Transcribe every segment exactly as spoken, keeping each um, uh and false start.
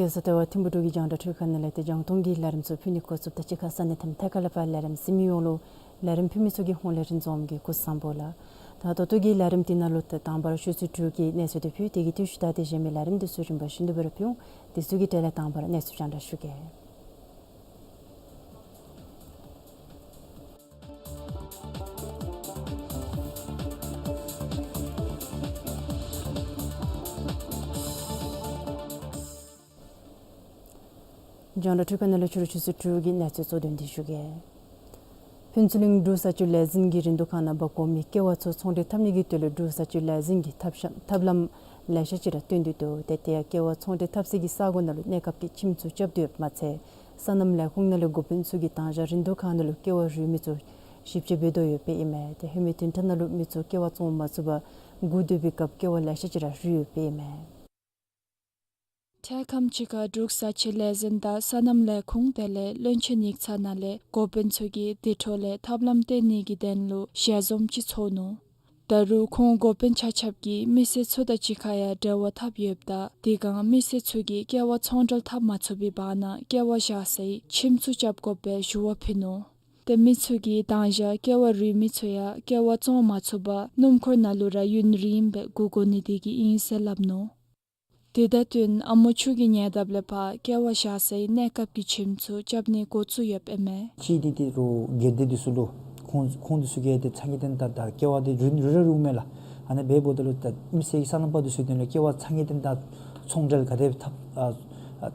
རྒྱལ་ས་ལྟེ་བ་ཐིམ་ཕུག་འབྲུག་གི་རྒྱང་བསྒྲགས་འཕྲུལ་ཁང་ནང་ལས་ཏེ་རྒྱང་མཐོང་གི་ལས་རིམ་ཚུ་ཕུལ་ནི་འགོ་བཙུགསཔ་ད་གཅིག་ཁར་ས་གནས་དང་ཐད་ཀར་ལས་ཕར་ལས་རིམ་གཟིགས་མི་ཡོངས་ལུ་ལས་རིམ་ཕུལ་མི་ཚུ་གི་ཧོངས་ལས་རིན་འཛོམས་ཀྱིས་སྐུ་གཟུགས་བཟང་པོ་ལགས། ད་ད་ལྟོ་གི་ལས་རིམ་འདི་ནང་ལུ་ཏེ་དང་པ་ར་ཆུ་ཚོད་དྲུག་གི་གནས་ཚུལ་འདི་ཕུལ། དེ་གི་དུས་ཤུལ་ད་ཏེ་གཞན་མི་ལས་རིམ་འདི་ཚུ་རིམ་པ་བཞིན་དུ་སྦེ་ར་ཕུལ་འོང་། དེ་ཚུ་གི་གྲས་ལས་དང་པ་ར་གནས་ཚུལ་རྒྱང་བསྒྲགས་ཞུ་གེ། རྒྱང་བསྒྲགས་འཕྲུལ་ཁང་ནང་ལས་ཕྱི་རུ་ཆུ་ཚོད་དྲུག་གི་གནས་ཚུལ་གཙོ་དོན་འདི་ཞུ་གེ། ཕུན་ཚོགས་གླིང་འབྲུག་ས་སྐྱོང་ལས་འཛིན་གྱིས་རིན་བསྡུར་ཁང་ནང་འབག་དགོ་མི་ཀེ་བ་ཚུ་ཚོང་འབྲེལ་འཐབ་ནི་གི་དོན་ལུ་འབྲུག་ས་སྐྱོང་ལས་འཛིན་གྱིས་ཐབས་ཤ་ཐབས་ལམ་ལེ་ཤ་ཅིག་ར་སྟོན་ཏེ་འདུག། ཏེ་དེ་ཡང་ཀེ་བ་ཚོང་འབྲེལ་འཐབ་སའི་གི་ས་གོ་ནང་ལུ་གནས་སྐབས་ཀྱི་ཁྱིམ་ཚུ་རྐྱབ་སྟེ་ཡོདཔ་མ་ཚད་སོ་ནམ་ལས་ཁུངས་ནང་ལས་འགོ་དཔོན་ཚུ་གིས་དང་ཞག་རིན་བསྡུར་ཁང་ནང་ལུ་ཀེ་བ་རུལ་མི་ཚུ་ཞིབ་དཔྱད་འབད་དོ་ཡོདཔ་ཨིན་མས། ཏེ་ཧེ་མའི་བདུན་ཕྲག་ནང་ལུ་མི་ཚུ་ཀེ་བ་བཙོང་མ་ཚུགས་པར་སྒུག་སྡོད་པའི་སྐབས་ཀེ་བ་ལེ་ཤ་ཅིག་ར་རུལ་ཡོདཔ་ཨིན་མས། འཕྲལ་ཁམས་ཅིག་ཁར་འབྲུག་ས་སྐྱོང་ལས་འཛིན་དང་སོ་ནམ་ལས་ཁུངས་དེ་ལས་བློན་ཆེན་ཡིག་ཚང་ནང་ལས་འགོ་དཔོན་ཚུ་གིས་དེ་འཕྲོ་ལས་ཐབས་ལམ་སྟོན་ནི་གི་དོན་ལུ་ཞལ་འཛོམས་ཅིག་ཚོགས་ནུག། ད་རུང་ཁོང་འགོ་དཔོན་ཆ་ཁྱབ་ཀྱིས་མི་སེར་ཚུ་དང་གཅིག་ཁར་ཡང་འབྲེལ་བ་འཐབ་ཡོདཔ་ད་དེ་སྒང་མི་སེར་ཚུ་གིས་ཀེ་བ་ཚོང་འབྲེལ་འཐབ་མ་ཚུགས་པའི་བར་ན་ཀེ་བ་བཞག་སའི་ཁྱིམ་ཚུ་རྐྱབ་དགོ་པའི་ཞུ་བ་ཕུལ་ནུག། ཏེ་མི་ཚུ་གིས་དང་ཞག་ཀེ་བ་རུལ་མི་ཚུ་ཡང་ཀེ་བ་བཙོང་མ་ཚུགས་པར་སྣུམ་འཁོར་ནང་ལུ་ར་ཡུན་རིངམོ་སྦེ་སྒུག་དགོ་ནི་དེ་གིས་ཨིན་ཟེར་སླབ་ནུག། དེ་དང་བསྟུན་ཨ་མོ་ཆུ་གི་ཉེ་འདབས་ལས་ཕར་ཀེ་བ་བཞག་སའི་གནས་སྐབས་ཀྱི་ཁྱིམ་ཚུ་རྐྱབ་ནི་འགོ་བཙུགས་ཡོདཔ་ཨིན་མས། གཅིག་འདི་ཏེ་རུང་སྒེར་སྡེ་འདི་ཚུ་ལུ་ཁོང་ཁོང་འདི་ཚུ་གིས་ཏེ་ཚ་གྱང་བཏོན་ད་ད་ཀེ་བ་འདི་རུལ་རུལ་ར་རུལཝ་མས་ལགས། ཨ་ནི་འབདཝ་ད་ལུ་ད་མི་སེར་གྱི་སོ་ནམ་པ་འདི་ཚུ་དོན་ལུ་ཀེ་བ་ཚ་གྱང་བཏོན་ད་ཚོང་འབྲེལ་ག་དེ་འཐབ་ཨ་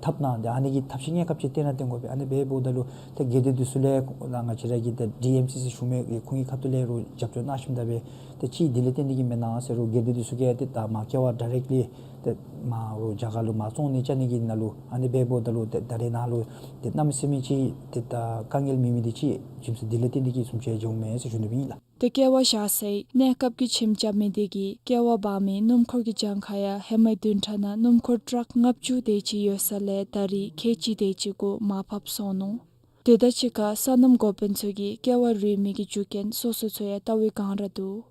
འཐབ་ན་ཏེ་ཨ་ནི་གི་ཐབས་ཤེས་གནས་སྐབས་ཅིག་བཏོན་ན་བཏོན་དགོ་པས། ཨ་ནི་འབདཝ་ད་ལུ་ཏེ་སྒེར་སྡེ་འདི་ཚུ་ལས་ང་བཅས་ར་གི་ད་ཌི་ཨེམ་སི་སི་ཞུ་མི་ཁོང་གི་ཁ་ཐུག་ལས་རུང་རྒྱབ་སྐྱོར་གནང་ཞིནམ་ད་སྦེ་ཏེ་གཅིག་དེ་ལས་བརྟེན་ཏེ་གིས་མེན་ན་ཟེར་རུང་སྒེར་སྡེ་འདི་ཚུ་གིས་ཏེ་ད་མར་ཀེ་བ་ཌའི་རེཀཊ་ལི་ཏེ་མར་རུང་རྒྱ་གར་ལུ་མར་བཙོང་ནི་རྐྱབ་ནི་གི་ནང་ལུ་ཨ་ནི་འབདཝ་ད་ལུ་ཏེ་ད་རེས་ནངས་ལུ་ཏེ་གནམ་མེད་ས་མེད་ཅིག་ཏེ་ད་དཀའ་ངལ་མེད་མི་འདི་ཅིག་རྒྱུ་མཚན་དེ་ལས་བརྟེན་ཏེ་གིས་བཟུམ་ཅིག་འགྱོཝ་མས་ཟེར་ཞུ་ནི་སྦེ་ཨིན་ལགས། ཏེ་ཀེ་བ་བཞག་སའི་གནས་སྐབས་ཀྱི་ཁྱིམ་རྐྱབ་མི་དེ་གིས་ཀེ་བ་འབག་མི་སྣུམ་འཁོར་གྱི་གྱངས་ཁ་ཡང་ཧེ་མའི་བདུན་ཕྲག་ནང་སྣུམ་འཁོར་ཊཱག་ལྔ་བཅུ་དེ་ཅིག་ཡོད་ས་ལས་ད་རེས་ཁལ་གཅིག་དེ་ཅིག་གུ་མར་ཕབ་སོང་ནུག། དེ་དང་གཅིག་ཁར་སོ་ནམ་འགོ་དཔོན་ཚུ་གིས་ཀེ་བ་རུལ་མི་གི་རྒྱུ་རྐྱེན་སོ་སོ་ཚུ་ཡང་བལྟ་བའི་བསྒང་ར་འདུག།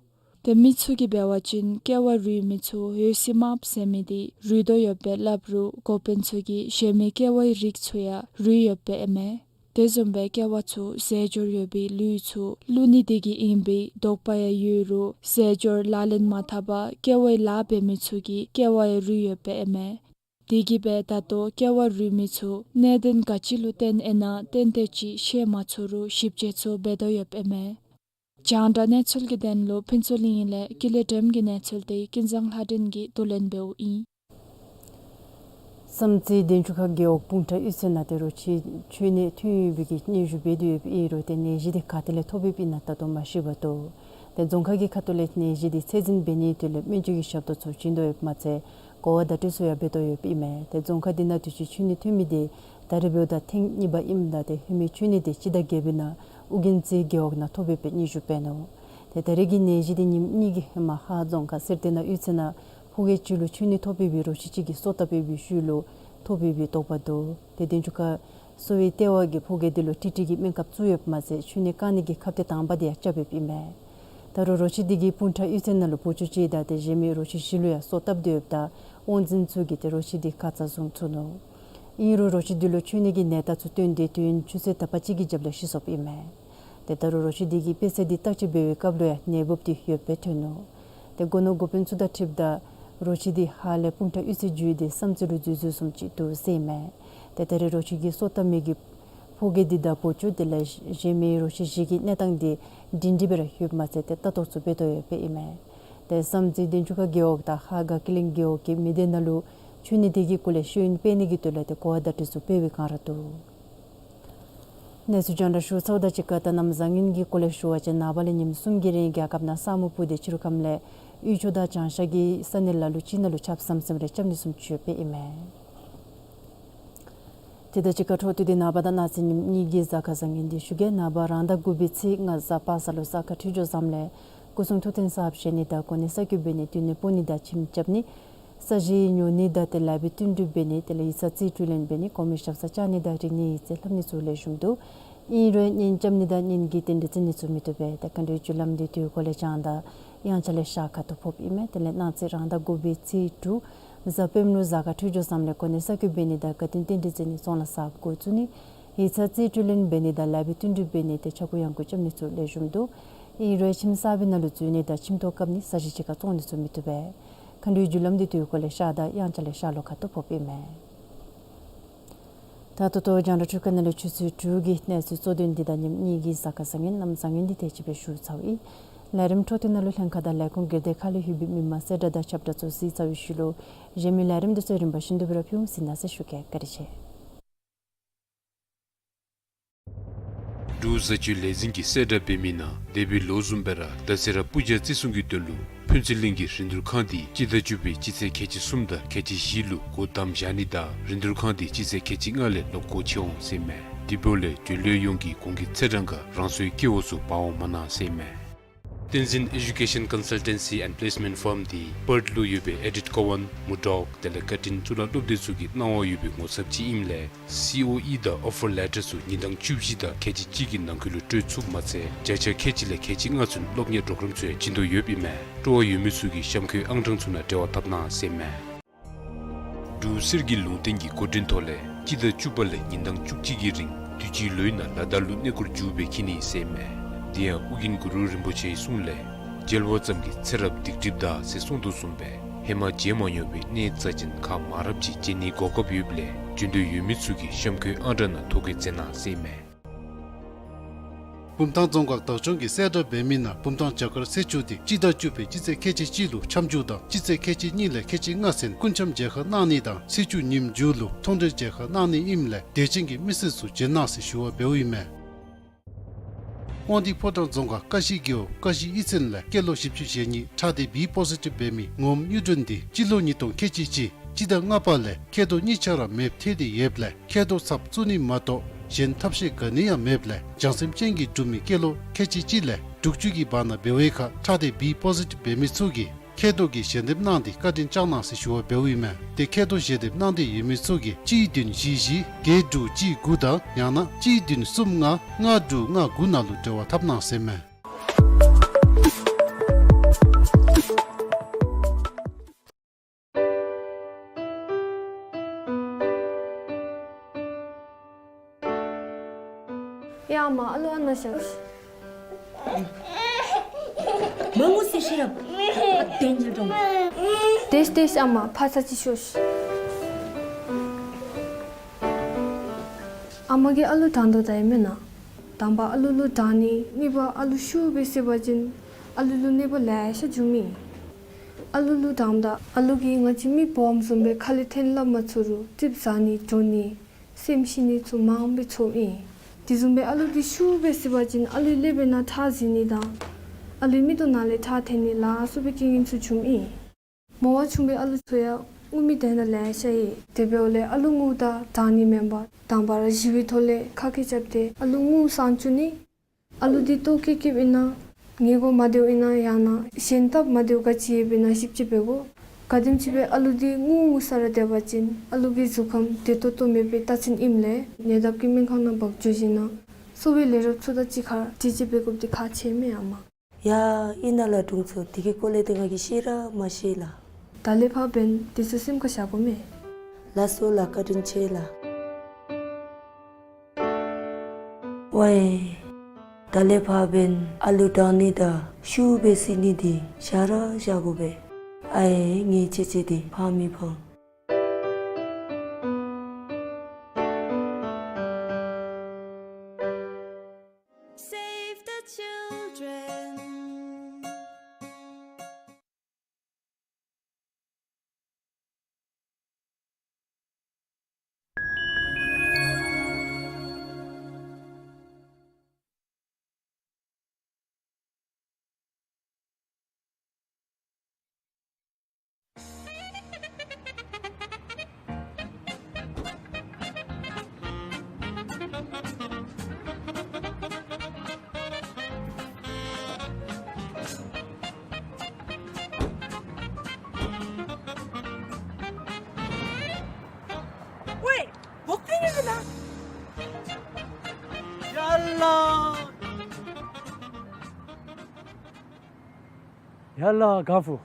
ཏེ་མི་ཚུ་གིས་འབད་བ་ཅིན་ཀེ་བ་རུལ་མི་ཚུ་ཡོད་སྲིད་མ་ཟེར་མི་འདི་རུལ་དོ་ཡོདཔ་སྦེ་སླབ་རུང་འགོ་དཔོན་ཚུ་གིས་གཞན་མི་ཀེ་བའི་རིགས་ཚུ་ཡང་རུལ་ཡོདཔ་སྦེ་ཨིན་མས། དེ་བཟུམ་སྦེ་ཀེ་བ་ཚུ་རྫས་སྦྱོར་ཡོད་པའི་ལུད་ཚུ་བླུག་ནི་དེ་གིས་ཨིན་པའི་དོགས་པ་ཡང་ཡོད་རུང་རྫས་སྦྱོར་ལག་ལེན་མ་འཐབ་པར་ཀེ་བའི་ལཱ་འབད་མི་ཚུ་གི་ཀེ་བ་ཡང་རུལ་ཡོདཔ་སྦེ་ཨིན་མས། དེ་གིས་སྦེ་ད་ལྟོ་ཀེ་བ་རུལ་མི་ཚུ་གནད་དོན་ག་ཅི་ལུ་བརྟེན་ཨིན་ན་ཏན་ཏན་ཅིག་ཤེས་མ་ཚུགས་རུང་ཞིབ་དཔྱད་ཚུ་འབད་དོ་ཡོདཔ་ཨིན་མས། རྒྱང་བསྒྲགས་གནས་ཚུལ་གྱི་དོན་ལུ་ཕུན་ཚོགས་གླིང་ལས་ཀུན་ལེགས་སྒྲོལམ་གྱི་གནས་ཚུལ་དེ་ཀུན་བཟང་ལྷ་སྒྲོན་གྱིས་བསྡུ་ལེན་འབདཝ་ཨིན། བསམ་རྩེ་བདེ་མཆོག་ཁ་རྒེད་འོག་སྤུངས་ཐང་གཡུས་ཚན་ནང་ཏེ་རོགས་ཕྱི་ཆོས་ནད་ཐོན་ཡོད་པའི་གི་སྙན་ཞུ་འབད་དེ་ཡོདཔ་ཨིན་རུང་ཏེ་ནད་གཞི་དེ་ག་ཏེ་ལས་ཐོབ་ཡོདཔ་ཨིན་ན་ད་ལྟོ་མ་ཤེས་པར་འདུག། ཏེ་རྫོང་ཁག་གི་ཁ་ཐུག་ལས་ནད་གཞི་དེ་ཚད་འཛིན་འབད་ནིའི་དོན་ལས་སྨན་བཅོས་ཀྱི་ཞབས་ཏོག་ཚུ་བྱིན་དོ་ཡོདཔ་མ་ཚད་གོ་བ་བརྡ་སྤྲོད་ཚུ་ཡང་འབད་དོ་ཡོདཔ་ཨིན་མས། ཏེ་རྫོང་ཁག་འདི་ནང་དུས་ཅི་ཆོས་ནད་ཐོན་མི་དེ་ད་རེས་འབདཝ་ད་ཐེངས་གཉིས་པ་ཨིནམ་ད་ཏེ་ཧེ་མའི་ཆོས་ནད་དེ་སྤྱི་ཟླ་བརྒྱད་པའི་ནང་ཨོ་རྒྱན་རྩེ་རྒེད་འོག་ནང་ཐོབ་ཡོདཔ་སྦེ་སྙན་ཞུ་འབད་ནུག། ཏེ་ད་རེས་ཀྱི་ནད་གཞི་དེ་ཉིནམ་གཉིས་ཀྱི་ཧེ་མ་ཧཱ་རྫོང་ཁག་གསེར་ལྡན་ནང་གཡུས་ཚན་ནང་ཕོ་སྐྱེས་ཅིག་ལུ་ཆོས་ནད་ཐོབ་ཡོད་པའི་རོགས་ཕྱི་ཅིག་གིས་གསོ་བཏབ་ཡོད་པའི་ཤུལ་ལུ་ ཐོབ་ཡོདཔ་སྦེ་དོགས་པ་འདུག། ཏེ་བདུན་ཅུ་ཁ་གསོ་བའི་ལྟེ་བ་གིས་ཕོ་རྒྱས་འདི་ལུ་ཊི་ཊི་གི་སྨན་ཁབ་བཙུགས་ཡོདཔ་མ་ཚད་འཕྱོན་ནད་བཀག་ནི་གི་ཁབ་ཏེ་དང་པ་འདི་ཡང་རྐྱབ་ཡོདཔ་ཨིན་མས། ད་རུང་རོ་ཁྱི་འདི་གིས་སྤུངས་ཁྲལ་གཡུས་ཚན་ནང་ལུ་འབོ་བཅུག་ཅི་ད་ཏེ་གཞན་མི་རོ་ཁྱི་བཞི་ལུ་ཡང་སོ་བཏབ་སྟེ་ཡོདཔ་ད་དབང་འཛིན་ཚུ་གིས་ཏེ་རོ་ཁྱི་འདི་ཁ་ཙ་བཟུང་ཚུགས་ནུག། ཨིན་རུང་རོ་ཁྱི་འདི་ལུ་འཕྱོན་ནད་ཀྱི་ནད་རྟགས་ཚུ་སྟོན་ཏེ་དུས་ཡུན་ཆུ་ཚོད་དག་པ་ཅིག་གི་རྒྱབ་ལས་ཤི་སོཔ་ཨིན་མས། ཏེ་ད་རུང་རོ་ཁྱི་འདི་གིས་པེ་ཚེ་འདི་བརྟག་དཔྱད་འབད་བའི་སྐབས་ལུ་ཡང་ནད་འབུཔ་འདི་ཡོདཔ་སྦེ་ཐོན་ནུག། ཏེ་སྒོ་ནོར་འགོ་དཔོན་ཚུ་དང་འཁྲིལཝ་ད་རོ་ཁྱི་འདི་ཧ་ལས་སྤུངས་ཁྲལ་གཡུས་ཚན་བརྒྱུད་དེ་བསམ་རྩེ་ལུ་འཛུལ་འཛུལ་བཟུམ་ཅིག་འདུག་ཟེར་ཨིན་མས། ཏེ་ད་རེས་རོ་ཁྱི་གིས་སོ་བཏབ་མི་གི་ཕོ་རྒྱས་འདི་དང་འབོ་བཅུག་དེ་ལས་གཞན་མི་རོ་ཁྱི་བཞི་གི་གནས་སྟངས་འདི་སྒྲིང་སྒྲི་སྦེ་ར་ཡོདཔ་མ་ཚད་ཏེ་ལྟ་རྟོག་ཚུ་འབད་དོ་ཡོདཔ་ཨིན་མས། ཏེ་བསམ་རྩེ་བདུན་ཅུ་ཁ་རྒེད་འོག་དང་ཧ་དགའ་སྐྱིད་གླིང་རྒེད་འོག་གི་མི་སྡེ་ནང་ལུ་འཕྱོན་ནད་འདི་གི་སྐོར་ལས་ཤེས་ཡོན་སྤེལ་ནི་གི་དོན་ལས་ཏེ་གོ་བ་བརྡ་སྤྲོད་ཚུ་འབད་བའི་བསྒང་ར་འདུག། གནས་ཚུལ་རྒྱང་བསྒྲགས་ཞུ་ཚརཝ་དང་གཅིག་ཁར་ད་གནམ་བཟང་ངན་གྱི་སྐོར་ལས་ཞུ་བ་ཅིན་ནངས་པ་ལས་ཉིནམ་གསུམ་གྱི་རིང་རྒྱལ་ཁབ་ནང་ས་སྨུག་སྤུབས་ཏེ་ཕྱི་རུ་ཁམས་ལས་དབུས་ཕྱོགས་དང་བྱང་ཤར་གྱི་ས་གནས་ལ་ལུ་ཅིག་ནང་ལུ་ཆརཔ་ཟམ་ཟིམ་རེ་རྐྱབ་ནི་བཟུམ་ཅིག་ཡོདཔ་ཨིན་མས། དེ་དང་གཅིག་ཁར་འཕྲོ་མཐུད་དེ་ནངས་པ་དང་གནངས་ཚེ་ཉིནམ་གཉིས་ཀྱི་གཟའ་སྐར་བཟང་ངན་འདི་ཞུ་གེ། ནངས་པ་རང་ཟླ་དགུ་པའི་ཚེས་ལྔ་གཟའ་པ་སངས་ལུ་གཟའ་སྐར་འཕྲོད་སྦྱོར་བཟངམ་ལས་སྐུ་གསུང་ཐུགས་རྟེན་གསརཔ་བཞེངས་ནི་དང་གོ་གནས་གསར་བསྐོ་འབད་ནི་དུས་ནི་སྤོ་ནི་དང་ཁྱིམ་རྐྱབ་ནི་ས་གཞི་ཉོ་ནི་དང་དེ་ལས་འབད་བསྟུན་གྲོས་འབད་ནི་དེ་ལས་ཡིག་ཚང་རྩིས་སྤྲོད་ལེན་འབད་ནི་གོང་མའི་ཞབས་སར་བཅར་ནི་དང་རིག་གནས་ཡིག་རྩིས་ལྷབ་ནི་ཚུ་ལེགས་ཤོམ་འདུག། ཨིན་རུང་གཉེན་རྐྱབ་ནི་དང་གཉེན་གྱི་རྟེན་འབྲེལ་བརྩི་ནི་ཚུ་མི་བཏུབ་པས། ཏེ་མཁའ་འགྲོའི་རྒྱུ་ལམ་འདི་དུས་འཁོར་ལས་བྱང་དང་དབྱངས་འཆར་ལས་ཤར་ཁ་ཐུག་ཕོགཔ་ཨིན་མས། དེ་ལས་གནངས་ཚེ་རང་ཟླ་དགུ་པའི་ཚེས་དྲུག་གཟའ་སྤེནམ་ལུ་གཟའ་སྐར་འཕྲོད་སྦྱོར་བཟངམ་ལས་གོ་གནས་གསར་བསྐོ་འབད་ནི་དང་དགའ་སྟོན་རྟེན་འབྲེལ་བརྩི་ནི་ཚོང་ལཱ་གསརཔ་འགོ་བཙུགས་ནི་ཡིག་ཚང་རྩིས་སྤྲོད་ལེན་འབད་ནི་དང་ལཱ་འབད་བསྟུན་གྲོས་འབད་ནི་ཏེ་ཆ་བགོས་ཡང་བགོ་རྐྱབ་ནི་ཚུ་ལེགས་ཤོམ་འདུག། ཨིན་རུང་ཁྱིམ་གསར་པའི་ནང་ལུ་འཛུལ་ནི་དང་ཁྱིམ་ཐོག་བཀབ་ནི་ས་གཞི་གཅིག་ཁར་བཙོང་ནི་ཚུ་མི་བཏུབ་པས། མཁའ་འགྲོའི་རྒྱུ་ལམ་འདི་དུས་འཁོར་ལས་ཤར་དང་དབྱངས་འཆར་ལས་ཤར་ལྷོ་ཁ་ཐུག་ཕོགཔ་ཨིན་མས། ད་ད་ལྟོ་རྒྱང་བསྒྲགས་འཕྲུལ་ཁང་ནང་ལས་ཆུ་ཚོད་དྲུག་གི་གནས་ཚུལ་གཙོ་དོན་འདི་དང་ཉིནམ་གཉིས་ཀྱི་གཟའ་སྐར་བཟང་ངན་གནམ་བཟང་ངན་འདི་དེ་ཅིག་སྦེ་ཞུ་ཚརཝ་ཨིན། ལས་རིམ་འཕྲོ་མཐུད་ནང་ལུ་ལྷན་ཁག་དང་ལས་ཁུངས་སྒེར་སྡེ་ཁག་ལས་ལྷོད་པའི་མི་མང་གསལ་བསྒྲགས་དང་ཁྱབ་བསྒྲགས་ཚུ་གཟིགས་ཚར་བའི་ཤུལ་ལུ་གཞན་མི་ལས་རིམ་འདི་ཚུ་རིམ་པ་བཞིན་དུ་སྦེ་ར་ཕུལ་འོང་ཟེར་ཞུ་གེ། བཀའ་དྲིན་ཆེ། འབྲུག་བཟའ་སྤྱོད་ལས་འཛིན་གྱིས་གསལ་བསྒྲགས་འབད་མི་ནང་འདས་པའི་ལོ་བཟུམ་སྦེ་ར་ད་རེས་ར་སྤུར་རྒྱག་བརྩི་སྲུང་གི་དོན་ལུ་ཕུན་ཚོགས་གླིང་གི་རིན་བསྡུར་ཁང་འདི་སྤྱི་ཟླ་བཅུ་པའི་སྤྱི་ཚེས་ཁལ་གཅིག་གསུམ་དང་ཁལ་གཅིག་བཞི་ལུ་སྒོ་བསྡམ་བཞག་ནི་དང་རིན་བསྡུར་ཁང་འདི་སྤྱི་ཚེས་ཁལ་གཅིག་ལྔ་ལས་ལོག་སྒོ་ཕྱེ་འོང་ཟེར་ཨིན་མས། དེ་འབདཝ་ལས་དོན་ལས་ཡོངས་ཀྱིས་གོང་གི་ཚེས་གྲངས་ཁར་རང་སོའི་སྐལ་བ་ཚུ་འབག་འོང་མ་གནང་ཟེར་ཨིན་མས། བསྟན་འཛིན་Education Consultancy and Placement Firm འདི་པརཐ་ལུ་ཡོད་པའི་ཨེ་ཌིཐ་ཀོ་ཝཱན་མུར་ཌོག་དེ་ལས་ཀར་ཊིན་གཙུག་ལག་སློབ་སྡེ་ཚུ་གི་གནང་བ་ཡོད་པའི་ངོ་ཚབ་ཅིག་ཨིནམ་ལས་སི་ཨོ་ཨི་དང་ཨོ་ཕར་ལེ་ཊར་ཚུ་ཉིན་གྲངས་བཅུ་བཞི་དང་ཁལ་གཅིག་གཅིག་གི་ནང་འཁོད་ལུ་སྤྲོད་ཚུགསཔ་མ་ཚད་བརྒྱ་ཆ་ཁལ་གཅིག་ལས་ཁལ་གཅིག་ལྔ་ཚུན་གློག་བརྙན་གྲོགས་རམ་ཚུ་ཡང་བྱིན་དོ་ཡོདཔ་ཨིན་མས། སྤྲོ་བ་ཡོད་མི་ཚུ་གིས་གཤམ་འཁོད་ཨང་གྲངས་ཚུ་ནང་འབྲེལ་བ་འཐབ་གནང་ཟེར་ཨིན་མས། འབྲུག་གསེར་གྱི་ལུང་བསྟན་གྱི་འགོ་འདྲེན་ཐོག་ལས་སྤྱི་ཟླ་བཅུ་པ་ལས་ཉིན་གྲངས་བཅུ་གཅིག་གི་རིང་དུས་ཅི་ལོའི་ནང་ལ་དྭགས་ལུ་གནས་སྐོར་མཇུག་སྦེ་འཁྱིད་ནི་ཟེར་ཨིན་མས། དེ་ཡང་ཨོ་རྒྱན་གུ་རུ་རིན་པོ་ཆེའི་གསུང་ལས་མཇལ་བ་ཙམ་གྱིས་ཚེ་རབས་སྡིག་སྒྲིབ་འདག་ཟེར་གསུངས་དོ་བཟུམ་སྦེ་ཧེ་མ་མཇལ་མ་མྱོང་བའི་གནས་རྩ་ཅན་ཁག་མང་རབས་ཅིག་མཇལ་ནིའི་གོ་སྐབས་ཡོདཔ་ལས་འབྱོན་འདོད་ཡོད་མི་ཚུ་གིས་གཤམ་འཁོད་ཨང་གྲངས་ནང་ཐོ་བཀོད་མཛད་གནང་ཟེར་ཨིན་མས། བུམ་ཐང་རྫོང་ཁག་བདག་སྐྱོང་གིས་གསལ་བསྒྲགས་འབད་མི་ནང་བུམ་ཐང་བྱ་དཀར་ཚེས་བཅུ་འདི་སྤྱི་ཟླ་བཅུ་པའི་སྤྱི་ཚེས་ཁལ་གཅིག་གཅིག་ལུ་འཆམ་འཇུག་དང་སྤྱི་ཚེས་ཁལ་གཅིག་གཉིས་ལས་ཁལ་གཅིག་ལྔ་ཚུན་སྐུ་འཆམ་མཇལ་ཁ་གནང་ནི་དང་ཚེས་བཅུ་ཉིནམ་མཇུག་ལུ་མཐོང་གྲོལ་མཇལ་ཁ་གནང་ནི་ཨིནམ་ལས་དད་ཅན་གྱི་མི་སེར་ཚུ་བྱོན་གནང་ཟེར་ཞུ་བ་འབདཝ་ཨིན་མས། དབང་འདུས་ཕོ་བྲང་རྫོང་ཁག་ཀ་གཞི་རྒེད་འོག་ཀ་གཞི་གཡུས་ཚན་ལས་སྐྱེས་ལོ་བཞི་བཅུ་ཞེ་གཉིས་ཁྲག་སྡེ་བི་པོ་ཟི་ཊིབ་འབད་མི་ངོམ་གཡུ་སྒྲོན་འདི་སྤྱི་ལོ་ཉིས་སྟོང་ཁལ་གཅིག་གཅིག་སྤྱི་ཟླ་ལྔ་པ་ལས་མཁལ་རྡོག་གཉིས་ཆ་ར་མེདཔ་ཐལ་ཏེ་ཡོདཔ་ལས་མཁལ་རྡོག་ཚབ་བཙུགས་ནི་མ་གཏོགས་གཞན་ཐབས་ཤེས་ག་ནི་ཡང་མེདཔ་ལས་བྱང་སེམས་ཅན་གྱི་འབྲུག་མི་སྐྱེས་ལོ་ཁལ་གཅིག་གཅིག་ལས་དྲུག་ཅུ་གི་བར་ན་འབད་བའི་ཁར་ཁྲག་སྡེ་བི་པོ་ཟི་ཊིབ་འབད་མི་ཚུ་གིས་མཁལ་རྡོག་གི་ཞལ་འདེབས་གནང་སྟེ་བཀའ་དྲིན་བསྐྱང་གནང་ཟེར་ཞུ་བ་འབདཝ་ཨིན་མས། ཏེ་མཁལ་རྡོག་ཞལ་འདེབས་གནང་འདོད་ཡོད་མི་ཚུ་གིས་གཅིག་བདུན་བཞི་བཞི་བརྒྱད་དྲུག་གཅིག་དགུ་དང་ཡང་ན་གཅིག་བདུན་གསུམ་ལྔ་ལྔ་དྲུག་ལྔ་དགུ་ནང་ལུ་འབྲེལ་བ་འཐབ་གནང་ཟེར་ཨིན་མས། ཡ་མ་ཨ་ལུ་ཨ་ན་ཤག། མ་ངུ་ཟེར་ཤེས་རབ། ཨ་དེ་ཉལ་འགྲོ། དེས་དེས་ཨ་མ་ཕར་ཚུར་ཅིག་ཤོག། ཨ་མ་གིས་ཨ་ལུ་དྲང་དོ་ད་ཨིན་མེན་ན། དང་པ་ཨ་ལུ་ལུ་དྲང་ནི་གཉིས་པ་ཨ་ལུ་ཤུགས་སྦེ་བསད་པ་ཅིན་ཨ་ལུ་ལུ་གནོད་པ་ལེ་ཤ་འབྱུངམ་ཨིན། ཨ་ལུ་ལུ་དྲངམ་ད་ཨ་ལུ་གིས་ང་བཅས་མི་སྦོམ་བཟུམ་སྦེ་ཁ་ལས་ཐོན་སླབ་མ་ཚུགས་རུང་ཙིགཔ་ཟ་ནི་འགྲོ་ནི་སེམས་ཤི་ནི་ཚུ་མང་སྦེ་ཚོརཝ་ཨིན། དེ་བཟུམ་སྦེ་ཨ་ལུ་འདི་ཤུགས་སྦེ་བསད་པ་ཅིན་ཨ་ལུའི་ཀླད་པའི་ནང་ཁྲག་འཛིང་ནི་དང་ཨ་ལུའི་མིག་ཏོ་ནང་ལས་ཁྲག་འཐོན་ནི་ལ་སོགས་པའི་རྐྱེན་ངན་ཚུ་འབྱུངམ་ཨིན། མོ་བ་ཆུང་བའི་ཨ་ལུ་ཚུ་ཡང་ངུ་མི་དེ་ནང་ལེ་ཤ་ཡོད། དེ་འབདཝ་ལས་ཨ་ལུ་ངུཝ་ད་དྲང་ནི་མེན་པར་དང་པ་ར་ཞི་བའི་ཐོག་ལས་ཁ་སྐད་རྐྱབ་སྟེ་ཨ་ལུ་ངུ་སངས་བཅུག་ནི། ཨ་ལུ་འདི་ལྟོ་བཀྱེས་བཀྱེསཔ་ཨིན་ན་ཉལ་གོ་མ་བདེཝ་ཨིན་ན་ཡང་ན་གཞན་སྟབས་མ་བདེཝ་ག་ཅི་ཡོདཔ་ཨིན་ན་ཞིབ་དཔྱད་འབད་དགོ། ག་དེམ་ཅིག་སྦེ་ཨ་ལུ་འདི་ངུ་ངུ་ས་ར་སྡོད་པ་ཅིན་ཨ་ལུ་གི་གཟུགས་ཁམས་བདེ་ཏོག་ཏོ་མེད་པའི་རྟགས་མཚན་ཨིནམ་ལས་ཉེ་འདབས་ཀྱི་སྨན་ཁང་ནང་འབག་འགྱོ་ཞིནམ་ལས་གསོ་བའི་ལས་རོགས་ཚུ་དང་གཅིག་ཁར་དྲི་ཞིབ་འབད་དགོཔ་འདི་ཁག་ཆེ་མས་ཨ་མ། ཡ་ཨིན་ན་ལགས་དྲུང་འཚོ། དེ་གི་སྐོར་ལས་ཏེ་ང་གིས་ཤེས་ར་མ་ཤེས་ལགས། ད་ལས་ཕར་འབདན་དེ་ཚུ་སེམས་ཁར་བཞག་དགོ་མས། ལགས་སོ་ལགས། བཀའ་དྲིན་ཆེ་ལགས། ཝའེ། ད་ལས་ཕར་འབདན་ཨ་ལུ་དྲང་ནི་དང་ཤུགས་སྦེ་བསད་ནི་འདི་བཞག་ར་བཞག་དགོ་པས། ཨའེ་ངེའི་ཅེ་ཅེ་འདི་ཕངས་མི་ཕངས། Save the children. ཝའེ། བོག་ཐེངས་ཡོད་ན། ཡ་ལ། ཡ་ལ་ག་ཕུ།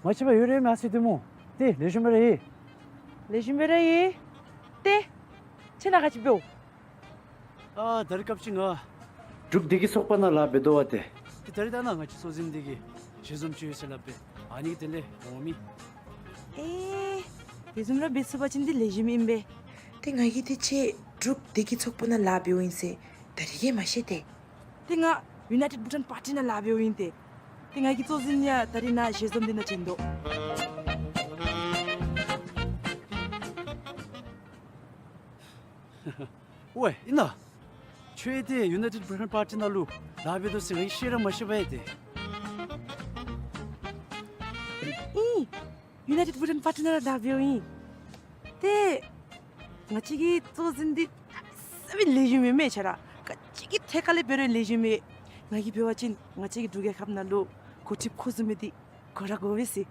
མ་ཤེས་པར་ཡོད་རེ་མ་ཤེས་དེ་མོ། ཏེ་ལེགས་ཤོམ་སྦེ་ར་ཡོད། ལེགས་ཤོམ་སྦེ་ར་ཡོད། ཏེ་ཁྱོད་ནཱ་ག་ཅི་འབདཝ། ཨ་ད་རིས་སྐབས་ཅིག་ང་འབྲུག་བདེ་སྐྱིད་ཚོགས་པ་ནང་ལཱ་འབད་དོ་བ་སྟེ། ཏེ་ད་རིས་ད་ནཱ་ང་བཅས་གཙོ་འཛིན་འདི་གིས་ཞལ་འཛོམས་ཅིག་ཡོད་ཟེར་སླབ་པས། ཨ་ནི་གི་དེ་ལས་འོང་མི། ཨེ། དེ་བཟུམ་ར་འབད་ཚུགས་པ་ཅིན་འདི་ལེགས་ཤོམ་ཨིན་པས། ཏེ་ང་གིས་ཏེ་ཁྱོད་འབྲུག་བདེ་སྐྱིད་ཚོགས་པ་ནང་ལཱ་འབདཝ་ཨིན་ཟེར་ད་རིས་ཀྱང་མ་ཤེས་ཏེ། ཏེ་ང་ཡུ་ནའི་ཊེཌ་བྷུ་ཊཱན་པར་ཊི་ནང་ལཱ་འབདཝ་ཨིན་ཏེ། ཏེ་ང་གི་གཙོ་འཛིན་ཡང་ད་རིས་ནཱ་ཞལ་འཛོམས་འདི་ནང་བྱོན་དོ། ཝའེ་ཨིན་ན། ཁྱོད་ཏེ་ཡུ་ནའི་ཊེཌ་བྷུ་ཊཱན་པར་ཊི་ནང་ལུ་ལཱ་འབད་དོ་ཟེར་ང་གིས་ཤེས་ར་མ་ཤེས་པས་ཏེ། ཨིན། ཡུ་ནའི་ཊེཌ་བྷུ་ཊཱན་པར་ཊི་ནང་ལཱ་འབདཝ་ཨིན། ཏེ་ང་བཅས་ཀྱི་གཙོ་འཛིན་འདི་ས་སྦེ་ལེགས་ཤོམ་མེན་མས་ཁྱོད་ར། ག་ཅི་གི་ཐད་ཁ་ལས་འབད་རུང་ལེགས་ཤོམ་མེན། ང་གིས་འབད་བ་ཅིན་ང་བཅས་ཀྱི་འབྲུག་རྒྱལ་ཁབ་ནང་ལུ་འགོ་ཁྲིདཔ་ཁོ་བཟུམ་སྦེ་འདི་དགོ་ར་དགོ་པས་ཟེར།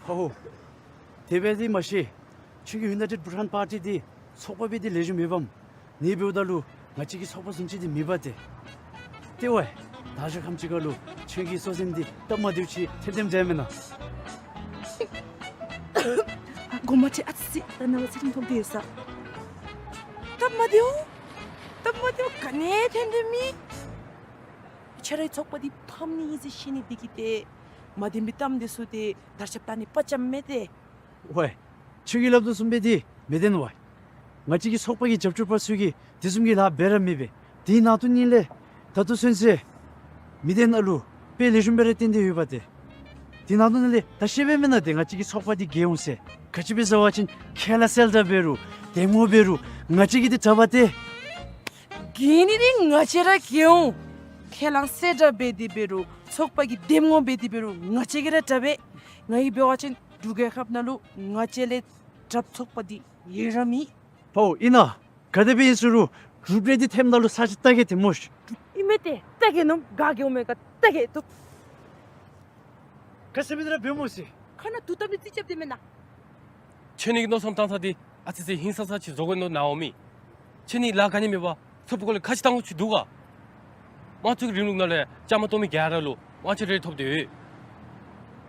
ཧོ་ཧོ། དེ་སྦེ་འདི་མ་ཤེས། ཁྱོད་ཀྱི་ཡུ་ནའི་ཊེཌ་བྷུ་ཊཱན་པར་ཊི་འདི་ཚོགས་པ་སྦེ་འདི་ལེགས་ཤོམ་མེད་པས། ནི་འབདཝ་ད་ལུ་ང་བཅས་ཀྱི་ཚོགས་པ་བཟུམ་ཅིག་འདི་མེད་པས་ཏེ། ཏེ་ཝའེ། ད་ཞག་ཁམས་ཅིག་ཁར་ལུ་ཁྱོད་ཀྱི་གཙོ་འཛིན་འདི་སྟབས་མ་བདེཝ་ཅིག་ཐོན་ཐོནམ་འདྲས་མེན་ན། ཨ་མགུ་མ་ཐེག། ཨ་ཙི་ཙི་ད་ནཱ་ལུ་ཚིག་རིང་ཐོབ་སྟེ་ཡོད་ས། སྟབས་མ་བདེཝ། སྟབས་མ་བདེཝ་ག་ནི་ཐོན་ཐོནམ་མེད། ཁྱོད་རའི་ཚོགས་པ་འདི་ཕམ་ནི་ཨིན་ཟེར་ཤེས་ནི་འདི་གིས་ཏེ་མ་བདེན་པའི་གཏམ་འདི་ཚུ་ཏེ་དར་ཁྱབ་བཏང་ནི་དཔའ་བཅམ་མས་ཏེ། ཝའེ། ཁྱོད་ཀྱིས་སླབ་དོ་བཟུམ་སྦེ་འདི་མི་བདེན་ཝའེ། ང་བཅས་ཀྱི་ཚོགས་པ་གི་རྒྱབ་སྐྱོར་པ་ཚུ་གིས་དེ་བཟུམ་གྱི་ལཱ་འབད་ར་མི་འབད། དེ་ནང་དོན་ཉིད་ལས་ད་ལྟོ་ཚུན་ཚོད་མི་བདེན་ཨ་ལུ་དཔེ་ལེགས་ཤོམ་སྦེ་ར་བསྟན་ཏེ་ཡོད་པས་ཏེ། དེ་ནང་དོན་ཉིད་ལས་ད་ཤེས་པས་མེན་ན་ཏེ་ང་བཅས་ཀྱི་ཚོགས་པ་འདི་རྒྱས་འོང་ཟེར། ག་ཅི་སྦེ་ཟེར་བ་ཅིན་ཁས་བླངས་གསལ་བསྒྲགས་འབད་རུང་འདེམས་ངོ་འབད་རུང་ང་བཅས་ཀྱིས་འདི་དྲག་པས་ཏེ། རྒྱས་ནི་འདི་ང་བཅས་ར་རྒྱས་འོང་། ཁས་བླངས་གསལ་བསྒྲགས་འབད་དེ་འབད་རུང་ཚོགས་པ་གི་འདེམས་ངོ་འབད་དེ་འབད་རུང་ང་བཅས་ཀྱིས་ར་དྲག་པས། ང་གིས་འབད་བ་ཅིན་འབྲུག་རྒྱལ་ཁབ་ནང་ལུ་ང་བཅས་ལས་དྲགཔ་ཚོགས་པ་འདི་ཡོད་ར་མེད། ཕོ་ཨིན་ན། ག་དེ་སྦེ་ཨིན་ཟེར་རུང་འབྲུག་རྒྱལ་འདི་ཐེམ་ད་ལུ་ས་ཅིག་ལྟ་གེ་ཏེ་མོ་ཤིག། ཨིན་མས་ཏེ་ལྟ་གེ་ནོ། ག་རྒྱལཝ་མས་ག་ལྟ་གེ་ཏོ། ག་ཟེར་མི་འདི་ར་འབད་མོ་ཤིག། ཁ་ནང་དུག་བཏབ་སྟེ་རྩིས་རྐྱབ་སྟེ་མེན་ན། ཁྱོད་ནི་གི་མནོ་བསམ་བཏང་ས་འདི་ཨ་ཙི་ཙི་ཧིང་སངས་ས་ཅིག་བཟོ་དགོ་མནོ་ནཱ་འོང་མི། ཁྱོད་ནི་ལཱ་ག་ནི་མེད་པར་ཚོགས་པའི་སྐོར་ལས་ཁ་ཅིག་བཏང་དགོཔ་ཅིག་འདུག་ག། དམངས་གཙོའི་རིང་ལུགས་ནང་ལས་བཅའ་མར་གཏོགས་མི་ག་ར་ལུ་དབང་ཆ་རེ་ཐོབ་སྟེ་ཡོད།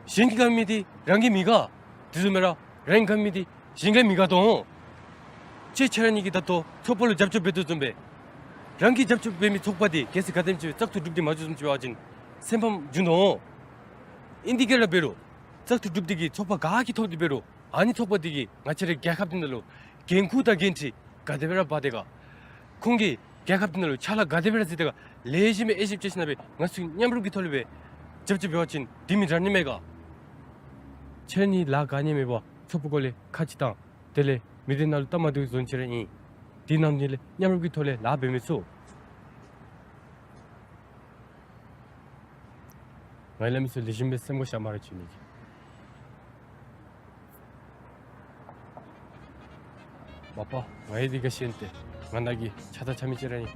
གཞན་གྱིས་ག་མི་འདི་རང་གི་མི་དགའ། དེ་བཟུམ་མེན་ར་རང་གིས་ག་མི་འདི་གཞན་གྱི་མི་དགའ་དོ། ཁྱོད་ཁྱོད་ར་གཉིས་ཀྱིས་ད་ལྟོ་ཚོགས་པ་ལུ་རྒྱབ་སྐྱོར་འབད་དོ་བཟུམ་སྦེ། རང་གིས་རྒྱབ་སྐྱོར་འབད་མི་ཚོགས་པ་འདི་གལ་སྲིད་ག་དེམ་ཅིག་སྦེ་བཙག་འཐུ་གྲུབ་སྟེ་མ་འགྱོ་བཟུམ་ཅིག་འབད་བ་ཅིན་སེམས་ཕམ་འབྱུང་དོ། ཨིན་དེ་ག་ར་འབད་རུང་བཙག་འཐུ་གྲུབ་སྟེ་གི་ཚོགས་པ་ག་གིས་ཐོབ་སྟེ་འབད་རུང་ཨ་ནི་ཚོགས་པ་འདི་གིས་ང་བཅས་རའི་རྒྱལ་ཁབ་འདི་ནང་ལུ་འགན་ཁུར་དང་འགན་འཁྲི་ག་དེ་སྦེ་ར་འབག་དེ་ག། ཁོང་གིས་རྒྱལ་ཁབ་འདི་ནང་ལུ་ཕྱག་ལཱ་ག་དེ་སྦེ་ར་མཛད་དེ་ག་ལེགས་ཤོམ་སྦེ་དབྱེ་ཞིབ་བྱས་ཞིནམ་ལས་ང་ཚུ་མཉམ་རུབ་ཀྱི་ཐོག་ལས་སྦེ་རྒྱབ་སྐྱོར་འབད་བ་ཅིན་དེ་མི་དྲག་ནི་མས་ག། ཁྱོད་ནི་ལཱ་ག་ནི་མེད་པར་ཚོགས་པའི་སྐོར་ལས་ཁ་ཅིག་བཏང་། དེ་ལས་མི་སྡེ་ནང་ལུ་སྟབས་མ་བདེཝ་བཟོ་ནི་ཅིག་ར་ཨིན། དེ་ནང་དོན་ལས་མཉམ་རུབ་ཀྱི་ཐོག་ལས་ལཱ་འབད་མི་ཚུགས། ང་ལས་མི་ཚུ་ལེགས་ཤོམ་སྦེ་སེམས་ཁར་བཞག་མ་ར་བཅུག་ནི་གི། མ་པ་ང་ཡང་འདི་ག་ཤེས་ཏེ་ང་ནཱ་གི་ཆ་ད་ཆ་མི་ཅིག་ར་ཨིན།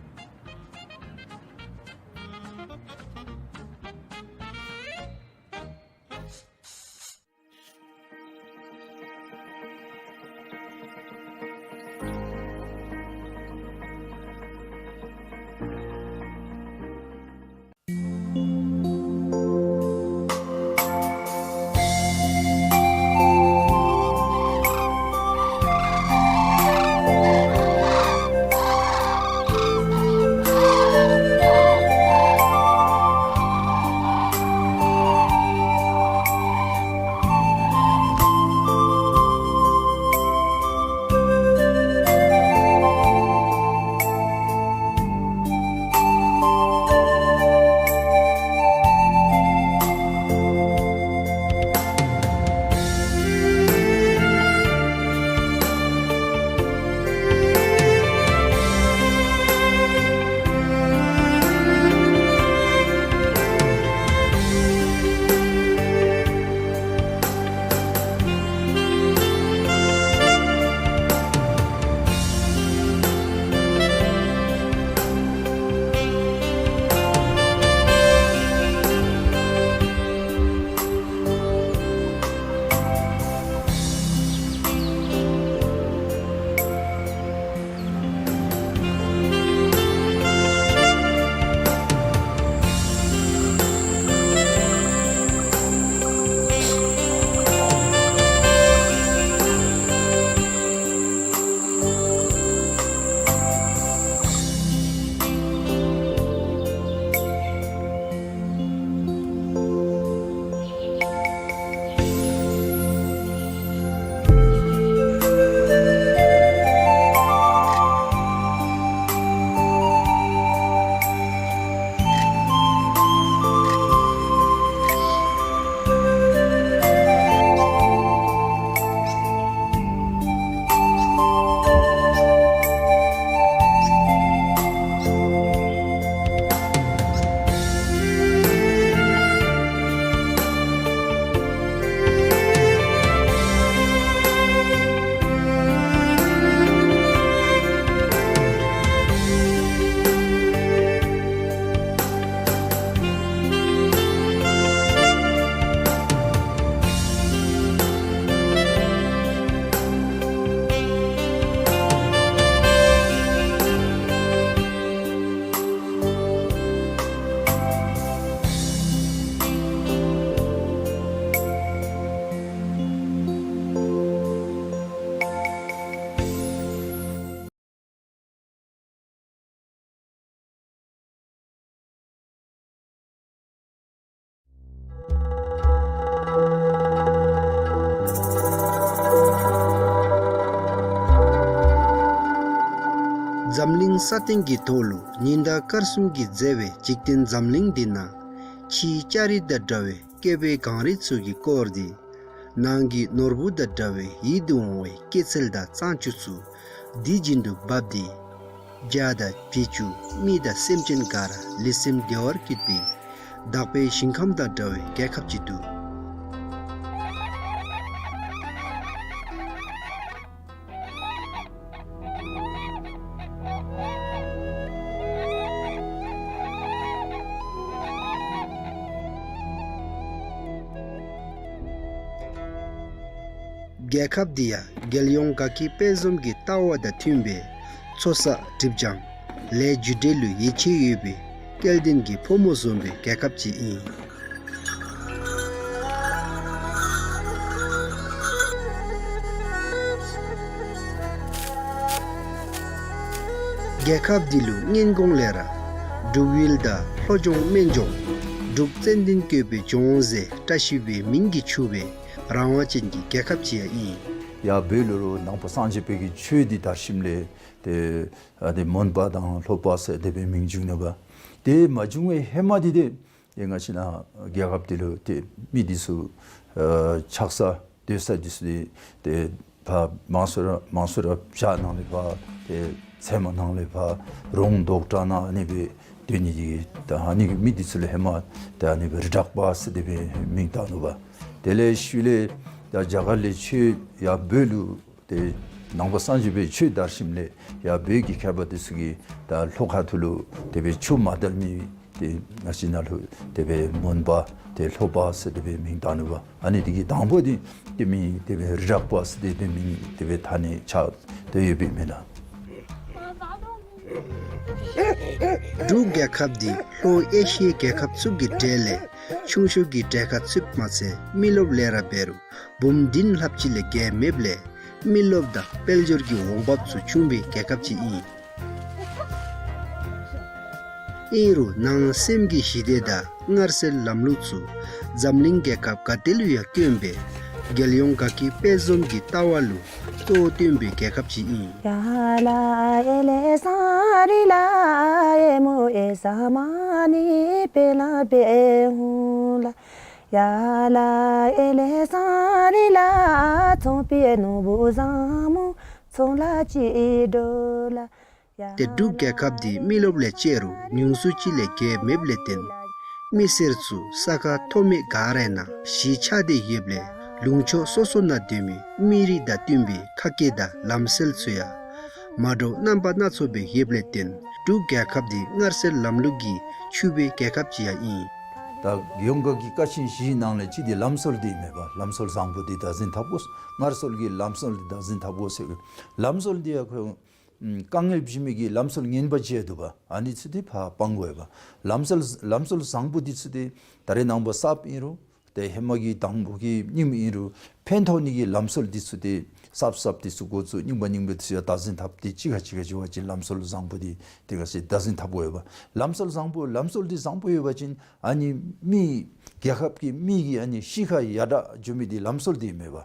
འཛམ་གླིང་ས་སྟེང་གི་ཐོག་ལུ་ཉི་ཟླ་སྐར་གསུམ་གྱིས་མཛེས་པའི་འཇིག་རྟེན་འཛམ་གླིང་འདི་ནང་ཕྱིའི་ལྕགས་རི་དང་འདྲ་བའི་བསྐལ་པའི་གངས་རི་ཚུ་གིས་བསྐོར་ཏེ་ནང་གི་ནོར་བུ་དང་འདྲ་བའི་ཡིད་དུ་འོང་བའི་སྐྱེད་ཚལ་དང་གཙང་ཆུ་ཚུ་དེ་བཞིན་དུ་འབབ་སྟེ་བྱ་དང་བྱི་ཅུང་མི་དང་སེམས་ཅན་ག་ར་ལུས་སེམས་བདེ་བར་སྐྱིད་པའི་དག་པའི་ཞིང་ཁམས་དང་འདྲ་བའི་རྒྱལ་ཁབ་ཅིག་འདུག། རྒྱལ་ཁབ་འདི་ཡང་རྒྱལ་ཡོངས་དགའ་སྐྱིད་དཔལ་འཛོམས་ཀྱི་ལྟ་བ་དང་མཐུན་པའི་འཚོ་བསགས་སྒྲིབ་སྦྱང་ལས་རྒྱུ་འབྲས་ལུ་ཡིད་ཆེས་ཡོད་པའི་སྐལ་ལྡན་གྱི་ཕོ་མོ་འཛོམས་པའི་རྒྱལ་ཁབ་ཅིག་ཨིན། རྒྱལ་ཁབ་འདི་ལུ་སྔོན་གོང་ལས་ར་འབྲུག་ཡུལ་དང་ལྷོ་ལྗོངས་སྨད་ལྗོངས་འབྲུག་ཙན་དན་བཀོད་པའི་ལྗོངས་ཟེར་བཀྲ་ཤིས་པའི་མིང་གིས་ཕྱུག་པའི་རང་དབང་ཅན་གྱི་རྒྱལ་ཁབ་ཅིག་ཡང་ཨིན། ཡར་བོད་ལུ་རུང་ནང་པ་སངས་རྒྱས་པའི་གི་ཆོས་འདི་དར་ཞིནམ་ལས་ཏེ་ཨ་ཏེ་མོན་པ་དང་ལྷོ་པ་ཟེར་དེ་སྦེ་མིང་བྱུང་ནུག་པ། དེ་མ་བྱུང་བའི་ཧེ་མ་འདི་ཏེ་ཏེ་ང་བཅས་ནཱ་རྒྱལ་ཁབ་འདི་ལུ་ཏེ་མི་འདི་ཚུ་ཨ་ཆགས་ས་སྡོད་ས་འདི་ཚུ་ཏེ་ཏེ་ཕར་མང་ཤོས་ར་མང་ཤོས་ར་བྱག་ནང་ལས་ཕར་ཏེ་ཚལ་མ་ནང་ལས་ཕར་རོང་འབྲོག་སྒང་ནང་ཨ་ནི་སྦེ་སྡོད་ནི་འདི་ད་ཨ་ནི་གི་མི་འདི་ཚུ་ལུ་ཧེ་མ་ད་ཨ་ནི་སྦེ་རི་དྲག་པ་ཟེར་དེ་སྦེ་མིང་བཏགས་ནུག་པ། དེ་ལས་ཤུལ་ལས་ད་རྒྱ་གར་ལས་ཆོས་ཡར་བོད་ལུ་ཏེ་ནང་པ་སངས་རྒྱས་པའི་ཆོས་དར་ཞིནམ་ལས་ཡར་བོད་ཀྱི་མཁས་པ་འདི་ཚུ་གིས་ད་ལྷོ་ཁ་ཐུག་ལུ་དེ་སྦེ་ཆོས་མ་དར་མི་ཏེ་ང་བཅས་ནཱ་ལུ་དེ་སྦེ་མོན་པ་ཏེ་ལྷོ་པ་ཟེར་དེ་སྦེ་མིང་བཏགས་ནུག་པ། ཨ་ནི་འདི་གི་དང་པོ་འདི་ཏེ་མིང་དེ་སྦེ་རི་དྲག་པ་ཟེར་དེ་སྦེ་མིང་དེ་སྦེ་ཐ་ནི་ཆགས་ཏེ་ཡོདཔ་ཨིན་མས་ལགས། འབྲུག་རྒྱལ་ཁབ་འདི་ལྷོ་ཨེ་ཤི་ཡའི་རྒྱལ་ཁབ་ཚུ་གི་གྲས་ལས་ཆུང་ཤོས་ཀྱི་གྲས་ཁར་ཚུདཔ་མ་ཚད་མི་རློབས་ལས་ར་འབད་རུང་འབུམ་བདུན་ལྷགཔ་ཅིག་ལས་བརྒལ་མེདཔ་ལས་མི་རློབས་དང་དཔལ་འབྱོར་གྱི་འོང་འབབ་ཚུ་ཆུང་བའི་རྒྱལ་ཁབ་ཅིག་ཨིན། ཨིན་རུང་ནང་སེམས་ཀྱི་ཞི་བདེ་དང་མངར་ཟས་ལམ་ལུགས་ཚུ་འཛམ་གླིང་རྒྱལ་ཁབ་ག་ཏེ་ལུ་ཡང་དཀོན་པའི་རྒྱལ་ཡོངས་དགའ་སྐྱིད་དཔལ་འཛོམས་ཀྱི་ལྟ་བ་ལུ་གཙོ་བོ་བཏོན་པའི་རྒྱལ་ཁབ་ཅིག་ཨིན། ཏེ་འབྲུག་རྒྱལ་ཁབ་འདི་མི་རློབས་ལས་བཅད་རུང་ཉུང་སུ་ཅིག་ལས་བརྒལ་མེདཔ་ལས་བརྟེན་མི་སེར་ཚུ་ས་ཁ་མཐོ་དམན་ག་ར་ནང་གཞིས་ཆགས་ཏེ་ཡོདཔ་ལས་ལུང་ཕྱོགས་སོ་སོ་ནང་སྡོད་མི་མི་རིགས་དང་བསྟུན་པའི་ཁ་སྐད་དང་ལམ་སྲོལ་ཚུ་ཡང་མ་འདྲཝ་རྣམ་པ་སྣ་ཚོགས་སྦེ་ཡོདཔ་ལས་བརྟེན་འབྲུག་རྒྱལ་ཁབ་འདི་མངར་ཟས་ལམ་ལུགས་ཀྱིས་ཕྱུག་པའི་རྒྱལ་ཁབ་ཅིག་ཡང་ཨིན། ད་ཡོངས་གྲགས་ཀྱི་ཀ་ཆེན་བཞིའི་ནང་ལས་གཅིག་འདི་ལམ་སྲོལ་འདི་ཨིན་མས་པ། ལམ་སྲོལ་བཟང་པོ་འདི་བདག་འཛིན་འཐབ་དགོ། མངར་སྲོལ་གྱི་ལམ་སྲོལ་འདི་བདག་འཛིན་འཐབ་དགོ་ཟེར། ལམ་སྲོལ་འདི་ཡང་ཁོ་ཨམ་དཀའ་ངལ་འབྱུང་མི་གི་ལམ་སྲོལ་ངན་པ་ཅིག་འདུག་པ། ཨ་ནི་ཚུ་འདི་ཕར་སྤང་དགོ་པ། ལམ་སྲོལ་ལམ་སྲོལ་བཟང་པོ་འདི་ཚུ་འདི་ད་རེས་ནངས་པ་གསརཔ་ཨིན་རུང་ཏེ་ཧེ་མ་གི་དང་པོ་གི་རྙིངམ་ཨིན་རུང་ཕན་ཐོགས་ནི་གི་ལམ་སྲོལ་འདི་ཚུ་འདི་གསརཔ་གསརཔ་འདི་ཚུ་འགོ་བཙུགས་རྙིང་པ་རྙིང་པ་འདི་ཚུ་ཡང་བདག་འཛིན་འཐབ་སྟེ་གཅིག་ཁར་གཅིག་ཁར་འགྱོ་བ་ཅིན་ལམ་སྲོལ་བཟང་པོ་འདི་ཏེ་ག་ཅི་བདག་འཛིན་འཐབ་དགོ་པ། ལམ་སྲོལ་བཟང་པོ་ལམ་སྲོལ་འདི་བཟང་པོ་ཡོད་པ་ཅིན་ཨ་ནི་མི་རྒྱལ་ཁབ་ཀྱི་མི་གི་ཨ་ནི་གཤིས་ཀ་ཡར་དྲག་འགྱོ་མི་འདི་ལམ་སྲོལ་འདི་ཨིན་མས་པ།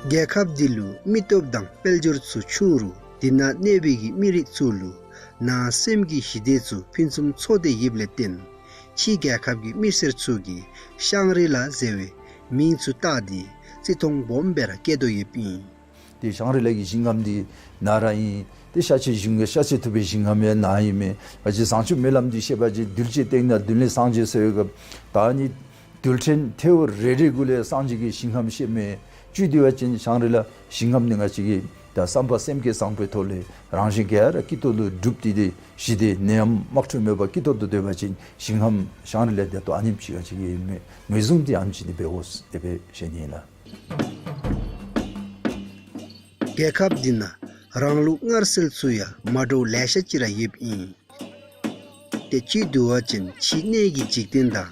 རྒྱལ་ཁབ་འདི་ལུ་མི་སྟོབས་དང་དཔལ་འབྱོར་ཚུ་ཆུང་རུང་འདི་ནང་གནས་པའི་གི་མི་རིགས་ཚུ་ལུ་ནང་སེམས་ཀྱི་ཞི་བདེ་ཚུ་ཕུན་སུམ་ཚོགས་ཏེ་ཡོདཔ་ལས་བརྟེན་ཕྱིའི་རྒྱལ་ཁབ་ཀྱི་མི་སེར་ཚུ་གིས་ཤང་རི་ལ་ཟེར་བའི་མིང་ཚུ་བཏགས་ཏེ་བརྩི་མཐོང་སྦོམ་སྦེ་ར་བསྐྱེད་དོ་ཡོདཔ་ཨིན། ཏེ་ཤང་རི་ལ་གི་ཞིང་ཁམས་འདི་ནཱ་ར་ཨིན། ཏེ་ཤཱཀྱའི་ཞིང་ཤཱཀྱ་ཐུབ་པའི་ཞིང་ཁམས་ཡང་ནཱ་ཨིན་མས། ང་བཅས་བཟང་སྤྱོད་སྨོན་ལམ་འདི་བཤད་པ་ཅིན་རྡུལ་གཅིག་སྟེང་ན་རྡུལ་སྣོད་སངས་རྒྱས་ཟེར་བའི་སྐབས་ད་ཨ་ནི་རྡུལ་ཕྲན་ཐལཝ་རེ་རེ་གུ་ལས་སངས་རྒྱས་ཀྱི་ཞིང་ཁམས་བཤད་མི་བཅུད་འདི་འབད་བ་ཅིན་ཤང་རི་ལ་ཞིང་ཁམས་འདི་ང་བཅས་ཀྱིས་ད་བསམ་པ་སེམས་བསྐྱེད་བཟང་པོའི་ཐོག་ལས་རང་གཞན་ག་ར་སྐྱིད་ཏོང་ཏོ་སྒྲུབ་སྟེ་ཏེ་ཞི་བདེ་ནད་ཡམས་དམག་འཁྲུག་མེད་པར་སྐྱིད་ཏོང་ཏོ་སྡོད་པ་ཅིན་ཞིང་ཁམས་ཤང་རི་ལ་འདི་ད་ཨ་ནེམ་ཅིག་ག་ཅི་གི་ངོས་བཟུང་འདི་ཨ་ནེམ་ཅིག་འདི་འབད་དགོ་ཟེར་དེ་སྦེ་བཤད་ནི་ཨིན་ལགས། རྒྱལ་ཁབ་འདི་ནང་རང་ལུགས་མངར་ཟས་ཚུ་ཡང་མ་འདྲཝ་ལེ་ཤ་ཅིག་ར་ཡོདཔ་ཨིན། ཏེ་གཅིག་བསྡུ་བ་ཅིན་ཕྱི་སྣོད་ཀྱི་འཇིག་རྟེན་དང་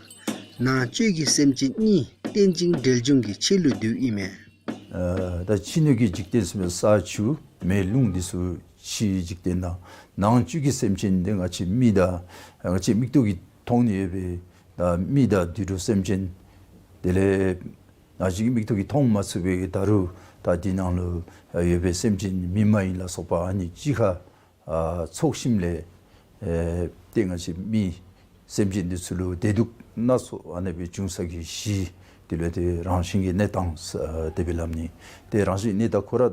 ནང་བཅུད་ཀྱི་སེམས་ཅན་གཉིས་རྟེན་ཅིང་འབྲེལ་འབྱུང་གི་ཆོས་ལུགས་འདུ་ཨིན་མས། ཨ་ད་ཕྱི་སྣོད་ཀྱི་འཇིག་རྟེན་ཟེར་མི་ས་ཆུ་མེ་རླུང་འདི་ཚུ་ཕྱིའི་འཇིག་རྟེན་དང་ནང་བཅུད་ཀྱི་སེམས་ཅན་འདི་ང་བཅས་མི་དང་ང་བཅས་མིག་ཏོ་གིས་མཐོང་ནི་ཡོད་པའི་ ད་མི་དང་དུད་འགྲོ་སེམས་ཅན་དེ་ལས་ང་བཅས་ཀྱི་མིག་ཏོ་གིས་མཐོང་མ་ཚུགས་པའི་ད་རུང་ད་འདི་ནང་ལུ་ཡོད་པའི་སེམས་ཅན་མི་མ་ཡིན་ལ་སོགས་པ་ཨ་ནི་གཅིག་ཁར་ཨ་ཚོགས་ཞིནམ་ལས་ཨེ་ཏེ་ང་བཅས་མི་སེམས་ཅན་འདི་ཚུ་ལུ་བདེ་སྡུག་སྣ་ཚོགས་ཨ་ནི་སྦེ་འབྱུང་ས་གི་གཞི་དེ་ལུ་ཏེ་རང་བཞིན་གྱི་གནས་སྟངས་ཨ་དེ་སྦེ་སླབ་ནི། ཏེ་རང་བཞིན་གནས་སྟངས་ཁོ་ར་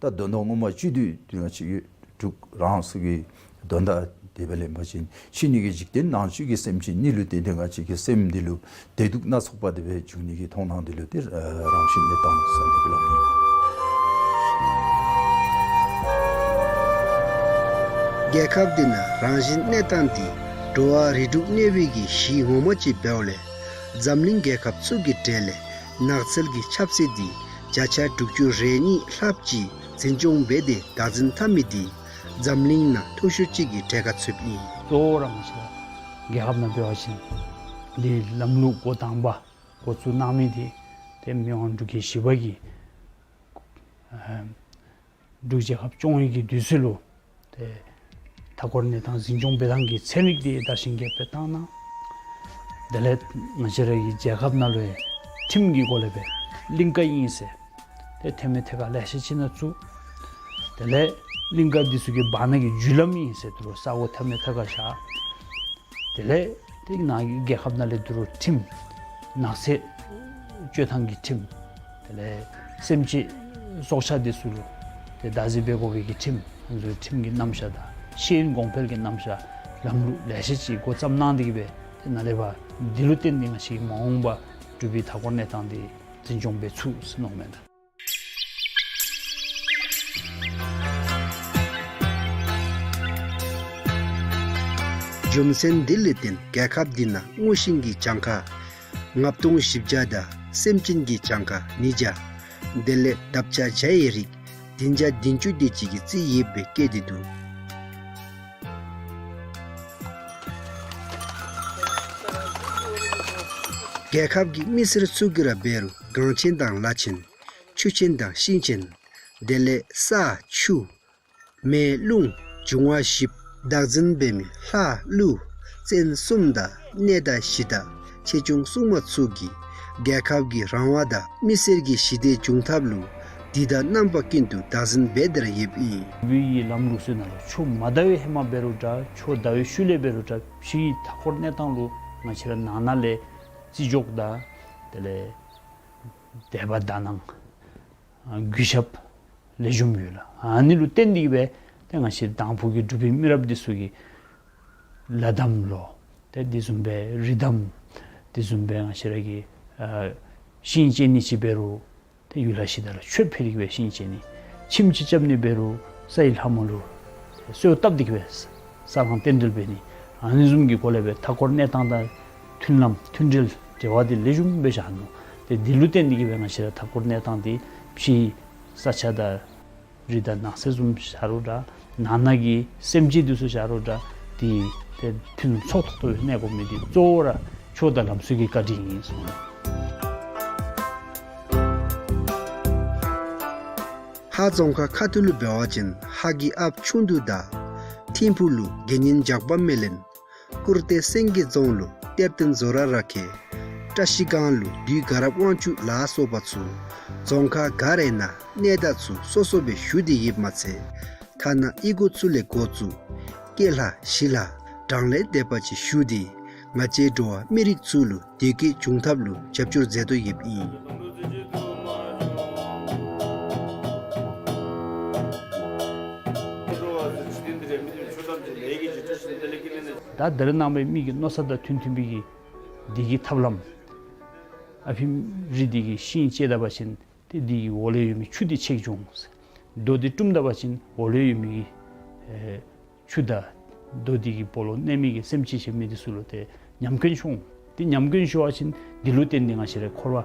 ད་དོན་དག་ངོ་མ་བཅུད་དུ་དུ་ང་བཅས་ཀྱི་འབྲུག་རང་སོ་གི་དོན་དག་དེ་སྦེ་ལེན་པ་ཅིན་ཕྱི་སྣོད་ཀྱི་འཇིག་རྟེན་ནང་བཅུད་ཀྱི་སེམས་ཅན་གཉིས་ལུ་བརྟེན་ཏེ་ང་བཅས་ཀྱི་སེམས་འདི་ལུ་བདེ་སྡུག་སྣ་ཚོགས་པ་དེ་སྦེ་འབྱུང་ནི་གི་མཐོང་སྣང་འདི་ལུ་ཏེ་ཨ་རང་བཞིན་གནས་སྟངས་ཟེར་དེ་སྦེ་སླབ་ནི། རྒྱལ་ཁབ་འདི་ནང་རང་བཞིན་གནས་སྟངས་འདི་འགྲོ་བ་རིགས་དྲུག་གནས་པའི་གི་གཞི་ངོ་མ་ཅིག་འབདཝ་ལས་འཛམ་གླིང་རྒྱལ་ཁབ་ཚུ་གི་གྲས་ལས་ནགས་ཚལ་གྱི་ཁྱབ་ཚད་འདི་བརྒྱ་ཆ་དྲུག་ཅུ་རེ་གཉིས་ལྷགཔ་ཅིག་འཛིན་སྐྱོང་འབད་དེ་བདག་འཛིན་འཐབ་མི་འདི་འཛམ་གླིང་ནང་མཐོ་ཤོས་ཅིག་གི་གྲས་ཁར་ཚུདཔ་ཨིན། གཙོ་བོ་ར་ང་བཅས་རྒྱལ་ཁབ་ནང་འབད་བ་ཅིན་འདི་ལམ་ལུགས་འགོ་དང་པ་འགོ་བཙུགས་གནང་མི་འདི་ཏེ་མི་དབང་འབྲུག་རྒྱལ་བཞི་པ་གིས་ཨ་འབྲུག་རྒྱལ་ཁབ་སྐྱོང་བའི་གི་དུས་ཚོད་ལུ་ཏེ་མཐའ་འཁོར་གནས་སྟངས་འཛིན་སྐྱོང་འབད་ཐངས་ཀྱི་ཚན་རིག་འདི་དར་ཞིང་རྒྱས་པར་བཏང་གནང་། དེ་ལས་ང་བཅས་ར་གི་རྒྱལ་ཁབ་ནང་ལུ་ཡང་ཁྲིམས་ཀྱི་སྒོ་ལས་སྦེ་གླིང་ཀ་ཨིན་ཟེར་ཏེ་ཐད་མེད་ཐད་ཀར་ལེ་ཤ་ཅིག་ནང་བཙུགས། དེ་ལས་གླིང་ཀ་འདི་ཚུ་གི་བར་ན་གི་རྒྱུ་ལམ་ཨིན་ཟེར་དེ་ལུ་ས་སྒོ་ཐད་མེད་ཐད་ཀར་བཞག། དེ་ལས་ཏེ་ནཱ་གི་རྒྱལ་ཁབ་ནང་ལས་དེ་ལུ་ཁྲིམས་ནགས་ཚལ་གཅོད་ཐངས་ཀྱི་ཁྲིམས་དེ་ལས་སེམས་ཅན་སྲོག་ཆགས་འདི་ཚུ་ལུ་ཏེ་བདག་འཛིན་འབད་དགོ་པའི་གི་ཁྲིམས་ང་བཅས་ཁྲིམས་ཀྱི་རྣམ་གཞག་དང་ཤེས་ཡོན་གོང་འཕེལ་གྱི་རྣམ་གཞག་ལམ་ལུགས་ལེ་ཤ་ཅིག་འགོ་བརྩམས་གནང་སྟེ་གི་སྦེ་ཏེ་ནཱ་ལས་ཕར་འདི་ལུ་བརྟེན་ཏེ་ང་བཅས་མ་འོངས་པ་འབྲུག་པའི་མཐའ་འཁོར་གནས་སྟངས་འདི་འཛིན་སྐྱོང་འབད་ཚུགས་ཟེར་མནོཝ་མས་ད། རྒྱུ་མཚན་འདི་ལུ་བརྟེན་རྒྱལ་ཁབ་འདི་ནང་སྔོ་ཤིང་གི་གྱངས་ཁ་ལྔ་སྟོང་བཞི་བརྒྱ་དང་སེམས་ཅན་གྱི་གྱངས་ཁ་ཉིས་བརྒྱ་དེ་ལས་འདབ་ཆགས་བྱ་ཡི་རིགས་བདུན་བརྒྱ་བདུན་ཅུ་དེ་ཅིག་གི་རྩིས་ཡོདཔ་སྦེ་བཀོད་དེ་འདུག། རྒྱལ་ཁབ་ཀྱི་མི་སེར་ཚུ་གིས་ར་འབད་རུང་གངས་ཅན་དང་ལ་ཆེན་ཆུ་ཆེན་དང་ཤིང་ཆེན་དེ་ལས་ས་ཆུ་མེ་རླུང་འབྱུང་བ་བཞིཔ་བདག་འཛིན་འབད་མི་ལྷ་ཀླུ་བཙན་གསུམ་དང་གནས་བདག་གཞི་བདག་ཆེ་ཆུང་སྲུང་མ་ཚུ་གིས་རྒྱལ་ཁབ་ཀྱི་རང་དབང་དང་མི་སེར་གྱི་ཞི་བདེ་འབྱུང་ཐབས་ལུ་དུས་དང་རྣམ་པ་ཀུན་ཏུ་བདག་འཛིན་འབད་དེ་ར་ཡོདཔ་ཨིན། བོད་ཀྱི་ལམ་ལུགས་ཚུ་ནང་ལུ་ཆུ་མ་དར་བའི་ཧེ་མ་འབད་རུང་འདྲ་ཆུ་དར་བའི་ཤུལ་ལས་འབད་རུང་འདྲ་ཕྱིའི་མཐའ་འཁོར་གནས་སྟངས་ལུ་ང་བཅས་ར་ནང་ན་ལས་བརྩི་འཇོག་དང་དེ་ལས་དད་པ་དག་སྣང་གུས་ཞབས་ལེགས་ཤོམ་ཡོད་ལགས། ཨ་ནི་ལུ་བརྟེན་ཏེ་གི་སྦེ་ཏེ་ང་བཅས་དང་ཕུ་གི་འབྲུག་པའི་མི་རབས་འདི་ཚུ་གིས་ལ་དམ་ལོ་ཏེ་དེ་བཟུམ་སྦེ་རི་དམ་དེ་བཟུམ་སྦེ་ང་བཅས་ར་གི་ཨ་ཤིང་བཅད་ནི་ཅིག་འབད་རུང་ཏེ་ཡུལ་ལྷ་གཞི་བདག་ལུ་མཆོད་ཕུལ་ཏེ་གི་སྦེ་ཤིང་བཅད་ནི། ཁྱིམ་ཅིག་རྐྱབ་ནི་འབད་རུང་ས་ཡི་ལྷ་མོ་ལུ་གསོལཝ་བཏབ་སྟེ་གི་སྦེ་ས་ལང་རྟེན་འབྲེལ་འབད་ནི། ཨ་ནི་བཟུམ་གྱི་སྒོ་ལས་སྦེ་མཐའ་འཁོར་གནས་སྟངས་དང་མཐུན་ལམ་མཐུན་འབྲེལ་འབྲེལ་བ་འདི་ལེགས་ཤོམ་སྦེ་བཞག་ནུག། ཏེ་འདི་ལུ་བརྟེན་ཏེ་གི་སྦེ་ང་བཅས་ར་མཐའ་འཁོར་གནས་སྟངས་འདི་ཕྱིའི་ས་ཆ་དང་རི་དང་ནགས་ཚལ་བཟུམ་བཞག་རུང་འདྲ་ནང་ན་གི་སེམས་ཅན་འདི་ཚུ་བཞག་རུང་འདྲ་འདི་ཏེ་ཕུན་སུམ་ཚོགས་ཏོག་ཏོ་སྦེ་གནས་དགོ་མི་འདི་གཙོ་བོ་ར་ཆོས་དང་ལམ་སྲོལ་གྱི་བཀའ་དྲིན་ཨིན་གསུངས་ནུག། ཧཱ་རྫོང་ཁག་ཁ་ཐུག་ལུ་འབད་བ་ཅིན་ཧཱ་གི་ཨཔ་ཆུང་དུ་དང་ཐིམ་ཕུ་ལུ་དགེ་བསྙེན་ཇག་པ་མེ་ལེན། ཀུར་ཏེ་སེང་གེ་རྫོང་ལུ་གཏེར་སྟོན་ཛོ་ར་ར་ཁེ། བཀྲ་ཤིས་སྒང་ལུ་བདུད་དགའ་རབ་དབང་ཕྱུག་ལ་སོགས་པ་ཚུ་རྫོང་ཁག་ག་ར་ནང་གནས་བདག་ཚུ་སོ་སོ་སྦེ་བཞུགས་ཏེ་ཡོདཔ་མ་ཚད་ཐ་ན་གཡུས་སྒོ་ཚུ་ལས་འགོ་བཙུགས་སྐྱེས་ལྷ་བྱི་ལྷ་བྲང་ལས་སྡེ་པ་ཅིག་བཞུགས་ཏེ་ང་བཅས་འགྲོ་བ་མི་རིགས་ཚུ་ལུ་བདེ་སྐྱིད་འབྱུང་ཐབས་ལུ་རྒྱབ་སྐྱོར་མཛད་དོ་ཡོདཔ་ཨིན། ད་ད་རེས་ནངས་པའི་མི་གི་མནོ་བསམ་དང་མཐུན་མཐུན་པའི་གི་འདི་གི་ཐབས་ལམ་ཨ་ཕི་རི་འདི་གི་ཤིང་བཅད་ད་པ་ཅིན་ཏེ་འདི་གི་འོག་ལས་ཡོད་མི་ཆུ་འདི་ཆད་འགྱོ་འོང་། རྡོ་འདི་བཀྲུམ་ད་པ་ཅིན་འོག་ལས་ཡོད་མི་གི་ཨེ་ཆུ་དང་རྡོ་འདི་གི་སྦོ་ལོགས་གནས་མི་གི་སེམས་ཅན་ཆ་མེད་འདི་ཚུ་ལུ་ཏེ་ཉམས་སྐྱོན་ཤོང་། ཏེ་ཉམས་སྐྱོན་ཤོར་བ་ཅིན་འདི་ལུ་བརྟེན་ཏེ་ང་བཅས་ར་འཁོར་བ་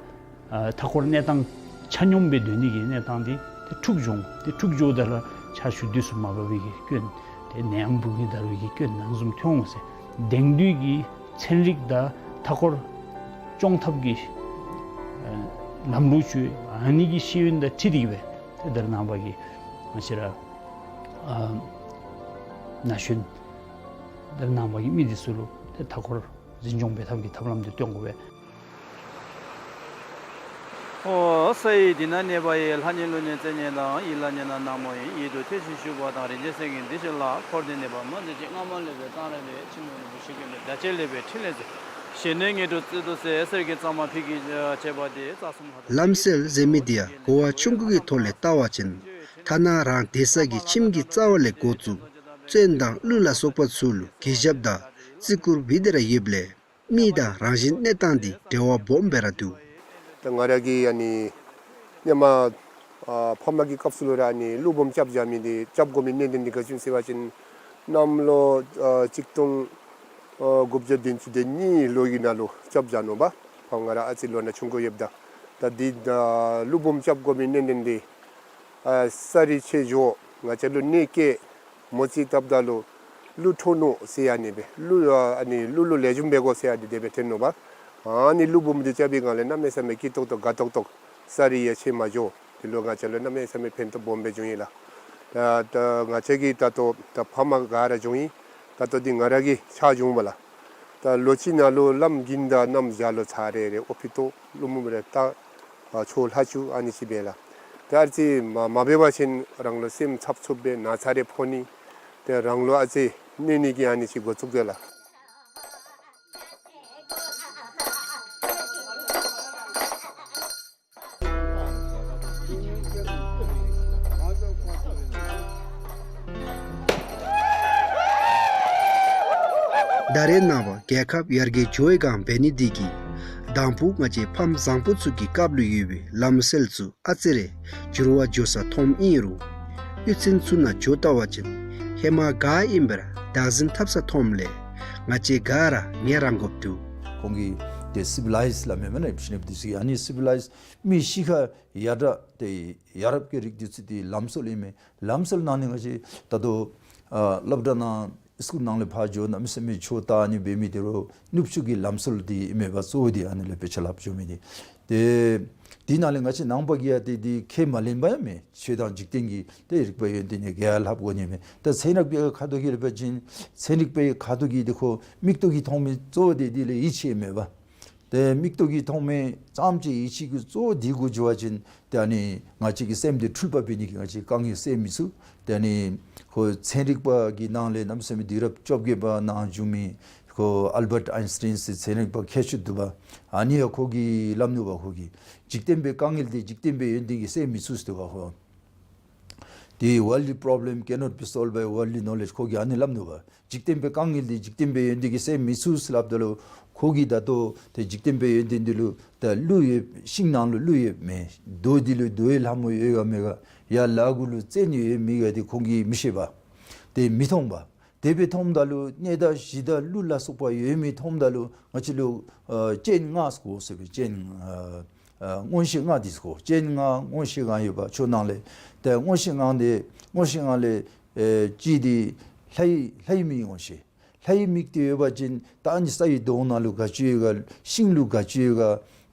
ཨ་མཐའ་འཁོར་གནས་སྟངས་ཆ་སྙོམས་སྦེ་སྡོད་ནི་གི་གནས་སྟངས་འདི་ཏེ་འཁྲུགས་འགྱོ་འོང་། ཏེ་འཁྲུགས་འགྱོཝ་ད་ལུ་ཆར་ཆུ་དུས་སུ་མ་འབབ་པའི་གི་སྐྱོན་ཏེ་ནད་ཡམས་འབུ་གི་འདར་བའི་གི་སྐྱོན་ཨ་ནི་བཟུམ་ཐོན་འོང་ཟེར། དེང་དུས་ཀྱི་ཚན་རིག་དང་མཐའ་འཁོར་སྐྱོང་ཐབས་ཀྱི་ཨ་ལམ་ལུགས་ཚུ་ཨ་ནི་གི་ཤེས་ཡོན་དང་འཁྲིལ་ཏེ་གི་སྦེ་ཏེ་ད་རེས་ནངས་པ་གི་ང་བཅས་ར་ཨ་ན་གཞོན་ད་རེས་ནངས་པ་གི་མི་འདི་ཚུ་ལུ་ཏེ་མཐའ་འཁོར་ འཛིན་སྐྱོང་འབད་ཐབས་ཀྱི་ཐབས་ལམ་འདི་སྟོན་དགོ་པས། ཨོ་ས་ཡི་འདི་ན་གནས་པ་ཡི། ལྷ་ཉིད་ཀླུ་ཉིད་རྩེ་ཉིད་དང་། ཡིད་ལ་ཉེ་ན་ནག་མོ་ཡིན། ཡིད་དུ་ཐེ་ཞིང་ཞུགས་པ་དང་། རིན་ཆེན་གསེར་གྱི་འདི་ཞིག་ལ། འཁོར་འདས་ནད་པ་མ་འཛིན་ཅིག། སྔ་མ་ལས་པའི་གཙང་རབ་ཡིན། ཕྱི་མ་ལས་པའི་ཤིང་ཀུན་ལས། བརྡ་ཆད་ལས་པའི་ཕྲིན་ལས་མཛོད། ཞི་གནས་ཉིད་དུ་བརྩེ་དུ་གསལ། གསེར་གྱི་གཙང་མ་ཕུད་ཀྱིས་བྱས་པ་དེ། རྩ་གསུམ་ལྷ་དང་། ལམ་སེལ་ཟེར་མི་འདི་ཡང་གོ་བ་ཆུང་ཀུ་གི་ཐོག་ལས་བལྟ་བ་ཅིན་ཐ་ན་རང་སྡོད་ས་གི་ཁྱིམ་གྱི་རྩ་བ་ལས་འགོ་བཙུགས་བཙོན་དང་ཀླུ་ལ་སོགས་པ་ཚུ་ལུ་གུས་ཞབས་དང་བརྩི་བཀུར་འབད་དེ་ར་ཡོདཔ་ལས་མི་དང་རང་བཞིན་གནས་སྟངས་འདི་འབྲེལ་བ་སྦོམ་སྦེ་ར་འདུག། ད་ང་ར་གིས་ཨ་ནི་སྔོན་མ་ཨ་ཕམ་གི་སྐབས་སུ་ལུ་ར་ཨ་ནི་ཀླུ་འབུམ་རྐྱབ་བཞག་མི་འདི་རྐྱབ་དགོ་མི་གནད་དོན་འདི་ག་ཅི་ཨིན་ཟེར་བ་ཅིན་གནམ་ལོ་ཨ་གཅིག་སྟོང་ཨ་དགུ་བརྒྱ་བདུན་ཅུ་དོན་གཉིས་ལོ་གི་ནང་ལུ་རྐྱབ་བཞག་ནུག་པ། ཕམ་ང་ར་ཨ་ཙི་ལོ་ན་ཆུང་ཀུ་ཡོདཔ་ད། ད་འདི་ད་ཀླུ་འབུམ་རྐྱབ་དགོ་མི་གནད་དོན་འདི་ཨ་ས་རིས་ཆད་འགྱོ། ང་བཅས་ལུ་གནོད་བཀལ། མོ་རྩིས་བཏབ་ད་ལུ་ཀླུ་འཕྲོག་ནུག་ཟེར་ཨ་ནི་སྦེ་ཀླུ་ཨ་ཨ་ནི་ཀླུ་ལུ་ལེགས་ཤོམ་འབད་དགོ་ཟེར་ཨ་ནི་དེ་སྦེ་ཐོན་ནུག་པ། ཨ་ནི་ཀླུ་འབུམ་འདི་རྐྱབ་པའི་སྒང་ལས་གནམ་མེད་ས་མེད་སྐྱིད་ཏོག་ཏོ་དགའ་ཏོག་ཏོ། ས་རིས་ཡང་ཆད་མ་འགྱོ། དེ་ལུ་ང་བཅས་ལུ་གནམ་མེད་ས་མེད་ཕན་ཐོགས་སྦོམ་སྦེ་བྱུང་ཡི་ལགས། ད་ད་ང་བཅས་ཀྱི་ད་ལྟོ་ད་ཕམ་ག་ར་བྱུང་ཡི། ད་ལྟོ་འདི་ང་ར་གི་ཆ་བྱུང་བ་ལགས། ད་ལོ་གཅིག་ནང་ལུ་བླམ་གིང་དང་གནམ་བྱཱར་ལོ་ཚར་རེ་རེ་ཨོ་ཕི་ཏོ་ཀླུ་འབུམ་རེ་ད་ཨ་ཆོས་ལྷག་བཅུག་ཨ་ནི་ཅིག་འབད་ལགས། ད་ཨ་ཙི་མ་མ་འབད་བ་ཅིན་རང་ལུ་སེམས་འཚབ་འཚུབ་སྦེ་ན་ཚ་རེ་ཕོག་ནི། ཏེ་རང་ལུ་ཨ་ཙི་གནོད་ནི་གི་ཨ་ནི་ཅིག་འགོ་བཙུགས་ཏེ་ལགས། ད་རེས་ནངས་པ་རྒྱལ་ཁབ་ཡར་རྒྱས་འགྱོ་བའི་སྒང་འབད་ནི་འདི་གིས་དང་ཕུ་ང་བཅས་ཕམ་བཟང་པོ་ཚུ་གི་སྐབས་ལུ་ཡོད་པའི་ལམ་སྲོལ་ཚུ་ཨ་ཙི་རེ་འགྱུར་བ་འགྱོ་ས་མཐོངམ་ཨིན་རུང་གཡུས་ཚན་ཚུ་ནང་འགྱོ་བལྟ་བ་ཅིན་ཧེ་མ་ག་ཨིནམ་སྦེ་ར་བདག་འཛིན་འཐབ་ས་མཐོངམ་ལས་ང་བཅས་ག་ར་ངལ་རངས་དགོཔ་འདུག། ཁོང་གིས་ཏེ་སི་བི་ལའིཛ་སླབ་མས་མེན་ན། ཨིན་ན་འདི་ཚུ་ཨ་ནི་སི་བི་ལའིཛ་མི་ཤི་ཁ་ཡར་དྲག་ཏེ་ཡ་རབས་ཀྱི་རིག་འདི་ཚུ་འདི་ལམ་སྲོལ་ཨིན་མས། ལམ་སྲོལ་ནང་ནི་ང་བཅས་ད་ལྟོ་ཨ་སློབ་གྲྭ་ནང་སི་ཀུལ་ནང་ལས་ཕར་འགྱོ་གནམ་མེད་ས་མེད་ཆོས་ལྟ་ནི་འབད་མི་འདི་རུང་ནུབ་ཕྱོགས་ཀྱི་ལམ་སྲོལ་འདི་ཨིན་མས་པ། གཙོ་བོ་འདི་ཨ་ནི་ལས་དཔེ་ཆ་སླབ་འགྱོ་མི་འདི། ཏེ་འདི་ནང་ལས་ང་བཅས་ནང་པ་གིས་ཡང་ཏེ་འདི་ཁས་མ་ལེན་པ་ཡང་མེད། ཆོས་དང་འཇིག་རྟེན་གྱི་ཏེ་རིག་པ་ཡོན་ཏན་གྱི་ག་ཡང་ལྷབ་དགོ་ནི་མེད། ད་ཚན་རིག་པའི་ཁ་ཐུག་གི་ལས་འབད་བ་ཅིན་ཚན་རིག་པའི་ཁ་ཐུག་གི་འདི་ཁོ་མིག་ཏོ་གིས་མཐོང་མི་གཙོ་བོ་འདི་འདི་ལུ་ཡིད་ཆེས་མེད་པ། ཏེ་མིག་ཏོ་གིས་མཐོང་མི་ཙམ་ཅིག་ཡིད་ཆེས་ཀྱི་གཙོ་བོ་འདི་གུ་འགྱོ་བ་ཅིན་ཏེ་ཨ་ནི་ང་བཅས་ཀྱི་སེམས་འདི་འཁྲུལ་པ་འབད་ནི་གི་ང་བཅས་དཀའ་ངལ་སེལ་མི་ཚུགས། ཏེ་ཨ་ནི་ཁོ་ཚན་རིག་པ་གི་ནང་ལས་གནམ་མེད་ས་མེད་དུས་རབས་བཅོ་བརྒྱད་པ་ནང་བྱུང་མི་ཁོ་ཨལ་བཊ་ཨའིན་སི་ཊེན་ཟེར་ཚན་རིག་པ་མཁས་ཤོས་འདུག་པ། ཨ་ནི་ཡང་ཁོ་གིས་སླབ་ནུག་པ། ཁོ་གིས་འཇིག་རྟེན་པའི་དཀའ་ངལ་འདི་འཇིག་རྟེན་པའི་ཡོན་ཏན་གྱིས་སེལ་མི་ཚུགས་ཟེར་འདུག་པ། ཁོ་འདི་worldly problem cannot be solved by worldly knowledge ཁོ་གིས་ཨ་ནི་སླབ་ནུག་པ། འཇིག་རྟེན་པའི་དཀའ་ངལ་འདི་འཇིག་རྟེན་པའི་ཡོན་ཏན་གྱིས་སེལ་མི་ཚུགས་ཟེར་སླབ་ད་ལུ་ཁོ་གིས་ད་ལྟོ་ཏེ་འཇིག་རྟེན་པའི་ཡོན་ཏན་འདི་ལུ་ད་ཀླུ་ཡོད་ཤིང་ནང་ལུ་ཀླུ་ཡོདཔ་མས། རྡོ་འདི་ལུ་རྡོའི་ལྷ་མོ་ཡོད་ག་མེད་ག་ཡར་ལ་གུ་ལུ་བཙན་ཡོད་མེད་ག་འདི་ཁོང་གིས་མི་ཤེས་པ། ཏེ་མི་མཐོང་པ། དེ་སྦེ་མཐོངམ་ད་ལུ་གནས་བདག་གཞི་བདག་ཀླུ་ལ་སོགས་པ་ཡོད་མི་མཐོངམ་ད་ལུ་ང་བཅས་ལུ་ཨ་སྤྱན་ལྔ་ཟེར་གོ་ཟེར་བའི་སྤྱན་ཨ་ཨ་མངོན་ཤེས་ལྔ་འདི་ཟེར་གོ། སྤྱན་ལྔ་མངོན་ཤེས་ལྔ་ཡོད་པ་ཆོས་ནང་ལས། ཏེ་མངོན་ཤེས་ལྔ་འདི་མངོན་ཤེས་ལྔ་ལས་ཨེ་གཅིག་འདི་ལྷའི་ལྷའི་མིག་མངོན་ཤེས། ལྷའི་མིག་འདི་ཡོད་པ་ཅིན་ད་ཨ་ནི་ས་ཡི་དོང་ནང་ལུ་ག་ཅི་ཡོད་ག་ཤིང་ལུ་ག་ཅི་ཡོད་ག་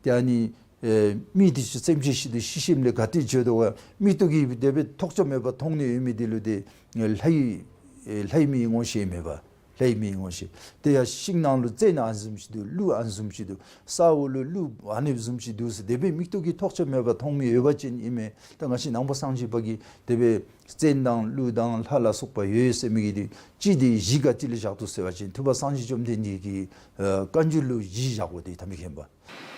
ཏེ་ཨ་ནི་ཨེ་མི་འདི་ཚུ་སེམས་ཅན་ཤི་དོ་ཤི་ཤིམ་ལས་ག་ཏེ་འགྱོ་དོ་ག་མིག་ཏོ་གིས་དེ་སྦེ་ཐོགས་ཆགས་མེད་པར་མཐོང་ནི་ཡོད་མི་འདི་ལུ་ཏེ་ལྷའི་ཨེ་ལྷའི་མིག་མངོན་ཤེས་མེན་པ། ལྷའི་མིག་མངོན་ཤེས། དེ་ཡང་ཤིང་ནང་ལུ་བཙན་ཨ་ནི་བཟུམ་ཅིག་འདུག། ཀླུ་ཨ་ནི་བཟུམ་ཅིག་འདུག། ས་འོག་ལུ་ཀླུ་ཨ་ནི་བཟུམ་ཅིག་འདུག་ཟེར་དེ་སྦེ་མིག་ཏོ་གིས་ཐོགས་ཆགས་མེད་པར་མཐོང་མི་ཡོད་པ་ཅིན་ཨིན་མས། ད་ང་བཅས་ནང་པ་སངས་རྒྱས་པ་གིས་དེ་སྦེ་བཙན་དང་ཀླུ་དང་ལྷ་ལ་སོགས་པ་ཡོད་ཟེར་མི་གི་འདི་གཅིག་འདི་གཞི་ག་ཅི་ལུ་བཞག་དོ་ཟེར་བ་ཅིན་ཐུབ་པ་སངས་རྒྱས་བཅོམ་ལྡན་འདས་ཀྱི་ཨ་བཀའ་འགྱུར་ལུ་གཞི་བཞག་དགོ། དེ་ཐ་མི་མཁྱེན་པ།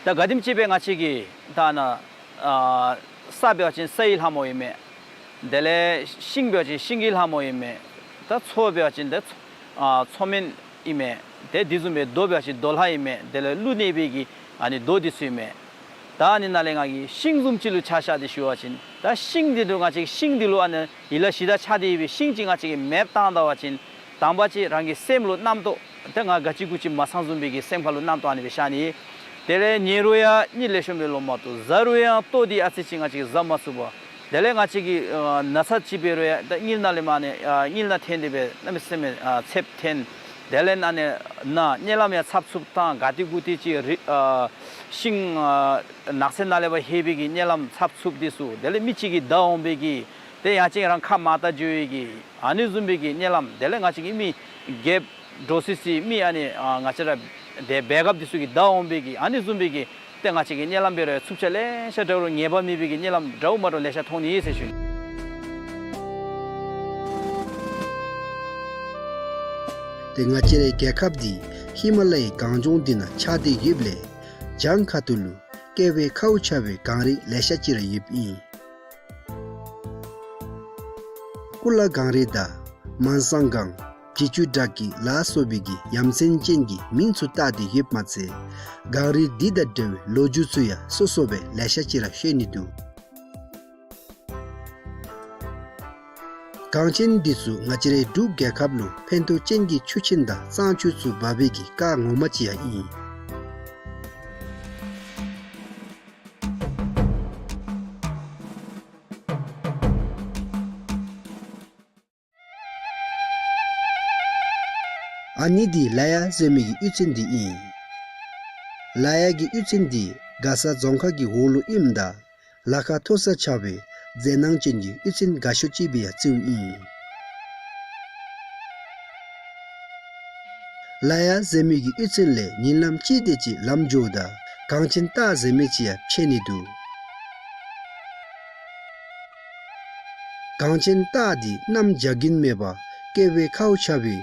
ད་ག་དེམ་ཅིག་སྦེ་ང་བཅས་ཀྱི་ད་ནཱ་ཨ་ས་འབད་བ་ཅིན་སའི་ལྷ་མོ་ཨིན་མས། དེ་ལས་ཤིང་འབད་བ་ཅིན་ཤིང་གི་ལྷ་མོ་ཨིན་མས། ད་མཚོ་འབད་བ་ཅིན་ད་མཚོ་ཨ་མཚོ་སྨན་ཨིན་མས། ཏེ་དེ་བཟུམ་སྦེ་རྡོ་འབད་བ་ཅིན་རྡོ་ལྷ་ཨིན་མས། དེ་ལས་ཀླུ་གནས་པའི་གི་ཨ་ནི་རྡོ་འདི་ཚུ་ཨིན་མས། ད་ཨ་ནི་ནང་ལས་ང་གིས་ཤིང་བཟུམ་ཅིག་ལུ་ཆ་བཞག་སྟེ་ཞུ་བ་ཅིན་ད་ཤིང་འདི་ལུ་ང་བཅས་ཤིང་འདི་ལུ་ཨ་ནི་ཡིད་ལ་ཞེན་ད་ཆགས་ཏེ་ཡོད་པའི་ཤིང་ཅིག་ང་བཅས་ཀྱིས་མེདཔ་བཏང་ད་པ་ཅིན་དང་པ་ཅིག་རང་གི་སེམས་ལུ་རྣམ་རྟོག་ཏེ་ང་ག་ཅི་གུ་ཅི་མ་ཚང་བཟུམ་སྦེ་གི་སེམས་ཁ་ལུ་རྣམ་རྟོག་ཨ་ནི་སྦེ་ཤར་ནི། དེ་ལས་ཉལ་རུང་ཡང་གཉིད་ལེགས་ཤོམ་སྦེ་ལོག་མ་བཏུབ། བཟའ་རུང་ཡང་ལྟོ་འདི་ཨ་ཙི་ཅིག་ང་བཅས་ཀྱིས་བཟའ་མ་ཚུགས་པ། དེ་ལས་ང་བཅས་ཀྱིས་ཨ་ན་ཚ་ཅིག་འབད་རུང་ཡང་ད་གཉིད་ནང་ལས་མར་ཨ་ནི་ཨ་གཉིད་ནང་འཐེན་ཏེ་སྦེ་གནམ་མེད་ས་མེད་ཨ་ཚདཔ་འཐེན། དེ་ལས་ཨ་ནི་ན་གཉིད་ལམ་ཡང་ཚབ་ཚུབ་བཏང་། ག་ཏེ་གུ་ཏེ་ཅིག་རི་ཨ་ཤིང་ཨ་ནགས་ཚལ་ནང་ལས་ཕར་ལྷོད་པའི་གི་གཉིད་ལམ་ཚབ་ཚུབ་འདི་ཚུ། དེ་ལས་མི་གཅིག་གིས་བདའ་འོང་པའི་གི་ཏེ་ཡང་ཅིན་རང་ཁ་མར་བལྟ་འགྱོ་བའི་གི་ཨ་ནི་བཟུམ་སྦེ་གི་གཉིད་ལམ། དེ་ལས་ང་བཅས་ཀྱི་མི་རྒསཔ་འདྲོག་སི་སི་མི་ཨ་ནི་ཨ་ང་བཅས་ར་ ཏེ་འབད་སྐབས་འདི་ཚུ་གིས་བདའ་འོང་པའི་གི་ཨ་ནི་བཟུམ་མའི་གི་ཏེ་ང་བཅས་ཀྱི་གཉིད་ལམ་འབད་རུང་འཚུབ་ཆ་ལེ་ཤ་འདྲ་རུང་ངེས་པ་མེད་པའི་གི་གཉིད་ལམ་འདྲཝ་མ་འདྲཝ་ལེ་ཤ་མཐོང་ནི་ཨིན་ཟེར་ཞུ་ནི། ཏེ་ང་བཅས་རའི་རྒྱལ་ཁབ་འདི་ཧི་མ་ལ་ཡའི་གངས་ལྗོངས་འདི་ནང་ཆགས་ཏེ་ཡོདཔ་ལས་བྱང་ཁ་ཐུག་ལུ་བསྐལ་པའི་ཁཝ་ཆགས་པའི་གངས་རི་ལེ་ཤ་ཅིག་ར་ཡོདཔ་ཨིན། ཀུ་ལ་གངས་རི་དང་མན་སང་གངས། བྱི་ཅུ་བྲག་སྐྱིད་ལ་སོགས་པའི་གི་ཡ་མཚན་ཅན་གྱི་མིང་ཚུ་བཏགས་ཏེ་ཡོདཔ་མ་ཚད་གངས་རི་འདི་དང་འབྲེལ་བའི་ལོ་རྒྱུས་ཚུ་ཡང་སོ་སོ་སྦེ་ལེ་ཤ་ཅིག་ར་ཤེས་ནི་འདུག། གངས་ཆེན་འདི་ཚུ་ང་བཅས་རའི་འབྲུག་རྒྱལ་ཁབ་ལུ་ཕན་ཐོགས་ཅན་གྱི་ཆུ་ཆེན་དང་གཙང་ཆུ་ཚུ་འབབ་པའི་གི་རྐ་ངོ་མ་ཅིག་ཡང་ཨིན། ཨ་ནི་འདི་ལ་ཡ་ཟེར་མི་གི་གཡུས་ཚན་འདི་ཨིན། ལ་ཡ་གི་གཡུས་ཚན་འདི་མགར་ས་རྫོང་ཁག་གི་འོག་ལུ་ཨིནམ་ད་ལ་ཁ་མཐོ་ས་ཆགས་པའི་མཛེས་སྣང་ཅན་གྱི་གཡུས་ཚན་དགའ་ཤོས་ཅིག་སྦེ་ཡང་བརྩིཝ་ཨིན། ལ་ཡ་ཟེར་མི་གི་གཡུས་ཚན་ལས་ཉིན་ལམ་ཅིག་དེ་ཅིག་ལམ་འགྱོཝ་ད་གངས་ཆེན་སྟག་ཟེར་མི་ཅིག་ཡང་ཕྱད་ནི་འདུག། གངས་ཆེན་སྟག་འདི་གནམ་བྱཱར་གྱིན་མེད་པར་བསྐལ་པའི་ཁཝ་ཆགས་པའི་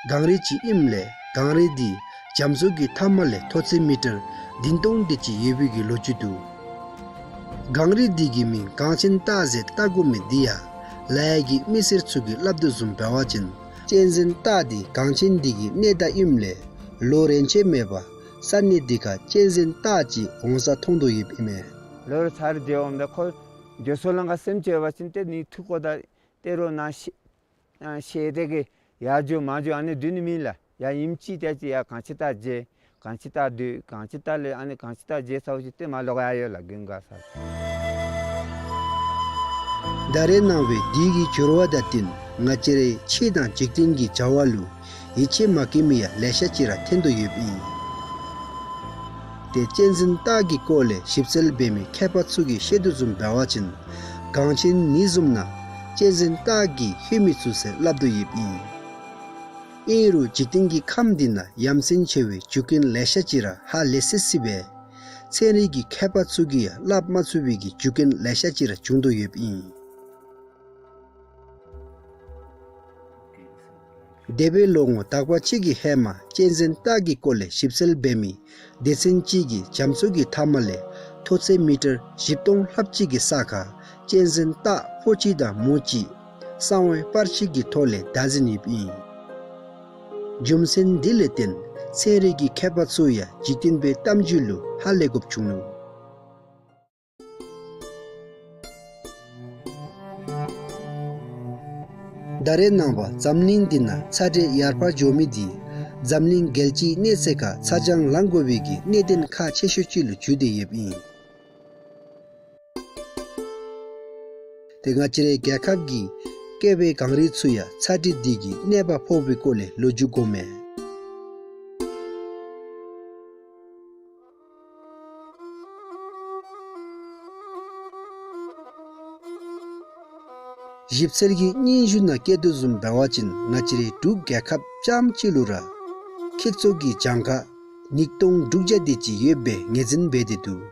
གངས་རི་ཅིག་ཨིནམ་ལས་གངས་རི་འདི་རྒྱ་མཚོ་གི་མཐའ་མ་ལས་མཐོ་ཚད་མི་ཊར་བདུན་སྟོང་དེ་ཅིག་ཡོད་པའི་གི་ལོ་རྒྱུས་འདུག། གངས་རི་འདི་གི་མིང་གངས་ཆེན་སྟག་ཟེར་བཏགས་དགོ་མི་འདི་ཡང་ལ་ཡ་གི་མི་སེར་ཚུ་གིས་སླབ་དོ་བཟུམ་འབད་བ་ཅིན་གཅན་གཟན་སྟག་འདི་གངས་ཆེན་འདི་གི་གནས་བདག་ཨིནམ་ལས་ལོ་རེ་ཆད་མེད་པར་ས་གནས་འདི་ཁར་གཅན་གཟན་སྟག་ཅིག་འོང་ས་མཐོང་དོ་ཡོདཔ་ཨིན་མས། ལོ་རེ་ཚར་རེ་འདི་འོངམ་ད་ཁོ་འགྱོ་སོང་ལང་ག་སེམས་ཅིག་ཡོད་པ་ཅིན་ཏེ་ནི་ཐུག་གོ་ད་ཏེ་རོགས་ནང་ཤེ་ཨ་ཤེས་ཏེ་གི་ཡར་འགྱོ་མར་འགྱོ་ཨ་ནི་སྡོད་ནི་མེད་ལགས། ཡར་ཉིནམ་གཅིག་ཏེ་ཅིག་ཡར་གངས་ཆེན་སྟག་མཇལ། གངས་ཆེན་སྟག་སྡོད། གངས་ཆེན་སྟག་ལས་ཨ་ནི་གངས་ཆེན་སྟག་མཇལ་ཚརཝ་ཅིག་ཏེ་མར་ལོག་ཡར་ཡོད་ལགས་དགུན་ཁ་ས། ད་རེས་གནང་བའི་དུས་ཀྱི་འགྱུར་བ་དང་བསྟུན་ང་བཅས་རའི་ཆོས་དང་འཇིག་རྟེན་གྱི་བྱ་བ་ལུ་ཡིད་ཆེས་མ་བསྐྱེད་མི་ཡང་ལེ་ཤ་ཅིག་ར་ཐོན་དོ་ཡོདཔ་ཨིན། ཏེ་གཅན་གཟན་སྟག་གི་སྐོར་ལས་ཞིབ་འཚོལ་འབད་མི་མཁས་པ་ཚུ་གིས་བཤད་དོ་བཟུམ་འབད་བ་ཅིན་གངས་ཆེན་ནི་བཟུམ་ནང་གཅན་གཟན་སྟག་གིས་ལྷོད་མི་ཚུགས་ཟེར་སླབ་དོ་ཡོདཔ་ཨིན། ཨིན་རུང་འཇིག་རྟེན་གྱི་ཁམས་འདི་ནང་ཡ་མཚན་ཆེ་བའི་རྒྱུ་རྐྱེན་ལེ་ཤ་ཅིག་ར་ཧ་ལས་སི་སི་སྦེ་ཚན་རིག་གི་མཁས་པ་ཚུ་གིས་ཡང་སླབ་མ་ཚུགས་པའི་གི་རྒྱུ་རྐྱེན་ལེ་ཤ་ཅིག་ར་བྱུང་དོ་ཡོདཔ་ཨིན། འདས་པའི་ལོ་ངོ་དག་པ་ཅིག་གི་ཧེ་མ་གཅན་གཟན་སྟག་གི་སྐོར་ལས་ཞིབ་འཚོལ་འབད་མི་སྡེ་ཚན་ཅིག་གིས་རྒྱ་མཚོ་གི་མཐའ་མ་ལས་མཐོ་ཚད་མི་ཊར་བཞི་སྟོང་ལྷགཔ་ཅིག་གི་ས་ཁར་གཅན་གཟན་སྟག་ཕོ་གཅིག་དང་མོ་གཅིག་གསང་བའི་པར་ཅིག་གི་ཐོག་ལས་བདའ་ཟུན་ཡོདཔ་ཨིན། རྒྱུ་མཚན་འདི་ལས་བརྟེན་ཚན་རིག་གི་མཁས་པ་ཚུ་ཡང་འཇིག་རྟེན་པའི་གཏམ་རྒྱུད་ལུ་ཧ་ལས་དགོཔ་བྱུང་ནུག། ད་རེས་ནངས་པ་འཛམ་གླིང་འདི་ནང་ཚ་དྲོད་ཡར་འཕར་འགྱོ་མི་འདི་འཛམ་གླིང་རྒྱལ་སྤྱིའི་གནས་ཚད་ཁར་ཚ་གྱང་ལང་དགོ་པའི་གི་གནད་དོན་ཁག་ཆེ་ཤོས་ཅིག་ལུ་གྱུར་ཏེ་ཡོདཔ་ཨིན། ཏེ་ང་བཅས་རའི་རྒྱལ་ཁབ་ཀྱི་བསྐལ་པའི་གངས་རི་ཚུ་ཡང་ཚ་དྲོད་འདི་གིས་གནོད་པ་ཕོག་པའི་སྐོར་ལས་ལོ་རྒྱུས་གོ་མས། ཞིབ་འཚོལ་གྱི་སྙན་ཞུ་ནང་བཀོད་དོ་བཟུམ་འབད་བ་ཅིན་ང་བཅས་རའི་འབྲུག་རྒྱལ་ཁབ་རྐྱངམ་གཅིག་ལུ་ར་ཁྱི་ཚོ་གི་གྱངས་ཁ་ཉིས་སྟོང་དྲུག་བརྒྱ་དེ་ཅིག་ཡོད་པའི་ངོས་འཛིན་འབད་དེ་འདུག།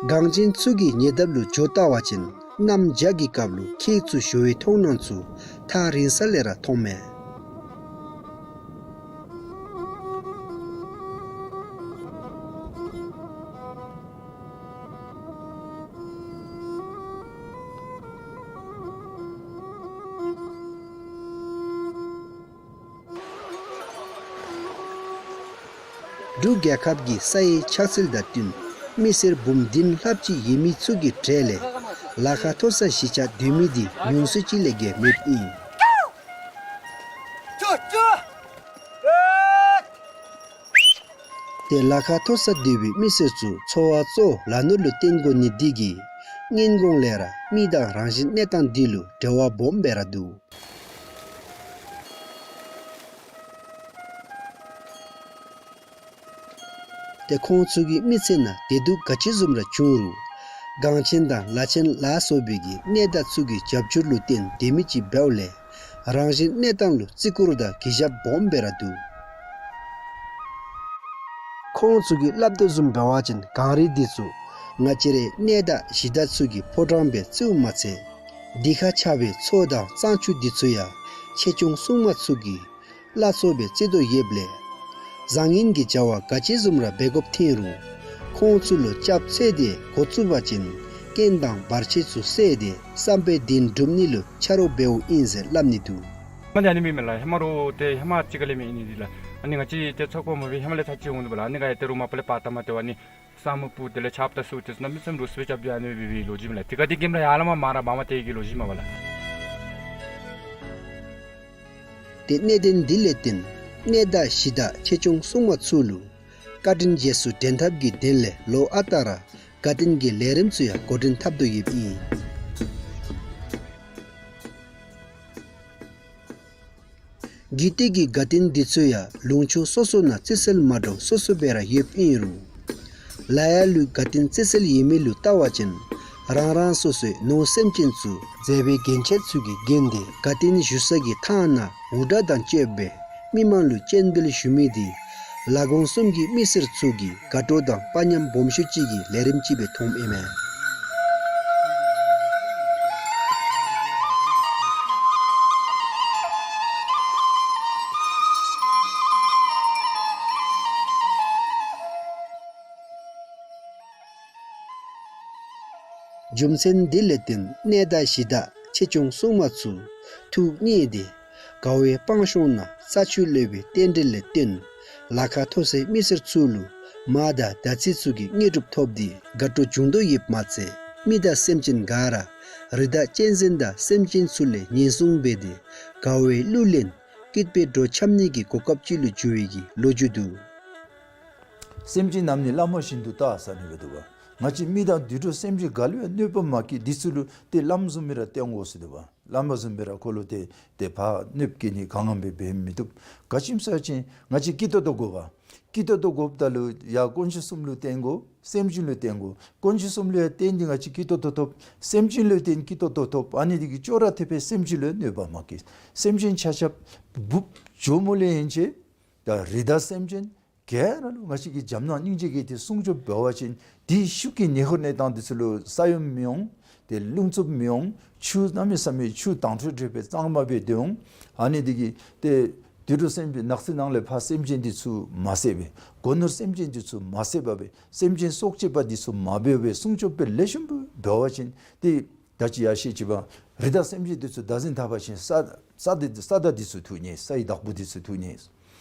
གངས་ཅན་ཚུ་གི་ཉེ་འདབས་ལུ་འགྱོ་བལྟ་བ་ཅིན་གནམ་བྱཱར་གྱི་སྐབས་ལུ་ཁྱི་ཚུ་ཤོར་བའི་མཐོང་སྣང་ཚུ་ཐག་རིང་ས་ལས་ར་མཐོང་མས། འབྲུག་རྒྱལ་ཁབ་ཀྱི་ས་ཡི་ཆགས་ཚུལ་དང་བསྟུན་མི་སེར་འབུམ་བདུན་ལྷགཔ་ཅིག་ཡོད་མི་ཚུ་གི་གྲས་ལས་ལ་ཁ་མཐོ་ས་གཞིས་ཆགས་སྡོད་མི་འདི་ཉུང་སུ་ཅིག་ལས་བརྒལ་མེདཔ་ཨིན། ཏེ་ལ་ཁ་མཐོ་ས་སྡོད་པའི་མི་སེར་ཚུ་འཚོ་བ་གཙོ་བོ་ལ་ནོར་ལུ་བརྟེན་དགོ་ནི་འདི་གིས་སྔོན་གོང་ལས་ར་མི་དང་རང་བཞིན་གནས་སྟངས་འདི་ལུ་འབྲེལ་བ་སྦོམ་སྦེ་ར་འདུག། ཏེ་ཁོང་ཚུ་གི་མི་ཚེ་ནང་བདེ་སྡུག་ག་ཅི་བཟུམ་ར་བྱུང་རུང་ གངས་ཅན་དང་ལ་ཆེན་ལ་སོགས་པའི་གི་གནས་བདག་ཚུ་གི་རྒྱབ་སྐྱོར་ལུ་བརྟེན་སྡོད་མི་ཅིག་འབདཝ་ལས་རང་བཞིན་གནས་སྟངས་ལུ་བརྩི་བཀུར་དང་གུས་ཞབས་སྦོམ་སྦེ་ར་འདུག། ཁོང་ཚུ་གིས་སླབ་དོ་བཟུམ་འབད་བ་ཅིན་གངས་རི་འདི་ཚུ་ང་བཅས་རའི་གནས་བདག་གཞི་བདག་ཚུ་གི་ཕོ་བྲང་སྦེ་བརྩིཝ་མ་ཚད་འདི་ཁར་ཆགས་པའི་མཚོ་དང་གཙང་ཆུ་འདི་ཚུ་ཡང་ཆེ་ཆུང་སྲུང་མ་ཚུ་གི་བླ་མཚོ་སྦེ་བརྩི་དོ་ཡོདཔ་ལས་བཟང་ངན་གྱི་བྱ་བ་ག་ཅི་བཟུམ་ར་འབད་དགོཔ་ཐོན་རུང་ཁོང་ཚུ་ལུ་སྐྱབས་འཚོལ་ཏེ་འགོ་བཙུགས་པ་ཅིན་རྐྱེན་དང་བར་ཆད་ཚུ་སེལ་ཏེ་བསམ་པའི་དོན་འགྲུབ་ནི་ལུ་ཆ་རོགས་འབདཝ་ཨིན་ཟེར་སླབ་ནི་འདུག། མ་འདི་ཨ་ནི་མེན་མས་ལགས། ཧེ་མ་རོགས་ཏེ་ཧེ་མ་ཅིག་ཁ་ལས་མེན་ཨིན་ནི་འདི་ལགས། ཨ་ནི་ང་བཅས་ཏེ་ཚོགས་པ་མ་འབད་ཧེ་མ་ལས་ཚར་ཅིག་འོང་དོ་བ་ལགས། ཨ་ནི་ག་ཡ་ཏེ་རོགས་མ་པ་ལས་པར་བཏབ་མ་སྟེར་བ་ཨ་ནི་ས་མུ་པུ་དེ་ལས་ཆརཔ་དང་སོགས་ཏེ་གནམ་མེད་ས་མེད་རོགས་སུ་སྦེ་རྐྱབ་སྟེ་ཨ་ནི་སྦེ་སྦེ་ལོ་རྒྱུས་མས་ལགས། ཏེ་ག་ཏེ་གེམ་ར་ཡར་ལས་མར་མར་ར་འབག་མ་སྟེར་གི་ལོ་རྒྱུས་མས་པ་ལགས། ཏེ་གནད་དོན་འདི་ལས་བརྟེན་གནས་བདག་གཞི་བདག་ཆེ་ཆུང་སྲུང་མ་ཚུ་ལུ་བཀའ་དྲིན་རྗེས་སུ་དྲན་ཐབས་ཀྱི་དོན་ལས་ལོ་ཨ་རྟག་ར་དགའ་སྟོན་གྱི་ལས་རིམ་ཚུ་ཡང་འགོ་འདྲེན་འཐབ་དོ་ཡོདཔ་ཨིན། རྒྱུད་སྟོད་ཀྱི་དགའ་སྟོན་འདི་ཚུ་ཡང་ལུང་ཕྱོགས་སོ་སོ་ནང་བརྩི་སྲོལ་མ་འདྲཝ་སོ་སོ་སྦེ་ར་ཡོདཔ་ཨིན་རུང་ལ་ཡ་ལུ་དགའ་སྟོན་བརྩི་སྲོལ་ཡོད་མི་ལུ་བལྟ་བ་ཅིན་རང་རང་སོ་སོའི་ནོར་སེམས་ཅན་ཚུ་མཛད་པའི་རྒྱན་ཆ་ཚུ་གིས་བརྒྱན་ཏེ་དགའ་སྟོན་ཞུ་ས་གི་ཐང་ནང་འུར་སྒྲ་དང་བཅསཔ་སྦེ་མི་མང་ལུ་སྤྱན་འབུལ་ཞུ་མི་འདི་ལ་དགོངས་གསུམ་གྱི་མི་སེར་ཚུ་གིས་དགའ་སྤྲོ་དང་དཔའ་ཉམས་སྦོམ་ཤོས་ཅིག་གི་ལས་རིམ་ཅིག་སྦེ་མཐོངམ་ཨིན་མས། རྒྱུ་མཚན་འདི་ལས་བརྟེན་གནས་བདག་གཞི་བདག་ཆེ་ཆུང་སྲུང་མ་ཚུ་ཐུགས་མཉེས་ཏེ་དགའ་བའི་སྤང་ཤོང་ནང་ས་ཆུ་ལུད་པའི་རྟེན་འབྲེལ་ལས་བརྟེན་ལ་ཁ་མཐོ་སའི་མི་སེར་ཚུ་ལུ་མ་དང་ཟླ་ཚེས་ཚུ་གི་དངོས་གྲུབ་ཐོབ་སྟེ་དགའ་སྤྲོ་བྱུང་དོ་ཡོདཔ་མ་ཚད་མི་དང་སེམས་ཅན་ག་ར་རི་དྭགས་གཅན་གཟན་དང་སེམས་ཅན་ཚུ་ལས་ཉེན་སྲུང་འབད་དེ་དགའ་བའི་གླུ་ལེན་སྐྱིད་པའི་འགྲོ་འཆམ་ནི་གི་གོ་སྐབས་ཅིག་ལུ་འགྱུར་བའི་གི་ལོ་རྒྱུས་འདུག། སེམས་ཅན་རྣམས་ནི་བླ་མ་བཞིན་དུ་བལྟ་ཟེར་ཨ་ནི་སྦེ་འདུག་པ། ང་བཅས་མི་དང་དུད་འགྲོ་སེམས་ཅན་ག་ལུ་ཡང་གནོད་པ་མ་བཀལ། འདི་ཚུ་ལུ་ཏེ་བླམ་བཟུམ་སྦེ་ར་བསྟེན་དགོ་ཟེར་འདུག་པ། བླ་མ་བཟུམ་སྦེ་ར་ཁོ་ལུ་ཏེ་ཏེ་ཕར་གནོདཔ་བཀལ་ནི་གང་ངམ་སྦེ་འབད་མི་བཏུབ། ག་ཅི་སྨོ་ཟེར་བ་ཅིན་ང་བཅས་སྐྱིད་ཏོག་ཏོ་དགོ་པ། སྐྱིད་ཏོག་ཏོ་དགོཔ་ད་ལུ་ཡ་དཀོན་མཆོག་གསུམ་ལུ་བརྟེན་དགོ། སེམས་ཅན་ལུ་བརྟེན་དགོ། དཀོན་མཆོག་གསུམ་ལུ་ཡ་བརྟེན་ཏེ་ང་བཅས་སྐྱིད་ཏོག་ཏོ་ཐོབ། སེམས་ཅན་ལུ་བརྟེན་སྐྱིད་ཏོག་ཏོ་ཐོབ། ཨ་ནི་འདི་གིས་ཅོག་ར་འཐདཔ་སྦེ་སེམས་ཅན་ལུ་གནོད་པ་མ་བཀལ། སེམས་ཅན་ཆ་ཁྱབ་འབུཔ་ཇོ་མོ་ལས་ཡན་ཆད་ད་རི་དྭགས་སེམས་ཅན་ག་ར་ལུ་ང་བཅས་ཀྱིས་བྱམས་སྙིང་རྗེ་བསྐྱེད་དེ་སྲུང་སྐྱོབ་འབད་བ་ཅིན་དེའི་ཤུགས་ཀྱིས་ཉེ་འཁོར་གནས་སྟངས་འདི་ཚུ་ལུ་ས་ཡོམ་མི་འོང་། ཏེ་རླུང་འཚུབ་མི་འོང་། ཆུ་གནམ་མེད་ས་མེད་ཆུ་དྭངས་ཁྲིག་ཁྲི་སྦེ་གཙང་མ་སྦེ་སྡོད་འོང་། ཨ་ནི་འདི་གིས་ཏེ་དུད་འགྲོ་སེམས་ཅན་ནགས་ཚལ་ནང་ལས་ཕར་སེམས་ཅན་འདི་ཚུ་མ་བསད་པར་སྒོ་ནོར་སེམས་ཅན་འདི་ཚུ་མ་བསད་པར་སྦེ་སེམས་ཅན་སྲོག་བཅད་པ་འདི་ཚུ་མ་འབད་བར་སྲུང་སྐྱོབ་སྦེ་ལེགས་ཤོམ་སྦེ་འབད་བ་ཅིན་ཏེ་ད་ཅི་ཡར་བཤད་ཅི་བ་རི་དྭགས་སེམས་ཅན་འདི་ཚུ་བདག་འཛིན་འཐབ་པ་ཅིན་ས་ས་འདི་ས་དག་འདི་ཚུ་འཐུ་ནི། སའི་བདག་པོ་འདི་ཚུ་འཐུ་ནི།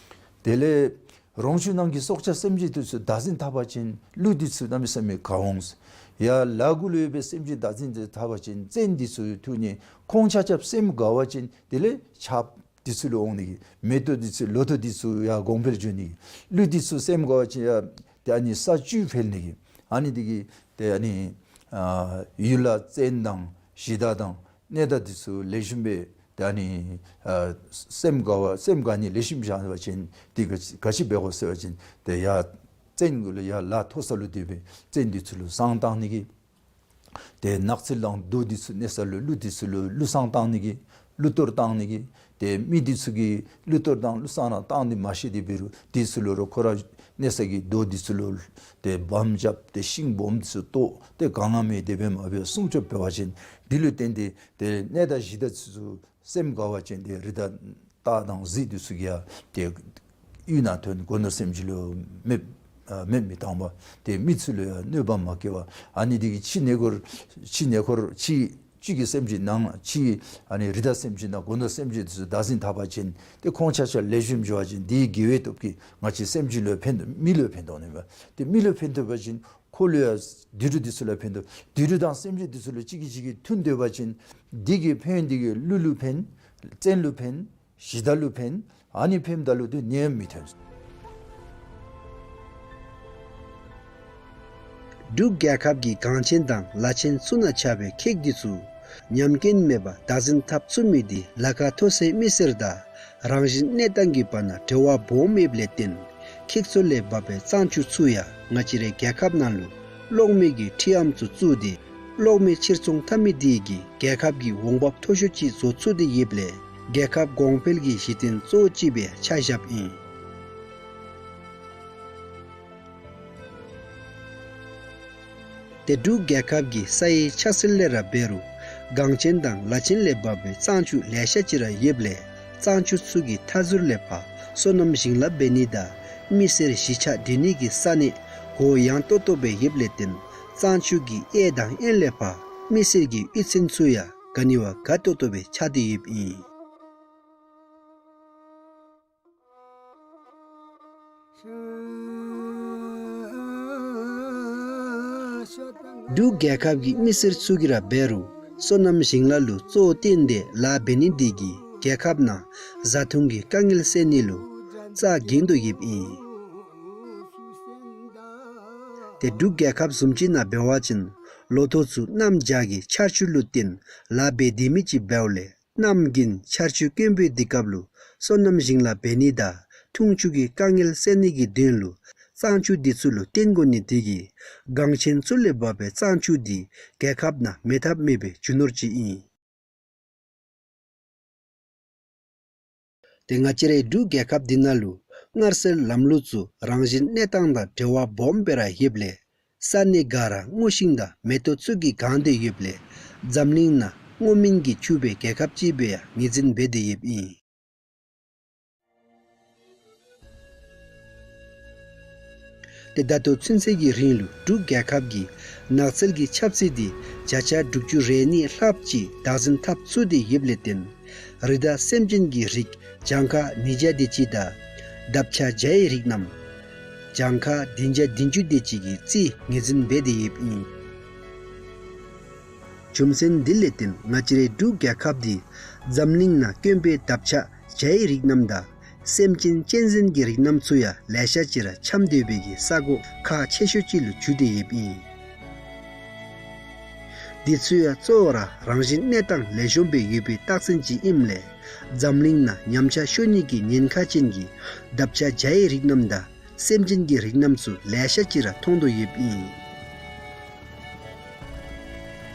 དེ་ལས་རོང་ཆུ་ནང་གི་སྲོག་ཆགས་སེམས་ཅན་འདི་ཚུ་བདག་འཛིན་འཐབ་པ་ཅིན་ཀླུ་འདི་ཚུ་གནམ་མེད་ས་མེད་དགའ་འོང་། ཡར་ལ་གུ་ལུ་ཡོད་པའི་སེམས་ཅན་བདག་འཛིན་འདི་འཐབ་པ་ཅིན་བཙན་འདི་ཚུ་འཐུ་ནི། ཁོང་ཆ་ཁྱབ་སེམས་དགའ་བ་ཅིན་དེ་ལས་ཆརཔ་འདི་ཚུ་ལུ་འོང་ནི་གི་མེ་ཏོག་འདི་ཚུ་ལོ་ཐོག་འདི་ཚུ་ཡར་གོང་འཕེལ་འགྱོ་ནི་གི། ཀླུ་འདི་ཚུ་སེམས་དགའ་བ་ཅིན་ཡར་ཏེ་ཨ་ནི་ས་བཅུད་འཕེལ་ནི་གི། ཨ་ནི་འདི་གིས་ཏེ་ཨ་ནི་ཨ་ཡུལ་ལ་བཙན་དང་གཞི་བདག་དང་གནས་བདག་འདི་ཚུ་ལེགས་ཤོམ་སྦེ་ཏེ་ཨ་ནི་ཨ་སེམས་དགའ་བ་སེམས་དགའ་ནི་ལེགས་ཤོམ་བཞག་པ་ཅིན་འདི་ག་ག་ཅི་འབད་དགོ་ཟེར་བ་ཅིན་ཏེ་ཡར་བཙན་གུ་ལུ་ཡར་ལ་མཐོ་ས་ལུ་སྡོད་པའི་བཙན་འདི་ཚུ་ལུ་བསང་བཏང་ནི་གི། ཏེ་ནགས་ཚལ་དང་རྡོ་འདི་ཚུ་གནས་ས་ལུ་ཀླུ་འདི་ཚུ་ལུ་ཀླུ་བསང་བཏང་ནི་གི། ཀླུ་གཏོར་བཏང་ནི་གི། ཏེ་མི་འདི་ཚུ་གིས་ཀླུ་གཏོར་དང་ཀླུ་བསང་ར་བཏང་ནི་མ་ཤེས་ཏེ་འབད་རུང་འདི་ཚུ་ལུ་རོགས་ཁོ་ར་གནས་ས་གི་རྡོ་འདི་ཚུ་ལུ་ཏེ་བམ་རྐྱབ་སྟེ་ཤིང་སྦོམ་འདི་ཚུ་བཏོག་སྟེ་གང་ང་མེད་དེ་སྦེ་མ་འབད་སྲུང་སྐྱོབ་འབད་བ་ཅིན་འདི་ལུ་བརྟེན་ཏེ་ཏེ་གནས་བདག་གཞི་བདག་འདི་ཚུ་སེམས་དགའ་བ་ཅིན་ཏེ་རི་དྭགས་སྟག་དང་གཟིག་འདི་ཚུ་གིས་ཡང་ཏེ་གཡུས་ནང་ཐོན། སྒོ་ནོར་སེམས་ཅན་ལུ་མེདཔ་ཨ་མེདཔ་མི་བཏང་བ། ཏེ་མི་ཚུ་ལུ་ཡང་གནོད་པ་མ་བཀལ་བ། ཨ་ནི་འདི་གིས་ཕྱི་ཉེ་འཁོར་ཕྱི་ཉེ་འཁོར་ཕྱི་ཕྱི་གི་སེམས་ཅན་ནང་ཕྱི་ཨ་ནི་རི་དྭགས་སེམས་ཅན་དང་སྒོ་ནོར་སེམས་ཅན་འདི་ཚུ་བདག་འཛིན་འཐབ་པ་ཅིན་ཏེ་ཁོང་ཆ་ཁྱབ་ལེགས་ཤོམ་འགྱོ་བ་ཅིན་འདི་དགེ་བའི་སྟོབས་ཀྱིས་ང་བཅས་སེམས་ཅན་ལུ་ཕན་ཐོགས། མི་ལུ་ཕན་ཐོགས་ནི་མས། ཏེ་མི་ལུ་ཕན་ཐོགས་པ་ཅིན་ཁོ་ལུ་ཡང་དུད་འགྲོ་འདི་ཚུ་ལུ་ཕན་ཐོགས། དུད་འགྲོ་དང་སེམས་ཅན་འདི་ཚུ་ལུ་གཅིག་གིས་གཅིག་གི་མཐུན་སྡོད་པ་ཅིན་འདི་གི་ཕན་འདི་གིས་ཀླུ་ལུ་ཕན། བཙན་ལུ་ཕན། གཞི་བདག་ལུ་ཕན། ཨ་ནི་ཕནམ་ད་ལུ་ཏེ་ནད་མི་ཐོན། འབྲུག་རྒྱལ་ཁབ་ཀྱི་གངས་ཅན་དང་ལ་ཆེན་ཚུ་ནང་ཆགས་པའི་ཁྱི་འདི་ཚུ་ཉམས་རྐྱེན་མེད་པར་བདག་འཛིན་འཐབ་ཚུགས་མི་འདི་ལ་ཁ་མཐོ་སའི་མི་སེར་དང་རང་བཞིན་གནས་སྟངས་ཀྱི་བར་ན་འབྲེལ་བ་སྦོམ་ཡོདཔ་ལས་བརྟེན་ཁྱི་ཚུ་ལས་འབབ་པའི་གཙང་ཆུ་ཚུ་ཡང་ང་བཅས་རའི་རྒྱལ་ཁབ་ནང་ལུ་གློག་མེ་གི་ཁྲི་ཨམ་ཚུ་བཙུགས་ཏེ་ གློག་མེ་ཕྱིར་ཚོང་འཐབ་མི་དེ་གིས་རྒྱལ་ཁབ་ཀྱི་འོང་འབབ་མཐོ་ཤོས་ཅིག་བཟོ་ཚུགས་ཏེ་ཡོདཔ་ལས་རྒྱལ་ཁབ་གོང་འཕེལ་གྱི་གཞི་རྟེན་གཙོ་བོ་ཅིག་སྦེ་ཆ་བཞགཔ་ཨིན། ཏེ་འབྲུག་རྒྱལ་ཁབ་ཀྱི་ས་ཡི་ཆགས་སྲོལ་ལས་ར་འབད་རུང་གངས་ཅན་དང་ལ་ཆེན་ལས་འབབ་པའི་གཙང་ཆུ་ལེ་ཤ་ཅིག་ར་ཡོདཔ་ལས་གཙང་ཆུ་ཚུ་གི་མཐའ་ཟུར་ལས་ཕར་སོ་ནམ་ཞིང་ལཱ་འབད་ནི་དང་མི་སེར་གཞིས་ཆགས་སྒྲིག་ནི་གི་ས་གནས་གུ་ཡངས་ཏོག་ཏོ་སྦེ་ཡོདཔ་ལས་བརྟེན་གཙང་ཆུ་གི་གཡས་དང་གཡོན་ལས་ཕར་མི་སེར་གྱི་གཡུས་ཚན་ཚུ་ཡང་ག་ནི་བ་དགའ་ཏོག་ཏོ་སྦེ་ཆགས་ཏེ་ཡོདཔ་ཨིན། འབྲུག་རྒྱལ་ཁབ་ཀྱི་མི་སེར་ཚུ་གིས་ར་འབད་རུང་སོ་ནམ་ཞིང་ལཱ་ལུ་གཙོ་བོ་བཏོན་ཏེ་ལཱ་འབད་ནི་དེ་གིས་རྒྱལ་ཁབ་ནང་བཟའ་འཐུང་གི་དཀའ་ངལ་སེལ་ནི་ལུ་རྩ་འགེངས་དོ་ཡོདཔ་ཨིན། ཏེ་འབྲུག་རྒྱལ་ཁབ་བཟུམ་ཅིག་ནང་འབད་བ་ཅིན་ལོ་ཐོག་ཚུ་གནམ་བྱཱར་གྱི་ཆར་ཆུ་ལུ་བརྟེན་ལཱ་འབད་སྡོད་མི་ཅིག་འབདཝ་ལས་གནམ་དགུན་ཆར་ཆུ་དཀོན་པའི་དུས་སྐབས་ལུ་སོ་ནམ་ཞིང་ལཱ་འབད་ནི་དང་འཐུང་ཆུ་གི་དཀའ་ངལ་སེལ་ནི་གི་དོན་ལུ་གཙང་ཆུ་འདི་ཚུ་ལུ་བརྟེན་དགོ་ནི་དེ་གིས་གངས་ཅན་ཚུ་ལས་འབབ་པའི་གཙང་ཆུ་འདི་རྒྱལ་ཁབ་ནང་མེད་ཐབས་མེད་པའི་རྒྱུ་ནོར་ཅིག་ཨིན། ཏེ་ང་བཅས་རའི་འབྲུག་རྒྱལ་ཁབ་འདི་ནང་ལུ་མངར་ཟས་ལམ་ལུགས་ཚུ་རང་བཞིན་གནས་སྟངས་དང་འབྲེལ་བ་སྦོམ་སྦེ་ར་ཡོདཔ་ལས་ས་གནས་འགའ་ར་སྔོ་ཤིང་དང་མེ་ཏོག་ཚུ་གིས་གང་སྟེ་ཡོདཔ་ལས་འཛམ་གླིང་ནང་སྔོ་སྨན་གྱིས་ཕྱུག་པའི་རྒྱལ་ཁབ་ཅིག་སྦེ་ཡང་ངོས་འཛིན་འབད་དེ་ཡོདཔ་ཨིན། ཏེ་ད་ལྟོ་ཚུན་ཚོད་ཀྱི་རིང་ལུ་འབྲུག་རྒྱལ་ཁབ་ཀྱིས་ནགས་ཚལ་གྱི་ཁྱབ་ཚད་འདི་བརྒྱ་ཆ་དྲུག་ཅུ་རེ་གཉིས་ལྷགཔ་ཅིག་བདག་འཛིན་འཐབ་ཚུགས་ཏེ་ཡོདཔ་ལས་བརྟེན་རི་དྭགས་སེམས་ཅན་གྱི་རིགས་གྱངས་ཁ་ཉིས་བརྒྱ་དེ་ཅིག་དང་འདབ་ཆགས་བྱའི་རིགས་རྣམས་གྱངས་ཁ་བདུན་བརྒྱ་བདུན་ཅུ་དེ་ཅིག་གི་རྩིས་ངོས་འཛིན་འབད་དེ་ཡོདཔ་ཨིན། རྒྱུ་མཚན་འདི་ལས་བརྟེན་ང་བཅས་རའི་འབྲུག་རྒྱལ་ཁབ་འདི་འཛམ་གླིང་ནང་དཀོན་པའི་འདབ་ཆགས་བྱའི་རིགས་རྣམས་དང་སེམས་ཅན་གཅན་གཟན་གྱི་རིགས་རྣམས་ཚུ་ཡང་ལེ་ཤ་ཅིག་ར་འཁྱམས་སྡོད་པའི་གི་ས་གོ་ཁག་ཆེ་ཤོས་ཅིག་ལུ་གྱུར་ཏེ་ཡོདཔ་ཨིན། འདི་ཚུ་ཡང་གཙོ་བོ་ར་རང་བཞིན་གནས་སྟངས་ལེགས་ཤོམ་སྦེ་ཡོད་པའི་རྟགས་མཚན་ཅིག་ཨིནམ་ལས་འཛམ་གླིང་ནང་ཉམས་ཆག་ཤོར་ནི་གི་ཉེན་ཁ་ཅན་གྱི་འདབ་ཆགས་བྱའི་རིགས་རྣམས་དང་སེམས་ཅན་གྱི་རིགས་རྣམས་ཚུ་ལེ་ཤ་ཅིག་ར་མཐོང་དོ་ཡོདཔ་ཨིན།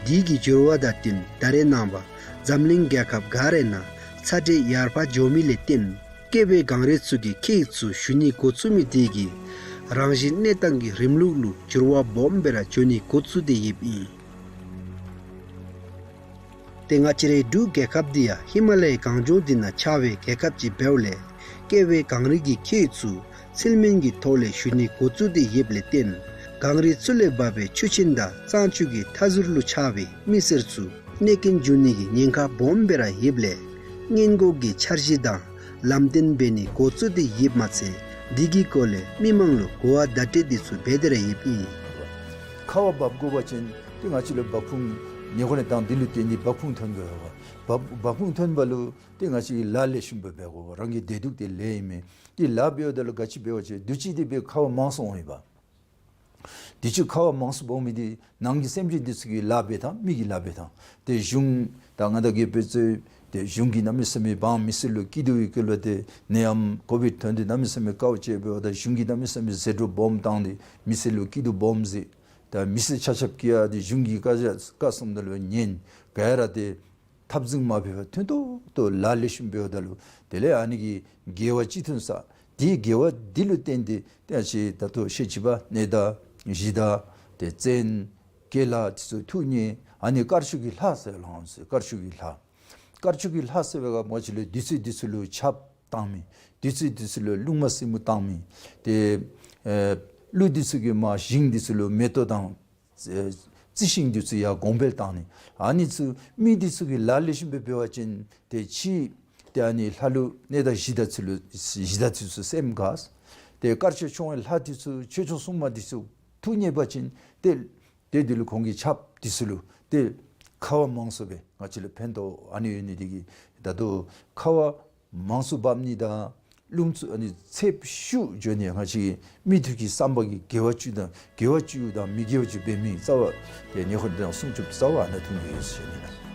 དེ་གི་འགྱུར་བ་དང་བསྟུན་ད་རེས་ནངས་པ་འཛམ་གླིང་རྒྱལ་ཁབ་ག་རའི་ནང་ཚ་དྲོད་ཡར་འཕར་འགྱོ་མི་ལས་བརྟེན་ཀེ་བའི་གངས་རི་ཚུ་གི་ཁྱེགས་ཚུ་ཞུ་ནི་འགོ་བཙུགས་མི་དེ་གིས་རང་བཞིན་གནས་སྟངས་ཀྱི་རིམ་ལུགས་ལུ་འགྱུར་བ་སྦོམ་སྦེ་ར་འགྱོ་ནི་འགོ་བཙུགས་ཏེ་ཡོདཔ་ཨིན། ཏེ་ང་བཅས་རའི་འབྲུག་རྒྱལ་ཁབ་འདི་ཡང་ཧི་མ་ལ་ཡའི་གངས་ལྗོངས་འདི་ནང་ཆགས་པའི་རྒྱལ་ཁབ་ཅིག་འབདཝ་ལས་ཀེ་བའི་གངས་རི་གི་ཁྱེགས་ཚུ་ཚིལ་སྨན་གྱི་ཐོག་ལས་ཞུ་ནི་འགོ་བཙུགས་ཏེ་ཡོདཔ་ལས་བརྟེན་གངས་རི་ཚུ་ལས་འབབ་པའི་ཆུ་ཆེན་དང་གཙང་ཆུ་གི་མཐའ་ཟུར་ལུ་ཆགས་པའི་མི་སེར་ཚུ་གནོད་སྐྱོན་འབྱུང་ནི་གི་ཉེན་ཁ་སྦོམ་སྦེ་ར་ཡོདཔ་ལས་སྔོན་འགོག་གི་འཆར་གཞི་དང་ལམ་སྟོན་འབད་ནི་འགོ་བཙུགས་ཏེ་ཡོདཔ་མ་ཚད་འདི་གི་སྐོར་ལས་མི་མང་ལུ་གོ་བ་བརྡ་སྤྲོད་འདི་ཚུ་འབད་དེ་ར་ཡོདཔ་ཨིན། ཁ་བ་འབབ་དགོ་པ་ཅིན་ཏེ་ང་བཅས་ལུ་འབབ་ཁུངས་ཉེ་འཁོར་ནི་དང་འདི་ལུ་བརྟེན་ཏེ་འབབ་ཁུངས་ཐོན་དགོ་པས། འབབ་འབབ་ཁུངས་ཐོན་པ་ལུ་ཏེ་ང་བཅས་ལཱ་ལེགས་ཤོམ་སྦེ་འབད་དགོ་པས། རང་གི་བདེ་སྡུག་དེ་ལས་ཨིན་མས། ཏེ་ལཱ་འབདཝ་ད་ལུ་ག་ཅི་འབད་བ་ཅིན་དུས་ཅི་དེ་སྦེ་ཁ་བ་མང་སུ་འོང་ཡི་པ། དུས་ཅི་ཁ་བ་མང་སུ་འབབ་མི་དེ་ནང་གི་སེམས་ཅན་འདི་ཚུ་གི་ལཱ་འབད་ཐངས་མི་གི་ལཱ་འབད་ཐངས་ཏེ་གཞུང་ད་ང་དང་གིས་འབད་ཚུགས་ཏེ་གཞུང་གིས་གནམ་མེད་ས་མེད་འབངས་མི་སེར་ལུ་སྐྱིད་སྡུག་གི་སྐོར་ལུ་ཏེ་ནད་ཡམས་ཀོ་བིཌ་ཐོན་ཏེ་གནམ་མེད་ས་མེད་དཀའཝ་སྤྱད་འབདཝ་ད་གཞུང་གིས་གནམ་མེད་ས་མེད་ཟད་འགྲོ་སྦོམ་བཏང་སྟེ་མི་སེར་ལུ་སྐྱིད་སྡུག་སྦོམ་མཛད། ད་མི་སེར་ཆ་ཁྱབ་ཀྱིས་ཡང་ཏེ་གཞུང་གི་བཀའ་རྒྱ་བཀའ་གསུངམ་ད་ལུ་ཉན། ག་ར་ཏེ་འཐབ་འཛིང་མ་འབད་བར་མཐུན་ཏོག་ཏོ་ལཱ་ལེགས་ཤོམ་འབདཝ་ད་ལུ་དེ་ལས་ཨ་ནི་གི་དགེ་བ་ཅིག་ཐོན་ས། དེའི་དགེ་བ་འདི་ལུ་བརྟེན་ཏེ་ཏེ་ཨ་ཅི་ད་ལྟོ་ཤེས་བྱ་པ་གནས་བདག་གཞི་བདག་ཏེ་བཙན་དགེ་ལགས་འདི་ཚུ་ཐུགས་མཉེས། ཨ་ནི་དཀར་ཕྱོགས་ཀྱི་ལྷ་ཟེར་ལོ་ཟེར། དཀར་ཕྱོགས་ཀྱི་ལྷ། དཀར་ཕྱོགས་ཀྱི་ལྷ་ཟེར་བའི་ག་མ་ཅི་ལུ་བདུད་རྩི་འདི་ཚུ་ལུ་ཆརཔ་བཏང་མི། བདུད་རྩི་འདི་ཚུ་ལུ་རླུང་མ་སྲིན་མོ་བཏང་མི། ཏེ་ཨེ་ཀླུ་འདི་ཚུ་གིས་མར་ཞིང་འདི་ཚུ་ལུ་མེ་ཏོག་དང་ཨེ་རྩི་ཤིང་འདི་ཚུ་ཡར་གོང་འཕེལ་བཏང་ནི། ཨ་ནི་ཚུ་མི་འདི་ཚུ་གིས་ལཱ་ལེགས་ཤོམ་སྦེ་འབད་བ་ཅིན་ཏེ་ཕྱི་ཏེ་ཨ་ནི་ལྷ་ཀླུ་གནས་བདག་གཞི་བདག་ཚུ་ལུ་གཞི་བདག་ཚུ་ཚུ་སེམས་དགའ། ཏེ་དཀར་ཕྱོགས་ཕྱོགས་ཀྱི་ལྷ་འདི་ཚུ་ཆོས་སྐྱོང་སྲུང་མ་འདི་ཚུ་ཐུགས་མཉེས་པ་ཅིན་ཏེ་ཏེ་འདི་ལུ་ཁོང་གི་ཆརཔ་འདི་ཚུ་ལུ་ཏེ་ཁ་བ་མང་སུ་སྦེ་ང་བཅས་ལུ་ཕན་ཐོགས། ཨ་ནི་ཡོད་ནི་འདི་གིས་ད་ལྟོ་ཁ་བ་མང་སུ་འབབ་ནི་དང་རླུང་འཚུབ་ཨ་ནི་ཚད་ཤུགས་འགྱོ་ནི་ང་བཅས་མི་ཐུགས་ཀྱི་བསམ་པ་གི་དགེ་བ་བཅུ་དང་དགེ་བ་བཅུ་དང་མི་དགེ་བ་བཅུ་འབད་མི་རྩ་བ་ཏེ་ཉེ་འཁོར་དང་སྲུང་སྐྱོབ་རྩ་བ་ཨ་ནཱ་ཐུག་ནི་ཡོད་ཟེར་ནི་ལགས།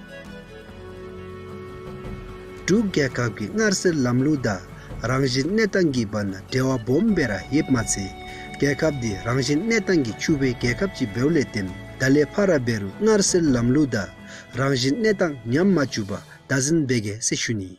འབྲུག་རྒྱལ་ཁབ་ཀྱི་མངར་ཟས་ལམ་ལུགས་དང་རང་བཞིན་གནས་སྟངས་ཀྱི་བར་ན་འབྲེལ་བ་སྦོམ་སྦེ་ར་ཡོདཔ་མ་ཚད་རྒྱལ་ཁབ་འདི་རང་བཞིན་གནས་སྟངས་ཀྱིས་ཕྱུག་པའི་རྒྱལ་ཁབ་ཅིག་འབདཝ་ལས་བརྟེན་ ད་ལས་ཕར་འབད་རུང་སྔར་སྲོལ་ལམ་ལུགས་དང་རང་བཞིན་གནས་སྟངས་ཉམས་མ་བཅུག་པར་བདག་འཛིན་འབད་གེ་ཟེར་ཞུ་ནི།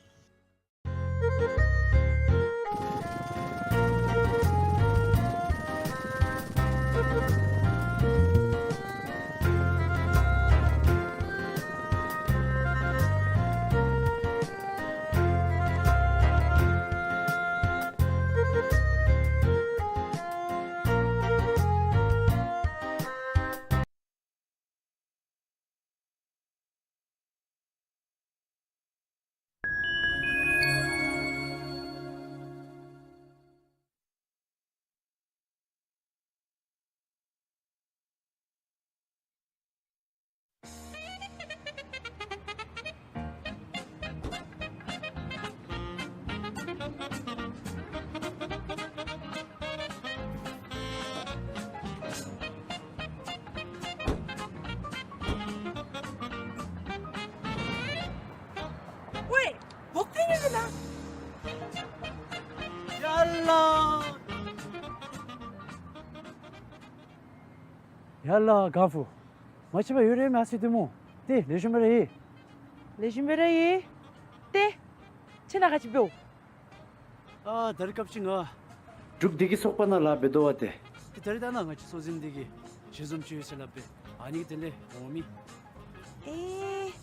ཝེ། བོག་ཏེ་ཉོ་ན། ཡ་ལ། ཡ་ལ་ག་ཕུ། མ་ཤེས་པར་ཡོད་རེ་མ་སི་དེ་མོ། ཏེ་ལེགས་ཤོམ་སྦེ་ར་ཡོད། ལེགས་ཤོམ་སྦེ་ར་ཡོད། ཏེ་ཁྱོད་ནཱ་ག་ཅི་འབདཝ། ཨ་ད་རིས་སྐབས་ཅིག་ང་འབྲུག་བདེ་སྐྱིད་ཚོགས་པ་ནང་ལཱ་འབད་དོ་བ་ཏེ། ཏེ་ད་རིས་ད་ནཱ་ང་བཅས་གཙོ་འཛིན་འདི་གིས་ཞལ་འཛོམས་ཅིག་ཡོད་ཟེར་སླབ་པས། ཨ་ནི་གི་དེ་ལས་འོང་མི། ཨེ།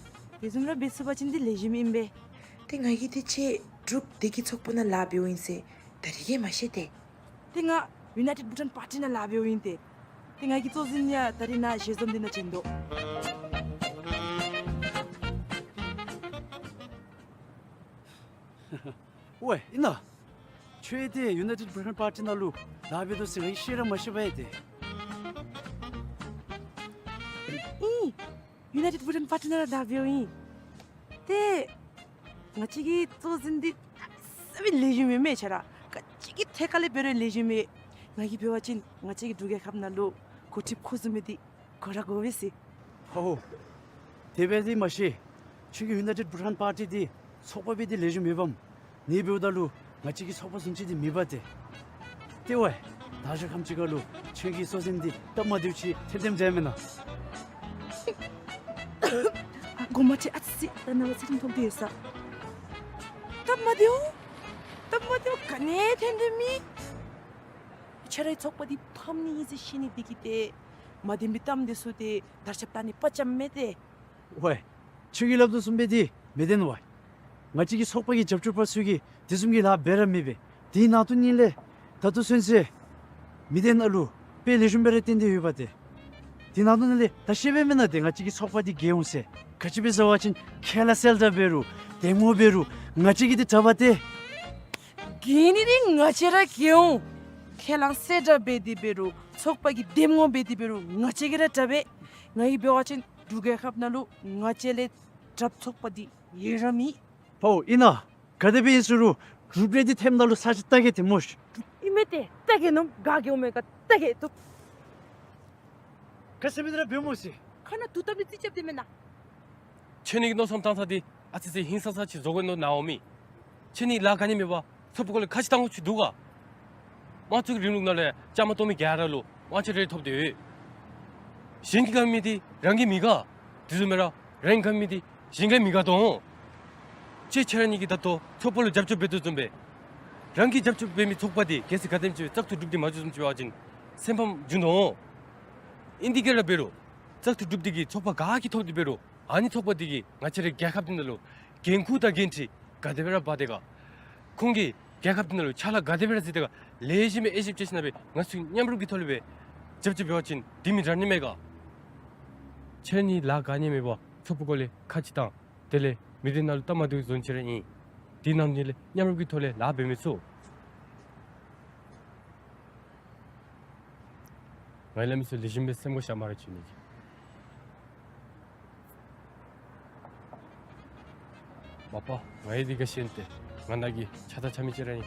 དེ་བཟུམ་ར་འབད་ཚུགས་པ་ཅིན་འདི་ལེགས་ཤོམ་ཨིན་པས། ཏེ་ང་གིས་ཏེ་ཁྱོད་འབྲུག་བདེ་སྐྱིད་ཚོགས་པ་ནང་ལཱ་འབདཝ་ཨིན་ཟེར་ད་རིས་ཀྱིས་མ་ཤེས་ཏེ། ཏེ་ང་ཡུ་ནའི་ཊེཌ་བྷུ་ཊཱན་པར་ཊི་ནང་ལཱ་འབདཝ་ཨིན་ཏེ། ཏེ་ང་གི་གཙོ་འཛིན་ཡང་ད་རིས་ནཱ་ཞལ་འཛོམས་འདི་ནང་བྱོན་དོ། ཝེ་ཨིན་ན། ཁྱོད་ཏེ་ཡུ་ནའི་ཊེཌ་བྷུ་ཊཱན་པར་ཊི་ནང་ལུ་ལཱ་འབད་དོ་ཟེར་ང་གིས་ཤེས་ར་མ་ཤེས་པས་ཏེ། ཨིན། ཡུ་ནའི་ཊེཌ་བྷུ་ཊཱན་པར་ཊི་ནང་ལཱ་འབདཝ་ཨིན། ཏེ་ང་བཅས་ཀྱི་གཙོ་འཛིན་འདི་གནམ་མེད་ས་མེད་ལེགས་ཤོམ་ཨིན་མས་ཁྱོད་ར། ག་ཅི་གི་ཐད་ཁར་ལས་འབད་རུང་ལེགས་ཤོམ་ཨིན་མས། ང་གིས་འབད་བ་ཅིན་ང་བཅས་ཀྱི་འབྲུག་རྒྱལ་ཁབ་ནང་ལུ་འགོ་ཁྲིདཔ་ཁོ་བཟུམ་མི་འདི་དགོ་ར་དགོ་པས་ཟེར། ཧོ་ཧོ། དེ་སྦེ་འདི་མ་ཤེས། ཁྱོད་ཀྱིས་ཡུ་ནའི་ཊེཌ་བྷུ་ཊཱན་པར་ཊི་འདི་ཚོགས་པ་སྦེ་འདི་ལེགས་ཤོམ་མེད་པས། ནི་འབདཝ་ད་ལུ་ང་བཅས་ཀྱི་ཚོགས་པ་བཟུམ་ཅིག་འདི་མེད་པས་ཏེ། ཏེ་ཝེ། ད་ཞག་ཁམས་ཅིག་ཁར་ལུ་ཁྱོད་ཀྱི་གཙོ་འཛིན་འདི་སྟབས་མ་བདེཝ་ཅིག་ཐོན་ཐོནམ་འདྲས་མེན་ན། ཨ་གོ་མ་ཁྲེལ། ཨ་ཙི་ཙི། ད་ནཱ་ལུ་ཚེ་རིང་ཐོབ་སྟེ་ཡོད་ས། སྟབས་མ་བདེཝ། སྟབས་མ་བདེཝ་ག་ནི་ཐོན་ཐོནམ་མེད། ཁྱོད་རའི་ཚོགས་པ་འདི་ཕམ་ནི་ཨིན་ཟེར་ཤེས་ནི་འདི་གིས་ཏེ་མ་བདེན་པའི་གཏམ་འདི་ཚུ་ཏེ་དར་ཁྱབ་བཏང་ནི་དཔའ་བཅམ་མས་ཏེ། ཝེ། ཁྱོད་ཀྱིས་སླབ་དོ་བཟུམ་སྦེ་འདི་མི་བདེན་ཝེ། ང་བཅས་ཀྱི་ཚོགས་པ་གི་རྒྱབ་སྐྱོར་པ་ཚུ་གིས་དེ་བཟུམ་གྱི་ལཱ་འབད་ར་མི་འབད། དེའི་ནང་དོན་ཉིད་ལས་ད་ལྟོ་ཚུན་ཚོད་མི་སྡེ་ནང་ལུ་དཔེ་ལེགས་ཤོམ་སྦེ་ར་བརྟན་ཏེ་ཡོདཔ་ཏེ། དེ་ནང་དོན་ལས་ད་ཤེས་པས་མེན་ན་ཏེ་ང་བཅས་ཀྱི་ཚོགས་པ་འདི་རྒྱས་འོང་ཟེར། ག་ཅི་སྦེ་ཟེར་བ་ཅིན་ཁྱེད་ལུ་གསལ་དྲགས་འབད་རུང་འདེམས་ངོ་འབད་རུང་ང་བཅས་ཀྱིས་འདི་དྲགཔ་ཏེ། རྒྱས་ནི་འདི་ང་བཅས་ར་རྒྱས་འོང་། ཁས་བླངས་གསལ་བསྒྲགས་འབད་དེ་འབད་རུང་ཚོགས་པ་གི་འདེམས་ངོ་འབད་དེ་འབད་རུང་ང་བཅས་ཀྱིས་ར་དྲག་པས། ང་གིས་འབད་བ་ཅིན་འབྲུག་རྒྱལ་ཁབ་ནང་ལུ་ང་བཅས་ལས་དྲགཔ་ཚོགས་པ་འདི་ཡོད་ར་མེད། ཕོ་ཨིན་ན། ག་དེ་སྦེ་ཨིན་ཟེར་རུང་འབྲུག་རེ་འདི་ཐེམ་ནང་ལུ་ས་ཆ་བལྟ་གེ་ཏེ་སྨོ་ཤ། ཨིན་མས་ཏེ་བལྟ་གེ་ནོ། ག་གེ་འོང་མས་ག་བལྟ་གེ་ཏོ། ག་ཟེར་མི་འདི་ར་འབད་སྨོ་ཟེར། ཁ་ནང་དུག་བཏབ་ནི་རྩིས་རྐྱབ་སྟེ་མེན་ན། ཁྱེད་གཉིས་ཀྱི་མནོ་བསམ་བཏང་ས་འདི་ཨ་ཙི་ཙི་ཧིང་སངས་ས་ཅིག་བཟོ་དགོ་མནོ་ནི་འོང་མི། ཁྱེད་གཉིས་ལཱ་ག་ནི་མེད་པར་ཚོགས་པ་སྐོར་ལས་ཁ་ཅིག་བཏང་དགོཔ་ཅིག་འདུག་ག། དམངས་གཙོའི་རིང་ལུགས་ནང་ལས་བཅའ་མར་གཏོགས་མི་ག་ར་ལུ་དབང་ཆ་རེ་ཐོབ་སྟེ་ཡོད། གཞན་གྱིས་དགའ་མི་འདི་རང་གིས་མི་དགའ། དེ་བཟུམ་མེན་ར་རང་གིས་དགའ་མི་འདི་གཞན་གྱིས་མི་དགའ་དོ། ཁྱེད་ཁྱེད་ར་གཉིས་ཀྱིས་ད་ལྟོ་ཚོགས་པ་ལུ་རྒྱབ་སྐྱོར་འབད་དོ་བཟུམ་སྦེ་རང་གིས་རྒྱབ་སྐྱོར་འབད་མི་ཚོགས་པ་འདི་གལ་སྲིད་ག་དེམ་ཅིག་བཙག་འཐུ་གྲུབ་སྟེ་མ་འགྱོ་བཟུམ་ཅིག་འབད་བ་ཅིན་སེམས་ཕམ་འབྱུང་དོ། ཨིན་དེ་གིས་ར་འབད་རུང་བཙག་འཐུ་གྲུབ་སྟེ་གི་ཚོགས་པ་ག་གིས་ཐོབ་སྟེ་འབད་རུང་ཨ་ནི་ཚོགས་པ་འདི་གིས་ང་བཅས་རའི་རྒྱལ་ཁབ་འདི་ནང་ལུ་འགན་ཁུར་དང་འགན་འཁྲི་ག་དེ་སྦེ་ར་འབག་སྟེ་ག། ཁོང་གིས་རྒྱལ་ཁབ་འདི་ནང་ལུ་ཕྱག་ལཱ་ག་དེ་སྦེ་ར་མཛད་དེ་ག་ལེགས་ཤོམ་སྦེ་དབྱེ་ཞིབ་རྐྱབ་ཞིནམ་སྦེ་ང་ཚུ་མཉམ་རུབ་ཀྱི་ཐོག་ལས་སྦེ་རྒྱབ་སྐྱོར་འབད་བ་ཅིན་འདི་མི་དྲག་ནི་མས་ག། ཁྱེད་གཉིས་ལཱ་ག་ནི་མེད་པར་ཚོགས་པ་སྐོར་ལས་ཁ་ཅིག་བཏང་། དེ་ལས་མི་སྡེ་ནང་ལུ་སྟབས་མ་བདེཝ་བཟོ་ནི་ཅིག་ར་ཨིན། དེ་ནང་ནི་ལས་མཉམ་རུབ་ཀྱི་ཐོག་ལས་ལཱ་འབད་མི་ཚུགས། ང་ལས་མི་ཚུ་ལེགས་ཤོམ་སྦེ་སེམས་ཁར་བཞག་སྨ་རེ་ཞུ་ནི། མ་པ་ང་ཡང་འདི་ག་ཤེས་ཏེ། ང་ནཱ་གི་ཆ་ད་ཆ་མི་ཅིག་ར་ཨིན།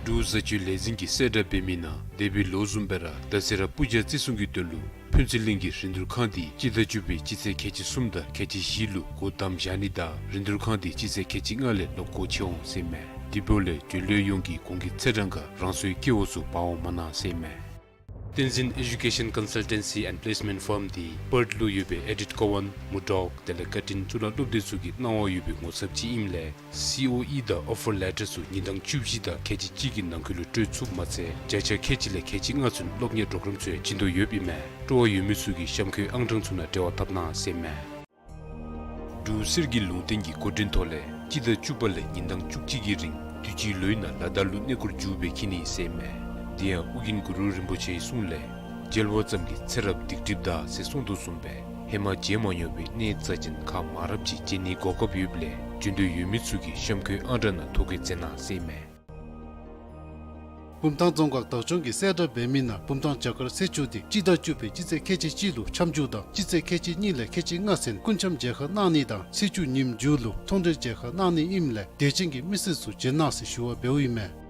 འབྲུག་བཟའ་སྤྱོད་ལས་འཛིན་གྱིས་གསལ་བསྒྲགས་འབད་མི་ནང་འདས་པའི་ལོ་བཟུམ་སྦེ་ར་ད་རེས་ར་སྤུར་རྒྱག་བརྩི་སྲུང་གི་དོན་ལུ་ཕུན་ཚོགས་གླིང་གི་རིན་བསྡུར་ཁང་འདི་སྤྱི་ཟླ་བཅུ་པའི་སྤྱི་ཚེས་ཁལ་གཅིག་གསུམ་དང་ཁལ་གཅིག་བཞི་ལུ་སྒོ་བསྡམ་བཞག་ནི་དང་རིན་བསྡུར་ཁང་འདི་སྤྱི་ཚེས་ཁལ་གཅིག་ལྔ་ལས་ལོག་སྒོ་ཕྱེ་འོང་ཟེར་མས། དེ་འབདཝ་ལས་འབྲེལ་ཡོད་ཡོངས་ཀྱིས་གོང་གི་ཚེས་གྲངས་ཁར་རང་སོའི་སྐྱེ་བོ་ཚུ་འབག་འོང་མ་གནང་ཟེར་མས། བསྟན་འཛིན་Education Consultancy and Placement Firm འདི་པརཐ་ལུ་ཡོད་པའི་ཨེ་ཌིཐ་ཀོ་ཝན་མུར་ཌོག་དེ་ལས་ཀར་ཊིན་གཙུག་ལག་སློབ་སྡེ་ཚུ་གི་གནང་བ་ཡོད་པའི་ངོ་ཚབ་ཅིག་ཨིནམ་ལས་སི་ཨོ་ཨི་དང་ཨོ་ཕར་ལེ་ཊར་ཚུ་ཉིན་གྲངས་བཅུ་བཞི་དང་ཁལ་གཅིག་གཅིག་གི་ནང་འཁོད་ལུ་སྤྲོད་ཚུགསཔ་མ་ཚད་བརྒྱ་ཆ་ཁལ་གཅིག་ལས་ཁལ་གཅིག་ལྔ་ཚུན་སློབ་གཉེར་པྲོ་གརམ་ཚུ་ཡང་བྱིན་དོ་ཡོདཔ་ཨིན་མས། སྤྲོ་བ་ཡོད་མི་ཚུ་གིས་གཤམ་འཁོད་ཨང་གྲངས་ཚུ་ནང་འབྲེལ་བ་འཐབ་གནང་ཟེར་མས། འབྲུག་གསེར་གྱི་ལུང་བསྟན་གྱི་གོ་སྒྲིག་ཐོག་ལས་སྤྱི་ཟླ་བཅུ་པ་ལས་ཉིན་གྲངས་བཅུ་གཅིག་གི་རིང་དུས་ཅི་ལོའི་ནང་ལ་དྭགས་ལུ་གནས་སྐོར་མཇུག་སྦེ་འཁྱིད་ནི་ཟེར་མས། དེ་ཡང་ཨོ་རྒྱན་གུ་རུ་རིན་པོ་ཆེའི་གསུང་ལས་མཇལ་བ་ཙམ་གྱིས་ཚེ་རབས་སྡིག་སྒྲིབ་འདག་ཟེར་གསུངས་དོ་བཟུམ་སྦེ་ཧེ་མ་མཇལ་མ་མྱོང་བའི་གནས་རྩ་ཅན་ཁག་མང་རབས་ཅིག་མཇལ་ནིའི་གོ་སྐབས་ཡོདཔ་ལས་འབྱོན་འདོད་ཡོད་མི་ཚུ་གིས་གཤམ་འཁོད་ཨང་གྲངས་ནང་ཐོ་བཀོད་མཛད་གནང་ཟེར་མས། བུམ་ཐང་རྫོང་ཁག་བདག་སྐྱོང་གིས་གསལ་བསྒྲགས་འབད་མི་ནང་བུམ་ཐང་རྒྱ་གར་གསེར་ཆུ་འདི་སྤྱི་ཟླ་བཅུ་པའི་སྤྱི་ཚེས་ཁལ་གཅིག་གཅིག་ལུ་འཆམ་འཇུག་དང་སྤྱི་ཚེས་ཁལ་གཅིག་གཉིས་ལས་ཁལ་གཅིག་ལྔ་ཚུན་སྐུ་འཆམ་མཇལ་ཁ་གནང་ནི་དང་ཚེས་བཅུ་ཉིནམ་མཇུག་ལུ་མཐོང་གྲོལ་མཇལ་ཁ་གནང་ནི་ཨིནམ་ལས་དད་ཅན་གྱི་མི་སེར་ཚུ་བྱོན་གནང་ཟེར་ཞུ་བ་འབདཝ་ཨིན་མས།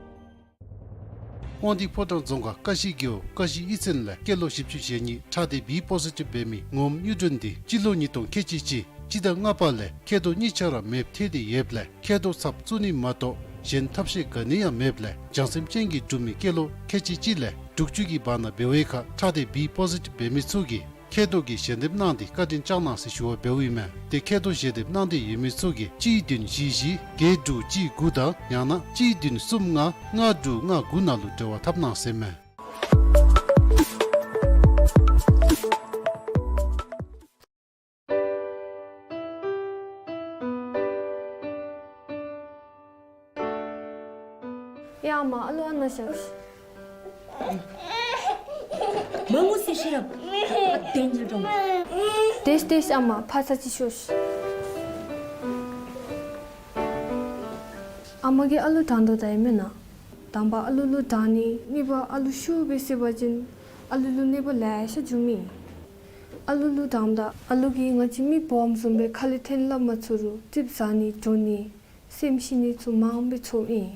དབང་འདུས་ཕོ་བྲང་རྫོང་ཁག་ཀ་ཤི་རྒེད་འོག་ཀ་ཤི་གཡུས་ཚན་ལས་སྐྱེས་ལོ་བཞི་བཅུ་ཞེ་གཉིས་ཁྲག་སྡེ་བི་པོ་ཟི་ཊིབ་འབད་མི་ངོམ་གཡུ་སྒྲོན་འདི་སྤྱི་ལོ་ཉིས་སྟོང་ཁལ་གཅིག་གཅིག་སྤྱི་ཟླ་ལྔ་པ་ལས་མཁལ་རྡོག་གཉིས་ཆ་ར་མེདཔ་ཐལ་ཏེ་ཡོདཔ་ལས་མཁལ་རྡོག་ཚབ་བཙུགས་ནི་མ་གཏོགས་གཞན་ཐབས་ཤེས་ག་ནི་ཡང་མེདཔ་ལས་བྱང་སེམས་ཅན་གྱིས་སྒྲུབ་མི་སྐྱེས་ལོ་ཁལ་གཅིག་གཅིག་ལས་དྲུག་ཅུ་གི་བར་ན་འབད་བའི་ཁར་ཁྲག་སྡེ་བི་པོ་ཟི་ཊིབ་འབད་མི་ཚུ་གིས་མཁལ་རྡོག་གི་ཞལ་འདེབས་གནང་སྟེ་བཀའ་དྲིན་བསྐྱང་གནང་ཟེར་ཞུ་བ་འབདཝ་ཨིན་མས། ཏེ་མཁལ་རྡོག་ཞལ་འདེབས་གནང་འདོད་ཡོད་མི་ཚུ་གིས་གཅིག་བདུན་བཞི་བཞི་བརྒྱད་དྲུག་གཅིག་དགུ་དང་ཡང་ན་གཅིག་བདུན་གསུམ་ལྔ་ལྔ་དྲུག་ལྔ་དགུ་ནང་ལུ་འབྲེལ་བ་འཐབ་གནང་ཟེར་མས། ཡ་ཨ་མ་ཨ་ལུ་ཨ་ནཱ་བཞག་ཤིག། མ་ངུ་ཟེར་ཤེས་རབ། ཨ་དེ་འཇིལ་འགྲོ། དེས་དེས་ཨ་མ་ཕར་ཚུར་ཅིག་ཤོག་ཤིག། ཨ་མ་གིས་ཨ་ལུ་དྲང་དོ་ད་ཨིན་མེན་ན། དང་པ་ཨ་ལུ་ལུ་དྲང་ནི། གཉིས་པ་ཨ་ལུ་ཤུགས་སྦེ་བསད་པ་ཅིན་ཨ་ལུ་ལུ་གནོད་པ་ལེ་ཤ་འབྱུང་མི། ཨ་ལུ་ལུ་དྲངམ་ད་ཨ་ལུ་གིས་ང་བཅས་མི་སྦོམ་བཟུམ་སྦེ་ཁ་ལས་འཐེན་སླབ་མ་ཚུགས་རུང་རྩིགཔ་ཟག་ནི་འགྱོ་ནི་སེམས་ཤི་ནི་ཚུ་མང་སྦེ་ཚོརཝ་ཨིན།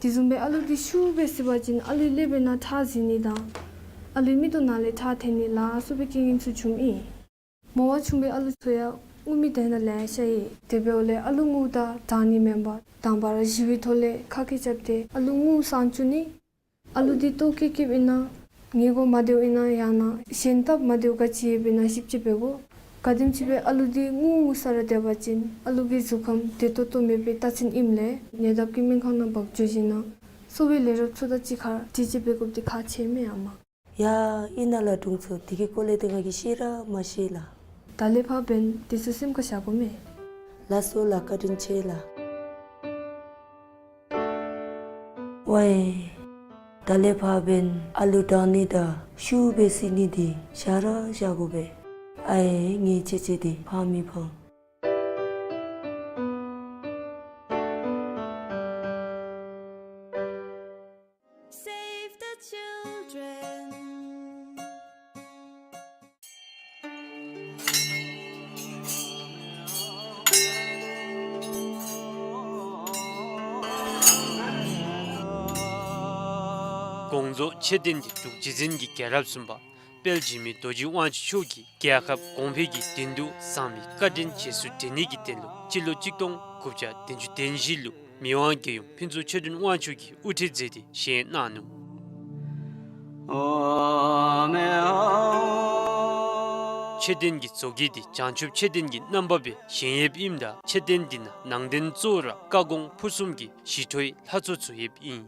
དེ་བཟུམ་སྦེ་ཨ་ལུ་འདི་ཤུགས་སྦེ་བསད་པ་ཅིན་ཨ་ལུའི་ཀླད་པའི་ནང་ཁྲག་འཛིང་ནི་དང་ཨ་ལུའི་མིག་ཏོ་ནང་ལས་ཁྲག་འཐོན་ནི་ལ་སོགས་པའི་རྐྱེན་ངན་ཚུ་འབྱུངམ་ཨིན། མོ་བ་ཆུང་བའི་ཨ་ལུ་ཚུ་ཡང་ངུ་མི་དེ་ནང་ལེ་ཤ་ཡོད། དེ་འབདཝ་ལས་ཨ་ལུ་ངུཝ་ད་དྲང་ནི་མེན་པར་དང་པ་ར་ཞི་བའི་ཐོག་ལས་ཁ་སྐད་རྐྱབ་སྟེ་ཨ་ལུ་ངུ་སངས་བཅུག་ནི། ཨ་ལུ་འདི་ལྟོ་བཀྱེས་བཀྱེསཔ་ཨིན་ན་ཉལ་གོ་མ་བདེཝ་ཨིན་ན་ཡང་ན་གཞན་སྟབས་མ་བདེཝ་ག་ཅི་ཡོདཔ་ཨིན་ན་ཞིབ་དཔྱད་འབད་དགོ། ག་དེམ་ཅིག་སྦེ་ཨ་ལུ་འདི་ངུ་ངུ་ས་ར་སྡོད་པ་ཅིན་ཨ་ལུ་གི་གཟུགས་ཁམས་བདེ་ཏོག་ཏོ་མེད་པའི་རྟགས་མཚན་ཨིནམ་ལས་ཉེ་འདབས་ཀྱི་སྨན་ཁང་ནང་འབག་འགྱོ་ཞིནམ་ལས་གསོ་བའི་ལས་རོགསཔ་ཚུ་དང་གཅིག་ཁར་དྲི་དཔྱད་འབད་དགོཔ་འདི་ཁག་ཆེ་མས་ཨ་མ། ཡ་ཨིན་ན་ལགས་དྲུང་འཚོ། དེ་གི་སྐོར་ལས་ཏེ་ང་གིས་ཤེས་ར་མ་ཤེས་ལགས། ད་ལས་ཕར་འབདན་དེ་ཚུ་སེམས་ཁར་བཞག་དགོ་མས། ལགས་སོ་ལགས། བཀའ་དྲིན་ཆེ་ལགས། ཝའི། ད་ལས་ཕར་འབདན་ཨ་ལུ་དྲང་ནི་དང་ཤུགས་སྦེ་བསད་ནི་འདི་བཞག་ར་བཞག་དགོ་པས། ཨའེ་ངེའི་ཆེ་ཆེ་འདི་ཕངས་མི་ཕངས། Save the children. དགོངས་རྫོགས་མཆོད་རྟེན་འདི་འབྲུག་རྗེ་བཙུན་གྱི་རྒྱལ་རབས་གསུམ་པ་དཔལ་འཇིགས་མེད་རྡོ་རྗེ་དབང་ཕྱུག་མཆོག་གིས་རྒྱལ་ཁབ་གོང་འཕེལ་གྱི་དོན་དུ་བཟང་མི་བཀའ་དྲིན་རྗེས་སུ་དྲན་ནི་གི་དོན་ལུ་སྤྱི་ལོ་གཅིག་སྟོང་དགུ་བརྒྱ་བདུན་ཅུ་དོན་བཞི་ལུ་མི་དབང་རྒྱལ་ཡུམ་ཕུན་ཚོགས་ཆོས་སྒྲོན་དབང་ཕྱུག་གིས་དབུ་ཁྲིད་མཛད་དེ་བཞེངས་གནང་ནུག། མཆོད་རྟེན་གྱི་བཟོ་བཀོད་འདི་བྱང་ཆུབ་མཆོད་རྟེན་གྱི་རྣམ་པ་སྦེ་བཞེངས་ཡོདཔ་ཨིནམ་ད་མཆོད་རྟེན་འདི་ནང་ནང་རྟེན་གཙོ་བོ་ར་བཀའ་དགོངས་ཕུར་གསུམ་གྱི་ཞི་ཁྲོའི་ལྷ་ཚོགས་ཚུ་ཡོདཔ་ཨིན།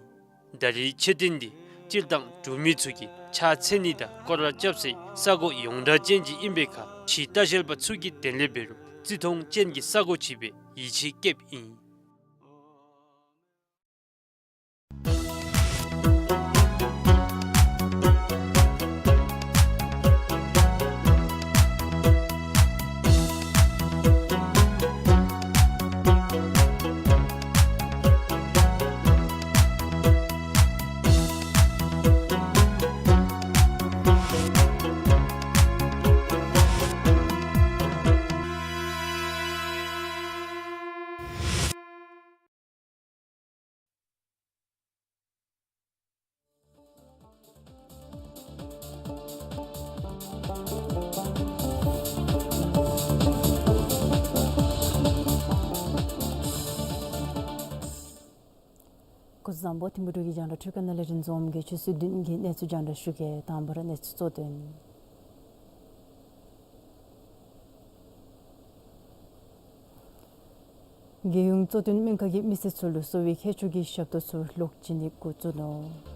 ད་རེས་མཆོད་རྟེན་འདི་སྤྱིར་བཏང་འབྲུག་མི་ཚུ་གིས་ཕྱག་འཚལ་ནི་དང་སྐོར་ར་རྐྱབ་སའི་ས་གོ་ཡོངས་གྲགས་ཅན་ཅིག་ཨིན་པའི་ཁར་ཕྱིའི་ལྟ་བཤལ་པ་ཚུ་གིས་དེ་ལས་འབད་རུང་བརྩི་མཐོང་ཅན་གྱི་ས་གོ་ཅིག་སྦེ་ཡིད་ཆེས་བསྐྱེདཔ་ཨིན། སྐུ་གཟུགས་བཟང་པོ། ཐིམ་ཕུག་འབྲུག་གི་རྒྱང་བསྒྲགས་ཁྲུས་ཁང་ནང་ལས་རིན་འཛོམས་ཀྱིས་ཆུ་ཚོད་བདུན་གྱི་གནས་ཚུལ་རྒྱང་བསྒྲགས་ཞུ་གེ། དང་པ་ར་གནས་ཚུལ་གཙོ་དོན། རྒྱལ་ཡོངས་གཙོ་བསྟེན་སྨན་ཁང་གིས་མི་སེར་ཚུ་ལུ་གསོ་བའི་ཁྱད་ཆོས་ཀྱི་ཞབས་ཏོག་ཚུ་ལོག་བྱིན་ནི་འགོ་བཙུགས་ནུག།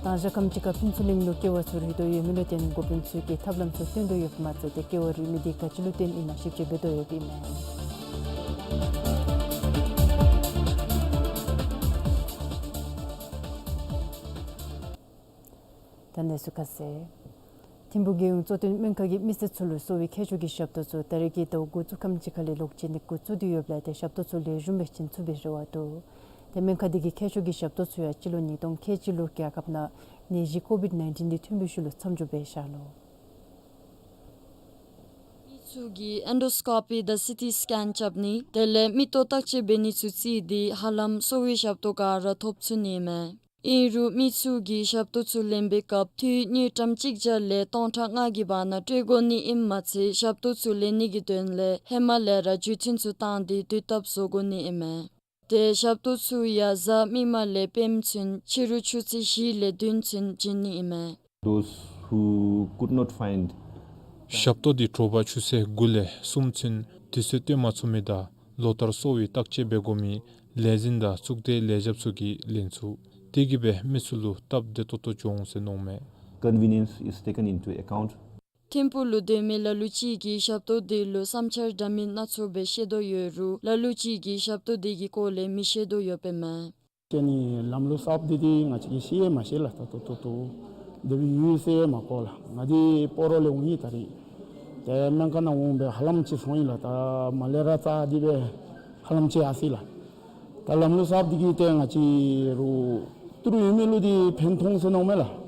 དང་ཞག་ཁམས་ཅིག་ཁར་ཕུན་ཚོགས་གླིང་ལུ་ཀེ་བ་ཚུ་རུལ་དོ་ཡོད་མི་ལུ་བརྟེན་འགོ་དཔོན་ཚུ་གིས་ཐབས་ལམ་ཚུ་སྟོན་དོ་ཡོདཔ་མ་ཚད་ཏེ་ཀེ་བ་རུལ་མི་དེ་ག་ཅི་ལུ་བརྟེན་ཨིན་ན་ཞིབ་དཔྱད་འབད་དོ་ཡོདཔ་ཨིན་མས། ད་གནས་ཚུལ་ཁ་གསལ། ཐིམ་ཕུག་རྒྱལ་ཡོངས་གཙོ་བསྟེན་སྨན་ཁང་གིས་མི་སེར་ཚུ་ལུ་གསོ་བའི་ཁྱད་ཆོས་ཀྱི་ཞབས་ཏོག་ཚུ་ད་རེས་ཀྱི་ཟླཝ་འགོ་བཙུགས་ཁམས་ཅིག་ཁ་ལས་ལོག་བྱིན་ནི་འགོ་བཙུགས་ཏེ་ཡོདཔ་ལས་ཏེ་ཞབས་ཏོག་ཚུ་ལེགས་ཤོམ་སྦེ་བྱིན་ཚུགས་པའི་རེ་བ་འདུག། ཏེ་སྨན་ཁང་དེ་གིས་ཁྱད་ཆོས་ཀྱི་ཞབས་ཏོག་ཚུ་ཡང་སྤྱི་ལོ་ཉིས་སྟོང་ཁལ་གཅིག་ལུ་རྒྱལ་ཁབ་ནང་ནད་གཞི་ཀོ་བིཌ་ནའིན་ཊིན་དེ་ཐོན་པའི་ཤུལ་ལུ་མཚམས་འཇོག་འབད་བཞག་ནུག། མི་ཚུ་གིས་ཨེན་ཌོ་སི་ཀོ་པི་དང་སི་ཊི་སི་ཀེན་རྐྱབ་ནི་དེ་ལས་མིག་ཏོ་བརྟག་དཔྱད་འབད་ནི་ཚུ་བརྩིས་ཏེ་ཧ་ལམ་གསོ་བའི་ཞབས་ཏོག་ག་ར་ཐོབ་ཚུགས་ནི་མས། ཨིན་རུང་མི་ཚུ་གིས་ཞབས་ཏོག་ཚུ་ལེན་པའི་སྐབས་འཐུས་དངུལ་ཀྲམ་གཅིག་བརྒྱ་ལས་སྟོང་ཕྲག་ལྔ་གི་བར་ན་སྤྲོད་དགོ་ནི་ཨིནམ་མ་ཚད་ཞབས་ཏོག་ཚུ་ལེན་ནི་གི་དོན་ལས་ཧེ་མ་ལས་ར་བརྒྱུད་འཕྲིན་ཚུ་བཏང་སྟེ་དུས་བཏབ་བཟོ་དགོ་ནི་ཨིན་མས། ཏེ་ཞབས་ཏོག་ཚུ་ཡང་གཟའ་མིག་དམར་ལས་སྤེནམ་ཚུན་ཕྱི་རུ་ཆུ་ཚོད་བཞི་ལས་བདུན་ཚུན་བྱིན་ནི་ཨིན་མས། Those who could not find ཞབས་ཏོག་འདི་དྲོ་པ་ཆུ་ཚོད་དགུ་ལས་གསུམ་ཚུན་དུས་ཚོད་བཏོན་མ་ཚུགས་མི་དང་ལོ་ལྟར་གསོ་བའི་བརྟག་དཔྱད་འབད་དགོ་མི་ལས་འཛིན་དང་གཙུག་སྡེ་ལས་བྱེདཔ་ཚུ་གིས་ལེན་ཚུགས། དེ་གིས་སྦེ་མི་ཚུ་ལུ་སྟབས་བདེ་ཏོག་ཏོ་འགྱོ་འོང་ཟེར་མནོཝ་མས། Convenience is taken into account. ཐིམ་ཕུག་ལུ་སྡོད་མི་ལ་ལུ་ཅིག་གིས་ཞབས་ཏོག་འདི་ལུ་བསམ་འཆར་འདྲ་མིན་སྣ་ཚོགས་སྦེ་བཤད་དོ་ཡོད་རུང་ལ་ལུ་ཅིག་གིས་ཞབས་ཏོག་འདི་གི་སྐོར་ལས་མི་ཤེས་དོ་ཡོདཔ་ཨིན་མས། ཏེ་ནི་ལམ་ལུགས་གསརཔ་འདི་འདི་ང་བཅས་ཀྱིས་ཤེས་ཡང་མ་ཤེས་ལགས། ད་ལྟོ་ལྟོ་ལྟོ་དེ་སྦེ་ཡོད་ཟེར་ཡང་མ་གོ་ལགས། ང་འདི་སྤ་རོ་ལས་འོང་ཡི། ད་རིས་ཏེ་སྨན་ཁང་ནང་འོང་སྦེ་ཧ་ལམ་ཅིག་སོང་ཡི་ལགས། ད་མ་ལེ་ར་རྩ་འདི་སྦེ་ཧ་ལམ་ཅིག་ཡར་སོ་ཡི་ལགས། ད་ལམ་ལུགས་གསརཔ་འདི་གིས་ཏེ་ང་བཅས་རུ་ཏི་རུ་ཡོད་མི་ལུ་འདི་ཕན་ཐོགས་ཟེར་མནོཝ་མས་ལགས།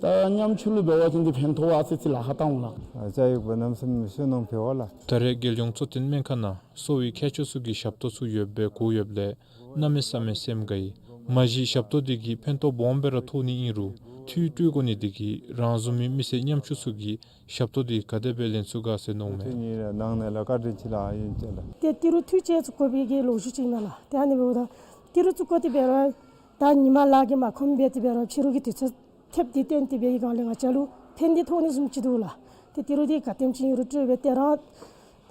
ད་ཉམ་ཆུང་ལུ་འབད་བ་ཅིན་འདི་ཕན་ཐོགས་པས་ཟེར་ཅིག་ལཱ་ཁག་བཏང་འོང་ལགས། ཨ་ཅག་ཡོད་པ་རྣམས་སེམས་ཤུགས་གནང་འབད་བ་ལགས། ད་རེས་རྒྱལ་ཡོངས་གཙོ་བསྟེན་སྨན་ཁང་ནང་གསོ་བའི་ཁྱད་ཆོས་ཚུ་གི་ཞབས་ཏོག་ཚུ་ཡོདཔ་སྦེ་གོ་ཡོདཔ་ལས་གནམ་མེད་ས་མེད་སེམས་དགའ་ཡི། མ་གཞི་ཞབས་ཏོག་འདི་གིས་ཕན་ཐོགས་སྦོམ་སྦེ་ར་ཐོགས་ནི་ཨིན་རུང་འཐུས་སྤྲོད་དགོ་ནི་འདི་གིས་རང་བཟུམ་མའི་མི་སེར་ཉམ་ཆུང་ཚུ་གིས་ཞབས་ཏོག་འདི་ག་དེ་སྦེ་ལེན་ཚུགས་ག་ཟེར་མནོཝ་མས། ཏེ་ནི་ནང་ན་ལས་བཀའ་དྲིན་ཆེ་ལགས། ཨིན་ཅི་ལགས། ཏེ་ཏི་རུ་འཐུས་ཅིག་བཙུགས་དགོ་པའི་གི་ལོ་རྒྱུས་ཅིག་ཨིན་མས་ལགས། ཏེ་ཨ་ནི་འབདཝ་ད་ཏི་རུ་བཙུགས་དགོ་སྟེ་འབད་རུང་ད་ཉིན་མ་ལཱ་གིས་མ་ཁོམ་སྦེ་དེ་འབད་རུང་ཕྱི་རུ་གི་དུས་ཚོད་ཐེབས་ཏེ་བརྟེན་ཏེ་འབད་བའི་སྒང་ལས་ང་བཅས་ལུ་ཕན་བདེ་ཐོགས་ནི་བཟུམ་ཅིག་འདུག་ལགས། ཏེ་ཏི་རུ་འདི་ག་དེམ་ཅིག་ཨིན་རུང་སྤྲོད་སྦེ་ཏེ་རང་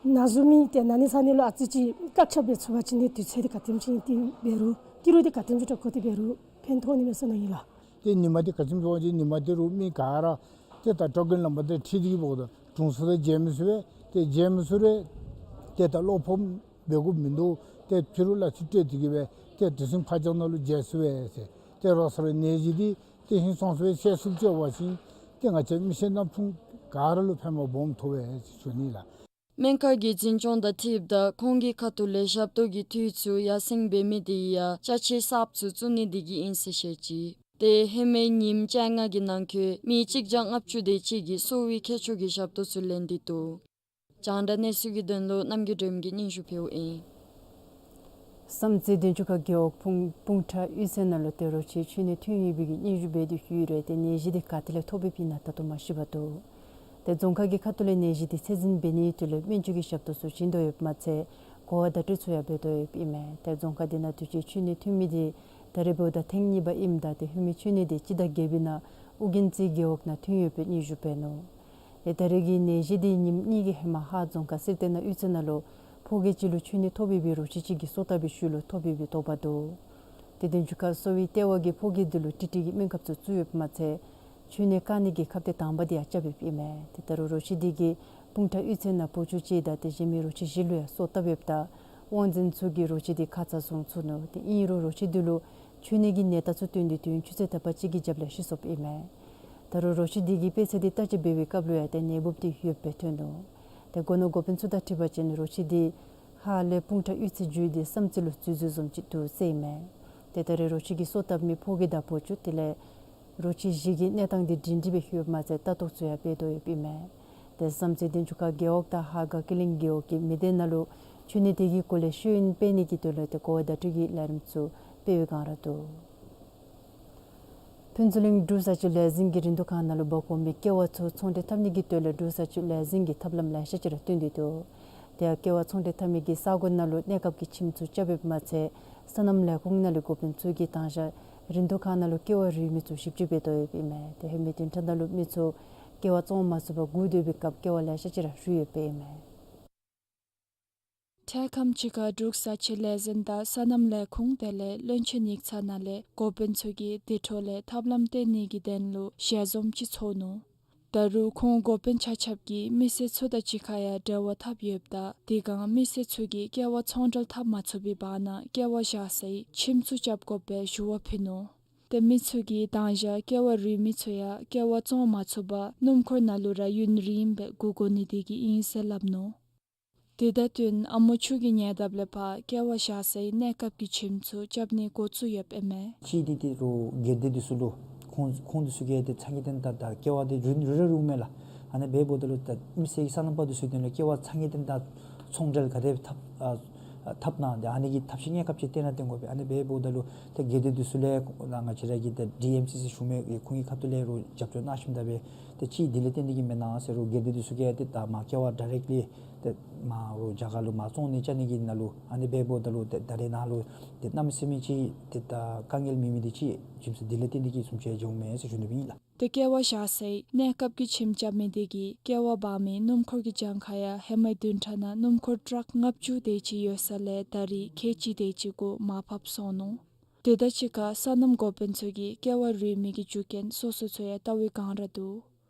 ན་ཟུག་མི་ཏེ་ན་ནི་ཚ་ནི་ལུ་ཨ་ཙི་ཅིག་བཀག་ཆ་འབད་ཚུགས་པ་ཅིན་ཏེ་དུས་ཚོད་འདི་ག་དེམ་ཅིག་ཨིན་ཏེ་འབད་རུང་ཏི་རུ་འདི་ག་དེམ་ཅིག་སྤྲོད་དགོ་སྟེ་འབད་རུང་ཕན་ཐོགས་ནི་མས་ཟེར་མནོ་ཡི་ལགས། ཏེ་ཉིན་མ་འདི་ག་ཅི་སྨོ་ཟེར་བ་ཅིན་ཉིན་མ་འདི་རུ་མི་ག་ར་ཏེ་ད་ཊོ་ཀེན་ལམ་པ་འདི་འཁྲིལ་ཏེ་གིས་འབདཝ་ད་དྲུང་འཚོ་དང་མཇལ་མི་ཚུགས་པས། ཏེ་མཇལ་མི་ཚུགས་རུང་ཏེ་ད་བློ་ཕམ་འབད་དགོཔ་མིན་འདུག། ཏེ་ཕྱི་རུ་གླ་ཆ་སྤྲོད་དེ་གིས་སྦེ་ཏེ་དུས་ཚོད་ཕར་འགྱངས་ནང་ལུ་མཇལ་ཚུགས་པས་ཟེར། ཏེ་རོགས་ཚུ་ར་ནད་གཞི་འདི་ཏེ་ཧིང་སངས་ས་སྦེ་ཤེས་ཚུགསཔ་ཅིག་འབད་བ་ཅིན་ཏེ་ང་བཅས་མི་སེར་ནང་ཕུང་ག་ར་ལུ་ཕན་པ་སྦོམ་ཐོགས་པས་ཟེར་ཞུ་ནི་ལགས། སྨན་ཁང་གི་འཛིན་སྐྱོང་དང་འཁྲིལཝ་ད་ཁོང་གི་ཁ་ཐུག་ལས་ཞབས་ཏོག་གི་འཐུས་ཚུ་ཡར་སེང་འབད་མི་འདི་ཡང་ཅ་ཆས་གསརཔ་ཚུ་བཙུགས་ནི་འདི་གིས་ཨིན་ཟེར་བཤད་ཅི། ཏེ་ཧེ་མའི་ཉིནམ་བཅོ་ལྔ་གི་ནང་འཁོད་མི་གཅིག་བརྒྱ་ལྔ་བཅུ་དེ་ཅིག་གིས་གསོ་བའི་ཁྱད་ཆོས་ཀྱི་ཞབས་ཏོག་ཚུ་ལེན་ཏེ་འདུག། རྒྱང་བསྒྲགས་གནས་ཚུལ་གྱི་དོན་ལུ་རྣམ་རྒྱལ་སྒྲོལམ་གིས་སྙན་ཞུ་ཕུལཝ་ཨིན། བསམ་རྩེ་བདུན་ཅུ་ཁ་རྒེད་འོག་སྤུངས་སྤུངས་ཁྲ་གཡུས་ཚན་ནང་ལུ་ཏེ་རོ་ཁྱི་འཁྱུ་ནད་ཐོན་ཡོད་པའི་གི་སྙན་ཞུ་འབད་དེ་ཡོད་རུང་ཏེ་ནད་གཞི་འདི་ག་ཏེ་ལས་ཐོབ་ཡོདཔ་ཨིན་ན་ད་ལྟོ་མ་ཤེས་པར་འདུག། ཏེ་རྫོང་ཁག་གི་ཁ་ཐུག་ལས་ནད་གཞི་འདི་ཚད་འཛིན་འབད་ནིའི་དོན་ལུ་སྨན་བཅོས་ཀྱི་ཞབས་ཏོག་ཚུ་བྱིན་དོ་ཡོདཔ་མ་ཚད་གོ་བ་བརྡ་སྤྲོད་ཚུ་ཡང་འབད་དོ་ཡོདཔ་ཨིན་མས། ཏེ་རྫོང་ཁག་འདི་ནང་དུས་ཅི་འཁྱུ་ནད་ཐོན་མི་འདི་ད་རེས་འབདཝ་ད་ཐེངས་གཉིས་པ་ཨིནམ་ད་ཏེ་ཧེ་མའི་འཁྱུ་ནད་འདི་སྤྱི་ཟླ་བརྒྱད་པའི་ནང་ཨོ་རྒྱན་རྩེ་རྒེད་འོག་ནང་ཐོན་ཡོད་པའི་སྙན་ཞུ་འབད་ནུག། ཏེ་ད་རེས་ཀྱི་ནད་གཞི་འདི་ཉིནམ་གཉིས་ཀྱི་ཧེ་མ་ཧཱ་རྫོང་ཁག་གསེར་ལྡན་གཡུས་ཚན་ནང་ལུ་ཕོ་སྐྱེས་ཅིག་ལུ་འཁྱུ་ནད་ཐོབ་ཡོད་པའི་རོ་ཁྱི་ཅིག་གིས་གསོ་བཏབ་པའི་ཤུལ་ལུ་ཐོབ་ཡོད་པའི་དོགས་པ་འདུག། ཏེ་བདུན་ཅུ་ཁ་གསོ་བའི་ལྟེ་བ་གིས་ཕོ་སྐྱེས་འདི་ལུ་ཊི་ཊི་གི་སྨན་ཁབ་ཚུ་བཙུགས་ཡོདཔ་མ་ཚད་འཁྱུ་ནད་བཀག་ནི་གི་ཁབ་ཏེ་དང་པ་འདི་ཡང་རྐྱབ་ཡོདཔ་ཨིན་མས། ཏེ་ད་རུང་རོ་ཁྱི་འདི་གིས་སྤུངས་ཁྲ་གཡུས་ཚན་ནང་བུ་ཆུང་ཅིག་དང་ཏེ་གཞན་མི་རོ་ཁྱི་བཞི་ལུ་ཡང་གསོ་བཏབ་ཡོདཔ་ད་དབང་འཛིན་ཚུ་གིས་རོ་ཁྱི་འདི་ཁ་ཙ་བཟུང་ཚུགས་ནུག། ཏེ་ཨིན་རུང་རོ་ཁྱི་འདི་ལུ་འཁྱུ་ནད་ཀྱི་ནད་རྟགས་ཚུ་བཏོན་ཏེ་དུས་ཡུན་ཆུ་ཚོད་དག་པ་ཅིག་གི་རྒྱབ་ལས་ཤི་སོཔ་ཨིན་མས། ད་རུང་རོ་ཁྱི་འདི་གི་དཔེ་ཚད་འདི་བརྟག་དཔྱད་འབད་བའི་སྐབས་ལུ་ཡང་ཏེ་ནད་འབུཔ་འདི་ཡོདཔ་སྦེ་ཐོན་ནུག། ཏེ་སྒོ་ནོར་འགོ་དཔོན་ཚུ་དང་འཁྲིལ་བ་ཅིན་རོ་ཁྱི་འདི་ཧཱ་ལས་སྤུངས་ཁྲ་གཡུས་ཚན་བརྒྱུད་དེ་བསམ་རྩེ་ལུ་འཛུལ་འཛུལཝ་བཟུམ་ཅིག་འདུག་ཟེར་ཨིན་མས། ཏེ་ད་རེས་རོ་ཁྱི་གི་གསོ་བཏབ་མི་ཕོ་སྐྱེས་དང་བུ་ཆུང་དེ་ལས་རོ་ཁྱི་བཞི་གི་གནས་སྟངས་འདི་སྒྲིང་སྒྲིང་སྦེ་ཡོདཔ་མ་ཚད་ལྟ་རྟོག་ཚུ་ཡང་འབད་དོ་ཡོདཔ་ཨིན་མས། ཏེ་བསམ་རྩེ་བདུན་ཅུ་ཁ་རྒེད་འོག་དང་ཧཱ་སྒང་ཀི་ལིང་རྒེད་འོག་གི་མི་སྡེ་ནང་ལུ་འཁྱུ་ནད་དེ་གི་སྐོར་ལས་ཤེས་ཡོན་སྤེལ་ནི་གི་དོན་ལུ་ཏེ་གོ་བ་བརྡ་སྤྲོད་ཀྱི་ལས་རིམ་ཚུ་སྤེལ་བའི་སྒང་ར་འདུག། ཕུན་ཚོགས་གླིང་འབྲུག་བཟའ་སྤྱོད་ལས་འཛིན་གྱིས་རིན་བསྡུར་ཁང་ནང་ལུ་འབག་འོང་མི་ཀེ་བ་ཚུ་ཚོང་འབྲེལ་འཐབ་ནི་གི་དོན་ལས་འབྲུག་བཟའ་སྤྱོད་ལས་འཛིན་གྱིས་ཐབས་ལམ་ལེ་ཤ་ཅིག་ར་སྟོན་ཏེ་འདུག། དེ་ཡང་ཀེ་བ་ཚོང་འབྲེལ་འཐབ་མི་གི་ས་གོ་ནང་ལུ་གནས་སྐབས་ཀྱི་ཁྱིམ་ཚུ་རྐྱབ་ཡོདཔ་མ་ཚད་སོ་ནམ་ལས་ཁུངས་ནང་ལུ་འགོ་དཔོན་ཚུ་གིས་དང་ཞག་རིན་བསྡུར་ཁང་ནང་ལུ་ཀེ་བ་རུལ་མི་ཚུ་ཞིབ་དཔྱད་འབད་དོ་ཡོདཔ་ཨིན་མས། དེ་ཧེ་མའི་བདུན་ཕྲག་ནང་ལུ་མི་ཚུ་ཀེ་བ་བཙོང་མ་ཚུགས་པར་སྒུག་སྡོད་པའི་སྐབས་ཀེ་བ་ལེ་ཤ་ཅིག་ར་རུལ་ཡོདཔ་ཨིན་མས། འཕྲལ་ཁམས་ཅིག་ཁར་འབྲུག་བཟའ་སྤྱོད་ལས་འཛིན་དང་སོ་ནམ་ལས་ཁུངས་དེ་ལས་བློན་ཆེན་ཡིག་ཚང་ནང་ལས་འགོ་དཔོན་ཚུ་གིས་དེ་འཕྲོ་ལས་ཐབས་ལམ་སྟོན་ནི་གི་དོན་ལུ་ཞལ་འཛོམས་ཅིག་ཚོགས་ནུག། ད་རུང་ཁོང་འགོ་དཔོན་ཆ་ཁྱབ་ཀྱིས་མི་སེར་ཚུ་དང་གཅིག་ཁར་ཡང་འབྲེལ་བ་འཐབ་ཡོདཔ་ད་དེ་སྒང་མི་སེར་ཚུ་གིས་ཀེ་བ་ཚོང་འབྲེལ་འཐབ་མ་ཚུགས་པའི་བར་ན་ཀེ་བ་བཞག་སའི་ཁྱིམ་ཚུ་རྐྱབ་དགོ་པའི་ཞུ་བ་ཕུལ་ནུག། དེ་མི་ཚུ་གིས་དང་ཞག་ཀེ་བ་རུལ་མི་ཚུ་ཡང་ཀེ་བ་བཙོང་མ་ཚུགས་པར་སྣུམ་འཁོར་ནང་ལུ་ར་ཡུན་རིངམོ་སྦེ་སྒུག་དགོ་ནི་དེ་གིས་ཨིན་ཟེར་སླབ་ནུག། དེ་དང་བསྟུན་ཨ་མོ་ཆུ་གི་ཉེ་འདབས་ལས་ཕར་ཀེ་བ་བཞག་སའི་གནས་སྐབས་ཀྱི་ཁྱིམ་ཚུ་རྐྱབ་ནི་འགོ་བཙུགས་ཡོདཔ་ཨིན་མས། གཅིག་འདི་ཏེ་རུང་སྒེར་སྡེ་འདི་ཚུ་ལུ་ཁོང་ཁོང་འདི་ཚུ་གིས་ཏེ་ཚ་ངེས་བརྟན་དང་ད་ཀེ་བ་འདི་རུལ་རུལ་ར་རུལཝ་མས་ལགས། ཨ་ནི་འབདཝ་ད་ལུ་ད་མི་སེར་གྱི་སོ་ནམ་པ་འདི་ཚུ་དོན་ལུ་ཀེ་བ་ཚ་ངེས་བརྟན་དང་ཚོང་འབྲེལ་ག་དེ་འཐབ་ཨ་ཨ་འཐབ་ན་ཏེ་ཨ་ནི་གི་ཐབས་ཤེས་གནས་སྐབས་ཅིག་བཏོན་ན་བཏོན་དགོ་པས། ཨ་ནི་འབདཝ་ད་ལུ་ཏེ་སྒེར་སྡེ་འདི་ཚུ་ལས་ང་བཅས་ར་གི་ཏེ་ཌི་ཨེམ་སི་སི་ཞུ་མི་ཁོང་གི་ཁ་ཐུག་ལས་རུང་རྒྱབ་སྐྱོར་གནང་ཞིནམ་ད་སྦེ་ཏེ་གཅིག་འདི་ལས་བརྟེན་ཏེ་གིས་མེན་ན་ཟེར་རུང་སྒེར་སྡེ་འདི་ཚུ་གིས་ཏེ་ད་མར་ཀེ་བ་ཌའི་རེཀཊ་ལི་ཏེ་མར་རུང་རྒྱ་གར་ལུ་མར་བཙོང་ནི་རྐྱབ་ནི་གི་ནང་ལུ་ཨ་ནི་འབདཝ་ད་ལུ་ཏེ་ད་རེས་ནངས་ལུ་ཏེ་གནམ་མེད་ས་མེད་ཅིག་ཏེ་ད་དཀའ་ངལ་མེད་མི་འདི་གཅིག་རྒྱུ་མཚན་འདི་ལས་བརྟེན་ཏེ་གིས་བཟུམ་ཅིག་འགྱོཝ་མས་ཟེར་ཞུ་ནི་སྦེ་ཨིན་ལགས། ཏེ་ཀེ་བ་བཞག་སའི་གནས་སྐབས་ཀྱི་ཁྱིམ་རྐྱབ་མི་དེ་གིས་ཀེ་བ་འབག་མི་སྣུམ་འཁོར་གྱི་གྱངས་ཁ་ཡང་ཧེ་མའི་བདུན་ཕྲག་ནང་སྣུམ་འཁོར་ཊཱག་ལྔ་བཅུ་དེ་ཅིག་ཡོད་ས་ལས་ད་རེས་ཁལ་གཅིག་དེ་ཅིག་གུ་མར་ཕབ་སོང་ནུག། དེ་དང་གཅིག་ཁར་སོ་ནམ་འགོ་དཔོན་ཚུ་གིས་ཀེ་བ་རུལ་མི་གི་རྒྱུ་རྐྱེན་སོ་སོ་ཚུ་ཡང་བལྟ་བའི་བསྒང་ར་འདུག།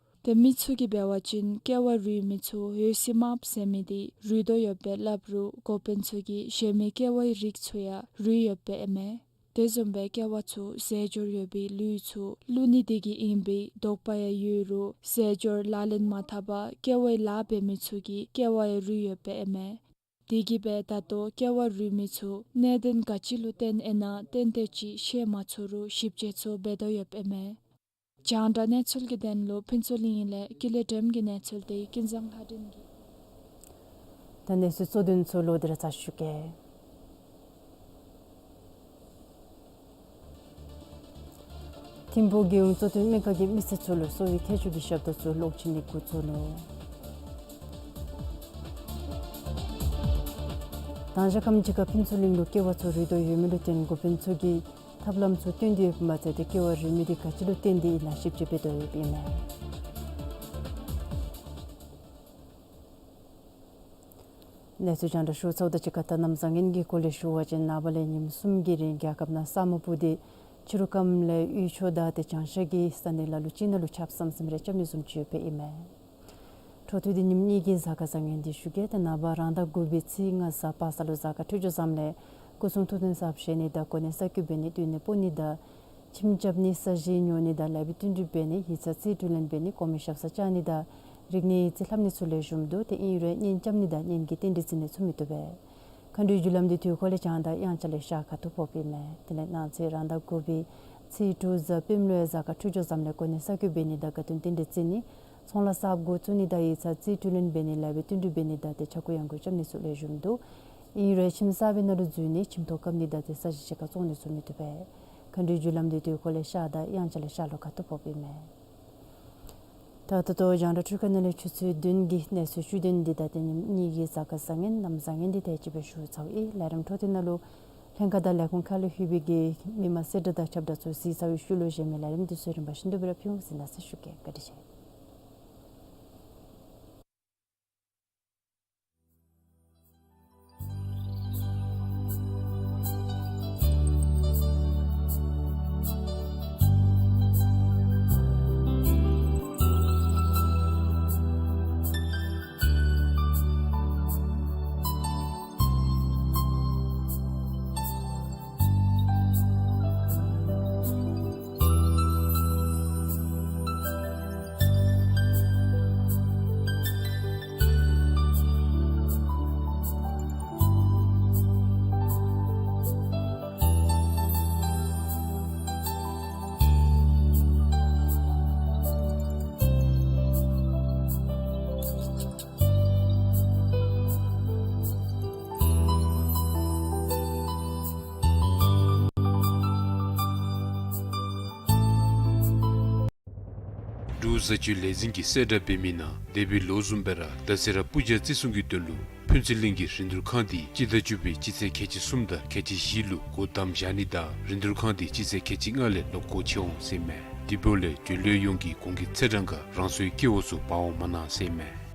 ཏེ་མི་ཚུ་གིས་འབད་བ་ཅིན་ཀེ་བ་རུལ་མི་ཚུ་འོད་ཟེར་དམརཔོ་ཟེར་མི་འདི་རུལ་དོ་ཡོདཔ་སྦེ་སླབ་རུང་འགོ་དཔོན་ཚུ་གིས་གཞན་མི་ཀེ་བའི་རིགས་ཚུ་ཡང་རུལ་ཡོདཔ་སྦེ་ཨིན་མས། དེ་བཟུམ་སྦེ་ཀེ་བ་ཚུ་ཟས་སྦྱོར་ཡོད་པའི་ལུད་ཚུ་བླུག་ནི་དེ་གིས་ཨིན་པའི་དོགས་པ་ཡང་ཡོད་རུང་ཟས་སྦྱོར་ལག་ལེན་མ་འཐབ་པར་ཀེ་བའི་ལཱ་འབད་མི་ཚུ་གི་ཀེ་བ་ཡང་རུལ་ཡོདཔ་སྦེ་ཨིན་མས། དེ་གིས་སྦེ་ད་ལྟོ་ཀེ་བ་རུལ་མི་ཚུ་གནད་དོན་ག་ཅི་ལུ་བརྟེན་ཨིན་ན་ཏན་ཏན་ཅིག་ཤེས་མ་ཚུགས་རུང་ཞིབ་དཔྱད་ཚུ་འབད་དོ་ཡོདཔ་ཨིན་མས། རྒྱང་བསྒྲགས་གནས་ཚུལ་གྱི་དོན་ལུ་ཕུན་ཚོགས་གླིང་ལས་ཀུན་ལེགས་སྒྲོལམ་གྱི་གནས་ཚུལ་དེ་ཀུན་བཟང་ལྷ་སྒྲོན་གྱིས། ད་གནས་ཚུལ་གཙོ་དོན་ཚུ་ལོག་སྟེ་ར་ཚར་ཞུ་གེ། ཐིམ་ཕུག་རྒྱལ་ཡོངས་གཙོ་བསྟེན་སྨན་ཁང་གིས་མི་སེར་ཚུ་ལུ་གསོ་བའི་ཁྱད་ཆོས་ཀྱི་ཞབས་ཏོག་ཚུ་ལོག་བྱིན་ནི་འགོ་བཙུགས་ནུག། དང་ཞག་ཁམས་ཅིག་ཁར་ཕུན་ཚོགས་གླིང་ལུ་ཀེ་བ་ཚུ་རུལ་དོ་ཡོད་མི་ལུ་བརྟེན་འགོ་དཔོན་ཚུ་གིས་ཐབས་ལམ་ཚུ་སྟོན་ཏེ་ཡོདཔ་མ་ཚད་ཏེ་ཀེ་བ་རུལ་མི་འདི་ག་ཅི་ལུ་བརྟེན་ཏེ་ཨིན་ན་ཞིབ་དཔྱད་འབད་དོ་ཡོདཔ་ཨིན་མས། གནས་ཚུལ་རྒྱང་བསྒྲགས་ཞུ་ཚརཝ་དང་གཅིག་ཁར་ད་གནམ་བཟང་ངན་གྱི་སྐོར་ལས་ཞུ་བ་ཅིན་ནངས་པ་ལས་ཉིནམ་གསུམ་གྱི་རིང་རྒྱལ་ཁབ་ནང་ས་སྨུག་སྤུབས་ཏེ་ཕྱི་རུ་ཁམས་ལས་དབུས་ཕྱོགས་དང་ཏེ་བྱང་ཤར་གྱི་ས་གནས་ལ་ལུ་ཅིག་ནང་ལུ་ཆརཔ་ཟམ་ཟིམ་རེ་རྐྱབ་ནི་བཟུམ་ཅིག་ཡོདཔ་ཨིན་མས། འཕྲོ་མཐུད་དེ་ཉིནམ་གཉིས་ཀྱི་གཟའ་སྐར་བཟང་ངན་འདི་ཞུ་གེ། ཏེ་ནངས་པ་རང་ཟླ་དགུ་པའི་ཚེས་ལྔ་གཟའ་པ་སངས་ལུ་གཟའ་སྐར་འཕྲོད་སྦྱོར་བཟངམ་ལས་སྐུ་གསུང་ཐུགས་རྟེན་ཟབ་བཞེས་ནི་དང་གོ་གནས་གསར་བསྐོ་འབད་ནི་སྡོད་གནས་སྤོ་ནི་དང་ཁྱིམ་རྐྱབ་ནི་ས་གཞི་ཉོ་ནི་དང་ལེགས་པའི་བསྟུན་གྲོས་འབད་ནི་ཡིག་ཚང་རྩིས་སྤྲོད་ལེན་འབད་ནི་དགོ་མི་ཞབས་སར་བཅར་ནི་དང་རིག་གནས་ཡིག་རྩིས་ལྷབ་ནི་ཚུ་ལེགས་ཤོམ་འདུག། ཏེ་ཨིན་རུང་གཉེན་རྐྱབ་ནི་དང་གཉེན་གྱི་རྟེན་འབྲེལ་བརྩི་ནི་ཚུ་མི་བཏུབ་པས། མཁའ་འགྲོའི་རྒྱུ་ལམ་འདི་དུས་འཁོར་ལས་བྱང་དང་དབྱངས་འཆར་ལས་ཤར་ཁ་ཐུག་ཕོགཔ་ཨིན་མས། དེ་ལས་གནངས་ཚེ་རང་ཟླ་དགུ་པའི་ཚེས་དྲུག་གཟའ་སྤེནམ་ལུ་ཡང་གཟའ་སྐར་འཕྲོད་སྦྱོར་བཟངམ་ལས་གོ་གནས་གསར་བསྐོ་འབད་ནི་དང་དགའ་སྟོན་རྟེན་འབྲེལ་བརྩི་ནི་ཚོང་ལཱ་གསརཔ་འགོ་བཙུགས་ནི་དང་ཡིག་ཚང་རྩིས་སྤྲོད་ལེན་འབད་ནི་ལེགས་པའི་བསྟུན་གྲོས་འབད་ནི་དང་ཏེ་ཆ་བགོས་ཡང་བགོ་རྐྱབ་ནི་ཚུ་ལེགས་ཤོམ་འདུག། ཨིན་རུང་ཁྱིམ་གསར་པའི་ནང་ལུ་འཛུལ་ནི་ཁྱིམ་ཐོག་བཀབ་ནི་དང་ཏེ་ས་གཞི་གཅིག་ཁར་བཙོང་ནི་ཚུ་མི་བཏུབ་པས། མཁའ་འགྲོའི་རྒྱུ་ལམ་འདི་དུས་འཁོར་ལས་ཤར་དང་དབྱངས་འཆར་ལས་ཤར་ལྷོ་ཁ་ཐུག་ཕོགཔ་ཨིན་མས། ད་ད་ལྟོ་རྒྱང་བསྒྲགས་འཕྲུལ་ཁང་ནང་ལས་ཆུ་ཚོད་བདུན་གྱི་གནས་ཚུལ་བཅུད་དོན་འདི་དང་ཏེ་ཉིནམ་གཉིས་ཀྱི་གཟའ་སྐར་བཟང་ངན་གནམ་བཟང་ངན་འདི་དེ་ཅིག་སྦེ་ཞུ་ཚརཝ་ཨིན། ལས་རིམ་འཕྲོ་མཐུད་ནང་ལུ་ལྷན་ཁག་དང་ལས་ཁུངས་ཁག་ལས་ལྷོད་པའི་གི་མི་མང་གསལ་བསྒྲགས་དང་ཁྱབ་བསྒྲགས་ཚུ་གཟིགས་ཚར་བའི་ཤུལ་ལུ་གཞན་མི་ལས་རིམ་འདི་ཚུ་རིམ་པ་བཞིན་དུ་སྦེ་ར་ཕུལ་འོང་ཟེར་གནང་ཟེར་ཞུ་གེ། བཀའ་དྲིན་ཆེ། བཟའ་སྤྱོད་ལས་འཛིན་གྱིས་གསལ་བསྒྲགས་འབད་མི་ནང་འདས་པའི་ལོ་བཟུམ་སྦེ་ར་ད་རེས་ར་སྤུར་རྒྱག་བརྩི་སྲུང་གི་དོན་ལུ་ཕུན་ཚོགས་གླིང་གི་རིན་བསྡུར་ཁང་འདི་སྤྱི་ཟླ་བཅུ་པའི་སྤྱི་ཚེས་ཁལ་གཅིག་གསུམ་དང་ཁལ་གཅིག་བཞི་ལུ་སྒོ་བསྡམ་བཞག་ནི་དང་རིན་བསྡུར་ཁང་འདི་སྤྱི་ཚེས་ཁལ་གཅིག་ལྔ་ལས་ལོག་སྒོ་ཕྱེ་འོང་ཟེར་མས། དེ་འབདཝ་ལས་འབྱོན་ལོག་ཡོངས་ཀྱིས་གོང་གི་ཚེས་གྲངས་ཁར་རང་སོའི་སྐལ་བ་ཚུ་འབག་འོང་མ་གནང་ཟེར་མས།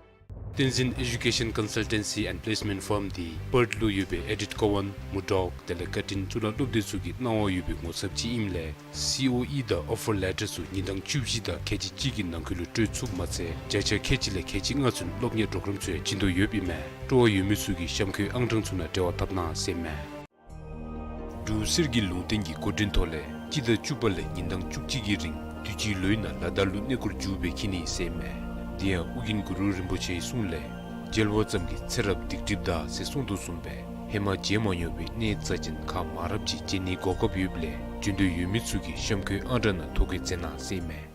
བསྟན་འཛིན་Education Consultancy and Placement Firm འདི་པརཐ་ལུ་ཡོད་པའི་ཨེ་ཌིཊ་ཀོ་ཝཱན་མུར་ཌོག་དེ་ལས་ཀར་ཊིན་གཙུག་ལག་སློབ་སྡེ་ཚུ་གི་གནང་བ་ཡོད་པའི་ངོ་ཚབ་ཅིག་ཨིནམ་ལས་སི་ཨོ་ཨི་དང་ཨོ་ཕར་ལེ་ཊར་ཚུ་ཉིན་གྲངས་བཅུ་བཞི་དང་ཁལ་གཅིག་གཅིག་གི་ནང་འཁོད་ལུ་སྤྲོད་ཚུགསཔ་མ་ཚད་བརྒྱ་ཆ་ཁལ་གཅིག་ལས་ཁལ་གཅིག་ལྔ་ཚུན་སློབ་གཉེར་པོརོ་གརམ་ཚུ་ཡང་བྱིན་དོ་ཡོདཔ་ཨིན་མས། སྤྲོ་བ་ཡོད་མི་ཚུ་གིས་གཤམ་འཁོད་ཨང་གྲངས་ཚུ་ནང་འབྲེལ་བ་འཐབ་གནང་ཟེར་མས། འབྲུག་གསེར་གྱི་ལུང་བསྟན་གྱི་འགོ་འདྲེན་ཐོག་ལས་སྤྱི་ཟླ་བཅུ་པ་ལས་ཉིན་གྲངས་བཅུ་གཅིག་གི་རིང་དུས་ཅི་ལོའི་ནང་ལ་དྭགས་ལུ་གནས་སྐོར་མཇུག་སྦེ་འཁྱིད་ནི་ཟེར་མས། དེ་ཡང་ཨོ་རྒྱན་གུ་རུ་རིན་པོ་ཆེའི་གསུང་ལས་མཇལ་བ་ཙམ་གྱིས་ཚེ་རབས་སྡིག་སྒྲིབ་དག་ཟེར་གསུངས་དོ་བཟུམ་སྦེ་ཧེ་མ་མཇལ་མ་མྱོང་བའི་གནས་རྩ་ཅན་ཁག་མང་རབས་ཅིག་མཇལ་ནིའི་གོ་སྐབས་ཡོདཔ་ལས་འབྱོན་འདོད་ཡོད་མི་ཚུ་གིས་གཤམ་འཁོད་ཨང་གྲངས་ནང་ཐོ་བཀོད་མཛད་གནང་ཟེར་མས།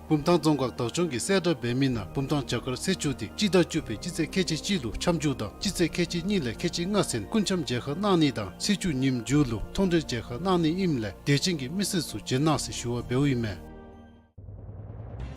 བུམ་ཐང་རྫོང་ཁག་བདག་སྐྱོང་གིས་གསལ་བསྒྲགས་འབད་མི་ནང་བུམ་ཐང་བྱ་དཀར་ཚེས་བཅུ་འདི་སྤྱི་ཟླ་བཅུ་པའི་སྤྱི་ཚེས་ཁལ་གཅིག་གཅིག་ལུ་འཆམ་འཇུག་དང་སྤྱི་ཚེས་ཁལ་གཅིག་གཉིས་ལས་ཁལ་གཅིག་ལྔ་ཚུན་སྐུ་འཆམ་མཇལ་ཁ་གནང་ནི་དང་ཚེས་བཅུ་ཉིནམ་མཇུག་ལུ་མཐོང་གྲོལ་མཇལ་ཁ་གནང་ནི་ཨིནམ་ལས་དད་ཅན་གྱི་མི་སེར་ཚུ་བྱོན་གནང་ཟེར་ཞུ་བ་འབདཝ་ཨིན་མས།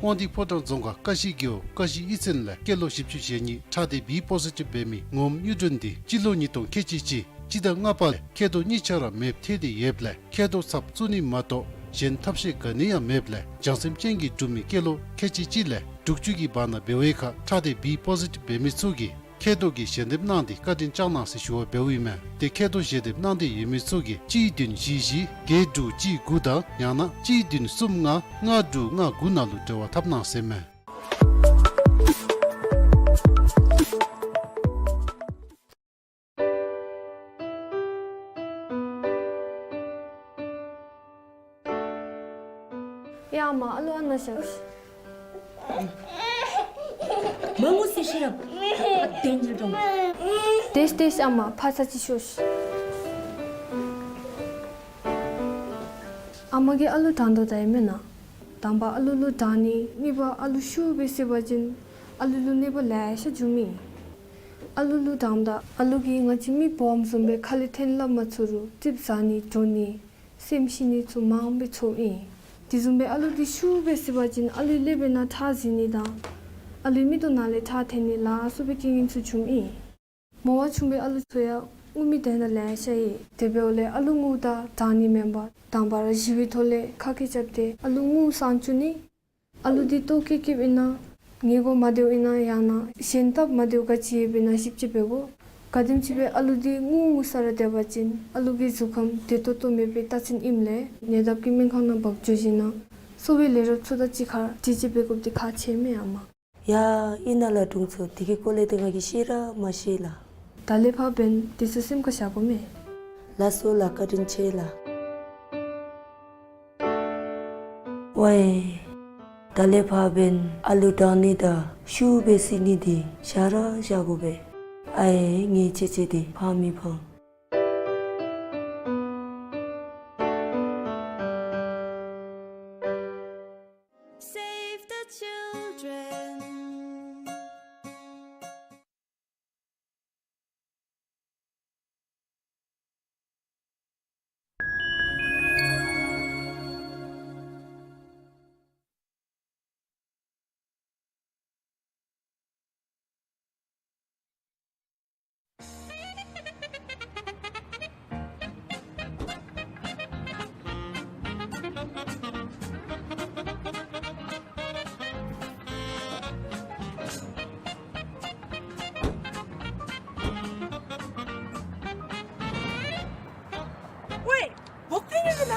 དབང་འདུས་ཕོ་བྲང་རྫོང་ཁག་ཀ་གཞི་རྒེད་འོག་ཀ་གཞི་གཡུས་ཚན་ལས་སྐྱེས་ལོ་བཞི་བཅུ་ཞེ་གཉིས་ཁྲག་སྡེ་བི་པོ་སི་ཊིབ་འབད་མི་ངོམ་གཡུ་སྒྲོན་འདི་སྤྱི་ལོ་ཉིས་སྟོང་ཁལ་གཅིག་གཅིག་སྤྱི་ཟླ་ལྔ་པ་ལས་མཁལ་རྡོག་གཉིས་ཆ་ར་མེདཔ་ཐལ་ཏེ་ཡོདཔ་ལས་མཁལ་རྡོག་ཚབ་བཙུགས་ནི་མ་གཏོགས་གཞན་ཐབས་ཤེས་ག་ནི་ཡང་མེདཔ་ལས་བྱང་སེམས་ཅན་གྱིས་བསྒྲུབས་མི་སྐྱེས་ལོ་ཁལ་གཅིག་གཅིག་ལས་དྲུག་ཅུ་གི་བར་ན་འབད་བའི་ཁར་ཁྲག་སྡེ་བི་པོ་སི་ཊིབ་འབད་མི་ཚུ་གིས་མཁལ་རྡོག་གི་ཞལ་འདེབས་གནང་སྟེ་བཀའ་དྲིན་བསྐྱང་གནང་ཟེར་ཞུ་བ་འབདཝ་ཨིན་མས། ཏེ་མཁལ་རྡོག་ཞལ་འདེབས་གནང་འདོད་ཡོད་མི་ཚུ་གིས་གཅིག་བདུན་བཞི་བཞི་བརྒྱད་དྲུག་གཅིག་དགུ་དང་ཡང་ན་གཅིག་བདུན་གསུམ་ལྔ་ལྔ་དྲུག་ལྔ་དགུ་ནང་ལུ་འབྲེལ་བ་འཐབ་གནང་ཟེར་མས། ཡ་མ་ཨ་ལུ་ཨ་ནཱ་བཞག་ཤིག། མ་ངུ་ཟེར་ཤེས་རབ། ཨ་དེ་འདྲ་འགྲོ། དེས་དེས་ཨ་མ་ཕར་ཚུར་ཅིག་ཤོག་ཤིག། ཨ་མ་གིས་ཨ་ལུ་དྲང་དོ་ད་ཡོད་མེན་ན། དང་པ་ཨ་ལུ་ལུ་དྲང་ནི། གཉིས་པ་ཨ་ལུ་ཤུགས་སྦེ་བསད་པ་ཅིན་ཨ་ལུ་ལུ་གནོད་པ་ལེ་ཤ་འབྱུང་མི་ཨིན། ཨ་ལུ་ལུ་དྲངམ་ད་ཨ་ལུ་གིས་ང་བཅས་མི་སྦོམ་བཟུམ་སྦེ་ཁ་ལས་འཐེན་སླབ་མ་ཚུགས་རུང་རྩིགཔ་ཟག་ནི་འགྲོ་ནི་སེམས་ཤི་ནི་ཚུ་མངམ་སྦེ་ཚོར་ཨིན། དེ་བཟུམ་སྦེ་ཨ་ལུ་འདི་ཤུགས་སྦེ་བསད་པ་ཅིན་ཨ་ལུའི་ཀླད་པའི་ནང་ཁྲག་འཛིང་ནི་དང་ཨ་ལུའི་མིག་ཏོ་ནང་ལས་ཁྲག་འཐོན་ནི་ལ་སོགས་པའི་རྐྱེན་ངན་ཚུ་འབྱུང་ཨིན། མོ་བ་ཆུང་བའི་ཨ་ལུ་ཚུ་ཡང་ངུ་མི་དེ་ནང་ལེ་ཤ་ཡོད། དེ་འབདཝ་ལས་ཨ་ལུ་ངུཝ་ད་དྲང་ནི་མེན་པར་དང་པ་ར་ཞི་བའི་ཐོག་ལས་ཁ་སྐད་རྐྱབ་སྟེ་ཨ་ལུ་ངུ་སངས་བཅུག་ནི། ཨ་ལུ་འདི་ལྟོ་བཀྱེས་བཀྱེསཔ་ཨིན་ན་ཉལ་གོ་མ་བདེཝ་ཨིན་ན་ཡང་ན་གཞན་སྟབས་མ་བདེཝ་ག་ཅི་ཡོདཔ་ཨིན་ན་ཞིབ་དཔྱད་འབད་དགོ། ག་དེམ་ཅིག་སྦེ་ཨ་ལུ་འདི་ངུ་ངུ་ས་ར་སྡོད་པ་ཅིན་ཨ་ལུ་གི་གཟུགས་ཁམས་བདེ་ཏོག་ཏོ་མེད་པའི་རྟགས་མཚན་ཨིནམ་ལས་ཉེ་འདབས་ཀྱི་སྨན་ཁང་ནང་འབག་འགྱོ་ཞིནམ་ལས་གསོ་བའི་ལས་རོགསཔ་ཚུ་དང་གཅིག་ཁར་དྲི་དཔྱད་འབད་དགོཔ་འདི་ཁག་ཆེ་མས་ཨ་མ། ཡ་ཨིན་ན་ལགས་དྲུང་འཚོ། དེ་གི་སྐོར་ལས་ཏེ་ང་གིས་ཤེས་ར་མ་ཤེས་ལགས། ད་ལས་ཕར་འབདན་དེ་ཚུ་སེམས་ཁར་བཞག་དགོ་མས། ལགས་སོ་ལགས། བཀའ་དྲིན་ཆེ་ལགས། ཝའི། ད་ལས་ཕར་འབདན་ཨ་ལུ་དྲང་ནི་དང་ཤུགས་སྦེ་བསད་ནི་འདི་བཞག་ར་བཞག་དགོ་པས། ཨའེ་ངེའི་ཆེ་ཆེ་འདི་ཕངས་མི་ཕངས། Save the children. ཝའེ། བོག་ཏི་ཡོད་ན།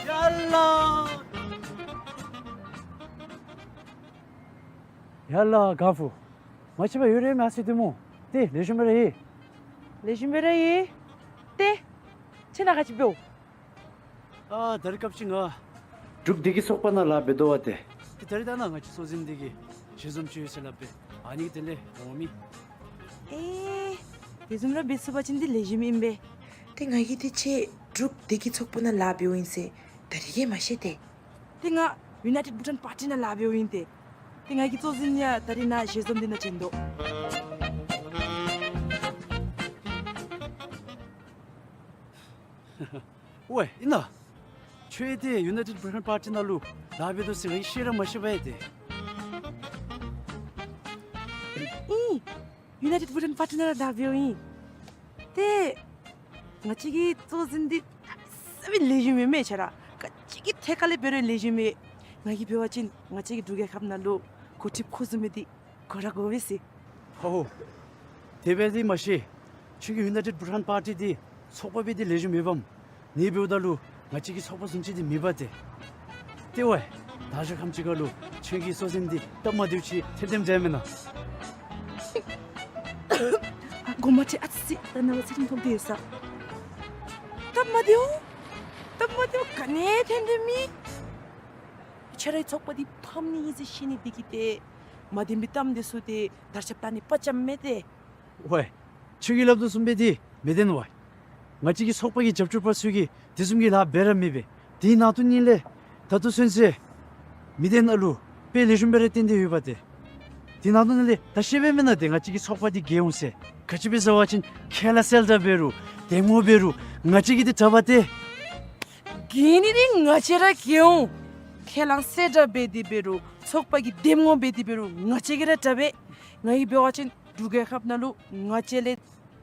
ཡ་ལ། ཡ་ལ་གང་ཕུ། མ་ཤེས་པར་ཡོད་རེ་མ་སྲིད་དེ་མོ། ཏེ་ལེགས་ཤོམ་སྦེ་ར་ཡོད། ལེགས་ཤོམ་སྦེ་ར་ཡོད། ཏེ་ཁྱོད་ནཱ་ག་ཅི་འབདཝ། ཨ་ད་རིས་སྐབས་ཅིག་ང་འབྲུག་བདེ་སྐྱིད་ཚོགས་པ་ནང་ལཱ་འབད་དོ་བ་ཏེ། ཏེ་ད་རིས་ད་ནཱ་ང་བཅས་གཙོ་འཛིན་འདི་གིས་ཞལ་འཛོམས་ཅིག་ཡོད་ཟེར་སླབ་པས། ཨ་ནི་དེ་ལས་འོང་མི། ཨེ་དེ་བཟུམ་ར་འབད་ཚུགས་པ་ཅིན་འདི་ལེགས་ཤོམ་ཨིན་པས། ཏེ་ང་གིས་ཏེ་ཁྱོད་འབྲུག་བདེ་སྐྱིད་ཚོགས་པ་ནང་ལཱ་འབདཝ་ཨིན་ཟེར་ད་རིས་ཀྱིས་མ་ཤེས་ཏེ། ཏེ་ང་ཡུ་ནའི་ཊེཌ་བྷུ་ཊཱན་པར་ཊི་ནང་ལཱ་འབདཝ་ཨིན་ཏེ། ཏེ་ང་གི་གཙོ་འཛིན་ཡང་ད་རིས་ནཱ་ཞལ་འཛོམས་འདི་ནང་བྱོན་དོ། ཝའེ་ཨིན་ན། ཁྱོད་ཏེ་ཡུ་ནའི་ཊེཌ་བྷུ་ཊཱན་པར་ཊི་ནང་ལུ་ལཱ་འབད་དོ་ཟེར་ང་གིས་ཤེས་ར་མ་ཤེས་པས་ཏེ། ཨིན། ཡུ་ནའི་ཊེཌ་བྷུ་ཊཱན་པར་ཊི་ནང་ལཱ་འབདཝ་ཨིན། ཏེ་ང་བཅས་ཀྱི་གཙོ་འཛིན་འདི་ས་སྦེ་ལེགས་ཤོམ་མེད་མས་ཆ་ར། ག་ཅི་གི་ཐད་ཁ་ལས་འབད་རུང་ལེགས་ཤོམ་མེད། ང་གིས་འབད་བ་ཅིན་ང་བཅས་ཀྱི་འབྲུག་རྒྱལ་ཁབ་ནང་ལུ་འགོ་ཁྲིདཔ་ཁོ་བཟུམ་མི་འདི་དགོ་ར་དགོ་པས་ཟེར། ཧོ་ཧོ། དེ་སྦེ་འདི་མ་ཤེས། ཁྱོད་ཀྱི་ཡུ་ནའི་ཊེཌ་བྷུ་ཊཱན་པར་ཊི་འདི་ཚོགས་པ་འབད་དེ་ལེགས་ཤོམ་མེད་པས། ཨ་ནི་འབདཝ་ད་ལུ་ང་བཅས་ཀྱི་ཚོགས་པ་བཟུམ་ཅིག་འདི་མེད་པས་ཏེ། ཏེ་ཝའེ། ད་ཞག་ཁམས་ཅིག་ཁར་ལུ་ཁྱོད་ཀྱི་སྲོག་ཟན་འདི་སྟབས་མ་བདེཝ་ཅིག་ཐོན་ཐོནམ་འདྲས་མེན་ན། ཨ་མགུ་མ་ཁྲེལ། ཨ་ཙི་ཙི། ད་ནཱ་ལུ་ཚེ་རིང་མཐོང་དེ་ཡོད་ས། སྟབས་མ་བདེཝ། སྟབས་མ་བདེཝ་ག་ནི་ཐོན་ཐོནམ་མེད། ཁྱོད་རའི་ཚོགས་པ་འདི་ཕམ་ནི་ཨིན་ཟེར་ཤེས་ནི་འདི་གིས་ཏེ་མ་བདེན་པའི་གཏམ་འདི་ཚུ་ཏེ་དར་ཁྱབ་བཏང་ནི་དཔའ་བཅམ་མས་ཏེ། ཝའེ། ཁྱོད་ཀྱིས་སླབ་དོ་བཟུམ་སྦེ་འདི་མི་བདེན་ཝའེ། ང་བཅས་ཀྱི་ཚོགས་པ་གི་རྒྱབ་སྐྱོར་པ་ཚུ་གིས་དེ་བཟུམ་གྱི་ལཱ་འབད་ར་མི་འབད། དེ་ནང་དོན་ཉིད་ལས་ད་ལྟོ་ཚུན་ཚོད་མི་སྡེ་ནང་ལུ་དཔེ་ལེགས་ཤོམ་སྦེ་ར་བཏོན་ཏེ་ཡོདཔ་ཏེ། དེ་ནང་དོན་ཉིད་ལས་ད་ཤེས་པས་མེན་ན་ཏེ་ང་བཅས་ཀྱི་ཚོགས་པ་འདི་རྒྱས་འོང་ཟེར། ག་ཅི་སྦེ་ཟེར་བ་ཅིན་ཁས་བླངས་གསལ་བསྒྲགས་འབད་རུང་འདེམས་ངོ་འབད་རུང་ང་བཅས་ཀྱིས་འདི་དྲག་པས་ཏེ། རྒྱས་ནི་འདི་ང་བཅས་ར་རྒྱས་འོང་། ཁས་བླངས་གསལ་བསྒྲགས་འབད་དེ་འབད་རུང་ཚོགས་པ་གི་འདེམས་ངོ་འབད་དེ་འབད་རུང་ང་བཅས་ཀྱིས་ར་དྲག་པས། ང་གིས་འབད་བ་ཅིན་འབྲུག་རྒྱལ་ཁབ་ནང་ལུ་ང་བཅས་ལས་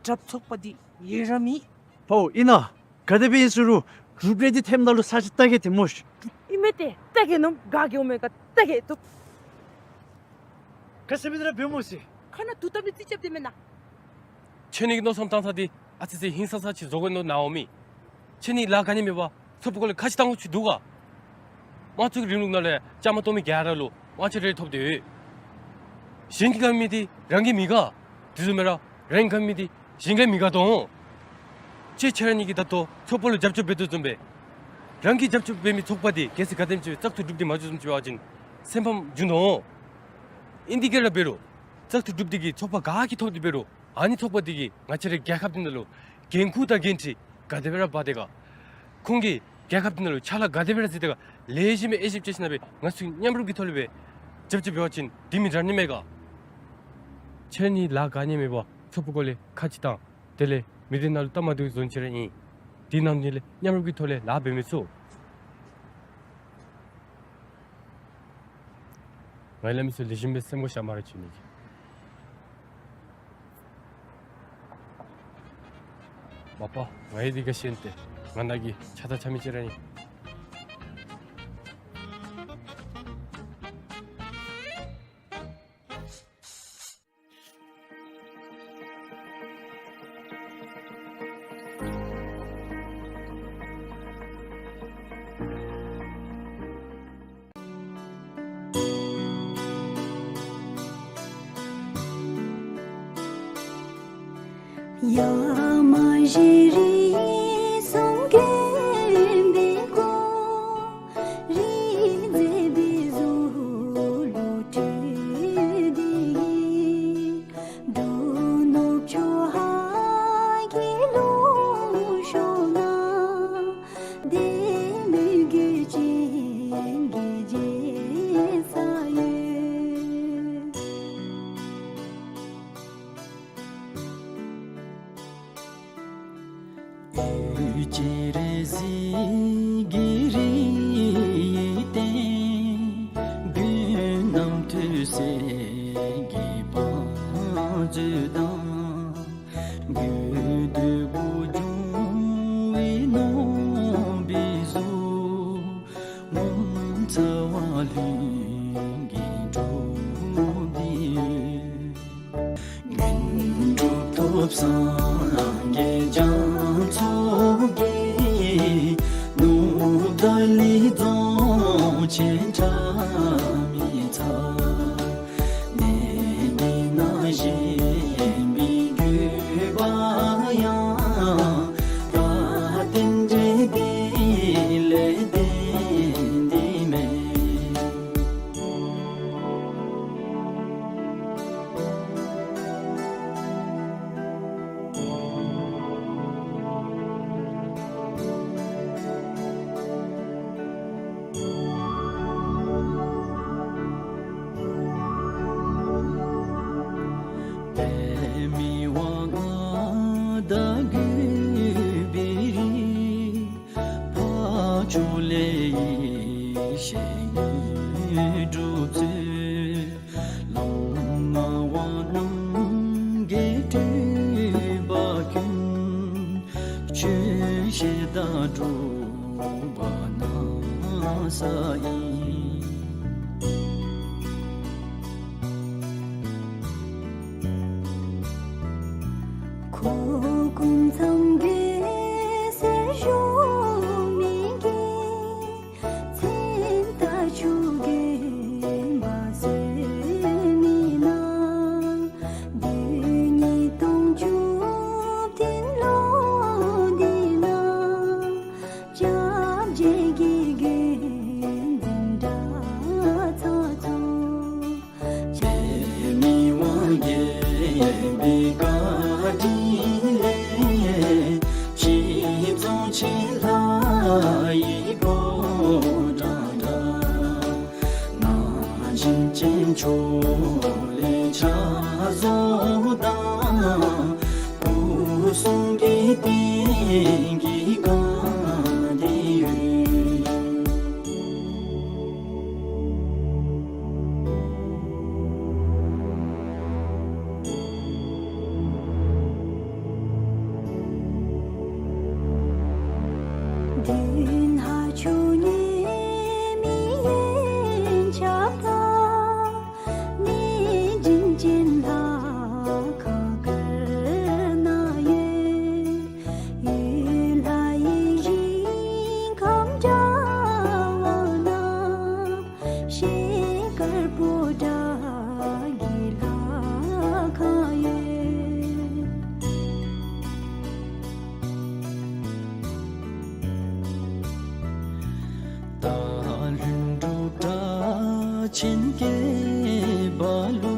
དྲགཔ་ཚོགས་པ་འདི་ཡོད་ར་མེད། ཕོ་ཨིན་ན། ག་དེ་སྦེ་ཨིན་ཟེར་རུང་གྲུབ་འབྲས་འདི་ཐོནམ་ད་ལུ་ས་ཆ་བལྟ་གེ་ཏེ་སྨོ་ཤིག། ཨིན་མས་ཏེ་བལྟ་གེ་ནོ། ག་གི་འོང་མས་ག་བལྟ་གེ་ཏེ། ག་ཟེར་མི་འདི་ར་འབད་སྨོ་ཤིག། ཁ་ནང་དུག་བཏབ་ནི་རྩིས་རྐྱབ་སྟེ་མེན་ན། ཁྱོད་ནི་གི་མནོ་བསམ་བཏང་ས་འདི་ཨ་ཙི་ཙི་ཧིང་སངས་ས་ཅིག་བཟོ་དགོ་མནོ་ནི་འོང་མི། ཁྱོད་ནི་ལཱ་ག་ནི་མེད་པར་ཚོགས་པའི་སྐོར་ལས་ཁ་ཅིག་བཏང་དགོཔ་ཅིག་འདུག་ག། དམངས་གཙོའི་རིང་ལུགས་ནང་ལས་བཅའ་མར་གཏོགས་མི་ག་ར་ལུ་དབང་ཆ་རེ་ཐོབ་སྟེ་ཡོད། གཞན་གྱིས་དགའ་མི་འདི་རང་གིས་མི་དགའ། དེ་བཟུམ་མེན་པར་རང་གིས་དགའ་མི་འདི་གཞན་གྱིས་མི་དགའ་དོ། ཁྱོད་ཁྱོད་ར་གཉིས་ཀྱིས་ད་ལྟོ་ཚོགས་པ་ལུ་རྒྱབ་སྐྱོར་འབད་དོ་བཟུམ་སྦེ་རང་གིས་རྒྱབ་སྐྱོར་འབད་མི་ཚོགས་པ་འདི་གལ་སྲིད་ག་དེམ་ཅིག་བཙག་འཐུ་གྲུབ་སྟེ་མ་འགྱོ་བཟུམ་ཅིག་འབད་བ་ཅིན་སེམས་ཕམ་འབྱུང་དོ། ཨིན་དེ་ག་ར་འབད་རུང་བཙག་འཐུ་གྲུབ་སྟེ་གི་ཚོགས་པ་ག་གིས་ཐོབ་སྟེ་འབད་རུང་ཨ་ནི་ཚོགས་པ་འདི་གིས་ང་བཅས་རའི་རྒྱལ་ཁབ་འདི་ནང་ལུ་འགན་ཁུར་དང་འགན་འཁྲི་ག་དེ་སྦེ་ར་འབག་སྟེ་ག། ཁོང་གིས་རྒྱལ་ཁབ་འདི་ནང་ལུ་ཕྱག་ལཱ་ག་དེ་སྦེ་ར་མཛད་དེ་ག་ལེགས་ཤོམ་སྦེ་དབྱེ་ཞིབ་དཔྱད་ཞིབ་གནང་སྦེ་ང་བཅས་མཉམ་རུབ་ཀྱི་ཐོག་ལས་སྦེ་རྒྱབ་སྐྱོར་འབད་བ་ཅིན་འདི་མི་དྲག་ནི་མས་ག། ཁྱོད་ནི་ལཱ་ག་ནི་མེད་པར་ཚོགས་པའི་སྐོར་ལས་ཁ་ཅིག་བཏང་། དེ་ལས་མི་སྡེ་ནང་ལུ་སྟབས་མ་བདེཝ་བཟོ་ནི་ཅིག་ར་ཨིན། དེ་ནང་དོན་ལས་མཉམ་རུབ་ཀྱི་ཐོག་ལས་ལཱ་འབད་མི་ཚུགས། ང་ལས་མི་ཚུ་ལེགས་ཤོམ་སྦེ་སེམས་ཁར་བཞག་སྨ་རེ་ཅིག་ནི་གི། མ་པ་ང་ཡང་འདི་ག་ཤེས་ཏེ། ང་ནཱ་གི་ཆ་ད་ཆ་མི་ཅིག་ར་ཨིན། ཡ་མ་ཞི་རི་སུམ་གེ་བི་ཀོ་རི་ཛེ་བི་ཟུ་ལུ་ཏི་དི་དུ་ནུབ་ཆུ་ཧ་གི་ལུ་ཤོ་ན། དེ་མི་གི་ཅིང་གི་རྗེས་ས་ཡོད། དུས་ཀྱི་རེ་ཟི་གི་རི་སྟེང་། དུས་རྣམས་ཐོས་སྲས་ཀྱི་བང་མཛོད་དང་། དགོས་འདོད་པོ་འབྱུང་བའི་ནོར་བུའི་གཟུགས། ངོ་མཚར་བ་ལྷུན་གྱིས་གྲུབ་སྟེ་ཡོད། དངོས་གྲུབ་ཐོབ་སངས་རྒྱས་རྒྱ་མཚོ་གི། ནུབ་ཏ་ལི་རྫོང་ཆེན་ཁྲ་མི་ཚ། གནས་འདི་ན་གཞན་མི་དགོས་པ་ཡང་། ད་རྟེན་འབྲེལ་འདི་ལས་བརྟེན་ཏེ་མས། སྒྲུབ་མཛོད། བླ་མ་དབང་རྣམས་ཀྱི་སྤྲུལ་པ་ཀུན། ཆོས་བཤད་དང་སྒྲུབ་པ་སྣང་ས་ཡིན། ཁོ་ཀུན་ཚང་གི་སེར་ཤོག་མི་གི། མཚན་རྟགས་ཆུ་རྒྱུན་འབར་ཟེར་མི་ན། བདུན་ཉིས་སྟོང་བཅུ་བདུན་ལོ་འདི་ན། སྐྱབས་རྗེ་དགེ་རྒན་འཛིན་གྲྭ་ཚང་ཚོ། པདྨའི་དབང་རྒྱལ་པོའི་བཀའ་དྲིན་ལས། སྤྱི་གཙུག་ཆེན་ལྷ་ཡི་ཕོ་བྲང་འདྲ། ན་བཞིན་ཅན་མཆོག་ལས་ཕྱག་བཟོ་དང་། སྐུ་གསུང་གི་རྟེན་གྱི་སྒང་འདི་ཡོད། མདུན་ལྷ་ཆུ་ཉེ་མི་ཡན་ཆབ་དང་། གནས་བྱིན་ཅན་ལྷ་ཁང་དཀར་ནང་ཡོད། ཡུལ་ལྷ་ཡི་རིང་ཁམས་འདྲ་བ་ན། ཤེལ་དཀར་པོ་ཏ་གི་ལྷ་ཁང་ཡོད། སྟག་ལྷུན་གྲུབ་སྒྲ་ཆེན་སྐད་པ་ལུ།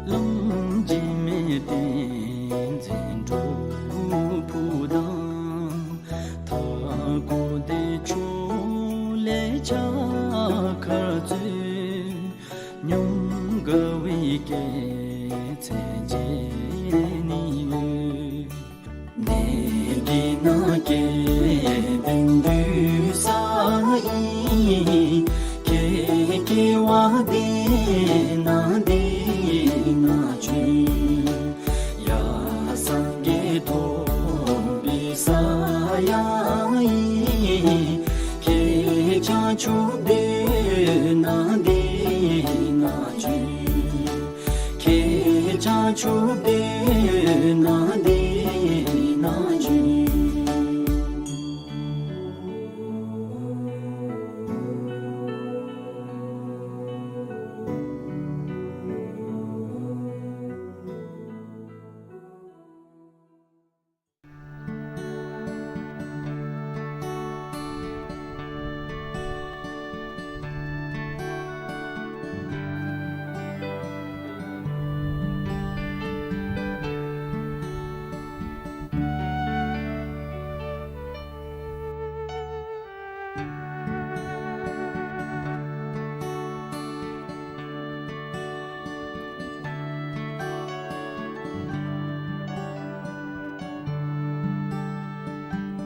གླང་རྗེ་མེ་བསྟེན་མཛད་སྒྲུབ་ཕུག་དང་། མཐའ་འཁོབ་བདེ་མཆོག་ལས་ཕྱག་འཁར་མཛོད། ཉམས་དགའ་བའི་སྐྱེད་ཚལ་མཇལ་ནི་ཡོད། གནས་འདི་ན་སྐལ་ལྡན་འདུས་ས་ཡིན། ཁྱེད་སྐྱེ་བ་འདི་ན་འདི་ན་བྱོན། ཡ་སངས་རྒྱས་ཐོབ་པའི་ས་ཡང་ཨིན། ཁྱེད་བྱང་ཆུབ་སྡོད་ན་འདི་ན་བྱོན། ཁྱེད་བྱང་ཆུབ་སྡོད་ན་འདི་ན་བྱོན།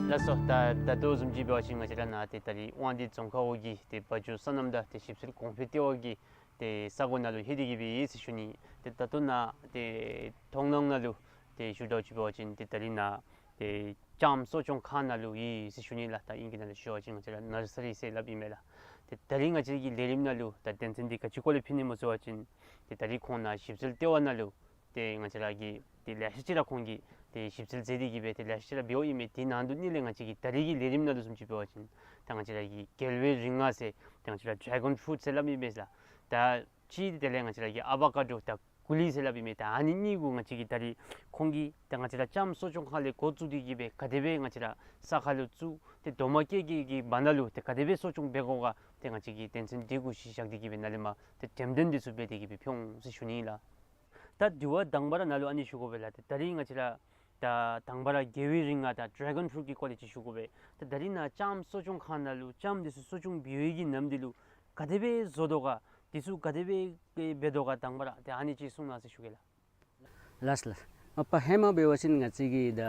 ལགས་སོ། ད་ད་ལྟོ་བཟུམ་ཅིག་འབད་བ་ཅིན་ང་བཅས་ར་ནཱ་ཏེ་ད་རིས་དབང་འདུས་རྫོང་ཁག་འོག་གི་ཏེ་བ་འཇོ་སོ་ནམ་དང་ཏེ་ཞིབ་འཚོལ་གོང་འཕེལ་ལྟེ་བ་གི་ཏེ་ས་གོ་ནང་ལུ་ལྷོད་དེ་གི་སྦེ་ཡོད་ཟེར་ཞུ་ནི། ཏེ་ད་ལྟོ་ནཱ་ཏེ་མཐོང་སྣང་ནང་ལུ་ཏེ་ཞུ་དོ་ཅིག་འབད་བ་ཅིན་ཏེ་ད་རིས་ནཱ་ཏེ་ལྕངམ་གསོ་སྐྱོང་ཁང་ནང་ལུ་ཡོད་ཟེར་ཞུ་ནི་ལགས། ད་ཨིང་སྐད་ནང་ལུ་ཞུ་བ་ཅིན་ང་བཅས་ར་ནར་སི་རི་ཟེར་སླབ་ཨིན་མས་ལགས། ཏེ་ད་རིས་ང་བཅས་ཀྱི་ལས་རིམ་ནང་ལུ་ད་དོན་ཚན་འདི་ག་ཅི་སྐོར་ལས་ཕུལ་ནི་སྨོ་ཟེར་བ་ཅིན་ཏེ་ད་རིས་ཁོང་ནཱ་ཞིབ་འཚོལ་ལྟེ་བ་ནང་ལུ་ཏེ་ང་བཅས་ར་གིས་ཏེ་ལེ་ཤ་ཅིག་ར་ཁོང་གིས་ཏེ་ཞིབ་འཚོལ་མཛད་དེ་གི་སྦེ་ཏེ་ལེ་ཤ་ཅིག་ར་འབདཝ་ཨིན་མས། དེ་ནང་དོན་ནི་ལས་ང་བཅས་ཀྱི་ད་རིས་ཀྱི་ལས་རིམ་ནང་ལུ་བཟུམ་ཅིག་འབད་བ་ཅིན་ད་ང་བཅས་ར་གི་རྒྱལ་བའི་རིགས་ལྔ་ཟེར་ད་ང་བཅས་ར་ཌེ་གཱོན་ཕུ་རུཊ་ཟེར་སླབ་ཨིན་མས་ལགས། ད་ཅིག་དེ་ལས་ང་བཅས་ར་གི་ཨ་བ་ཀ་ཌོ་ད་ཀུ་ལི་ཟེར་སླབ་ཨིན་མས། ད་ཨ་ནི་གཉིས་གུ་ང་བཅས་ཀྱིས་ད་རིས་ཁོང་གིས་ད་ང་བཅས་ར་ལྕངམ་གསོ་སྐྱོང་ཁང་ལས་འགོ་བཙུགས་ཏེ་གི་སྦེ་ག་དེ་སྦེ་ང་བཅས་ར་ས་ཁར་ལུ་བཙུགས་ཏེ་རྡོག་མ་སྐྱེལ་སྐྱེལ་གྱི་བར་ན་ལུ་ཏེ་ག་དེ་སྦེ་གསོ་སྐྱོང་འབད་དགོ་ག་ཏེ་ང་བཅས་ཀྱིས་དོན་ཚན་འདི་གུ་གཞི་བཞག་སྟེ་གི་སྦེ་ནཱ་ལས་མར་ཏེ་འགྲེམས་སྟོན་འདི་ཚུ་འབད་དེ་གི་སྦེ་ཕུལ་འོང་ཟེར་ཞུ་ནི་ལགས། ད་དྲི་བ་དང་པ་ར་ནཱ་ལུ་ཨ་ནི་ཞུ་དགོ་པས་ལགས། ཏེ་ད་རིས་ང་བཅས་ར་ད་དང་པ་ར་རྒྱལ་བའི་རིགས་ལྔ་དང་ཌེ་གཱོན་ཕུ་རུཊ་ཀྱི་སྐོར་ལས་ཅིག་ཞུ་དགོ་པས། ཏེ་ད་རིས་ནཱ་ལྕངམ་གསོ་སྐྱོང་ཁང་ནང་ལུ་ལྕངམ་འདི་ཚུ་གསོ་སྐྱོང་འབད་བའི་གི་ནམ་དུས་ལུ་ག་དེ་སྦེ་བཟོ་དོ་ག་འདི་ཚུ་ག་དེ་སྦེ་འབད་དོ་ག་དང་པ་ར་ཏེ་ཨ་ནི་ཅིག་གསུང་གནང་ཟེར་ཞུ་གེ་ལགས། ལགས་ལགས། མ་པ་ཧེ་མ་འབད་བ་ཅིན་ང་བཅས་ཀྱིས་ད་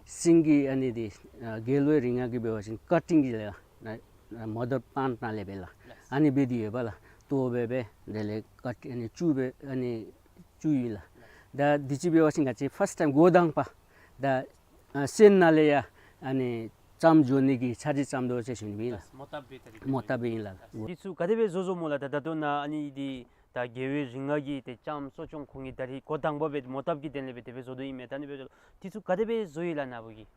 སེང་གེ་ཨ་ནི་འདི་ཨ་རྒྱལ་བའི་རིགས་ལྔ་གི་འབད་བ་ཅིན་ཀ་ཊིང་གི་ལས་ན་མ་དར་པཱན་ཊ་ནང་ལས་འབད་ལགས། ཨ་ནི་འབད་དེ་ཡོད་པ་ལགས། ལྟོ་འབད་འབད་དེ་ལས་ཀ་ཨ་ནི་བཙུགས་འབད་ཨ་ནི་བཙུགས་ཡི་ལགས། ད་དུས་ཅི་འབད་བ་ཅིན་ང་བཅས་ཕརསཊ་ཊའིམ་འགོ་དང་པ་ད་ཨ་སོན་ནང་ལས་ཡང་ཨ་ནི་ལྕངམ་བཟོ་ནི་གི་འཆར་གཞི་བརྩམ་དོ་ཟེར་ཞུ་ནི་ཨིན་ལགས། མོ་བཏབ་འབད་ད་རིས་མོ་བཏབ་འབད་ཨིན་ལགས། འདི་ཚུ་ག་དེ་སྦེ་བཟོ་བཟོཝ་སྨོ་ལགས། ད་ད་ལྟོ་ནཱ་ཨ་ནི་འདི་ད་རྒྱལ་བའི་རིགས་ལྔ་གི་ཏེ་ལྕངམ་གསོ་སྐྱོང་ཁོང་གིས་ད་རིས་འགོ་དང་པ་འབད་མོ་བཏབ་ཀྱི་དོན་ལས་འབད་དེ་སྦེ་བཟོ་དོ་ཨིན་མས། ད་ཨ་ནི་འབད་བཟོ་འདི་ཚུ་ག་དེ་སྦེ་བཟོ་ཡི་ལགས་ནཱ་བུ་གིས།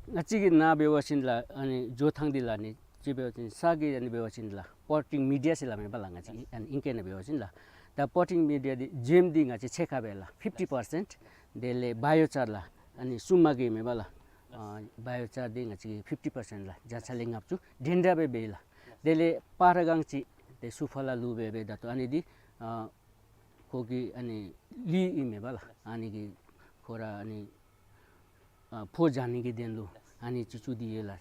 ང་བཅས་ཀྱི་ནཱ་འབད་བ་ཅིན་ལགས་ཨ་ནི་བཟོ་ཐངས་འདི་ལགས་ཨ་ནི་ཅིག་འབད་བ་ཅིན་ས་གི་ཨ་ནི་འབད་བ་ཅིན་ལགས་པོ་ཊིང་མི་ཌི་ཡ་ཟེར་སླབ་མས་པ་ལགས། ང་བཅས་ཨ་ནི་ཨིང་སྐད་ནང་འབད་བ་ཅིན་ལགས། ད་པོ་ཊིང་མི་ཌི་ཡ་འདི་བྱེམ་འདི་ང་བཅས་ཕྱེད་ཀ་འབད་ལགས་ཕིཕ་ཊི་པར་སེནཊ། དེ་ལས་བཱ་ཡོ་ཅར་ལགས་ཨ་ནི་གསུམ་མ་གི་མས་པ་ལགས། ཨ་བཱ་ཡོ་ཅར་འདི་ང་བཅས་ཕིཕ་ཊི་པར་སེནཊ་ལགས། བརྒྱ་ཆ་ལས་ལྔ་བཅུ་འདྲན་འདྲ་སྦེ་འབད་ལགས། དེ་ལས་སྤར་གང་ཅིག་ཏེ་སུ་ཕ་ལ་བླུགས་འབད་འབད་ད་ལྟོ་ཨ་ནི་འདི་ཨ་ཁོ་གི་ཨ་ནི་ལུད་ཨིན་མས་པ་ལགས། ཨ་ནི་གི་ཁོ་ར་ཨ་ནི་ཨ་ཕོ་བྱང་ནི་གི་དོན་ལུ་ཨ་ནི་ཅིག་བཙུགས་ཏེ་ཡོད་ལགས།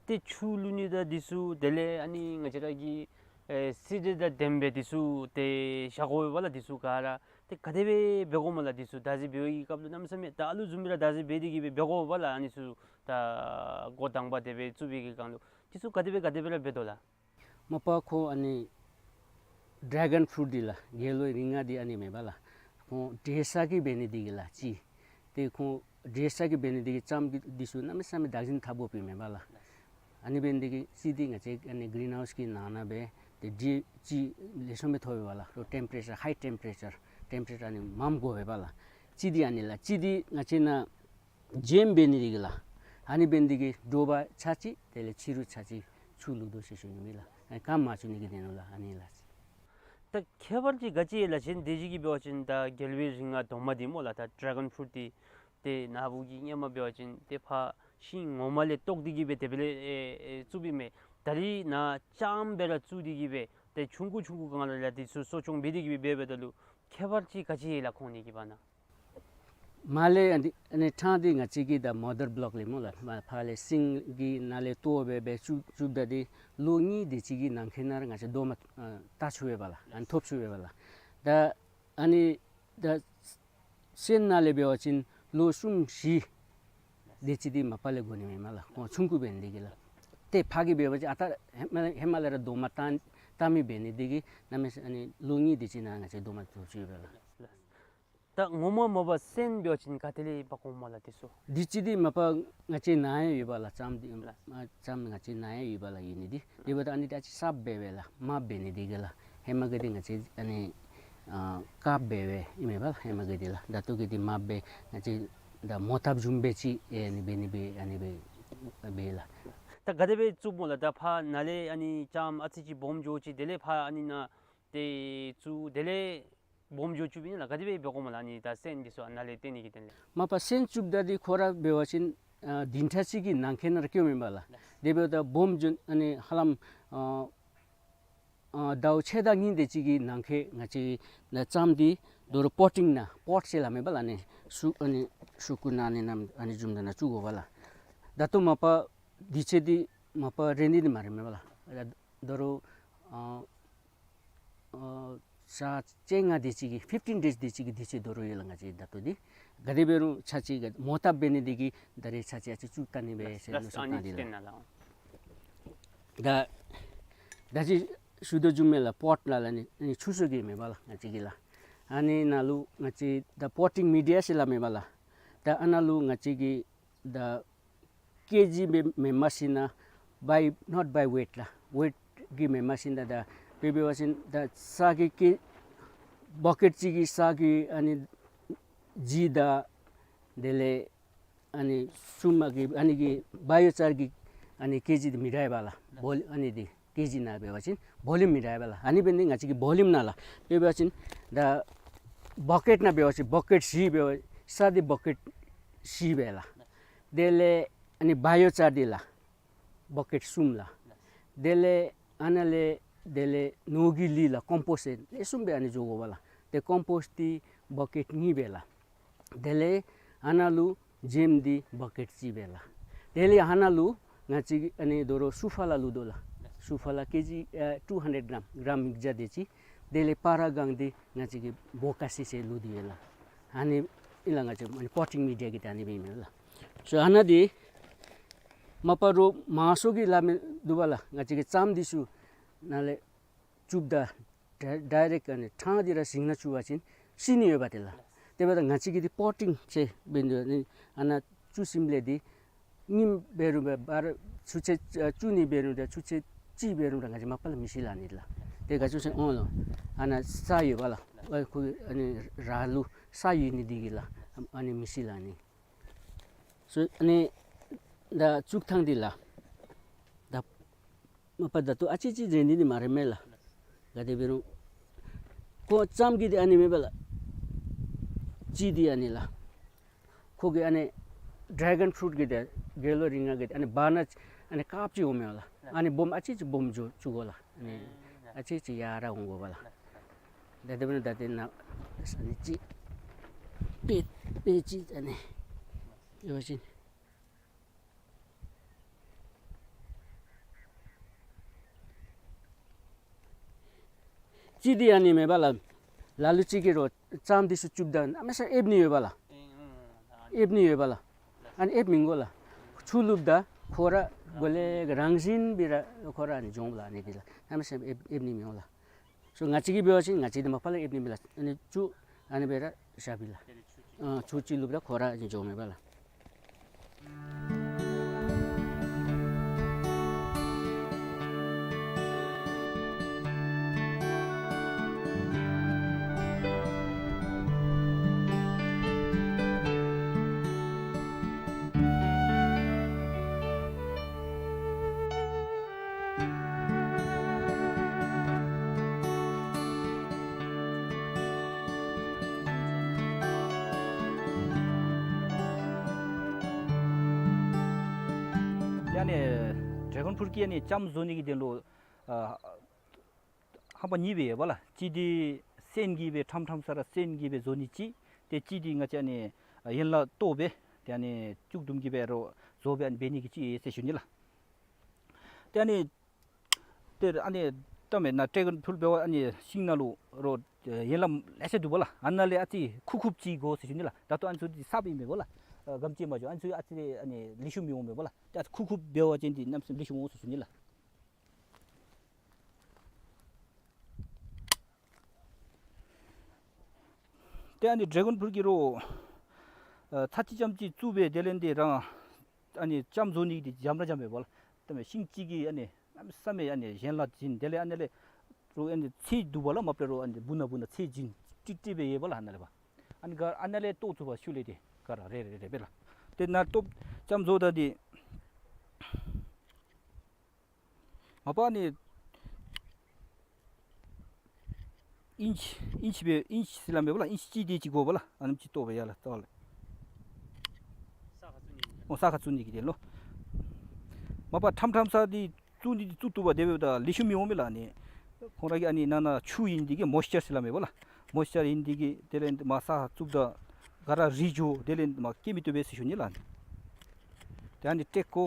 ཏེ་ཆུ་བླུག་ནི་དང་འདི་ཚུ་དེ་ལས་ཨ་ནི་ང་བཅས་ར་གི་ཨེ་སི་ཌི་དང་ལྡནམ་སྦེ་འདི་ཚུ་ཏེ་བཞག་དགོ་པས་པ་ལགས། འདི་ཚུ་ག་ར་ཏེ་ག་དེ་སྦེ་འབད་དགོཔ་སྨོ་ལགས། འདི་ཚུ་བདག་འཛིན་འབད་བའི་སྐབས་ལུ་གནམ་མེད་ས་མེད་ད་ཨ་ལུ་བཟུམ་སྦེ་ར་བདག་འཛིན་འབད་དེ་གི་སྦེ་འབད་དགོ་པས་པ་ལགས། ཨ་ནི་ཚུ་ད་འགོ་དང་པ་དེ་སྦེ་བཙུགས་པའི་གི་སྒང་ལུ་འདི་ཚུ་ག་དེ་སྦེ་ག་དེ་སྦེ་ར་འབད་དོ་ལགས། མ་པ་ཁོ་ཨ་ནི་ཌེ་གཱོན་ཕུ་རུཊ་འདི་ལགས་རྒྱལ་བའི་རིགས་ལྔ་འདི་ཨ་ནི་མས་པ་ལགས། ཁོང་འབྲས་བཟའ་གི་འབད་ནི་དེ་གིས་ལགས་ཅིག། ཏེ་ཁོང་འབྲས་བཟའ་གི་འབད་ནི་དེ་གིས་ལྕངམ་འདི་ཚུ་གནམ་མེད་ས་མེད་བདག་འཛིན་འཐབ་དགོཔ་ཨིན་མས་པ་ལགས། ཨ་ནི་འབད་ནི་དེ་གིས་ཅིག་འདི་ང་བཅས་ཨ་ནི་གི་རིན་ཧའུསི་གི་ནང་ན་སྦེ་ཏེ་འབྲས་ཅིག་ལེགས་ཤོམ་སྦེ་ཐོབ་པས་པ་ལགས། ལོ་ཊེམ་པེ་རེ་ཅར་ཧའི་ཊེམ་པེ་རེ་ཅར་ཊེམ་པེ་རེ་ཅར་ཨ་ནི་མངམ་དགོ་པས་པ་ལགས། ཅིག་འདི་ཨ་ནི་ལགས་ཅིག་འདི་ང་བཅས་ནཱ་བྱེམ་འབད་ནི་དེ་གིས་ལགས། ཨ་ནི་འབད་ནི་དེ་གིས་དྲོ་པ་ཚར་གཅིག་དེ་ལས་ཕྱི་རུ་ཚར་གཅིག་ཆུ་བླུག་དོ་ཟེར་ཞུ་ནི་ཨིན་ལགས། ཨ་ནི་སྐམ་མ་བཅུག་ནི་གི་དོན་ལུ་ལགས། ཨ་ནི་ལགས། ད་ཁྱད་པར་ཅིག་ག་ཅི་ཡོད་ལགས། གཞན་དེ་ཅིག་གིས་འབད་བ་ཅིན་ད་རྒྱལ་བའི་རིགས་ལྔ་དོ་མ་འདི་སྨོ་ལགས། ད་ཌེ་གཱོན་ཕུ་རུཊ་འདི་ཏེ་ནཱ་བུ་གིས་སྔོན་མ་འབད་བ་ཅིན་ཏེ་ཕར་ཤིང་ངོ་མ་ལས་བཏོག་སྟེ་གི་སྦེ་དེ་སྦེ་ལས་ཨེ་ཨེ་བཙུགསཔ་ཨིན་མས། ད་རིས་ནཱ་ལྕངམ་སྦེ་ར་བཙུགས་ཏེ་གི་སྦེ་ཏེ་ཆུང་ཀུ་ཆུང་ཀུ་སྒང་ལས་ལགས་འདི་ཚུ་གསོ་སྐྱོང་འབད་དེ་གི་སྦེ་འབད་འབདཝ་ད་ལུ་ཁྱད་པར་ཅིག་ག་ཅི་ཡོད་ལགས་ཁོང་གཉིས་ཀྱི་བར་ན། མར་ལས་ཨ་ནི་ཨ་ནི་ཕྲང་འདི་ང་བཅས་ཀྱི་ད་མ་དར་བློག་ལས་སྨོ་ལགས། མར་ཕར་ལས་སེང་གི་ནང་ལས་ལྟོ་འབད་འབད་བཙུགས་བཙུགསཔ་ད་འདི་ལོ་གཉིས་དེ་ཅིག་གི་ནང་འཁོད་ནང་ར་ང་བཅས་རྡོག་མ་ཨ་བཏགས་ཚུགས་པས་པ་ལགས། ཨ་ནི་ཐོབ་ཚུགས་པས་པ་ལགས། ད་ཨ་ནི་ད་སོན་ནང་ལས་འབད་བ་ཅིན་ལོ་གསུམ་བཞི་དེ་ཅིག་འདི་མ་པ་ལས་འགོར་ནི་མས་པ་ལགས། ཁོང་ཆུང་ཀུ་འབད་ནི་དེ་གིས་ལགས། ཏེ་ཕར་གི་འབད་བ་ཅིན་ཨ་རྟག་ཧེ་མ་ཧེ་མ་ལས་ར་རྡོག་མ་བཏགས་བཏགས་མི་འབད་ནི་དེ་གིས་གནམ་མེད་ས་ཨ་ནི་ལོ་གཉིས་དེ་ཅིག་ནང་ང་བཅས་རྡོག་མ་བཏགས་ཚུགས་པས་ལགས། ད་ངོ་མ་མ་པ་སོན་འབད་བ་ཅིན་ག་ཏེ་ལས་འབག་འོངམ་སྨོ་ལགས་འདི་ཚུ། འདི་ཅིག་འདི་མ་པ་ང་བཅས་ནཱ་ཡང་ཡོད་པ་ལགས། ལྕངམ་འདི་ལགས། ཨ་ལྕངམ་ང་བཅས་ནཱ་ཡང་ཡོད་པ་ལགས། ཡོད་ནི་འདི་དེ་འབདཝ་ད་ཨ་ནི་འདི་ཨ་ཙི་སྲབ་སྦེ་སྦེ་ལགས། མར་འབད་ནི་དེ་གིས་ལགས། ཧེ་མ་གི་འདི་ང་བཅས་ཨ་ནི་ཨ་དཀརཔོ་སྦེ་སྦེ་ཨིན་མས་པ་ལགས། ཧེ་མ་གི་འདི་ལགས། ད་ལྟོ་གི་འདི་མར་སྦེ་ང་བཅས་ད་མོ་བཏབ་བཟུམ་སྦེ་ཅིག་ཨེ་ནི་འབད་ནི་སྦེ་ཨ་ནི་སྦེ་སྦེ་ལགས། ད་ག་དེ་སྦེ་བཙུགསཔ་སྨོ་ལགས། ད་ཕར་ནཱ་ལས་ཨ་ནི་ལྕངམ་ཨ་ཙི་ཅིག་སྦོམ་འགྱོ་ཅི། དེ་ལས་ཕར་ཨ་ནི་ནཱ་ཏེ་བཙུགས་དེ་ལས་སྦོམ་འགྱོ་བཅུགཔ་ཨིན་ན་ལགས། ག་དེ་སྦེ་འབད་དགོཔ་སྨོ་ལགས། ཨ་ནི་ད་སོན་འདི་ཚུ་ཨ་ནཱ་ལས་བཏོན་ནི་གི་དོན་ལས། མ་པ་སོན་བཙུགསཔ་ད་འདི་ཁོ་ར་འབད་བ་ཅིན་ཨ་བདུན་ཕྲག་གཅིག་གི་ནང་འཁོད་ནང་ར་སྐྱོཝ་མས་པ་ལགས། དེ་འབདཝ་ད་སྦོམ་འགྱོ་ཨ་ནི་ཧ་ལམ་ཨ་ཨ་ཟླཝ་ཕྱེད་དང་གཉིས་དེ་ཅིག་གི་ནང་འཁོད་ང་བཅས་ནཱ་ལྕངམ་འདི་དོ་རུང་པོ་ཊིང་ནང་པོཊ་ཟེར་སླབ་མས་པ་ལགས། ཨ་ནི་ཤུ་ཨ་ནི་ཤུ་གུ་ནང་ཨ་ནི་ནམ་ཨ་ནི་བཟུམ་ད་ནང་བཙུགས་དགོ་པ་ལགས། ད་ལྟོ་མ་པ་འདི་ཚུ་འདི་མ་པ་རན་ཏེ་འདི་མ་རན་མས་པ་ལགས། དོ་རུང་ཨ་ཨ་ཞག་བཅོ་ལྔ་དེ་ཅིག་གི་ཕིཕ་ཊིན་ཌེསི་དེ་ཅིག་གི་དུས་ཚོད་དོ་རུང་ཡོད་ལགས། ང་བཅས་ད་ལྟོ་འདི་ག་དེ་འབད་རུང་ཚར་གཅིག་ག་མོ་བཏབ་འབད་ནི་དེ་གིས་ད་རེས་ཚར་གཅིག་ཨ་ཙི་བཙུགས་བལྟ་ནི་སྦེ་ཟེར་ལགས། མནོ་བསམ་ཨ་ནི་བཏང་སྟེ་ལགས། ད་ད་ཅི་ཞུ་དོ་བཟུམ་སྦེ་ལགས། པོཊ་ནང་ལགས་ཨ་ནི་ཨ་ནི་ཆུ་གསོག་གི་མས་པ་ལགས། ང་བཅས་ཀྱི་ལགས་ཨ་ནི་ནང་ལུ་ང་བཅས་ད་པོ་ཊིང་མི་ཌི་ཡ་ཟེར་སླབ་མས་པ་ལགས། ད་ཨ་ནཱ་ལུ་ང་བཅས་ཀྱིས་ད་ཀེ་ཇི་སྦེ་མེནམ་ཞིན་ན་བའི་ནོཊ་བའི་ཝེཊ་ལགས། ཝེཊ་ཀྱིས་མེནམ་ཞིན་ན་ད་དཔེ་འབད་བ་ཅིན་ད་ས་གི་ཀེ་བ་ཀེཊ་གཅིག་གི་ས་གི་ཨ་ནི་ལྗིད་དང་དེ་ལས་ཨ་ནི་སྲུངམ་གི་ཨ་ནི་གི་བའི་ཡོ་ཅར་གྱི་ཨ་ནི་ཀེ་ཇི་འདི་མི་འདྲཝ་ལགས། བོ་ལི་ཨ་ནི་འདི་ཀེ་ཇི་ནང་འབད་བ་ཅིན་བོ་ལུམ་མི་འདྲཝ་ལགས། ཨ་ནི་འབད་ནི་ང་བཅས་ཀྱི་བོ་ལུམ་ནང་ལགས། དཔེ་འབད་བ་ཅིན་ད་བ་ཀེཊ་ནང་འབད་བ་ཅིན་བ་ཀེཊ་བཞི་འབད་བ་ས་འདི་བ་ཀེཊ་བཞི་སྦེ་ལགས། དེ་ལས་ཨ་ནི་བའི་ཡོ་ཅར་འདི་ལགས་བ་ཀེཊ་གསུམ་ལགས། དེ་ལས་ཨ་ནཱ་ལས་དེ་ལས་ནོར་གྱི་ལུད་ལགས་ཀོམ་པོསཊ་ལེགས་ཤོམ་སྦེ་ཨ་ནི་འགྱོ་དགོ་པ་ལགས། ཏེ་ཀོམ་པོསཊ་འདི་བ་ཀེཊ་གཉིས་སྦེ་ལགས། དེ་ལས་ཨ་ནཱ་ལུ་བྱེམ་འདི་བ་ཀེཊ་གཅིག་སྦེ་ལགས། དེ་ལས་ཨ་ནཱ་ལུ་ང་བཅས་ཀྱིས་ཨ་ནི་དོ་རུང་སུ་ཕ་ལ་བླུག་དོ་ལགས། སུ་ཕ་ལ་ཀེ་ཇི་ཨ་ཊུ་ཧན་ཌེཌ་གྲམ་གྲམ་ཉིས་བརྒྱ་དེ་ཅིག། དེ་ལས་སྤར་གང་འདི་ང་བཅས་ཀྱིས་བོ་ཀ་སི་ཟེར་བླུག་དེ་ཡོད་ལགས། ཨ་ནི་ཨིན་ལགས། ང་བཅས་ཨ་ནི་པོ་ཊིང་མི་ཌི་ཡ་གི་ད་ཨ་ནི་སྦེ་ཨིན་མས་ལགས། སོ་ཨ་ནཱ་འདི་མ་པ་རོགས་མང་ཤོས་ཀྱིས་སླབ་མི་འདུག་པ་ལགས། ང་བཅས་ཀྱི་ལྕངམ་འདི་ཚུ་ནཱ་ལས་ བཅུགཔ་ད་ཌའི་རེཀཊ་ཨ་ནི་ཕྲང་སྟེ་ར་ཞིང་ནང་བཅུག་པ་ཅིན་ཤི་ནི་ཡོདཔ་དེ་ལགས། དེ་འབདཝ་ད་ང་བཅས་ཀྱིས་འདི་པོ་ཊིང་ཅིག་འབད་ནི་འདི་ཨ་ནཱ་བཅུག་ཞིནམ་ལས་འདི་ཉིནམ་འབད་རུང་འབད་བར་ཆུ་ཚོད་ཨ་བཅུ་གཉིས་འབད་རུང་འདི་ཆུ་ཚོད་གཅིག་འབད་རུང་ར་ང་བཅས་མ་པ་ལས་མི་ཤི་ལགས་ཨ་ནི་ལགས། དེ་ག་ཅི་ཟེར་ཨོང་ལོ། ཨ་ནཱ་ས་ཡོདཔ་ལགས། ཨ་ཁོ་ཨ་ནི་ར་ལུ་ས་ཡོད་ནི་འདི་གིས་ལགས། ཨ་ནི་མི་ཤི་ལགས་ཨ་ནི། སོ་ཨ་ནི་ད་བཅུག་ཐངས་འདི་ལགས། ད་མ་པ་ད་ལྟོ་ཨ་ཙི་ཅིག་རེ་ནི་འདི་མ་རེ་མས་ལགས། ག་དེ་འབད་རུང་ཁོ་ལྕངམ་གི་འདི་ཨ་ནི་མེན་པ་ལགས། ཅིག་འདི་ཨ་ནི་ལགས། ཁོ་གི་ཨ་ནི་ཌེ་གཱོན་ཕུ་རུཊ་གི་འདི་རྒྱལ་བ་རིགས་ལྔ་གི་འདི་ཨ་ནི་བར་ན་ཨ་ནི་དཀརཔོ་ཅིག་འོང་མས་ལགས། ཨ་ནི་སྦོམ་ཨ་ཙི་ཅིག་སྦོམ་འགྱོ་བཅུག་དགོ་ལགས། ཨ་ནི་ཨ་ཙི་ཅིག་ཡར་འོང་དགོ་པ་ལགས། ད་དེ་འབདཝ་ད་ད་དེ་ནང་ཨ་ནི་ཅིག་དཔེ་དཔེ་ཅིག་ཨ་ནི་ཡོད་ཅིན། ཅིག་འདི་ཨ་ནི་མེན་པ་ལགས། ལ་ལུ་ཅིག་གིས་རོགས་ལྕངམ་འདི་ཚུ་བཅུགཔ་ད་གནམ་མེད་ས་མེད་ཨེབ་ནི་ཡོདཔ་ལགས། ཨེབ་ནི་ཡོདཔ་ལགས། ཨ་ནི་ཨེབ་མི་དགོ་ལགས། ཆུ་བླུགསཔ་ད་ཁོ་ར་གོ་ལེ་ག་རང་བཞིན་སྦེ་ར་ཁོ་ར་ཨ་ནི་འགྱོཝ་ལགས། ཨ་ནི་འདི་ལགས་གནམ་མེད་ས་མེད་ཨེབ་ཨེབ་ནི་མི་འོང་ལགས། སོ་ང་བཅས་ཀྱིས་འབད་བ་ཅིན་ང་བཅས་འདི་མ་པ་ལས་ཨེབ་ནི་མེད་ལགས། ཨ་ནི་བཅུག་ཨ་ནི་སྦེ་ར་བཞག་པས་ལགས། ཨ་ཆུ་ཅིག་བླུགསཔ་ད་ཁོ་ར་ཨ་ནི་འགྱོཝ་མས་པ་ལགས། ཡ་ནི་ཌེ་གཱོན་ཕུ་རུཊ་ཀྱི་ཡ་ནི་ལྕངམ་བཟོ་ནི་གི་དོན་ལུ་ཨ་རྣམ་པ་གཉིས་སྦེ་ཡོད་པ་ལགས། གཅིག་འདི་སོན་གྱིས་སྦེ་ཁྲམ་ཁྲམ་ས་ར་སོན་གྱིས་སྦེ་བཟོ་ནི་གཅིག། ཏེ་གཅིག་འདི་ང་བཅས་ཨ་ནི་ཡན་ལག་བཏོག་སྦེ་ཏེ་ཨ་ནི་བཅུད་བསྡོམས་ཀྱིས་སྦེ་རོགས་བཟོ་སྦེ་ཨ་ནི་འབད་ནི་གི་གཅིག་ཡོད་ཟེར་ཞུ་ནི་ལགས། ཏེ་ཨ་ནི་ཏེ་ཨ་ནི་ད་མེན་ན་ཌེ་གཱོན་ཕུ་རུཊ་འབད་བ་ཨ་ནི་ཤིང་ནང་ལུ་རོགས་ཡན་ལག་ལེ་ཤ་འདུག་པ་ལགས། ཨ་ནཱ་ལས་ཨ་ཙི་ཁུག་ཁུགཔ་ཅིག་དགོ་ཟེར་ཞུ་ནི་ལགས། ད་ལྟོ་ཨ་ནི་ཚུ་འདི་གསརཔ་ཨིན་མས་པ་ལགས། ཨ་གམ་ཅིག་མ་འགྱོ། ཨ་ནི་ཚུ་ཨ་ཙི་ཨ་ནི་ལེགས་ཤོམ་མི་འོང་མས་པ་ལགས། ད་ཁུག་ཁུགཔ་འབད་བ་ཅིན་འདི་གནམ་མེད་ས་མེད་ལེགས་ཤོམ་འོང་ཟེར་ཞུ་ནི་ལགས། ཏེ་ཨ་ནི་ཌེ་གཱོན་ཕུ་རུཊ་ཀྱི་རོགས་ཨ་ཚར་གཅིག་རྐྱངམ་ཅིག་བཙུགས་སྦེ་དེ་ལས་འདི་རང་ཨ་ནི་ལྕངམ་བཟོ་ནི་འདི་འཇམ་ར་འཇམ་མས་པ་ལགས། ད་མེན་ཤིང་གཅིག་གིས་ཨ་ནི་གནམ་མེད་ས་མེད་ཨ་ནི་ཡན་ལག་བྱིན། དེ་ལས་ཨ་ནི་ལས་རོགས་ཨ་ནི་ཚད་འདུག་པ་ལགས། མ་པ་ལས་རོགས་ཨ་ནི་སྦུག་ན་སྦུག་ན་ཚད་བྱིན་ཀྲིག་ཀྲི་སྦེ་ཡོད་པ་ལགས། ཨ་ནཱ་ལས་ཕར་ཨ་ནི་ག་ཨ་ནཱ་ལས་བཏོག་བཅུག་པ་ཤུལ་ལས་འདི་ག་ར་རེ་རེ་རེ་སྦེ་ལགས། ཏེ་ནཱ་བཏོག་ལྕངམ་བཟོཝ་ད་འདི་མ་པ་ཨ་ནི་ཨིན་ཅི་ཨིན་ཅི་སྦེ་ཨིན་ཅི་ཟེར་སླབ་མས་པ་ལགས། ཨིན་ཅི་གཅིག་དེ་ཅིག་དགོ་པ་ལགས། ཨ་ནེམ་ཅིག་བཏོག་སྦེ་ཡར་ལས་བཏོག་ལས། ཨོ་ས་ཁར་བཙུགས་ནི་གི་དོན་ལུ། མ་པ་ཁྲམ་ཁྲམ་ས་འདི་བཙུགས་ནི་འདི་བཙུགས་བཏུབ་པ་དེ་འབདཝ་ད་ལེགས་ཤོམ་མི་འོང་མས་ལགས། ཨ་ནི་ཁོང་ར་གི་ཨ་ནི་ནང་ན་ཆུ་ཨིན་ནི་དེ་གིས་མོའིསི་ཅར་ཟེར་སླབ་མས་པ་ལགས། མོའིསི་ཅར་ཨིན་ནི་དེ་གིས་དེ་ལས་མར་ས་ཁར་བཙུགསཔ་ད་ག་ར་རིལ་འགྱོ། དེ་ལས་མར་སྐྱེ་མི་བཏུབ་པས་ཟེར་ཞུ་ནི་ལགས། ཨ་ནི་ཏེ་ཨ་ནི་སྤྲོད་དགོ།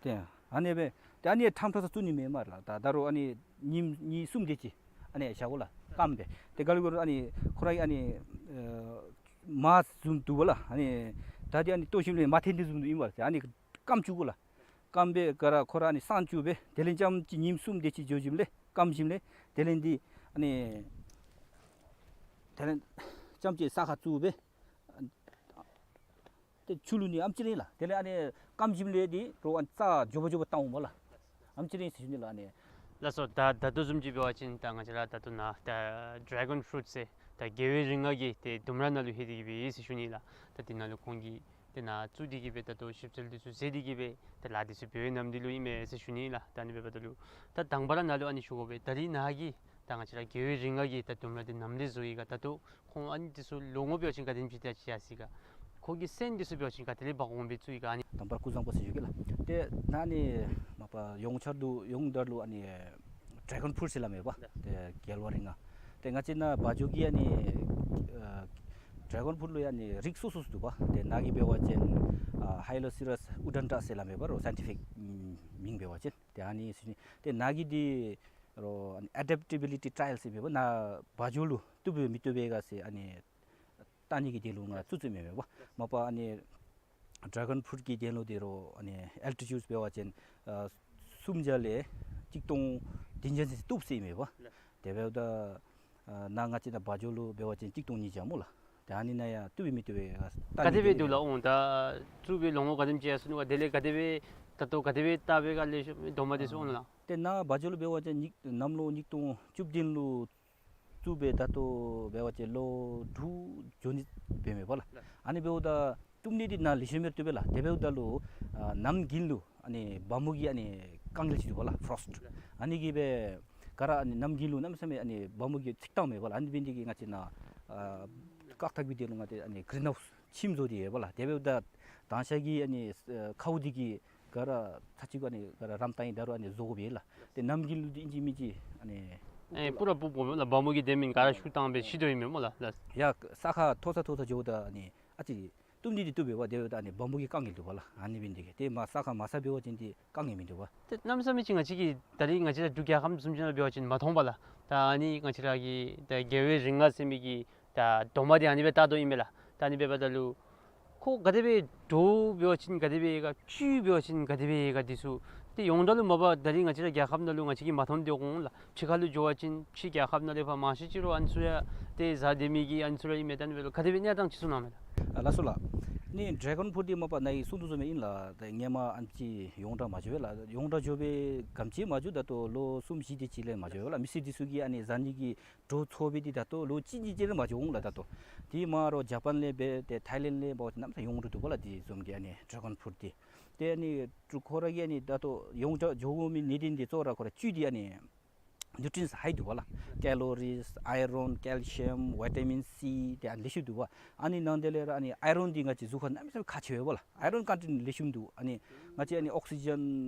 ཏེ་ཨ་ནི་སྦེ་ཏེ་ཨ་ནི་ཁྲམ་ཁྲམ་ས་བཙུགས་ནི་མེན་མས་ལགས། ད་ད་རུང་ཨ་ནི་ཉིནམ་གཉིས་གསུམ་དེ་ཅིག་ཨ་ནི་བཞག་དགོ་ལགས། སྐམ་སྦེ། ཏེ་ག་ལུ་ག་ལུ་ཨ་ནི་ཁོ་ར་གི་ཨ་ནི་ཨེ་མར་བཟུམ་འདུག་པ་ལགས། ཨ་ནི་ད་འདི་ཨ་ནི་བཏོག་ཞིནམ་ལས་མར་འཐོན་ནི་བཟུམ་འདུག་ཨིན་པས་ལགས། ཨ་ནི་སྐམ་བཅུག་དགོ་ལགས། སྐམ་སྦེ་ག་ར་ཁོ་ར་ཨ་ནི་སངས་བཅུག་སྦེ་དེ་ལས་རྐྱངམ་ཅིག་ཉིནམ་གསུམ་དེ་ཅིག་འགྱོ་ཞིནམ་ལས་སྐམ་ཞིནམ་ལས་དེ་ལས་འདི་ཨ་ནི་དེ་ལས་རྐྱངམ་ཅིག་ས་ཁར་བཙུགས་སྦེ་ཏེ་ཆུ་བླུག་ནི་ཨ་ནེམ་ཅིག་ར་ཨིན་ལགས། དེ་ལས་ཨ་ནི་སྐམ་ཞིནམ་ལས་འདི་རོགས་ཨ་ནི་རྩ་མགྱོགས་པ་མགྱོགས་པ་བཏང་འོང་པ་ལགས། ཨ་ནེམ་ཅིག་ར་ཨིན་ཟེར་ཞུ་ནི་ལགས། ཨ་ནི་ལགས་སོ། ད་ད་ལྟོ་བཟུམ་ཅིག་འབད་བ་ཅིན་ད་ང་བཅས་ར་ད་ལྟོ་ནཱ་ད་ཌེ་གཱོན་ཕུ་རུཊ་ཟེར་ད་རྒྱལ་བའི་རིགས་ལྔ་གི་ཏེ་ལྡུམ་ར་ནང་ལུ་ལྷོད་དེ་གི་སྦེ་ཡོད་ཟེར་ཞུ་ནི་ལགས། ད་འདི་ནང་ལུ་ཁོང་གིས་ཏེ་ནཱ་བཙུགས་ཏེ་གི་སྦེ་ད་ལྟོ་ཞིབ་འཚོལ་འདི་ཚུ་མཛད་དེ་གི་སྦེ་ད་ལཱ་འདི་ཚུ་འབད་བའི་ནམ་དུས་ལུ་ཨིན་མས་ཟེར་ཞུ་ནི་ལགས། ད་ཨ་ནི་འབདཝ་ད་ལུ་ད་དང་པ་ར་ནཱ་ལུ་ཨ་ནི་ཞུ་དགོ་པས། ད་རིས་ནཱ་གིས་ད་ང་བཅས་ར་རྒྱལ་བའི་རིགས་ལྔ་གི་ད་ལྡུམ་ར་འདི་ནམ་ར་བཟོ་ཡི་ག། ད་ལྟོ་ཁོང་ཨ་ནི་འདི་ཚུ་ལོ་ངོ་འབད་བ་ཅིན་ག་དེམ་ཅིག་ད་ཅིག་ཡར་སོ་ཡི་ག། ཁོ་གི་སོན་འདི་ཚུ་འབད་བ་ཅིན་ག་དེ་ལས་འབག་འོང་སྦེ་བཙུགས་ཡི་ག། ཨ་ནི་དང་པ་ར་སྐུ་གཟུགས་བཟང་པོ་ཟེར་ཞུ་གེ་ལགས། ཏེ་ནཱ་ཨ་ནི་མ་པ་ཡོངས་ཁྱབ་ཏུ་ཡོངས་གྲགས་ལུ་ཨ་ནི་ཌེ་གཱོན་ཕུ་རུཊ་ཟེར་སླབ་མས་པ། ཏེ་རྒྱལ་བ་རིགས་ལྔ། ཏེ་ང་བཅས་ནཱ་བ་འཇོ་གི་ཨ་ནི་ཨ་ཌེ་གཱོན་ཕུ་རུཊ་ལུ་ཡང་ཨ་ནི་རིགས་སོ་སོ་འདུག་པ། ཏེ་ནཱ་གི་འབད་བ་ཅིན་ཨ་ཧེ་ལོ་སི་རཱས་ཨུ་ཌན་ཊ་ཟེར་སླབ་མས་པ། རོགས་སའིན་ཊི་ཕིག་མིང་འབད་བ་ཅིན། ཏེ་ཨ་ནི་ཟེར་ཞུ་ནི། ཏེ་ནཱ་གི་འདི་རོགས་ཨ་ནི་ཨེ་ཌེབ་ཊི་བི་ལི་ཊི་ཊ་ར་ཡལ་ཟེར་མས་པ། ནཱ་བ་འཇོ་ལུ་བཏུབ་པས་མི་བཏུབ་པས་ག་ཟེར་ཨ་ནི་བལྟ་ནི་གི་དོན་ལུ་ང་བཙུགས་བཙུགསཔ་མས་པ། མ་པ་ཨ་ནི་ཌེ་གཱོན་ཕུ་རུཊ་ཀྱི་དོན་ལུ་འདི་རོགས་ཨ་ནི་ཨལ་ཊི་ཊིའུཌ་འབད་བ་ཅིན་ཨ་སུམ་བརྒྱ་ལས་གཅིག་སྟོང་ བདུན་བརྒྱ་ཚུན་ཚོད་བཏུབ་ཟེར་ཨིན་མས་པ། ལགས། དེ་འབདཝ་ད་ཨ་ནཱ་ང་བཅས་ནཱ་བ་འཇོ་ལུ་འབད་བ་ཅིན་གཅིག་སྟོང་ཉིས་བརྒྱ་སྨོ་ལགས། ཏེ་ཨ་ནི་ནང་ཡང་བཏུབ་པས་མི་བཏུབ་པས་ཨ་ལྟ་ག་དེ་སྦེ་འདུག་ལགས། འོང་ད་བཙུགས་པའི་ལོ་ངོ་ག་དེམ་ཅིག་ཡར་སོ་ནུག་ག། དེ་ལས་ག་དེ་སྦེ་ད་ལྟོ་ག་དེ་སྦེ་བཏབ་པས་ག་ལེགས་ཤོམ་རྡོག་མ་དེ་ཚུ། ཨ་འོང་ལགས། ཏེ་ནཱ་བ་འཇོ་ལུ་འབད་བ་ཅིན་ཉིས་གནམ་ལོ་ཉིས་སྟོང་བཅུ་བདུན་ལུ་བཙུགས་སྦེ་ད་ལྟོ་འབད་བ་ཅིན་ལོ་དྲུག་འགྱོ་ནི་འབད་མས་པ་ལགས། ལགས། ཨ་ནི་འབདཝ་ད་བཏུབ་ནི་འདི་ནཱ་ལེགས་ཤོམ་སྦེ་བཏུབ་པས་ལགས། དེ་འབདཝ་ད་ལུ་ཨ་གནམ་དགུན་ལུ་ཨ་ནི་བ་མོ་གི་ཨ་ནི་དཀའ་ངལ་ཅིག་འདུག་པ་ལགས། ཕོ་རོསིཊ། ལགས། ཨ་ནི་གིས་སྦེ་ག་ར་ཨ་ནི་གནམ་དགུན་ལུ་གནམ་མེད་ས་མེད་ཨ་ནི་བ་མོ་གིས་ཚིག་བཏངམ་མས་པ་ལགས། ཨ་ནི་འབད་ནི་འདི་གིས་ང་བཅས་ནཱ་ཨ་ཀག་ཐག་པའི་དོན་ལུ་ང་བཅས་ཨ་ནི་གིརིན་ཧའུསི་ཁྱིམ་བཟོ་སྟེ་ཡོད་པ་ལགས། དེ་འབདཝ་ད་དང་ཤ་གི་ཨ་ནི་ཨ་ཁཝ་འདི་གིས་ག་ར་ཚར་གཅིག་ཨ་ནི་ག་ར་རམ་བཏང་ཡི། ད་རུང་ཨ་ནི་བཟོ་དགོ་པས་ལགས། ཏེ་གནམ་དགུན་ལུ་འདི་ཨིན་ཅི་མིན་ཅི་ཨ་ནི་ཨེ་སྤུ་ར་སྤུ་སྤོ་མས་ལགས། བ་མོ་གིས་དེ་མེན་ག་ར་ཤུགས་བཏང་སྦེ་ཤི་དོ་ཨིན་མས་སྨོ་ལགས། ལགས། ཡ་ས་ཁ་མཐོ་ས་མཐོ་ས་འགྱོཝ་ད་ཨ་ནི་ཨ་ཙི་བཏུབ་ནི་འདི་བཏུབ་པས་པ། དེ་འབདཝ་ད་ཨ་ནི་བ་མོ་གི་དཀའ་ངལ་འདུག་པ་ལགས། ཨ་ནི་འབད་ནི་འདི་གིས་ཏེ་མར་ས་ཁ་དམའ་ས་འབད་བ་ཅིན་འདི་དཀའ་ངལ་མིན་འདུག་པ། ཏེ་གནམ་མེད་ས་མེད་ཅིག་ང་བཅས་ཀྱི་ད་རིས་ང་བཅས་ར་འབྲུག་རྒྱལ་ཁབ་བཟུམ་ཅིག་ནང་འབད་བ་ཅིན་མ་མཐོང་པ་ལགས། ད་ཨ་ནི་ང་བཅས་ར་གི་ད་རྒྱལ་བའི་རིགས་ལྔ་ཟེར་མི་གི་ད་རྡོག་མ་འདི་ཨ་ནི་སྦེ་བཏགས་དོ་ཨིན་མས་ལགས། ད་ཨ་ནི་འབདཝ་ད་ལུ་ཁོ་ག་དེ་སྦེ་འདྲོག་འབད་བ་ཅིན་ག་དེ་སྦེ་ཡོད་ག། བཅུད་འབད་བ་ཅིན་ག་དེ་སྦེ་ཡོད་ག། འདི་ཚུ་ཏེ་ཡོངས་གྲགས་ལུ་མ་པ་ད་རིས་ང་བཅས་ར་རྒྱལ་ཁབ་ནང་ལུ་ང་བཅས་ཀྱིས་མ་མཐོང་སྟེ་འོང་ལགས། ཕྱི་ཁ་ལུ་འགྱོ་བ་ཅིན་ཕྱི་རྒྱལ་ཁབ་ནང་ལས་ཕར་མང་ཤོས་ཅིག་ར་ཨ་ནི་ཚུ་ཡང་ཏེ་བཟའ་སྡོད་མི་གི་ཨ་ནི་ཚུ་ར་ཨིན་མས། ད་ཨ་ནི་འབདཝ་ལུ་ག་དེ་སྦེ་གནས་སྟངས་ཅིག་གསུང་གནང་མས་ལགས། ཨ་ལགས་སོ་ལགས། ཨ་ནི་ཌེ་གཱོན་ཕུ་རུཊ་འདི་མ་པ་ནཱ་གིས་གསུང་དོ་བཟུམ་སྦེ་ཨིན་ལགས། ད་སྔོན་མ་ཨ་ནེམ་ཅིག་ཡོངས་གྲགས་མ་འགྱོ་བས་ལགས། ཡོངས་གྲགས་འགྱོ་བའི་ག་དེམ་ཅིག་མ་འགྱོ། ད་ལྟོ་ལོ་གསུམ་བཞི་དེ་ཅིག་ལས་མ་འགྱོ་བས་ལགས། མི་སེར་འདི་ཚུ་གིས་ཨ་ནི་བཟའ་ནི་གི་འདྲོག་ཚོར་བས་འདི་ད་ལྟོ་ལོ་གཅིག་གཉིས་ཅིག་ར་མ་འགྱོ་འོང་ལགས། ད་ལྟོ་དེ་མ་རོགས་ཇ་པཱན་ལས་འབད་དེ་ཐའི་ལེནཌ་ལས་འབད་བ་ཅིན་གནམ་མེད་ས་མེད་ཡོངས་གྲགས་འདུག་པ་ལགས། དེ་བཟུམ་གྱི་ཨ་ནི་ཌེ་གཱོན་ཕུ་རུཊ་འདི། ཏེ་ཨ་ནི་ཁོ་ར་གིས་ཨ་ནི་ད་ལྟོ་ཡོངས་གྲགས་འགྱོ་དགོ་མི་གནད་དོན་འདི་གཙོ་བོ་ར་ཁོ་ར་བཅུད་འདི་ཨ་ནི་ནིའུ་ཊི་རི་ཡེནཊསི་ཧའི་འདུག་པ་ལགས། ཀེ་ལོ་རིསི་ཨའི་རོན་ཀེལ་ཤི་ཡམ་ཝི་ཊ་མིན་སི་དེ་ཨ་ནི་ལེགས་ཤོམ་འདུག་པ། ཨ་ནི་ནང་དེ་ལས་ར་ཨ་ནི་ཨའི་རོན་འདི་ང་བཅས་གཟུགས་ཁར་གནམ་མེད་ས་མེད་ཁག་ཆེ་བས་པ་ལགས། ཨའི་རོན་ཀོན་ཊེནཊ་ལེགས་ཤོམ་འདུག། ཨ་ནི་ང་བཅས་ཨ་ནི་ཨོག་སི་ཇེན་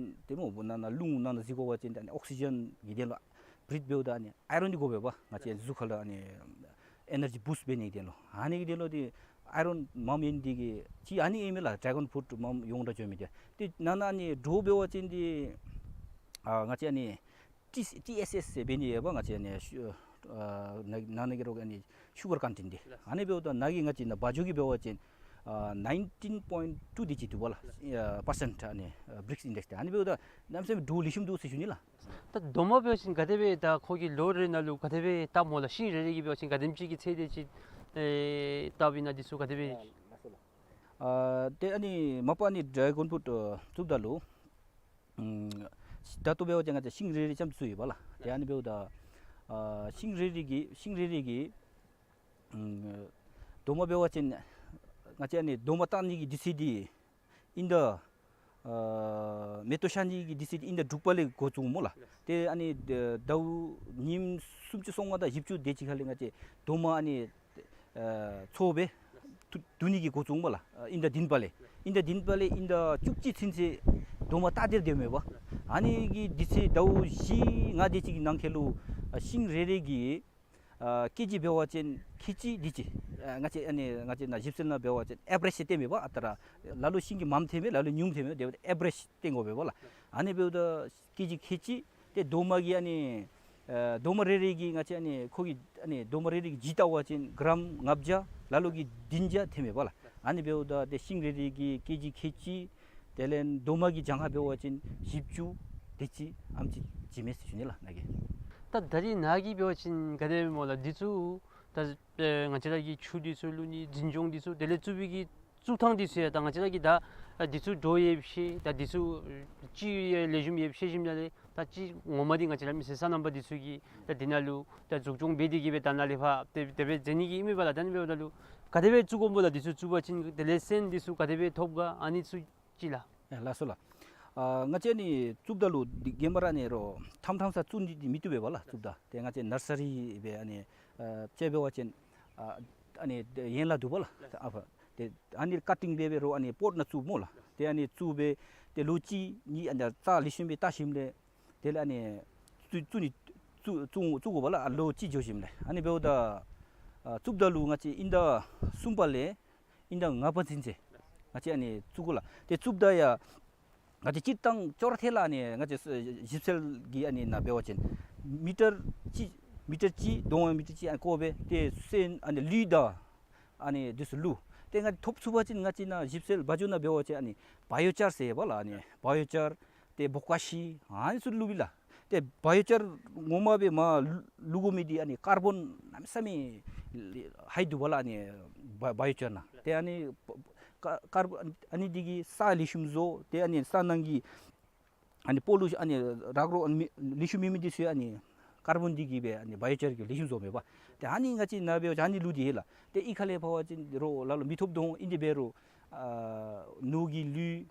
དེ་སྨོ་ནང་ན་རླུང་ནང་ན་འཛུལ་དགོ་པ་ཅིན་ཨ་ནི་ཨོག་སི་ཇེན་གྱི་དོན་ལུ་བི་རིད་འབདཝ་ད་ཨ་ནི་ཨའི་རོན་འདི་དགོ་པས་པ། ང་བཅས་གཟུགས་ཁར་ལུ་ཨ་ནི་ཨེ་ནར་ཇི་བུསཊ་འབད་ནི་གི་དོན་ལུ། ཨ་ནི་གི་དོན་ལུ་འདི་ཨའི་རོན་མངམ་ཨིན་འདི་གིས་ཅིག་ཨ་ནི་ཨིན་མས་ལགས། ཌེ་གཱོན་ཕུ་རུཊ་མངམ་ཡོངས་གྲགས་འགྱོ་མི་འདི། ཏེ་ནང་ན་ཨ་ནི་འདྲོག་འབད་བ་ཅིན་འདི་ཨ་ང་བཅས་ཨ་ནི་ཊི་ཊི་ཨེསི་ཨེསི་ཟེར་འབད་ནི་ཡོད་པ། ང་བཅས་ཨ་ནི་ཤུ་ཨ་ནང་ནང་ན་གི་རོགས་ཨ་ནི་ཤུ་གར་ཀོན་ཊེནཊ་འདི། ལགས། ཨ་ནི་འབདཝ་ད་ནཱ་གི་ང་བཅས་ནཱ་བ་འཇོ་གི་འབད་བ་ཅིན་ཨ་ནའིན་ཊིན་པོའིནཊ་ཊུ་དེ་ཅིག་འདུག་པ་ལགས། ལགས། ཨ་པར་སེནཊ་ཨ་ནི་ཨ་བི་རིཀསི་ཨིན་ཌེགསི་འདི། ཨ་ནི་འབདཝ་ད་གནམ་མེད་ས་མེད་འདྲོག་ལེགས་ཤོམ་འདུག་ཟེར་ཞུ་ནི་ལགས། ད་རྡོག་མ་འབད་བ་ཅིན་ག་དེ་སྦེ་ད་ཁོ་གི་ལོ་རེ་ནང་ལུ་ག་དེ་སྦེ་བཏབ་སྨོ་ལགས། ཤིང་རེ་རེ་གི་འབད་བ་ཅིན་ག་དེམ་ཅིག་གི་ཚད་དེ་ཅིག་ཨེ་བཏབ་ཨིན་ན་འདི་ཚུ་ག་དེ་སྦེ། ཨ་ཏེ་ཨ་ནི་མ་པ་ཨ་ནི་ཌེ་གཱོན་ཕུ་རུཊ་ཨ་བཙུགསཔ་ད་ལུ་ཨམ་ད་ལྟོ་འབད་བ་ཅིན་ང་བཅས་ཤིང་རེ་རེ་ཙམ་བཙུགས་ཡོད་པ་ལགས། ཏེ་ཨ་ནི་འབདཝ་ད་ཨ་ཤིང་རེ་རེ་གི་ཤིང་རེ་རེ་གི་ཨམ་རྡོག་མ་འབད་བ་ཅིན་ང་བཅས་ཨ་ནི་རྡོག་མ་བཏགས་ནི་གི་དུས་ཚོད་འདི་ཨིན་ད་ཨ་མེ་ཏོག་ཤར་ནི་གི་དུས་ཚོད་འདི་ཨིན་ད་དྲུག་པ་ལས་འགོ་བཙུགས་སྨོ་ལགས། ཏེ་ཨ་ནི་ཟླཝ་ཉིནམ་སུམ་ཅུ་སོ་ལྔ་དང་བཞི་བཅུ་དེ་ཅིག་ཁ་ལས་ང་བཅས་རྡོག་མ་ཨ་ནི་ཨ་ཚོ་སྦེ་བཏོག་བཏོག་ནི་གི་འགོ་བཙུགས་སྨོ་ལགས། ཨ་ཨིན་ད་བདུན་པ་ལས་ཨིན་ད་བདུན་པ་ལས་ཨིན་ད་བཅུ་གཅིག་ཚུན་ཚོད་རྡོག་མ་བཏགས་ཏེ་སྡོདཔ་མས་པ། ཨ་ནི་གི་དུས་ཚོད་ཟླཝ་བཞི་ལྔ་དེ་ཅིག་གི་ནང་འཁོད་ལུ་ཨ་ཤིང་རེ་རེ་གི་ཨ་ཀེ་ཇི་འབད་བ་ཅིན་ཁལ་གཅིག་དེ་ཅིག། ཨ་ང་བཅས་ཨ་ནི་ང་བཅས་ནཱ་ཞིབ་འཚོལ་ནང་འབད་བ་ཅིན་ཨེ་བ་རེཇ་ཅིག་སྟོནམ་མས་པ། ཨ་རྟག་ར་ལ་ལུ་ཤིང་གི་མངམ་ཐོནམ་མས་ལ་ལུ་ཉུངམ་ཐོནམ་མས། དེ་འབདཝ་ད་ཨེ་བ་རེཇ་སྟོན་དགོ་པས་པ་ལགས། ཨ་ནི་འབདཝ་ད་ཀེ་ཇི་ཁལ་གཅིག། ཏེ་རྡོག་མ་གི་ཨ་ནི་ཨ་རྡོག་མ་རེ་རེ་གི་ང་བཅས་ཨ་ནི་ཁོ་གི་ཨ་ནི་རྡོག་མ་རེ་རེ་གི་ལྗིད་བལྟ་བ་ཅིན་གྲམ་ལྔ་བརྒྱ་ལ་ལུ་གིས་བདུན་བརྒྱ་ཐོནམ་མས་པ་ལགས། ཨ་ནི་འབདཝ་ད་ཏེ་ཤིང་རེ་རེ་གི་ཀེ་ཇི་ཁལ་གཅིག། དེ་ལས་རྡོག་མ་གི་གྱངས་ཁ་འབད་བ་ཅིན་བཞི་བཅུ་དེ་ཅིག་ཨ་ནེམ་ཅིག་བྱིན་མས་ཟེར་ཞུ་ནི་ལགས་ནཱ་གི། ད་ད་རིས་ནཱ་གིས་འབད་བ་ཅིན་ག་དེ་སྨོ་ལགས། འདི་ཚུ་ད་ཨེ་ང་བཅས་ར་གིས་ཆུ་འདི་ཚུ་བླུག་ནི་འཛིན་སྐྱོང་འདི་ཚུ་དེ་ལས་བཙུགས་པའི་གི་བཙུགས་ཐངས་འདི་ཚུ་ཡང་ད་ང་བཅས་ར་གིས་ད་ཨ་འདི་ཚུ་འདྲོག་ཡོདཔ་ཤེས། ད་འདི་ཚུ་ཅིག་ཡང་ལེགས་ཤོམ་ཡོདཔ་ཤེས་ཞིནམ་ལས་ད་ཅིག་ངོ་མ་འདི་ང་བཅས་ར་མི་སེར་སོ་ནམ་པ་འདི་ཚུ་གིས་ད་འདི་ནང་ལུ་ད་འཛུགས་སྐྱོང་འབད་དེ་གིས་སྦེ་ད་ནཱ་ལས་ཕར་དེ་དེ་སྦེ་མཛད་ནི་གི་ཨིན་མས་པ་ལགས། ད་ཨ་ནི་འབདཝ་ད་ལུ་ག་དེ་སྦེ་བཙུགས་དགོཔ་སྨོ་ལགས། འདི་ཚུ་བཙུགས་པ་ཅིན་དེ་ལས་སོན་འདི་ཚུ་ག་དེ་སྦེ་ཐོབ་ག། ཨ་ནི་ཚུ་ཅིག་ལགས། ཨེ་ལགས་སོ་ལགས། ཨ་ང་བཅས་ནི་བཙུགསཔ་ད་ལུ་འདི་རྒན་པ་ར་ནི་རོགས་ཐམ་ཐམ་ས་བཙུགས་ནི་འདི་མི་བཏུབ་པས་པ་ལགས། བཙུགསཔ་ད་ཏེ་ང་བཅས་ནར་སི་རི་སྦེ་ཨ་ནི་ཨ་ཅིག་འབད་བ་ཅིན་ཨ་ཨ་ནི་ཡན་ལག་འདུག་པ་ལགས། ཨ་ཕ་ཏེ་ཨ་ནི་ཀ་ཊིང་འབད་སྦེ་རོགས་ཨ་ནི་པོཊ་ནང་བཙུགས་སྨོ་ལགས། ཏེ་ཨ་ནི་བཙུགས་སྦེ་ཏེ་ལོ་གཅིག་གཉིས་ཨ་ནི་རྩ་ལེགས་ཤོམ་སྦེ་བཏགས་ཞིནམ་ལས་དེ་ལས་ཨ་ནི་བཙུགས་བཙུགས་ནི་བཙུགས་བཙུགས་བཙུགས་དགོ་པ་ལགས། ཨ་ལོ་གཅིག་འགྱོ་ཞིནམ་ལས། ཨ་ནི་འབདཝ་ད་ཨ་བཙུགསཔ་ད་ལུ་ང་བཅས་ཨིན་ད་གསུམ་པ་ལས་ཨིན་ད་ལྔ་པ་ཚུན་ཚོད་ང་བཅས་ཨ་ནི་བཙུགས་དགོ་ལགས། ཏེ་བཙུགསཔ་ད་ཡང་ང་བཅས་སྤྱིར་བཏང་ཅོག་ར་འཐདཔ་ལགས། ཨ་ནི་ང་བཅས་ཞིབ་འཚོལ་གྱི་ཨ་ནི་ནང་འབད་བ་ཅིན་མི་ཊར་གཅིག་མི་ཊར་གཅིག་རྡོག་མ་མི་ཊར་གཅིག་ཨ་ནི་བརྐོ་སྦེ་ཏེ་སོན་ཨ་ནི་ལུད་དང་ཨ་ནི་འདི་ཚུ་བླུགས། ཏེ་ང་ཐོབ་ཚུགས་པ་ཅིན་ང་བཅས་ནཱ་ཞིབ་འཚོལ་བ་འཇོ་ནང་འབད་བ་ཅིན་ཨ་ནི་བ་ཡོ་ཅར་ཟེར་ཡོད་པ་ལགས། ཨ་ནི་བ་ཡོ་ཅར་ཏེ་བོ་ཀ་ཤི་ཨ་ནི་ཚུ་བླུགས་པས་ལགས། ཏེ་བ་ཡོ་ཅར་ངོ་མ་སྦེ་མར་བླུག་དགོ་མི་འདི་ཨ་ནི་ཀར་བོན་གནམ་མེད་ས་མེད་ཧའི་འདུག་པ་ལགས། ཨ་ནི་བ་བ་ཡོ་ཅར་ནང་ཏེ་ཨ་ནི་ཀ་ཀར་ཨ་ནི་འདི་གིས་ས་ལེགས་ཤོམ་བཟོ། ཏེ་ཨ་ནི་ས་ནང་གི་ཨ་ནི་སྤོ་ལོ་ཨ་ནི་རག་རོ་ཨ་ནི་མི་ལེགས་ཤོམ་མེད་མི་འདི་ཚུ་ཨ་ནི་ཀར་བོན་འདི་གིས་སྦེ་ཨ་ནི་བ་ཡོ་ཅར་གྱིས་ལེགས་ཤོམ་བཟོཝ་མས་པ། ཏེ་ཨ་ནི་ང་བཅས་ནཱ་འབད་བ་ཅིན་ཨ་ནི་ལུད་འདི་ཡོད་ལགས། ཏེ་གཡུས་ཁ་ལས་ཕར་འབད་བ་ཅིན་རོགས་ལ་ལུ་མི་ཐོབ་དོ་འོང་། ཨིན་དེ་འབད་རུང་ཨ་ནོར་གྱི་ལུད་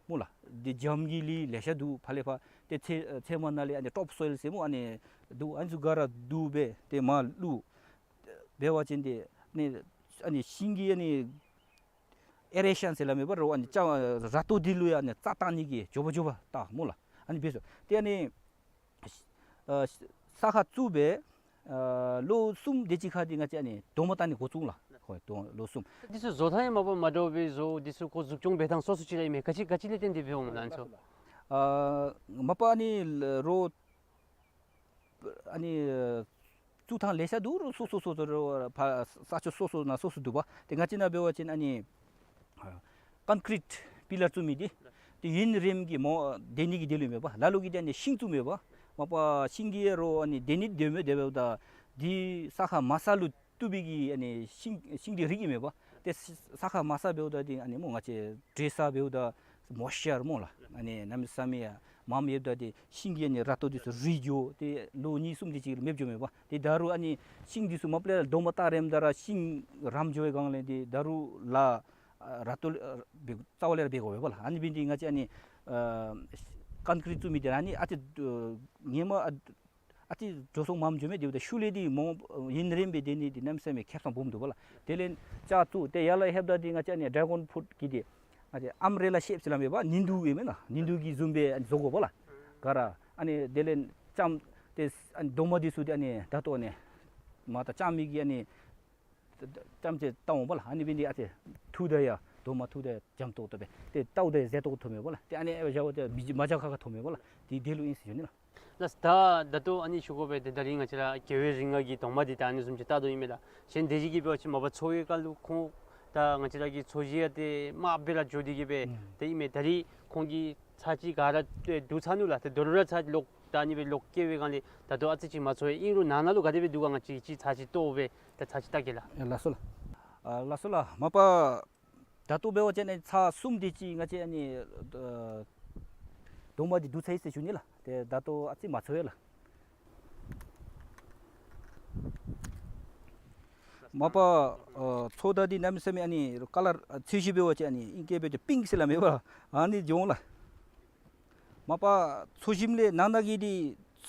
སྨོ་ལགས། ཏེ་འཇམ་གྱི་ལུད་ལེ་ཤ་འདུག། ཕར་ལས་ཕར་ཏེ་ཚལ་ཚལ་མ་ནང་ལས་ཨ་ནི་ཊོཔ་སོའིལ་ཟེར་སྨོ། ཨ་ནི་འདུག། ཨ་ནི་ཚུ་ག་ར་བསྡུ་སྦེ་ཏེ་མར་བླུག་འབད་བ་ཅིན་ཏེ་ཨ་ནི་ཨ་ནི་ཤིང་གི་ཨ་ནི་ཨེ་རེ་ཤཱན་ཟེར་སླབ་མས་པ་རོགས། ཨ་ནི་ལྕང་ར་ཏོ་འདི་ལུ་ཡང་ཨ་ནི་རྩ་བཏང་ནི་གི་མགྱོགས་པ་མགྱོགས་པ་བཏང་སྨོ་ལགས། ཨ་ནི་འབད་སོང་། ཏེ་ཨ་ནི་ཨ་ས་ཁ་བཙུགས་སྦེ་ཨ་ལོ་གསུམ་དེ་ཅིག་ཁར་འདི་ང་བཅས་ཨ་ནི་རྡོག་མ་བཏང་ནི་འགོ་བཙུགས་ལགས། ཧོ་ལོ་གསུམ། འདི་ཚུ་བཟོ་ཐངས་ཡང་མ་པ་མ་འདྲཝ་སྦེ་བཟོ། འདི་ཚུ་ཁོ་འཛུགས་སྐྱོང་འབད་ཐངས་སོ་སོ་ཅིག་ར་ཨིན་མས། ག་ཅི་ག་ཅི་ལས་བརྟེན་ཏེ་འབདཝ་སྨོ་ལགས་ཨ་ནི་ཚུ། ཨ་མ་པ་ཨ་ནི་རོགས་ཨ་ནི་བཙུགས་ཐངས་ལེ་ཤ་འདུག། རོགས་སོ་སོ་སོ་སོ་རོགས་ཕར་ས་ཕྱོགས་སོ་སོ་ནང་སོ་སོ་འདུག་པ། ཏེ་ང་བཅས་ནཱ་འབད་བ་ཅིན་ཨ་ནི་ཨ་ཀོན་ཀྲིཊ་པི་ལར་བཙུགས་མི་འདི་ཏེ་ཡུན་རིངམོ་གི་མོ་སྡོད་ནི་གི་དོན་ལུ་མས་པ། ལ་ལུ་གིས་ཏེ་ཨ་ནི་ཤིང་བཙུགས་མས་པ། མ་པ་ཤིང་གིས་རོགས་ཨ་ནི་སྡོད་ནི་སྡོདཔ་མས། དེ་འབདཝ་ད་འདི་ས་ཁ་དམའ་ས་ལུ་བཏུབ་པའི་གི་ཨ་ནི་ཤིང་ཤིང་འདི་རིགས་ཨིན་མས་པ། ཏེ་ས་ས་ཁ་དམའ་ས་འབདཝ་ད་འདི་ཨ་ནི་སྨོ་ང་བཅས་དྲོད་ས་འབདཝ་ད་མོའིས་ཅར་སྨོ་ལགས། ཨ་ནི་གནམ་མེད་ས་མེད་ཡར་མངམ་ཡོདཔ་ད་འདི་ཤིང་གི་ཨ་ནི་ར་ཏོ་འདི་ཚུ་རུལ་འགྱོ། ཏེ་ལོ་གཉིས་གསུམ་དེ་ཅིག་མེདཔ་འགྱོཝ་མས་པ། ཏེ་ད་རུང་ཨ་ནི་ཤིང་འདི་ཚུ་མ་པ་ལས་རྡོག་མ་བཏང་རནམ་ད་ར་ཤིང་རམ་འགྱོ་བའི་སྒང་ལས་འདི་ད་རུང་ལ་ཨ་ར་ཏོ་ཨ་འབད་རྩ་བ་ལས་ར་འབད་དགོ་པས་པ་ལགས། ཨ་ནི་འབད་ནི་འདི་ང་བཅས་ཨ་ནི་ཨ་ཀོན་ཀྲིཊ་བཙུགས་མི་འདི་ར་ཨ་ནི་ཨ་ཙི་ཨ་ཧེ་མ་ཨ་ཨ་ཙི་འགྱོ་སོང་མངམ་འགྱོ་མས། དེ་འབདཝ་ད་ཤུལ་ལས་འདི་མོ་ཡུན་རིངམོ་སྦེ་སྡོད་ནི་འདི་གནམ་མེད་ས་མེད་ཁེ་སང་སྦོམ་འདུག་པ་ལགས། དེ་ལས་ལྕགས་བཙུགས། ཏེ་ཡར་ལས་ལྷོདཔ་ད་འདི་ང་བཅས་ཨ་ནི་ཌེ་གོན་ཕུརུཊ་གི་འདི་ཨ་ཙི་ཨམ་བྷེ་རེ་ལ་ཤེཔ་ཟེར་སླབ་མས་པ། ནི་འདུག་ཨིན་མེན་ན། ནི་འདུག་གི་བཟུམ་སྦེ་བཟོ་དགོ་པ་ལགས། ག་ར་ཨ་ནི་དེ་ལས་ལྕངམ་ཏེ་ཨ་ནི་རྡོག་མ་འདི་ཚུ་འདི་ཨ་ནི་ད་ལྟོ་ཨ་ནི་མར་ད་ལྕང་མི་གི་ཨ་ནི་ལྕངམ་ཅིག་བཏང་འོང་པ་ལགས། ཨ་ནི་འབད་ནི་འདི་ཨ་ཙི་འཐུ་ད་ཡང་རྡོག་མ་འཐུ་ད་ཡང་འཇམ་ཏོག་ཏོ་སྦེ་ཏེ་བལྟཝ་ད་ཡང་མཛེས་ཏོག་ཏོ་མཐོངམ་མས་པ་ལགས། ཏེ་ཨ་ནི་ཨེ་བཞག་པ་ཏེ་མི་མ་འཇའ་ཁ་ཁ་མཐོངམ་མས་པ་ལགས། འདི་དེ་ལུ་ཨིན་ཟེར་ཞུ་ནི་ལགས། ལགས་ད་ད་ལྟོ་ཨ་ནི་ཞུ་དགོ་པས། ཏེ་ད་རིས་ང་བཅས་ར་རྒྱལ་བའི་རིགས་ལྔ་གི་རྡོག་མ་འདི་ད་ཨ་ནི་བཟུམ་ཅིག་བཏགས་དོ་ཨིན་མས་ལགས། གཞན་དེ་ཅིག་གིས་འབད་བ་ཅིན་མ་པ་འཚོ་བའི་སྐབས་ལུ་ཁོང་ད་ང་བཅས་ར་གི་འཚོ་བཞིན་ཡང་ཏེ་དམའ་སྦེ་ར་འགྱོ་སྟེ་གི་སྦེ་ཨུམ་ཏེ་ཨིན་མས། ད་རིས་ཁོང་གིས་ཚར་གཅིག་ག་ར་ཏེ་བསྡུ་ཚར་ནུག་ལགས། ཏེ་དོ་རུང་ར་ཚར་ལོག་ད་ཨ་ནི་སྦེ་ལོག་སྐྱེལ་བའི་སྒང་ལས་ད་ལྟོ་ཨ་ཙི་ཅིག་མ་འཚོ་བས། ཨིན་རུང་ནང་ན་ལུ་ག་དེ་སྦེ་འདུག་ག་ང་བཅས་ཀྱིས་ཚར་གཅིག་བཏོག་སྦེ་ད་ཚར་གཅིག་བལྟ་གེ་ལགས། ཨེ་ལགས་སོ་ལགས། ཨ་ལགས་སོ་ལགས། མ་པ་ད་ལྟོ་འབད་བ་ཅིན་ཨ་ནི་ཚར་གསུམ་དེ་ཅིག་ང་བཅས་ཨ་ནི་ཨ་རྡོག་མ་འདི་བསྡུ་ཚར་ཡི་ཟེར་ཞུ་ནི་ལགས། ཏེ་ད་ལྟོ་ཨ་ཙི་མ་འཚོ་བས་ལགས། མ་པ་ཨ་འཚོཝ་ད་འདི་གནམ་མེད་ས་མེད་ཨ་ནི་ཀ་ལར་ཨ་ཚོས་གཞི་འབད་བ་ཅིན་ཨ་ནི་ཨིང་སྐད་འབད་བ་ཅིན་པིངཀ་ཟེར་སླབ་མས་པ། ཨ་ནི་འགྱོ་འོང་ལགས། མ་པ་འཚོ་ཞིནམ་ལས་ནང་ན་གི་འདི་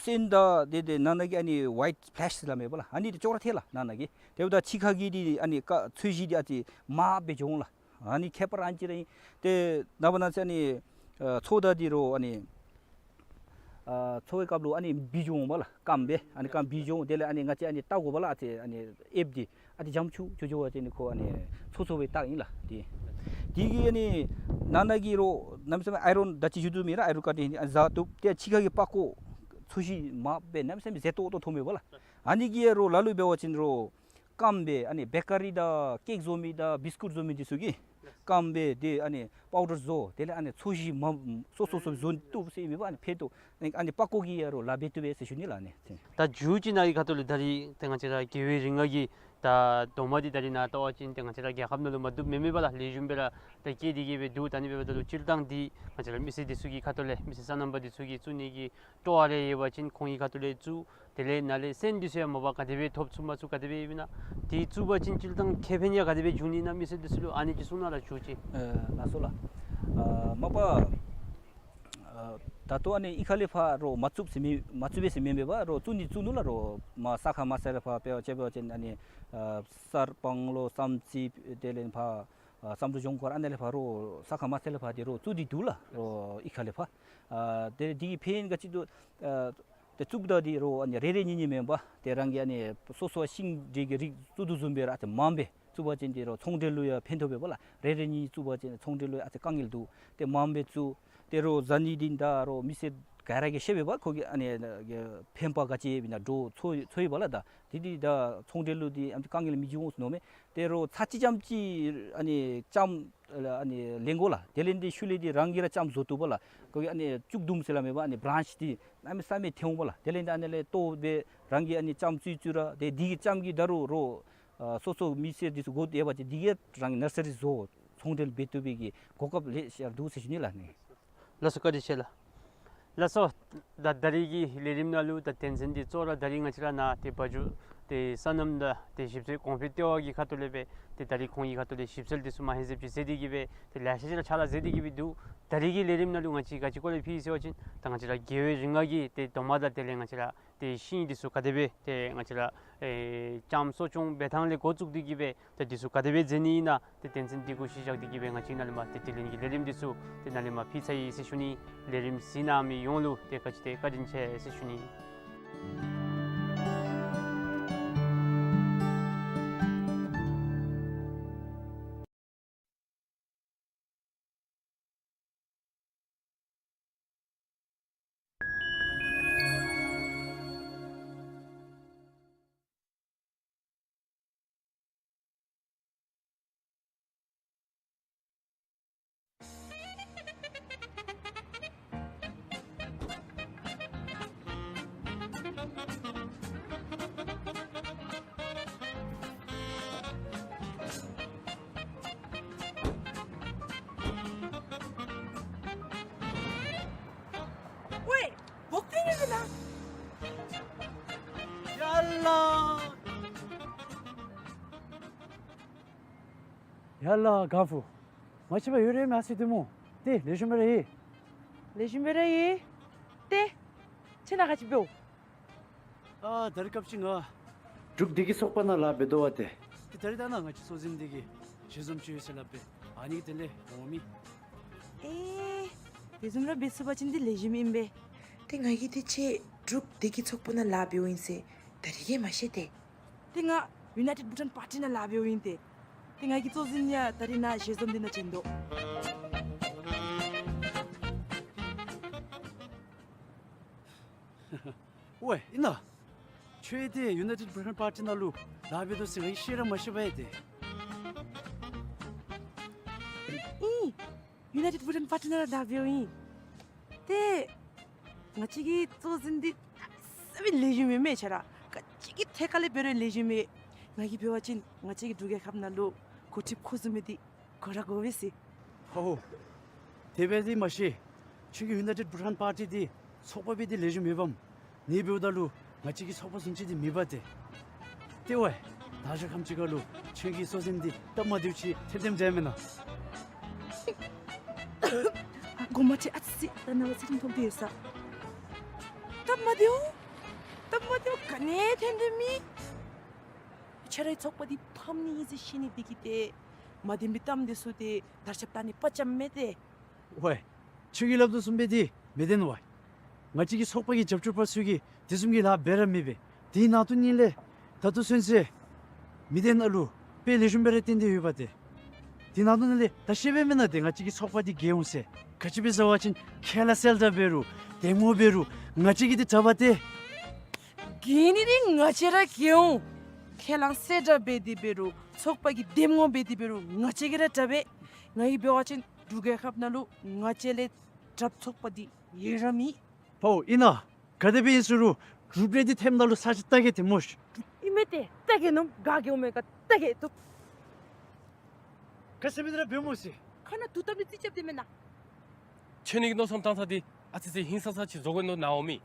སོན་དང་ཏེ་ཏེ་ནང་ན་གི་ཨ་ནི་ཝའིཊ་སི་པེ་ལེཤ་ཟེར་སླབ་མས་པ་ལགས། ཨ་ནི་འདི་ཅོག་ར་འཐད་ལགས་ནང་ན་གི། དེ་འབདཝ་ད་ཕྱི་ཁ་གི་འདི་ཨ་ནི་ཀ་ཚོས་གཞི་འདི་ཨ་ཙི་དམར་སྦེ་འགྱོ་འོང་ལགས། ཨ་ནི་ཁྱད་པར་ཨ་ནི་ཅིག་ར་ཨིན། ཏེ་ནངས་པ་གནངས་ཚེ་ཨ་ནི་ཨ་འཚོཝ་ད་འདི་རོགས་ཨ་ནི་ཨ་འཚོ་བའི་སྐབས་ལུ་ཨ་ནི་བུད་འགྱོ་འོང་པ་ལགས། སྐམ་སྦེ་ཨ་ནི་སྐམ་བུད་འགྱོ་འོང་། དེ་ལས་ཨ་ནི་ང་བཅས་ཨ་ནི་བལྟ་དགོ་པ་ལགས། ཨ་ཙི་ཨ་ནི་ཨེབ་འདི་ཨ་ཙི་འཇམ་ཅུག་ཅུ་འགྱོ་བ་ཅིན་ཁོ་ཨ་ནི་འཚོ་འཚོ་བའི་རྟགས་ཨིན་ལགས། ཏེ་འདི་གིས་ཨ་ནི་ནང་ན་གི་རོགས་གནམ་མེད་ས་མེད་ཨའི་རོན་ད་ཅི་ཞུ་དོ་མེན་ན། ཨའི་རོན་ཀ་ཏི་ཨ་ནི་བཟའ་བཏུབ། ཏེ་ཕྱི་ཁ་གི་པགས་ཀོ་འཚོས་གཞི་དམར་སྦེ་གནམ་མེད་ས་མེད་མཛེས་ཏོག་ཏོ་མཐོངམ་མས་པ་ལགས། ཨ་ནི་གིས་རོགས་ལ་ལུ་འབད་བ་ཅིན་རོགས་སྐམ་སྦེ་ཨ་ནི་བེ་ཀ་རི་དང་ཀེཀ་བཟོ་མི་དང་བིསི་ཀུཊ་བཟོ་མི་འདི་ཚུ་གིས་སྐམ་སྦེ་ཏེ་ཨ་ནི་པའུ་ཌར་བཟོ། དེ་ལས་ཨ་ནི་འཚོས་གཞི་དམར་སོ་སོ་སོ་བཟོ་བཏུབ་ཟེར་ཨིན་མས་པ། ཨ་ནི་ཕན་ཐོགས་ཨ་ནི་པགས་ཀོ་གིས་ཡང་རོགས་ལཱ་འབད་བཏུབ་པས་ཟེར་ཞུ་ནི་ལགས། ཨ་ནི་ད་མཇུག་ཅིག་ནཱ་གི་ཁ་ཐུག་ལས་ད་རིས་ཏེ་ང་བཅས་ར་རྒྱལ་བའི་རིགས་ལྔ་གི་ད་རྡོག་མ་འདི་ད་རིས་ནཱ་བལྟ་བ་ཅིན་ཏེ་ང་བཅས་ར་རྒྱལ་ཁབ་ནང་ལུ་མ་བཏུབ་མེན་མས་པ་ལགས། ལེགས་ཤོམ་སྦེ་ར་ད་སྐྱེས་ཏེ་གི་སྦེ་འདུག། ད་ཨ་ནི་འབདཝ་ད་ལུ་སྤྱིར་བཏང་འདི་ང་བཅས་ར་མི་སེར་འདི་ཚུ་གི་ཁ་ཐུག་ལས་མི་སེར་སོ་ནམ་པ་འདི་ཚུ་གིས་བཙུགས་ནི་གི་སྤྲོ་བ་རེ་ཡོད་པ་ཅིན་ཁོང་གི་ཁ་ཐུག་ལས་བཙུགས། དེ་ལས་ནཱ་ལས་སོན་འདི་ཚུ་ཡང་མ་པ་ག་དེ་སྦེ་ཐོབ་ཚུགས་མ་ཚུགས་ག་དེ་སྦེ་ཡོདཔ་ཨིན་ན། འདི་བཙུགས་པ་ཅིན་སྤྱིར་བཏང་ཁེ་ཕན་ཡང་ག་དེ་སྦེ་འབྱུང་ནི་ཨིན་ན་མི་སེར་འདི་ཚུ་ལུ་ཨ་ནི་ཅིག་གསུང་གནང་ར་བཅུག་ཅིག། ཨེ་ལགས་སོ་ལགས། ཨ་མ་པ་ཨ་ད་ལྟོ་ཨ་ནི་གཡུས་ཁ་ལས་ཕར་རོགས་མ་བཙུགས་ཟེར་མི་མ་བཙུགས་པས་ཟེར་མེན་མས་པ། རོགས་བཙུགས་ནི་བཙུགས་ནུག་ལགས། རོགས་མར་ས་ཁ་དམའ་ས་ལས་ཕར་དཔེ་ཅིག་འབད་བ་ཅིན་ཨ་ནི་ཨ་གསར་སྤང་ལོ་བསམ་རྩེ་དེ་ལས་ཕར་ཨ་བསམ་གྲུབ་ལྗོངས་མཁར་ཨ་ནཱ་ལས་ཕར་རོགས་ས་ཁ་དམའ་ས་ལས་ཕར་འདི་རོགས་བཙུགས་ཏེ་འདུག་ལགས། རོགས་གཡུས་ཁ་ལས་ཕར་ཨ་དེ་འདི་གིས་ཕན་ག་ཅི་འདུག། ཨ་ཏེ་བཙུགསཔ་ད་འདི་རོགས་ཨ་ནི་རེ་རེ་གཉིས་གཉིས་མེན་པར་ཏེ་རང་གི་ཨ་ནི་སོ་སོ་ཤིང་འབྲས་ཀྱི་རིགས་བཙུགས་དོ་བཟུམ་སྦེ་ར་ཨ་ཙི་མངམ་སྦེ་བཙུགས་པ་ཅིན་འདི་རོགས་ཚོང་འབྲེལ་ལུ་ཡང་ཕན་ཐོགས་པས་པ་ལགས། རེ་རེ་གཉིས་གཉིས་བཙུགས་པ་ཅིན་ཚོང་འབྲེལ་ལུ་ཡང་ཨ་ཙི་དཀའ་ངལ་འདུག། ཏེ་མངམ་སྦེ་བཙུགས། ཏེ་རོགས་བཟའ་ནི་འདི་ད་རོགས་མི་སེར་ ག་ར་གིས་ཤེས་པས་པ། ཁོ་གི་ཨ་ནི་ཕན་པ་ག་ཅི་ཨིན་ན་འདྲཝ་ཚོར་ཚོར་ཡི་པ་ལགས། ད་དེ་འདི་ད་ཚོང་འབྲེལ་ལུ་འདི་ཨམ་ཅིག་དཀའ་ངལ་མི་འབྱུང་འོང་ཟེར་མནོཝ་མས། ཏེ་རོགས་ཚར་གཅིག་རྐྱངམ་ཅིག་ཨ་ནི་ལྕངམ་ཨ་ནི་ལེན་དགོ་ལགས། དེ་ལས་འདི་ཤུལ་ལས་འདི་རང་གིས་ར་ལྕངམ་བཟོ་བཏུབ་པ་ལགས། ཁོ་གི་ཨ་ནི་ལྕུག་དུམ་ཟེར་སླབ་མས་པ། ཨ་ནི་བྲཱནཆ་འདི་གནམ་མེད་ས་མེད་ཐོན་འོང་པ་ལགས། དེ་ལས་འདི་ཨ་ནི་ལས་བཏོག་སྦེ་རང་གིས་ཨ་ནི་ལྕངམ་བཙུགས་བཙུགས་ར་ཏེ་འདི་གི་ལྕངམ་གྱིས་ད་རུང་རོགས་ཨ་སོ་སོ་མི་སེར་འདི་ཚུ་དགོ་འདོད་ཡོད་པ་ཅིན་འདི་གིས་རང་གིས་ནར་སི་རི་བཟོ་ཚོང་འབྲེལ་འབད་བཏུབ་པའི་གི་གོ་སྐབས་ལེ་ཤ་ར་འདུག་ཟེར་ཞུ་ནི་ལགས་ནི། ལགས་སོ། བཀའ་དྲིན་ཆེ་ལགས། ལགས་སོ། ད་ད་རིས་ཀྱི་ལས་རིམ་ནང་ལུ་ད་དོན་ཚན་འདི་གཙོ་བོ་ར་ད་རིས་ང་བཅས་ར་ནཱ་ཏེ་བ་ཕྱུགས་ཏེ་སོ་ནམ་དང་ཏེ་ཞིབ་འཚོལ་གོང་འཕེལ་ལྟེ་བ་གི་ཁ་ཐུག་ལས་སྦེ་ཏེ་ད་རིས་ཁོང་གི་ཁ་ཐུག་ལས་ཞིབ་འཚོལ་འདི་ཚུ་མ་ཧེ་ཟེབ་ཅིག་མཛད་དེ་གིས་སྦེ་ཏེ་ལེ་ཤ་ཅིག་ར་ཕྱག་ལཱ་མཛད་དེ་གིས་སྦེ་འདུག། ད་རིས་ཀྱི་ལས་རིམ་ནང་ལུ་ང་བཅས་ག་ཅི་སྐོར་ལས་ཕུལ་ཡི་ཟེར་བ་ཅིན་ད་ང་བཅས་ར་རྒྱལ་བའི་རིགས་ལྔ་གི་ཏེ་གདོང་དམར་དང་དེ་ལས་ང་བཅས་ར་ཏེ་ཤིང་འདི་ཚུ་ག་དེ་སྦེ་ཏེ་ང་བཅས་ར་ཨེ་ལྕངམ་གསོ་སྐྱོང་འབད་ཐངས་ལས་འགོ་བཙུགས་ཏེ་གིས་སྦེ་ཏེ་འདི་ཚུ་ག་དེ་སྦེ་མཛད་ནི་ཨིན་ན་ཏེ་དོན་ཚན་འདི་གུ་གཞི་བཞག་སྟེ་གིས་སྦེ་ང་བཅས་ནཱ་ལས་མར་ཏེ་དྲི་ལན་གྱི་ལས་རིམ་འདི་ཚུ་ཏེ་ནཱ་ལས་མར་ཕུལ་ཚར་ཡི་ཟེར་ཞུ་ནི། ལས་རིམ་གཟིགས་གནང་མི་ཡོངས་ལུ་ཏེ་ག་ཅི་ཏེ་བཀའ་དྲིན་ཆེ་ཟེར་ཞུ་ནི། ཝའེ། བོག་ཐེན་ཡོད་ན། ཡ་ལ། ཡ་ལ་ག་ཕུ། མ་ཤེས་པར་ཡོད་རེ་མ་སི་དེ་མོ། ཏེ་ལེགས་ཤོམ་སྦེ་ར་ཡོད། ལེགས་ཤོམ་སྦེ་ར་ཡོད། ཏེ་ཁྱོད་ནཱ་ག་ཅི་འབདཝ། ཨ་ད་རིས་སྐབས་ཅིག་ང་འབྲུག་བདེ་སྐྱིད་ཚོགས་པ་ནང་ལཱ་འབད་དོ་བ་ཏེ། ཏེ་ད་རིས་ད་ནཱ་ང་བཅས་ཚོགས་ཟིན་འདི་གིས་ཞལ་འཛོམས་ཅིག་ཡོད་ཟེར་སླབ་པས། ཨ་ནི་གི་དོན་ལས་འོང་མི། ཨེ་དེ་བཟུམ་ར་འབད་ཚུགས་པ་ཅིན་འདི་ལེགས་ཤོམ་ཨིན་པས། ཏེ་ང་གིས་ཏེ་ཁྱོད་འབྲུག་བདེ་སྐྱིད་ཚོགས་པ་ནང་ལཱ་འབདཝ་ཨིན་ཟེར་ད་རིས་ཀྱིས་མ་ཤེས་ཏེ། ཏེ་ང་ཡུ་ནའི་ཊེཌ་བྷུ་ཊཱན་པར་ཊི་ནང་ལཱ་འབདཝ་ཨིན་ཏེ། ཏེ་ང་གི་ཚོགས་ཟིན་ཡང་ད་རིས་ནཱ་ཞལ་འཛོམས་འདི་ནང་བྱོན་དོ། ཝའེ་ཨིན་ན། ཁྱོད་ཏེ་ཡུ་ནའི་ཊེཌ་བྷུ་ཊཱན་པར་ཊི་ནང་ལུ་ལཱ་འབད་དོ་ཟེར་ང་གིས་ཤེས་ར་མ་ཤེས་པས་ཏེ། ཨིན། ཡུ་ནའི་ཊེཌ་བྷུ་ཊཱན་པར་ཊི་ནང་ལཱ་འབདཝ་ཨིན། ཏེ་ང་བཅས་ཀྱི་ཚོགས་ཟིན་འདི་ས་མི་ལེགས་ཤོམ་མེན་མས་ཁྱོད་ར། ག་ཅི་གི་ཐད་ཁར་ལས་འབད་རུང་ལེགས་ཤོམ་མེན། ང་གིས་འབད་བ་ཅིན་ང་བཅས་ཀྱི་འབྲུག་རྒྱལ་ཁབ་ནང་ལུ་འགོ་ཁྲིདཔ་ཁོ་བཟུམ་མི་འདི་དགོ་ར་དགོ་པས་ཟེར། ཧོ་ཧོ། དེ་སྦེ་འདི་མ་ཤེས། ཁྱོད་ཀྱིས་ཡུ་ནའི་ཊེཌ་བྷུ་ཊཱན་པར་ཊི་འདི་ཚོགས་པ་སྦེ་འདི་ལེགས་ཤོམ་མེད་པས། ནི་འབདཝ་ད་ལུ་ང་བཅས་ཀྱི་ཚོགས་པ་བཟུམ་ཅིག་འདི་མེད་པས་ཏེ། ཏེ་ཝའེ། ད་ཞག་ཁམས་ཅིག་ཁར་ལུ་ཁྱོད་ཀྱིས་ཚོགས་ཟིན་འདི་སྟབས་མ་བདེཝ་ཅིག་ཐོན་ཐོནམ་འདྲས་མེན་ན། ཨ་གོ་མ་ཆེ་ཨ་ཙི་ཙི་ད་ནཱ་ལུ་ཚེ་རིང་ཐོབ་སྟེ་ཡོད་ས། སྟབས་མ་བདེཝ། སྟབས་མ་བདེཝ་ག་ནི་ཐོན་ཐོནམ་མེད། ཁྱོད་རའི་ཚོགས་པ་འདི་ཕམ་ནི་ཨིན་ཟེར་ཤེས་ནི་འདི་གིས་ཏེ་མ་བདེན་པའི་གཏམ་འདི་ཚུ་ཏེ་དར་ཁྱབ་བཏང་ནི་དཔའ་བཅམ་མས་ཏེ། ཝའེ། ཁྱོད་ཀྱིས་སླབ་དོ་བཟུམ་སྦེ་འདི་མི་བདེན་ཝའེ། ང་བཅས་ཀྱི་ཚོགས་པ་གི་རྒྱབ་སྐྱོར་པ་ཚུ་གིས་དེ་བཟུམ་གྱི་ལཱ་འབད་ར་མི་འབད། དེ་ནང་དོན་ཉིད་ལས་ད་ལྟོ་ཚུན་ཚོད་མི་སྡེ་ནང་ལུ་དཔེ་ལེགས་ཤོམ་སྦེ་ར་བརྟན་ཏེ་ཡོད་པས་ཏེ། དེ་ནང་དོན་ཉིད་ལས་ད་ཤེས་པས་མེན་ན་ཏེ་ང་བཅས་ཀྱི་ཚོགས་པ་འདི་རྒྱས་འོང་ཟེར། ག་ཅི་སྦེ་ཟེར་བ་ཅིན་ཁ་ལས་གསལ་དྲགས་འབད་རུང་འདེམས་ངོ་འབད་རུང་ང་བཅས་ཀྱིས་འདི་དྲག་པས་ཏེ། རྒྱས་ནི་འདི་ང་བཅས་ར་རྒྱས་འོང་། ཁ་ལས་གསལ་དྲགས་འབད་དེ་འབད་རུང་ཚོགས་པ་གི་འདེམས་ངོ་འབད་དེ་འབད་རུང་ང་བཅས་ཀྱིས་ར་དྲག་པས། ང་གིས་འབད་བ་ཅིན་འབྲུག་རྒྱལ་ཁབ་ནང་ལུ་ང་བཅས་ལས་དྲགཔ་ཚོགས་པ་འདི་ཡོད་ར་མེད། ཕོ་ཨིན་ན། ག་དེ་སྦེ་ཨིན་ཟེར་རུང་འབྲུག་རེ་འདི་ཐོནམ་ད་ལུ་ས་ཆ་བལྟ་གེ་ཏེ་སྨོ་ཤིག། ཨིན་མས་ཏེ་བལྟ་གེ་ནོ་ག་གེ་འོང་མས་ག་བལྟ་གེ་ཏོ། ག་ཟེར་མི་འདི་ར་འབད་སྨོ་ཤིག། ཁ་ནང་དུག་བཏབ་ནི་རྩིས་རྐྱབ་སྟེ་མེན་ན། ཁྱོད་ནི་གི་མནོ་བསམ་བཏང་ས་འདི་ཨ་ཙི་ཙི་ཧིང་སངས་ས་ཅིག་བཟོ་དགོ་མནོ་ནི་འོང་མི།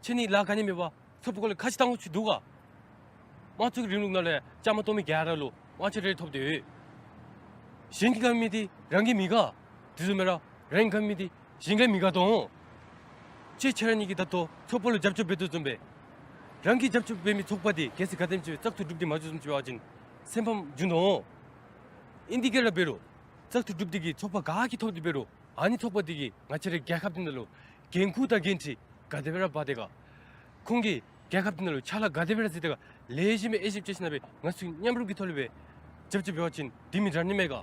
ཁྱོད་ནི་ལཱ་ག་ནི་མེད་པར་ཚོགས་པ་སྐོར་ལས་ཁ་ཅིག་བཏང་དགོཔ་ཅིག་འདུག་ག། དམངས་གཙོའི་རིང་ལུགས་ནང་ལས་བཅའ་མར་གཏོགས་མི་ག་ར་ལུ་དབང་ཆ་རེ་ཐོབ་སྟེ་ཡོད། གཞན་གྱིས་དགའ་མི་འདི་རང་གིས་མི་དགའ། དེ་བཟུམ་མེན་ར་རང་གིས་དགའ་མི་འདི་གཞན་གྱིས་མི་དགའ་དོ། ཁྱོད་ཁྱོད་ར་གཉིས་ཀྱིས་ད་ལྟོ་ཚོགས་པ་ལུ་རྒྱབ་སྐྱོར་འབད་དོ་བཟུམ་སྦེ་རང་གིས་རྒྱབ་སྐྱོར་འབད་མི་ཚོགས་པ་འདི་གལ་སྲིད་ག་དེམ་ཅིག་བཙག་འཐུ་གྲུབ་སྟེ་མ་འགྱོ་བཟུམ་ཅིག་འབད་བ་ཅིན་སེམས་ཕམ་འབྱུང་དོ། ཨིན་དེ་གིས་ར་འབད་རུང་བཙག་འཐུ་གྲུབ་སྟེ་གིས་ཚོགས་པ་ག་གིས་ཐོབ་སྟེ་འབད་རུང་ཨ་ནི་ཚོགས་པ་འདི་གིས་ང་བཅས་རའི་རྒྱལ་ཁབ་འདི་ནང་ལུ་འགན་ཁུར་དང་འགན་འཁྲི་ག་དེ་སྦེ་ར་འབག་དེས་ག། ཁོང་གིས་རྒྱལ་ཁབ་འདི་ནང་ལུ་ཕྱག་ལཱ་ག་དེ་སྦེ་ར་མཛད་དེས་ག། ལེགས་ཤོམ་སྦེ་དབྱེ་ཞིབ་རྐྱབ་ཞིནམ་སྦེ་ང་བཅས་མཉམ་རུབ་ཀྱི་ཐོག་ལས་སྦེ་རྒྱབ་སྐྱོར་འབད་བ་ཅིན་འགྲིག་མི་འདྲ་ནི་མས་ག།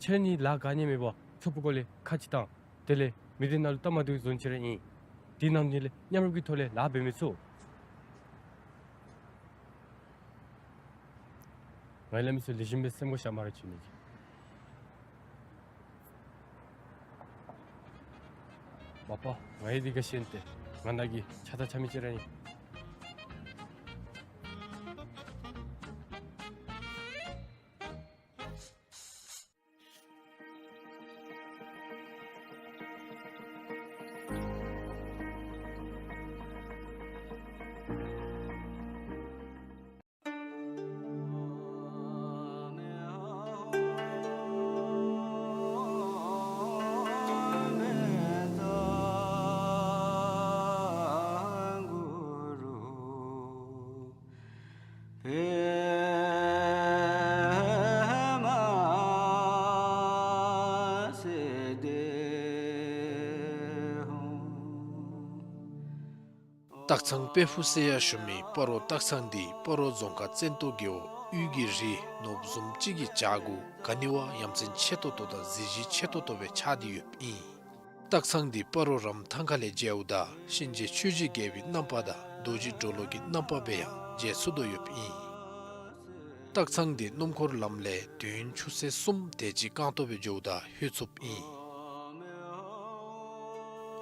ཁྱོད་ནི་ལཱ་ག་ནི་མེད་པར་ཚོགས་པ་སྐོར་ལས་ཁ་ཅིག་བཏང་དེ་ལས་ མི་སྡེ་ནང་ལུ་སྟབས་མ་བདེཝ་བཟོ་ནི་ཅིག་ར་ཨིན། དེ་རྣམས་གཉིས་ལས་མཉམ་རུབ་ཀྱི་ཐོག་ལས་ལཱ་འབད་མི་ཚུགས། ང་ལས་མི་ཚུགས། ལེགས་ཤོམ་སྦེ་སེམས་ཁར་བཞག་མ་ར་བྱིན་ནི་གི། མ་པ་ང་ཡང་འདི་ག་ཤེས་ཏེ། ང་ནཱ་གི་ཆ་ད་ཆ་མི་ཅིག་ར་ཨིན། སྟག་ཚང་དཔལ་ཕུག་ཟེར་ཡང་ཞུ་མི་སྤ་རོ་སྟག་ཚང་འདི་སྤ་རོ་རྫོང་ཁག་བཙན་ཏོ་རྒེད་འོག་དབུས་ཀྱི་རི་ནོར་བུ་བཟུམ་ཅིག་གི་བྱག་གུ་ག་ནི་བ་ཡ་མཚན་ཆེ་ཏོག་ཏོ་དང་གཟི་བརྗིད་ཆེ་ཏོག་ཏོ་སྦེ་ཆགས་ཏེ་ཡོདཔ་ཨིན། སྟག་ཚང་འདི་སྤ་རོ་རམ་ཐང་ཁ་ལས་མཇལཝ་ད་གཤིན་རྗེ་ཆོས་ཀྱི་རྒྱལ་པོའི་རྣམ་པ་དང་རྡོ་རྗེ་གྲོ་ལོད་ཀྱི་རྣམ་པ་སྦེ་ཡང་མཇལ་ཚུགས་དོ་ཡོདཔ་ཨིན། སྟག་ཚང་འདི་སྣུམ་འཁོར་ལམ་ལས་དུས་ཡུན་ཆུ་ཚོད་གསུམ་དེ་ཅིག་རྐང་སྟོང་སྦེ་འགྱོཝ་ད་ལྷོད་ཚུགསཔ་ཨིན།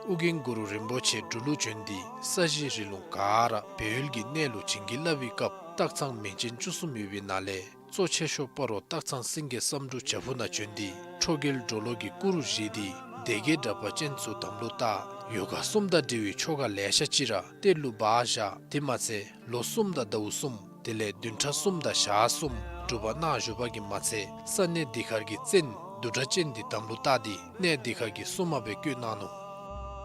ཨོ་རྒྱན་གུ་རུ་རིན་པོ་ཆེ་འབྲུག་ལུ་བྱོན་ཏེ་ས་གཞི་རི་ལུང་ག་ར་སྦས་ཡུལ་གྱི་གནས་ལུ་བྱིན་གྱིས་བརླབས་པའི་སྐབས་སྟག་ཚང་མིང་ཅན་བཅུ་གསུམ་ཡོད་པའི་ནང་ལས་གཙོ་ཆེ་ཤོས་སྤ་རོ་སྟག་ཚང་སེང་གེ་བསམ་འགྲུབ་བྱག་ཕུག་ནང་བྱོན་ཏེ་ཁྲོ་རྒྱལ་གྲོ་ལོད་ཀྱི་སྐུ་རུ་བཞེངས་ཏེ་སྡེ་བརྒྱད་དྲེགས་པ་ཅན་ཚུ་དམ་ལུ་བཏགས། ཡོ་ག་གསུམ་དང་འབྲེལ་བའི་ཆོ་ག་ལེ་ཤ་ཅིག་ར་གཏེར་ལུ་སྦ་བཞག། དེ་མ་ཚད་ལོ་གསུམ་དང་ཟླཝ་གསུམ་དེ་ལས་བདུན་ཕྲག་གསུམ་དང་ཞག་གསུམ་སྒྲུབ་པ་གནང་བཞུགས་པ་གིས་མ་ཚད་ས་གནས་འདི་ཁར་གྱི་བཙན་བདུད་དྲེགས་ཅན་འདི་དམ་ལུ་བཏགས་ཏེ་གནས་འདི་ཁར་གྱི་སྲུང་མ་སྦེ་བསྐོས་གནང་ནུག།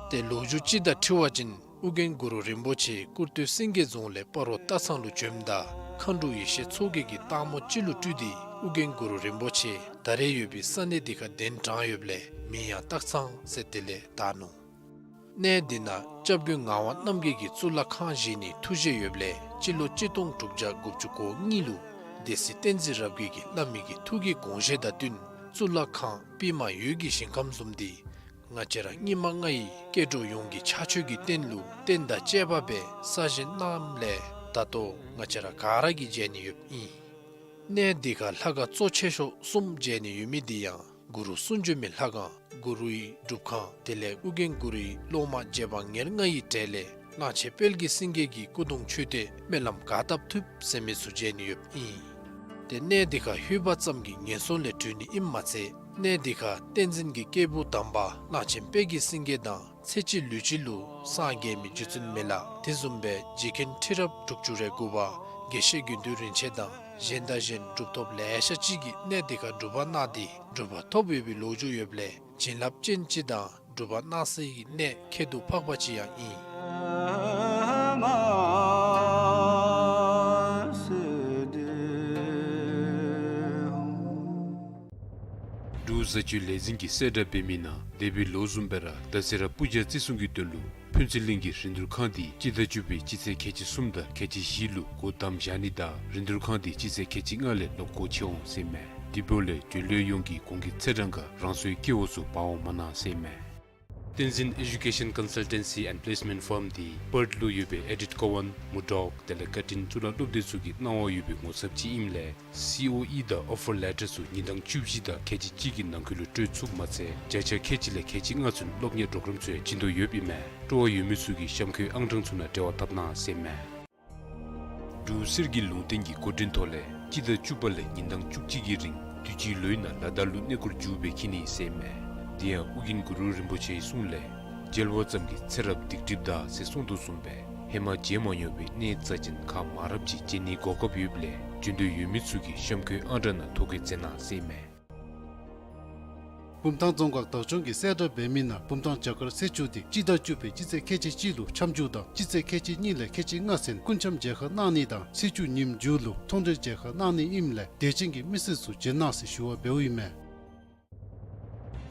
ཏེ་ལོ་རྒྱུས་ཅིག་དང་འཁྲིལ་བ་ཅིན་ཨོ་རྒྱན་གུ་རུ་རིན་པོ་ཆེ་ཀུར་སྟོད་སེང་གེ་རྫོང་ལས་སྤ་རོ་སྟག་ཚང་ལུ་བྱོནམ་ད་མཁའ་འགྲོ་ཡེ་ཤེས་མཚོ་རྒྱལ་གྱིས་སྟག་མོ་ཅིག་ལུ་སྤྲུལ་ཏེ་ཨོ་རྒྱན་གུ་རུ་རིན་པོ་ཆེ་ད་རེས་ཡོད་པའི་ས་གནས་འདི་ཁར་གདན་དྲངས་ཡོདཔ་ལས་མིང་ཡང་སྟག་ཚང་ཟེར་དེ་ལས་བཏགས་ནུག། གནས་འདི་ནང་སྐྱབས་མགོན་ངག་དབང་རྣམ་རྒྱལ་གྱིས་གཙུག་ལག་ཁང་བཞེངས་ནིའི་ཐུགས་བཞེད་ཡོདཔ་ལས་སྤྱི་ལོ་གཅིག་སྟོང་དྲུག་བརྒྱ་དགུ་བཅུ་གོ་གཉིས་ལུ་སྡེ་སྲིད་བསྟན་འཛིན་རབ་རྒྱས་ཀྱིས་བླ་མའི་གི་ཐུགས་ཀྱི་དགོངས་བཞེད་དང་བསྟུན་གཙུག་ལག་ཁང་པདྨ་འོད་ཀྱི་ཞིང་ཁམས་བཟུམ་འདི་ང་བཅས་ར་སྙིགས་མ་ལྔ་ཡི་སྐྱེ་འགྲོ་ཡོངས་ཀྱི་ཕྱག་མཆོད་ཀྱི་རྟེན་ལུ་རྟེན་དང་བཅས་པ་སྦེ་གསར་བཞེངས་གནངམ་ལས་ད་ལྟོ་ང་བཅས་ར་ག་ར་གིས་མཇལ་ནི་ཡོདཔ་ཨིན། གནས་འདི་ཁར་ལྷ་ཁང་གཙོ་ཆེ་ཤོས་གསུམ་མཇལ་ནི་ཡོད་མི་འདི་ཡང་གུ་རུ་གསུང་བྱོན་མའི་ལྷ་ཁང་གུ་རུའི་སྒྲུབ་ཁང་དེ་ལས་ཨོ་རྒྱན་གུ་རུའི་སློབ་མ་རྗེ་འབངས་ཉེར་ལྔ་ཡི་གྲས་ལས་གླང་ཆེན་དཔལ་གྱི་སེང་གེ་གི་སྐུ་གདུང་མཆོད་རྟེན་སྨོན་ལམ་ག་བཏབ་ཐུབ་ཟེར་མི་ཚུ་མཇལ་ནི་ཡོདཔ་ཨིན། ཏེ་གནས་འདི་ཁར་ལྷོད་པ་ཙམ་གྱིས་ངན་སོང་ལས་གྲོལ་ནི་ཨིནམ་མ་ཚད་གནས་འདི་ཁར་བསྟན་འཛིན་གྱི་སྐྱེས་བུ་དམ་པ་གླང་ཆེན་དཔལ་གྱི་སེང་གེ་དང་ཚེ་གཅིག་ལུས་གཅིག་ལུ་སངས་རྒྱས་མི་རྗེ་བཙུན་མི་ལ་དེ་བཟུམ་སྦེ་རྗེ་མཁན་ཁྲི་རབས་དྲུག་ཅུ་རེ་དགུ་པ་དགེ་བཤེས་དགེ་འདུན་རིན་ཆེན་དང་གཞན་དང་གཞན་གྲུབ་ཐོབ་ལེ་ཤ་ཅིག་གིས་གནས་འདི་ཁར་སྒྲུབ་པ་གནང་སྟེ་གྲུབ་པ་ཐོབ་ཡོད་པའི་ལོ་རྒྱུས་ཡོདཔ་ལས་བྱིན་རླབས་ཅན་ཅིག་དང་སྒྲུབ་པ་གནང་སའི་གནས་ཁྱད་དུ་འཕགས་པ་ཅིག་ཡང་ཨིན། འབྲུག་བཟའ་སྤྱོད་ལས་འཛིན་གྱིས་གསལ་བསྒྲགས་འབད་མི་ནང་འདས་པའི་ལོ་བཟུམ་སྦེ་ར་ད་རེས་ར་སྤུར་རྒྱལ་བརྩི་སྲུང་གི་དོན་ལུ་ཕུན་ཚོགས་གླིང་གི་རིན་བསྡུར་ཁང་འདི་སྤྱི་ཟླ་བཅུ་པའི་སྤྱི་ཚེས་ཁལ་གཅིག་གསུམ་དང་ཁལ་གཅིག་བཞི་ལུ་སྒོ་བསྡམ་བཞག་ནི་དང་རིན་བསྡུར་ཁང་འདི་སྤྱི་ཚེས་ཁལ་གཅིག་ལྔ་ལས་ལོག་སྒོ་ཕྱེ་འོང་ཟེར་ཨིན་མས། དེ་འབདཝ་ལས་འབྱོན་ལྷོད་ཡོངས་ཀྱིས་གོང་གི་ཚེས་གྲངས་ཁར་རང་སོའི་སྐྱེ་བོ་ཚུ་འབག་འོང་མ་གནང་ཟེར་ཨིན་མས། བསྟན་འཛིན་Education Consultancy and Placement Firm འདི་པརཐ་ལུ་ཡོད་པའི་ཨེ་ཌིཐ་ཀོ་ཝཱན་མུར་ཌོག་དེ་ལས་ཀར་ཊིན་གཙུག་ལག་སློབ་སྡེ་ཚུ་གིས་གནང་བ་ཡོད་པའི་ངོ་ཚབ་ཅིག་ཨིནམ་ལས་སི་ཨོ་ཨི་དང་ཨོ་ཕར་ལེ་ཊར་ཚུ་ཉིན་གྲངས་བཅུ་བཞི་དང་ཁལ་གཅིག་གཅིག་གི་ནང་འཁོད་ལུ་སྤྲོད་ཚུགསཔ་མ་ཚད་བརྒྱ་ཆ་ཁལ་གཅིག་ལས་ཁལ་གཅིག་ལྔ་ཚུན་སློབ་གཉེར་པོརོ་གརམ་ཚུ་ཡང་བྱིན་དོ་ཡོདཔ་ཨིན་མས། སྤྲོ་བ་ཡོད་མི་ཚུ་གིས་གཤམ་འཁོད་ཨང་གྲངས་ཚུ་ནང་འབྲེལ་བ་འཐབ་གནང་ཟེར་ཨིན་མས། འབྲུག་གསེར་གྱི་ལུང་བསྟན་གྱི་འགོ་འདྲེན་ཐོག་ལས་སྤྱི་ཟླ་བཅུ་པ་ལས་ཉིན་གྲངས་བཅུ་གཅིག་གི་རིང་དུས་ཅི་ལོའི་ནང་ལ་དྭགས་ལུ་གནས་སྐོར་མཇུག་སྦེ་འཁྱིད་ནི་ཟེར་ཨིན་མས། དེ་ཡང་ཨོ་རྒྱན་གུ་རུ་རིན་པོ་ཆེའི་གསུང་ལས་མཇལ་བ་ཙམ་གྱིས་ཚེ་རབས་སྡིག་སྒྲིབ་དག་ཟེར་གསུངས་དོ་བཟུམ་སྦེ་ཧེ་མ་མཇལ་མ་མྱོང་བའི་གནས་རྩ་ཅན་ཁག་མང་རབས་ཅིག་མཇལ་ནིའི་གོ་སྐབས་ཡོདཔ་ལས་བྱོན་འདོད་ཡོད་མི་ཚུ་གིས་གཤམ་འཁོད་ཨང་གྲངས་ནང་ཐོ་བཀོད་མཛད་གནང་ཟེར་ཨིན་མས། བུམ་ཐང་རྫོང་ཁག་བདག་སྐྱོང་གིས་གསལ་བསྒྲགས་འབད་མི་ནང་བུམ་ཐང་བྱ་དཀར་ཚེས་བཅུ་འདི་སྤྱི་ཟླ་བཅུ་པའི་སྤྱི་ཚེས་ཁལ་གཅིག་གཅིག་ལུ་འཆམ་མཇུག་དང་སྤྱི་ཚེས་ཁལ་གཅིག་གཉིས་ལས་ཁལ་གཅིག་ལྔ་ཚུན་སྐུ་འཆམ་མཇལ་ཁ་གནང་ནི་དང་ཚེས་བཅུ་ཉིནམ་མཇུག་ལུ་མཐོང་གྲོལ་མཇལ་ཁ་གནང་ནི་ཨིནམ་ལས་དད་ཅན་གྱི་མི་སེར་ཚུ་བྱོན་གནང་ཟེར་ཞུ་བ་འབདཝ་ཨིན་མས།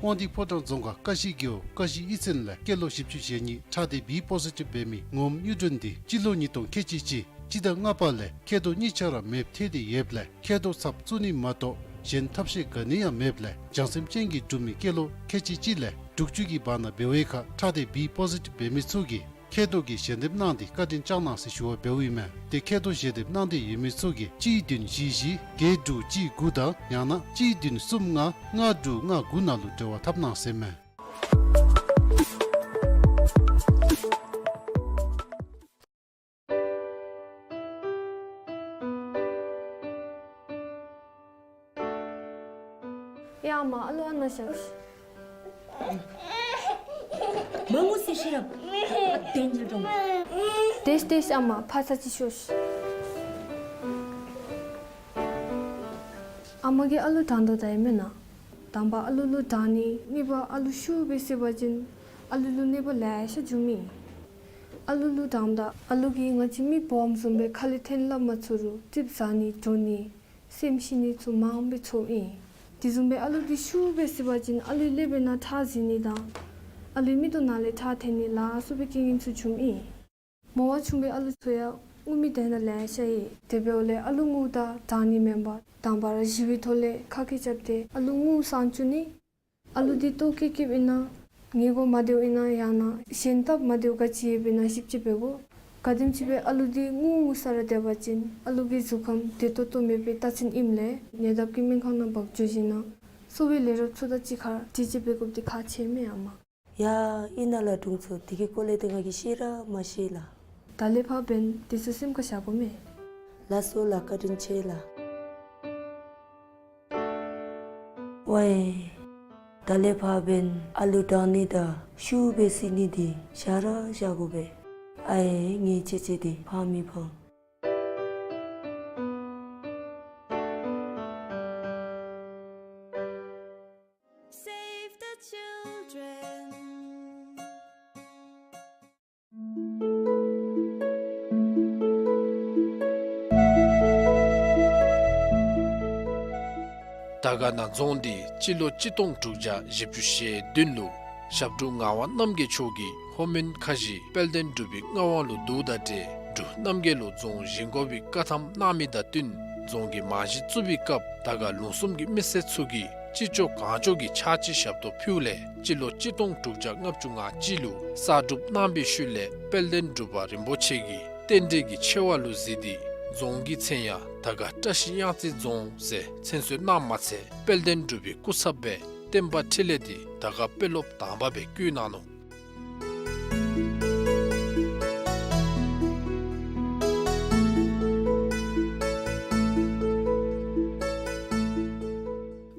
དབང་འདུས་ཕོ་བྲང་རྫོང་ཁག་ཀ་ཤི་རྒེད་འོག་ཀ་ཤི་གཡུས་ཚན་ལས་སྐྱེས་ལོ་བཞི་བཅུ་ཞེ་གཉིས་ཁྲག་སྡེ་བི་པོ་ཟི་ཊིབ་འབད་མི་ངོམ་གཡུ་སྒྲོན་འདི་སྤྱི་ལོ་ཉིས་སྟོང་ཁལ་གཅིག་གཅིག་སྤྱི་ཟླ་ལྔ་པ་ལས་མཁལ་རྡོག་གཉིས་ཆ་ར་མེདཔ་ཐལ་ཏེ་ཡོདཔ་ལས་མཁལ་རྡོག་ཚབ་བཙུགས་ནི་མ་གཏོགས་གཞན་ཐབས་ཤེས་ག་ནི་ཡང་མེདཔ་ལས་བྱང་སེམས་ཅན་གྱིས་བསྒྲུབས་མི་སྐྱེས་ལོ་ཁལ་གཅིག་གཅིག་ལས་ དྲུག་ཅུ་གི་བར་ན་འབད་བའི་ཁར་ཁྲག་སྡེ་བི་པོ་ཟི་ཊིབ་འབད་མི་ཚུ་གིས་མཁལ་རྡོག་གི་ཞལ་འདེབས་གནང་སྟེ་བཀའ་དྲིན་བསྐྱང་གནང་ཟེར་ཞུ་བ་འབདཝ་ཨིན་མས། ཏེ་མཁལ་རྡོག་ཞལ་འདེབས་གནང་སྟེ་ཡོད་མི་ཚུ་གིས་གཅིག་བདུན་བཞི་བཞི་བརྒྱད་དྲུག་གཅིག་དགུ་དང་ཡང་ན་གཅིག་བདུན་གསུམ་ལྔ་ལྔ་དྲུག་ལྔ་དགུ་ནང་ལུ་འབྲེལ་བ་འཐབ་གནང་ཟེར་མས། ཡ་མ་ཨ་ལུ་ཨ་ནཱ་བཞག་ཤིག། མ་ངུ་ཟེར་ཤེས་རབ། ཨ་དེ་ཉིད་དྲོངས། དེས་དེས་ཨ་མ་ཕར་ཚུར་ཅིག་ཤོག་ཤིག། ཨ་མ་གིས་ཨ་ལུ་དྲང་དོ་ད་ཨིན་མེན་ན། དང་པ་ཨ་ལུ་ལུ་དྲང་ནི། གཉིས་པ་ཨ་ལུ་ཤུགས་སྦེ་བསད་པ་ཅིན་ཨ་ལུ་ལུ་གནོད་པ་ལེ་ཤ་འབྱུངམ་ཨིན། ཨ་ལུ་ལུ་དྲངམ་ད་ཨ་ལུ་གིས་ང་བཅས་མི་སྦོམ་བཟུམ་སྦེ་ཁ་ལས་འཐེན་སླབ་མ་ཚུགས་རུང་ཙིགཔ་ཟ་ནི་འགྱོ་ནི་སེམས་ཤི་ནི་ཚུ་མངམ་སྦེ་ཚོརཝ་ཨིན། དེ་བཟུམ་སྦེ་ཨ་ལུ་འདི་ཤུགས་སྦེ་བསད་པ་ཅིན་ཨ་ལུའི་ཀླད་པའི་ནང་ཁྲག་འཛིང་ནི་དང་ཨ་ལུའི་མིག་ཏོ་ནང་ལས་ཁྲག་འཐོན་ནི་ལ་སོགས་པའི་རྐྱེན་ངན་ཚུ་འབྱུངམ་ཨིན། མོ་བ་ཆུང་བའི་ཨ་ལུ་ཚུ་ཡང་ངུ་མི་དེ་ནང་ལེ་ཤ་ཡོད། དེ་འབདཝ་ལས་ཨ་ལུ་ངུཝ་ད་དྲང་ནི་མེན་པར་དང་པ་ར་ཞི་བའི་ཐོག་ལས་ཁ་སྐད་རྐྱབ་སྟེ་ཨ་ལུ་ངུཝ་སངས་བཅུག་ནི། ཨ་ལུ་འདི་ལྟོ་སྐྱེལ་སྐྱེལཝ་ཨིན་ན་ཉལ་གོ་མ་བདེཝ་ཨིན་ན་ཡང་ན་གཞན་སྟབས་མ་བདེཝ་ག་ཅི་ཡོདཔ་ཨིན་ན་ཞིབ་དཔྱད་འབད་དགོ། ག་དེམ་ཅིག་སྦེ་ཨ་ལུ་འདི་ངུ་ངུ་ས་ར་སྡོད་པ་ཅིན་ཨ་ལུ་གི་གཟུགས་ཁམས་བདེ་ཏོག་ཏོ་མེད་པའི་རྟགས་མཚན་ཨིནམ་ལས་ཉེ་འདབས་ཀྱི་སྨན་ཁང་ནང་འབག་འགྱོ་ཞིནམ་ལས་གསོ་བའི་ལས་རོགས་ཚུ་དང་གཅིག་ཁར་དྲི་དཔྱད་འབད་དགོཔ་འདི་ཁག་ཆེ་མས་ཨ་མ། ཡ་ཨིན་ན་ལགས་དྲུང་འཚོ། དེ་གི་སྐོར་ལས་ཏེ་ང་གིས་ཤེས་ར་མ་ཤེས་ལགས། ད་ལས་ཕར་འབདན་དེ་ཚུ་སེམས་ཁར་བཞག་དགོ་མས། ལགས་སོ་ལགས། བཀའ་དྲིན་ཆེ་ལགས། ཝའེ། ད་ལས་ཕར་འབདན་ཨ་ལུ་དྲང་ནི་དང་ཤུགས་སྦེ་བསད་ནི་འདི་བཞག་ར་བཞག་དགོ་པས། ཨའེ་ངེའི་ཆེ་ཆེ་འདི་ཕངས་མི་ཕངས། Save the children. དར་དཀར་ན་རྫོང་འདི་སྤྱི་ལོ་གཅིག་སྟོང་དྲུག་བརྒྱ་བཞི་བཅུ་ཞེ་བདུན་ལུ་ཞབས་དྲུང་ངག་དབང་རྣམ་རྒྱལ་མཆོག་གིས་ལྷོ་མོན་ཁ་བཞི་དཔལ་ལྡན་འབྲུག་པའི་མངའ་དབང་ལུ་བསྡུཝ་དང་འབྲེལ་འབྲུག་རྣམ་རྒྱལ་ལུ་རྫོང་བཞེངས་དགོ་པའི་བཀའ་ཐམ་གནང་མི་དང་བསྟུན་རྫོང་གི་རྨང་གཞི་བཙུགས་པའི་སྐབས་དར་དཀར་ལུང་གསུམ་གྱི་མི་སེར་ཚུ་གིས་ཅི་ལྕོགས་གང་ལྕོགས་ཀྱིས་ཕྱག་ཕྱི་ཞབས་ཏོག་ཕུལཝ་ལས་སྤྱི་ལོ་གཅིག་སྟོང་དྲུག་བརྒྱ་ལྔ་བཅུ་ང་གཅིག་ལུ་གསར་སྒྲུབ་གནང་བའི་ཤུལ་ལས་དཔལ་ལྡན་འབྲུག་པ་རིན་པོ་ཆེ་གིས་རྟེན་འབྲེལ་གྱི་ཆེ་བ་ལུ་གཟིགས་ཏེ་རྫོང་གི་མཚན་ཡང་དར་དཀར་བཀྲ་ཤིས་གཡང་རྩེ་རྫོང་ཟེར་མཚན་གསོལ་གནངམ་མ་ཚད་དཔལ་ལྡན་འབྲུག་པའི་སྐུ་ཚབ་སྦེ་བསྟན་པ་འཕྲིན་ལས་འདི་དར་དཀར་དཔོན་སློབ་དང་པ་སྦེ་བསྐོ་གནང་ནུག།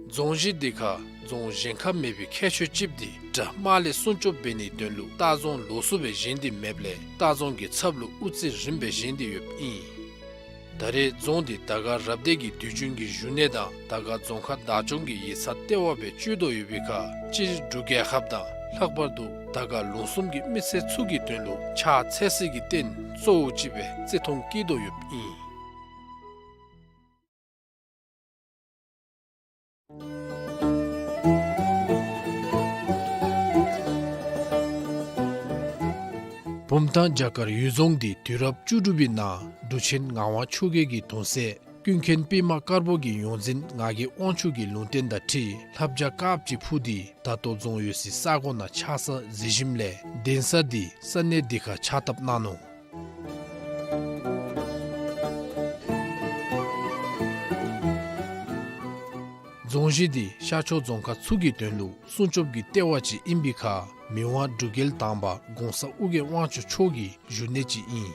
རྫོང་གཞི་འདི་ཁར་རྫོང་གཞན་ཁར་མེད་པའི་ཁྱད་ཆོས་ཅིག་འདི་དགྲ་དམག་ལས་སྲུང་སྐྱོབ་འབད་ནིའི་དོན་ལུ་ལྟ་རྫོང་ལོགས་སུ་སྦེ་བཞེངས་ཏེ་མེདཔ་ལས་ལྟ་རྫོང་གི་ཚབ་ལུ་དབུ་རྩེ་རིངམ་སྦེ་བཞེངས་ཏེ་ཡོདཔ་ཨིན། ད་རེས་རྫོང་འདི་དར་དཀར་རབ་སྡེ་གི་དུས་རྒྱུན་གྱི་བཞུགས་གནས་དང་དར་དཀར་རྫོང་ཁག་བདག་སྐྱོང་གི་ཡིག་ཚང་ལྟེ་བ་སྦེ་སྤྱོད་དོ་ཡོད་པའི་ཁར་སྤྱིར་འབྲུག་རྒྱལ་ཁབ་དང་ལྷག་པར་དུ་དར་དཀར་ལུང་གསུམ་གྱི་མི་སེར་ཚུ་གི་དོན་ལུ་ཕྱག་འཚལ་སའི་རྟེན་གཙོ་བོ་ཅིག་སྦེ་བརྩི་མཐོང་བསྐྱེད་དོ་ཡོདཔ་ཨིན། བུམ་ཐང་བྱ་དཀར་གཡུལ་རྫོང་འདི་དུས་རབས་བཅུ་དྲུག་པའི་ནང་འབྲུག་ཆེན་ངག་དབང་ཆོས་རྒྱལ་གྱི་གདུང་སྲས་ཀུན་མཁྱེན་པདྨ་དཀར་པོ་གི་ཡོངས་འཛིན་ངག་གི་དབང་ཕྱུག་གི་ལུང་བསྟན་དང་འཁྲིལ་ལྷ་བྱ་དཀརཔོ་ཅིག་འཕུར་ཏེ་ད་ལྟོ་རྫོང་ཡོད་སའི་ས་གོ་ནང་ཆགས་ས་གཟིགས་ཞིནམ་ལས་གདན་ས་འདི་ས་གནས་འདི་ཁར་ཕྱག་བཏབ་གནང་ནུག། རྫོང་གཞི་འདི་ཤར་ཕྱོགས་རྫོང་ཁག་ཚུ་གི་དོན་ལུ་སྲུང་སྐྱོབ་ཀྱི་ལྟེ་བ་ཅིག་ཨིན་པའི་ཁར་མི་དབང་འབྲུག་རྒྱལ་དང་པ་གོང་ས་ཨོ་རྒྱན་དབང་ཕྱུག་མཆོག་གི་བཞུགས་གནས་ཅིག་ཨིན།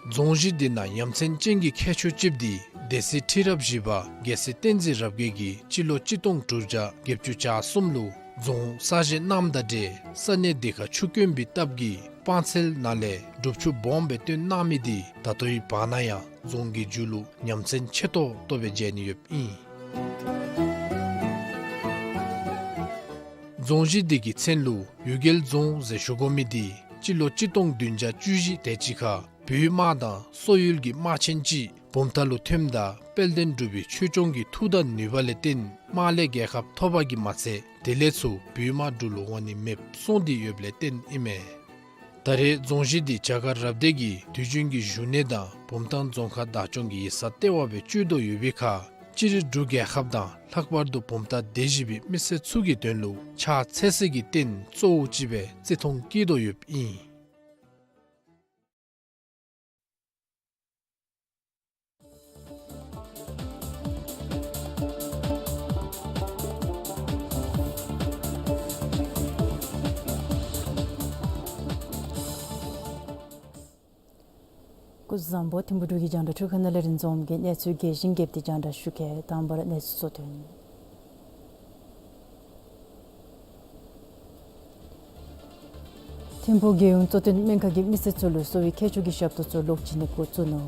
རྫོང་གཞི་འདི་ནང་ཡ་མཚན་ཅན་གྱི་ཁྱད་ཆོས་ཅིག་འདི་སྡེ་སྲིད་ཁྲི་རབས་བཞི་པ་རྒྱལ་སྲས་བསྟན་འཛིན་རབ་རྒྱས་ཀྱིས་སྤྱི་ལོ་གཅིག་སྟོང་དྲུག་བརྒྱ་བརྒྱད་ཅུ་གྱ་གསུམ་ལུ་རྫོང་གསར་བཞེངས་གནངམ་དང་འབྲེལ་ས་གནས་འདི་ཁར་ཆུ་དཀོན་པའི་སྟབས་ཀྱིས་སྤང་ཚལ་ནང་ལས་སྒྲུབ་ཆུ་སྦོམ་སྦེ་བཏོན་གནང་མི་འདི་ད་ལྟོའི་བར་ན་ཡང་རྫོང་གི་མཇུག་ལུ་ཡ་མཚན་ཆེ་ཏོག་ཏོ་སྦེ་མཇལ་ནི་ཡོདཔ་ཨིན། རྫོང་གཞི་འདི་གི་མཚན་ལུ་གཡུལ་རྒྱལ་རྫོང་ཟེར་ཞུ་དགོ་མི་འདི་སྤྱི་ལོ་གཅིག་སྟོང་བདུན་བརྒྱ་བཅུ་བཞི་དེ་ཅིག་ཁར་བོད་དམག་དང་སོག་ཡུལ་གྱི་དམག་ཆེན་ཅིག་བུམ་ཐང་ལུ་ཐོནམ་ད་དཔལ་ལྡན་འབྲུག་པའི་ཆོས་སྐྱོང་གི་མཐུ་དང་ནུས་པ་ལས་བརྟེན་དམག་ལས་རྒྱལ་ཁ་ཐོབ་པ་གིས་མ་ཚད་དེ་ལས་ཚུར་བོད་དམག་འབྲུག་ལུ་འོང་ནི་མེདཔ་སོང་སྟེ་ཡོདཔ་ལས་བརྟེན་ཨིན་མས། ད་རེས་རྫོང་གཞི་འདི་བྱ་དཀར་རབ་སྡེ་གི་དུས་རྒྱུན་གྱི་བཞུགས་གནས་དང་བུམ་ཐང་རྫོང་ཁག་བདག་སྐྱོང་གི་ཡིག་ཚང་ལྟེ་བ་སྦེ་སྤྱོད་དོ་ཡོད་པའི་ཁར་ སྤྱིར་འབྲུག་རྒྱལ་ཁབ་དང་ལྷག་པར་དུ་བུམ་ཐང་སྡེ་བཞི་པའི་མི་སེར་ཚུ་གི་དོན་ལུ་ཕྱག་འཚལ་སའི་རྟེན་གཙོ་བོ་ཅིག་སྦེ་བརྩི་མཐོང་བསྐྱེད་དོ་ཡོདཔ་ཨིན། སྐུ་གཟུགས་བཟང་པོ། ཐིམ་ཕུག་འབྲུག་གི་རྒྱང་བསྒྲགས་འཕྲུལ་ཁང་ནང་ལས་རིན་འཛོམས་ཀྱིས་གནས་ཚུལ་རྒྱས་ཤིང་རྒྱསཔ་འདི་རྒྱང་བསྒྲགས་ཞུ་གེ། དང་པ་ར་གནས་ཚུལ་གཙོ་དོན། ཐིམ་ཕུག་རྒྱལ་ཡོངས་གཙོ་བསྟེན་སྨན་ཁང་གིས་མི་སེར་ཚུ་ལུ་གསོ་བའི་ཁྱད་ཆོས་ཀྱི་ཞབས་ཏོག་ཚུ་ལོག་བྱིན་ནི་འགོ་བཙུགས་ནུག།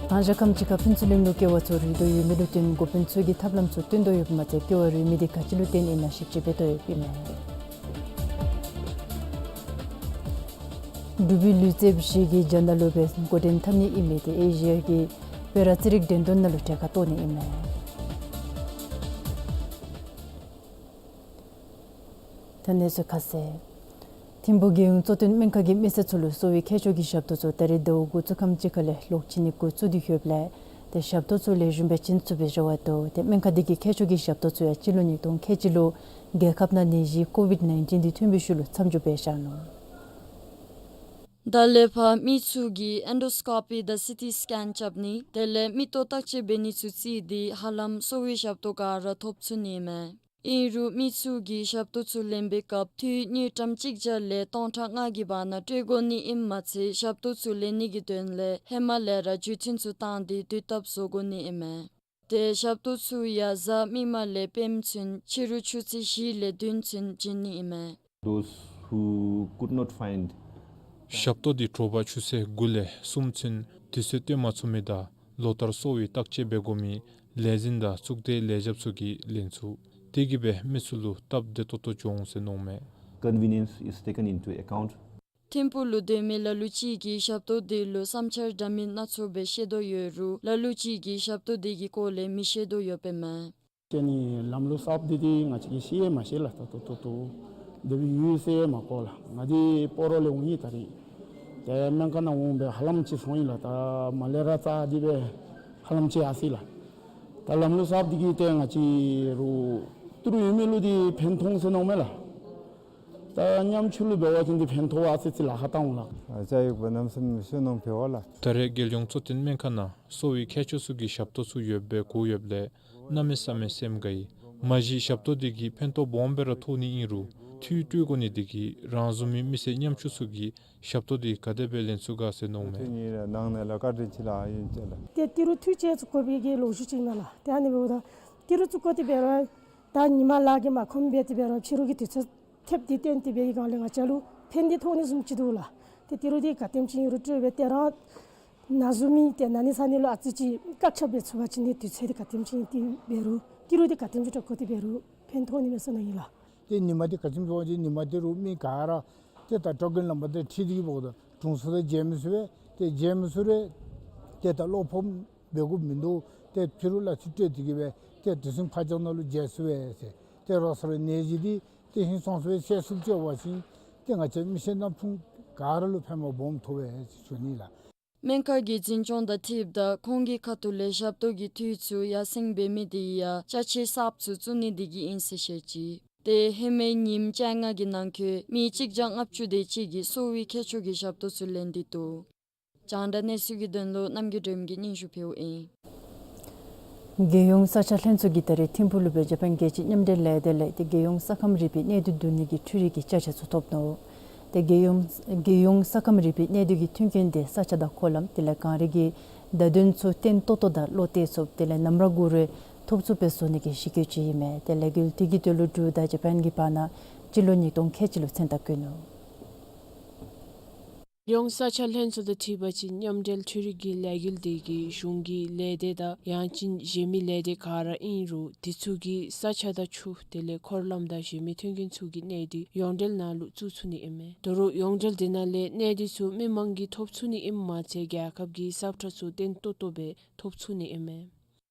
དང་ཞག་ཁམས་ཅིག་ཁར་ཕུན་ཚོགས་གླིང་ལུ་ཀེ་བ་ཚུ་རུལ་དོ་ཡོད་མི་ལུ་བརྟེན་འགོ་དཔོན་ཚུ་གིས་ཐབས་ལམ་ཚུ་བཏོན་དོ་ཡོདཔ་མ་ཚད་ཀེ་བ་རུལ་མི་འདི་ག་ཅི་ལུ་བརྟེན་ཨིན་ན་ཞིབ་དཔྱད་འབད་དོ་ཡོདཔ་ཨིན་མས། འབྲུག་པའི་ལུས་རྩལཔ་ཅིག་གིས་རྒྱ་ནག་ལུ་སྦེ་འགོ་འདྲེན་འཐབ་ནི་ཨིན་མི་འདི་ཨེ་ཤི་ཡ་གི་པེ་ར་རྩེད་རིགས་འགྲན་བསྡུར་ནང་ལུ་གྲལ་ཁར་གཏོགས་ནི་ཨིན་མས། ད་གནས་ཚུལ་ཁ་གསལ། ཐིམ་ཕུག་རྒྱལ་ཡོངས་གཙོ་བསྟེན་སྨན་ཁང་གིས་མི་སེར་ཚུ་ལུ་གསོ་བའི་ཁྱད་ཆོས་ཀྱི་ཞབས་ཏོག་ཚུ་ད་རེས་ཟླཝ་དགུ་ཚུ་ཁམས་ཅིག་ཁ་ལས་ལོག་བྱིན་ནི་འགོ་བཙུགས་ཏེ་ཡོདཔ་ལས་ཏེ་ཞབས་ཏོག་ཚུ་ལེགས་ཤོམ་སྦེ་བྱིན་ཚུགསཔ་སྦེ་འབྱོར་བ་དོ། ཏེ་སྨན་ཁང་འདི་གིས་ཁྱད་ཆོས་ཀྱི་ཞབས་ཏོག་ཚུ་ཡང་སྤྱི་ལོ་ཉིས་སྟོང་ཁལ་གཅིག་ལུ་རྒྱལ་ཁབ་ནང་ནད་གཞི་ཀོ་ཝིཌ་ནའིན་ཊིན་འདི་ཐོན་པའི་ཤུལ་ལུ་མཚམས་འཇོག་འབད་བཞག་ནུག། ད་ལས་ཕར་མི་ཚུ་གིས་ཨེན་ཌོ་སི་ཀོ་པི་དང་སི་ཊི་སི་ཀེན་རྐྱབ་ནི་དེ་ལས་མིག་ཏོ་བརྟག་དཔྱད་འབད་ནི་ཚུ་བརྩིས་ཏེ་ཧ་ལམ་གསོ་བའི་ཞབས་ཏོག་ག་ར་ཐོབ་ཚུགས་ནི་མས། ཨིན་རུང་མི་ཚུ་གིས་ཞབས་ཏོག་ཚུ་ལེན་པའི་སྐབས་འཐུས་དངུལ་ཀྲམ་གཅིག་བརྒྱ་ལས་སྟོང་ཕྲག་ལྔ་གི་བར་ན་སྤྲོད་དགོ་ནི་ཨིནམ་མ་ཚད་ཞབས་ཏོག་ཚུ་ལེན་ནི་གི་དོན་ལས་ཧེ་མ་ལས་ར་བརྒྱུད་འཕྲིན་ཚུ་བཏང་སྟེ་དུས་བཏབ་བཟོ་དགོ་ནི་ཨིན་མས། ཏེ་ཞབས་ཏོག་ཚུ་ཡང་གཟའ་མིག་དམར་ལས་སྤེནམ་ཚུན་ཕྱི་རུ་ཆུ་ཚོད་བཞི་ལས་བདུན་ཚུན་བྱིན་ནི་ཨིན་མས། Those who could not find ཞབས་ཏོག་འདི་དྲོ་པ་ཆུ་ཚོད་དགུ་ལས་གསུམ་ཚུན་དུས་ཚོད་བཏོན་མ་ཚུགས་མི་དང་ལོ་ལྟར་གསོ་བའི་བརྟག་དཔྱད་འབད་དགོ་མི་ལས་འཛིན་དང་གཙུག་སྡེའི་ལས་བྱེདཔ་ཚུ་གིས་ལེན་ཚུགས། དེ་གིས་སྦེ་མི་ཚུ་ལུ་སྟབས་བདེ་ཏོག་ཏོ་འབྱུང་ཟེར་མནོཝ་མས། Convenience is taken into account. ཐིམ་ཕུག་ལུ་སྡོད་མི་ལ་ལུ་ཅིག་གིས་ཞབས་ཏོག་འདི་ལུ་བསམ་འཆར་འདྲ་མིན་སྣ་ཚོགས་སྦེ་བཤད་དོ་ཡོད་རུང་ལ་ལུ་ཅིག་གིས་ཞབས་ཏོག་འདི་གི་སྐོར་ལས་མི་ཤེས་དོ་ཡོདཔ་ཨིན་མས། ཁྱེད་ནི་ལམ་ལུགས་གསརཔ་འདི་འདི་ང་བཅས་ཀྱིས་ཤེས་ཡང་མ་ཤེས་ལགས། ད་ལྟོ་ལྟོ་ལྟོ་དེ་སྦེ་ཡོད་ཟེར་ཡང་མ་གོ་ལགས། ང་འདི་སྤ་རོ་ལས་འོང་ཡི། ད་རིས་ཏེ་སྨན་ཁང་ནང་འོང་སྦེ་ཧ་ལམ་ཅིག་སོང་ཡི་ལགས། ད་མ་ལས་ར་རྩ་འདི་སྦེ་ཧ་ལམ་ཅིག་ཡར་སོ་ཡི་ལགས། ད་ལམ་ལུགས་གསརཔ་འདི་གིས་ཏེ་ང་བཅས་རུང་ཏི་རུ་ཡོད་མི་ལུ་འདི་ཕན་ཐོགས་ཟེར་མནོཝ་མས་ལགས། ད་ཉམ་ཆུང་ལུ་འབད་བ་ཅིན་འདི་ཕན་ཐོགས་པས་ཟེར་ཅིག་ལཱ་ཁག་བཏངམ་ལགས། ཨ་ཅག་ཡོད་པ་རྣམ་གསུམ་ཤུལ་ནང་འབད་བ་ལགས། ད་རེས་རྒྱལ་ཡོངས་གཙོ་བསྟེན་སྨན་ཁང་ནང་གསོ་བའི་ཁྱད་ཆོས་ཚུ་གི་ཞབས་ཏོག་ཚུ་ཡོདཔ་སྦེ་གོ་ཡོདཔ་ལས་གནམ་མེད་ས་མེད་སེམས་དགའ་ཡི། མ་གཞི་ཞབས་ཏོག་འདི་གིས་ཕན་ཐོགས་སྦོམ་སྦེ་ར་ཐོགས་ནི་ཨིན་རུང་འཐུས་སྤྲོད་དགོ་ནི་འདི་གིས་རང་བཟུམ་མའི་མི་སེར་ཉམ་ཆུང་ཚུ་གིས་ཞབས་ཏོག་འདི་ག་དེ་སྦེ་ལེན་ཚུགས་ག་ཟེར་མནོཝ་མས། འཐུས་ནི་ར་ནང་ན་ལས་བཀའ་དྲིན་ཆེ་ལགས། ཨིན་ཅི་ལགས། ཏེ་ཏི་རུ་འཐུས་ཅིག་བཙུགས་དགོ་པའི་གི་ལོ་རྒྱུས་ཅིག་ཨིན་མས་ལགས། ཏེ་ཨ་ནི་འབདཝ་ད་ཏི་རུ་བཙུགས་དགོ་དེ་འབད་རུང་ད་ཉིན་མ་ལཱ་གིས་མ་ཁོམ་སྦེ་དེ་འབད་རུང་ཕྱི་རུ་གི་དུས་ཚོད་ཐེབས་ཏེ་བཏོན་ཏེ་འབད་བའི་སྒང་ལས་ང་བཅས་ལུ་ཕན་འདི་ཐོགས་ནི་བཟུམ་ཅིག་འདུག་ལགས། ཏེ་ཏི་རུ་འདི་ག་དེམ་ཅིག་ཨིན་རུང་སྤྲོད་སྦེ་ཏེ་རང་ན་ཟུག་མི་ཏེ་ན་ནི་ཚ་ནི་ལུ་ཨ་ཙི་ཅིག་བཀག་ཆ་འབད་ཚུགས་པ་ཅིན་ཏེ་དུས་ཚོད་འདི་ག་དེམ་ཅིག་ཨིན་ཏེ་འབད་རུང་ཏི་རུ་འདི་ག་དེམ་ཅིག་སྤྲོད་དགོ་དེ་འབད་རུང་ཕན་ཐོགས་ནི་མས་ཟེར་མནོ་ཡི་ལགས། ཏེ་ཉིན་མ་འདི་ག་ཅི་སྨོ་ཟེར་བ་ཅིན་ཉིན་མ་འདི་རུང་མི་ག་ར་ཏེ་ད་ཊོ་ཀེན་ལམ་པ་འདི་འཁྲིལ་ཏེ་གིས་འབདཝ་ད་དྲུང་འཚོ་དང་མཇལ་མི་ཚུགས་པས། ཏེ་མཇལ་མི་ཚུགས་རུང་ཏེ་ད་བློ་ཕམ་འབད་དགོཔ་མིན་འདུག། ཏེ་ཕྱི་རུ་གླ་ཆ་སྤྲོད་དེ་གིས་སྦེ་ཏེ་དུས་ཚོད་ཕར་འགྱངས་ནང་ལུ་མཇལ་ཚུགས་པས་ཟེར། ཏེ་རོགས་ཚུ་ལུ་ནད་གཞི་འདི་ཏེ་ཧིང་སངས་ས་སྦེ་བཤད་ཚུགསཔ་ཅིག་འབད་བ་ཅིན་ཏེ་ང་བཅས་མི་སེར་ནང་ཕུང་ག་ར་ལུ་ཕན་པ་སྦོམ་ཐོགས་པས་ཟེར་ཞུ་ནི་ལགས། སྨན་ཁང་གི་འཛིན་སྐྱོང་དང་འཁྲིལཝ་ད་ཁོང་གི་ཁ་ཐུག་ལས་ཞབས་ཏོག་གི་འཐུས་ཚུ་ཡར་སེང་འབད་མི་འདི་ཡང་ཅ་ཆས་གསརཔ་ཚུ་བཙུགས་ནི་འདི་གིས་ཨིན་ཟེར་བཤད་ཅི། ཏེ་ཧེ་མའི་ཉིནམ་བཅོ་ལྔ་གི་ནང་འཁོད་མི་གཅིག་བརྒྱ་ལྔ་བཅུ་དེ་ཅིག་གིས་གསོ་བའི་ཁྱད་ཆོས་ཀྱི་ཞབས་ཏོག་ཚུ་ལེན་ཏེ་འདུག། རྒྱང་བསྒྲགས་གནས་ཚུལ་གྱི་དོན་ལུ་རྣམ་རྒྱལ་སྒྲོལམ་གྱིས་སྙན་ཞུ་ཕུལཝ་ཨིན། རྒྱལ་ཡོངས་ས་ཆ་ལྷན་ཚོགས་ཀྱིས་ད་རེས་ཐིམ་ཕུག་ལུ་སྦེ་ཇ་པཱན་རྒྱལ་སྤྱིའི་མཉམ་འབྲེལ་ལས་སྡེ་ལས་ཏེ་རྒྱལ་ཡོངས་ས་ཁམས་རིག་པའི་གནས་སྡུད་བསྡུ་ནི་གི་འཕྲུལ་རིག་གི་ཅ་ཆས་ཚུ་ཐོབ་ནུག། ཏེ་རྒྱལ་ཡོངས་རྒྱལ་ཡོངས་ས་ཁམས་རིག་པའི་གནས་སྡུད་ཀྱི་མཐུན་རྐྱེན་འདི་ས་ཆ་དང་འཁོར་ལམ་དེ་ལས་གངས་རི་གི་བརྡ་དོན་ཚུ་བརྟན་ཏོག་ཏོ་དང་བློ་གཏད་ཚུགསཔ་དེ་ལས་ནམ་ར་འགོར་རུང་ཐོབ་ཚུགསཔ་སྦེ་བཟོ་ནི་གི་གཞི་བཀོད་ཅིག་ཨིན་མས། ཏེ་ལས་འགུལ་དེ་གི་དོན་ལུ་འབྲུག་དང་ཇ་པཱན་གྱི་བར་ན་སྤྱི་ལོ་ཉིས་སྟོང་ཁལ་གཅིག་ལུ་མཚན་རྟགས་བཀོད་ནུག། ཡོངས་ས་ཆ་ལྷན་ཚོགས་དང་འཁྲིལ་བ་ཅིན་མཉམ་འབྲེལ་འཕྲུལ་རིག་གི་ལས་འགུལ་འདི་གིས་གཞུང་གི་ལས་སྡེ་དང་ཡང་ཅིན་གཞན་མི་ལས་སྡེ་ག་ར་ཨིན་རུང་དེ་ཚུ་གིས་ས་ཆ་དང་ཆུ་དེ་ལས་འཁོར་ལམ་དང་གཞན་མི་མཐུན་རྐྱེན་ཚུ་གི་གནས་སྡུད་ཡོངས་འབྲེལ་ནང་ལུ་བཙུགས་ཚུགས་ནི་ཨིན་མས། དོ་རུང་ཡོངས་འབྲེལ་འདི་ནང་ལས་གནས་སྡུད་ཚུ་མི་མང་གིས་ཐོབ་ཚུགས་ནི་ཨིནམ་མ་ཚད་རྒྱལ་ཁབ་ཀྱི་ས་ཁྲ་ཚུ་བརྟན་ཏོག་ཏོ་སྦེ་ཐོབ་ཚུགས་ནི་ཨིན་མས།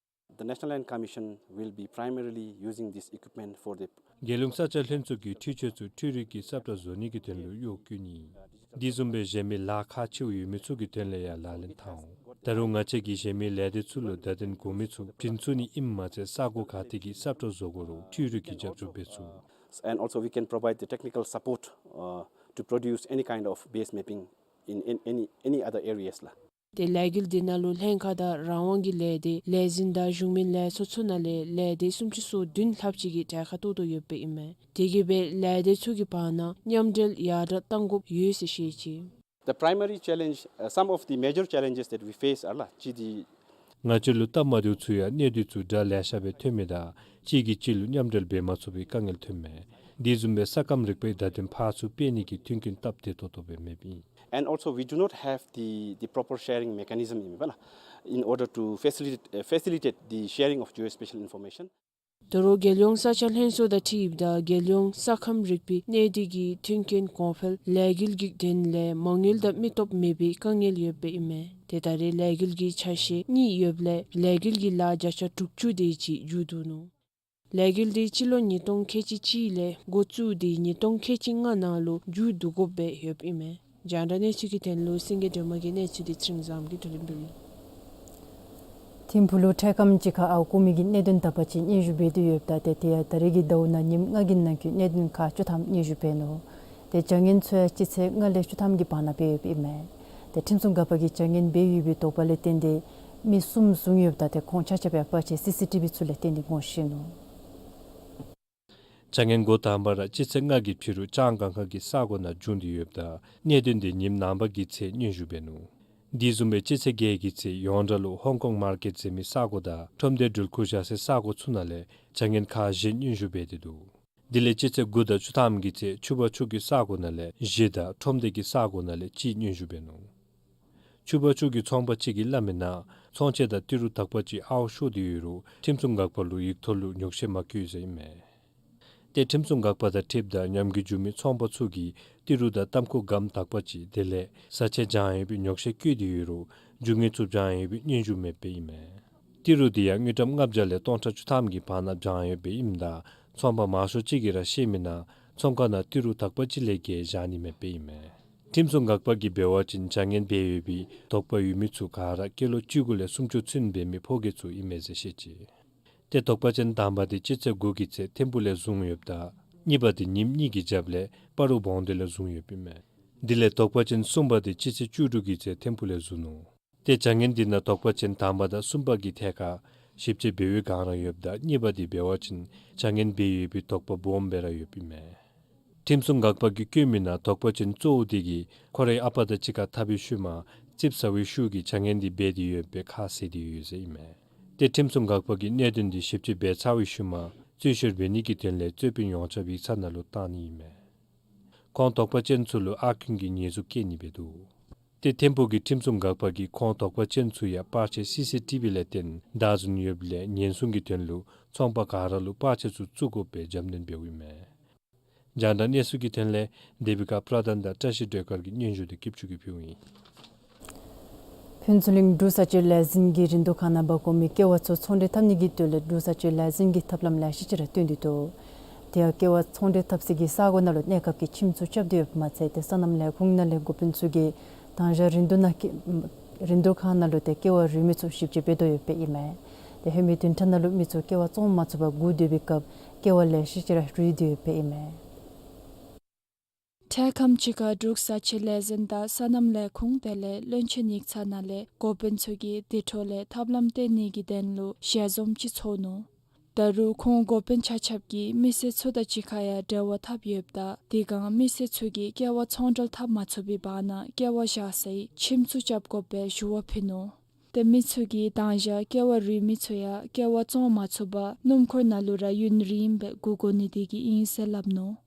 The National Land Commission will be primarily using this equipment for the རྒྱལ་ཡོངས་ས་ཆ་ལྷན་ཚོགས་ཀྱིས་འཕྲུལ་ཆས་ཚུ་འཕྲུལ་རིག་གི་ས་བཀྲ་བཟོ་ནི་གི་དོན་ལུ་གཡོག་བཀོལ་ནི། དེ་བཟུམ་སྦེ་གཞན་མི་ལཱ་ཁག་ཆེཝ་ཡོད་མི་ཚུ་གི་དོན་ལས་ཡང་ལག་ལེན་འཐབ་འོང་། ད་རུང་ང་བཅས་ཀྱིས་གཞན་མི་ལས་སྡེ་ཚུ་ལུ་བརྡ་དོན་དགོ་མི་ཚུ་བྲིན་ཚུགས་ནི་ཨིནམ་མ་ཚད་ས་གོ་ག་ཏེ་གི་ས་བཀྲ་བཟོ་དགོ་རུང་འཕྲུལ་རིག་གི་རྒྱབ་སྐྱོར་འབད་ཚུགས། And also we can provide the technical support, uh, to produce any kind of base mapping in, in any, any other areas ལགས། ཏེ་ལས་འགུལ་འདི་ནང་ལུ་ལྷན་ཁག་དང་རང་དབང་གི་ལས་སྡེ་ལས་འཛིན་དང་གཞུང་མིན་ལས་ཚོགས་ཚུ་ནང་ལས་ལས་སྡེ་སུམ་ཅུ་སོ་བདུན་ལྷགཔ་ཅིག་གིས་གྲལ་ཁར་གཏོགས་དོ་ཡོདཔ་ཨིན་མས། དེ་གིས་སྦེ་ལས་སྡེ་ཚུ་གི་བར་ན་མཉམ་འབྲེལ་ཡར་དྲག་གཏང་དགོཔ་ཡོད་ཟེར་བཤད་ཅི། The primary challenge, uh, some of the major challenges that we face are ལགས་གཅིག་འདི། ང་བཅས་ལུ་སྟབས་མ་བདེཝ་ཚུ་ཡང་གནད་དོན་ཚུ་འདྲ་ལེ་ཤ་སྦེ་ཐོན་མི་དང་གཅིག་གིས་གཅིག་ལུ་མཉམ་འབྲེལ་འབད་མ་ཚུགས་པའི་དཀའ་ངལ་ཐོན་མས། དེ་བཟུམ་སྦེ་ས་ཁམས་རིག་པའི་བརྡ་དོན་ཕར་ཚུར་སྤེལ་ནི་གི་མཐུན་རྐྱེན་སྟབས་བདེ་ཏོག་ཏོ་སྦེ་མེདཔ་ཨིན། And also we do not have the, the proper sharing mechanism ཨིན་པས་ལགས། In order to facilitate, uh, facilitate the sharing of geospatial information. ད་རུང་རྒྱལ་ཡོངས་ས་ཆ་ལྷན་ཚོགས་དང་འཁྲིལཝ་ད་རྒྱལ་ཡོངས་ས་ཁམས་རིག་པའི་གནས་སྡུད་ཀྱི་མཐུན་རྐྱེན་གོང་འཕེལ་ལས་འགུལ་གྱི་དོན་ལས་མ་དངུལ་དང་མི་སྟོབས་མེད་པའི་དཀའ་ངལ་ཡོདཔ་ཨིན་མས། ཏེ་ད་རེས་ལས་འགུལ་གྱི་ཆ་ཤས་གཉིས་ཡོདཔ་ལས་ལས་འགུལ་གྱི་ལཱ་བརྒྱ་ཆ་དྲུག་ཅུ་དེ་ཅིག་མཇུག་བསྡུ་ནུག། ལས་འགུལ་འདི་སྤྱི་ལོ་ཉིས་སྟོང་ཁལ་གཅིག་གཅིག་ལས་འགོ་བཙུགས་ཏེ་ཉིས་སྟོང་ཁལ་གཅིག་ལྔ་ནང་ལུ་མཇུག་བསྡུ་དགོཔ་སྦེ་ཡོདཔ་ཨིན་མས། རྒྱང་བསྒྲགས་གནས་ཚུལ་གྱི་དོན་ལུ་སེང་གེ་སྒྲོལ་མ་གི་གནས་ཚུལ་འདི་ཚེ་རིང་བཟངམོ་གིས་བསྡུ་ལེན་འབདཝ་ཨིན། ཐིམ་ཕུག་ལུ་འཕྲལ་ཁམས་ཅིག་ཁར་ཨརཝ་རྐུ་མི་གི་གནད་དོན་དག་པ་ཅིག་སྙན་ཞུ་འབད་དེ་ཡོདཔ་ད་ཏེ་དེ་ཡང་ད་རེས་ཀྱི་ཟླཝ་ནང་ཉིནམ་ལྔ་གི་ནང་འཁོད་གནད་དོན་ཁག་བཅུ་ཐམ་སྙན་ཞུ་འབད་ནུག། ཏེ་བྱ་ངན་ཚུ་ཡང་སྤྱི་ཚེས་ལྔ་ལས་བཅུ་ཐམ་གྱི་བར་ན་འབད་ཡོདཔ་ཨིན་མས། ཏེ་ཁྲིམས་སྲུང་འགག་པ་གིས་བྱ་ངན་འབད་ཡོད་པའི་དོགས་པ་ལས་བརྟེན་ཏེ་མི་གསུམ་བཟུང་ཡོདཔ་ད་ཏེ་ཁོང་ཆ་ཁྱབ་ཡང་པར་ཆས་སི་སི་ཊི་བི་ཚུ་ལས་བརྟེན་ཏེ་ངོ་ཤེས་ནུག། བྱ་ངན་འགོ་དང་པ་ར་སྤྱི་ཚེས་ལྔ་གི་ཕྱི་རུ་ལྕང་སྒང་ཁ་གི་ས་གོ་ནང་བྱུང་སྟེ་ཡོདཔ་ད་གནད་དོན་འདི་ཉིནམ་ནངས་པ་གི་ཚེ་སྙན་ཞུ་འབད་ནུག། དེ་བཟུམ་སྦེ་སྤྱི་ཚེས་བརྒྱད་ཀྱི་ཚེ་ཡོངས་གྲགས་ལུ་ཧོང་ཀོང་མར་ཀེཊ་ཟེར་མི་ས་གོ་དང་ཁྲོམ་སྡེ་འགྲུལ་འཁོར་བཞག་སའི་ས་གོ་ཚུ་ནང་ལས་བྱ་ངན་ཁག་བཞི་སྙན་ཞུ་འབད་དེ་འདུག། དེ་ལས་སྤྱི་ཚེས་དགུ་དང་བཅུ་ཐམ་གྱི་ཚེ་ཆུ་བར་ཆུ་གི་ས་གོ་ནང་ལས་བཞི་དང་ཁྲོམ་སྡེ་གི་ས་གོ་ནང་ལས་གཅིག་སྙན་ཞུ་འབད་ནུག། ཆུ་བར་ཆུ་གི་ཚོང་པ་ཅིག་གིས་སླབ་མིའི་ནང་ཚོང་ཆས་དང་ཏི་རུ་དག་པ་ཅིག་ཨརཝ་ཤོར་ཏེ་ཡོད་རུང་ཁྲིམས་སྲུང་འགག་པ་ལུ་ཡིག་ཐོག་ལུ་ཉོགས་བཤད་མ་བཀོད་ཟེར་ཨིན་མས། ཏེ་ཁྲིམས་སྲུང་འགག་པ་དང་འཁྲིལཝ་ད་ཉམས་རྒུད་བྱུང་མི་ཚོང་པ་ཚུ་གིས་ཏི་རུ་དང་ཏམ་ཁུ་སྒམ་དག་པ་ཅིག་དེ་ལས་བཟའ་ཆས་སྦྱང་ཡོད་པའི་ཉོགས་བཤད་བཀོད་དེ་ཡོད་རུང་རྒྱུ་དངོས་ཚུ་སྦྱང་ཡོད་པའི་སྙན་ཞུ་མེདཔ་ཨིན་མས། ཏི་རུ་དེ་ཡང་དངུལ་ཀྲམ་ལྔ་བརྒྱ་ལས་སྟོང་ཕྲག་བཅུ་ཐམ་གྱི་བར་ན་སྦྱང་ཡོདཔ་ཨིནམ་ད་ཚོང་པ་མང་ཤོས་ཅིག་གིས་ར་བཤད་མིའི་ནང་ཚོང་ཁང་ནང་ཏི་རུ་དག་པ་ཅིག་ལས་བརྒལ་བཞག་ནི་མེདཔ་ཨིན་མས། ཁྲིམས་སྲུང་འགག་པ་གིས་འབད་བ་ཅིན་བྱ་ངན་འབད་ཡོད་པའི་དོགས་པ་ཡོད་མི་ཚུ་ག་ར་སྐྱེས་ལོ་བཅུ་དགུ་ལས་སུམ་ཅུ་ཚུན་འབད་མི་ཕོ་སྐྱེས་ཚུ་ཨིན་མས་ཟེར་བཤད་ཅི། ཏེ་དོགས་པ་ཅན་དང་པ་དེ་སྤྱི་ཚེས་དགུ་གི་ཚེ་ཐིམ་ཕུག་ལས་བཟུང་ཡོདཔ་ད་གཉིས་པ་དེ་ཉིནམ་གཉིས་ཀྱི་རྒྱབ་ལས་སྤ་རོ་བོང་སྡེ་ལས་བཟུང་ཡོདཔ་ཨིན་མས། དེ་ལས་དོགས་པ་ཅན་གསུམ་པ་དེ་སྤྱི་ཚེས་བཅུ་དྲུག་གི་ཚེ་ཐིམ་ཕུག་ལས་བཟུང་ནུག། ཏེ་བྱ་ངན་འདི་ནང་དོགས་པ་ཅན་དང་པ་དང་གསུམ་པ་གི་ཐད་ཁར་ཞིབ་དཔྱད་འབད་བའི་བསྒང་ར་ཡོདཔ་ད་གཉིས་པ་དེ་འབད་བ་ཅིན་བྱ་ངན་འབད་ཡོད་པའི་དོགས་པ་སྦོམ་སྦེ་ར་ཡོདཔ་ཨིན་མས། ཁྲིམས་སྲུང་འགག་པ་གིས་བཀོད་མིའི་ནང་དོགས་པ་ཅན་གཙོ་བོ་དེ་གིས་ཁོ་རའི་ཨ་པ་དང་གཅིག་ཁར་འཐབ་པའི་ཤུལ་མ་ཙིགཔ་ཟ་བའི་ཤུགས་ཀྱིས་བྱ་ངན་འདི་འབད་དེ་ཡོདཔ་སྦེ་ཁ་གསལ་ཏེ་ཡོད་ཟེར་ཨིན་མས། ཏེ་ཁྲིམས་སྲུང་འགག་པ་གིས་གནད་དོན་འདི་ཞིབ་དཔྱད་འབད་ཚར་བའི་ཤུལ་མ་རྩོད་བཤེར་འབད་ནི་གི་དོན་ལས་རྩོད་དཔོན་ཡོངས་ཁྱབ་ཡིག་ཚང་ནང་ལུ་བཏང་ནི་ཨིན་མས། ཁོང་དོགས་པ་ཅན་ཚུ་ལུ་ཨར་རྐུན་གྱི་ཉེས་འཛུགས་བཀལ་ནི་འབད་འདུག། ཏེ་ཐིམ་ཕུག་གི་ཁྲིམས་སྲུང་འགག་པ་གིས་ཁོང་དོགས་པ་ཅན་ཚུ་ཡང་པར་ཆས་སི་སི་ཊི་བི་ལས་བརྟེན་བདའ་ཟུན་ཡོདཔ་ལས་ཉེན་སྲུང་གི་དོན་ལུ་ཚོང་པ་ག་ར་ལུ་པར་ཆས་ཚུ་བཙུགས་དགོཔ་སྦེ་རྒྱབ་སྣོན་འབདཝ་ཨིན་མས། རྒྱང་བསྒྲགས་གནས་ཚུལ་གྱི་དོན་ལས་དེ་བི་ཀ་པྲ་དན་དང་བཀྲ་ཤིས་སྒྲོལ་དཀར་གྱི་སྙན་ཞུ་དེ་སྐྱིདཔ་ཆོས་ཀྱིས་ཕུལཝ་ཨིན། ཕུན་ཚོགས་གླིང་འབྲུག་བཟའ་སྤྱོད་ལས་འཛིན་གྱིས་རིན་བསྡུར་ཁང་ནང་འབག་དགོ་མི་ཀེ་བ་ཚུ་ཚོང་འབྲེལ་འཐབ་ནི་གི་དོན་ལས་འབྲུག་བཟའ་སྤྱོད་ལས་འཛིན་གྱིས་ཐབས་ལམ་ལེ་ཤ་ཅིག་ར་སྟོན་ཏེ་འདུག། དེ་ཡང་ཀེ་བ་ཚོང་འབྲེལ་འཐབ་སའི་ས་གོ་ནང་ལུ་གནས་སྐབས་ཀྱི་ཁྱིམ་ཚུ་རྐྱབ་སྟེ་ཡོདཔ་མ་ཚད་ཏེ་སོ་ནམ་ལས་ཁུངས་ནང་ལས་འགོ་དཔོན་ཚུ་གིས་མདང་ཞག་རིན་བསྡུར་ནང་རིན་བསྡུར་ཁང་ནང་ལུ་ཏེ་ཀེ་བ་རུལ་མི་ཚུ་ཞིབ་དཔྱད་འབད་དོ་ཡོདཔ་ཨིན་མས། ཏེ་ཧེ་མའི་བདུན་ཕྲག་ནང་ལུ་མི་ཚུ་ཀེ་བ་བཙོང་མ་ཚུགས་པར་སྒུག་སྡོད་པའི་སྐབས་ཀེ་བ་ལེ་ཤ་ཅིག་ར་རུལ་ཏེ་ཡོདཔ་ཨིན་མས། འཕྲལ་ཁམས་ཅིག་ཁར་འབྲུག་བཟའ་སྤྱོད་ལས་འཛིན་དང་སོ་ནམ་ལས་ཁུངས་དེ་ལས་བློན་ཆེན་ཡིག་ཚང་ནང་ལས་འགོ་དཔོན་ཚུ་གིས་དེ་འཕྲོ་ལས་ཐབས་ལམ་སྟོན་ནི་གི་དོན་ལུ་ཞལ་འཛོམས་ཅིག་ཚོགས་ནུག། ད་རུང་ཁོང་འགོ་དཔོན་ཆ་ཁྱབ་ཀྱིས་མི་སེར་ཚུ་དང་གཅིག་ཁར་ཡང་འབྲེལ་བ་འཐབ་ཡོདཔ་ད་དེ་སྒང་མི་སེར་ཚུ་གིས་ཀེ་བ་ཚོང་འབྲེལ་འཐབ་མ་ཚུགས་པའི་བར་ན་ཀེ་བ་བཞག་སའི་ཁྱིམ་ཚུ་རྐྱབ་དགོཔ་སྦེ་ཞུ་བ་ཕུལ་ནུག། ཏེ་མི་ཚུ་གིས་མདང་ཞག་ཀེ་བ་རུལ་མི་ཚུ་ཡང་ཀེ་བ་བཙོང་མ་ཚུགས་པར་སྣུམ་འཁོར་ནང་ལུ་ར་ཡུན་རིངམོ་སྦེ་སྒུག་དགོ་ནི་དེ་གིས་ཨིན་ཟེར་སླབ་ནུག།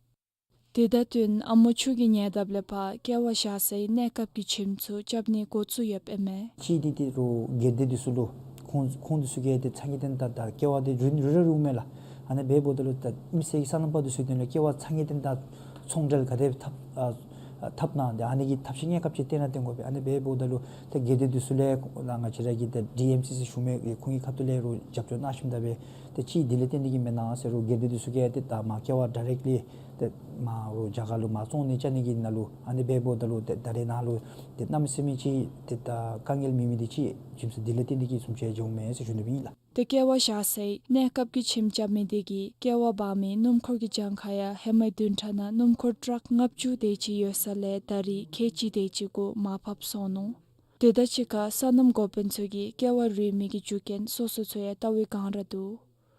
དེ་དང་བསྟུན་ཨ་མོ་ཆུ་གི་ཉེ་འདབས་ལས་ཕར་ཀེ་བ་བཞག་སའི་གནས་སྐབས་ཀྱི་ཁྱིམ་ཚུ་རྐྱབ་ནི་འགོ་བཙུགས་ཡོདཔ་ཨིན་མས། གཅིག་འདི་ཏེ་རུང་སྒེར་སྡེ་འདི་ཚུ་ལུ་ཁོང་ཁོང་འདི་ཚུ་གིས་ཏེ་ཚ་གྱང་ཏན་ཏན་ད་ཀེ་བ་འདི་རུལ་རུལ་ར་རུལཝ་མས་ལགས། ཨ་ནི་འབདཝ་ད་ལུ་ད་མི་སེར་གྱི་སོ་ནམ་པ་འདི་ཚུ་གི་དོན་ལུ་ཀེ་བ་ཚ་གྱང་ཏན་ཏན་ཚོང་འབྲེལ་ག་དེ་འཐབ་ཨ་ ཐབས་ནང་དེ་ཨ་ནི་གི་ཐབས་ཤེས་གནས་སྐབས་ཅིག་བཏོན་ན་བཏོན་དགོ་པས། ཨ་ནི་འབདཝ་ད་ལུ་ཏེ་སྒེར་སྡེ་འདི་ཚུ་ལས་ང་བཅས་ར་གི་ཏེ་ཌི་ཨེམ་སི་སི་ཞུ་མི་ཁོང་གི་ཁ་ཐུག་ལས་རུང་རྒྱབ་སྐྱོར་གནང་ཞིནམ་ད་སྦེ་ཏེ་ཅིག་དེ་ལས་བརྟེན་ཏེ་གིས་མེན་ན་ཟེར་རུང་སྒེར་སྡེ་འདི་ཚུ་གིས་ཏེ་ད་མར་ཀེ་བ་ཌའི་རེཀཊ་ལི་ཏེ་མར་རུང་རྒྱ་གར་ལུ་མར་བཙོང་ནི་བཅའ་ནི་གི་ནང་ལུ་ཨ་ནི་འབདཝ་ད་ལུ་ཏེ་ད་རེས་ནངས་ལུ་ཏེ་གནམ་མེད་ས་མེད་ཅིག་ཏེ་ད་དཀའ་ངལ་མེད་མི་འདི་ཅིག་རྒྱུ་མཚན་དེ་ལས་བརྟེན་ཏེ་གིས་བཟུམ་ཅིག་འགྱོཝ་མས་ཟེར་ཞུ་ནི་སྦེ་ཨིན་ལགས། ཏེ་ཀེ་བ་བཞག་སའི་གནས་སྐབས་ཀྱི་ཁྱིམ་རྐྱབ་མི་དེ་གིས་ཀེ་བ་འབག་མི་སྣུམ་འཁོར་གྱི་གྱངས་ཁ་ཡང་ཧེ་མའི་བདུན་ཕྲག་ནང་སྣུམ་འཁོར་ཊཱག་ལྔ་བཅུ་དེ་ཅིག་ཡོད་ས་ལས་ད་རེས་ཁལ་གཅིག་དེ་ཅིག་གུ་མར་ཕབ་སོང་ནུག། དེ་དང་གཅིག་ཁར་སོ་ནམ་འགོ་དཔོན་ཚུ་གིས་ཀེ་བ་རུལ་མི་གི་རྒྱུ་རྐྱེན་སོ་སོ་ཚུ་ཡང་བལྟ་བའི་བསྒང་ར་འདུག།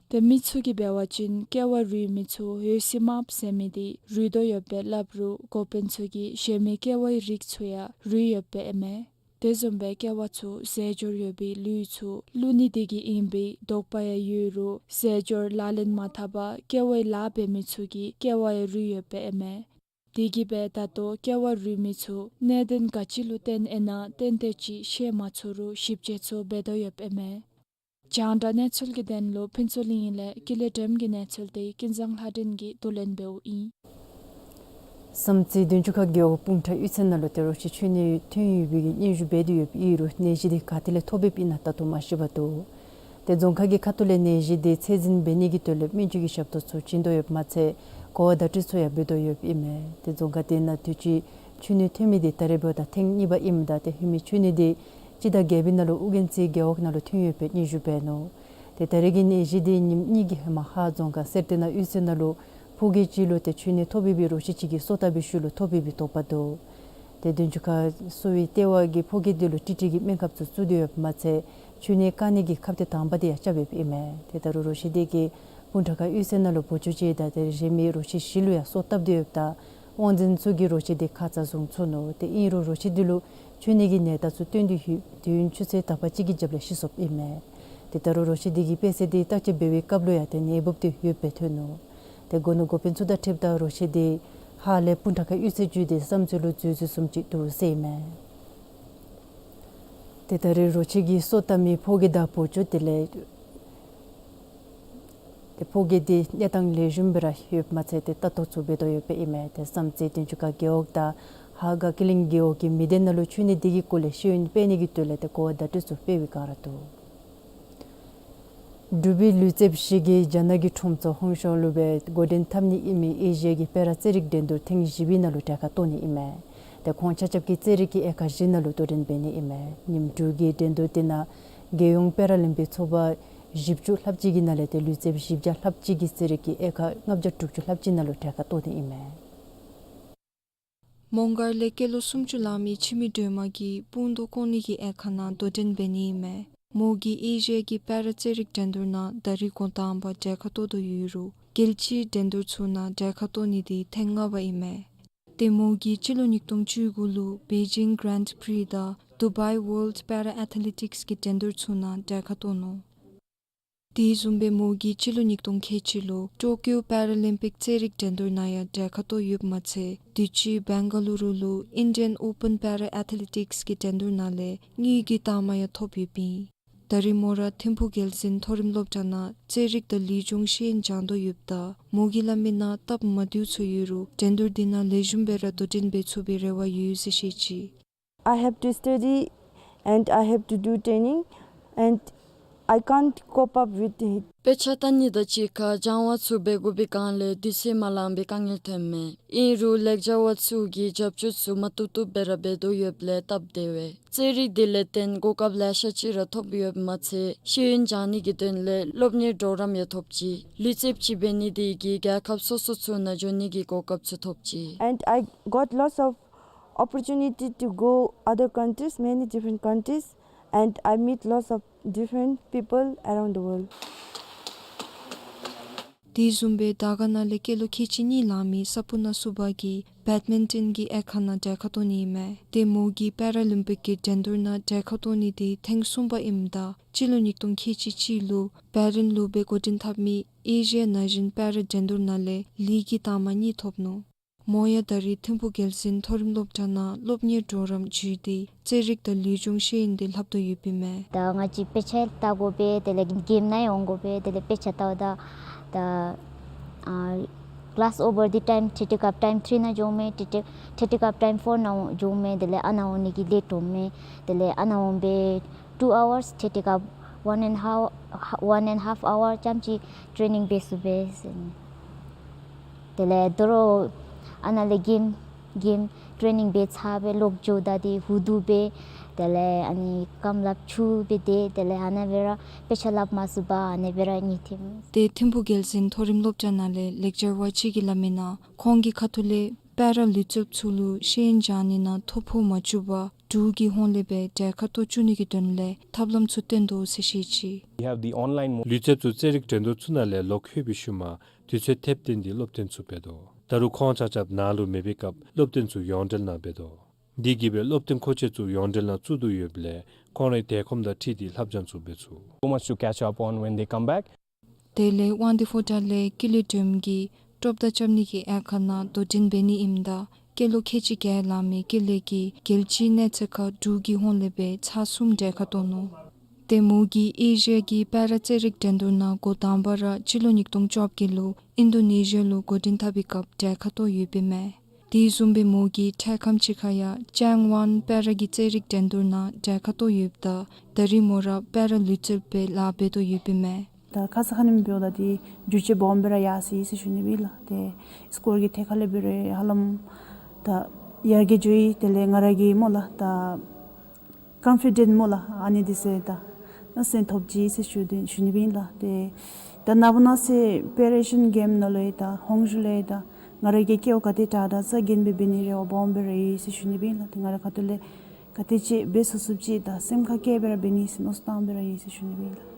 ཏེ་མི་ཚུ་གིས་འབད་བ་ཅིན་ཀེ་བ་རུལ་མི་ཚུ་ཨོ་སི་མཱབ་ཟེར་མི་དེ་རུལ་དོ་ཡོདཔ་སྦེ་སླབ་རུང་འགོ་དཔོན་ཚུ་གིས་གཞན་མི་ཀེ་བའི་རིགས་ཚུ་ཡང་རུལ་ཡོདཔ་སྦེ་ཨིན་མས། དེ་བཟུམ་སྦེ་ཀེ་བ་ཚུ་རྫས་སྦྱོར་ཡོད་པའི་ལུད་ཚུ་བླུག་ནི་དེ་གིས་ཨིན་པའི་དོགས་པ་ཡང་ཡོད་རུང་རྫས་སྦྱོར་ལག་ལེན་མ་འཐབ་པར་ཀེ་བའི་ལཱ་འབད་མི་ཚུ་གིས་ཀེ་བ་ཡང་རུལ་ཡོདཔ་སྦེ་ཨིན་མས། དེ་གིས་སྦེ་ད་ལྟོ་ཀེ་བ་རུལ་མི་ཚུ་གནད་དོན་ག་ཅི་ལུ་བརྟེན་ཨིན་ན་ཏན་ཏན་ཅིག་ཤེས་མ་ཚུགས་རུང་ཞིབ་དཔྱད་ཚུ་འབད་དོ་ཡོདཔ་ཨིན་མས། རྒྱང་བསྒྲགས་གནས་ཚུལ་གྱི་དོན་ལུ་ཕུན་ཚོགས་གླིང་ལས་ཀུན་ལེགས་སྒྲོལམ་གྱི་གནས་ཚུལ་དེ་ཀུན་བཟང་ལྷ་སྒྲོན་གྱིས་བསྡུ་ལེན་འབདཝ་ཨིན། བསམ་རྩེ་དོན་གཅོད་ཁ་རྒེད་འོག་སྤུངས་ཐང་གཡུས་ཚན་ནང་ལུ་ཏེ་རོ་ཁྱི་འཕྱོན་ནད་ཐོན་ཡོད་པའི་གི་སྙན་ཞུ་འབད་དེ་ཡོདཔ་ཨིན་རུང་ནད་གཞི་དེ་ག་ཏེ་ལས་ཐོབ་ཡོདཔ་ཨིན་ན་ད་ལྟོ་མ་ཤེས་པར་འདུག། ཏེ་རྫོང་ཁག་གི་ཁ་ཐུག་ལས་ནད་གཞི་དེ་ཚད་འཛིན་འབད་ནི་གི་དོན་ལས་སྨན་བཅོས་ཀྱི་ཞབས་ཏོག་ཚུ་བྱིན་དོ་ཡོདཔ་མ་ཚད་གོ་བ་བརྡ་སྤྲོད་ཚུ་ཡང་འབད་དོ་ཡོདཔ་ཨིན་མས། ཏེ་རྫོང་ཁག་དེ་ནང་དུས་ཅི་འཕྱོན་ནད་ཐོན་མི་དེ་ད་རེས་འབདཝ་ད་ཐེངས་གཉིས་པ་ཨིནམ་ད་ཏེ་ཧེ་མའི་འཕྱོན་ནད་དེ་སྤྱི་ཟླ་བརྒྱད་པའི་ནང་ལུ་ཨོ་རྒྱན་རྩེ་རྒེད་འོག་ནང་ལུ་ཐོན་ཡོད་པའི་སྙན་ཞུ་འབད་ནུག། ཏེ་ད་རེས་ཀྱི་ནད་གཞི་དེ་ཉིནམ་གཉིས་ཀྱི་ཧེ་མ་ཧཱ་རྫོང་ཁག་གསེར་རྟ་ན་གཡུས་ཚན་ནང་ལུ་ཕོ་སྐྱེས་ཅིག་ལུ་ཏེ་འཕྱོན་ནད་ཐོབ་ཡོད་པའི་རོ་ཁྱི་ཅིག་གིས་སོ་བཏབ་པའི་ཤུལ་ལུ་ཐོབ་ཡོད་པའི་དོགས་པ་འདུག། ཏེ་དོན་གཅོད་ཁ་གསོ་བའི་ལྟེ་བ་གིས་ཕོ་སྐྱེས་དེ་ལུ་ཊི་ཊི་གི་སྨན་ཁབ་ཚུ་བཙུགས་ཏེ་ཡོདཔ་མ་ཚད་འཕྱོན་ནད་བཀག་ནི་གི་ཁབ་ཏེ་དང་པ་དེ་ཡང་རྐྱབ་ཡོདཔ་ཨིན་མས། ཏེ་ད་རུང་རོ་ཁྱི་དེ་གིས་སྤུངས་ཐང་ཁ་གཡུས་ཚན་ནང་ལུ་བོ་ཅོ་ཅིག་དང་ཏེ་གཞན་མི་རོ་ཁྱི་བཞི་ལུ་ཡང་སོ་བཏབ་སྟེ་ཡོདཔ་ད་དབང་འཛིན་ཚུ་གིས་རོ་ཁྱི་དེ་ཁ་ཙ་བཟུང་ཚུགས་ནུག། ཏེ་ཨིན་རུང་རོ་ཁྱི་དེ་ལུ་འཕྱོན་ནད་ཀྱི་ནད་རྟགས་ཚུ་སྟོན་ཏེ་ཡོད། དུས་ཡུན་ཆུ་ཚོད་དག་པ་ཅིག་གི་རྒྱབ་ལས་ཤི་སོཔ་ཨིན་མས། ཏེ་ད་རུང་རོ་ཁྱི་དེ་གི་པེ་སེ་དེ་བརྟག་དཔྱད་འབད་བའི་སྐབས་ལུ་ཡང་ཏེ་ནད་འབུཔ་དེ་ཡོདཔ་སྦེ་ཐོན་ནུག། ཏེ་སྒོ་ནོར་འགོ་དཔོན་ཚུ་དང་འཁྲིལཝ་ད་རོ་ཁྱི་དེ་ཧཱ་ལས་སྤུངས་ཐང་ཁ་གཡུས་ཚན་བརྒྱུད་དེ་བསམ་རྩེ་ལུ་འཛུལ་འཛུལཝ་བཟུམ་ཅིག་འདུག་ཟེར་ཨིན་མས། ཏེ་ད་རེས་རོ་ཁྱི་གིས་སོ་བཏབ་མི་ཕོ་སྐྱེས་དང་བོ་ཅོ་དེ་ལས་ཏེ་ཕོ་སྐྱེས་དེ་གནས་སྟངས་ལེགས་ཤོམ་སྦེ་ར་ཡོདཔ་མ་ཚད་ཏེ་ལྟ་རྟོག་ཚུ་འབད་དོ་ཡོདཔ་ཨིན་མས། ཏེ་བསམ་རྩེ་དོན་གཅོད་ཁ་རྒེད་འོག་དང་ཧཱ་དགའ་སྐྱིད་གླིང་རྒེད་འོག་གི་མི་སྡེ་ནང་ལུ་འཕྱོན་ནད་དེ་གི་སྐོར་ལས་ཤེས་ཡོན་སྤེལ་ནི་གི་དོན་ལས་ཏེ་གོ་བ་བརྡ་སྤྲོད་ཚུ་སྤེལ་བའི་བསྒང་ར་འདུག། འབྲུག་པའི་ལུས་རྩལཔ་ཅིག་གིས་རྒྱ་ནག་གི་ཁྲོམ་ཚོགས་ཧོང་ཞོང་ལུ་སྦེ་འགོ་འདྲེན་འཐབ་ནི་ཨིན་མི་ཨེ་ཤི་ཡ་གི་པེ་ར་རྩེད་རིགས་འགྲན་བསྡུར་ཐེངས་བཞི་པའི་ནང་ལུ་གྲལ་ཁར་གཏོགས་ནི་ཨིན་མས། ཏེ་ཁོང་ཆ་ཁྱབ་ཀྱིས་རྩེད་རིགས་ཀྱི་དབྱེ་ཁག་བཞི་ནང་ལུ་དོ་འགྲན་འབད་ནི་ཨིན་མས། ཉིནམ་དྲུག་གི་འགྲན་བསྡུར་དེ་ནང་རྒྱལ་ཡོངས་པེ་ར་ལིམ་པིག་ཚོགས་པ་བཞི་བཅུ་ལྷགཔ་ཅིག་གི་ནང་ལས་ཏེ་ལུས་རྩལཔ་བཞི་བརྒྱ་ལྷགཔ་ཅིག་གིས་རྩེད་རིགས་ཀྱི་དབྱེ་ཁག་ལྔ་བརྒྱ་དྲུག་ཅུ་ལྷགཔ་ཅིག་ནང་ལུ་གྲལ་ཁར་གཏོགས་ནི་ཨིན་མས། མོང་སྒར་ལས་སྐྱེས་ལོ་སུམ་ཅུ་ལང་མི་འཆི་མེད་སྒྲོལ་མ་གིས་དཔུང་རྡོ་བཀོག་ནི་གི་དབྱེ་ཁག་ནང་དོ་འགྲན་འབད་ནི་ཨིན་མས། མོ་གིས་ཨེ་ཤི་ཡ་གི་པེ་ར་རྩེད་རིགས་འགྲན་བསྡུར་ནང་ད་རིས་འགོ་དང་པ་གྲལ་ཁར་གཏོགས་དོ་ཡོད་རུང་རྒྱལ་སྤྱིའི་འགྲན་བསྡུར་ཚུ་ནང་གྲལ་ཁར་གཏོགས་ནི་དེ་ཐེངས་ལྔ་པ་ཨིན་མས། ཏེ་མོ་གིས་སྤྱི་ལོ་ཉིས་སྟོང་བཅུ་དགུ་ལུ་བེ་ཇིང་གྷ་རེནཌ་པི་རི་དང་ཌུ་བཱའི་ཝརལཌ་པེ་ར་ཨེ་ཐི་ལེ་ཊིགསི་གི་འགྲན་བསྡུར་ཚུ་ནང་གྲལ་ཁར་གཏོགས་ནུག། དེ་བཟུམ་སྦེ་མོ་གིས་སྤྱི་ལོ་ཉིས་སྟོང་ཁལ་གཅིག་ལུ་ཊོ་ཀིའོ་པེ་ར་ལིམ་པིག་རྩེད་རིགས་འགྲན་བསྡུར་ནང་ཡང་གྲལ་ཁར་གཏོགས་ཡོདཔ་མ་ཚད་དུས་ཅི་བེང་ག་ལུ་རུ་ལུ་ཨིན་ཌི་ཡན་ཨོ་པན་པེ་ར་ཨེ་ཐི་ལེ་ཊིགསི་གི་འགྲན་བསྡུར་ནང་ལས་དངུལ་གྱི་རྟགས་མ་ཡང་ཐོབ་ཡོདཔ་ཨིན། ད་རེས་མོ་ར་ཐིམ་ཕུག་རྒྱལ་འཛིན་མཐོ་རིམ་སློབ་གྲྭ་ནང་རྩེད་རིགས་དང་ལུས་སྦྱོང་ཤེས་ཡོན་སྦྱང་དོ་ཡོདཔ་ད་མོ་གིས་སླབ་མིའི་ནང་སྟབས་མ་བདེཝ་ཚུ་ཡོད་རུང་འགྲན་བསྡུར་དེ་ནང་ལེགས་ཤོམ་སྦེ་ར་དོ་འགྲན་འབད་ཚུགས་པའི་རེ་བ་ཡོད་ཟེར་བཤད་ཅི། I have to study and I have to do training and I can't cope up with it. དཔེ་ཆ་ལྟ་ནི་དང་གཅིག་ཁར་སྦྱང་བ་ཚུ་འབད་དགོ་པའི་སྒང་ལས་དུས་ཚོད་མ་ལང་པའི་དཀའ་ངལ་ཐོན་མས། ཨིན་རུང་ལེགས་སྦྱར་བ་ཚུ་གིས་རྒྱབ་སྐྱོར་ཚུ་མ་བཏུབ་བཏུབ་སྦེ་ར་འབད་དོ་ཡོདཔ་ལས་སྟབས་བདེ་བས། རྩེད་རིགས་དེ་ལས་བརྟེན་གོ་སྐབས་ལེ་ཤ་ཅིག་ར་ཐོབ་ཡོདཔ་མ་ཚད་ཤེས་ཡོན་སྦྱང་ནི་གི་དོན་ལས་སློབ་གཉེར་གྲོགས་རམ་ཡང་ཐོབ་ཅི། ལུས་རྩལཔ་ཅིག་འབད་ནི་དེ་གིས་རྒྱལ་ཁབ་སོ་སོ་ཚུ་ནང་འགྱོ་ནི་གི་གོ་སྐབས་ཚུ་ཐོབ་ཅི། And I got lots of opportunity to go other countries, many different countries, and I meet lots of different people around the world. དེ་བཟུམ་སྦེ་དར་དཀར་ན་ལས་སྐྱེས་ལོ་ཁལ་གཅིག་གཉིས་ལང་མི་ས་པུ་ན་སུ་བྷ་གིས་བེཌ་མིན་ཊོན་གྱི་དབྱེ་ཁག་ནང་གྲལ་ཁར་གཏོགས་ནི་ཨིན་མས། ཏེ་མོ་གིས་པེ་ར་ལིམ་པིག་གི་འགྲན་བསྡུར་ནང་གྲལ་ཁར་གཏོགས་ནི་དེ་ཐེངས་གསུམ་པ་ཨིནམ་ད་སྤྱི་ལོ་ཉིས་སྟོང་ཁལ་གཅིག་གཅིག་ལུ་བྷ་རེན་ལུ་སྦེ་འགོ་འདྲེན་འཐབ་མི་ཨེ་ཤི་ཡ་ན་གཞོན་པེ་ར་འགྲན་བསྡུར་ནང་ལས་ལིའི་གི་རྟགས་མ་གཉིས་ཐོབ་ནུག། མོ་ཡང་ད་རེས་ཐིམ་ཕུག་རྒྱལ་འཛིན་མཐོ་རིམ་སློབ་གྲྭ་ནང་སློབ་གཉེར་གྲོགས་རམ་འཇུས་ཏེ་རྩེད་རིགས་དང་ལུས་སྦྱོང་ཤེས་ཡོན་དེ་ལྷབ་དོ་ཡོདཔ་ཨིན་མས། ད་ང་བཅས་དཔེ་ཆ་ལྟ་དགོ་པས། དེ་ལས་གེམ་ནང་ཡང་འོང་དགོ་པས། དེ་ལས་དཔེ་ཆ་ལྟཝ་ད་ད་ཨ་ ཀི་ལཱསི་ཨོ་བར་འདི་ཊའིམ་ཐེ་ཏེ་སྐབས་ཊའིམ་ཐི་རི་ནང་འགྱོཝ་མས། ཐེ་ཏེ་ཐེ་ཏེ་སྐབས་ཊའིམ་ཕོར་ནང་འགྱོཝ་མས། དེ་ལས་ཨ་ནཱ་འོང་ནི་གི་ལེཊ་འོངམ་མས། དེ་ལས་ཨ་ནཱ་འོང་སྦེ་ཊུ་ཨ་ཝརསི་ཐེ་ཏེ་སྐབས་ཝན་ཨེནཌ་ཧཱ་ཝན་ཨེནཌ་ཧཱཕ་ཨ་ཝར་ཙམ་ཅིག་ཊེ་ནིང་འབད་ཚུགས་པས་ཟེར་ནི། དེ་ལས་དོ་རུང་ཨ་ནཱ་ལས་གེམ་གེམ་ཊེ་ནིང་འབད་ཚར་སྦེ་ལོག་འགྱོཝ་ད་འདི་ཧུ་ཐུ་སྦེ་དེ་ལས་ཨ་ནི་རྐངམ་ལགཔ་འཁྱུ་སྦེ་སྡོད། དེ་ལས་ཨ་ནཱ་སྦེ་ར་དཔེ་ཆ་སླབ་མ་ཚུགས་པར་ཨ་ནི་སྦེ་ར་ཉལ་ཐིམ། ཏེ་ཐིམ་ཕུག་རྒྱལ་འཛིན་མཐོ་རིམ་སློབ་གྲྭ་ནང་ལས་ལེག་ཅར་བ་ཅིག་གིས་སླབ་མི་ནང་ཁོང་གི་ཁ་ཐུག་ལས་པེ་ར་ལུས་རྩལཔ་ཚུ་ལུ་ཤེས་ཡོན་སྦྱང་ནི་ནང་ཐོ་ཕོག་མ་བཅུག་པར་འབྲུག་གི་ཧོངས་ལས་སྦེ་གྲལ་ཁར་གཏོགས་བཅུག་ནི་གི་དོན་ལས་ཐབས་ལམ་ཚུ་བཏོན་དོ་ཟེར་བཤད་ཅི། We have the online mo- ལུས་རྩལཔ་ཚུ་རྩེད་རིགས་འགྲན་བསྡུར་ཚུ་ནང་ལས་ལོག་ལྷོད་པའི་ཤུལ་མ་དུས་ཚོད་ཐེབས་བཏོན་ཏེ་སློབ་སྟོན་ཚུ་འབད་དོ། ད་རུང་ཁོང་ཆ་ཁྱབ་ནཱ་ལུ་མེད་པའི་སྐབས་སློབ་སྟོན་ཚུ་ཡོངས་འབྲེལ་ནང་འབད་དོ། དེ་གིས་སྦེ་སློབ་སྟོན་མཁོ་ཆས་ཚུ་ཡོངས་འབྲེལ་ནང་བཙུགས་དོ་ཡོདཔ་ལས་ཁོང་རའི་དལ་ཁོམ་དང་འཁྲིལ་ཏེ་བསླབ་སྦྱང་ཚུ་འབད་ཚུགས། So much to catch up on when they come back. དེ་ལས་དབང་འདུས་ཕོ་བྲང་ལས་ཀུན་ལེགས་སྒྲོལམ་གྱིས་ཀྲོབ་མདའ་རྐྱབ་ནི་གི་དབྱེ་ཁག་ནང་དོ་འགྲན་འབད་ནི་ཨིནམ་ད་སྐྱེས་ལོ་ཁལ་གཅིག་བརྒྱད་ལང་མི་ཀུན་ལེགས་ཀྱིས་རྒྱལ་སྤྱིའི་གནས་ཚད་ཁར་འབྲུག་གི་ཧོངས་ལས་སྦེ་ཚར་གསུམ་གྲལ་ཁར་གཏོགས་ནུག། ཏེ་མོ་གིས་ཨེ་ཤི་ཡ་གི་པེ་ར་རྩེད་རིགས་འགྲན་བསྡུར་ནང་འགོ་དང་པ་ར་སྤྱི་ལོ་ཉིས་སྟོང་བཅོ་བརྒྱད་ལུ་ཨིན་ཌོ་ནེ་ཤི་ཡ་ལུ་འགོ་འདྲེན་འཐབ་པའི་སྐབས་གྲལ་ཁར་གཏོགས་ཡོདཔ་ཨིན་མས། དེ་བཟུམ་སྦེ་མོ་གིས་འཕྲལ་ཁམས་ཅིག་ཁར་ཡང་ཅཱན་ཝན་པེ་ར་གི་རྩེད་རིགས་འགྲན་བསྡུར་ནང་གྲལ་ཁར་གཏོགས་ཡོདཔ་ད་ད་རིས་མོ་ར་པེ་ར་ལུས་རྩལཔ་སྦེ་ལཱ་འབད་དོ་ཡོདཔ་ཨིན་མས། ད་ཁ་ཙ་ཁ་ཉིནམ་འབདཝ་ད་འདི་འགྱུར་བཅོས་སྦོམ་སྦེ་ར་ཡར་སོ་ཡི་ཟེར་ཞུ་ནི་སྦེ་ལགས། ཏེ་སི་ཀོར་གྱི་ཐད་ཁར་ལས་འབད་རུང་ཧ་ལམ་ད་ཡར་རྒྱས་འགྱོ་ཡི། དེ་ལས་ང་ར་གི་སྨོ་ལགས་ད་ཀོན་ཕི་ཌེནཊ་སྨོ་ལགས་ཨ་ནི་འདི་ཚུ་ད་ན་སེམས་ཐོབ་ཅི་ཟེར་ཞུ་ནི་ཟེར་ཞུ་ནི་སྦེ་ལགས། ཏེ་ད་ནངས་པ་གནངས་ཚེ་པེ་ར་ཨེ་ཤི་ཡན་གེམ་ནང་ལུ་ཡང་ད་ཧོང་ཞུ་ལས་ད་ང་ར་གི་སྐལཝ་ག་དེ་དྲག་དྲག་རྩ་འགེངས་སྦེ་འབད་ནིའི་རེ་བ་སྦོམ་སྦེ་ར་ཡོད་ཟེར་ཞུ་ནི་སྦེ་ལགས། ཏེ་ང་རའི་ཁ་ཐུག་ལས་ག་དེ་ཅིག་འབད་ཚུགས་ཚུགསཔ་ཅིག་ད་སེམས་ཁར་བསྐྱེད་སྦེ་ར་འབད་ནི་ཟེར་མནོ་བསམ་བཏང་སྦེ་ར་ཡོད་ཟེར་ཞུ་ནི་སྦེ་ལགས།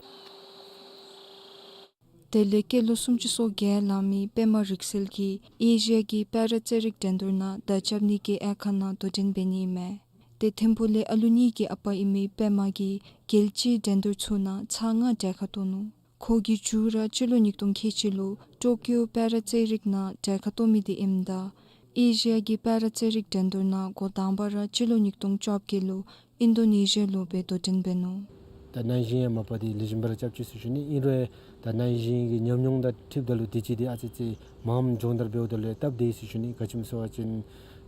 དེ་ལས་སྐྱེས་ལོ་སུམ་ཅུ་སོ་བརྒྱད་ལང་མི་པདྨ་རིག་གསལ་གྱིས་ཨེ་ཤི་ཡ་གི་པེ་ར་རྩེད་རིགས་འགྲན་བསྡུར་ནང་མདའ་རྐྱབ་ནི་གི་དབྱེ་ཁག་ནང་དོ་འགྲན་འབད་ནི་ཨིན་མས། ཏེ་ཐིམ་ཕུག་ལས་ཨ་ལུ་གཉིས་ཀྱི་ཨ་པ་ཨིན་མི་པདྨ་གིས་རྒྱལ་སྤྱིའི་འགྲན་བསྡུར་ཚུ་ནང་ཚར་ལྔ་གྲལ་ཁར་གཏོགས་ནུག། ཁོ་གི་མཇུག་ར་སྤྱི་ལོ་ཉིས་སྟོང་ཁལ་གཅིག་ལུ་ཊོ་ཀིའོ་པེ་ར་རྩེད་རིགས་ནང་གྲལ་ཁར་གཏོགས་མི་འདི་ཨིནམ་ད་ཨེ་ཤི་ཡ་གི་པེ་ར་རྩེད་རིགས་འགྲན་བསྡུར་ནང་འགོ་དང་པ་ར་སྤྱི་ལོ་ཉིས་སྟོང་བཅོ་བརྒྱད་ལུ་ཨིན་ཌོ་ནེ་ཤི་ཡ་ལུ་སྦེ་དོ་འགྲན་འབད་ནུག། ད་ན་གཞོན་ཡང་མ་པ་འདི་ལེགས་ཤོམ་སྦེ་ར་རྐྱབ་ཅི་ཟེར་ཞུ་ནི། ཨིན་རུང་ད་ན་གཞོན་གྱི་ཉམས་མྱོང་དང་འཁྲིལཝ་ད་ལུ་དུས་ཅི་འདི་ཨ་ཙི་ཅིག་མངམ་སྦྱོང་བརྡར་འབདཝ་ད་ལུ་སྟབས་བདེ་ཟེར་ཞུ་ནི། ག་ཅི་སྨོ་ཟེར་བ་ཅིན་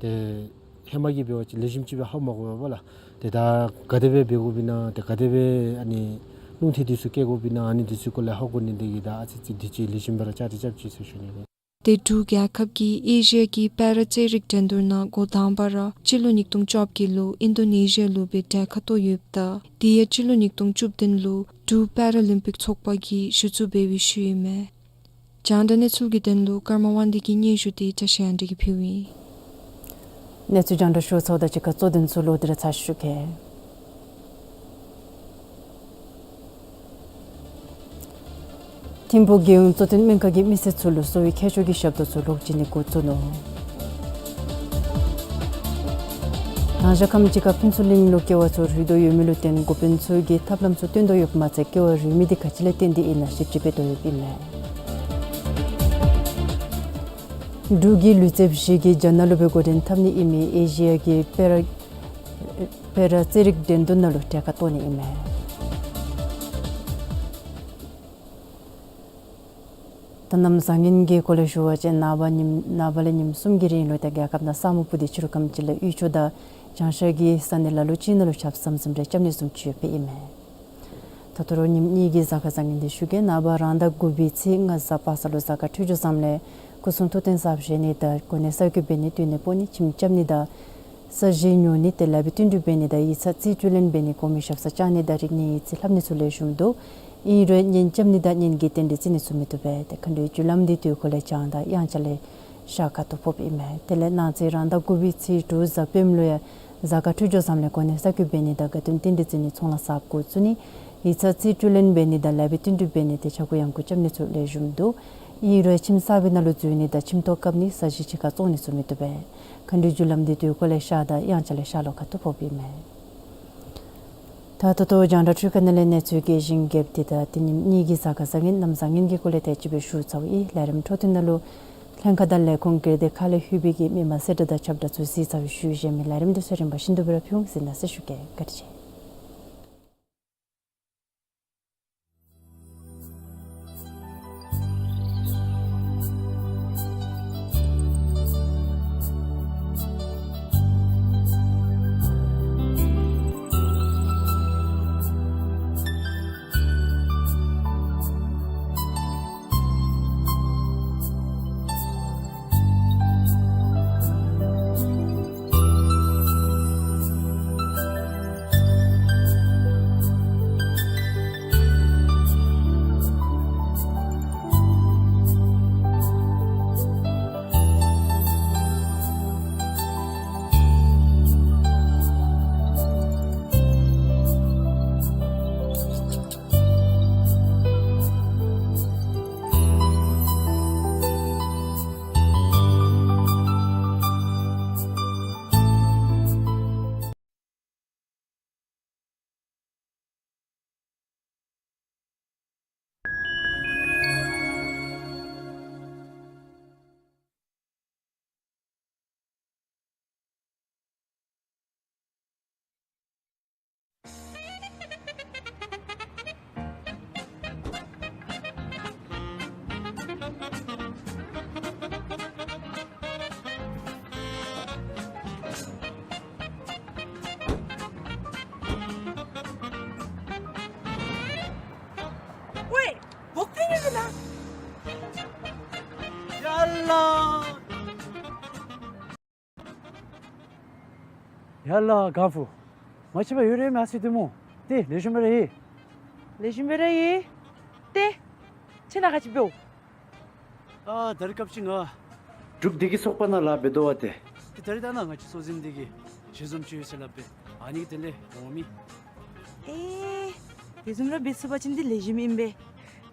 ཏེ་ཧེ་མ་གི་འབད་བ་ཅིན་ལེགས་ཤོམ་ཅིག་སྦེ་ཧ་མ་གོ་བས་ལགས། ཏེ་ད་ག་དེ་སྦེ་འབད་དགོཔ་ཨིན་ན་ཏེ་ག་དེ་སྦེ་ཨ་ནི་རླུང་མཐུད་འདི་ཚུ་བཀལ་དགོཔ་ཨིན་ན་ཨ་ནི་འདི་ཚུ་སྐོར་ལས་ཧ་གོ་ནི་འདི་གིས་ད་ཨ་ཙི་ཅིག་དུས་ཅི་ལེགས་ཤོམ་སྦེ་ར་བཅའ་སྒྲིག་རྐྱབ་ཅི་ཟེར་ཞུ་ནི་ལགས། ཏེ་འབྲུག་རྒྱལ་ཁབ་ཀྱིས་ཨེ་ཤི་ཡ་གི་པེ་ར་རྩེད་རིགས་འགྲན་བསྡུར་ནང་འགོ་དང་པ་ར་སྤྱི་ལོ་ཉིས་སྟོང་བཅོ་བརྒྱད་ལུ་ཨིན་ཌོ་ནེ་ཤི་ཡ་ལུ་སྦེ་གྲལ་ཁར་གཏོགས་ཡོདཔ་ད་དེ་ཡང་སྤྱི་ལོ་ཉིས་སྟོང་བཅུ་བདུན་ལུ་འབྲུག་པེ་ར་ལིམ་པིག་ཚོགས་པ་གིས་གཞི་བཙུགས་འབད་བའི་ཤུལ་ཨིན་མས། རྒྱང་བསྒྲགས་གནས་ཚུལ་གྱི་དོན་ལུ་ཀརྨ་དབང་འདུས་ཀྱི་སྙན་ཞུ་འདི་བཀྲ་ཤིས་དབྱངས་སྒྲོན་གྱིས་ཕུལཝ་ཨིན། གནས་ཚུལ་རྒྱང་བསྒྲགས་ཞུ་ཚརཝ་དང་གཅིག་ཁར་གཙོ་དོན་ཚུ་ལོག་སྟེ་ར་ཚར་ཞུ་གེ། ཐིམ་ཕུག་རྒྱལ་ཡོངས་གཙོ་བསྟེན་སྨན་ཁང་གིས་མི་སེར་ཚུ་ལུ་གསོ་བའི་ཁྱད་ཆོས་ཀྱི་ཞབས་ཏོག་ཚུ་ལོག་བྱིན་ནི་འགོ་བཙུགས་ནུག། དང་ཞག་ཁམས་ཅིག་ཁར་ཕུན་ཚོགས་གླིང་ལུ་ཀེ་བ་ཚུ་རུལ་དོ་ཡོད་མི་ལུ་བརྟེན་འགོ་དཔོན་ཚུ་གིས་ཐབས་ལམ་ཚུ་བཏོན་དོ་ཡོདཔ་མ་ཚད་ཀེ་བ་རུལ་མི་འདི་ག་ཅི་ལས་བརྟེན་ཏེ་ཨིན་ན་ཞིབ་དཔྱད་འབད་དོ་ཡོདཔ་ཨིན་མས། འབྲུག་གི་ལུས་རྩལཔ་བཞི་གིས་རྒྱ་ནག་ལུ་སྦེ་འགོ་འདྲེན་འཐབ་ནི་ཨིན་མི་ཨེ་ཤི་ཡ་གི་པེ་ར་པེ་ར་རྩེད་རིགས་འགྲན་བསྡུར་ནང་ལུ་གྲལ་ཁར་གཏོགས་ནི་ཨིན་མས། ད་གནམ་བཟང་ངན་གྱི་སྐོར་ལས་ཞུ་བ་ཅིན་ནངས་པ་ཉིནམ་ནངས་པ་ལས་ཉིནམ་གསུམ་གྱི་རིང་ལུ་ད་རྒྱལ་ཁབ་ནང་ས་སྨུག་སྤུབས་ཏེ་ཕྱི་རུ་ཁམས་ཅིག་ལས་དབུས་ཕྱོགས་དང་བྱང་ཤར་གྱི་ས་གནས་ལ་ལུ་ཅིག་ནང་ལུ་ཆརཔ་ཟམ་ཟིམ་རེ་རྐྱབ་ནི་བཟུམ་ཅིག་ཡོདཔ་ཨིན་མས། ད་ལྟོ་ར་ཉིནམ་གཉིས་ཀྱི་གཟའ་སྐར་བཟང་ངན་འདི་ཞུ་གེ། ནངས་པ་རང་ཟླ་དགུ་པའི་ཚེས་ལྔ་གཟའ་པ་སངས་ལུ་གཟའ་སྐར་འཕྲོད་སྦྱོར་བཟངམ་ལས་སྐུ་གསུང་ཐུགས་རྟེན་གསརཔ་བཞེངས་ནི་དང་གོ་གནས་གསར་བསྐོ་འབད་ནི་སྟོན་ནི་སྤོ་ནི་ཁྱིམ་རྐྱབ་ནི་དང་ས་གཞི་ཉོ་ནི་ཏེ་ལེགས་པའི་བསྟུན་གྲོས་འབད་ནི་དང་ཡིག་ཚང་རྩིས་སྤྲོད་ལེན་འབད་ནི་གོང་མའི་ཞབས་སར་བཅར་ནི་དང་རིག་གནས་ཡིག་རྩིས་ལྷབ་ནི་ཚུ་ལེགས་ཤོམ་འདུག། ཨིན་རུང་གཉེན་རྐྱབ་ནི་དང་གཉེན་གྱི་རྟེན་འབྲེལ་བརྩི་ནི་ཚུ་མི་བཏུབ་པས། ཏེ་མཁའ་འགྲོའི་རྒྱུ་ལམ་འདི་དུས་འཁོར་ལས་བྱང་དང་དབྱངས་འཆར་ལས་ཤར་ཁ་ཐུག་ཕོགཔ་ཨིན་མས། དེ་ལས་གནངས་ཚེ་རང་ཟླ་དགུ་པའི་ཚེས་དྲུག་གཟའ་སྤེནམ་ལུ་ཡང་གཟའ་སྐར་འཕྲོད་སྦྱོར་བཟངམ་ལས་གོ་གནས་གསར་བསྐོ་འབད་ནི་དང་དགའ་སྟོན་རྟེན་འབྲེལ་བརྩི་ནི་ཚོང་ལཱ་གསརཔ་འགོ་བཙུགས་ནི་ཡིག་ཚང་རྩིས་སྤྲོད་ལེན་འབད་ནི་དང་ལེགས་པའི་བསྟུན་གྲོས་འབད་ནི་ཏེ་ཆ་བགོས་ཡང་བགོ་རྐྱབ་ནི་ཚུ་ལེགས་ཤོམ་འདུག། ཨིན་རུང་ཁྱིམ་གསར་པའི་ནང་ལུ་འཛུལ་ནི་དང་ཁྱིམ་ཐོག་བཀབ་ནི་ས་གཞི་ཕྱི་ཁར་བཙོང་ནི་ཚུ་མི་བཏུབ་པས། མཁའ་འགྲོའི་རྒྱུ་ལམ་འདི་དུས་འཁོར་ལས་ཤར་དང་དབྱངས་འཆར་ལས་ཤར་ལྷོ་ཁ་ཐུག་ཕོགཔ་ཨིན་མས། ད་ད་ལྟོ་རྒྱང་བསྒྲགས་འཕྲུལ་ཁང་ནང་ལས་གནས་ཚུལ་རྒྱས་ཤིང་རྒྱསཔ་འདི་དང་དེ་ཉིནམ་གཉིས་ཀྱི་གཟའ་སྐར་བཟང་ངན་གནམ་བཟང་ངན་གྱི་སྐོར་ལས་དེ་ཅིག་སྦེ་ཞུ་ཚརཝ་ཨིན། ལས་རིམ་འཕྲོ་མཐུད་ནང་ལུ་ལྷན་ཁག་དང་ལས་ཁུངས་སྒེར་སྡེ་ཁག་ལས་ལྷོད་པའི་གི་མི་མང་གསལ་བསྒྲགས་དང་ཁྱབ་བསྒྲགས་ཚུ་གཟིགས་ཚར་བའི་ཤུལ་གཞན་མི་ལས་རིམ་འདི་ཚུ་རིམ་པ་བཞིན་དུ་སྦེ་ར་ཕུལ་འོང་ཟེར་གནང་ཟེར་ཞུ་གེ། བཀའ་དྲིན་ཆེ། ཡ་ལ་གང་ཕུ། མ་ཤེས་པར་ཡོད་རེ་མ་སི་དེ་མོ། ཏེ་ལེགས་ཤོམ་སྦེ་ར་ཡོད། ལེགས་ཤོམ་སྦེ་ར་ཡོད། ཏེ་ཁྱོད་ནཱ་ག་ཅི་འབདཝ། ཨ་ད་རིས་སྐབས་ཅིག་ང་འབྲུག་བདེ་སྐྱིད་ཚོགས་པ་ནང་ལཱ་འབད་དོ་བ་ཏེ། ཏེ་ད་རིས་ད་ནཱ་ང་བཅས་གཙོ་འཛིན་འདི་གིས་ཞལ་འཛོམས་ཅིག་ཡོད་ཟེར་སླབ་པས། ཨ་ནི་གི་དོན་ལས་འོང་མི། ཨེ་དེ་བཟུམ་ར་འབད་ཚུགས་པ་ཅིན་འདི་ལེགས་ཤོམ་ཨིན་པས།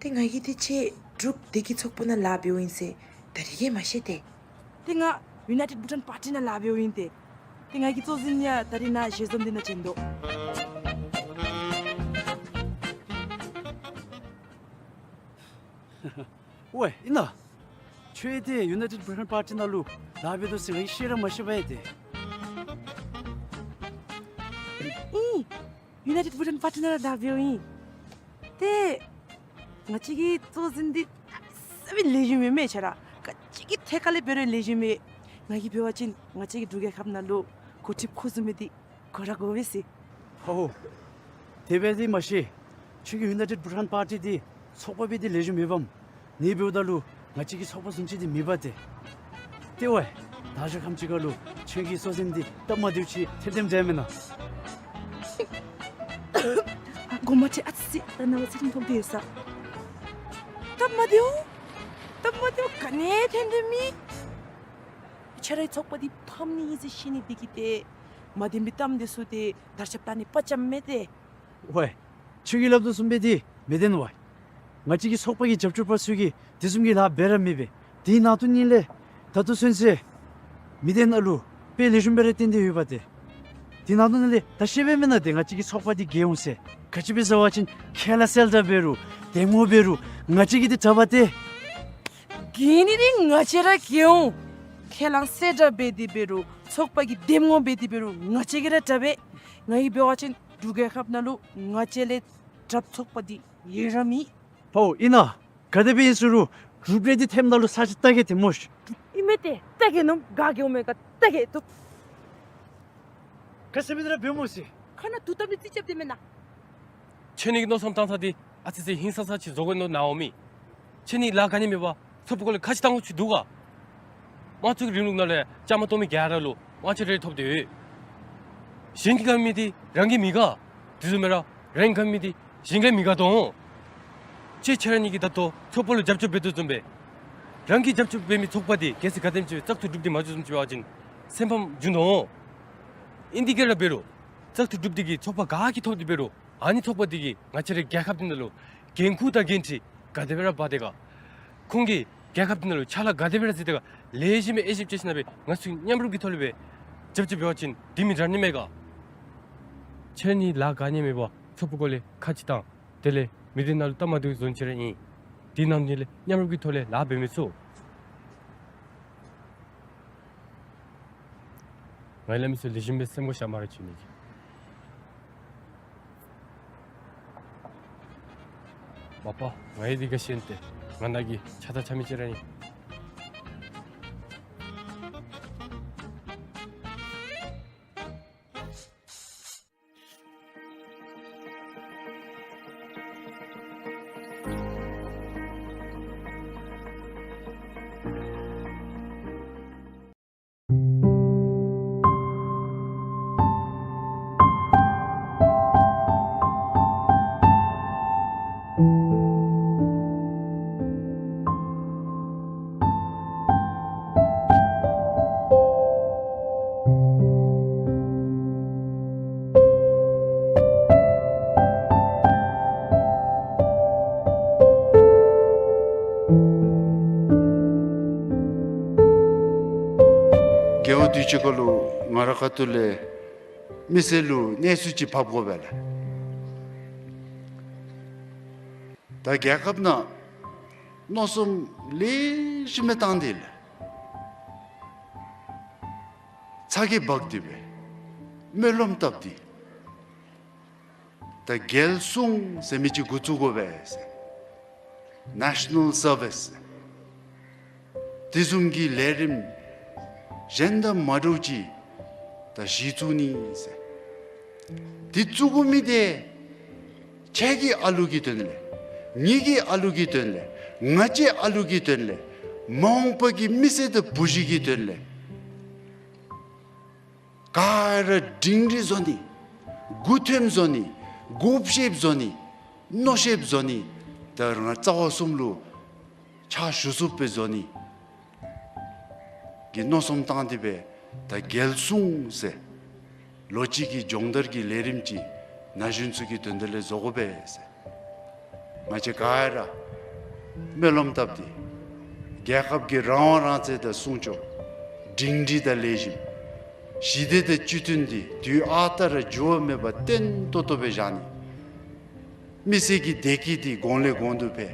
ཏེ་ང་གིས་ཏེ་ཁྱོད་འབྲུག་བདེ་སྐྱིད་ཚོགས་པ་ནང་ལཱ་འབདཝ་ཨིན་ཟེར་ད་རིས་ཀྱིས་མ་ཤེས་ཏེ། ཏེ་ང་ཡུ་ནའི་ཊེཌ་བྷུ་ཊཱན་པར་ཊི་ནང་ལཱ་འབདཝ་ཨིན་ཏེ། ཏེ་ང་གི་གཙོ་འཛིན་ཡང་ད་རིས་ནཱ་ཞལ་འཛོམས་འདི་ནང་བྱོན་དོ། ཝའེ་ཨིན་ན། ཁྱོད་ཏེ་ཡུ་ནའི་ཊེཌ་བྷུ་ཊཱན་པར་ཊི་ནང་ལུ་ལཱ་འབད་དོ་ཟེར་ང་གིས་ཤེས་ར་མ་ཤེས་པས་ཏེ། ཨིན། ཡུ་ནའི་ཊེཌ་བྷུ་ཊཱན་པར་ཊི་ནང་ལཱ་འབདཝ་ཨིན། ཏེ་ང་བཅས་ཀྱི་གཙོ་འཛིན་འདི་ས་མི་ལེགས་ཤོམ་མེན་མས་ཁྱོད་ར། ག་ཅི་གི་ཐད་ཁ་ལས་འབད་རུང་ལེགས་ཤོམ་མེན། ང་གིས་འབད་བ་ཅིན་ང་བཅས་ཀྱི་འབྲུག་རྒྱལ་ཁབ་ནང་ལུ་འགོ་ཁྲིདཔ་ཁོ་བཟུམ་མི་འདི་དགོ་ར་དགོ་པས་ཟེར། ཧོ་ཧོ། དེ་སྦེ་འདི་མ་ཤེས། ཁྱོད་ཀྱིས་ཡུ་ནའི་ཊེཌ་བྷུ་ཊཱན་པར་ཊི་འདི་ཚོགས་པ་སྦེ་འདི་ལེགས་ཤོམ་མེད་པས། ནི་འབདཝ་ད་ལུ་ང་བཅས་ཀྱི་ཚོགས་པ་བཟུམ་ཅིག་འདི་མེད་པས་ཏེ། ཏེ་ཝའེ། ད་ཞག་ཁམས་ཅིག་ཁར་ལུ་ཁྱོད་ཀྱི་གཙོ་འཛིན་འདི་སྟབས་མ་བདེཝ་ཅིག་ཐོན་ཐོནམ་འདྲས་མེན་ན། ཨ་གོ་མ་ཁྲེལ། ཨ་ཙི་ཙི་ད་ནངས་པ་ཚེ་རིང་ཐོབ་སྟེ་ཡོད་ས། སྟབས་མ་བདེཝ། སྟབས་མ་བདེཝ་ག་ནི་ཐོན་ཐོནམ་མེད། ཁྱོད་རའི་ཚོགས་པ་འདི་ཕམ་ནི་ཨིན་ཟེར་ཤེས་ནི་འདི་གིས་ཏེ་མ་བདེན་པའི་གཏམ་འདི་ཚུ་ཏེ་དར་ཁྱབ་བཏང་ནི་དཔའ་བཅམ་མས་ཏེ། ཝའེ། ཁྱོད་ཀྱིས་སླབ་དོ་བཟུམ་སྦེ་འདི་མི་བདེན་ཝའེ། ང་བཅས་ཀྱི་ཚོགས་པ་གི་རྒྱབ་སྐྱོར་པ་ཚུ་གིས་དེ་བཟུམ་གྱི་ལཱ་འབད་ར་མི་འབད། དེ་ནང་དོན་ཉིད་ལས་ད་ལྟོ་ཚུན་ཚོད་མི་སྡེ་ནང་ལུ་དཔེ་ལེགས་ཤོམ་སྦེ་ར་བསྟན་ཏེ་ཡོད་པ་ཏེ། དེ་ནང་དོན་ལས་ད་ཤེས་པས་མེན་ན་ཏེ་ང་བཅས་ཀྱི་ཚོགས་པ་འདི་རྒྱལ་འོང་ཟེར། ག་ཅི་སྦེ་ཟེར་བ་ཅིན་ཁས་བླངས་གསལ་བསྒྲགས་འབད་རུང་འདེམས་ངོ་འབད་རུང་ང་བཅས་ཀྱིས་འདི་དྲག་པ་ཏེ། རྒྱལ་ནི་འདི་ང་བཅས་ར་རྒྱལ་འོང་། ཁས་བླངས་གསལ་བསྒྲགས་འབད་དེ་འབད་རུང་ཚོགས་པ་གི་འདེམས་ངོ་འབད་དེ་འབད་རུང་ང་བཅས་ཀྱིས་ར་དྲག་པས། ང་གིས་འབད་བ་ཅིན་འབྲུག་རྒྱལ་ཁབ་ནང་ལུ་ང་བཅས་ལས་དྲགཔ་ཚོགས་པ་འདི་ཡོད་ར་མེད། ཕོ་ཨིན་ན། ག་དེ་སྦེ་ཨིན་ཟེར་རུང་གྲུབ་འབྲས་འདི་ཐོནམ་ད་ལུ་ས་ཆ་བལྟ་གེ་ཏེ་སྨོ་ཤིག། ཨིན་མས་ཏེ་བལྟ་གེ་ནོ་ག་གེ་འོང་མས་ག་བལྟ་གེ་ཏོ། ག་ཟེར་མི་འདི་ར་འབད་སྨོ་ཤིག། ཁ་ནང་དུག་བཏབ་ནི་རྩིས་རྐྱབ་སྟེ་མེན་ན། ཁྱོད་ནི་གི་མནོ་བསམ་བཏང་ས་འདི་ཨ་ཙི་ཙི་ཧིང་སངས་ས་ཅིག་བཟོ་དགོ་མནོ་ནི་འོང་མི། ཁྱོད་ནི་ལཱ་ག་ནི་མེད་པར་ཚོགས་པ་གུ་ལས་ཁ་ཅིག་བཏང་དགོཔ་ཅིག་འདུག་ག། དམངས་གཙོ་གི་རིང་ལུགས་ནང་ལས་བཅའ་མར་གཏོགས་མི་ག་ར་ལུ་དབང་ཆ་རེ་ཐོབ་སྟེ་ཡོད། གཞན་གྱིས་དགའ་མི་འདི་རང་གིས་མི་དགའ། དེ་བཟུམ་མེན་ར་རང་གིས་དགའ་མི་འདི་གཞན་གྱིས་མི་དགའ་དོ། ཁྱོད་ཁྱོད་ར་གཉིས་ཀྱིས་ད་ལྟོ་ཚོགས་པ་ལུ་རྒྱབ་སྐྱོར་འབད་དོ་བཟུམ་སྦེ་རང་གིས་རྒྱབ་སྐྱོར་འབད་མི་ཚོགས་པ་འདི་གལ་སྲིད་ག་དེམ་ཅིག་སྦེ་བཙག་འཐུ་གྲུབ་སྟེ་མ་འགྱོ་བཟུམ་ཅིག་འབད་བ་ཅིན་སེམས་ཕམ་འགྱོ་དོ། ཨིན་དེ་གིས་ར་འབད་རུང་བཙག་འཐུ་གྲུབ་སྟེ་གི་ཚོགས་པ་ག་གིས་ཐོབ་སྟེ་འབད་རུང་ཨ་ནི་ཚོགས་པ་འདི་གིས་ང་བཅས་རའི་རྒྱལ་ཁབ་འདི་ནང་ལུ་འགན་ཁུར་དང་འགན་འཁྲི་ག་དེ་སྦེ་ར་འབག་སྟེ་ག། ཁོང་གིས་རྒྱལ་ཁབ་འདི་ནང་ལུ་ཕྱག་ལཱ་ག་དེ་སྦེ་ར་མཛད་དེ་ག་ལེགས་ཤོམ་སྦེ་དབྱེ་ཞིབ་རྐྱབ་ཞིནམ་ལས་ང་ཚུ་མཉམ་རུབ་ཀྱི་ཐོག་ལས་སྦེ་རྒྱབ་སྐྱོར་འབད་བ་ཅིན་དེ་མི་དྲག་ནི་མས་ག། ཁྱོད་ནི་ལཱ་ག་ནི་མེད་པར་ཚོགས་པ་གུ་ལས་ཁ་ཅིག་བཏང་། དེ་ལས་མི་སྡེ་ནང་ལུ་སྟབས་མ་བདེཝ་བཟོ་ནི་ཅིག་ར་ཨིན། དེ་ནང་ནི་ལས་མཉམ་རུབ་ཀྱི་ཐོག་ལས་ལཱ་འབད་མི་ཚུགས། ང་ལས་མི་ཚུ་ལེགས་ཤོམ་སྦེ་སེམས་ཁར་བཞག་སྨ་རེ་ཞུ་ནི་གི། མ་པ་ང་ཡང་འདི་ག་ཤེས་ཏེ། ང་ནཱ་གི་ཆ་ད་ཆ་མི་ཅིག་ར་ཨིན། རྒེད་འོག་དུས་ཅི་ཁ་ལུ་ང་ར་ཁ་ཐུག་ལས་མི་སེར་ལུ་གནས་ཚུལ་ཅིག་ཕབ་དགོ་པས་ལགས། ད་རྒྱལ་ཁབ་ནང་མནོ་བསམ་ལེགས་ཤོམ་སྦེ་བཏང་སྟེ་ལགས། ཚ་གྱང་འབག་སྟེ་སྦེ་སྨོན་ལམ་བཏབ་སྟེ། ད་རྒྱལ་སྲུང་ཟེར་མི་ཅིག་འགོ་བཙུགས་དགོ་པས་ཟེར། National Service དེ་བཟུམ་གྱི་ལས་རིམ་གཞན་དང་མ་འདྲཝ་ཅིག་ད་གཞི་བཙུགས་ནི་ཟེར། དེ་བཙུགས་དགོ་མི་དེ་ཁྱེད་ཀྱི་ཨ་ལུ་གི་དོན་ལས། ངེ་གི་ཨ་ལུ་གི་དོན་ལས། ང་བཅས་ཨ་ལུ་གི་དོན་ལས། མ་འོངས་པ་གི་མི་སེར་དང་བུ་གཞི་གི་དོན་ལས། ག་ར་སྒྲིང་སྒྲི་བཟོ་ནི། མགུ་འཐོམ་བཟོ་ནི། མགུ་བཤེབ་བཟོ་ནི། མནོ་བཤེབ་བཟོ་ནི། ད་རང་རྩ་བ་གསུམ་ལུ་ཕྱག་ཞུ་ཚུགསཔ་སྦེ་བཟོ་ནི་གི་མནོ་བསམ་བཏང་སྟེ་སྦེ་ད་རྒྱལ་སྲུང་ཟེར་ལོ་གཅིག་གི་སྦྱོང་བརྡར་གྱི་ལས་རིམ་ཅིག་ན་གཞོན་ཚུ་གི་དོན་དག་ལས་བཟོ་དགོ་པས་ཟེར། ང་བཅས་ག་ར་སྨོན་ལམ་བཏབ་སྟེ་རྒྱལ་ཁབ་ཀྱི་རང་དབང་རང་བཙན་དང་སྲུང་སྐྱོབ། སྒྲིང་སྒྲི་དང་ལེགས་ཤོམ། ཞི་བདེ་དང་བཅའ་ཁྲིམས་འདི་དུས་ཨ་རྟག་ར་འགྱུར་བ་མེད་པར་བརྟན་ཏོག་ཏོ་སྦེ་བཞག་ནི། མི་སེར་གྱི་བདེ་སྐྱིད་འདི་གོང་ལས་གོང་དུ་འཕེལ།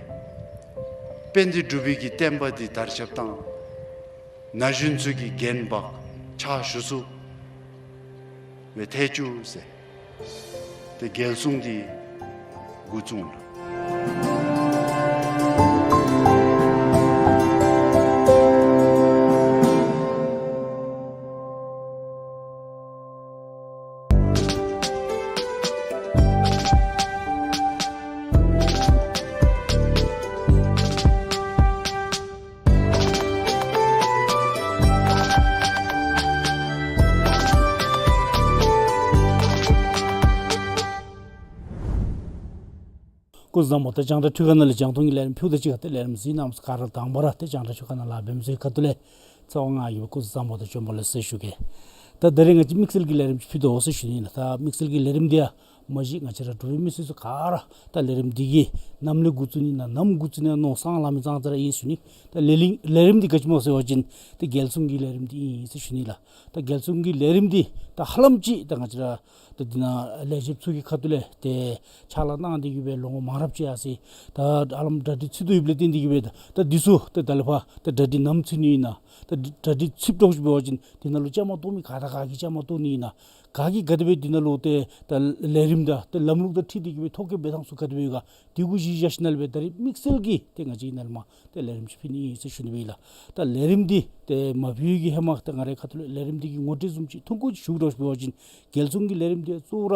དཔལ་ལྡན་འབྲུག་པའི་གི་བསྟན་པ་འདི་དར་ཁྱབ་བཏང་། ན་གཞོན་ཚུ་གིས་འགན་འབག་ཕྱག་ཞུ་ཚུགསཔ་སྦེ་ཐལ་བཅུག་ཟེར། ཏེ་རྒྱལ་སྲུང་འདི་འགོ་བཙུགས་ལོ། སྐུ་གཟུགས་བཟང་པོ། ད་རྒྱང་བསྒྲགས་འཕྲུལ་ཁང་ནང་ལས་རྒྱང་མཐོང་གི་ལས་རིམ་ཕུལ་དོ་ཅིག་ཁ་ཏེ་ལས་རིམ་གཟིགས་གནང་མི་ག་ར་དང་པ་ར་ཏེ་རྒྱང་བསྒྲགས་འཕྲུལ་ཁང་ནང་ལཱ་འབད་མི་ཚུ་གི་ཁ་ཐུག་ལས་ཚེ་དབང་ང་གིས་སྐུ་གཟུགས་བཟང་པོ་དང་བྱོན་པ་ལེགས་ཟེར་ཞུ་གེ། ད་ད་རེས་ང་བཅས་དམིགས་བསལ་གྱི་ལས་རིམ་ཅིག་ཕུལ་དོ་ཟེར་ཞུ་ནི་ལགས། ད་དམིགས་བསལ་གྱི་ལས་རིམ་འདི་ཡང་མ་གཞི་ང་བཅས་ར་འབྲུག་པའི་མི་སེར་ཚུ་ག་ར་ད་ལས་རིམ་འདི་གི་ནམ་ལས་འགོ་བཙུགས་ནི་ཨིན་ན་ནམ་འགོ་བཙུགས་ནི་ཨིན་ན་མནོ་བསམ་ལང་མི་ཙང་ཙ་ར་ཨིན་ཞུ་ནི། ད་ལས་རིམ་ལས་རིམ་འདི་ག་ཅི་སྨོ་ཟེར་བ་ཅིན་ཏེ་རྒྱལ་སྲུང་གི་ལས་རིམ་འདི་ཨིན་ཟེར་ཞུ་ནི་ལགས། ད་རྒྱལ་སྲུང་གི་ལས་རིམ་འདི་ད་ཧ་ལམ་ཅིག་ད་ང་བཅས་ར་ད་འདི་ནང་ལས་བྱེདཔ་ཚུ་གི་ཁ་ཐུག་ལས་ཏེ་ཕྱག་ལཱ་གནང་སྟེ་གི་སྦེ་ལོ་ངོ་མང་རབས་ཅིག་ཡར་སོ་ཡི། ད་ཧ་ལམ་གྲ་སྒྲིག་ཚུད་དོ་ཡོདཔ་ལས་བརྟེན་ཏེ་གི་སྦེ་ད་ད་འདི་ཚུ་ཏེ་ད་ལས་ཕར་ད་གྲ་སྒྲིག་ནམ་ཚུད་ནི་ཨིན་ན། ད་གྲ་སྒྲིག་ཚུདཔ་འདྲཝ་ཅིག་འབད་བ་ཅིན་འདི་ནང་ལུ་བཅའ་མར་གཏོགས་མི་ག་དང་ག་གིས་བཅའ་མར་གཏོགས་ནི་ཨིན་ན། ག་གིས་ག་དེ་སྦེ་འདི་ནང་ལུ་ཏེ་ད་ལས་རིམ་དང་ཏེ་ལམ་ལུགས་དང་འཁྲིལ་ཏེ་གི་སྦེ་ཐོ་བཀོད་འབད་ཐངས་ཚུ་ག་དེ་སྦེ་ཡོད་ག། དེ་གུ་གཞི་བཞག་ཞིནམ་ལས་སྦེ་ད་རེས་དམིགས་བསལ་གྱི་ཏེ་ང་བཅས་ནཱ་ལས་མར་ཏེ་ལས་རིམ་ཅིག་ཕུལ་ནི་ཨིན་ཟེར་ཞུ་ནི་སྦེ་ཨིན་ལགས། ད་ལས་རིམ་འདི་ཏེ་མ་ཕུལ་གི་ཧེ་མ་ད་ང་རའི་ཁ་ཐུག་ལས་ལས་རིམ་འདི་གི་ངོ་སྤྲོད་བཟུམ་ཅིག་ཐུང་ཀུ་ཅིག་ཞུ་དགོཔ་འབད་བ་ཅིན་རྒྱལ་སྲུང་གི་ལས་རིམ་འདི་གཙོ་བོ་ར་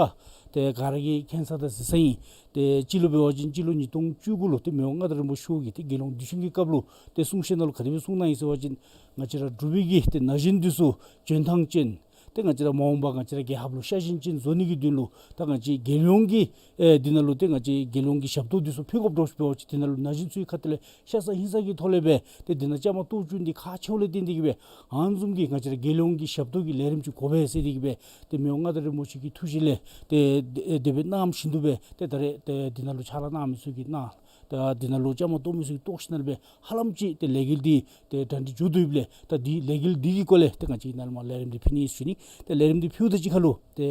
ཏེ་ག་ར་གིས་མཁྱེན་ས་དང་གཟིགས་ས་ཨིན། ཏེ་སྤྱི་ལོ་འབད་བ་ཅིན་སྤྱི་ལོ་ཉིས་སྟོང་བཅུ་དགུ་ལུ་ཏེ་མི་དབང་མངའ་བདག་རིན་པོ་ཆེ་གིས་ཏེ་རྒྱལ་ཡོངས་དུས་ཆེན་གྱི་སྐབས་ལུ་ཏེ་གསུང་བཤད་ནང་ལུ་ག་དེ་སྦེ་གསུངས་གནང་ཡི་ཟེར་བ་ཅིན་ང་བཅས་ར་འབྲུག་པའི་གི་ཏེ་ན་གཞོན་འདི་ཚུ་འཇོན་ཐང་ཅན་ཏེ་ང་བཅས་ར་མ་འོངས་པ་ང་བཅས་ར་རྒྱལ་ཁབ་ལུ་ཤ་ཞེན་ཅན་བཟོ་ནི་གི་དོན་ལུ་ད་ང་བཅས་རྒྱལ་ཡོངས་ཀྱི་ཨེ་འདི་ནང་ལུ་ཏེ་ང་བཅས་རྒྱལ་ཡོངས་ཀྱི་ཞབས་ཏོག་འདི་ཚུ་ཕུལ་དགོཔ་འདྲཝ་ཅིག་འབད་བ་ཅིན་འདི་ནང་ལུ་ན་གཞོན་ཚུ་གི་ཁ་ཐུག་ལས་ཤ་ཚ་ཧིང་ཚ་གི་ཐོག་ལས་སྦེ་ཏེ་འདི་ནང་བཅའ་མར་གཏོགས་བཅུག་ནི་འདི་ཁག་ཆེཝ་ལས་བརྟེན་ཏེ་གི་སྦེ་ཨ་ནི་བཟུམ་གྱི་ང་བཅས་ར་རྒྱལ་ཡོངས་ཀྱི་ཞབས་ཏོག་གི་ལས་རིམ་ཅིག་དགོ་པས་ཟེར་ཏེ་གི་སྦེ་ཏེ་མི་དབང་མངའ་བདག་རིན་པོ་ཆེ་གི་ཐུགས་བཞེད་ལས་ཏེ་དེ་དེ་སྦེ་གནངམ་བཞིན་དུ་སྦེ་ཏེ་ད་རེས་ཏེ་འདི་ནང་ལུ་ཕྱག་ལཱ་གནང་མི་ཚུ་གིས་གནང་། ད་འདི་ནང་ལུ་བཅའ་མར་གཏོགས་མི་ཚུ་གིས་གཏོགས་ཞིནམ་ལས་སྦེ་ཧ་ལམ་ཅིག་ཏེ་ལས་འགུལ་འདི་ཏེ་གྲ་སྒྲིག་འགྱོ་དོ་ཡོདཔ་ལས་ད་འདི་ལས་འགུལ་འདི་གི་སྐོར་ལས་ཏེ་ང་བཅས་ནཱ་ལས་མར་ལས་རིམ་འདི་ཕུལ་ནི་ཨིན་ཟེར་ཞུ་ནི། ཏེ་ལས་རིམ་འདི་ཕུལཝ་ད་གཅིག་ཁར་ལུ་ཏེ་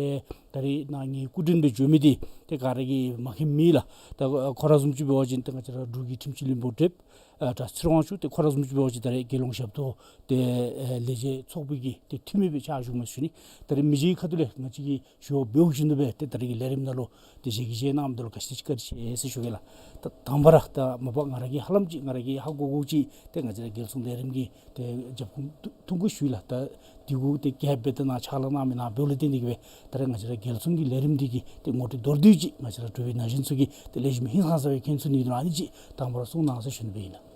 ད་རེས་ནཱ་ངེའི་སྐུ་མགྲོན་སྦེ་འབྱོན་མི་འདི་ཏེ་ག་ར་གིས་མ་མཁྱེན་མེད་ལགས། ད་ཁོ་ར་བཟུམ་ཅིག་འབད་བ་ཅིན་ཏེ་ང་བཅས་ར་འབྲུག་གི་ཁྲིམས་སྤྱི་བློན་པོ་བགྲེསཔ་ཨ་གྲྭ་ཚེ་རིང་དབང་ཕྱུག་ཏེ་ཁོ་ར་བཟུམ་ཅིག་འབད་བ་ཅིན་ད་རེས་རྒྱལ་ཡོངས་ཞབས་ཏོག་ཏེ་ཨེ་ལས་བྱེད་ཚོགས་པའི་གི་ཏེ་འཐུས་མི་སྦེ་ཕྱག་ཞུཝ་མས་ཟེར་ཞུ་ནི། ད་རེས་མི་རྗེ་གི་ཁ་ཐུག་ལས་ང་བཅས་ཀྱིས་ཞུ་བ་འབདཝ་བཞིན་དུ་སྦེ་ཏེ་ད་རེས་ཀྱི་ལས་རིམ་ནང་ལུ་ཏེ་ཞལ་གྱིས་བཞེས་གནངམ་ད་ལུ་ག་ཅི་ཅིག་བཀའ་དྲིན་ཆེ་ཟེར་ཞུ་གེ་ལགས། ད་དང་པ་ར་ད་མ་པ་ང་ར་གིས་ཧ་ལམ་ཅིག་ང་ར་གིས་ཧ་གོ་གོཝ་ཅིག་ཏེ་ང་བཅས་ར་རྒྱལ་སྲུང་ལས་རིམ་གྱི་ཏེ་རྒྱབ་ཁུངས་ཐུང་ཀུ་ཞུ་ཡི་ལགས། ད་འདི་གུ་ཏེ་རྒྱབ་སྦེ་ད་ནཱ་ཕྱག་ལཱ་གནང་མི་ནང་འབདཝ་ལས་བརྟེན་ཏེ་གི་སྦེ་ད་རེས་ང་བཅས་ར་རྒྱལ་སྲུང་གི་ལས་རིམ་འདི་གི་ཏེ་ངོ་སྤྲོད་མདོར་བསྡུས་ཅིག་ང་བཅས་ར་འབྲུག་པའི་ན་གཞོན་ཚུ་གིས་ཏེ་ལེགས་ཤོམ་ཧིང་སངས་ས་སྦེ་མཁྱེན་ཚུགས་ནི་དོན་ལུ་ཨ་ནི་ཅིག་དང་པ་ར་གསུང་གནང་ཟེར་ཞུ་ནི་སྦེ་ཨིན་ལགས།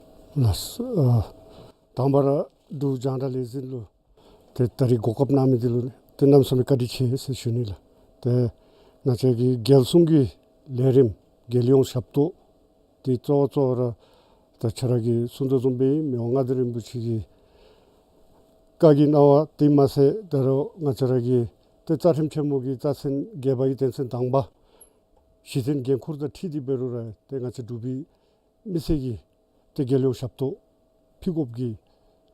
ལགས་སོ། ཨ་དང་པ་ར་འབྲུག་རྒྱང་བསྒྲགས་ལས་འཛིན་ལུ་ཏེ་ད་རེས་གོ་སྐབས་གནང་མི་འདི་ལུ་ཏེ་གནམ་མེད་ས་མེད་བཀའ་དྲིན་ཆེ་ཟེར་ཞུ་ནི་ལགས། ཏེ་ང་བཅས་ཀྱི་རྒྱལ་སྲུང་གི་ལས་རིམ་རྒྱལ་ཡོངས་ཞབས་ཏོག་འདི་གཙོ་བོ་གཙོ་བོ་ར་ད་ཁྱོད་ར་གིས་གསུང་དོ་བཟུམ་སྦེ་མི་དབང་མངའ་བདག་རིན་པོ་ཆེ་གི་བཀའ་གི་གནང་བ་དེ་མ་ཚད་ད་རུང་ང་བཅས་ར་གི་ཏེ་རྩ་ཁྲིམས་ཆེན་མོ་གི་རྩ་ཚན་བརྒྱད་པ་གི་དོན་ཚན་དང་པ་གཞི་རྟེན་འགན་ཁུར་དང་འཁྲིལ་ཏེ་འབད་རུང་ར་ཏེ་ང་བཅས་འབྲུག་པའི་མི་སེར་གྱིས་ཏེ་རྒྱལ་ཡོངས་ཞབས་ཏོག་ཕུལ་དགོཔ་གི་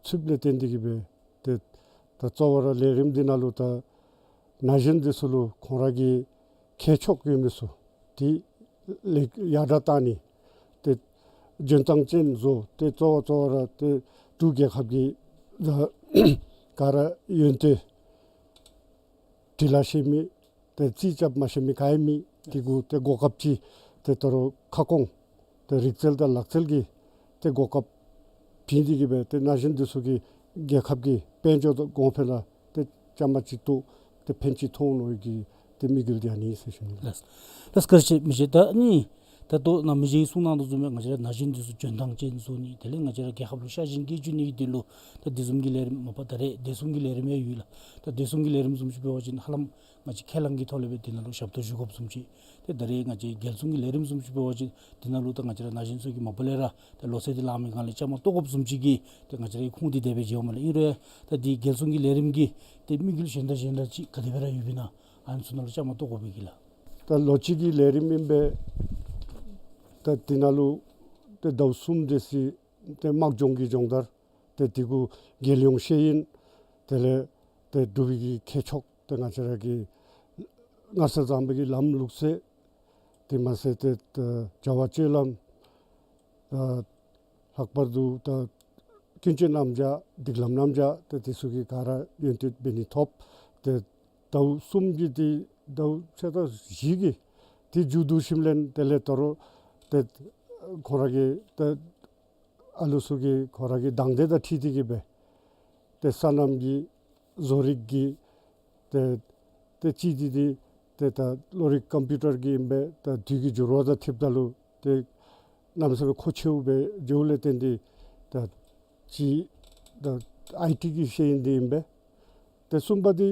ཚུདཔ་ལས་བརྟེན་ཏེ་གི་སྦེ་ཏེ་ད་གཙོ་བོ་ར་ལས་རིམ་འདི་ནང་ལུ་ད་ན་གཞོན་འདི་ཚུ་ལུ་ཁོང་ར་གི་མཁས་མཆོག་ཡོད་མི་ཚུ་ཏེ་ལེགས་ཡར་དྲག་བཏང་ནི་ཏེ་འཇོན་ཐང་ཅན་བཟོ་ཏེ་གཙོ་བོ་གཙོ་བོ་ར་ཏེ་འབྲུག་རྒྱལ་ཁབ་ཀྱི་ད་ག་ར་ཡོན་ཏན་འབྲི་ལ་ཤེས་མི་ཏེ་རྩིས་རྐྱབ་མ་ཤེས་མི་ག་ཡང་མེད། དེ་གུ་ཏེ་གོ་སྐབས་ཅིག་ཏེ་ད་རུང་ཁ་སྐོང་ཏེ་རིག་རྩལ་དང་ལག་རྩལ་གྱི་ཏེ་གོ་སྐབས་བྱིན་ཏེ་གི་སྦེ་ཏེ་ན་གཞོན་འདི་ཚུ་གིས་རྒྱལ་ཁབ་ཀྱི་དཔལ་འབྱོར་དང་གོང་འཕེལ་ལུ་ཏེ་བཅའ་མར་ཅིག་གཏོགས་ཏེ་ཕན་ཅིག་ཐོགས་ནི་གི་ཏེ་དམིགས་ཡུལ་འདི་ཨ་ནི་ཟེར་ཞུ་ནི། ལགས་ལགས་བཀའ་དྲིན་ཆེ་མི་རྗེ། ད་ཨ་ནི་ ད་ལྟོ་ནཱ་མི་རྗེ་གིས་གསུང་གནང་དོ་བཟུམ་སྦེ་ང་བཅས་ར་ན་གཞོན་འདི་ཚུ་འཇོན་ཐང་ཅན་བཟོ་ནི་དེ་ལས་ང་བཅས་ར་རྒྱལ་ཁབ་ལུ་ཤ་ཞེན་སྐྱེ་བཅུག་ནི་གི་དོན་ལུ་ད་བདེ་སྲུང་གི་ལས་རིམ་མ་པ་ད་རེས་བདེ་སྲུང་གི་ལས་རིམ་ཡང་ཡོད་ལགས། ད་བདེ་སྲུང་གི་ལས་རིམ་བཟུམ་ཅིག་འབད་བ་ཅིན་ཧ་ལམ་ང་བཅས་ཁས་བླངས་ཀྱི་ཐོག་ལས་སྦེ་དེ་ནང་ལུ་ཞབས་ཏོག་ཞུ་དགོཔ་བཟུམ་ཅིག། ཏེ་ད་རེས་ང་བཅས་རྒྱལ་སྲུང་གི་ལས་རིམ་བཟུམ་ཅིག་འབད་བ་ཅིན་དེ་ནང་ལུ་ད་ང་བཅས་ར་ན་གཞོན་ཚུ་གིས་མ་པ་ལས་ར་ད་ལོ་ཚད་འདི་ལང་མི་སྒང་ལས་བཅའ་མར་གཏོགས་དགོཔ་བཟུམ་ཅིག་གི་ཏེ་ང་བཅས་ར་གི་ཁུངས་འདི་དེ་སྦེ་མཇལཝ་མས་ལགས། ཨིན་རུང་ཡང་ད་འདི་རྒྱལ་སྲུང་གི་ལས་རིམ་གྱི་ཏེ་དམིགས་ཡུལ་གཞན་དང་གཞན་དང་ཅིག་ག་དེ་སྦེ་ར་ཡོདཔ་ཨིན་ན་ཨ་ནི་ཚུ་ནང་ལུ་བཅའ་མར་གཏོགས་དགོ་པའི་གི་ལགས། ད་ལོ་གཅིག་གི་ལས་རིམ་ཨིན་པས། ད་དེ་ནང་ལུ་ཏེ་ཟླཝ་གསུམ་དེ་ཅིག་ཏེ་དམག་སྦྱོང་གི་སྦྱོང་བརྡར། ཏེ་དེ་གུ་རྒྱལ་ཡོངས་ཤེས་ཡོན། དེ་ལས་ཏེ་འབྲུག་པའི་གི་ཁྱད་ཆོས། ཏེ་ང་བཅས་ར་གི་སྔར་སྲོལ་བཟང་པོའི་གི་ལམ་ལུགས་སྲོལ། དེ་མ་ཚད་ཏེ་ད་བྱ་བ་སྤྱོད་ལམ། ད་ལྷག་པར་དུ་ད་ཀུན་སྤྱོད་རྣམ་གཞག་སྒྲིག་ལམ་རྣམ་གཞག་ཏེ་དེ་ཚུ་གི་ག་ར་ཡོན་ཏན་འབད་ནི་ཐོབ། ཏེ་ཟླཝ་གསུམ་གྱི་ཏེ་ཟླཝ་ཕྱེད་དང་བཞི་གི་ཏེ་མཇུག་བསྡུ་ཞིནམ་ལས་དེ་ལས་ད་རུང་ཏེ་ཁོང་ར་གི་ཏེ་ཨ་ལུ་ཚུ་གི་ཁོང་ར་གི་དང་འདོད་དང་འཁྲིལ་ཏེ་གི་སྦེ་ཏེ་སོ་ནམ་གྱི་བཟོ་རིག་གི་ཏེ་ཏེ་གཅིག་འདི་འདི་ཏེ་ད་གློག་རིག་ཀམ་པིའུ་ཊར་གྱི་ཨིན་པས། ད་དུས་ཀྱི་འགྱུར་བ་དང་འཁྲིལཝ་ད་ལུ་ཏེ་གནམ་མེད་ས་མེད་མཁོ་ཆེཝ་སྦེ་འགྱོཝ་ལས་བརྟེན་ཏེ་ད་གཅིག་ད་ཨའི་ཊི་གི་ཤེས་ཡོན་འདི་ཨིན་པས། ཏེ་གསུམ་པ་འདི་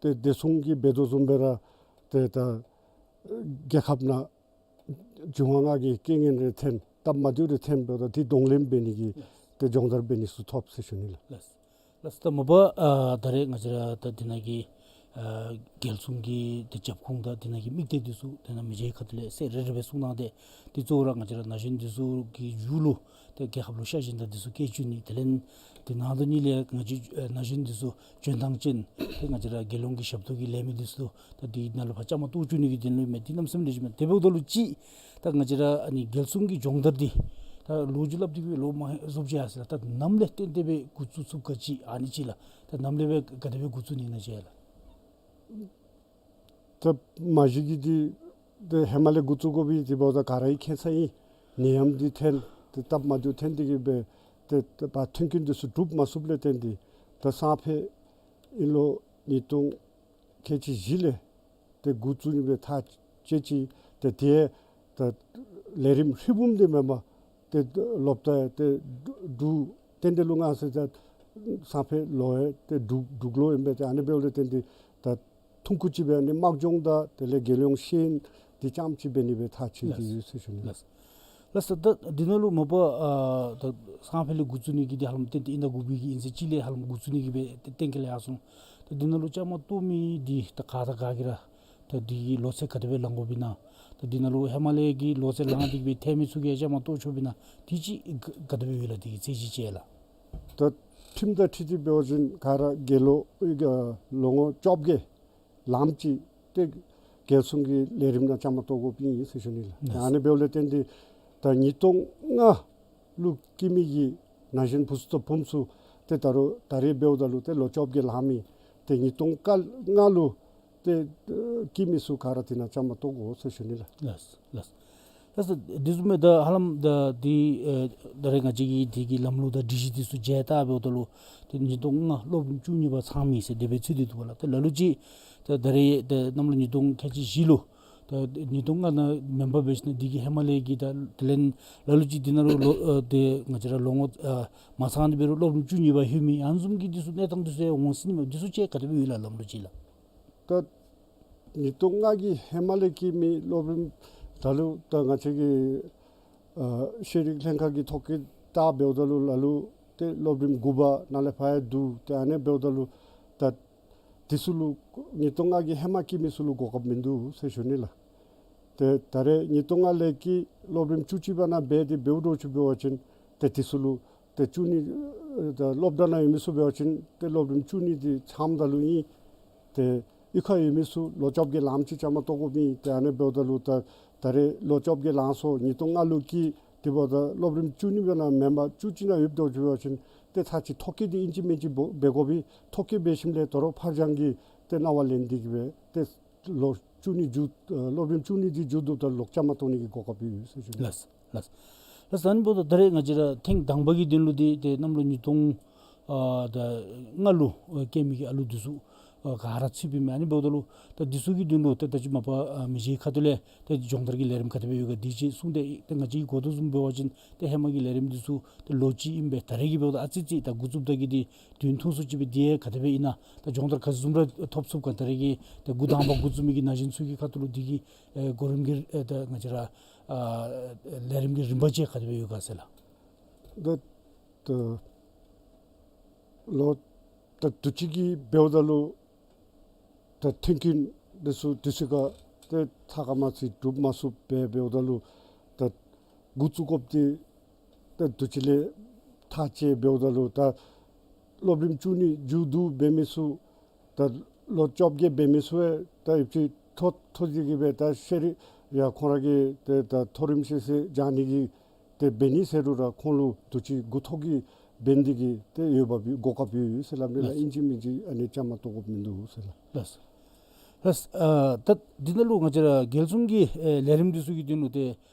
ཏེ་བདེ་སྲུང་གིས་འབད་དོ་བཟུམ་སྦེ་ར་ཏེ་ད་རྒྱལ་ཁབ་ནང་འབྱུང་བ་ལྔ་གི་རྐྱེན་ངན་རེ་ཐོན་སྟབས་མ་བདེཝ་རེ་ཐོན་འབདཝ་ད་དེ་གདོང་ལེན་འབད་ནི་གི་ཏེ་སྦྱོང་བརྡར་འབད་ནི་ཚུ་ཐོབ་ཟེར་ཞུ་ནི་ལགས། ལགས། ལགས་སོ། ད་མ་པ་ཨ་ད་རེས་ང་བཅས་ར་ད་དེ་ནང་གི་ཨ་རྒྱལ་སྲུང་གི་ཏེ་རྒྱབ་ཁུངས་དང་དེ་ནང་གི་དམིགས་གཏད་འདི་ཚུ་དེ་ནང་མི་རྗེ་གིས་ཁ་ཐུག་ལས་གསལ་རི་རི་སྦེ་གསུང་གནང་སྟེ་ཏེ་གཙོ་བོ་ར་ང་བཅས་ར་ན་གཞོན་འདི་ཚུ་གི་མཇུག་ལུ་ཏེ་རྒྱལ་ཁབ་ལུ་ཤ་ཞེན་དང་འདི་ཚུ་སྐྱེ་བཅུག་ནི། དེ་ལས་དེ་ནང་དོན་ཉིད་ལས་ང་བཅས་ཨ་ན་གཞོན་འདི་ཚུ་འཇོན་ཐང་ཅན་ཏེ་ང་བཅས་ར་རྒྱལ་ཡོངས་ཀྱི་ཞབས་ཏོག་གི་ལས་མི་འདི་ཚུ་ད་འདི་ནང་ལུ་ཕར་བཅའ་མར་གཏོགས་བཅུག་ནི་གི་དོན་ལུ་མས། འདི་གནམ་མེད་ས་མེད་ལེགས་ཤོམ་མས། དེ་འབདཝ་ད་ལུ་ཅིག་ད་ང་བཅས་ར་ཨ་ནི་རྒྱལ་སྲུང་གི་སྦྱོང་བརྡར་འདི་ད་ལོ་རྒྱུས་སླབ་སྟེ་གི་ལོ་མང་རྫོགས་ཅི་ཡར་སོ་ཡི་ལགས། ད་ནམ་ལས་བརྟེན་ཏེ་སྦེ་འགོ་བཙུགས་ཚུགས་ག་ཅི་ཨ་ནི་ཅིག་ལགས། ད་ནམ་ལས་སྦེ་ག་དེ་སྦེ་འགོ་བཙུགས་ནི་ཨིན་ན་ཅིག་ལགས། ད་མ་གཞི་གི་འདི་ཏེ་ཧེ་མ་ལས་འགོ་བཙུགས་དགོ་པའི་འདི་འབདཝ་ད་ག་ར་གིས་མཁྱེན་ས་ཨིན། ནད་ཡམས་འདི་ཐོན་ཏེ་སྟབས་མ་བདེཝ་ཐོན་ཏེ་གི་སྦེ་ཏེ་ཏེ་ཕར་མཐུན་རྐྱེན་འདི་ཚུ་གྲུབ་མ་ཚུགསཔ་ལས་བརྟེན་ཏེ་ད་སང་ཕོད་ཨིན་ལོ་ཉིས་སྟོང་ཁལ་གཅིག་བཞི་ལས་ཏེ་འགོ་བཙུགས་ནི་སྦེ་ཐག་བཅད་ཅི། ཏེ་དེ་ད་ལས་རིམ་ཧྲིལ་བུམ་འདི་མེན་པར་ཏེ་སློབ་གྲྭ་ཏེ་འབྲུག་རྟེན་འབྲེལ་ལུ་མངའ་གསོལ་ད་སང་ཕོད་ལོ་ཡང་ཏེ་འབྲུག་འབྲུག་ལོ་ཨིན་པས། ཏེ་ཨ་ནི་འབདཝ་ལས་བརྟེན་ཏེ་ད་ཐུང་ཀུ་ཅིག་སྦེ་ཨ་ནི་དམག་སྦྱོང་དང་དེ་ལས་རྒྱལ་ཡོངས་ཤེས་ཡོན་འདི་རྐྱངམ་ཅིག་འབད་ནི་སྦེ་ཐག་བཅད་དེ་ཡོད་ཟེར་ཞུ་ནི་ལགས། ལགས། ལགས་སོ། ད་འདི་ནང་ལུ་མ་པ་ཨ་ད་སང་ཕོད་ལས་འགོ་བཙུགས་ནི་གི་འདི་ཧ་ལམ་ཏན་ཏན་ཨིན་ད་དགོ་པའི་གི་ཨིན་ཟེར་ཅིག་ལས་ཧ་ལམ་འགོ་བཙུགས་ནི་གི་སྦེ་ཏེ་གཏན་འཁེལ་ཡར་སོང་། ད་འདི་ནང་ལུ་བཅའ་མར་གཏོགས་མི་འདི་ད་ག་དང་ག་གིས་ར་ད་འདི་གི་ལོ་ཚད་ག་དེ་སྦེ་ལང་དགོཔ་ཨིན་ན། ད་འདི་ནང་ལུ་ཧེ་མ་ལས་ཀྱི་ལོ་ཚད་ལང་སྟེ་གི་སྦེ་ཐོན་མི་ཚུ་གིས་བཅའ་མར་གཏོགས་ཆོགཔ་ཨིན་ན། དེ་ཅིག་ག་ག་དེ་སྦེ་ཡོད་ལགས། དེ་གི་ཚད་གཞི་ཅིག་ལགས། ད་ཁྲིམས་དང་འཁྲིལ་ཏེ་འབད་བ་ཅིན་ག་ར་རྒེད་ལོ་ཨ་ལོ་ངོ་བཅོ་བརྒྱད་ལངམ་ཅིག་ཏེ་རྒྱལ་སྲུང་གི་ལས་རིམ་ནང་བཅའ་མར་གཏོགས་དགོཔ་ཨིན་ཟེར་ཞུ་ནི་ལགས། ལགས། ཨ་ནི་འབདཝ་ལས་བརྟེན་ཏེ་ད་ཉིས་སྟོང་ལྔ་ལུ་སྐྱེས་མི་གི་ན་གཞོན་བུ་ཚུ་དང་བུམོ་ཚུ་ཏེ་ད་རུང་ད་རེས་འབདཝ་ད་ལུ་ཏེ་ལོ་བཅོ་བརྒྱད་ལང་མི་ཏེ་ཉིས་སྟོང་ལྔ་ལུ་ཏེ་སྐྱེས་མི་ཚུ་ག་ར་དེ་ནང་བཅའ་མར་གཏོགས་དགོ་ཟེར་ཞུ་ནི་ལགས། ལགས་ལགས། ལགས་སོ། དེ་བཟུམ་སྦེ་ད་ཧ་ལམ་ད་འདི་ཨེ་ད་རེས་ང་བཅས་ཀྱིས་འདི་གི་ལམ་ལུགས་དང་སྒྲིག་གཞི་འདི་ཚུ་མཇལ་བལྟ་འབདཝ་ད་ལུ་ཏེ་ཉིས་སྟོང་ལྔ་སློབ་རིམ་བཅུ་གཉིས་པ་ཚང་མི་ཟེར་དེ་སྦེ་ཚུད་དེ་འདུག་པ་ལགས། ཏེ་ལ་ལུ་ཅིག་ད་ད་རེས་ད་གནམ་ལོ་ཉིས་སྟོང་ཁལ་གཅིག་བཞི་ལུ་ད་ཉིས་སྟོང་ལྔ་ནང་མེན་པར་འབད་ཞིན་ན་འདི་གི་ཧེ་མ་ལས་ཀྱི་ད་དེ་ལས་ལ་ལུ་ཅིག་འདི་ནང་ལུ་ལོ་ཨ་ཏེ་ང་བཅས་ར་ལོ་ངོ་ཨ་མ་ཚང་སྟེ་འབད་རུང་སློབ་རིམ་བཅུ་གཉིས་པ་ལྷོད་མི་ཨ་ནི་བཟུམ་གྱི་འདི་ཚུ་གནས་སྟངས་འདི་ཚུ་ཡང་འོང་སྲིད་ནི་མས། འདི་ཚུ་ཅིག་ག་དེ་སྦེ་ཡོད་ལགས་ལམ་ལུགས་ཅིག་ལགས། ད་ཉིས་སྟོང་ལྔ་གི་ཧེ་མ་ལས་སྐྱེས་མི་སློབ་རིམ་ད་ལུ་ད་ང་བཅས་ཀྱི་ཨ་ཤེས་རིག་ལྷན་ཁག་གི་ཐོ་བཀོད་བལྟ་འབདཝ་ད་ལུ་ལ་ལུ་ཏེ་སློབ་རིམ་དགུ་པ་ནང་ལས་ཕར་ཡང་འདུག། ཏེ་ཨ་ནི་འབདཝ་ད་ལུ་ད་དེ་ཚུ་ལུ་ཉིས་སྟོང་ལྔ་གི་ཧེ་མ་སྐྱེས་མི་ཚུ་ལུ་གོ་སྐབས་མིན་འདུག་ཟེར་ཞུ་ནི་ལགས། ཏེ་ད་རེས་ཉིས་སྟོང་ལྔ་ལས་ཀྱི་སློབ་རིམ་བཅུ་གཅིག་པ་ནང་འབད་དེ་འབདཝ་འདྲཝ་ཅིག་འབད་བ་ཅིན་ཏེ་དེ་ཚུ་ལུ་ཏེ་བཅུ་གཉིས་ཨེ་ད་སློབ་གྲྭ་ནང་ཡོད་མི་ཚུ་འབད་བ་ཅིན་ཏེ་སློབ་རིམ་བཅུ་གཉིས་འདི་ཚངམ་ད་ལུ་ཨིན། ཏེ་གཡུས་ཁར་ཡོད་མི་ཚུ་ལོ་བཅོ་བརྒྱད་ལངམ་ཅིག་བཅའ་མར་གཏོགས་དགོཔ་ཨིན། ཏེ་ཨ་ནི་འབདཝ་ད་ལུ་ད་ད་རེས་ལོ་བཅོ་བརྒྱད་ལངས་སོ་ཉིས་སྟོང་ལྔ་ལུ་སྐྱེས། དེ་འབདཝ་ད་སློབ་རིམ་བཅུ་གཉིས་པ་ནང་མེན་པར་བཅུ་གཅིག་ནང་ཡོདཔ་འདྲཝ་ཅིག་འབད་བ་ཅིན་ཏེ་ཚར་གཅིག་ཐོ་བཀོད་འདི་ཨིན་ཅི་མིན་ཅི་འབད་འབད་དགོ་པས། ཐོ་བཀོད་འབད་ཞིནམ་ལས་དོ་རུང་ཕར་འགྱངས་ཀྱི་ཏེ་གནང་བ་ལེན་ཏེ་གི་སྦེ་ཏེ་ལོ་བཅུ་གཉིས་མཇུག་ཨ་སློབ་རིམ་བཅུ་གཉིས་འདི་མཇུག་བསྡུཝ་ད་ལོག་བཅའ་མར་གཏོགས་ནི་གི་གོ་སྐབས་ཡོད་ཟེར་ཞུ་ནི། ལགས་ལགས། ལགས་སོ། ཨ་ནི་འབདཝ་ད་ད་རེས་ང་བཅས་ར་ཐེངས་དང་པ་གི་དོན་ལུ་འདི་ཏེ་གནམ་ལོ་ཉིས་སྟོང་ཨ་ད་ལྔ་ལུ་ཨ་སྐྱེས་མི་གི་ཨ་ལུ་འདི་ཚུ་ ཨ་ག་ར་ཚུདཔ་ཨིན་མས། ཨ་ནི་འབདཝ་ད་ལུ་ད་འདི་ཚུ་གི་དོན་ལུ་ད་ད་ཅི་མ་པ་ཨ་མི་རྗེ་ཁ་ཐུག་ལས་ད་སྦྱོང་བརྡར་གྱི་ལས་རིམ་ག་དེ་སྦེ་ཡོད་ག་འདི་ཅིག་གསུངས་ཏེ། ད་ང་བཅས་ཀྱིས་གོ་དོ་བཟུམ་འབད་བ་ཅིན་ད་ཧེ་མ་གི་ལས་རིམ་འདི་ཚུ་ད་ལོ་གཅིག་ཨིན་པས། ད་རེས་ཀྱི་འབདཝ་ད་ཨ་ཙི་ཙི་ད་འགོ་བཙུགསཔ་ད་གི་འདི་དུས་ཐུང་སུ་ཅིག་སྦེ་འདི་ཡང་ག་དེ་སྦེ་ཨིན་ན་ད་སྦྱོང་བརྡར་ག་ཅི་བཟུམ་ར་ཐོབ་ཚུགས་ག། ད་རེས་ཀྱི་ད་འགོ་དང་པ་འགོ་བཙུགས་མི་གི་ན་གཞོན་ཚུ་གི་ཁ་ཐུག་ལུ་འདི་གི་ཨེ་གོ་རིམ་གྱི་ཨེ་ད་ང་བཅས་ར་ཨ་ལས་རིམ་གྱི་རིམ་པ་ཅིག་ག་དེ་སྦེ་ཡོད་ག་ཟེར་ལགས། ད་ད་ལོ་ད་དུས་ཅི་གི་འབདཝ་ད་ལུ་ད་མཐུན་རྐྱེན་འདི་ཚུ་དུས་ཅི་ཁར་ཏེ་ཚ་ཁ་མ་ཚིག་སྒྲུབ་མ་ཚུགསཔ་སྦེ་འབདཝ་ད་ལུ་ད་འགོ་བཙུགས་དགོཔ་འདི་ད་དུས་ཅི་ལས་ཐག་བཅད་འབདཝ་ད་ལུ་ད་སློབ་རིམ་བཅུ་གཉིས་མཇུག་བསྡུ་འབད་མི་ཚུ་ད་ལོ་བཅོ་བརྒྱད་འབད་མི་ཚུ་ཡང་ད་ཨེབ་ཅིག་མཐོ་མཐོ་ཅིག་གི་སྦེ་ད་ཤེས་རིག་ཡང་ཁོང་ར་གིས་ཏེ་ད་མཐོ་རིམ་ཤེས་ཚད་སྦྱང་ནི་གི་ཏེ་འབད་ནི་ཟེར་རུང་ར་ཁོང་ལུ་དུས་ཅི་འགོ་ཐོག་གི་འབད་ནི་དེ་གིས་ཏེ་འོས་འབབ་གོ་སྐབས་ཡོད་ཟེར་སླབ་ནི་ལགས། ལགས། ཨིན་ཅི་མིན་ཅི་ཨ་ནི་བཅའ་མར་གཏོགས་དགོཔ་མིན་འདུག་ཟེར་ལགས། ལགས། ལགས། ཨ་ད་འདི་ནང་ལུ་ང་བཅས་ར་རྒྱལ་སྲུང་གི་ཨེ་ལས་རིམ་འདི་ཚུ་གི་དོན་ལུ་ཏེ་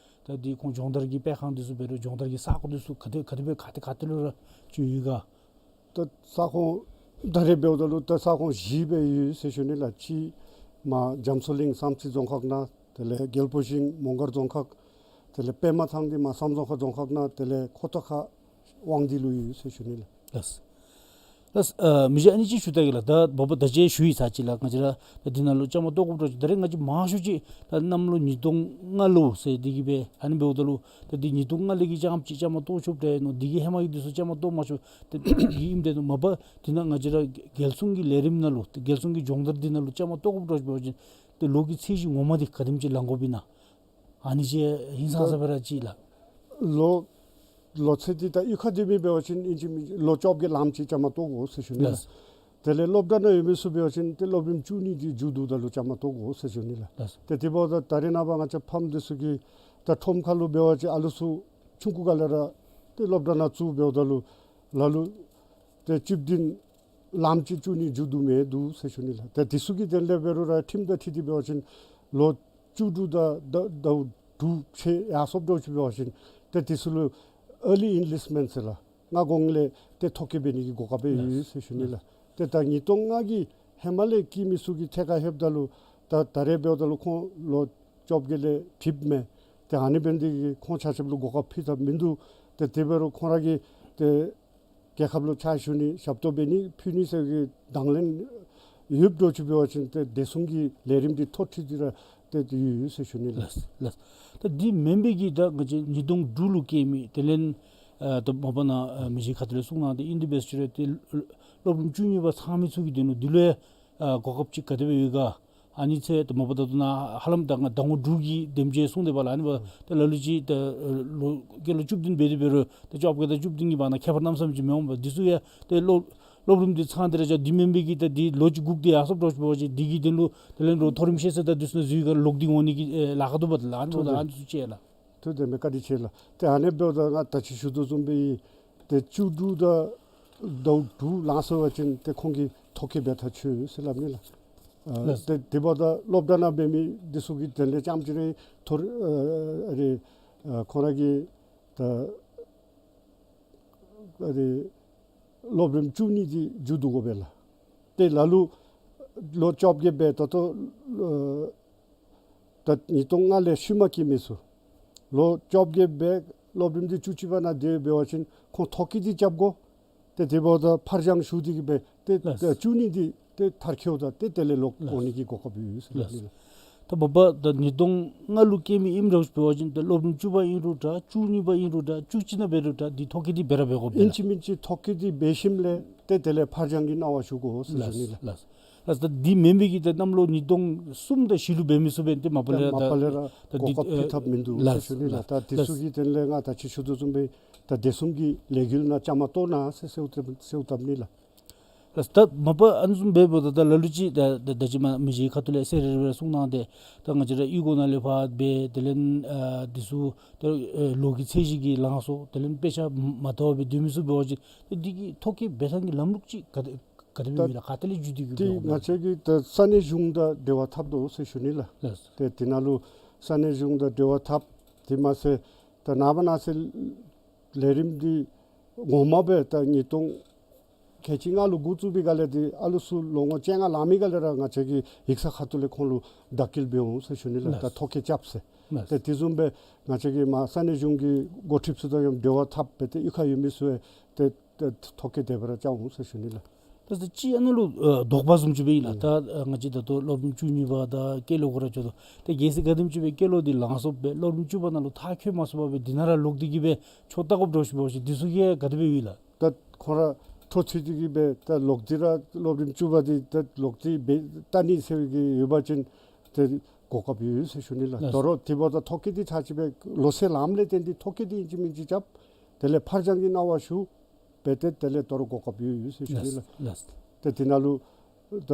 ད་འདི་ཁོང་སྦྱོང་བརྡར་གྱི་སྤེལ་ཁང་འདི་ཚུ་འབད་རུང་སྦྱོང་བརྡར་གྱི་ས་གོ་འདི་ཚུ་ག་དེ་ག་དེ་སྦེ་ག་ཏེ་ག་ཏེ་ལུ་ར་ཅིག་ཡོད་ག། ད་ས་ཁོངས་ད་རེས་འབདཝ་ད་ལུ་ད་ས་ཁོངས་བཞི་སྦེ་ཡོད་ཟེར་ཞུ་ནི་ལགས། གཅིག་མར་རྒྱ་མཚོ་གླིང་བསམ་རྩེ་རྫོང་ཁག་ནང་དེ་ལས་རྒྱལ་པོ་ཤིང་མོང་སྒར་རྫོང་ཁག། དེ་ལས་པདྨ་ཐང་འདི་མར་བསམ་རྫོང་ཁག་རྫོང་ཁག་ནང་དེ་ལས་ཁོ་ཐང་ཁ་དབང་འདུས་ལུ་ཡོད་ཟེར་ཞུ་ནི་ལགས། ལགས། ལགས། ཨ་མི་རྗེ་ཨ་ནི་ཅིག་ཞུ་ད་གེ་ལགས། ད་འབདཝ་ད་ཅི་ཞུ་ཡི་ཚར་ཅི་ལགས། ང་བཅས་ར་ད་འདི་ནང་ལུ་བཅའ་མར་གཏོགས་དགོཔ་འདྲཝ་ཅིག་ད་རེས་ང་བཅས་མང་ཤོས་ཅིག་ད་གནམ་ལོ་ཉིས་སྟོང་ལྔ་ལོ་ཟེར་འདི་གིས་སྦེ་ཨ་ནི་འབདཝ་ད་ལུ་ད་འདི་ཉིས་སྟོང་ལྔ་ལས་ཀྱི་རྐྱངམ་ཅིག་བཅའ་མར་གཏོགས་ཆོགཔ་འདྲ་མནོ། འདི་གིས་ཧེ་མ་གི་འདི་ཚུ་བཅའ་མར་གཏོགས་མ་ཆོག་ཏེ་འདི་གིས་ཨིནམ་འདྲ་མནོ། མ་པ་འདི་ནང་ང་བཅས་ར་རྒྱལ་སྲུང་གི་ལས་རིམ་ནང་ལུ་ཏེ་རྒྱལ་སྲུང་གི་སྦྱོང་བརྡར་འདི་ནང་ལུ་བཅའ་མར་གཏོགས་དགོཔ་འདྲཝ་ཅིག་འབད་བ་ཅིན་ཏེ་ལོ་གི་ཚད་གཞི་ངོ་མ་འདི་ག་དེམ་ཅིག་ལང་དགོཔ་ཨིན་ན། ཨ་ནི་ཅིག་ཧིང་སངས་ས་སྦེ་ར་ཅིག་ལགས། ལོ་ལོ་ཚད་འདི་ད་གཡུས་ཁ་འདི་མི་འབད་བ་ཅིན་ཨིན་ཅི་མིན་ཅི་ལོ་བཅོ་བརྒྱད་ལངམ་ཅིག་བཅའ་མར་གཏོགས་དགོ་ཟེར་ཞུ་ནི་ལགས། ལགས། དེ་ལས་སློབ་གྲྭ་ནང་ཡོད་མི་ཚུ་འབད་བ་ཅིན་ཏེ་སློབ་རིམ་བཅུ་གཉིས་འདི་མཇུག་བསྡུཝ་ད་ལུ་བཅའ་མར་གཏོགས་དགོ་ཟེར་ཞུ་ནི་ལགས། ལགས། ཏེ་དེ་འབདཝ་ད་ད་རེས་ནངས་པ་ང་བཅས་ཕམ་འདི་ཚུ་གིས་ད་ཁྲོམ་ཁ་ལུ་འབད་བ་ཅིན་ཨ་ལུ་ཚུ་ཆུང་ཀུ་སྒང་ལས་ར་ཏེ་སློབ་གྲྭ་ནང་བཙུགས་འབདཝ་ད་ལུ་ལ་ལུ་ཏེ་བཅུ་བདུན་ལངམ་ཅིག་བཅུ་གཉིས་མཇུག་བསྡུ་མི་འདུག་ཟེར་ཞུ་ནི་ལགས། ཏེ་དེ་ཚུ་གི་དོན་ལས་འབད་རུང་ར་ཁྲིམས་དང་འཁྲིལ་ཏེ་འབད་བ་ཅིན་ལོ་བཅུ་དྲུག་དང་ཟླཝ་ཟླཝ་དྲུག་ཚུན་ཡར་སོངམ་འདྲཝ་ཅིག་འབད་བ་ཅིན་ཏེ་དེ་ཚུ་ལུ་early enlistment ཟེར་ལགས། སྔ་གོང་ལས་ཏེ་ཐོ་བཀོད་འབད་ནི་གི་གོ་སྐབས་ཡོད་ཟེར་ཞུ་ནི་ལགས། ཏེ་ད་ཉིས་སྟོང་ལྔ་གི་ཧེ་མ་ལས་སྐྱེས་མི་ཚུ་གི་ཐད་ཁར་ལྷོདཔ་ད་ལུ་ད་ད་རེས་འབདཝ་ད་ལུ་ཁོང་ལོ་བཅོ་བརྒྱད་ལས་འགྲིབ་མས། ཏེ་ཨ་ནི་འབད་ནི་དེ་གིས་ཁོང་ཆ་ཁྱབ་ལུ་གོ་སྐབས་ཕུལ་ཐབས་མིན་འདུག། ཏེ་དེ་འབད་རུང་ཁོང་ར་གིས་ཏེ་རྒྱལ་ཁབ་ལུ་ཕྱག་ཞུ་ནི་ཞབས་ཏོག་འབད་ནི་ཕུལ་ནི་ཟེར་གྱི་དང་ལེན་ཡོདཔ་འདྲཝ་ཅིག་འབད་བ་ཅིན་ཏེ་བདེ་སྲུང་གི་ལས་རིམ་འདི་ཐོ་ཁྲིད་དེ་ར་ཏེ་ཡོད་ཟེར་ཞུ་ནི་ལགས། ལགས། ལགས། ད་འདི་མེན་པའི་གི་ད་ང་བཅས་ཉིས་སྟོང་དྲུག་ལུ་སྐྱེས་མི་དེ་ལས་ཨ་ད་མ་པ་ནཱ་ཨ་མི་རྗེ་ཁ་ཐུག་ལས་གསུངས་གནང་སྟེ་ཨིན། དེ་འབད་ཟེར་ཏེ་སློབ་རིམ་བཅུ་གཉིས་པ་ཚང་མི་ཚུ་གི་དོན་ལུ་འདི་ལུ་ཡང་ཨ་གོ་སྐབས་ཅིག་ག་དེ་སྦེ་ཡོད་ག། ཨ་ནི་ཚུ་ད་མ་པ་ད་ལྟོ་ནཱ་ཧ་ལམ་ད་ང་ཟླ་ངོ་དྲུག་གི་དེམ་ཅིག་གསུངས་ཏེ་འབདཝ་ལས་ཨ་ནི་འབདཝ་ད་ལ་ལུ་ཅིག་ད་ལོ་སྐྱེས་ལོ་བཅུ་བདུན་འབད་དེ་འབད་རུང་ད་བཅོ་བརྒྱད་དང་བཅུ་བདུན་གྱི་བར་ན་ཁྱད་པར་གནམ་མེད་ས་མེད་ཅིག་མི་འོང་པས། འདི་ཚུ་ཡང་ད་སློབ་སློབ་རིམ་འདི་ཚང་སྟེ་ར་ཅིག་འདི་མེན་པའི་གི་ད་འདི་ལོ་གཅིག་སྒུག་སྟེ་ཡར་སོངམ་འདྲཝ་ཅིག་འབད་བ་ཅིན་འདི་གི་དོན་ལུ་དེ་ལས་རོགས་མཐོ་རིམ་ཤེས་ཚད་དང་འདི་ཚུ་ནང་འཛུལ་ག་ལོག་སྟེ་འོང་ནི་གི་ཨེ་ལཱ་ཁག་འདུག་པ། ད་ལགས་ཨ་ནི་འབདཝ་ད་ཨ་ནི་ཚུ་ཅིག་ལགས། ཐུགས་བདེན་མས། བཀའ་དྲིན་ཆེ་ལགས། ཏེ་ཨ་ནི་འབདཝ་ད་ང་ད་ཅི་ཞུ་དོ་བཟུམ་སྦེ་ཏེ་བཅུ་དྲུག་དང་ཟླཝ་དྲུག་ལང་སོང་པ་ཅིན་ཏེ་ཁོང་གིས་ཐོ་བཀོད་འབད་ཐག་ཆོད་ཟེར་སླབ་ནི་ལགས། ཨ་ལགས། ཏེ་དེ་འབདཝ་ད་སློབ་གྲྭ་ནང་འབད་མི་འདི་ཚུ་གི་དོན་ལས་རྐྱངམ་ཅིག་རེ་ཐོ་རེ་ཨ་རེ་ཨ་ཁོང་ར་གིས་ད་ཨ་རེ་སློབ་རིམ་བཅུ་གཉིས་འདི་མཇུག་བསྡུ་དགོ་པས་ལགས། ཏེ་ལ་ལུ་ལོ་བཅོ་བརྒྱད་འབད་ད་ལྟོ་ཨ་ད་ཉིས་སྟོང་ལྔ་ལས་ཤུལ་མ་སྐྱེས་མི་ཚུ་ལོ་བཅོ་བརྒྱད་འབད་སློབ་རིམ་འདི་བཅུ་གཅིག་པ་ནང་དེ་འབད་བ་ཅིན་ཁོང་ཐོ་བཀོད་འདི་རྐྱབ་དགོ། ཏེ་དེ་འབདཝ་ད་ཕར་འགྱངས་ཞུ་སྟེ་གི་སྦེ་ཏེ་ལགས། ཏེ་བཅུ་གཉིས་འདི་ཏེ་མཐར་འཁྱོལཝ་ད་ཏེ་དེ་ལས་ལོག་ལགས། འོང་ནི་གི་གོ་སྐབས་ཡོད་ཟེར་ལགས། ལགས། ད་མ་པ་ད་ཉིས་སྟོང་ལྔ་ལུ་སྐྱེས་མི་ཨིནམ་འདྲཝ་ཅིག་འབད་བ་ཅིན་ད་སློབ་རིམ་བཅུ་པ་ཨིན་རུང་འདྲ་བཅུ་གཉིས་པ་ཨིན་རུང་འདྲ་བཅུ་གཅིག་ནང་འབད་རུང་འདྲ་འདི་ཐོ་བཀོད་འདི་འབད་ར་འབད་དགོ་པས་ལགས། ཨིན་ཅི་མིན་ཅི་ཐོ་བཀོད་འདི་འབད་ཞིནམ་ལས་ཏེ་དེ་ལས་ཕར་འགྱངས་ཀྱི་གནང་བ་ཞུ་དགོ་ཟེར་ཞུ་ནི་ལགས། ལགས། ལགས། ལགས། ད་འདི་མེན་པའི་གི་ད་གནམ་ལོ་ཉིས་སྟོང་གསུམ་དང་བཞི་ལུ་འབད་མི་ཚུ་འབད་ཏེ་མ་པ་ལས་ར་མ་པ་ལས་ར་ད་འདི་གོ་སྐབས་ཨེ་ཕུལ་ཐབས་མིན་འདུག་ལགས། ཟེར་ཞུ་ནི་ལགས། ལགས། ད་འདི་ཚུ་ལགས། གི་དོན་ལས་ང་ད་ཅི་ཞུ་དོ་བཟུམ་སྦེ་ད་བདེ་སྲུང་གི་ལས་འགུལ་ནང་བཅའ་མར་གཏོགས་གནང་ཟེར་ཟེརཝ་ད་ཟེརཝ་ད་ནི་ལགས། ལགས། ད་མ་པ་ཨ་ནི་བཟུམ་འབདཝ་ད་ད་ལ་ལུ་ཅིག་ད་ད་ད་ཅི་མ་མི་རྗེ་ཁ་ཐུག་ལས་ཟེར་རེ་རེ་གསུངས་གནང་སྟེ་ད་ང་བཅས་ར་གཡུས་སྒོ་ནང་ལས་ཕར་འབད་དེ་ལས་ཨ་འདི་ཚུ་ད་ཨེ་ལོ་གི་ཚད་གཞི་གི་ལང་སོང་དེ་ལས་དཔེ་ཆ་མ་མཐོ་བའི་སྡོད་མི་ཚུ་འབད་བ་ཅིན་ད་འདི་གི་ཐོ་བཀོད་འབད་ཐངས་ཀྱི་ལམ་ལུགས་ཅིག་ག་དེ་ག་དེ་སྦེ་ད་ཡོད་ལགས། ག་ཏེ་ལས་བརྒྱུད་དེ་གི་འདི་འབད་ང་བཅས་ཀྱིས་ད་ས་གནས་གཞུང་དང་འབྲེལ་བ་འཐབ་དོ་ཟེར་ཞུ་ནི་ལགས། ལགས། ཏེ་དེ་ནང་ལུ་ས་གནས་གཞུང་དང་འབྲེལ་བ་འཐབ། དེ་མ་ཚད་ད་ནངས་པ་གནངས་ཚེ་ལས་རིམ་འདི་ངོ་མ་སྦེ་ད་ཉིས་སྟོང་ ཁལ་གཅིག་ལྔ་ལུ་འགོ་བཙུགས་པའི་སྒང་ལས་ཏེ་ཨ་ལུ་ཚུ་ལོ་ངོ་བཅོ་ལྔ་ལང་མི་སྒང་ལས་ར་ང་བཅས་ཀྱིས་ཡིག་ཚང་ཁ་ཐུག་ལས་ཁོང་ལུ་བདག་སྐྱེལ་འབད་འོང་ཟེར་ཞུ་ནི་ལགས། ད་ལགས། ཐོ་བཀོད་རྐྱབ་ཟེར། ལགས། ཏེ་དེ་བཟུམ་སྦེ་ང་བཅས་ཀྱིས་མར་ས་གནས་གཞུང་གི་འགོ་ཁྲིདཔ་ཚུ་དང་ཡང་འབྲེལ་བ་འཐབ་སྦེ་ཏེ་གཡུས་ཁར་ཡོད་མི་ཚུ་ཡང་ཏེ་ཏེ་ཐོ་བཀོད་དེ་སྦེ་ར་རྐྱབ་འོང་ཟེར་ཞུ་ནི་ལགས། ད་ད་ཅི་ཨ་ནཱ་ལུ་ཨ་དོགས་པ་བཟུམ་ཅིག་སྦེ་ཨིན་ལགས། ཨུམ། ད་ཨ་ང་བཅས་ད་ལྟོ་སློབ་རིམ་བཅུ་གཉིས་པ་དང་སྐྱེས་ལོ་ཁོ་ར་ཅོག་ཏོ་ཏེ་གལ་སྲིད་ག་དེམ་ཅིག་སྦེ་སྐྱེས་ལོ་འདི་ལང་སོངམ་སྦེ་སློབ་རིམ་བཅུ་པ་ནང་ལུ་མཐར་འཁྱོལ་མ་ཚུགས་པར་སྦེ་འདི་ནང་ར་ལོག་སྟེ་གི་སྦེ་ཆོས་བལྟ་དགོཔ་འདྲཝ་ཅིག་འབད་བ་ཅིན་འདི་ཚུ་གིས་ག་དེ་སྦེ་ཡོད་ལགས། ད་ཁོང་ར་འཕྲོ་མཐུད་དེ་གི་སྦེ་ད་ལོག་སྟེ་ར་སློབ་རིམ་བཅུ་པ་འདི་ད་ལོག་སྟེ་སྦེ་བལྟ་ནི་ཟེར་བའི་གི་ཡོད་པ་ཅིན་ཏེ་གོ་སྐབས་ཡོད་ཟེར་ཞུ་ནི་ལགས། ལགས། དོ་རུང་དེ་འབདཝ་ད་ཐོ་བཀོད་འདི་ཚར་ཅིག་སྦེ་ལོ་ཚད་ལངམ་ལས་བརྟེན་ཏེ་ཐོ་བཀོད་འདི་ཨིན་ཅི་མིན་ཅི་རྐྱབ། དེ་ལས་ཕར་འགྱངས་ཀྱི་གནང་བ་ཞུ་སྦེ་ཏེ་དེ་ལས་དོ་རུང་གོ་སྐབས་ཡོད་ཡོད་ཟེར་ཞུ་ནི་ལགས། ལགས། ལགས། ཏེ་དེ་ནང་ལུ་ད་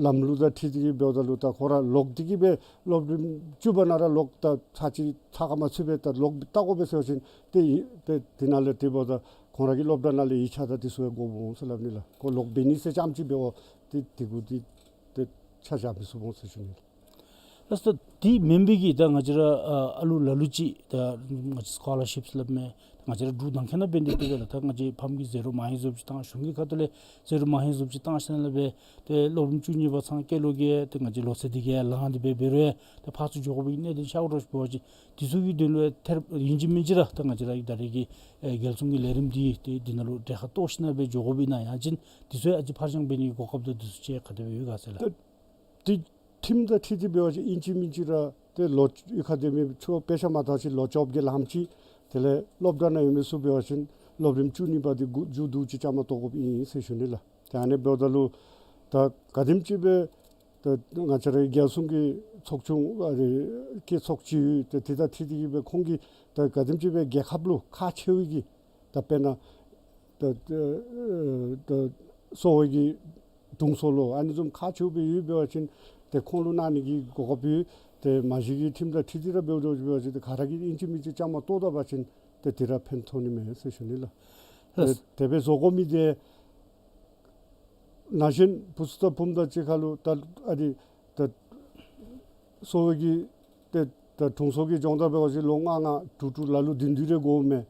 ལམ་ལུགས་དང་འཁྲིལ་ཏེ་གི་འབདཝ་ད་ལུ་ད་ཁོང་ར་ལོག་སྟེ་གི་སྦེ་སློབ་རིམ་བཅུ་པ་ནང་ར་ལོག་ད་ཚར་ཅིག་ཚར་ཁ་མ་ཚུད་པར་ད་ལོག་བལྟ་དགོ་པས་ཟེར་བ་ཅིན་ཏེ་ཏེ་དེ་ནང་ལས་དེ་འབདཝ་ད་ཁོང་ར་གི་སློབ་གྲྭ་ནང་ལས་ཡིག་ཆ་དང་དེ་ཚུ་ཡང་དགོཔ་འོང་ཟེར་སླབ་ནི་ལགས། ཁོ་ལོག་འབད་ནི་ཟེར་རྐྱངམ་ཅིག་འབད་བ་ཏེ་དེ་གུ་འདི་ཏེ་ཆ་བཞག་མི་ཚུགསཔ་འོང་ཟེར་ཞུ་ནི་ལགས། ལགས་སོ། དེ་མེན་པའི་གི་ད་ང་བཅས་ར་ཨ་ཨ་ལུ་ལ་ལུ་ཅིག་ད་ང་བཅས་སི་ཀོ་ལར་ཤིཔ་སླབ་མི་ད་ང་བཅས་ར་འབྲུག་ནང་འཁོད་ནང་འབད་ནི་དེ་སྦེ་ལགས། ད་ང་བཅས་ཕམ་གྱིས་ཟད་འགྲོ་མ་ཧེང་བཟུམ་ཅིག་བཏང་གཞུང་གི་ཁ་ཐུག་ལས་ཟད་འགྲོ་མ་ཧེང་བཟུམ་ཅིག་བཏང་ཞིནམ་ལས་སྦེ་ཏེ་སློབ་རིམ་བཅུ་གཉིས་པ་ཚང་སྐྱེས་ལོ་གིས་ཏེ་ང་བཅས་ལོ་ཚད་འདི་གིས་ལང་སྟེ་སྦེ་འབད་རུང་ཡང་ད་ཕར་ཚུར་འགྱོ་དགོ་པའི་གནད་དོན་ཤར་དགོཔ་འདྲཝ་ཅིག་འབད་བ་ཅིན་དེ་ཚུ་གི་དོན་ལུ་ཡང་ཐེར་ཨིན་ཅི་མིན་ཅི་ར་ད་ང་བཅས་ར་གི་ད་རེས་ཀྱི་ཨེ་རྒྱལ་སྲུང་གི་ལས་རིམ་འདི་ཏེ་འདི་ནང་ལུ་གྲལ་ཁར་གཏོགས་ཞིནམ་ལས་སྦེ་འགྱོ་དགོཔ་ཨིན་ན། ཡང་ཅིན་དེ་ཚུ་ཡང་ཨ་ཙི་ཕར་འགྱངས་འབད་ནི་གི་གོ་སྐབས་དང་དེ་ཚུ་ཅིག་ག་དེ་སྦེ་ཡོད་ག་ཟེར་ལགས། ད་དེ་ཁྲིམས་དང་འཁྲིལ་ཏེ་འབད་བ་ཅིན་ཨིན་ཅི་མིན་ཅི་ར་ཏེ་ལོ་གཡུས་ཁར་སྡོད་མི་ཁྱོད་དཔེ་ཆ་མ་མཐོང་ཅིག་ལོ་བཅོ་བརྒྱད་ལངམ་ཅིག་དེ་ལས་སློབ་གྲྭ་ནང་ཡོད་མི་ཚུ་འབད་བ་ཅིན་སློབ་རིམ་བཅུ་གཉིས་པ་འདི་མགུ་མཇུག་བསྡུ་ཅིག་བཅའ་མར་གཏོགས་དགོཔ་ཨིན་ཟེར་ཞུ་ནི་ལགས། ཏེ་ཨ་ནི་འབདཝ་ད་ལུ་ད་ག་དེམ་ཅིག་སྦེ་ད་ང་བཅས་ར་རྒྱལ་སྲུང་གི་ཚོགས་ཆུང་ཨ་རེ་སྐྱེད་ཚོགས་ཅིག་ཡོད། ཏེ་དེ་དང་འཁྲིལ་ཏེ་གི་སྦེ་ཁོང་གིས་ད་ག་དེམ་ཅིག་སྦེ་རྒྱལ་ཁབ་ལུ་ཁག་ཆེ་བའི་གི་ད་དཔེར་ན་ད་ད་ད་གསོ་བའི་གི་དྲུང་འཚོ་ལོ་ཨ་ནི་བཟུམ་ཁག་ཆེཝ་སྦེ་ཡོད་འབད་བ་ཅིན་ཏེ་ཁོང་ལུ་གནང་ནི་གི་གོ་སྐབས་ཡོད། ཏེ་མ་གཞི་གི་ཁྲིམས་དང་འཁྲིལ་ཏེ་ར་འབདཝ་འདྲཝ་ཅིག་འབད་བ་ཅིན་ཏེ་ག་ར་གིས་ཨིན་ཅི་མིན་ཅི་བཅའ་མར་གཏོགས་ད་པ་ཅིན་ཏེ་དེ་ར་ཕན་ཐོགས་ནི་མས་ཟེར་ཞུ་ནི་ལགས། ལགས། ཏེ་དེ་སྦེ་བཟོ་དགོ་མི་འདི་ན་གཞོན་བུ་ཚུ་དང་བུམོ་དང་གཅིག་ཁར་ལུ་ད་ཨ་ནི་ད་གསོ་བའི་གི་ཏེ་ད་དྲུང་འཚོ་གི་སྦྱོང་བརྡར་འབད་བ་ཅིན་ལོ་ལྔ་ལྔ་དྲུག་དྲུག་ལ་ལུ་བདུན་བདུན་རེ་དགོ་མས།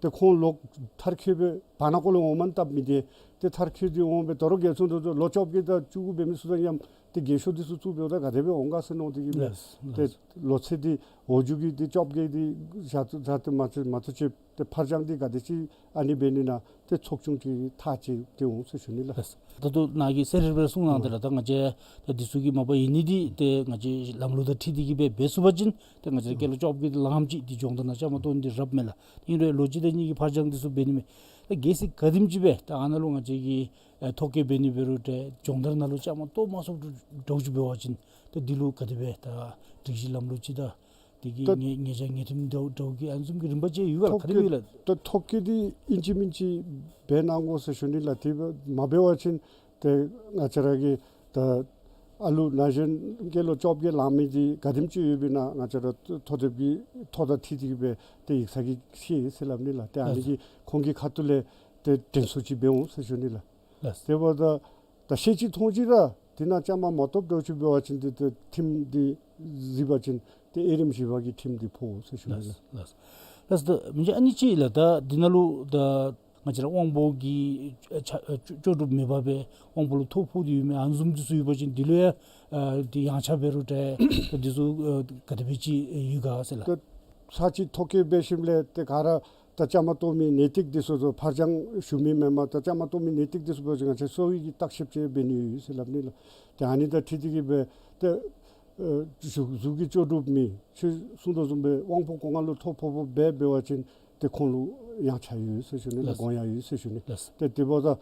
ཏེ་ཁོང་ལོག་མཐར་འཁྱོལ་སྦེ་བར་ན་ཀོ་ལས་འོངམ་ད་མི་འདི་ཏེ་མཐར་འཁྱོལ་ཏེ་འོང་སྦེ་དོ་རུང་རྒྱལ་སྲུང་དོ་རུང་ལོ་བཅོ་བརྒྱད་དང་བཅུ་དགུ་འབད་མི་ཚུ་དང་མཉམ་ཏེ་རྒས་ཤོས་འདི་ཚུ་བཙུགས་འབདཝ་ད་ག་དེ་སྦེ་འོང་ག་ཟེར་མནོ་སྟེ་གི་སྦེ། ལགས། ཏེ་ལགས། ལོ་ཚད་འདི་འོག་འཇུག་གི་འདི་བཅོ་བརྒྱད་འདི་བཞག་བཞག་སྟེ་མ་ཚད་མ་གཏོགས་ཅིག་ཏེ་ཕར་འགྱངས་འདི་ག་དེ་ཅིག་ཨ་ནི་འབད་ནི་ན་ཏེ་ཚོགས་ཆུང་ཅིག་ཐག་བཅད་དེ་འོང་ཟེར་ཞུ་ནི་ལགས། ལགས། ད་ལྟོ་ནཱ་གིས་གསལ་རི་རི་སྦེ་གསུངས་གནང་སྟེ་ལགས། ད་ང་བཅས་ད་འདི་ཚུ་གི་མ་པ་ཡོད་ནི་འདི་ཏེ་ང་བཅས་ལམ་ལུགས་དང་འཁྲིལ་ཏེ་གི་སྦེ་འབད་ཚུགས་པ་ཅིན་ཏེ་ང་བཅས་སྐྱེས་ལོ་བཅོ་བརྒྱད་ལངམ་ཅིག་འདི་སྦྱོང་བརྡར་ནང་བཅའ་མར་གཏོགས་ནི་འདི་རབ་མས་ལགས། ཨིན་རུང་ལོ་གཅིག་དང་གཉིས་ཀྱི་ཕར་འགྱངས་འདི་ཚུ་འབད་ནི་མས། ད་གལ་སྲིད་ག་དེམ་ཅིག་སྦེ་ད་ཨ་ནཱ་ལུ་ང་བཅས་ཀྱིས་ཨེ་ཐོ་བཀོད་འབད་ནི་འབད་རུང་ཏེ་སྦྱོང་བརྡར་ནང་ལུ་བཅའ་མར་གཏོགས་མ་ཚུགསཔ་འདྲཝ་ཅིག་འབད་བ་ཅིན་ཏེ་འདི་ལུ་ག་དེ་སྦེ་ད་སྒྲིག་གཞི་ལམ་ལུགས་ཅིག་དང་དེ་གི་ད་ཉེས་ཉེས་བྱ་ཉེས་ཁྲིམས་འདྲཝ་འདྲཝ་གི་ཨ་ནི་བཟུམ་གྱི་རིམ་པ་ཅིག་ཡོད་ག་ལགས། ག་དེ་སྦེ་ཡོད་ལགས། ད་ཐོ་བཀོད་འདི་ཨིན་ཅི་མིན་ཅི་འབད་གནང་དགོ་ཟེར་ཞུ་ནི་ལགས། དེ་མ་འབད་བ་ཅིན་ཏེ་ང་བཅས་ར་གི་ད་ཨ་ལུ་ན་གཞོན་སྐྱེས་ལོ་བཅོ་བརྒྱད་ལང་མི་འདི་ག་དེམ་ཅིག་ཡོདཔ་ཨིན་ན་ང་བཅས་ར་ཐོ་དེབ་ཀྱི་ཐོ་དང་འཁྲིལ་ཏེ་གི་སྦེ་ཏེ་ཡིག་ཚང་གིས་ཤེས་ཟེར་སླབ་ནི་ལགས། ཏེ་ཨ་ནི་གིས་ཁོང་གི་ཁ་ཐུག་ལས་ཏེ་དྲན་གསོ་ཅིག་འབད་འོང་ཟེར་ཞུ་ནི་ལགས། ལགས། དེ་འབདཝ་ད་ད་ཤེས་ཅི་མཐོང་ཅི་ར་དེ་ནང་བཅའ་མར་མ་གཏོགསཔ་འདྲཝ་ཅིག་འབད་བ་ཅིན་ཏེ་ཏེ་ཁྲིམས་འདི་གཟིགས་པ་ཅིན་ཏེ་དབྱེ་རིམ་བཞི་པ་གི་ཁྲིམས་འདི་ཕོག་ཟེར་ཞུ་ནི་ལགས། ལགས། ལགས། ལགས། ད་མི་རྗེ་ཨ་ནི་ཅིག་ལགས། ད་འདི་ནང་ལུ་ད་ང་བཅས་ར་དབང་པོ་གི་ཨ་ཆ་ཨ་ལྕོགས་ལྕོགས་གྲུབ་མེད་པར་སྦེ་དབང་པོ་ལུ་ཐོ་ཕོག་སྟེ་ཡོད་མི་ཨ་ནི་བཟུམ་འདི་ཚུ་ཡོད་པ་ཅིན་འདི་ལུ་ཡང་ཨ་ཏེ་ཡངས་ཆག་འབད་རུང་ཏེ་ད་འདི་ཚུ་ཨ་ག་དེ་སྦེ་ཅིག་ཡོད་ག་ཟེར་ལགས། ད་ཚར་གཅིག་ཐོ་བཀོད་འབད་ཞིནམ་ལས་ཏེ་ག་ར་ད་བཅའ་མར་གཏོགས་མི་ནན་ཏིག་འདི་ཚུ་ཚུ་ཕར་འགྱངས་ཞུ་མི་མེན་པར་ད་བཅའ་མར་གཏོགས་མི་ནན་ཏིག་འདི་ཚུ་འབད་བ་ཅིན་ང་བཅས་གསོ་བའི་གི་བརྟག་ཞིབ་ཅིག་འབད་ནི་ཡོད་ཟེར་སླབ་ནི་ལགས། ཏེ་ཨ་ནི་དང་འཁྲིལ་ཏེ་གི་སྦེ་ཏེ་ཨ་གཟུགས་གཟུགས་ཀྱི་ལྕོགས་གྲུབ་མེད་ཁྱོད་གསུངས་དོ་བཟུམ་སྦེ་དབང་པོ་སྒོ་ལྔ་ལུ་ཐོ་ཕོག་ཕོགཔ་སྦེ་འབད་བ་ཅིན་ཏེ་ཁོང་ལུ་ཡངས་ཆག་ཡོད་ཟེར་ཞུ་ནི་ལགས། ལགས། དགོངས་ཡངས་ཡོད་ཟེར་ཞུ་ནི། ལགས། ཏེ་དེ་འབདཝ་ད་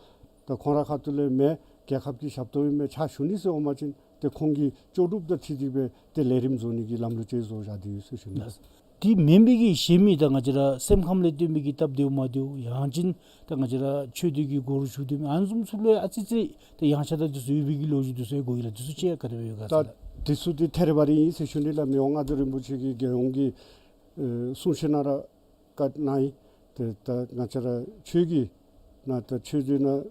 ད་ཁོང་རའི་ཁ་ཐུག་ལས་མེན་རྒྱལ་ཁབ་ཀྱི་ཞབས་ཏོག་ཨིན་མས་ཕྱག་ཞུ་ནི་ཟེར་འོང་པ་ཅིན་ཏེ་ཁོང་གི་ལྕོགས་གྲུབ་དང་འཁྲིལ་ཏེ་སྦེ་ཏེ་ལས་རིམ་བཟོ་ནི་གི་ལམ་ལུགས་ཅིག་བཟོ་བཞག་སྟེ་ཡོད་ཟེར་ཞུ་ནི། ལགས། དེ་མེན་པའི་གི་གཞན་མི་ད་ང་བཅས་ར་སེམས་ཁམས་ལས་བརྟེན་པའི་གི་སྟབས་བདེཝ་མ་བདེཝ་ཡང་ཅིན་ད་ང་བཅས་ར་ཆོས་སྡེ་གི་སྒོ་རུ་ཞུགས་སྡོད་མི་ཨ་ནི་བཟུམ་ཚུ་ལུ་ཡང་ཨ་ཙི་ཙི་ད་ཡངས་ཆག་དང་འདི་ཚུ་ཡོད་པའི་གི་ལོ་རྒྱུས་འདི་ཚུ་ཡང་གོ་ཡི་ལགས། འདི་ཚུ་ཅིག་ག་དེ་སྦེ་ཡོད་ག་ཟེར་ལགས། ད་འདི་ཚུ་འདི་ཐད་རི་བ་རི་ཨིན་ཟེར་ཞུ་ནི་ལགས། མི་དབང་མངའ་བདག་རིན་པོ་ཆེ་གི་རྒྱལ་ཡོངས་ཀྱི་ཨེ་གསུང་བཤད་ནང་ར་བཀའ་གནང་ཡི། ཏེ་ད་ང་བཅས་ར་ཆོས་ཀྱི་ནང་ད་ཆོས་སྡེ་ནང་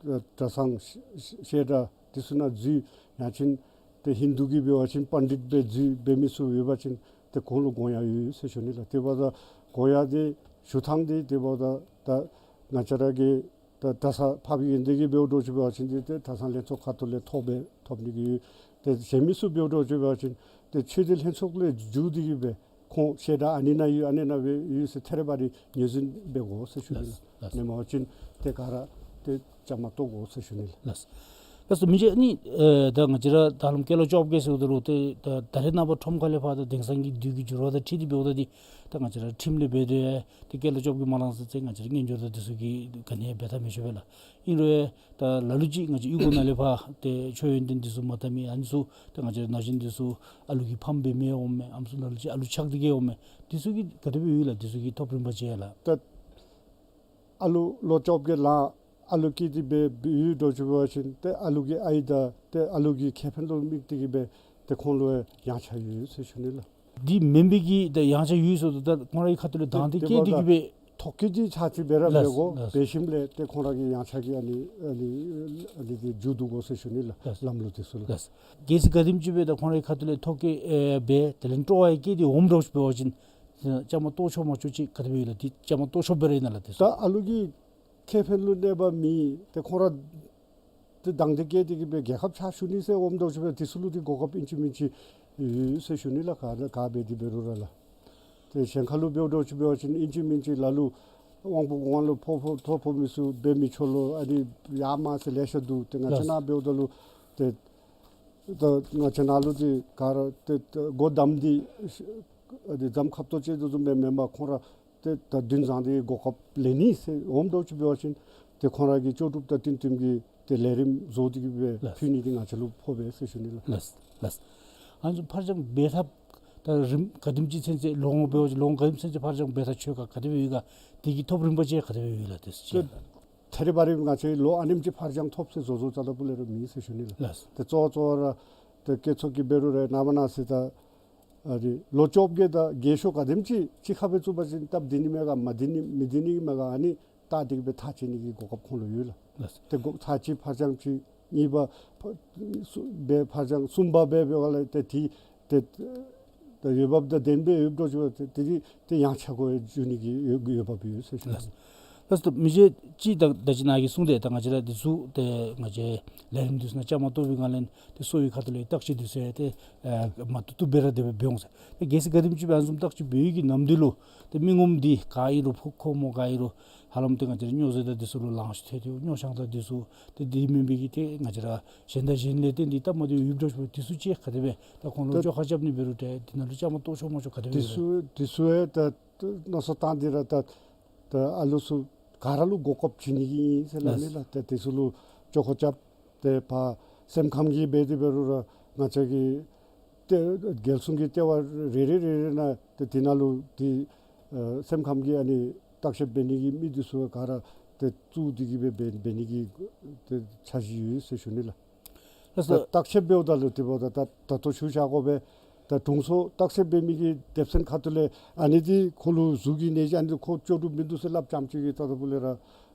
གྲྭ་ཚང་བཤད་གྲྭ་འདི་ཚུ་ནང་འཛུལ་ཡང་ཅིན་ཏེ་ཧིན་དུ་གི་འབད་བ་ཅིན་པཎྜི་ཏ་སྦེ་འཛུལ་འབད་མི་ཚུ་ཡོད་པ་ཅིན་ཏེ་ཁོང་ལུ་དགོངས་ཡངས་ཡོད་ཟེར་ཞུ་ནི་ལགས། དེ་འབདཝ་ད་དགོངས་ཡངས་འདི་ཞུ་ཐངས་འདི་དེ་འབདཝ་ད་ད་ང་བཅས་ར་གི་ ད་གྲྭ་ཚང་ཕབ་ཨིན་དེ་གིས་འབདཝ་འདྲཝ་ཅིག་འབད་བ་ཅིན་ཏེ་ཏེ་གྲྭ་ཚང་ལྷན་ཚོགས་ཁ་ཐུག་ལས་ཐོབ་སྦེ་ཐོབ་ནི་གི་ཡོད། ཏེ་གཞན་མི་ཚུ་འབདཝ་འདྲཝ་ཅིག་འབད་བ་ཅིན་ཏེ་ཆོས་སྡེ་ལྷན་ཚོགས་ལས་བརྒྱུད་དེ་གིས་སྦེ་ཁོང་བཤད་གྲྭ་ཨ་ནི་ནང་ཡོད་ཨ་ནི་ནང་སྦེ་ཡོད་ཟེར་ཐད་རི་བ་རི་ངོས་འཛིན་འབད་དགོ་ཟེར་ཞུ་ནི་ལགས། ལགས། མེན་པ་ཅིན་ཏེ་ག་ར་ཏེ་བཅའ་མར་གཏོགས་དགོ་ཟེར་ཞུ་ནི་ལགས། ལགས། ལགས་སོ། མི་རྗེ་ནི་ཨེ་ད་ང་བཅས་ར་ད་ལམ་སྐྱེས་ལོ་བཅོ་བརྒྱད་ཟེརཝ་ད་ལུ་ཏེ་ད་ད་རེས་ནངས་པ་ཁྲོམ་ཁ་ལས་ཕར་ད་དེང་སང་གི་དུས་ཀྱི་འགྱུར་བ་དང་འཁྲིལ་ཏེ་འབདཝ་ད་འདི་ད་ང་བཅས་ར་ཁྲིམས་ལས་འབད་དེ་ཏེ་སྐྱེས་ལོ་བཅོ་བརྒྱད་མ་ལང་ཟེར་ཚེ་ང་བཅས་ར་དངུལ་འབྱོར་དང་འདི་ཚུ་གི་ག་ནི་འབད་ཐབས་མི་ཆོག་པས་ལགས། ཨིན་རུང་ད་ལ་ལུ་ཅིག་ང་བཅས་གཡུས་སྒོ་ནང་ལས་ཕར་ཏེ་མཆོད་ཡོན་ཏན་འདི་ཚུ་མ་བཏབ་མི་ཨ་ནི་ཚུ་ད་ང་བཅས་ར་ན་གཞོན་འདི་ཚུ་ཨ་ལུ་གི་ཕམ་འབད་མི་འོང་མས། ཨམ་སྲུ་ལ་ལུ་ཅིག་ཨ་ལུ་ཆགས་ཏེ་གིས་འོང་མས། འདི་ཚུ་གི་ག་དེ་སྦེ་ཡོད་ལགས། འདི་ཚུ་གི་ཐོབ་རིམ་པ་ཅིག་ཡང་ལགས། ད་ཨ་ལུ་ལོ་བཅོ་བརྒྱད་ལང་ཨ་ལུ་སྐྱེས་ཏེ་སྦེ་ཡོད་འདྲཝ་ཅིག་འབད་བ་ཅིན་ཏེ་ཨ་ལུ་གི་ཨའི་དང་ཏེ་ཨ་ལུ་གི་ཁེ་ཕན་ལུ་དམིགས་ཏེ་གིས་སྦེ་ཏེ་ཁོང་ལུ་ཡང་ཆ་ཡོད་ཟེར་ཞུ་ནི་ལགས། འདི་མེན་པའི་གི་ད་ཡང་ཆ་ཡོད་ཟེརཝ་ད་ད་ཁོང་རའི་ཁ་ཐུག་ལས་དང་འདོད་བསྐྱེད་དེ་གིས་སྦེ་ཐོ་བཀོད་འདི་ཚར་གཅིག་འབད་ར་འབད་དགོ། ལགས། འབད་ཞིནམ་ལས་ཏེ་ཁོང་ར་གི་ཡང་ཆ་གི་ཨ་ནི་ཨ་ནི་ཨ་ནི་འདི་མཇུག་བསྡུ་དགོ་ཟེར་ཞུ་ནི་ལགས། ལགས། ལམ་ལུགས་འདི་ཚུ་ལགས། ལགས། གལ་སྲིད་ག་དེམ་ཅིག་སྦེ་ད་ཁོང་རའི་ཁ་ཐུག་ལས་ཐོ་བཀོད་ཨེ་འབད་དེ་ལས་སྤྲོ་བ་ཡང་བསྐྱེད་དེ་འོངམ་འདྲཝ་ཅིག་འབད་བ་ཅིན་བཅའ་མར་གཏོགས་ཆོག་མ་ཆོག་ཅིག་ག་དེ་སྦེ་ཡོད་ལགས། འདི་བཅའ་མར་གཏོགས་ཆོགཔ་སྦེ་ར་ཨིན་ན་ལགས། དེ་ཚུ་ད་ཨ་ལུ་གི་ཁེ་ཕན་ལུ་གནོད་པ་མེད། ཏེ་ཁོང་ར་ཏེ་དང་འདོད་བསྐྱེད་དེ་གིས་སྦེ་རྒྱལ་ཁབ་ཕྱག་ཞུ་ནི་ཟེར་འོངམ་འདྲཝ་ཅིག་འབད་དེ་ཚུ་ལུ་ཏེ་གོ་སྐབས་ཨིན་ཅི་མིན་ཅི་ཡོད་ཟེར་ཞུ་ནི་ལགས། ག་ག་འབད་དེ་འབད་རུང་ར་ལགས། ཏེ་གཞན་ཁ་ལུ་འབདཝ་འདྲཝ་ཅིག་འབད་བ་ཅིན་ཨིན་ཅི་མིན་ཅི་ལ་ལུ་དབང་པོ་གོང་ལུ་ཕོག་ཕོག་ཐོ་ཕོག་མི་ཚུ་འབད་མི་ཆོག་ལོ་ཨ་ནི་ཡར་མར་ཟེར་ལེ་ཤ་འདུག། ཏེ་ང་བཅས་ནཱ་འབདཝ་ད་ལུ་ཏེ་ད་ང་བཅས་ནཱ་ལུ་ཏེ་ག་ར་ཏེ་ཏེ་སྒོ་བསྡམས་ཏེ་ཨ་ནི་རྫམ་ཁབ་ཏོ་ཅིག་དེ་བཟུམ་སྦེ་མེན་པར་ཁོང་ར་ཏེ་ད་འདུན་བཟང་སྟེ་གོ་སྐབས་ལེན་ནི་ཟེར་འོངམ་འདྲཝ་ཅིག་འབད་བ་ཅིན་ཏེ་ཁོང་ར་གི་ལྕོགས་གྲུབ་དང་བསྟུན་བསྟུནམ་གྱི་ཏེ་ལས་རིམ་བཟོ་སྟེ་གིས་སྦེ་ལགས། ཕུལ་ནི་འདི་ང་བཅས་ལུ་ཕོག་པས་ཟེར་ཞུ་ནི་ལགས། ལགས། ལགས། ཨ་ནི་ཚུ་ཕར་འགྱངས་འབད་ཐབས་ད་རིམ་ག་དེམ་ཅིག་ཚུན་ཚོད་ལོ་ངོ་འབད་བ་ཅིན་ལོ་ངོ་ག་དེམ་ཚུན་ཚོད་ཕར་འགྱངས་འབད་ཐག་ཆོད་ག་ག་དེ་སྦེ་ཡོད་ག། དེ་གི་ཐོབ་རིམ་པ་ཅིག་ག་དེ་སྦེ་ཡོད་ལགས། དེ་ཚུ་ཅིག་ལགས། ཐད་རི་བ་རི་ང་བཅས་ལོ་ཨ་ནེམ་ཅིག་ཕར་འགྱངས་ཐོབ་ཟེར་བཟོ་བཟོཝ་རྩ་ལྟ་བུ་ལས་ར་མེད་ཟེར་ཞུ་ནི་ལགས། ལགས། ཏེ་གཙོ་བོ་གཙོ་བོ་ར་ཏེ་སྐྱེད་ཚོགས་ཀྱི་འབད་རུང་ར་ནངས་པ་གནངས་ཚེ་ད་ཨ་ནི་ལོ་བཅོ་བརྒྱད་དང་བརྒྱད་ཤོག་ག་དེམ་ཅིག་གཅིག་ཁར་སྦེ་བཙུགས་པ་ཅིན་སྟབས་བདེ་ནི་མས་ག་མ་བདེ་ནི་མི་བདེ་ནི་མས་ག། ཨ་ནི་བལྟ་སྟེ་གིས་སྦེ་ཐག་བཅད་ནི་གི་གོ་སྐབས་ཁོང་ལུ་ཡོད་ལགས། ལགས། ཏེ་གོ་ཚར་གཅིག་ཕར་འགྱངས་ཅིག་གཉིས་པ་ཕ་གསུམ་སྦེ་ཕར་འགྱངས་གསུམ་པ་སྦེ་འབད་བ་ལས་ཏེ་དེ་ཏེ་ད་འོས་འབབ་དང་ལྡནམ་སྦེ་ཡོདཔ་འདྲཝ་ཅིག་འབད་དེ་དེ་དེ་ཡང་ཆ་གོ་འགྱོ་ནི་གི་འོས་འོས་འབབ་ཡོད་ཟེར་ཞུ་ནི། ལགས། ལགས་སོ། མི་རྗེ་ཅིག་ད་ད་ཅི་ནཱ་གིས་གསུངས་ཏེ་ད་ང་བཅས་ར་འདི་ཚུ་ཏེ་ང་བཅས་ལས་རིམ་འདི་ཚུ་ནང་བཅའ་མར་གཏོགས་པའི་སྒང་ལས་ཏེ་གསོ་བའི་ཁ་ཐུག་ལས་བརྟག་དཔྱད་འདི་ཚུ་ཡང་ཏེ་ཨེ་མ་བཏུབ་བཏུབ་སྦེ་ར་དེ་སྦེ་འབད་འོང་ཟེར། ཏེ་གལ་སྲིད་ག་དེམ་ཅིག་སྦེ་ཨ་ནི་བཟུམ་བརྟག་དཔྱད་འབད་བའི་གི་ནམ་དུས་ལུ་ཏེ་མི་ངོམ་འདི་ག་ཨིན་རུང་ཕོ་ཁོག་མོ་ག་ཨིན་རུང་ཧ་ལམ་ཏེ་ང་བཅས་ར་སྨྱོ་རྫས་དང་འདི་ཚུ་ལུ་ལང་ཤོར་ཐལ་ཏེ་སྨྱོ་ཆང་དང་འདི་ཚུ་ཏེ་དེ་མེན་པའི་གི་ཏེ་ང་བཅས་ར་གཞན་དང་གཞན་ལས་བརྟེན་ཏེ་སྟབས་མ་བདེཝ་ཡོདཔ་འདྲཝ་ཅིག་འབད་དེ་ཚུ་ཅིག་ག་དེ་སྦེ་ད་ཁོང་ལུ་ད་བཅོ་ཁ་རྐྱབ་ནི་འབད་རུང་ཏེ་འདི་ནང་ལུ་བཅའ་མར་གཏོགས་ཆོག་མ་ཆོག་ག་དེ་སྦེ་འདི་ཡོད་ཚུ་འདི་ཚུ་ཡང་ད་ད་མནོ་བསམ་བཏང་སྟེ་ར་ད་ད་ཨ་ལུ་ཚུ་ག་ར་ལུ་གོ་སྐབས་བྱིན་ནི་གི་ཨིན་ཟེར་སླབ་ནི་ལགས། ཏེ་དེ་ཚུ་ལུ་བཅོ་ཁ་རྐྱབ་སྟེ་ཕར་སེམས་ཁམས་ཀྱི་འབད་དེ་འབད་རུང་ར་ང་བཅས་ཀྱི་ཏེ་རྒྱལ་སྲུང་གི་ལྟེ་བ་རེ་རེ་རེ་རེ་ནང་ཏེ་དེ་ནང་ལུ་ཏེ་ཨ་སེམས་ཁམས་ཀྱི་ཨ་ནི་བརྟག་དཔྱད་འབད་ནི་གི་མི་འདི་ཚུ་ག་ར་ཏེ་བཙུགས་ཏེ་གིས་སྦེ་འབད་འབད་ནི་གི་ཏེ་འཆར་གཞི་ཡོད་ཟེར་ཞུ་ནི་ལགས། ལགས་སོ། ད་བརྟག་དཔྱད་འབདཝ་ད་ལུ་དེ་འབདཝ་ད་ད་ད་ལྟོ་ཞུ་བཞག་དགོ་པས། ད་དྲུང་འཚོ་བརྟག་དཔྱད་འབད་མི་གི་སྡེ་ཚན་ཁ་ཐུག་ལས་ཨ་ནི་འདི་ཁོ་ལུ་གཟུགས་ཀྱི་ནད་གཞི་ཨ་ནི་འདི་ཁོ་ལྕོགས་གྲུབ་མིན་འདུག་ཟེར་སླབ་རྐྱངམ་ཅིག་གིས་ད་ལྟ་བུ་ལས་ར་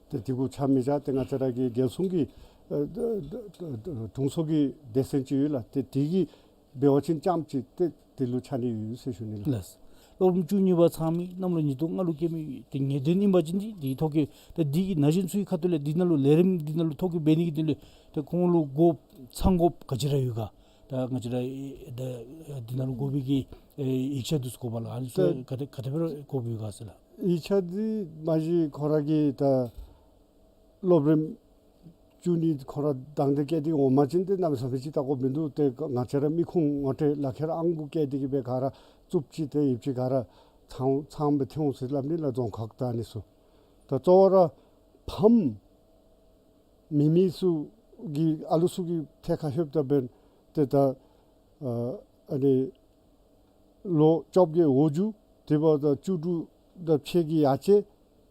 ཏེ་དེ་གུ་ཆ་མི་བཞག། ཏེ་ང་བཅས་ར་གི་རྒྱལ་སྲུང་གི་ཨ་ད་ད་ད་དྲུང་འཚོ་གི་སྡེ་ཚན་ཅིག་ཡོད་ལགས། ཏེ་དེ་གིས་འབད་བ་ཅིན་རྐྱངམ་ཅིག་ཏེ་དེ་ལུ་ཆ་ནི་ཡོད་ཟེར་ཞུ་ནི་ལགས། ལགས། སློབ་རིམ་བཅུ་གཉིས་པ་ཚང་མི་གནམ་ལོ་ཉིས་སྟོང་ལྔ་ལུ་སྐྱེས་མི་ཏེ་ངེས་གཏན་ཨིན་པ་ཅིན་འདི་འདི་ཐོ་བཀོད་ད་འདི་གི་ན་གཞོན་ཚུ་གི་ཁ་ཐུག་ལས་འདི་ནང་ལུ་ལས་རིམ་འདི་ནང་ལུ་ཐོ་བཀོད་འབད་ནི་གི་དོན་ལས་ཏེ་ཁོང་ལུ་དགོ་ཚང་དགོཔ་ག་ཅི་ར་ཡོད་ག། ད་ང་བཅས་ར་ད་འདི་ནང་ལུ་དགོ་པའི་གི་ཨེ་ཡིག་ཆ་འདི་ཚུ་དགོ་པས་ལགས། ཨ་ནི་ཚུ་ད་ག་དེ་ག་དེ་སྦེ་ར་དགོཔ་ཡོད་ག་ཟེར་ལགས། ཡིག་ཆ་འདི་མ་གཞི་ཁོ་ར་གི་ད་སློབ་རིམ་བཅུ་གཉིས་ཁོ་ར་དང་འདོད་བསྐྱེད་དེ་འོང་པ་ཅིན་ཏེ་གནམ་མེད་ས་མེད་ཅིག་བལྟ་དགོཔ་མིན་འདུག། ཏེ་ང་བཅས་ར་མི་ཁུངས་ངོ་སྤྲོད་ལག་ཁྱེར་ཨང་དགུ་བཀལ་ཏེ་གིས་སྦེ་ག་ར་རྩུབ་ཅིག་ཏེ་ཡིབ་ཅིག་ག་ར་ཚང་ཚང་སྦེ་ཐོན་འོང་ཟེར་སླབ་ནི་ལགས། རྫོང་ཁག་དང་ཨ་ནི་ཚུ་ད་གཙོ་བོ་ར་ཕམ་མེད་མི་ཚུ་གི་ཨ་ལུ་ཚུ་གི་ཐད་ཁར་ལྷོདཔ་ད་འབདན་ཏེ་ད་ཨ་ཨ་ནི་ལོ་བཅོ་བརྒྱད་འོག་འཇུག་དེ་འབདཝ་ད་བཅུ་དྲུག་དང་ཕྱེད་ཀྱི་ཡར་ཅིག་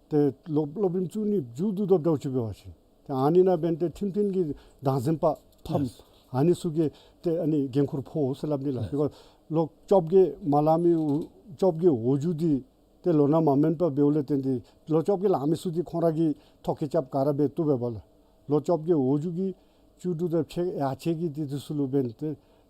ཏེ་སློབ་སློབ་རིམ་བཅུ་གཉིས་མཇུག་བསྡུ་དོ་འདྲཝ་ཅིག་འབད་བ་ཅིན་ཏེ་ཨ་ནི་ནང་འབདན་ཏེ་ཁྲིམས་མཐུན་གྱི་བདག་འཛིན་པ་ཕམ་ལགས། ཨ་ནི་ཚུ་གིས་ཏེ་ཨ་ནི་འགན་ཁུར་ཕོག་ཟེར་སླབ་ནི་ལགས། ལགས། བི་ཀོས་ལོ་བཅོ་བརྒྱད་མ་ལང་མི་བཅོ་བརྒྱད་འོག་འཇུག་འདི་ཏེ་ལོ་ན་མ་མནན་པར་འབདཝ་ལས་བརྟེན་ཏེ་ལོ་བཅོ་བརྒྱད་ལང་མི་ཚུ་འདི་ཁོང་ར་གིས་ཐོ་བཀོད་རྐྱབ་ག་ར་འབད་བཏུབ་པས་པ་ལགས། ལོ་བཅོ་བརྒྱད་འོག་འཇུག་གི་བཅུ་དྲུག་དང་ཕྱེད་ཡར་ཅིག་གི་འདི་འདི་ཚུ་ལུ་འབདན་ཏེ་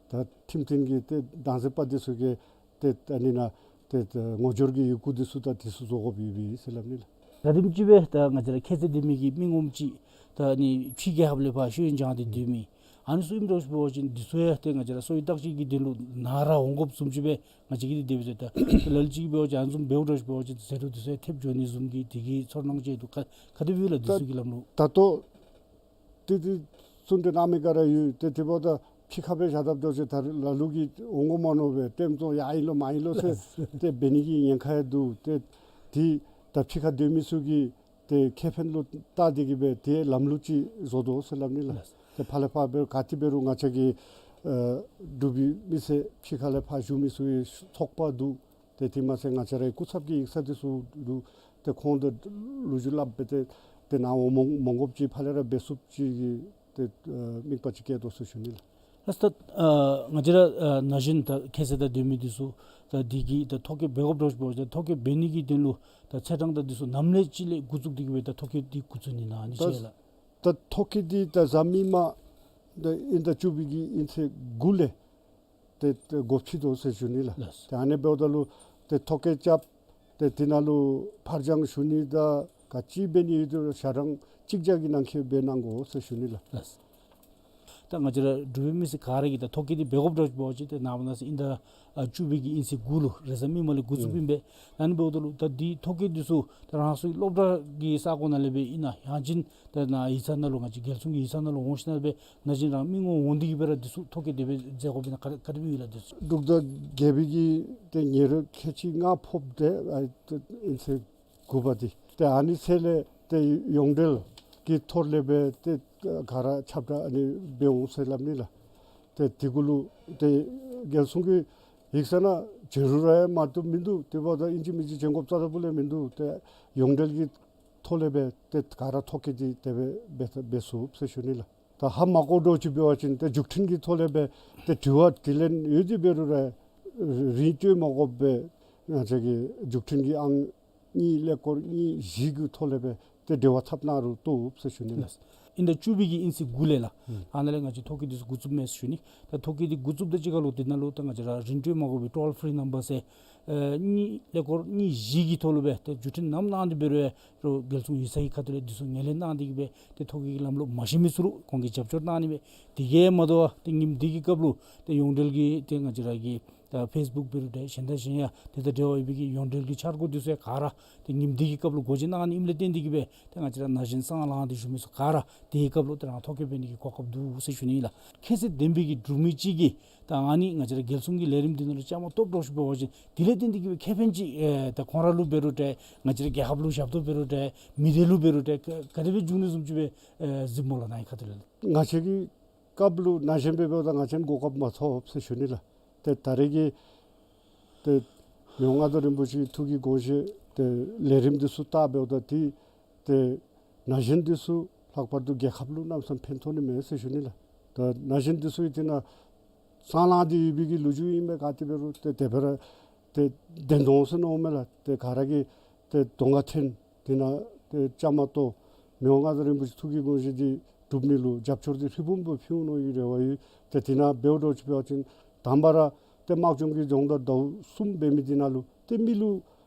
ད་ཁྲིམས་མཐུན་གྱི་ཏེ་བདག་འཛིན་པ་འདི་ཚུ་གིས་ཏེ་ཨ་ནི་ནང་ཏེ་ཏེ་ངོ་སྦྱོར་གྱི་ཡི་གུ་འདི་ཚུ་དང་འདི་ཚུ་བཟོ་དགོཔ་ཡོད་པས་ཟེར་སླབ་ནི་ལགས། ག་དེམ་ཅིག་སྦེ་ད་ང་བཅས་ར་ཁྱད་ཚད་ལྡན་མི་གི་མི་ངོམ་ཅིག་ད་ནི་ཕྱི་རྒྱལ་ཁབ་ལས་ཕར་ཤེས་ཡོན་སྦྱང་སྟེ་སྡོད་མི་ཨ་ནི་ཚུ་ཨིནམ་འདྲཝ་ཅིག་འབད་བ་ཅིན་འདི་ཚུ་ཡང་ཏེ་ང་བཅས་ར་གསོ་བའི་བརྟག་དཔྱད་ཀྱི་དོན་ལུ་ནཱ་ར་འོང་དགོཔ་བཟུམ་ཅིག་སྦེ་ང་བཅས་ཀྱིས་འདི་འབད་ཟེར། ད་ལ་ལུ་ཅིག་འབད་བ་ཅིན་ཨ་ནི་བཟུམ་འབདཝ་འདྲཝ་ཅིག་འབད་བ་ཅིན་ཟད་འགྲོ་འདི་ཚུ་ཡང་ཐེབས་འགྱོ་ནི་བཟུམ་གྱི་དེ་གི་ཚོར་སྣང་ཅིག་འདུག། ག་ག་དེ་སྦེ་ལགས་འདི་ཚུ་གི་ལམ་ལུགས། ད་ལྟོ་ཏེ་ཏེ་གསུང་གྲོས་གནང་མི་ག་ར་ཡོད། ཏེ་དེ་འབདཝ་ད་ཕྱི་ཁར་སྦེ་བཞག་དཔ་འདྲཝ་ཅིག་ད་ལ་ལུ་གིས་འོང་དགོ་མ་མནོ་བར་ལྟདམོ་ཡར་ཨིན་ལོ་མར་ཨིན་ལོ་ཟེར་ཏེ་འབད་ནི་གི་ཉེན་ཁ་ཡང་འདུག། ཏེ་དེ་ད་ཕྱི་ཁར་སྡོད་མི་ཚུ་གི་ཏེ་ཁེ་ཕན་ལུ་བལྟ་སྟེ་གི་སྦེ་ཏེ་ལམ་ལུགས་ཅིག་བཟོ་དོ་ཟེར་སླབ་ནི་ལགས། ཏེ་ཕར་ལས་ཕར་འབད་ག་ཏེ་འབད་རུང་ང་བཅས་ཀྱི་ཨ་འབྲུག་པའི་མི་སེར་ཕྱི་ཁ་ལས་ཕར་བཞུགས་མི་ཚུ་གི་ཚོགས་པ་འདུག། ཏེ་དེ་མ་ཚད་ང་བཅས་རའི་སྐུ་ཚབ་ཀྱི་ཡིག་ཚང་འདི་ཚུ་འདུག། ཏེ་ཁོང་དང་ལོ་རྒྱུས་སླབ་སྦེ་ཏེ་ཏེ་ནཱ་འོང་མ་འོང་མ་འོང་དགོཔ་ཅིག་ཕར་ལས་ར་འབད་ཚུགསཔ་ཅིག་གི་ཏེ་ཨ་དམིགས་པ་ཅིག་བསྐྱེད་དོ་ཟེར་ཞུ་ནི་ལགས། ལགས། ད་ཨ་ང་བཅས་ར་ཨ་ན་གཞོན་ད་ཁྱད་ཚད་དང་ལྡན་མི་འདི་ཚུ་ད་འདི་གི་ད་ཐོ་བཀོད་འབད་དགོཔ་འདྲཝ་ཅིག་འབད་བ་ཅིན་ཐོ་བཀོད་འབད་ནི་གི་དོན་ལུ་ད་ཚེས་གྲངས་དང་འདི་ཚུ་ནམ་ལས་ཅིག་ལས་འགོ་བཙུགས་ཏེ་གི་སྦེ་ད་ཐོ་བཀོད་འདི་འགོ་བཙུགས་ནི་ཨིན་ན་ཨ་ནི་ད་ཅིག་ལགས། ད་ཐོ་བཀོད་འདི་ད་གཟའ་མིག་དམར་ད་དབྱིན་ཟླ་བཅུ་པའི་གི་དབྱིན་ཚེས་དགུ་ལས་ཏེ་ཏེ་འགོ་ཁྲིད་དོ་ཟེར་ཞུ་ནི་ལགས། ལགས། ཏེ་ཨ་ནི་འབདཝ་ད་ལུ་ཏེ་ཐོ་བཀོད་རྐྱབ་སྟེ་དེ་ནང་ལུ་ཕར་འགྱངས་ཞུ་ནི་དང་ག་ཅི་འབད་ནི་ཡོད་དེ་ཞག་གྲངས་གཅིག་བརྒྱ་གི་ནང་འཁོད་འབད་གནང་དགོ་ཟེར་ཞུ་ནི་ལགས། ལགས། ད་ང་བཅས་ར་འབྲུག་པའི་མི་སེར་ག་ར་གིས་ད་ཐོ་བཀོད་འདི་འབད་དགོཔ་འདྲཝ་ཅིག་འབད་བ་ཅིན་ཏེ་ནངས་པ་གནངས་ཚེ་དབྱིན་ཟླ་ཨ་བཅུ་པའི་གི་དབྱིན་ཚེས་དགུ་ལུ་རེས་གཟའ་མིག་དམར་ལས་འགོ་བཙུགསཔ་ཨིན་པས། ཨ་ནི་འབདཝ་ད་ལུ་ད་འདི་ཐོ་བཀོད་འདི་ཚུ་ད་རང་སོའི་སློབ་གྲྭ་གི་ས་གོ་ནང་ལས་སྦེ་ཨིན་ན་ཡང་ཅིན་ད་ནཱ་ཡིག་ཚང་ནང་ལུ་ང་བཅས་རྒྱལ་སྲུང་གི་ཡིག་ཚང་ནང་ལུ་འོང་ཞིནམ་སྦེ་ན་གཞོན་རང་མི་ངོམ་འོང་སྟེ་གི་སྦེ་ར་འདི་ཚུ་ཐོ་བཀོད་འདི་སྦེ་མཛད་དགོཔ་ཨིན་ན་ག་ག་དེ་སྦེ་ཡོད་ལགས་འདི་ཚུ། འབྲུག་ཟླ་བརྒྱད་པའི་གི་ཏེ་ཉེ་རབས་ཁལ་གཅིག་ལྔ་ཕོགཔ་ཏེ་ཨ་ཏེ་དབྱིན་ཚེས་དགུ་པ་འདི་ཏེ་ཨ་ནི་ཚེ་ལས་ཏེ་ཡོངས་འབྲེལ་གྱི་ཐོག་ལས་སྦེ་ཏེ་ག་ར་ཁྱབ་བསྒྲགས་ཨ་ནི་འབད་འོང་ཟེར་སླབ་ནི་ལགས། ཏེ་དེ་གུ་ལུ་ཏེ་རྒྱལ་སྲུང་གི་ཡིག་ཚང་ནང་བྱོན་རུང་ར་མ་བཏུབ་མིན་འདུག། དེ་འབདཝ་ད་ཨིན་ཅི་མིན་ཅི་བྱོན་དགོཔ་རྩ་དང་པོ་ལས་མིན་འདུག། ཏེ་ཡོངས་འབྲེལ་གྱི་ཐོག་ལས་སྦེ་ཏེ་ག་ར་ཐོ་བཀོད་འདི་དེ་སྦེ་འབད་འབད་ཚུགས་ཟེར་ཞུ་ནི་ལགས། ད་ཧ་མ་གོ་འདྲཝ་ཅིག་འབད་བ་ཅིན་ཏེ་འཛུགས་སྐྲུན་གྱི་ཐོག་ལས་སྦེ་ཏེ་དྲི་བ་དྲིས་ལན་ཡོད་དེ་འབད་རུང་ར་རིན་སྤྲོད་མ་དགོཔ་སྦེ་ང་བཅས་ཀྱི་འཛུགས་སྐྲུན་གྱི་ཨང་གཉིས་ཀླད་ཀོར་གཉིས་བཞི་གི་ཐོག་ལས་སྦེ་ཏེ་འབྲེལ་བ་འཐབ་གནང་རུང་བཏུབ་ཟེར་ཞུ་ནི་ལགས། ཨིན་ཟླ་བཅུ་པའི་གི་དབྱིན་ཚེས་དགུ་ལས་ལགས། ཨ་ནཱ་ལས་ང་བཅས་ཐོ་བཀོད་འདི་ཚུ་འགོ་བཙུགསཔ་མས་ཟེར་ཞུ་ནི། ད་ཐོ་བཀོད་འདི་འགོ་བཙུགསཔ་དང་གཅིག་ཁར་ལུ་དེ་ནང་ལུ་ད་ང་བཅས་ར་རིན་སྤྲོད་མ་དགོ་པའི་ཊོལ་ཕི་རི་ནམ་བར་ཟེར་ཨེ་གཉིས་ཀླད་ཀོར་གཉིས་བཞི་གི་ཐོག་ལུ་སྦེ་ཏེ་བརྒྱུད་འཕྲིན་ནམ་གནང་སྟེ་འབད་རུང་ཡང་རོགས་རྒྱལ་སྲུང་ཡིག་ཚང་གི་ཁ་ཐུག་ལས་འདི་ཚུ་ངོས་ལེན་གནང་སྟེ་གི་སྦེ་ཏེ་ཐོ་བཀོད་ཀྱི་ལམ་ལུགས་མ་ཤེས་མི་ཚུ་ལུ་ཁོང་གིས་རྒྱབ་སྐྱོར་གནང་ནི་མས། དེ་གིས་མ་དོ་བར་ཏེ་ཉིནམ་འདི་གི་སྐབས་ལུ་ཏེ་ཡོངས་འབྲེལ་གྱི་ཏེ་ང་བཅས་ར་གི་ད་ཕེསི་བུཀ་འབད་རུང་ཏེ་གཞན་དང་གཞན་ཡང་དེ་དང་འབྲེལ་བ་ཡོད་པའི་གི་ཡོངས་འབྲེལ་གྱི་འཆར་སྒོ་འདི་ཚུ་ཡང་ག་ར་ཏེ་ཉིནམ་འདི་གི་སྐབས་ལུ་སྒོ་འབྱེད་གནང་ནི་ཨིནམ་ལས་བརྟེན་ཏེ་གི་སྦེ་ཏེ་ང་བཅས་ར་ན་གཞོན་སང་ལང་སྟེ་བཞུགས་མི་ཚུ་ག་ར་དེའི་སྐབས་ལུ་ཏེ་རང་ཐོ་བཀོད་འབད་ནི་གི་གོ་སྐབས་འདུག་ཟེར་ཞུ་ནི་ཨིན་ལགས། ཁྱད་ཚད་ལྡན་པའི་གི་འབྲུག་མི་ཅིག་གིས་ད་ཨ་ནི་ང་བཅས་ར་རྒྱལ་སྲུང་གི་ལས་རིམ་འདི་ནང་ལུ་བཅའ་མར་གཏོགསཔ་འདྲཝ་ཅིག་འབད་བ་ཅིན་དེ་ལས་བརྟེན་ཏེ་གི་སྦེ་ཁེ་ཕན་ཅིག་ཨེ་ད་ཁོང་ར་ལུ་འབད་རུང་ཏེ་ང་བཅས་ར་རྒྱལ་ཁབ་ལུ་ཞབས་ཏོག་འབད་རུང་ཏེ་མི་སྡེ་ལུ་འབད་རུང་ཏེ་ག་ག་དེ་སྦེ་འབྱུང་ནི་བཟུམ་ཅིག་སྦེ་ཨེ་གཟིགསཔ་སྨོ་ལགས་ནཱ་གི་ཁ་ཐུག་ལས། ང་བཅས་ཀྱི་སྐབས་ལུ་ན་གཞོན་སྦེ་འབདཝ་ད་ང་བཅས་གོ་སྐབས་མ་ཐོབ་ཟེར་ཞུ་ནི་ལགས། ཏེ་ད་རེས་ཀྱི་ཏེ་མི་དབང་མངའ་བདག་རིན་པོ་ཆེའི་ཐུགས་ཀྱི་དགོངས་བཞེད་ཏེ་ལས་རིམ་འདི་ཚུ་བལྟ་འབདཝ་ད་ཏེ་ཏེ་ན་གཞོན་འདི་ཚུ་ལྷག་པར་དུ་རྒྱལ་ཁབ་ལུ་གནམ་མེད་ས་མེད་ཕན་ཐོགས་ནི་མས་ཟེར་ཞུ་ནི་ལགས། ད་ན་གཞོན་འདི་ཚུ་ཡང་དེ་ནང་སང་ལང་སྟེ་ཡོད་པའི་གི་ལོ་རྒྱུས་ཨིན་མས། ག་ཏེ་འབད་རུང་ཏེ་དེ་སྦེ་ར་ཏེ་བདེན་དོན་ཟེར་མནོཝ་མས་ལགས། ཏེ་ག་ར་གིས་ཏེ་གདོང་ཁར་ཐོན་དེ་ནང་ཏེ་བཅའ་མར་གཏོགས་མི་དབང་མངའ་བདག་རིན་པོ་ཆེ་ཐུགས་ཀྱི་དགོངས་བཞེད་འདི་སྒྲུབ་ནི་ལུ་རྒྱབ་སྐྱོར་འདི་ཧྲིལ་བུམ་སྦེ་ཕུལ་འོང་མནོ་བའི་རེ་བ་ཡོད། ཏེ་དེ་ནང་འབདཝ་འདྲཝ་ཅིག་འབད་བ་ཅིན་དང་པ་ར་ཏེ་དམག་སྦྱོང་གི་སྦྱོང་བརྡར་ཟླཝ་གསུམ་འབད་མི་འདི་ནང་ལུ་ཏེ་མི་ལུ་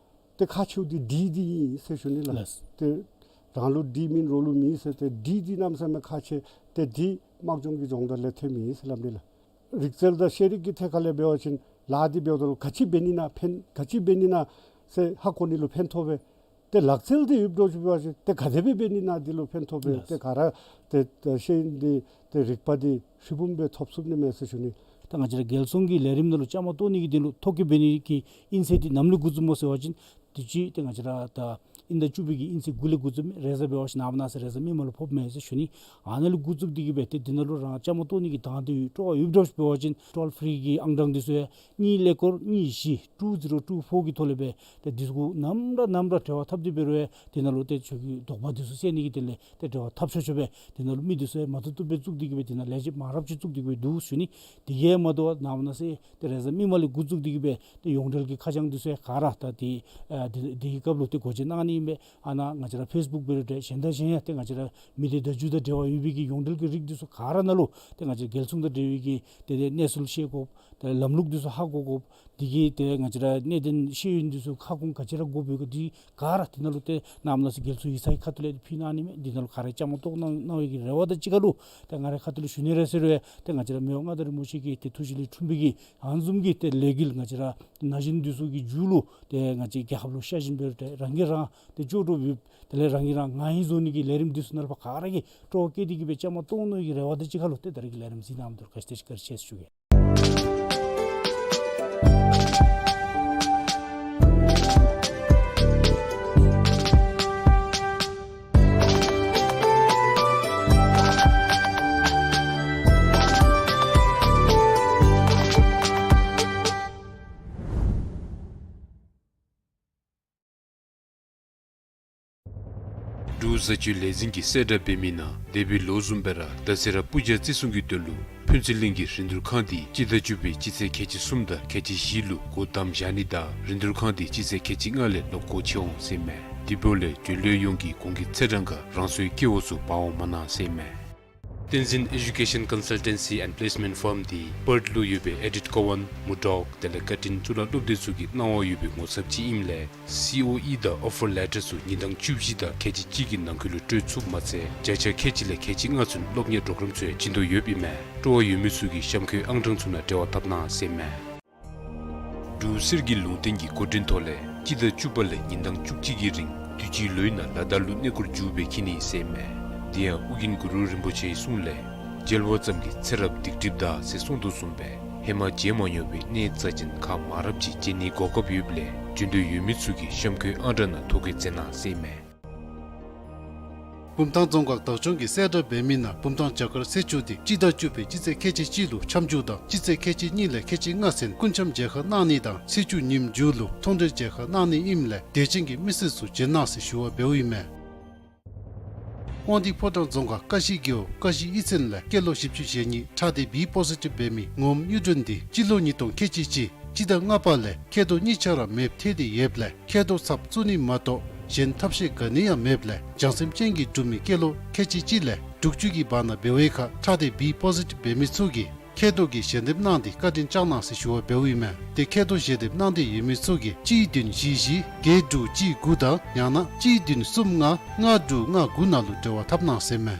ཏེ་ཁག་ཆེཝ་འདི་སྒྲིག་འདི་ཨིན་ཟེར་ཞུ་ནི་ལགས། ལགས། ཏེ་རང་ལུ་སྒྲིག་མེད་རོགས་ལུ་མེད་ཟེར་ཏེ་སྒྲིག་འདི་གནམ་མེད་ས་མེད་ཁག་ཆེ། ཏེ་འདི་དམག་སྦྱོང་གི་སྦྱོང་བརྡར་ལས་ཐོན་མི་ཨིན་ཟེར་སླབ་ནི་ལགས། རིག་རྩལ་དང་ཤེས་རིག་གི་ཐད་ཁར་ལས་འབད་བ་ཅིན་ལཱ་འདི་འབདཝ་ད་ལུ་ག་ཅི་འབད་ནི་ན་ཕན་ག་ཅི་འབད་ནི་ན་ཟེར་ཧ་གོ་ནི་ལུ་ཕན་ཐོགས་པས། ཏེ་ལག་རྩལ་འདི་ཡོདཔ་འདྲཝ་ཅིག་འབད་བ་ཅིན་ཏེ་ག་དེ་སྦེ་འབད་ནི་ན་འདི་ལུ་ཕན་ཐོགས་པས། ལགས། ཏེ་ག་ར་ཏེ་ཏེ་ཤེས་ཡོན་འདི་ཏེ་རིག་པ་འདི་ཧྲིལ་བུམ་སྦེ་ཐོབ་ཚུགས་ནི་མས་ཟེར་ཞུ་ནི། ད་ང་བཅས་ར་རྒྱལ་སྲུང་གི་ལས་རིམ་ནང་ལུ་བཅའ་མར་གཏོགས་ནི་གི་དོན་ལུ་ཐོ་བཀོད་འབད་ནི་གི་དབྱིན་ཚེས་འདི་ནམ་ལས་འགོ་བཙུགསཔ་སྨོ་ཟེར་བ་ཅིན་དུས་ཅི་ཏེ་ང་བཅས་ར་ད་དབྱིན་ཟླ་བཅུ་པའི་གི་དབྱིན་ཚེས་དགུ་ལས་འགོ་བཙུགས་མི་རེས་གཟའ་འབད་བ་ཅིན་ནངས་པ་གནངས་ཚེ་རེས་གཟའ་མིག་དམར་ལུ་ཕོགཔ་མས་ཟེར་ཞུ་ནི། ཨ་ནཱ་ལས་འགོ་བཙུགས་ཏེ་གི་སྦེ་ཏེ་འདི་ནང་ལུ་རང་བཅའ་མར་གཏོགས་ནི་གི་དང་འདོད་ཡོད་སྤྲོ་བ་ཡོདཔ་འདྲཝ་ཅིག་འབད་བ་ཅིན་ཊོལ་ཕི་རི་གི་ཨང་གྲངས་འདི་ཚུ་ཡང་གཉིས་ཀླད་ཀོར་གཉིས་བཞི་two zero two four གི་ཐོག་ལས་སྦེ་ཏེ་འདི་ཚུ་གུ་ནམ་ར་ནམ་ར་འབྲེལ་བ་འཐབ་སྟེ་འབད་རུང་ཡང་འདི་ནང་ལུ་ཏེ་ཁྱོད་ཀྱི་དོགས་པ་འདི་ཚུ་སེལ་ནི་གི་དོན་ལས་ཏེ་འབྲེལ་བ་འཐབ་ཆོག་ཆོག་སྦེ་འདི་ནང་ལུ་མི་འདི་ཚུ་ཡང་མ་ཐུབ་ཐུབ་སྦེ་བཙུགས་ཏེ་གི་སྦེ་འདི་ནང་ལས་བྱེདཔ་མང་རབས་ཅིག་བཙུགས་ཏེ་གི་སྦེ་འདུག་ཞུ་ནི། དེ་གིས་མ་དོ་བར་ནངས་པ་གནངས་ཚེ་ཏེ་རེས་གཟའ་མིག་དམར་ལས་འགོ་བཙུགས་ཏེ་གི་སྦེ་ཏེ་ཡོངས་འབྲེལ་གྱི་ཁ་བྱང་འདི་ཚུ་ཡང་ག་ར་ད་ཏེ་ཨ་དེ་དེ་གི་སྐབས་ལུ་ཏེ་སྒོ་འབྱེད་གནང་ནི་ཨིན་པས། ཨ་ནཱ་ང་བཅས་ར་ཕེསི་བུཀ་འབད་རུང་ཏེ་གཞན་དང་གཞན་ཡང་ཏེ་ང་བཅས་ར་མི་སྡེ་བརྡ་བརྒྱུད་དང་འབྲེལ་བ་ཡོད་པའི་གི་ཡོངས་འབྲེལ་གྱི་རིགས་འདི་ཚུ་ག་ར་ནང་ལུ་ཏེ་ང་བཅས་རྒྱལ་སྲུང་དང་འབྲེལ་བའི་གི་ཏེ་ཏེ་གནས་ཚུལ་ཤེས་དགོཔ་ཏེ་ལམ་ལུགས་འདི་ཚུ་ཧ་གོ་དགོཔ་ དེ་གིས་ཏེ་ང་བཅས་ར་གནད་དོན་ཤེས་ཡོན་འདི་ཚུ་ཁ་སྐོང་ག་ཅི་ར་དགོཔ་ཡོད་ག་འདི་ག་ར་དེ་ནང་ལུ་ཏེ་གནངམ་ལགས་སོ། རྒྱལ་གཙུག་ཡིག་ཚང་གི་ཁ་ཐུག་ལས་ཕུལ་གནང་ནི་མས། འདི་ནང་ལུ་ག་ར་བཅའ་མར་གཏོགས་གནང་གནང་བའི་གི་རེ་བ་དང་གཅིག་ཁར་ལུ་ཏེ་ང་རའི་ཁ་ཐུག་ལས་ཞུ་ནི་ར་ཟེར་བས། ཏེ་ང་བཅས་ར་མི་དབང་མངའ་བདག་རིན་པོ་ཆེ་གི་ཏེ་ཐུགས་རྗེ་ལས་འཁྲུངས་པའི་གི་ཨ་ནི་བཟུམ་གྱི་ཏེ་ལས་འགུལ་ང་བཅས་ར་ན་གཞོན་འདི་ཚུ་གི་མཇུག་ལུ་ཏེ་ང་བཅས་རྒྱལ་ཁབ་ལུ་ཤ་ཞེན་འབད་རུང་ཏེ་རང་གིས་རང་ཏེ་ལྕོགས་གྲུབ་ཡོད། དེ་ལས་རང་གིས་རང་ང་ཨིན་བཟོ་ནི་གི་ལས་རིམ་འདི་ཚུ་ནང་ལུ་ཕར་ག་ར་གིས་སྤྲོ་བ་བསྐྱེད་དེ་གིས་སྦེ་བཅའ་མར་གཏོགས་གནང་བའི་གི་རེ་བ་དང་གཅིག་ཁར་ལུ་ཏེ་ད་རེས་ཀྱི་ལས་རིམ་གཟིགས་གནང་མི་འདི་ལུ་བཀའ་དྲིན་ཆེ་ཞུ་གེ། འབྲུག་བཟའ་སྤྱོད་ལས་འཛིན་གྱིས་གསལ་བསྒྲགས་འབད་མི་ནང་འདས་པའི་ལོ་བཟུམ་སྦེ་ར་ད་རེས་ར་སྤུར་རྒྱག་བརྩི་སྲུང་གི་དོན་ལུ་ཕུན་ཚོགས་གླིང་གི་རིན་བསྡུར་ཁང་འདི་སྤྱི་ཟླ་བཅུ་པའི་སྤྱི་ཚེས་ཁལ་གཅིག་གསུམ་དང་ཁལ་གཅིག་བཞི་ལུ་སྒོ་བསྡམ་བཞག་ནི་དང་རིན་བསྡུར་ཁང་འདི་སྤྱི་ཚེས་ཁལ་གཅིག་ལྔ་ལས་ལོག་སྒོ་ཕྱེ་འོང་ཟེར་མས། དེ་འབདཝ་ལས་འབྱོན་ལྷོད་ཡོངས་ཀྱིས་གོང་གི་ཚེས་གྲངས་ཁར་རང་སོའི་སྐལ་བ་ཚུ་སྦ་འོང་མ་གནང་ཟེར་མས། བསྟན་འཛིན་Education Consultancy and Placement Firm འདི་པརཐ་ལུ་ཡོད་པའི་ཨེ་ཌིཐ་ཀོ་ཝཱན་མུར་ཌོག་དེ་ལས་བཀའ་དྲིན་གཙུག་ལག་སློབ་སྡེ་ཚུ་གི་གནང་བ་ཡོད་པའི་ངོ་ཚབ་ཅིག་ཨིནམ་ལས་སི་ཨོ་ཨི་དང་ཨོ་ཕར་ལེ་ཊར་ཚུ་ཉིན་གྲངས་བཅུ་བཞི་དང་ཁལ་གཅིག་གཅིག་གི་ནང་འཁོད་ལུ་སྤྲོད་ཚུགསཔ་མ་ཚད་བརྒྱ་ཆ་ཁལ་གཅིག་ལས་ཁལ་གཅིག་ལྔ་ཚུན་སློབ་གཉེར་པོརོ་གརམ་ཚུ་ཡང་བྱིན་དོ་ཡོདཔ་ཨིན་མས། སྤྲོ་བ་ཡོད་མི་ཚུ་གིས་གཤམ་འཁོད་ཨང་གྲངས་ཚུ་ནང་འབྲེལ་བ་འཐབ་གནང་ཟེར་མས། འབྲུག་གསེར་གྱི་ལུང་བསྟན་གྱི་འགོ་འདྲེན་ཐོག་ལས་སྤྱི་ཟླ་བཅུ་པ་ལས་ཉིན་གྲངས་བཅུ་གཅིག་གི་རིང་དུས་ཅི་ལོའི་ནང་ལ་དྭགས་ལུ་གནས་སྐོར་མཇུག་སྦེ་འཁྱིད་ནི་ཟེར་མས། དེ་ཡང་ཨོ་རྒྱན་གུ་རུ་རིན་པོ་ཆེའི་གསུང་ལས་མཇལ་བ་ཙམ་གྱིས་ཚེ་རབས་སྡིག་སྒྲིབ་འདག་ཟེར་གསུངས་དོ་བཟུམ་སྦེ་ཧེ་མ་མཇལ་མ་མྱོང་བའི་གནས་རྩ་ཅན་ཁག་མང་རབས་ཅིག་མཇལ་ནིའི་གོ་སྐབས་ཡོདཔ་ལས་འབྱོན་འདོད་ཡོད་མི་ཚུ་གིས་གཤམ་འཁོད་ཨང་གྲངས་ནང་ཐོ་བཀོད་མཛད་གནང་ཟེར་མས། བུམ་ཐང་རྫོང་ཁག་བདག་སྐྱོང་གིས་གསལ་བསྒྲགས་འབད་མི་ནང་བུམ་ཐང་བྱ་དཀར་གསེར་ཆུ་འདི་སྤྱི་ཟླ་བཅུ་པའི་སྤྱི་ཚེས་ཁལ་གཅིག་གཅིག་ལུ་ཆམ་འཇུག་དང་སྤྱི་ཚེས་ཁལ་གཅིག་གཉིས་ལས་ཁལ་གཅིག་ལྔ་ཚུན་སྐུ་འཆམ་མཇལ་ཁ་གནང་ནི་དང་ཚེས་བཅུ་ཉིནམ་མཇུག་ལུ་མཐོང་གྲོལ་མཇལ་ཁ་གནང་ནི་ཨིནམ་ལས་དད་ཅན་གྱི་མི་སེར་ཚུ་བྱོན་གནང་ཟེར་ཞུ་བ་འབདཝ་ཨིན་མས། དབང་འདུས་ཕོ་བྲང་རྫོང་ཁག་ཀ་གཞི་རྒེད་འོག་ཀ་གཞི་གཡུས་ཚན་ལས་སྐྱེས་ལོ་བཞི་བཅུ་ཞེ་གཉིས་ཁྲག་སྡེ་བི་པོ་ཟི་ཊིབ་འབད་མི་ངོམ་གཡུ་སྒྲོན་འདི་སྤྱི་ལོ་ཉིས་སྟོང་ཁལ་གཅིག་གཅིག་སྤྱི་ཟླ་ལྔ་པ་ལས་མཁལ་རྡོག་གཉིས་ཆ་ར་མེདཔ་ཐལ་ཏེ་ཡོདཔ་ལས་མཁལ་རྡོག་ཚབ་བཙུགས་ནི་མ་གཏོགས་གཞན་ཐབས་ཤེས་ག་ནི་ཡང་མེདཔ་ལས་བྱང་སེམས་ཅན་གྱི་འབྲུག་མི་སྐྱེས་ལོ་ཁལ་གཅིག་གཅིག་ལས་དྲུག་ཅུ་གི་བར་ན་འབད་བའི་ཁར་ཁྲག་སྡེ་བི་པོ་ཟི་ཊིབ་འབད་མི་ཚུ་གིས་མཁལ་རྡོག་གི་ཞལ་འདེབས་གནང་སྟེ་བཀའ་དྲིན་བསྐྱངས་གནང་ཟེར་ཞུ་བ་འབདཝ་ཨིན་མས། ཏེ་མཁལ་རྡོག་ཞལ་འདེབས་གནང་འདོད་ཡོད་མི་ཚུ་གིས་གཅིག་བདུན་བཞི་བཞི་བརྒྱད་དྲུག་གཅིག་དགུ་དང་ཡང་ན་གཅིག་བདུན་གསུམ་ལྔ་ལྔ་དྲུག་ལྔ་དགུ་ནང་ལུ་འབྲེལ་བ་འཐབ་གནང་ཟེར་མས།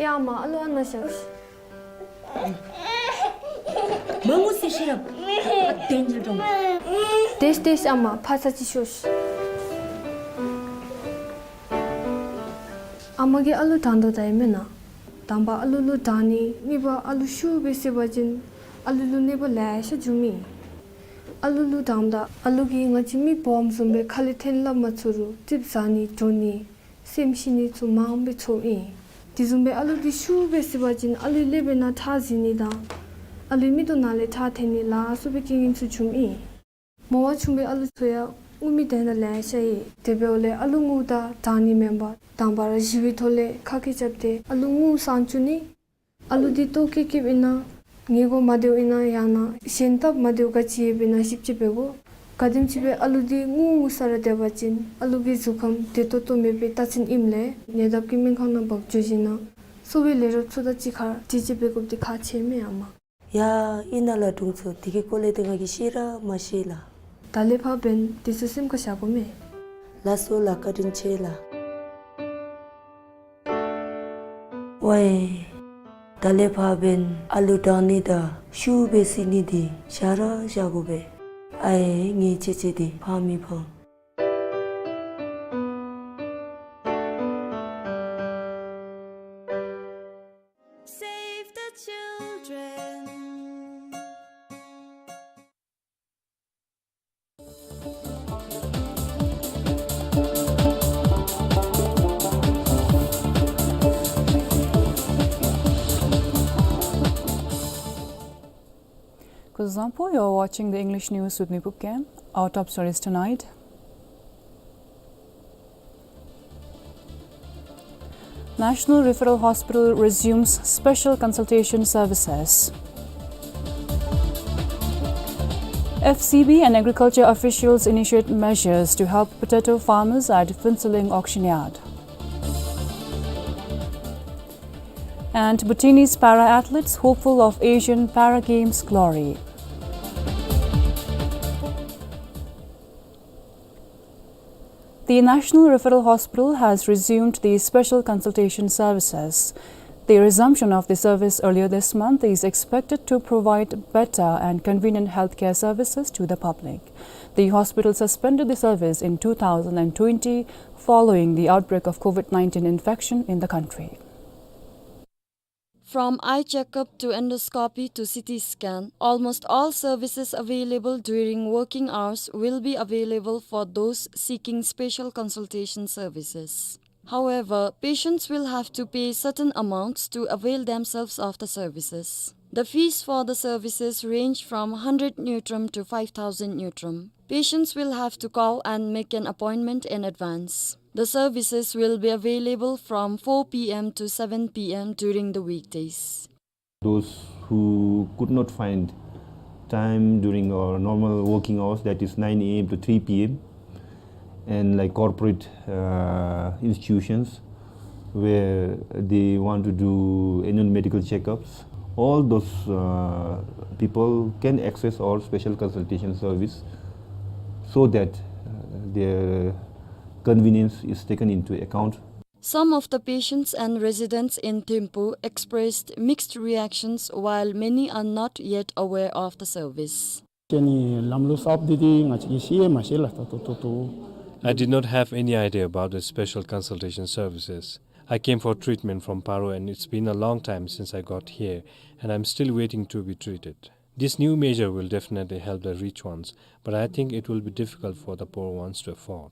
ཡ་ཨ་མ་ཨ་ལུ་ཨ་ནཱ་བཞག་ཤིག། མ་ངུ་ཟེར་ཤེས་རབ། ཨ་དེ་ཉལ་འགྲོ། དེས་དེས་ཨ་མ་ཕར་ཚུར་ཅིག་ཤོག་ཤིག། ཨ་མ་གིས་ཨ་ལུ་དྲང་དོ་ད་ཨིན་མེན་ན། དང་པ་ཨ་ལུ་ལུ་དྲང་ནི། གཉིས་པ་ཨ་ལུ་ཤུགས་སྦེ་བསད་པ་ཅིན་ཨ་ལུ་ལུ་གནོད་པ་ལེ་ཤ་འབྱུངམ་ཨིན། ཨ་ལུ་ལུ་དྲངམ་ད་ཨ་ལུ་གིས་ང་བཅས་མི་སྦོམ་བཟུམ་སྦེ་ཁ་ལས་འཐེན་སླབ་མ་ཚུགས་རུང་ཙིགཔ་ཟ་ནི་འགྲོ་ནི་སེམས་ཤི་ནི་ཚུ་མངམ་སྦེ་ཚོརཝ་ཨིན། དེ་བཟུམ་སྦེ་ཨ་ལུ་འདི་ཤུགས་སྦེ་བསད་པ་ཅིན་ཨ་ལུའི་ཀླད་པའི་ནང་ཁྲག་འཛིང་ནི་དང་ཨ་ལུའི་མིག་ཏོ་ནང་ལས་ཁྲག་འཐོན་ནི་ལ་སོགས་པའི་རྐྱེན་ངན་ཚུ་འབྱུངམ་ཨིན། མོ་བ་ཆུང་བའི་ཨ་ལུ་ཚུ་ཡང་ངུ་མི་དེ་ནང་ལེ་ཤ་ཡོད། དེ་འབདཝ་ལས་ཨ་ལུ་ངུཝ་ད་དྲང་ནི་མེན་པར་དང་པ་ར་ཞི་བའི་ཐོག་ལས་ཁ་སྐད་རྐྱབ་སྟེ་ཨ་ལུ་ངུ་སངས་བཅུག་ནི། ཨ་ལུ་འདི་ལྟོ་བཀོལ་བཀོལཝ་ཨིན་ན་ཉལ་གོ་མ་སྡོདཔ་ཨིན་ན་ཡང་ན་གཞན་སྟབས་མ་བདེཝ་ག་ཅི་ཡོདཔ་ཨིན་ན་ཞིབ་དཔྱད་འབད་དགོ། ག་དེམ་ཅིག་སྦེ་ཨ་ལུ་འདི་ངུ་ངུ་ས་ར་སྡོད་པ་ཅིན་ཨ་ལུ་གི་གཟུགས་ཁམས་བདེ་ཏོག་ཏོ་མེད་པའི་རྟགས་མཚན་ཨིནམ་ལས་ཉེ་འདབས་ཀྱི་སྨན་ཁང་ནང་འབག་འགྱོ་ཞིན་ན་གསོ་བའི་ལས་རོགསཔ་ཚུ་དང་གཅིག་ཁར་དྲི་དཔྱད་འབད་དགོཔ་འདི་ཁག་ཆེ་མས་ཨ་མ། ཡ་ཨིན་ན་ལགས་དྲུང་འཚོ། དེ་གི་སྐོར་ལས་ཏེ་ང་གིས་ཤེས་ར་མ་ཤེས་ལགས། ད་ལས་ཕར་འབདན་དེ་ཚུ་སེམས་ཁར་བཞག་དགོ་མས། ལགས་སོ་ལགས། བཀའ་དྲིན་ཆེ་ལགས། ཝའེ། ད་ལས་ཕར་འབདན་ཨ་ལུ་དྲང་ནི་དང་ཤུགས་སྦེ་བསད་ནི་འདི་བཞག་ར་བཞག་དགོ་པས། ཨའེ་ངེའི་ཅེ་ཅེ་འདི་ཕངས་མི་ཕངས། Save the children. Kuzuzangpo, you're watching the English news with me, Pupken. Our top stories tonight. National Referral Hospital resumes special consultation services. F C B and agriculture officials initiate measures to help potato farmers at Phuentsholing auction yard. And Bhutanese para-athletes hopeful of Asian Para Games glory. The National Referral Hospital has resumed the special consultation services. The resumption of the service earlier this month is expected to provide better and convenient healthcare services to the public. The hospital suspended the service in two thousand and twenty following the outbreak of COVID nineteen infection in the country. From eye checkup to endoscopy to C T scan, almost all services available during working hours will be available for those seeking special consultation services. However, patients will have to pay certain amounts to avail themselves of the services. The fees for the services range from hundred ngultrum to five thousand ngultrum. Patients will have to call and make an appointment in advance. The services will be available from four P M to seven P M during the weekdays. Those who could not find time during our normal working hours, that is nine A M to three P M, and like corporate, uh, institutions where they want to do annual medical checkups, all those, uh, people can access our special consultation service so that, uh, their convenience is taken into account. Some of the patients and residents in Thimphu expressed mixed reactions, while many are not yet aware of the service. ཁྱེད་ནི་ལམ་ལུགས་གསརཔ་འདི་འདི་ང་བཅས་ཀྱིས་ཤེས་ཡང་མ་ཤེས་ལགས། ད་ལྟོ་ལྟོ་ལྟོ། I did not have any idea about the special consultation services. I came for treatment from Paro, and it's been a long time since I got here, and I'm still waiting to be treated. This new measure will definitely help the rich ones, but I think it will be difficult for the poor ones to afford.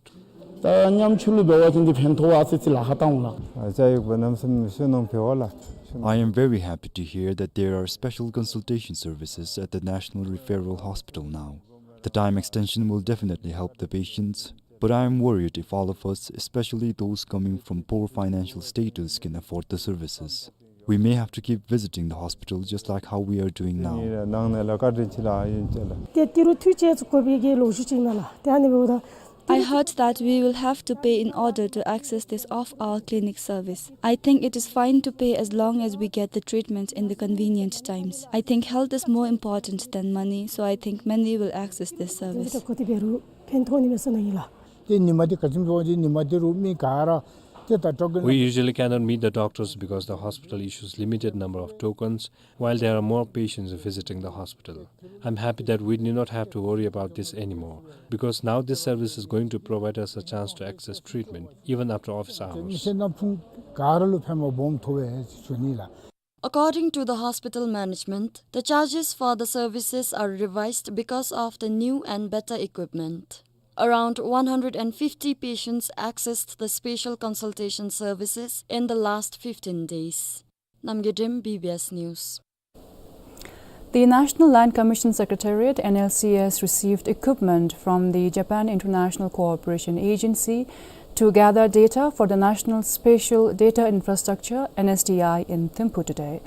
ད་ཉམ་ཆུང་ལུ་འབད་བ་ཅིན་འདི་ཕན་ཐོགས་པ་ཨ་ཙི་ཅིག་ལཱ་ཁག་བཏང་འོང་ལགས། ཨ་ཅག་ཡོད་པ་གནམ་མེད་ས་མེད་བསོད་ནམས་འཕེལ་བ་ལགས། I am very happy to hear that there are special consultation services at the National Referral Hospital now. The time extension will definitely help the patients, but I am worried if all of us, especially those coming from poor financial status, can afford the services. We may have to keep visiting the hospital just like how we are doing now. ནང་ནས་ལགས་བཀའ་དྲིན་ཆེ་ལགས། ཨིན་ཅི་ལགས། ཏེ་ཏི་རུ་ཐུགས་རྗེ་ཆེ་དགོ་པའི་གི་ལོ་རྒྱུས་ཅིག་ཨིན་ན་ལགས། ཏེ་ཨ་ནི་འབདཝ་ད། I heard that we will have to pay in order to access this off-hour clinic service. I think it is fine to pay as long as we get the treatment in the convenient times. I think health is more important than money, so I think many will access this service. ཏེ་ཏི་རུ་ཕན་ཐོགས་ནི་མས་ཟེར་ནི་ཨིན་ལགས། ཏེ་ཉིནམ་འདི་ག་ཅི་འབད་བ་ཅིན་ཉིནམ་འདི་རུ་མི་ག་ར་ཏེ་ད་ཊོ་ཀེན། We usually cannot meet the doctors because the hospital issues limited number of tokens, while there are more patients visiting the hospital. I'm happy that we need not have to worry about this anymore, because now this service is going to provide us a chance to access treatment even after office hours. མི་སེར་ནང་ཕུང་ག་ར་ལུ་ཕན་པ་སྦོམ་ཐོབ་པས་ཟེར་ཞུ་ནི་ལགས། According to the hospital management, the charges for the services are revised because of the new and better equipment. Around one hundred and fifty patients accessed the special consultation services in the last fifteen days. Namgay Dem, B B S News. The National Land Commission Secretariat, N L C S, received equipment from the Japan International Cooperation Agency to gather data for the National Spatial Data Infrastructure, N S D I, in Thimphu today.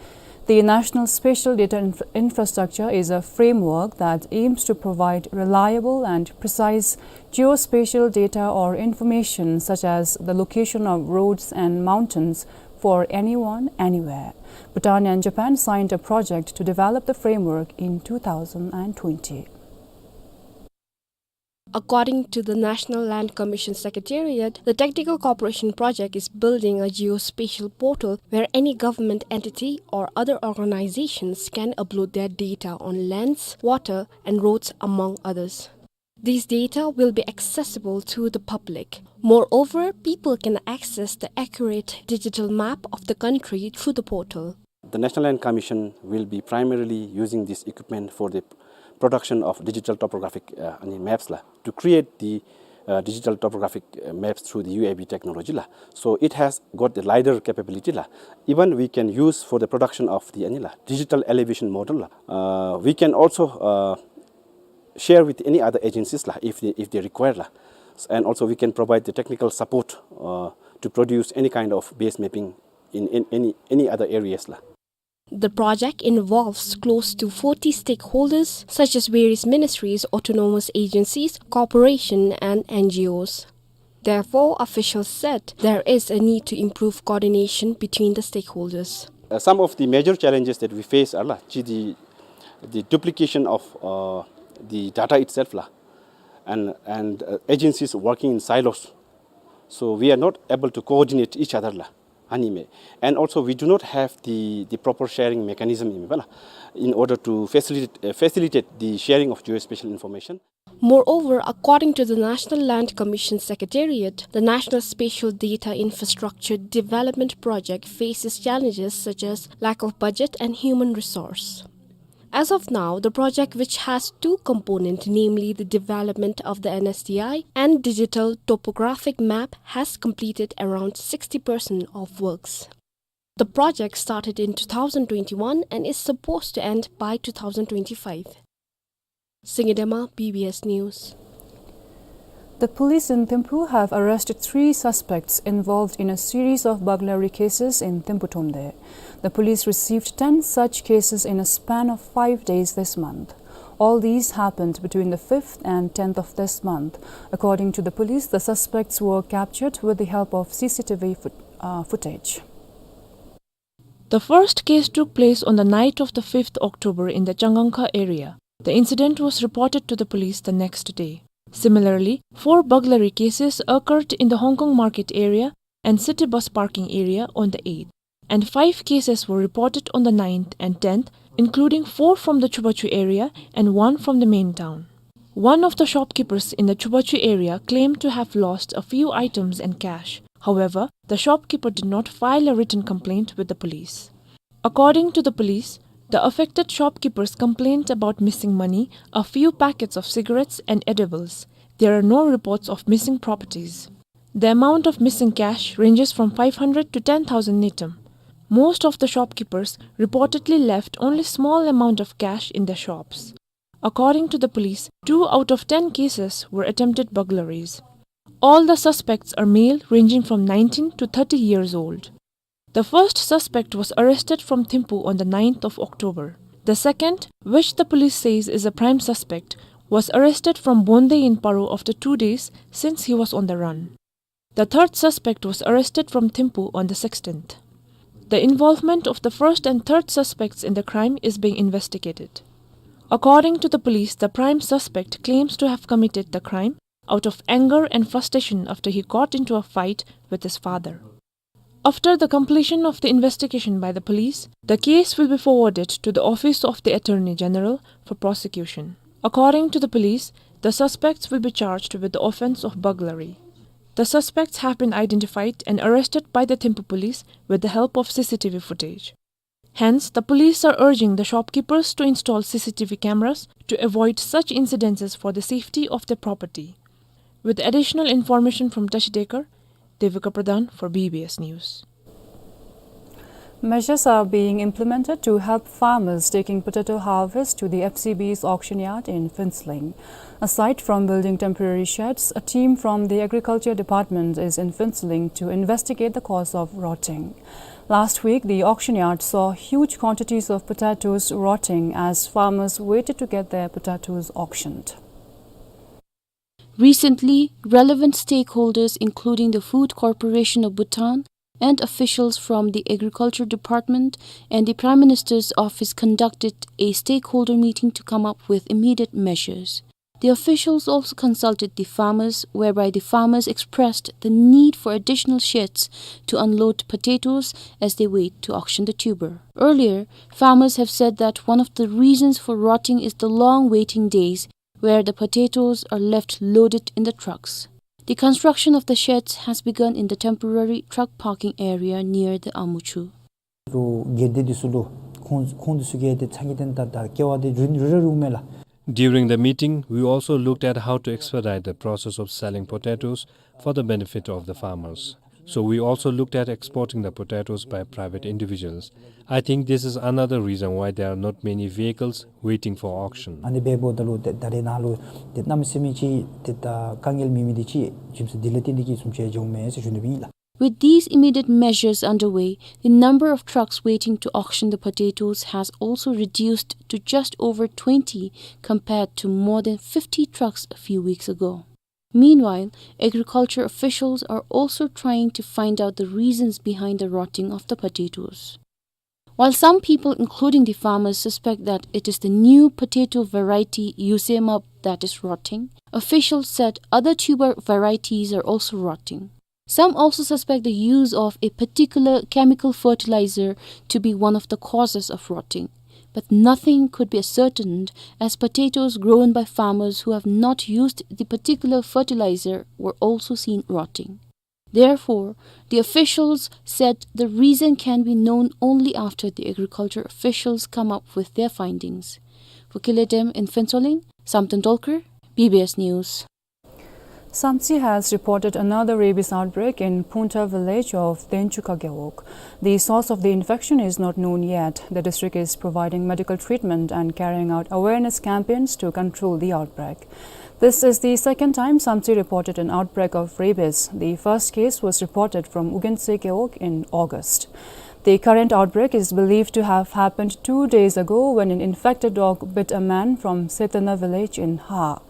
The National Spatial Data Inf-, Infrastructure is a framework that aims to provide reliable and precise geospatial data or information such as the location of roads and mountains for anyone, anywhere. Bhutan and Japan signed a project to develop the framework in two thousand and twenty. According to the National Land Commission Secretariat, the technical cooperation project is building a geospatial portal where any government entity or other organizations can upload their data on lands, water, and roads, among others. These data will be accessible to the public. Moreover, people can access the accurate digital map of the country through the portal. The National Land Commission will be primarily using this equipment for the production of digital topographic, uh, I mean, maps la, to create the, uh, digital topographic, uh, maps through the U A V technology la. So it has got the LiDAR capability la. Even we can use for the production of the, I mean, la, digital elevation model la. Uh, we can also, uh, share with any other agencies la, if they, if they require la. And also we can provide the technical support, uh, to produce any kind of base mapping in, in any, any other areas la. The project involves close to forty stakeholders, such as various ministries, autonomous agencies, corporation, and N G Os. Therefore, officials said there is a need to improve coordination between the stakeholders. Uh, some of the major challenges that we face are, la, chi, the, the duplication of, uh, the data itself, la, and, and, uh, agencies working in silos. So we are not able to coordinate each other, la, anime. And also we do not have the, the proper sharing mechanism in, la, in order to facilitate, uh, facilitate the sharing of geospatial information. Moreover, according to the National Land Commission Secretariat, the National Spatial Data Infrastructure Development Project faces challenges such as lack of budget and human resource. As of now, the project, which has two components, namely the development of the N S D I and digital topographic map, has completed around sixty percent of works. The project started in two thousand twenty-one and is supposed to end by two thousand twenty-five. Singye Dema, B B S News. The police in Thimphu have arrested three suspects involved in a series of burglary cases in Thimphu Thromde. The police received ten such cases in a span of five days this month. All these happened between the fifth and tenth of this month. According to the police, the suspects were captured with the help of C C T V foot-, uh, footage. The first case took place on the night of the fifth October in the Changangkha area. The incident was reported to the police the next day. Similarly, four burglary cases occurred in the Hong Kong Market area and city bus parking area on the eighth, and five cases were reported on the ninth and tenth, including four from the Chubachu area and one from the main town. One of the shopkeepers in the Chubachu area claimed to have lost a few items and cash. However, the shopkeeper did not file a written complaint with the police. According to the police, the affected shopkeepers complained about missing money, a few packets of cigarettes and edibles. There are no reports of missing properties. The amount of missing cash ranges from five hundred to ten thousand ngultrum. Most of the shopkeepers reportedly left only small amount of cash in their shops. According to the police, two out of ten cases were attempted burglaries. All the suspects are male, ranging from nineteen to thirty years old. The first suspect was arrested from Thimphu on the ninth of October. The second, which the police says is a prime suspect, was arrested from Bonde in Paro after two days since he was on the run. The third suspect was arrested from Thimphu on the sixteenth. The involvement of the first and third suspects in the crime is being investigated. According to the police, the prime suspect claims to have committed the crime out of anger and frustration after he got into a fight with his father. After the completion of the investigation by the police, the case will be forwarded to the Office of the Attorney General for prosecution. According to the police, the suspects will be charged with the offense of burglary. The suspects have been identified and arrested by the Thimphu police with the help of C C T V footage. Hence, the police are urging the shopkeepers to install C C T V cameras to avoid such incidences for the safety of their property. With additional information from Tashi Dekar, Devika Pradhan for B B S News. Measures are being implemented to help farmers taking potato harvest to the F C B's auction yard in Phuentsholing. Aside from building temporary sheds, a team from the Agriculture Department is in Phuentsholing to investigate the cause of rotting. Last week, the auction yard saw huge quantities of potatoes rotting as farmers waited to get their potatoes auctioned. Recently, relevant stakeholders, including the Food Corporation of Bhutan and officials from the Agriculture Department and the Prime Minister's Office, conducted a stakeholder meeting to come up with immediate measures. The officials also consulted the farmers, whereby the farmers expressed the need for additional sheds to unload potatoes as they wait to auction the tuber. Earlier, farmers have said that one of the reasons for rotting is the long waiting days where the potatoes are left loaded in the trucks. The construction of the sheds has begun in the temporary truck parking area near the Amuchu. ལུ་སྒེར་སྡེ་འདི་ཚུ་ལུ་ཁོང་ཁོང་འདི་ཚུ་གིས་ཏེ་ཚ་གྱང་དེ་ད་ད་སྐྱེ་བ་དེ་རུལ་རུལ་རུལ་མས་ལགས། During the meeting, we also looked at how to expedite the process of selling potatoes for the benefit of the farmers. So we also looked at exporting the potatoes by private individuals. I think this is another reason why there are not many vehicles waiting for auction. ཨ་ནི་འབདཝ་ད་ལུ་ད་ད་རེས་ནཱ་ལུ་ཏེ་གནམ་མེད་ས་མེད་ཅིག་ཏེ་ད་དཀའ་ངལ་མེད་མི་འདི་ཅིག་རྒྱུ་མཚན་འདི་ལས་བརྟེན་ཏེ་གིས་བཟུམ་ཅིག་འགྱོཝ་མས་ཟེར་ཞུ་ནི་སྦེ་ཨིན་ལགས། With these immediate measures underway, the number of trucks waiting to auction the potatoes has also reduced to just over twenty, compared to more than fifty trucks a few weeks ago. Meanwhile, agriculture officials are also trying to find out the reasons behind the rotting of the potatoes. While some people, including the farmers, suspect that it is the new potato variety Yusemap that is rotting, officials said other tuber varieties are also rotting. Some also suspect the use of a particular chemical fertilizer to be one of the causes of rotting, but nothing could be ascertained, as potatoes grown by farmers who have not used the particular fertilizer were also seen rotting. Therefore, the officials said the reason can be known only after the agriculture officials come up with their findings. For Kiledem in Phuentsholing, Samten Dolkar, B B S News. Samtse has reported another rabies outbreak in Phungtha village of Denchukha Gewog. The source of the infection is not known yet. The district is providing medical treatment and carrying out awareness campaigns to control the outbreak. This is the second time Samtse reported an outbreak of rabies. The first case was reported from Ugense Gewog in August. The current outbreak is believed to have happened two days ago when an infected dog bit a man from Setana village in Ha.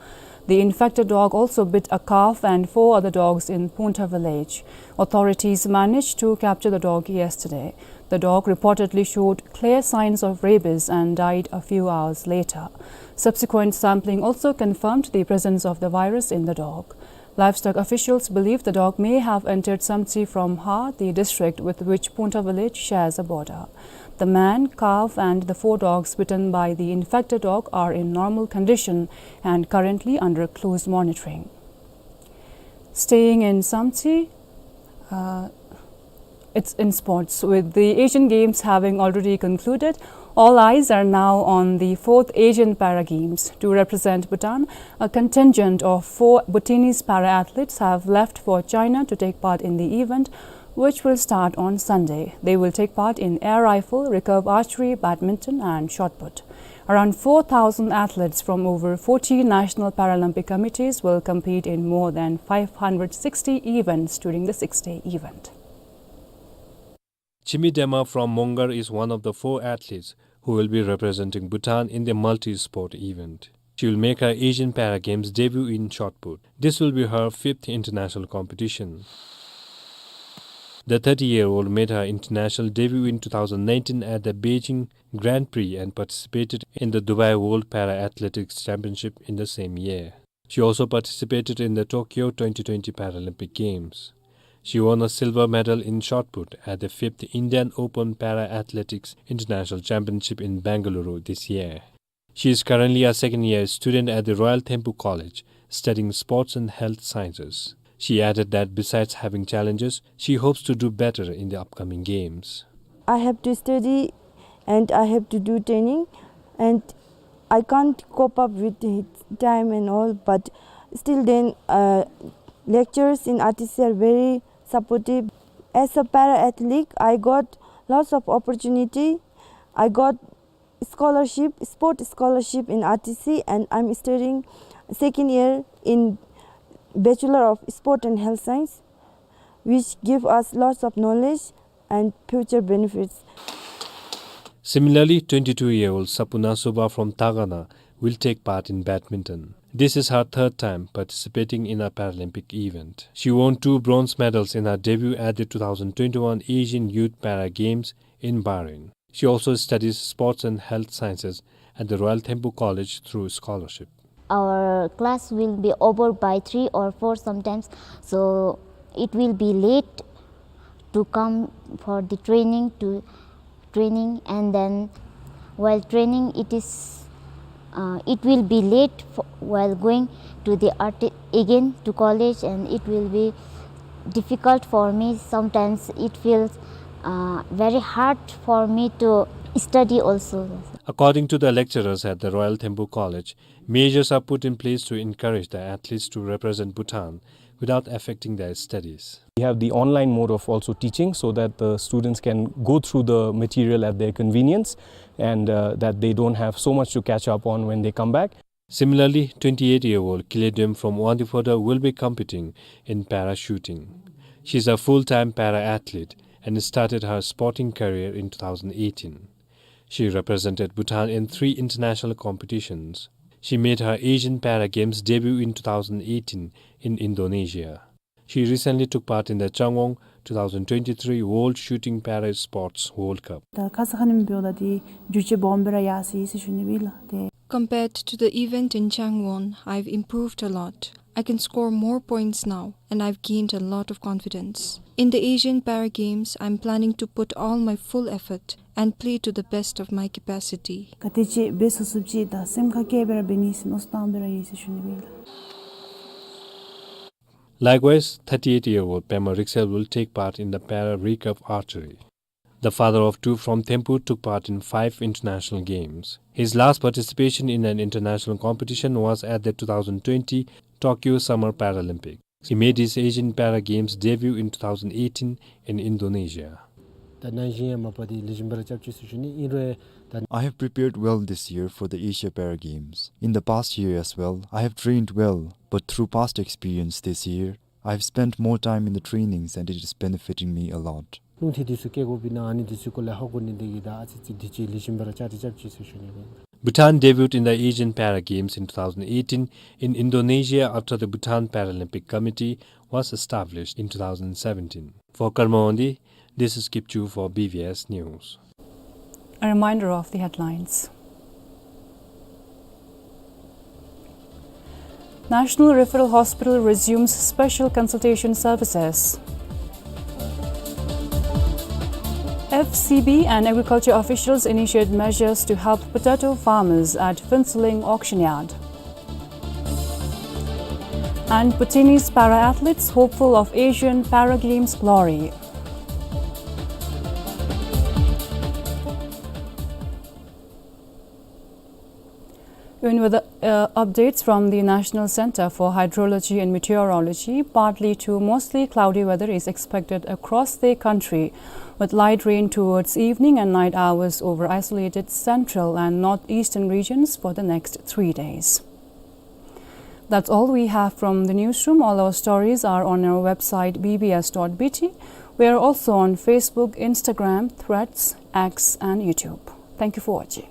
The infected dog also bit a calf and four other dogs in Phungtha village. Authorities managed to capture the dog yesterday. The dog reportedly showed clear signs of rabies and died a few hours later. Subsequent sampling also confirmed the presence of the virus in the dog. Livestock officials believe the dog may have entered Samtse from Ha, the district with which Phungtha village shares a border. The man, calf, and the four dogs bitten by the infected dog are in normal condition and currently under close monitoring. Staying in Samtse, uh, it's in sports. With the Asian Games having already concluded, all eyes are now on the fourth Asian Para Games. To represent Bhutan, a contingent of four Bhutanese para athletes have left for China to take part in the event, which will start on Sunday. They will take part in air rifle, recurve archery, badminton, and shot put. Around four thousand athletes from over forty national Paralympic committees will compete in more than five hundred sixty events during the six-day event. Chimi Dema from Mongar is one of the four athletes who will be representing Bhutan in the multi-sport event. She will make her Asian Para Games debut in shot put. This will be her fifth international competition. The thirty-year-old made her international debut in two thousand nineteen at the Beijing Grand Prix and participated in the Dubai World Para Athletics Championship in the same year. She also participated in the Tokyo twenty twenty Paralympic Games. She won a silver medal in shot put at the fifth Indian Open Para Athletics International Championship in Bengaluru this year. She is currently a second-year student at the Royal Thimphu College, studying sports and health sciences. She added that besides having challenges, she hopes to do better in the upcoming games. I have to study and I have to do training, and I can't cope up with the time and all, but still then, uh, lecturers in R T C are very supportive. As a para athlete, I got lots of opportunity. I got scholarship, sport scholarship in R T C, and I'm studying second year in Bachelor of Sport and Health Science, which give us lots of knowledge and future benefits. Similarly, twenty-two-year-old Sapuna Suba from Tagana will take part in badminton. This is her third time participating in a Paralympic event. She won two bronze medals in her debut at the two thousand twenty-one Asian Youth Para Games in Bahrain. She also studies sports and health sciences at the Royal Thimphu College through scholarship. Our class will be over by three or four sometimes, so it will be late to come for the training, to training, and then while training it is, uh, it will be late for, while going to the art again to college, and it will be difficult for me. Sometimes it feels, uh, very hard for me to study also. According to the lecturers at the Royal Thimphu College, measures are put in place to encourage the athletes to represent Bhutan without affecting their studies. We have the online mode of also teaching so that the students can go through the material at their convenience and, uh, that they don't have so much to catch up on when they come back. Similarly, twenty-eight-year-old Kiledem from Wangdue Phodrang will be competing in para shooting. She is a full-time para-athlete and started her sporting career in two thousand eighteen. She represented Bhutan in three international competitions. She made her Asian Para Games debut in two thousand eighteen in Indonesia. She recently took part in the Changwon two thousand twenty-three World Shooting Para Sports World Cup. ད་ཁ་ཙ་ཁ་ཉིནམ་འབདཝ་ད་དེ་འགྱུར་བཅོས་སྦོམ་སྦེ་ར་ཡར་སོ་ཡི་ཟེར་ཞུ་ནི་ཨིན་ལགས། དེ། Compared to the event in Changwon, I've improved a lot. I can score more points now, and I've gained a lot of confidence. In the Asian Para Games, I'm planning to put all my full effort and play to the best of my capacity. ག་དེ་ཅིག་འབད་ཚུགས་ཚུགསཔ་ཅིག་དང་སེམས་ཁར་བསྐྱེད་སྦེ་ར་འབད་ནི་ཟེར་མནོ་བསམ་བཏང་སྦེ་ར་ཡོད་ཟེར་ཞུ་ནི་ཨིན་ལགས། Likewise, thirty-eight-year-old Pema Riksel will take part in the Para Recurve Archery. The father of two from Thimphu took part in five international games. His last participation in an international competition was at the two thousand twenty Tokyo Summer Paralympics. He made his Asian Para Games debut in two thousand eighteen in Indonesia. ད་ནང་བཞིན་ཡང་མ་པ་དེ་ལེགས་ཤོམ་སྦེ་ར་རྐྱབ་ཅི་ཟེར་ཞུ་ནི་ཨིན་རུང་ད། I have prepared well this year for the Asia Para Games. In the past year as well, I have trained well, but through past experience this year, I have spent more time in the trainings and it is benefiting me a lot. རླུང་འཕྲིན་འདི་ཚུ་བཀལ་དགོཔ་ཨིན་ན་ཨ་ནི་འདི་ཚུ་སྐོར་ལས་ཧ་གོ་ནི་དེ་གིས་ད་ཨ་ཙི་ཙི་དུས་ཅི་ལེགས་ཤོམ་སྦེ་ར་བཅའ་སྒྲིག་རྐྱབ་ཅི་ཟེར་ཞུ་ནི་ཨིན། Bhutan debuted in the Asian Para Games in two thousand eighteen in Indonesia after the Bhutan Paralympic Committee was established in two thousand seventeen. For Karma Wangdi, this is Kipchu for B B S News. A reminder of the headlines. National Referral Hospital resumes special consultation services. F C B and agriculture officials initiate measures to help potato farmers at Phuentsholing auction yard. And Bhutanese para-athletes hopeful of Asian Para Games glory. In weather, uh, updates from the National Center for Hydrology and Meteorology, partly to mostly cloudy weather is expected across the country, with light rain towards evening and night hours over isolated central and northeastern regions for the next three days. That's all we have from the newsroom. All our stories are on our website, B B S dot B T. We are also on Facebook, Instagram, Threads, X, and YouTube. Thank you for watching.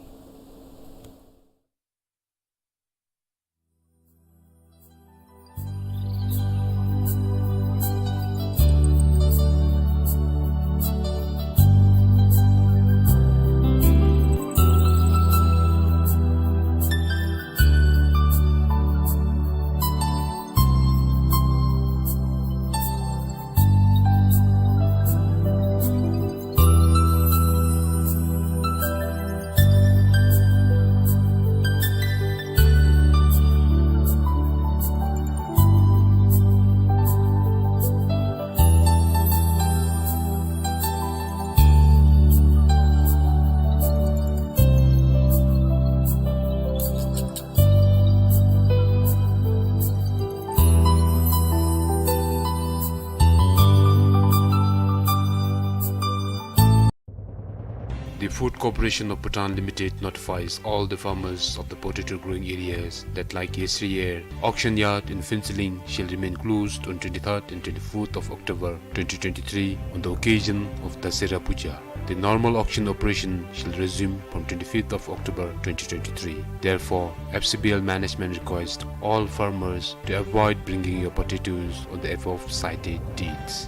The Food Corporation of Bhutan Limited notifies all the farmers of the potato growing areas that, like yesteryear, auction yard in Phuentsholing shall remain closed on twenty-third and twenty-fourth of October twenty twenty-three on the occasion of Dasera Puja. The normal auction operation shall resume from twenty-fifth of October twenty twenty-three. Therefore, F C B L management requests all farmers to avoid bringing your potatoes on the above cited dates.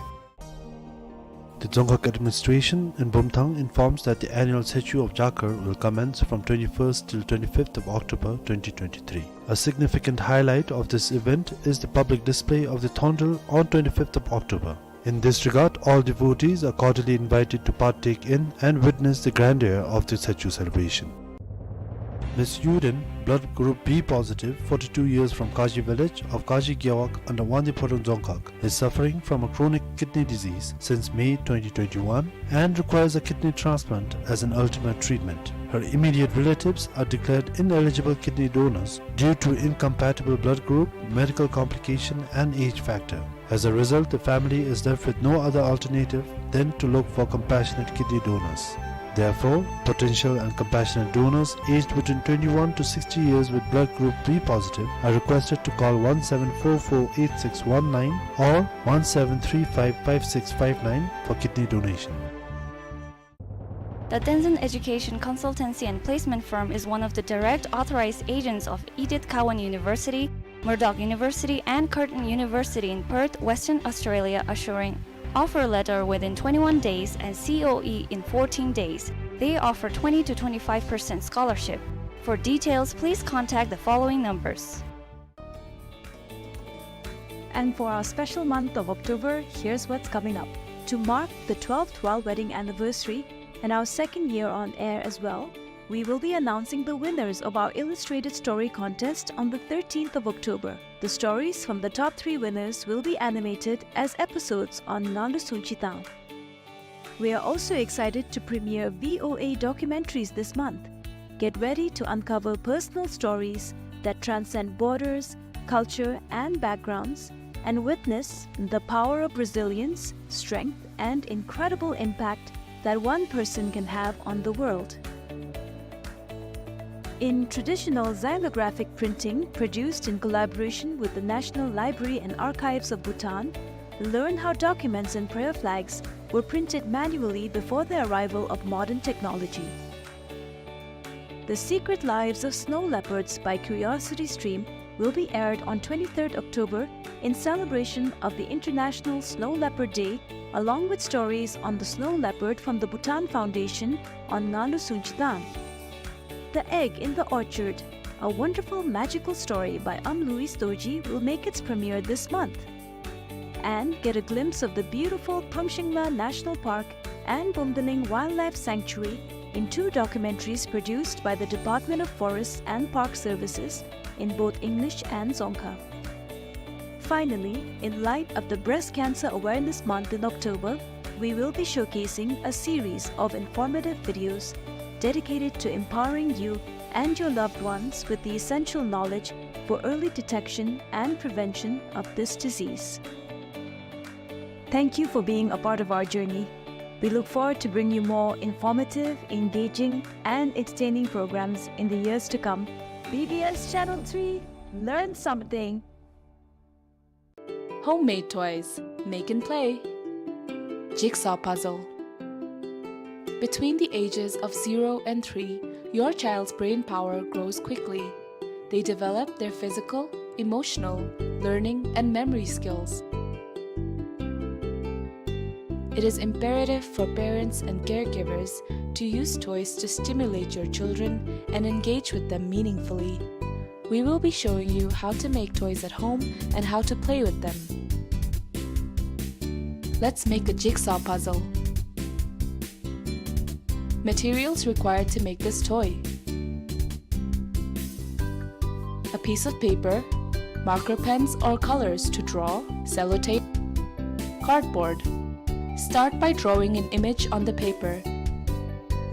The Dzongkhag administration in Bumthang informs that the annual Tsechu of Jakar will commence from twenty-first till twenty-fifth of October twenty twenty-three. A significant highlight of this event is the public display of the Thondel on twenty-fifth of October. In this regard, all devotees are cordially invited to partake in and witness the grandeur of the Tsechu celebration. Miss Yuden, blood group B positive, forty-two years, from Kaji village of Kaji Gewog under Wangdue Phodrang Dzongkhag, is suffering from a chronic kidney disease since May twenty twenty-one and requires a kidney transplant as an ultimate treatment. Her immediate relatives are declared ineligible kidney donors due to incompatible blood group, medical complication, and age factor. As a result, the family is left with no other alternative than to look for compassionate kidney donors. Therefore, potential and compassionate donors aged between twenty-one to sixty years with blood group B positive are requested to call one seven four four eight six one nine or one seven three five five six five nine for kidney donation. The Tenzin Education Consultancy and Placement Firm is one of the direct authorized agents of Edith Cowan University, Murdoch University, and Curtin University in Perth, Western Australia, assuring offer letter within twenty-one days and C O E in fourteen days. They offer twenty to twenty-five percent scholarship. For details, please contact the following numbers. And for our special month of October, here's what's coming up. To mark the twelfth royal wedding anniversary and our second year on air as well, we will be announcing the winners of our illustrated story contest on the thirteenth of October. The stories from the top three winners will be animated as episodes on Nganlu Sungchi Tang. We are also excited to premiere V O A documentaries this month. Get ready to uncover personal stories that transcend borders, culture, and backgrounds, and witness the power of resilience, strength, and incredible impact that one person can have on the world. In traditional xylographic printing produced in collaboration with the National Library and Archives of Bhutan, learn how documents and prayer flags were printed manually before the arrival of modern technology. The Secret Lives of Snow Leopards by Curiosity Stream will be aired on twenty-third October in celebration of the International Snow Leopard Day, along with stories on the snow leopard from the Bhutan Foundation on Nganlu Sungchi Tang. The Egg in the Orchard, a wonderful magical story by Am Louis Dorji, will make its premiere this month. And get a glimpse of the beautiful Pamshingla National Park and Bumdaling Wildlife Sanctuary in two documentaries produced by the Department of Forests and Park Services in both English and Dzongkha. Finally, in light of the Breast Cancer Awareness Month in October, we will be showcasing a series of informative videos dedicated to empowering you and your loved ones with the essential knowledge for early detection and prevention of this disease. Thank you for being a part of our journey. We look forward to bringing you more informative, engaging, and entertaining programs in the years to come. B B S Channel three, learn something. Homemade toys. Make and play. Jigsaw puzzle. Between the ages of zero and three, your child's brain power grows quickly. They develop their physical, emotional, learning, and memory skills. It is imperative for parents and caregivers to use toys to stimulate your children and engage with them meaningfully. We will be showing you how to make toys at home and how to play with them. Let's make a jigsaw puzzle. Materials required to make this toy: a piece of paper, marker pens or colors to draw, sellotape, cardboard. Start by drawing an image on the paper.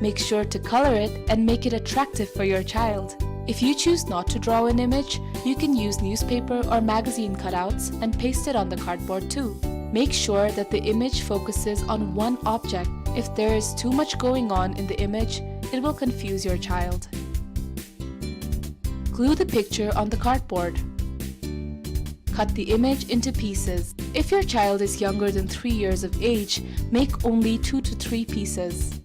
Make sure to color it and make it attractive for your child. If you choose not to draw an image, you can use newspaper or magazine cutouts and paste it on the cardboard too. Make sure that the image focuses on one object. If there is too much going on in the image, it will confuse your child. Glue the picture on the cardboard. Cut the image into pieces. If your child is younger than three years of age, make only two to three pieces.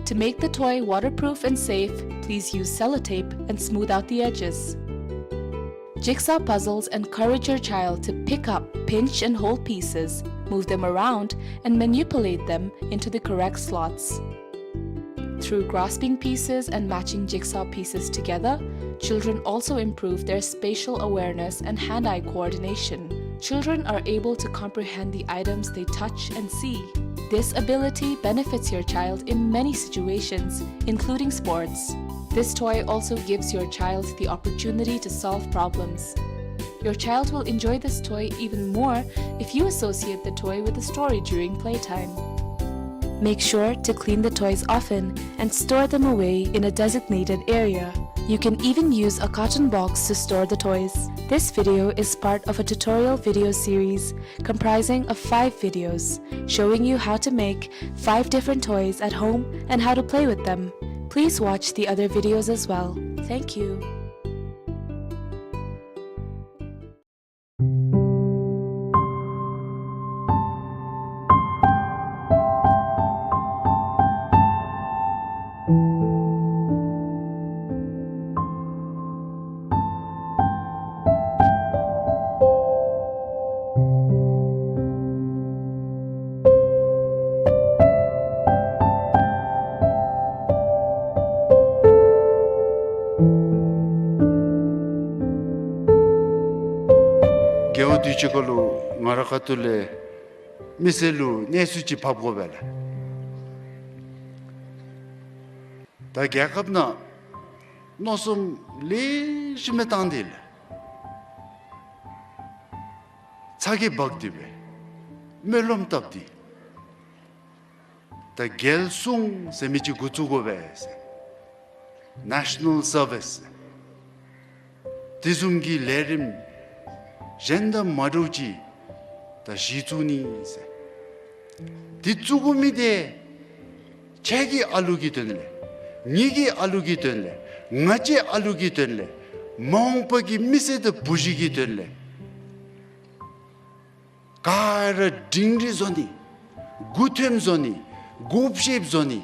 To make the toy waterproof and safe, please use sellotape and smooth out the edges. Jigsaw puzzles encourage your child to pick up, pinch, and hold pieces, move them around, and manipulate them into the correct slots. Through grasping pieces and matching jigsaw pieces together, children also improve their spatial awareness and hand-eye coordination. Children are able to comprehend the items they touch and see. This ability benefits your child in many situations, including sports. This toy also gives your child the opportunity to solve problems. Your child will enjoy this toy even more if you associate the toy with a story during playtime. Make sure to clean the toys often and store them away in a designated area. You can even use a carton box to store the toys. This video is part of a tutorial video series comprising of five videos showing you how to make five different toys at home and how to play with them. Please watch the other videos as well. Thank you. རྒེད་འོག་དུས་ཅི་ཁ་ལུ་ང་ར་ཁ་ཐུག་ལས་མི་སེར་ལུ་གནས་ཚུལ་ཅིག་ཕབ་དགོ་པས་ལགས། ད་རྒྱལ་ཁབ་ནང་མནོ་བསམ་ལེགས་ཤོམ་སྦེ་བཏང་སྟེ་ལགས། ཚ་གྱང་འབག་སྟེ་སྦེ་སྨོན་ལམ་བཏབ་སྟེ། ད་རྒྱལ་སྲུང་ཟེར་མི་ཅིག་འགོ་བཙུགས་དགོ་པས་ཟེར། National Service། དེ་བཟུམ་གྱི་ལས་རིམ་གཞན་དང་མ་འདྲཝ་ཅིག་ད་གཞི་བཙུགས་ནི་ཟེར། དེ་བཙུགས་དགོ་མི་དེ་ཁྱེད་ཀྱི་ཨ་ལུ་གི་དོན་ལས། ངེ་གི་ཨ་ལུ་གི་དོན་ལས། ང་བཅས་ཨ་ལུ་གི་དོན་ལས། མ་འོངས་པ་གི་མི་སེར་དང་བུ་གཞི་གི་དོན་ལས། ག་ར་སྒྲིང་སྒྲི་བཟོ་ནི། མགུ་འཐོམ་བཟོ་ནི། མགུ་བཤེད་བཟོ་ནི།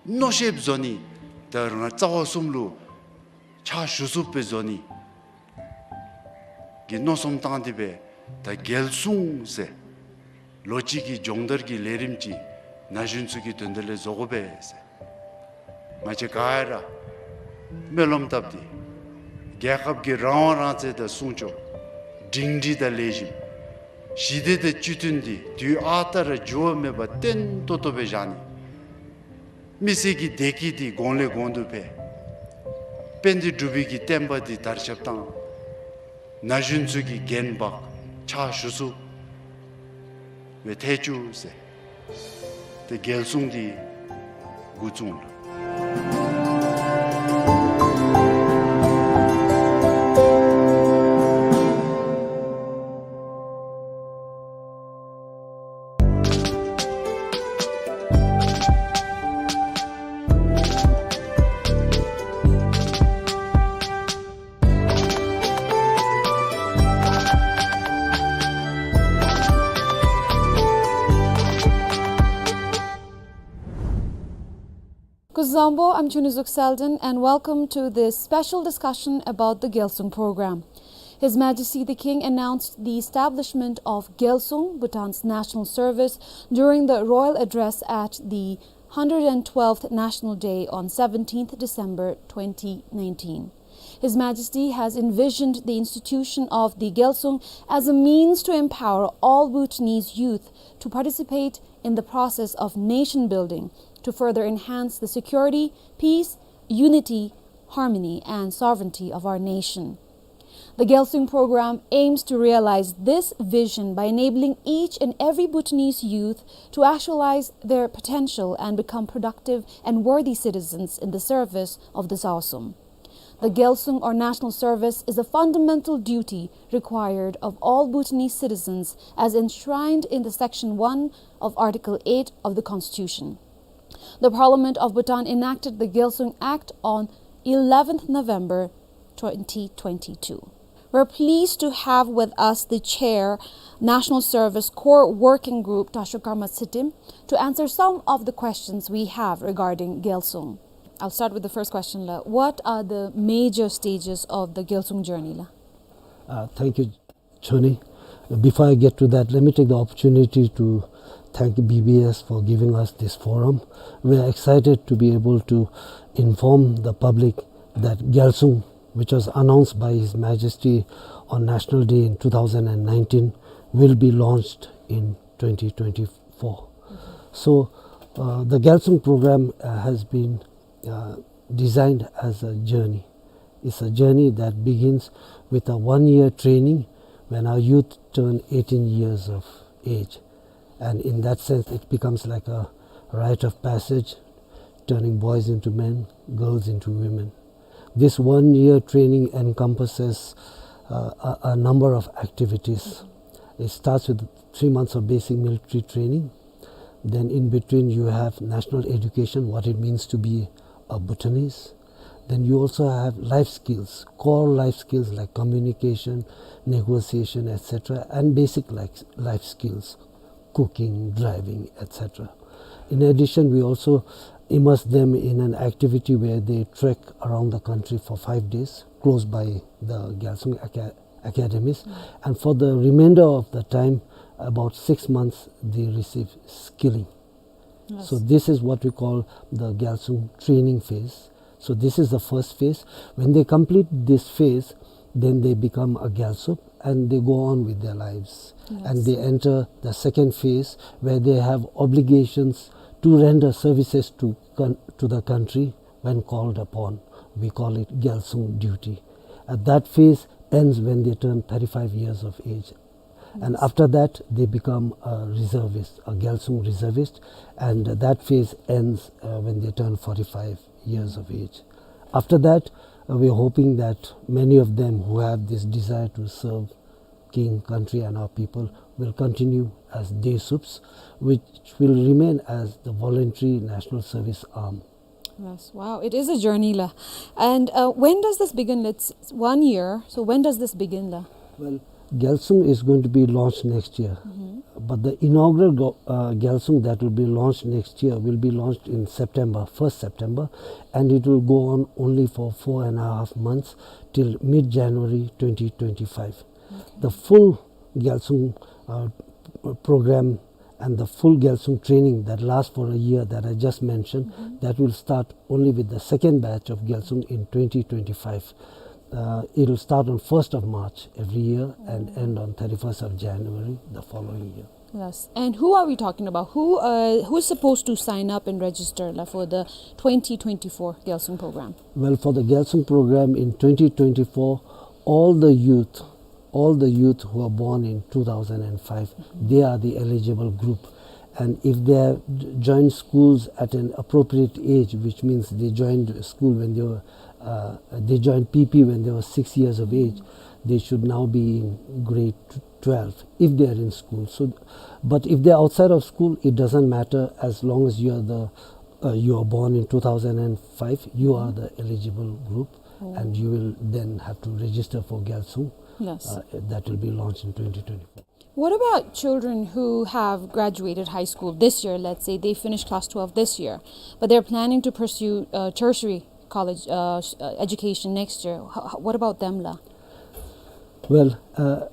མནོ་བཤེད་བཟོ་ནི། ད་རང་རྩ་བ་གསུམ་ལུ་ཕྱག་ཞུ་ཚུགསཔ་སྦེ་བཟོ་ནི་གི་མནོ་བསམ་བཏང་སྟེ་སྦེ་ད་རྒྱལ་སྲུང་ཟེར་ལོ་གཅིག་གི་སྦྱོང་བརྡར་གྱི་ལས་རིམ་ཅིག་ན་གཞོན་ཚུ་གི་དོན་དག་ལས་བཟོ་དགོ་པས་ཟེར། ང་བཅས་ག་ར་སྨོན་ལམ་བཏབ་སྟེ་རྒྱལ་ཁབ་ཀྱི་རང་དབང་རང་བཙན་དང་སྲུང་སྐྱོབ། སྒྲིང་སྒྲི་དང་ལེགས་ཤོམ། ཞི་བདེ་དང་སྤྱི་མཐུན་འདི་དུས་ཨ་རྟག་ར་འགྱུར་བ་མེད་པར་བརྟན་ཏོག་ཏོ་སྦེ་བཞག་ནི། མི་སེར་གྱི་བདེ་སྐྱིད་འདི་གོང་ལས་གོང་དུ་འཕེལ། དཔལ་ལྡན་འབྲུག་པའི་གི་བསྟན་པ་འདི་དར་ཁྱབ་བཏང་། ན་གཞོན་ཚུ་གིས་འགན་འབག་ཕྱག་ཞུ་ཚུགསཔ་སྦེ་ཐལ་བཅུག་ཟེར། ཏེ་རྒྱལ་སྲུང་འདི་འགོ་བཙུགས་ལགས། Kuzuzangpo, I'm Chunizuk Selden, and welcome to this special discussion about the Gyalsung program. His Majesty the King announced the establishment of Gyalsung, Bhutan's national service, during the royal address at the hundred and twelfth National Day on seventeenth December twenty nineteen. His Majesty has envisioned the institution of the Gyalsung as a means to empower all Bhutanese youth to participate in the process of nation building, to further enhance the security, peace, unity, harmony, and sovereignty of our nation. The Gyalsung program aims to realize this vision by enabling each and every Bhutanese youth to actualize their potential and become productive and worthy citizens in the service of the Gyalsung. The Gyalsung, or national service, is a fundamental duty required of all Bhutanese citizens as enshrined in the Section one of Article eight of the Constitution. The Parliament of Bhutan enacted the Gyalsung Act on eleventh November twenty twenty-two. We're pleased to have with us the chair, National Service Core Working Group, Tashok Karma Tsitim, to answer some of the questions we have regarding Gyalsung. I'll start with the first question, la. What are the major stages of the Gyalsung journey, la? Uh, thank you, Chuni. Before I get to that, let me take the opportunity to thank B B S for giving us this forum. We are excited to be able to inform the public that Gyalsung, which was announced by His Majesty on National Day in two thousand and nineteen, will be launched in twenty twenty-four. So, uh, the Gyalsung program, uh, has been, uh, designed as a journey. It's a journey that begins with a one-year training when our youth turn eighteen years of age. And in that sense, it becomes like a rite of passage, turning boys into men, girls into women. This one-year training encompasses, uh, a, a number of activities. It starts with three months of basic military training. Then in between you have national education, what it means to be a Bhutanese. Then you also have life skills, core life skills like communication, negotiation, et cetera, and basic life, life skills, cooking, driving, et cetera. In addition, we also immerse them in an activity where they trek around the country for five days, close by the Gyalsung Aca-, academies. Mm. And for the remainder of the time, about six months, they receive skilling. Yes. So this is what we call the Gyalsung training phase. So this is the first phase. When they complete this phase, then they become a Gyalsup and they go on with their lives. Yes. And they enter the second phase, where they have obligations to render services to con-, to the country when called upon. We call it Gyalsung duty. And that phase ends when they turn thirty-five years of age. And, yes, after that, they become a reservist, a Gyalsung reservist, and that phase ends, uh, when they turn forty-five years of age. After that, uh, we are hoping that many of them who have this desire to serve king, country, and our people will continue as Desups, which will remain as the voluntary national service arm. Yes, wow, it is a journey la. And, uh, when does this begin? It's one year, so when does this begin la? Well, Gyalsung is going to be launched next year. Mm-hmm. But the inaugural go-, uh, Gyalsung that will be launched next year will be launched in September, first September, and it will go on only for four and a half months till mid-January twenty twenty-five. Okay. The full Gyalsung, uh, program and the full Gyalsung training that lasts for a year that I just mentioned, mm-hmm, that will start only with the second batch of Gyalsung in twenty twenty-five. Uh, it will start on first of March every year and, mm, end on thirty-first of January the following year. Yes. And who are we talking about? Who, uh, who's supposed to sign up and register la, for the twenty twenty-four Gyalsung program? Well, for the Gyalsung program in twenty twenty-four, all the youth all the youth who are born in two thousand and five, mm-hmm, they are the eligible group. And if they have j-, joined schools at an appropriate age, which means they joined school when they were, uh, they joined P P when they were six years of age, mm-hmm, they should now be in grade twelve if they are in school. So, but if they are outside of school, it doesn't matter, as long as you are the, uh, you are born in two thousand and five, you are, mm-hmm, the eligible group. Oh. And you will then have to register for Gyalsung. Yes. Uh, that will be launched in twenty twenty-four. What about children who have graduated high school this year? Let's say they finished class twelve this year, but they're planning to pursue, uh, tertiary college, uh, s-, uh, education next year. H-, h-, what about them la? Well, uh,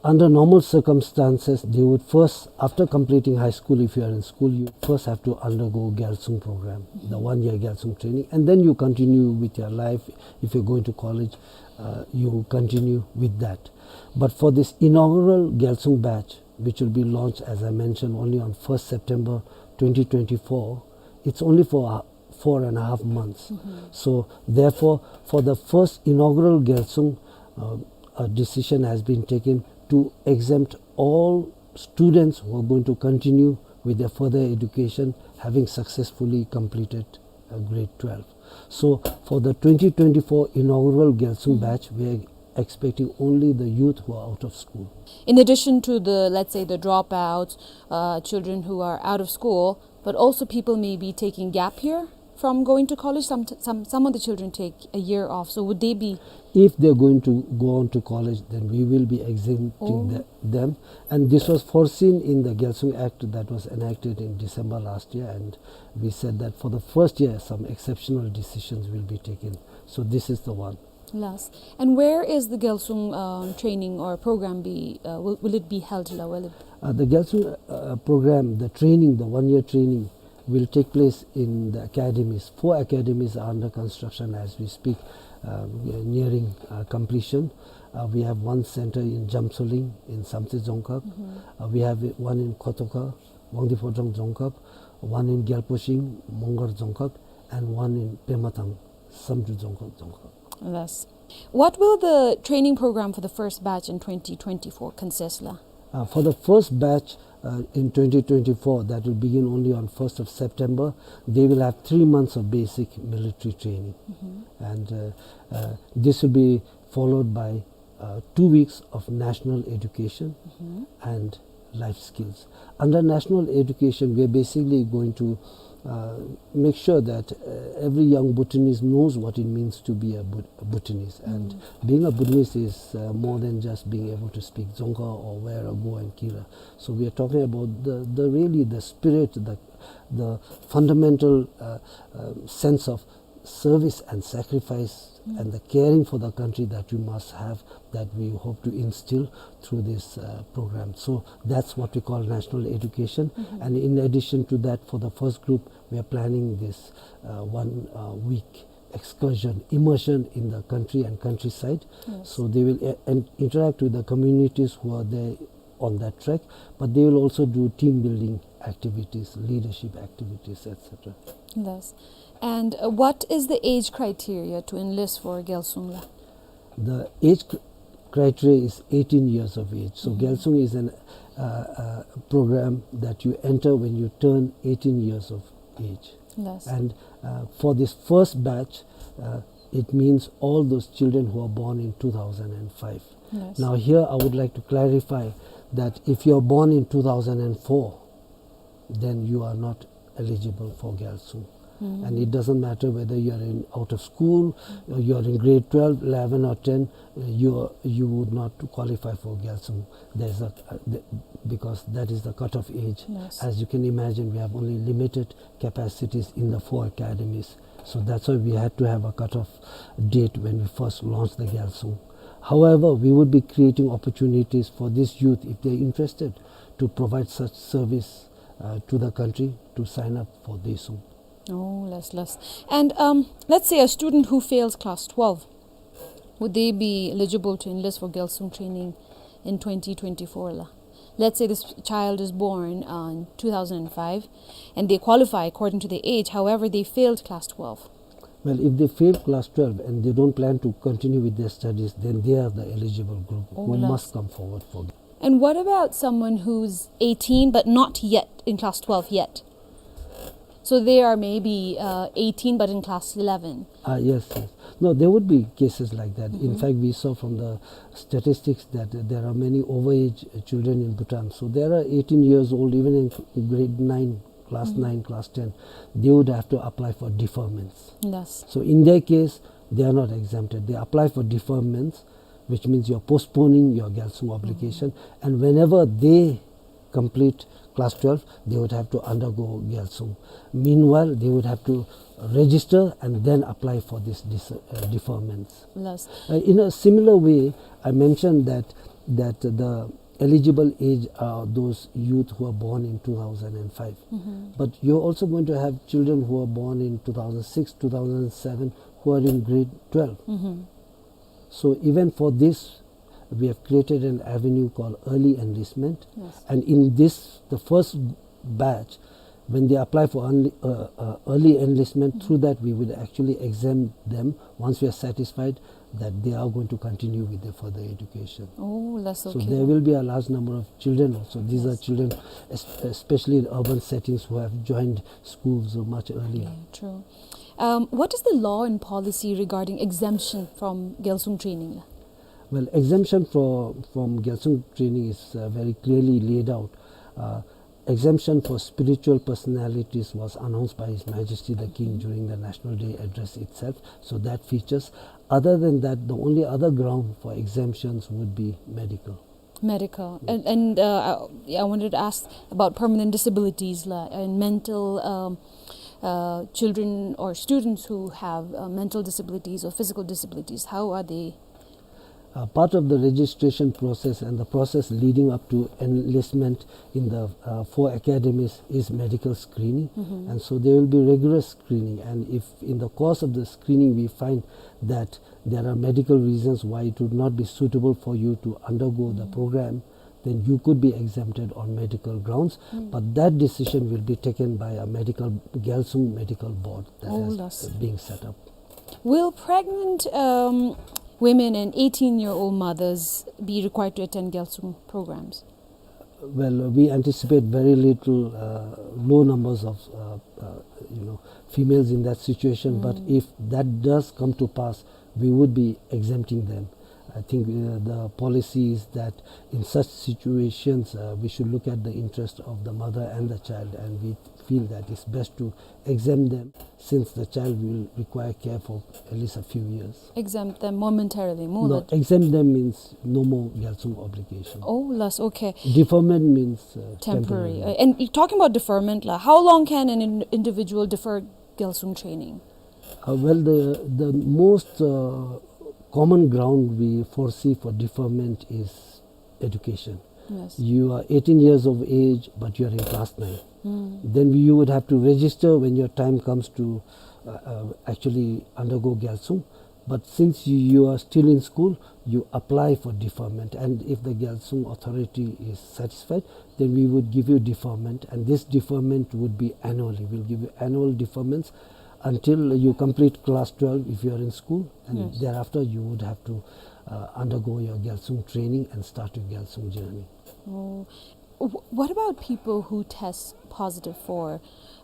under normal circumstances, they would first, after completing high school, if you are in school, you first have to undergo Gyalsung program, the, mm-hmm, one-year Gyalsung training, and then you continue with your life. If you're going to college, uh, you continue with that. But for this inaugural Gyalsung batch, which will be launched, as I mentioned, only on first September twenty twenty-four, it's only for a four and a half months. Mm-hmm. So therefore, for the first inaugural Gyalsung, uh, a decision has been taken to exempt all students who are going to continue with their further education, having successfully completed, uh, grade twelve. So for the twenty twenty-four inaugural Gyalsung, mm-hmm, batch, we are expecting only the youth who are out of school. In addition to the, let's say, the dropouts, uh, children who are out of school, but also people may be taking gap year from going to college. Some, some, some of the children take a year off. So would they be... If they're going to go on to college, then we will be exempting... Oh. The, them. And this was foreseen in the Gyalsung Act that was enacted in December last year, and we said that for the first year, some exceptional decisions will be taken. So this is the one. Yes. And where is the Gyalsung, uh, training or program be, uh, will, will it be held la? Will it... Uh, the Gyalsung, uh, program, the training, the one-year training, will take place in the academies. Four academies are under construction as we speak, uh, nearing, uh, completion. Uh, we have one center in Jamsoling, in Samtse Dzongkhag. Mm-hmm. Uh, we have one in Khotoka, Wangdue Phodrang Dzongkhag, one in Gyalposhing, Mongar Dzongkhag, and one in Pemathang, Samdru Dzongkhag, Dzongkhag. Yes. What will the training program for the first batch in twenty twenty-four consist la? Uh, for the first batch, uh, in twenty twenty-four, that will begin only on first of September, they will have three months of basic military training. Mm-hmm. And, uh, uh, this will be followed by, uh, two weeks of national education, mm-hmm, and life skills. Under national education, we are basically going to, uh, make sure that, uh, every young Bhutanese knows what it means to be a Bhut-, a Bhutanese. And, mm, being a Bhutanese is, uh, more than just being able to speak Dzongkha or wear a go and kira. So we are talking about the, the really the spirit, the, the fundamental, uh, uh, sense of service and sacrifice, mm, and the caring for the country that you must have, that we hope to instill through this, uh, program. So that's what we call national education. Mm-hmm. And in addition to that, for the first group, we are planning this, uh, one, uh, week excursion, immersion in the country and countryside. Yes. So they will, uh, and interact with the communities who are there on that track, but they will also do team building activities, leadership activities, et cetera. Yes. And, uh, what is the age criteria to enlist for Gyalsung la? The age cr-, criteria is eighteen years of age. So, mm-hmm, Gyalsung is an, uh, uh, program that you enter when you turn eighteen years of age. Yes. And, uh, for this first batch, uh, it means all those children who are born in two thousand and five. Yes. Now, here I would like to clarify that if you are born in two thousand and four, then you are not eligible for Gyalsung. Mm. And it doesn't matter whether you are in, out of school, or you are in grade twelve, eleven or ten, uh, you are, you would not qualify for Gyalsung. There's a, uh, the, because that is the cutoff age. Yes. As you can imagine, we have only limited capacities in the four academies. So that's why we had to have a cutoff date when we first launched the Gyalsung. However, we would be creating opportunities for this youth, if they're interested, to provide such service, uh, to the country, to sign up for Gyalsung. Oh, yes, yes. And, um, let's say a student who fails class twelve, would they be eligible to enlist for Gyalsung training in twenty twenty-four la? Let's say this child is born, uh, in two thousand and five and they qualify according to their age, however, they failed class twelve. Well, if they fail class twelve and they don't plan to continue with their studies, then they are the eligible group who, oh, must come forward for. And what about someone who's eighteen but not yet in class twelve yet? So they are maybe, uh, eighteen but in class eleven. Ah, yes, yes. No, there would be cases like that. In, mm-hmm, fact, we saw from the statistics that there are many overage children in Bhutan. So there are eighteen years old, even in grade nine, class, mm-hmm, nine, class ten, they would have to apply for deferments. Yes. So in their case, they are not exempted. They apply for deferments, which means you're postponing your Gyalsung obligation. Mm-hmm. And whenever they complete class twelve, they would have to undergo Gyalsung. Meanwhile, they would have to register and then apply for this dis-, uh, deferments. Yes. Uh, in a similar way, I mentioned that, that the eligible age are those youth who are born in two thousand and five. Mm-hmm. But you're also going to have children who are born in two thousand six, two thousand seven, who are in grade twelve. Mm-hmm. So even for this, we have created an avenue called early enlistment. Yes. And in this, the first batch, when they apply for early, uh, uh, early enlistment, mm-hmm, through that we would actually exempt them once we are satisfied that they are going to continue with their further education. Oh, that's okay. So there will be a large number of children also. These are, yes, children, es-, especially in urban settings, who have joined schools much earlier. Yeah, true. Um, what is the law and policy regarding exemption from Gyalsung training? Well, exemption for, from Gyalsung training is, uh, very clearly laid out. Uh, exemption for spiritual personalities was announced by His Majesty the King, mm-hmm, during the National Day address itself. So that features. Other than that, the only other ground for exemptions would be medical. Medical. And, and, uh, I, I wanted to ask about permanent disabilities la, and mental, um, uh, children or students who have, uh, mental disabilities or physical disabilities. How are they? Uh, part of the registration process and the process leading up to enlistment in the, uh, four academies is medical screening. Mm-hmm. And so there will be rigorous screening. And if in the course of the screening we find that there are medical reasons why it would not be suitable for you to undergo the, mm, program, then you could be exempted on medical grounds. Mm. But that decision will be taken by a medical, Gyalsung medical board that, oh, is, yes, being set up. Will pregnant, um, women and eighteen-year-old mothers be required to attend Gyalsung programs? Well, we anticipate very little, uh, low numbers of, uh, uh, you know, females in that situation, but if that does come to pass, we would be exempting them. I think, uh, the policy is that in such situations, uh, we should look at the interest of the mother and the child, and we feel that it's best to exempt them, since the child will require care for at least a few years. Exempt them momentarily, mo- No, exempt them means no more Gyaltsung obligation. Oh, last, okay. Deferment means, uh, temporary. Temporary. Uh, and talking about deferment, la, how long can an in- individual defer Gyaltsung training? Uh, well, the, the most, uh, common ground we foresee for deferment is education. Yes. You are eighteen years of age, but you are in class nine. Then you would have to register when your time comes to, uh, uh, actually undergo Gyaltsung. But since you, you are still in school, you apply for deferment. And if the Gyaltsung authority is satisfied, then we would give you deferment. And this deferment would be annually. We'll give you annual deferments until you complete class twelve if you are in school. And thereafter, you would have to, uh, undergo your Gyaltsung training and start your Gyaltsung journey. Oh. Wh- what about people who test positive for,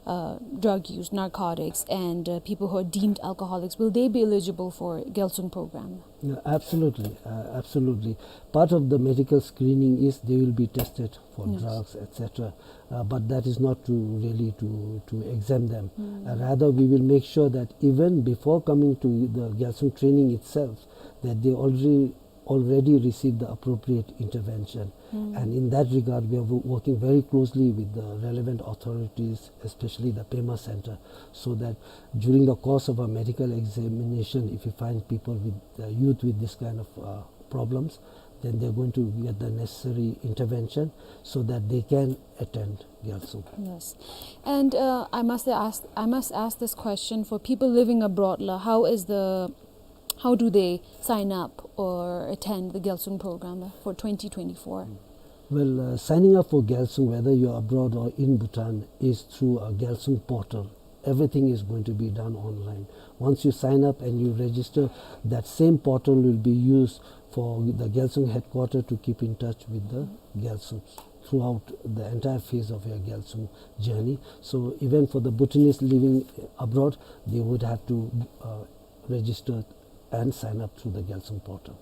uh, drug use, narcotics, and, uh, people who are deemed alcoholics? Will they be eligible for Gyaltsung program? No, absolutely, uh, absolutely. Part of the medical screening is they will be tested for drugs, et cetera. Uh, but that is not to really to, to exempt them. Uh, rather, we will make sure that even before coming to the Gyaltsung training itself, that they already already received the appropriate intervention. And in that regard, we are wo- working very closely with the relevant authorities, especially the Pema Center, so that during the course of a medical examination, if you find people with, uh, youth with this kind of, uh, problems, then they're going to get the necessary intervention so that they can attend Gyaltsung. Yes. And, uh, I must ask, I must ask this question for people living abroad, la, how is the how do they sign up or attend the Gyaltsung program for twenty twenty-four? Well, uh, signing up for Gyaltsung, whether you're abroad or in Bhutan, is through a Gyaltsung portal. Everything is going to be done online. Once you sign up and you register, that same portal will be used for the Gyaltsung headquarter to keep in touch with the Gyaltsungs throughout the entire phase of your Gyaltsung journey. So even for the Bhutanese living abroad, they would have to, uh, register and sign up through the Gyaltsung portal.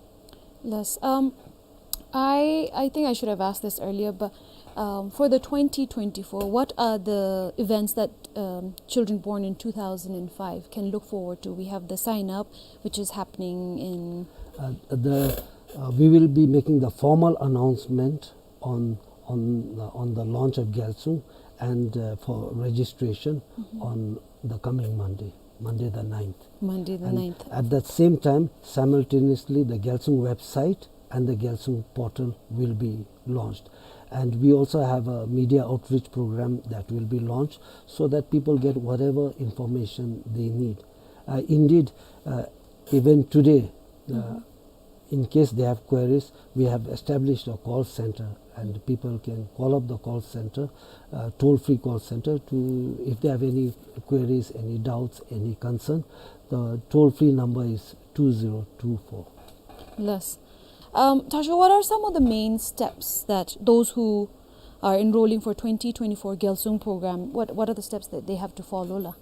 Yes. Um, I, I think I should have asked this earlier, but, um, for the twenty twenty-four, what are the events that, um, children born in two thousand five can look forward to? We have the sign up, which is happening in Uh, the, uh, we will be making the formal announcement on, on, uh, on the launch of Gyaltsung and, uh, for registration on the coming Monday, Monday the ninth. Monday the And ninth. At that same time, simultaneously, the Gyaltsung website and the Gyaltsung portal will be launched. And we also have a media outreach program that will be launched so that people get whatever information they need. Uh, indeed, uh, even today, uh, in case they have queries, we have established a call center, and people can call up the call center, uh, toll-free call center, to, if they have any queries, any doubts, any concern. The toll-free number is two zero two four. Yes. Um, Tashok, what are some of the main steps that those who are enrolling for twenty twenty-four Gyaltsung program, what, what are the steps that they have to follow, la?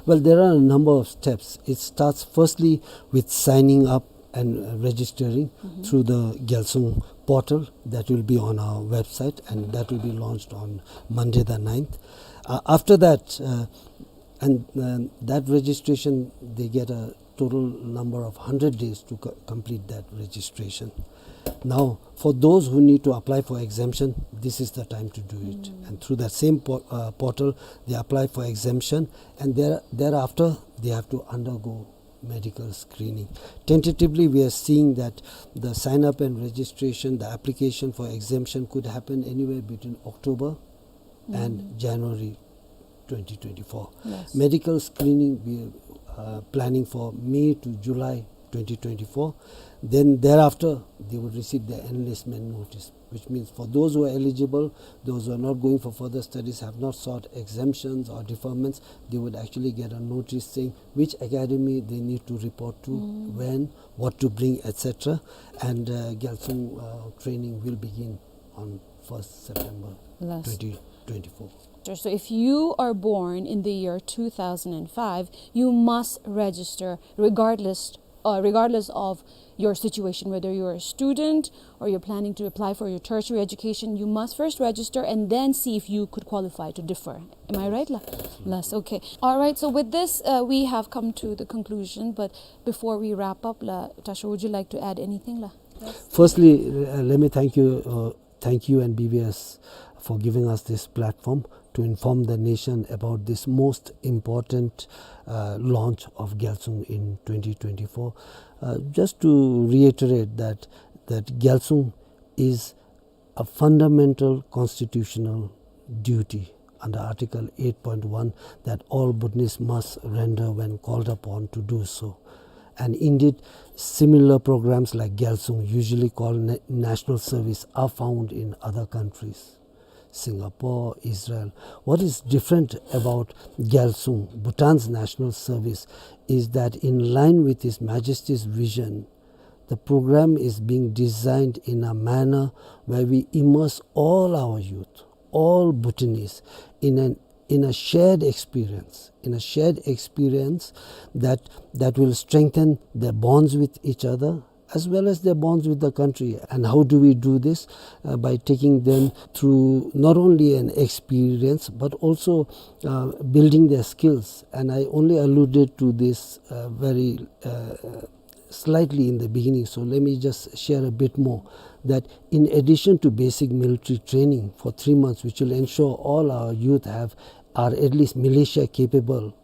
Well, there are a number of steps. It starts firstly with signing up and, uh, registering through the Gyaltsung portal that will be on our website, and that will be launched on Monday the ninth. Uh, after that, uh, and, uh, that registration, they get a total number of hundred days to co- complete that registration. Now, for those who need to apply for exemption, this is the time to do it. And through that same po- uh, portal, they apply for exemption, and there- thereafter, they have to undergo medical screening. Tentatively, we are seeing that the sign up and registration, the application for exemption could happen anywhere between October and January twenty twenty-four. Yes. Medical screening, we are, uh, planning for May to July twenty twenty-four. Then thereafter, they would receive their enlistment notice, which means for those who are eligible, those who are not going for further studies, have not sought exemptions or deferments, they would actually get a notice saying which academy they need to report to, when, what to bring, et cetera. And, uh, Gyaltsung, uh, training will begin on first September Last. twenty twenty-four. So if you are born in the year two thousand five, you must register regardless, uh, regardless of your situation, whether you're a student or you're planning to apply for your tertiary education, you must first register and then see if you could qualify to defer. Am I right, la? Yes. Okay. All right. So with this, uh, we have come to the conclusion. But before we wrap up, la, Tasho, would you like to add anything, la? Firstly, uh, let me thank you, uh, thank you and B B S for giving us this platform to inform the nation about this most important, uh, launch of Gyalsung in twenty twenty-four. Uh, just to reiterate that, that Gyalsung is a fundamental constitutional duty under Article eight point one that all Bhutanese must render when called upon to do so. And indeed, similar programs like Gyalsung, usually called na-, national service, are found in other countries, Singapore, Israel. What is different about Gyalsung, Bhutan's national service, is that in line with His Majesty's vision, the program is being designed in a manner where we immerse all our youth, all Bhutanese, in an, in a shared experience, in a shared experience that, that will strengthen their bonds with each other as well as their bonds with the country. And how do we do this? Uh, by taking them through not only an experience, but also, uh, building their skills. And I only alluded to this, uh, very, uh, slightly in the beginning, so let me just share a bit more, that in addition to basic military training for three months, which will ensure all our youth have, are at least militia capable,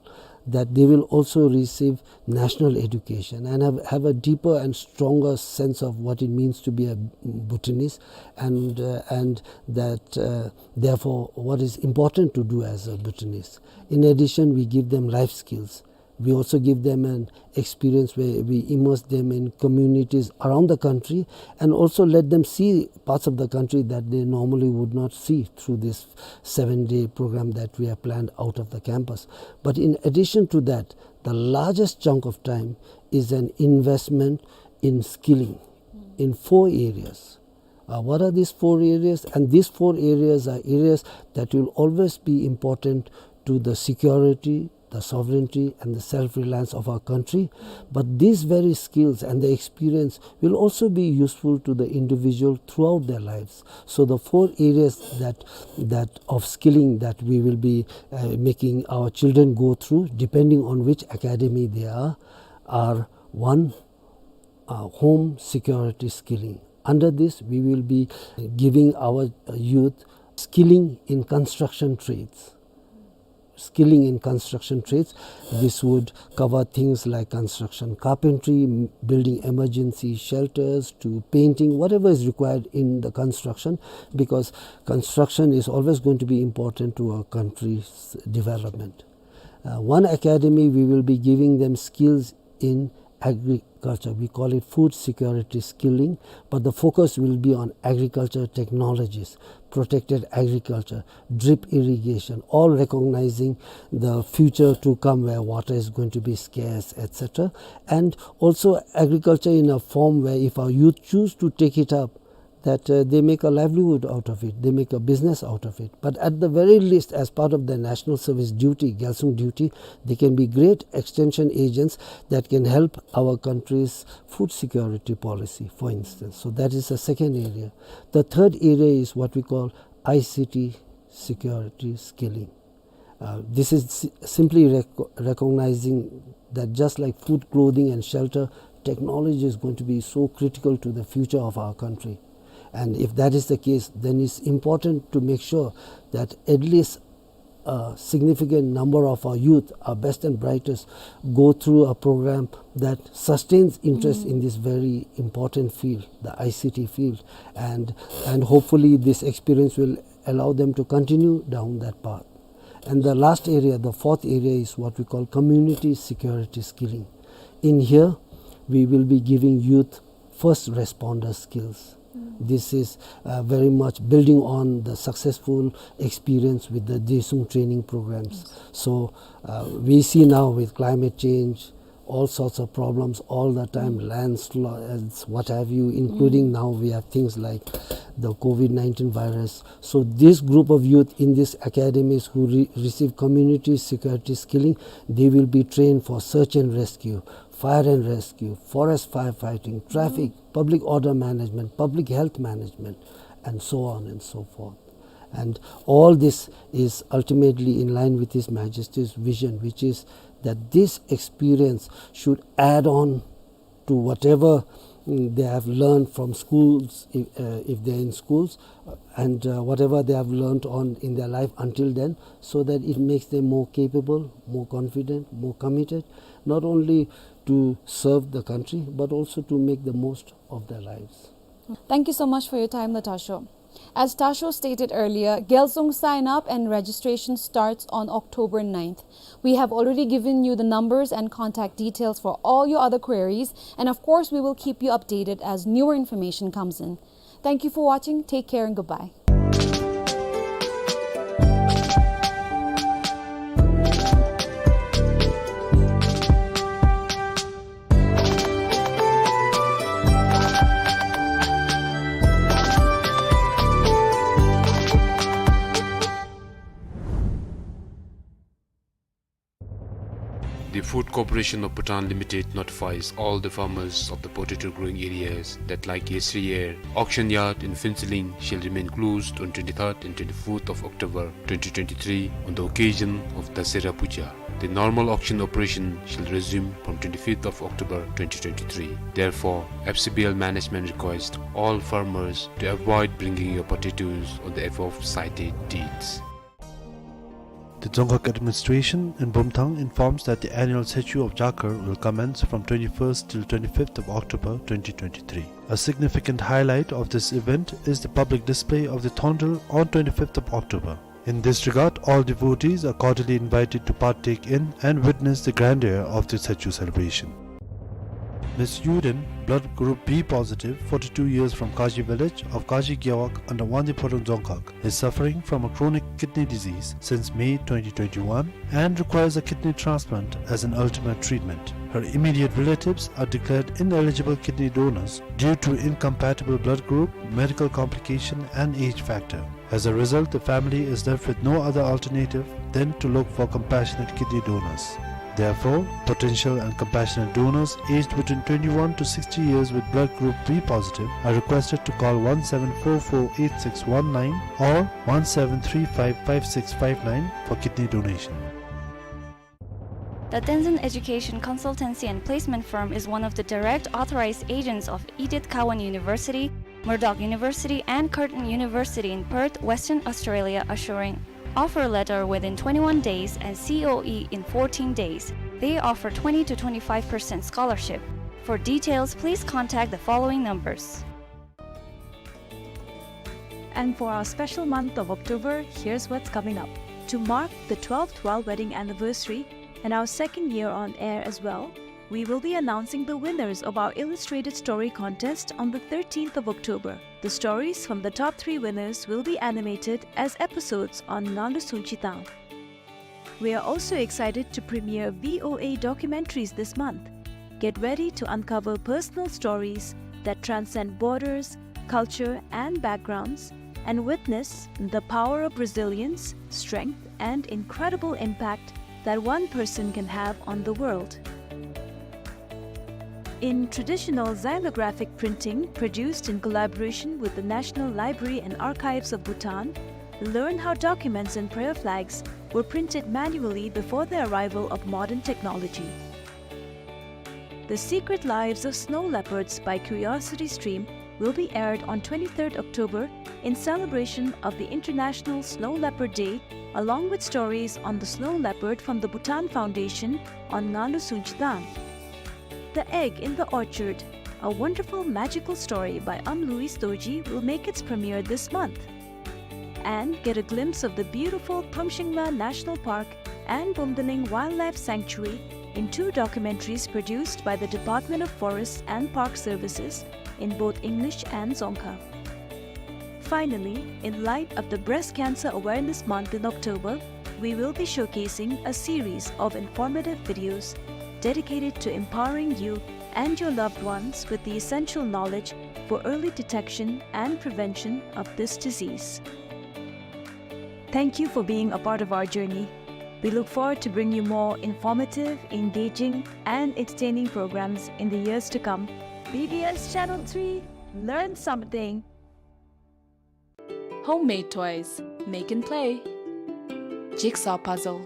that they will also receive national education and have, have a deeper and stronger sense of what it means to be a Bhutanese, and, uh, and that, uh, therefore, what is important to do as a Bhutanese. In addition, we give them life skills. We also give them an experience where we immerse them in communities around the country and also let them see parts of the country that they normally would not see through this seven-day program that we have planned out of the campus. But in addition to that, the largest chunk of time is an investment in skilling in four areas. Uh, what are these four areas? And these four areas are areas that will always be important to the security, the sovereignty, and the self-reliance of our country. But these very skills and the experience will also be useful to the individual throughout their lives. So the four areas that, that of skilling that we will be, uh, making our children go through, depending on which academy they are, are one, uh, home security skilling. Under this, we will be giving our, uh, youth skilling in construction trades. Skilling in construction trades. This would cover things like construction carpentry, m-, building emergency shelters, to painting, whatever is required in the construction, because construction is always going to be important to our country's development. Uh, one academy, we will be giving them skills in agriculture. We call it food security skilling, but the focus will be on agriculture technologies, protected agriculture, drip irrigation, all recognizing the future to come where water is going to be scarce, et cetera. And also agriculture in a form where if our youth choose to take it up, that, uh, they make a livelihood out of it, they make a business out of it. But at the very least, as part of their national service duty, Gyalsung duty, they can be great extension agents that can help our country's food security policy, for instance. So that is the second area. The third area is what we call I C T security skilling. Uh, this is si-, simply rec-, recognizing that just like food, clothing, and shelter, technology is going to be so critical to the future of our country. And if that is the case, then it's important to make sure that at least a significant number of our youth, our best and brightest, go through a program that sustains interest in this very important field, the I C T field. And, and hopefully this experience will allow them to continue down that path. And the last area, the fourth area, is what we call community security skilling. In here, we will be giving youth first responder skills. This is, uh, very much building on the successful experience with the Desung training programs. So, uh, we see now with climate change, all sorts of problems all the time, landslides, what have you, including now we have things like the COVID nineteen virus. So this group of youth in these academies who re-, receive community security skilling, they will be trained for search and rescue, fire and rescue, forest firefighting, traffic, public order management, public health management, and so on and so forth. And all this is ultimately in line with His Majesty's vision, which is that this experience should add on to whatever, mm, they have learned from schools, if, uh, if they're in schools, uh, and, uh, whatever they have learned on in their life until then, so that it makes them more capable, more confident, more committed, not only to serve the country, but also to make the most of their lives. Thank you so much for your time, Lo Tasho. As Tasho stated earlier, Gyaltsung sign-up and registration starts on October ninth. We have already given you the numbers and contact details for all your other queries, and of course, we will keep you updated as newer information comes in. Thank you for watching. Take care and goodbye. The Food Corporation of Bhutan Limited notifies all the farmers of the potato growing areas that, like yesteryear, auction yard in Phuentsholing shall remain closed on twenty-third and twenty-fourth of October twenty twenty-three on the occasion of Dasera Puja. The normal auction operation shall resume from twenty-fifth of October twenty twenty-three. Therefore, F C B L management requests all farmers to avoid bringing your potatoes on the above cited dates. The Dzongkhag administration in Bumthang informs that the annual Tshechu of Jakar will commence from twenty-first till twenty-fifth of October twenty twenty-three. A significant highlight of this event is the public display of the Thondel on twenty-fifth of October. In this regard, all devotees are cordially invited to partake in and witness the grandeur of the Tshechu celebration. Miss Yuden, blood group B positive, forty-two years, from Kaji village of Kaji Gewog under Wangdue Phodrang Dzongkhag, is suffering from a chronic kidney disease since May twenty twenty-one and requires a kidney transplant as an ultimate treatment. Her immediate relatives are declared ineligible kidney donors due to incompatible blood group, medical complication, and age factor. As a result, the family is left with no other alternative than to look for compassionate kidney donors. Therefore, potential and compassionate donors aged between twenty-one to sixty years with blood group B positive are requested to call one seven four four eight six one nine or one seven three five five six five nine for kidney donation. The Tenzin Education Consultancy and Placement Firm is one of the direct authorized agents of Edith Cowan University, Murdoch University, and Curtin University in Perth, Western Australia, assuring offer letter within twenty-one days and C O E in fourteen days. They offer twenty to twenty-five percent scholarship. For details, please contact the following numbers. And for our special month of October, here's what's coming up. To mark the twelfth royal wedding anniversary and our second year on air as well, we will be announcing the winners of our illustrated story contest on the thirteenth of October. The stories from the top three winners will be animated as episodes on Nganlu Sunchitang. We are also excited to premiere V O A documentaries this month. Get ready to uncover personal stories that transcend borders, culture, and backgrounds, and witness the power of resilience, strength, and incredible impact that one person can have on the world. In traditional xylographic printing produced in collaboration with the National Library and Archives of Bhutan, learn how documents and prayer flags were printed manually before the arrival of modern technology. The Secret Lives of Snow Leopards by Curiosity Stream will be aired on twenty-third October in celebration of the International Snow Leopard Day, along with stories on the snow leopard from the Bhutan Foundation on Nganlu Sunchitang. The Egg in the Orchard, a wonderful magical story by Am Louis Dorji, will make its premiere this month. And get a glimpse of the beautiful Pumshingla National Park and Bumdaling Wildlife Sanctuary in two documentaries produced by the Department of Forests and Park Services in both English and Dzongkha. Finally, in light of the Breast Cancer Awareness Month in October, we will be showcasing a series of informative videos dedicated to empowering you and your loved ones with the essential knowledge for early detection and prevention of this disease. Thank you for being a part of our journey. We look forward to bringing you more informative, engaging, and entertaining programs in the years to come. B B S Channel three, learn something. Homemade toys, make and play. Jigsaw puzzle.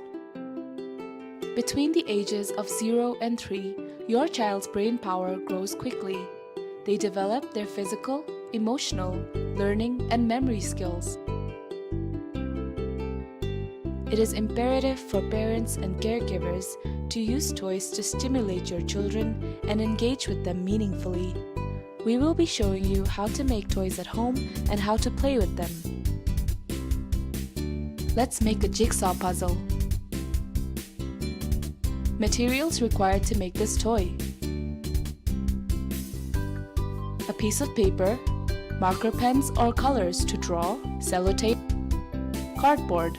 Between the ages of zero and three, your child's brain power grows quickly. They develop their physical, emotional, learning, and memory skills. It is imperative for parents and caregivers to use toys to stimulate your children and engage with them meaningfully. We will be showing you how to make toys at home and how to play with them. Let's make a jigsaw puzzle. Materials required to make this toy: a piece of paper, marker pens or colors to draw, sellotape, cardboard.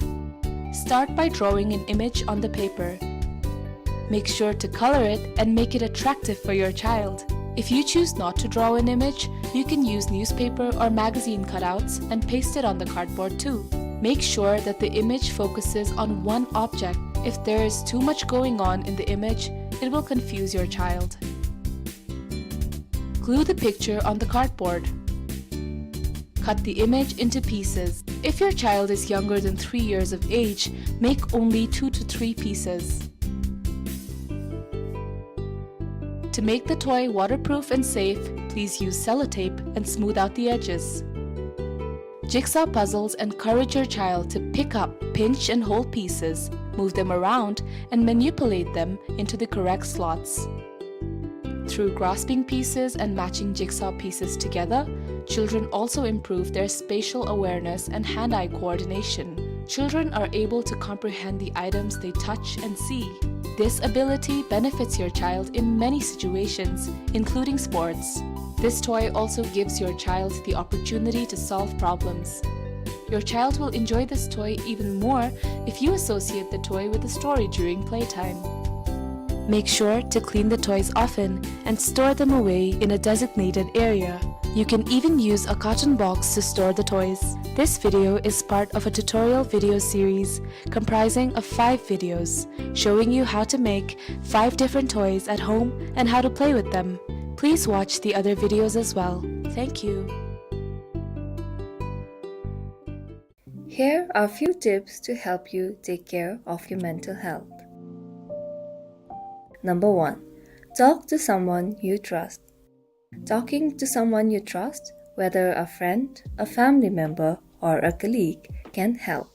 Start by drawing an image on the paper. Make sure to color it and make it attractive for your child. If you choose not to draw an image, you can use newspaper or magazine cutouts and paste it on the cardboard too. Make sure that the image focuses on one object. If there is too much going on in the image, it will confuse your child. Glue the picture on the cardboard. Cut the image into pieces. If your child is younger than three years of age, make only two to three pieces. To make the toy waterproof and safe, please use sellotape and smooth out the edges. Jigsaw puzzles encourage your child to pick up, pinch, and hold pieces, move them around, and manipulate them into the correct slots. Through grasping pieces and matching jigsaw pieces together, children also improve their spatial awareness and hand-eye coordination. Children are able to comprehend the items they touch and see. This ability benefits your child in many situations, including sports. This toy also gives your child the opportunity to solve problems. Your child will enjoy this toy even more if you associate the toy with a story during playtime. Make sure to clean the toys often and store them away in a designated area. You can even use a carton box to store the toys. This video is part of a tutorial video series comprising of five videos showing you how to make five different toys at home and how to play with them. Please watch the other videos as well. Thank you. Here are a few tips to help you take care of your mental health. Number one, talk to someone you trust. Talking to someone you trust, whether a friend, a family member, or a colleague, can help.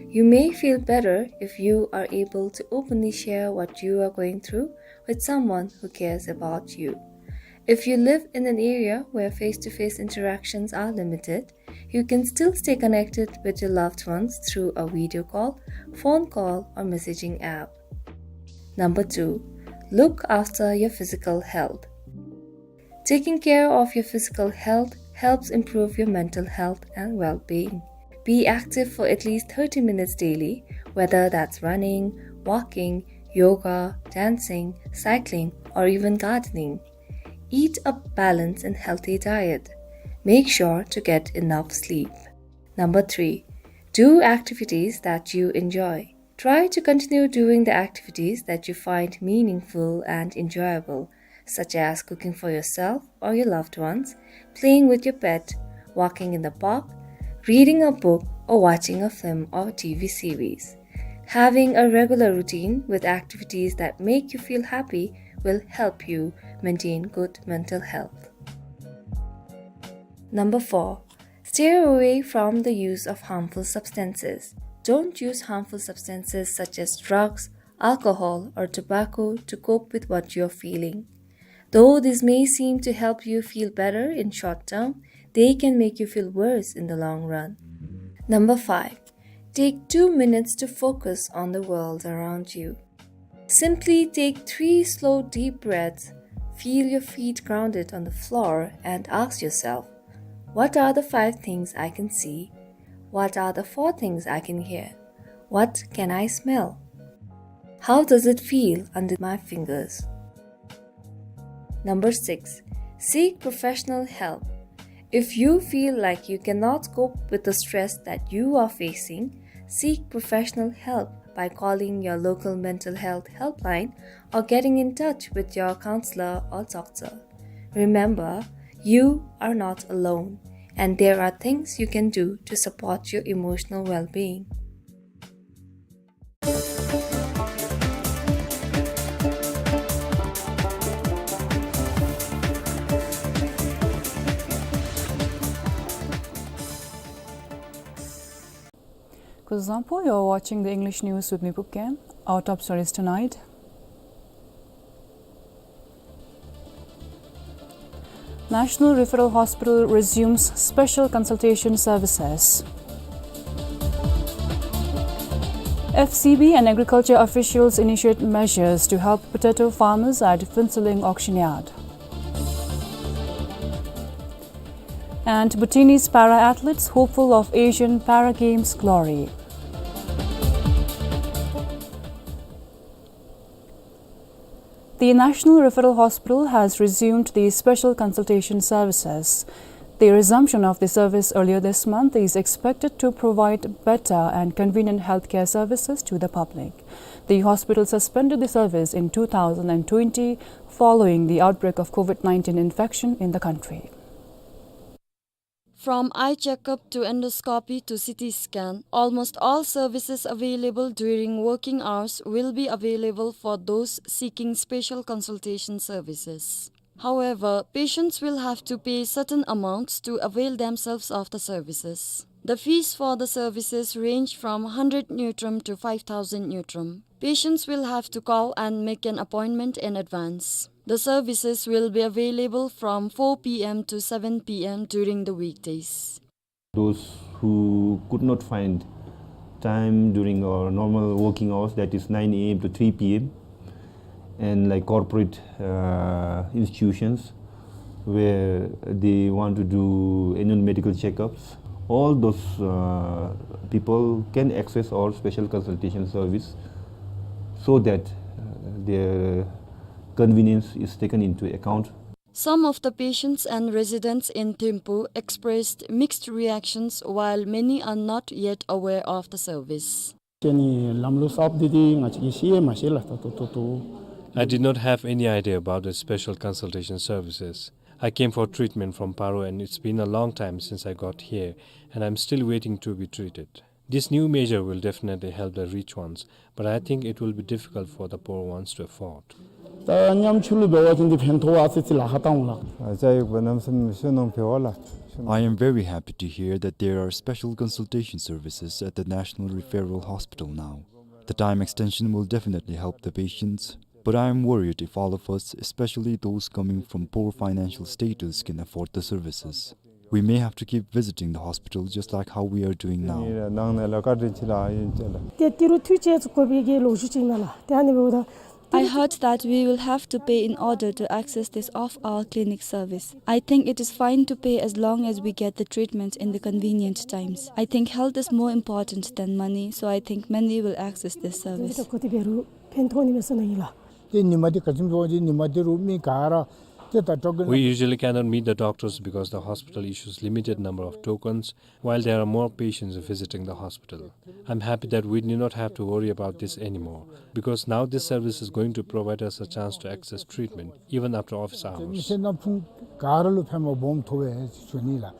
You may feel better if you are able to openly share what you are going through with someone who cares about you. If you live in an area where face-to-face interactions are limited, you can still stay connected with your loved ones through a video call, phone call, or messaging app. Number two, look after your physical health. Taking care of your physical health helps improve your mental health and well-being. Be active for at least thirty minutes daily, whether that's running, walking, yoga, dancing, cycling, or even gardening. Eat a balanced and healthy diet. Make sure to get enough sleep. Number three, do activities that you enjoy. Try to continue doing the activities that you find meaningful and enjoyable, such as cooking for yourself or your loved ones, playing with your pet, walking in the park, reading a book, or watching a film or T V series. Having a regular routine with activities that make you feel happy will help you maintain good mental health. Number four, steer away from the use of harmful substances. Don't use harmful substances such as drugs, alcohol, or tobacco to cope with what you're feeling. Though this may seem to help you feel better in short term, they can make you feel worse in the long run. Number five, take two minutes to focus on the world around you. Simply take three slow, deep breaths, feel your feet grounded on the floor, and ask yourself, "What are the five things I can see? What are the four things I can hear? What can I smell? How does it feel under my fingers?" Number six, seek professional help. If you feel like you cannot cope with the stress that you are facing, seek professional help by calling your local mental health helpline or getting in touch with your counselor or doctor. Remember, you are not alone, and there are things you can do to support your emotional well-being. Kuzuzangpo, you're watching the English news with me, Pukkem. Our top stories tonight. National Referral Hospital resumes special consultation services. F C B and agriculture officials initiate measures to help potato farmers at Phuentsholing auction yard. And Bhutanese para athletes hopeful of Asian Para Games glory. The National Referral Hospital has resumed the special consultation services. The resumption of the service earlier this month is expected to provide better and convenient healthcare services to the public. The hospital suspended the service in two thousand and twenty following the outbreak of COVID nineteen infection in the country. From eye checkup to endoscopy to C T scan, almost all services available during working hours will be available for those seeking special consultation services. However, patients will have to pay certain amounts to avail themselves of the services. The fees for the services range from hundred ngultrum to five thousand ngultrum. Patients will have to call and make an appointment in advance. The services will be available from four P M to seven P M during the weekdays. Those who could not find time during our normal working hours, that is nine A M to three P M, and like corporate, uh, institutions where they want to do annual medical checkups, all those, uh, people can access our special consultation service so that, uh, their convenience is taken into account. Some of the patients and residents in Thimphu expressed mixed reactions, while many are not yet aware of the service. ཁྱེད་ནི་ལམ་ལུགས་གསརཔ་འདི་འདི་ང་བཅས་ཀྱིས་ཤེས་ཡང་མ་ཤེས་ལགས། ད་ལྟོ་ལྟོ་ལྟོ། I did not have any idea about the special consultation services. I came for treatment from Paro and it's been a long time since I got here and I'm still waiting to be treated. This new measure will definitely help the rich ones, but I think it will be difficult for the poor ones to afford. ད་ཉམ་ཆུང་ལུ་འབད་བ་ཅིན་འདི་ཕན་ཐོགས་པ་ཨ་ཙི་ཅིག་ལཱ་ཁག་བཏང་འོང་ལགས། ཨ་ཅག་ཡོད་པ་གནམ་མེད་ས་མེད་སྐྱིད་སྣང་འབད་བ་ལགས། I am very happy to hear that there are special consultation services at the National Referral Hospital now. The time extension will definitely help the patients, but I am worried if all of us, especially those coming from poor financial status, can afford the services. We may have to keep visiting the hospital just like how we are doing now. ནང་ནང་ལས་བཀའ་དྲིན་ཆེ་ལགས། ཨིན་ཅི་ལགས། ཏེ་ཏི་རུ་འཐུས་ཅན་ཚུ་དགོ་པའི་གི་ལོ་རྒྱུས་ཅིག་ཨིན་ན་ལགས། ཏེ་ཨ་ནི་འབདཝ་ད། I heard that we will have to pay in order to access this off-hour clinic service. I think it is fine to pay as long as we get the treatment in the convenient times. I think health is more important than money, so I think many will access this service. ཏེ་ཉི་མ་འདི་ག་ཅི་སྨོ་ཟེར་ཉི་མ་འདི་རུ་མི་ག་ར་ཏེ་ད་ཊོ་ཀེན། We usually cannot meet the doctors because the hospital issues limited number of tokens, while there are more patients visiting the hospital. I'm happy that we need not have to worry about this anymore, because now this service is going to provide us a chance to access treatment even after office hours. མི་སེར་ནང་ཕུང་ག་ར་ལུ་ཕན་པ་སྦོམ་ཐོབ་པས་ཟེར་ཞུ་ནི་ལགས།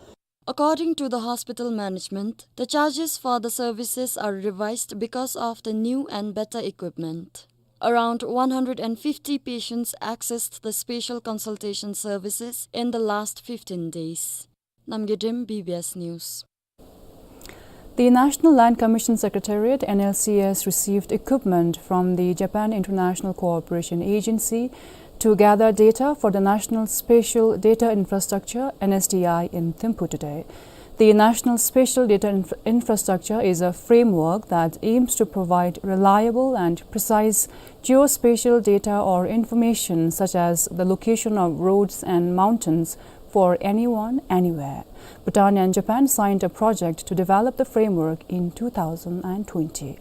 According to the hospital management, the charges for the services are revised because of the new and better equipment. Around one hundred and fifty patients accessed the special consultation services in the last fifteen days. Namgay Dem, B B S News. The National Land Commission Secretariat, N L C S, received equipment from the Japan International Cooperation Agency to gather data for the National Spatial Data Infrastructure, N S D I, in Thimphu today. The National Spatial Data Inf-, Infrastructure is a framework that aims to provide reliable and precise geospatial data or information such as the location of roads and mountains for anyone, anywhere. Bhutan and Japan signed a project to develop the framework in two thousand and twenty.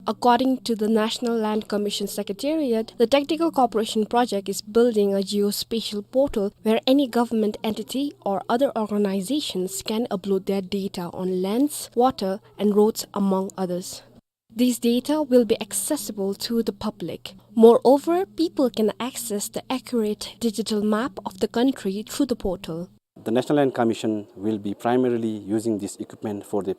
According to the National Land Commission Secretariat, the technical cooperation project is building a geospatial portal where any government entity or other organizations can upload their data on lands, water, and roads, among others. These data will be accessible to the public. Moreover, people can access the accurate digital map of the country through the portal. The National Land Commission will be primarily using this equipment for the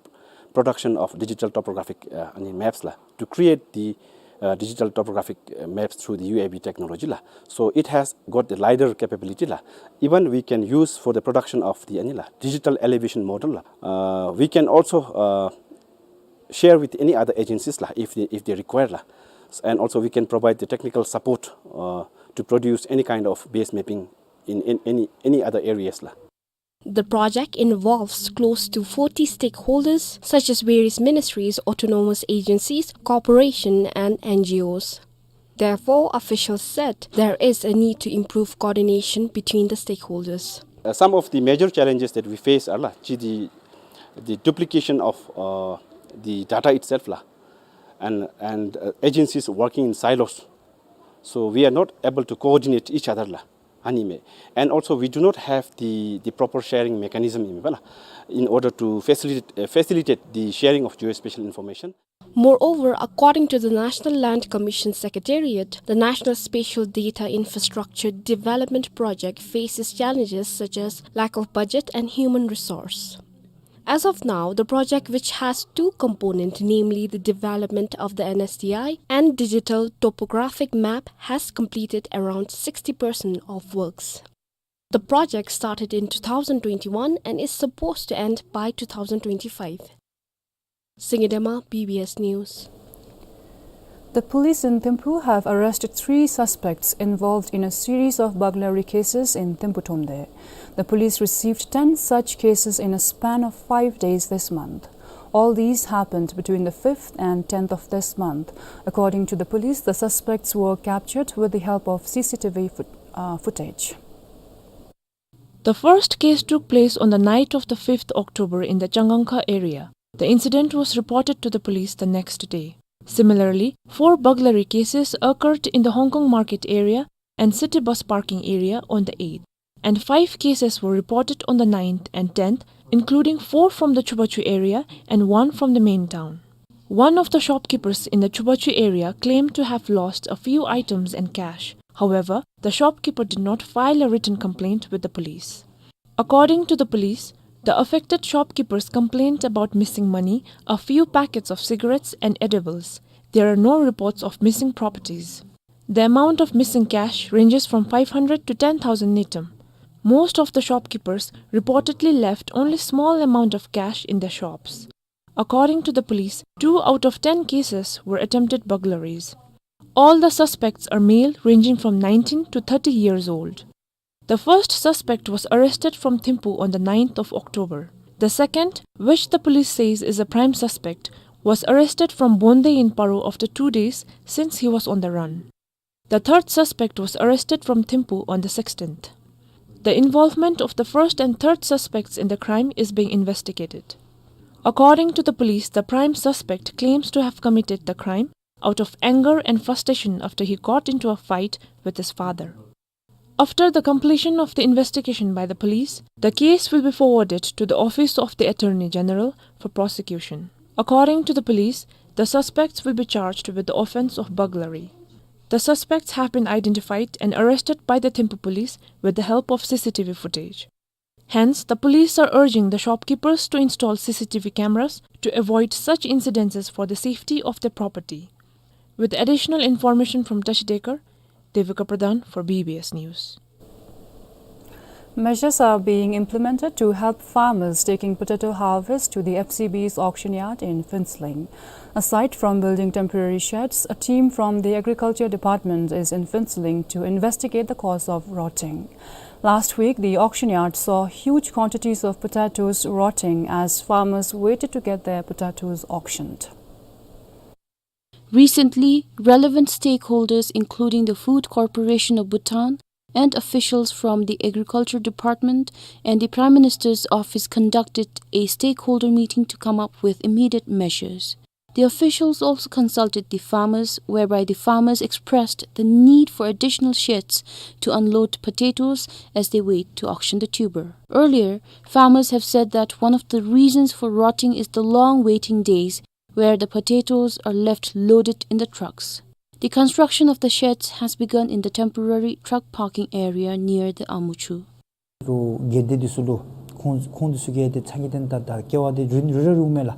production of digital topographic, uh, maps la, to create the, uh, digital topographic, uh, maps through the U A V technology la. So it has got the LiDAR capability la. Even we can use for the production of the, uh, digital elevation model la. Uh, we can also, uh, share with any other agencies la, if they, if they require la. And also we can provide the technical support, uh, to produce any kind of base mapping in, in any, any other areas la. The project involves close to forty stakeholders, such as various ministries, autonomous agencies, corporation, and N G Os. Therefore, officials said there is a need to improve coordination between the stakeholders. Uh, some of the major challenges that we face are la, chi the, the duplication of, uh, the data itself la, and, and, uh, agencies working in silos. So we are not able to coordinate each other la. Ani me. And also we do not have the, the proper sharing mechanism in, in order to facilitate, uh, facilitate the sharing of geospatial information. Moreover, according to the National Land Commission Secretariat, the National Spatial Data Infrastructure Development Project faces challenges such as lack of budget and human resource. As of now, the project, which has two components, namely the development of the N S D I and digital topographic map, has completed around sixty percent of works. The project started in two thousand twenty-one and is supposed to end by two thousand twenty-five. Singye Dema, B B S News. The police in Thimphu have arrested three suspects involved in a series of burglary cases in Thimphu Thromde. The police received ten such cases in a span of five days this month. All these happened between the fifth and tenth of this month. According to the police, the suspects were captured with the help of C C T V foot-, uh, footage. The first case took place on the night of the fifth October in the Changangkha area. The incident was reported to the police the next day. Similarly, four burglary cases occurred in the Hong Kong Market area and city bus parking area on the eighth, and five cases were reported on the ninth and tenth, including four from the Chubachu area and one from the main town. One of the shopkeepers in the Chubachu area claimed to have lost a few items and cash. However, the shopkeeper did not file a written complaint with the police. According to the police, the affected shopkeepers complained about missing money, a few packets of cigarettes and edibles. There are no reports of missing properties. The amount of missing cash ranges from five hundred to ten thousand ngultrum. Most of the shopkeepers reportedly left only small amount of cash in their shops. According to the police, two out of ten cases were attempted burglaries. All the suspects are male, ranging from nineteen to thirty years old. The first suspect was arrested from Thimphu on the ninth of October. The second, which the police says is a prime suspect, was arrested from Bonde in Paro after two days since he was on the run. The third suspect was arrested from Thimphu on the sixteenth. The involvement of the first and third suspects in the crime is being investigated. According to the police, the prime suspect claims to have committed the crime out of anger and frustration after he got into a fight with his father. After the completion of the investigation by the police, the case will be forwarded to the Office of the Attorney General for prosecution. According to the police, the suspects will be charged with the offense of burglary. The suspects have been identified and arrested by the Thimphu police with the help of C C T V footage. Hence, the police are urging the shopkeepers to install C C T V cameras to avoid such incidences for the safety of their property. With additional information from Tashi Dekar, Devika Pradhan for B B S News. Measures are being implemented to help farmers taking potato harvest to the F C B's auction yard in Phuentsholing. Aside from building temporary sheds, a team from the Agriculture Department is in Phuentsholing to investigate the cause of rotting. Last week, the auction yard saw huge quantities of potatoes rotting as farmers waited to get their potatoes auctioned. Recently, relevant stakeholders, including the Food Corporation of Bhutan and officials from the Agriculture Department and the Prime Minister's office, conducted a stakeholder meeting to come up with immediate measures. The officials also consulted the farmers, whereby the farmers expressed the need for additional sheds to unload potatoes as they wait to auction the tuber. Earlier, farmers have said that one of the reasons for rotting is the long waiting days where the potatoes are left loaded in the trucks. The construction of the sheds has begun in the temporary truck parking area near the Amuchu. ལུ་སྒེར་སྡེ་འདི་ཚུ་ལུ་ཁོང་ཁོང་འདི་ཚུ་གིས་ཏེ་ཚ་གྱང་དང་ད་སྐྱོ་བ་འདི་རུ་རུ་རུ་མས་ལགས།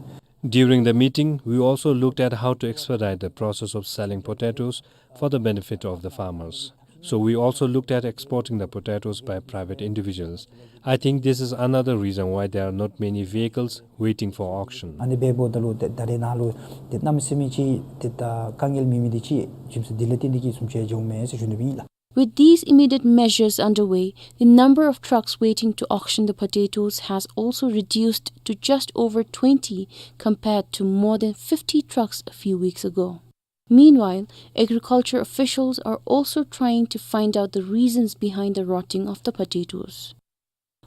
During the meeting, we also looked at how to expedite the process of selling potatoes for the benefit of the farmers. So we also looked at exporting the potatoes by private individuals. I think this is another reason why there are not many vehicles waiting for auction. ཨ་ནི་འབདཝ་ད་ལུ་ད་ད་རེས་ནངས་ལུ་ཏེ་གནམ་མེད་ས་མེད་ཅིག་ཏེ་ད་དཀའ་ངལ་མེད་མི་འདི་ཅིག་རྒྱུ་མཚན་འདི་ལས་བརྟེན་ཏེ་གིས་བཟུམ་ཅིག་འགྱོཝ་མས་ཟེར་ཞུ་ནི་ཨིན་ལགས། With these immediate measures underway, the number of trucks waiting to auction the potatoes has also reduced to just over twenty compared to more than fifty trucks a few weeks ago. Meanwhile, agriculture officials are also trying to find out the reasons behind the rotting of the potatoes.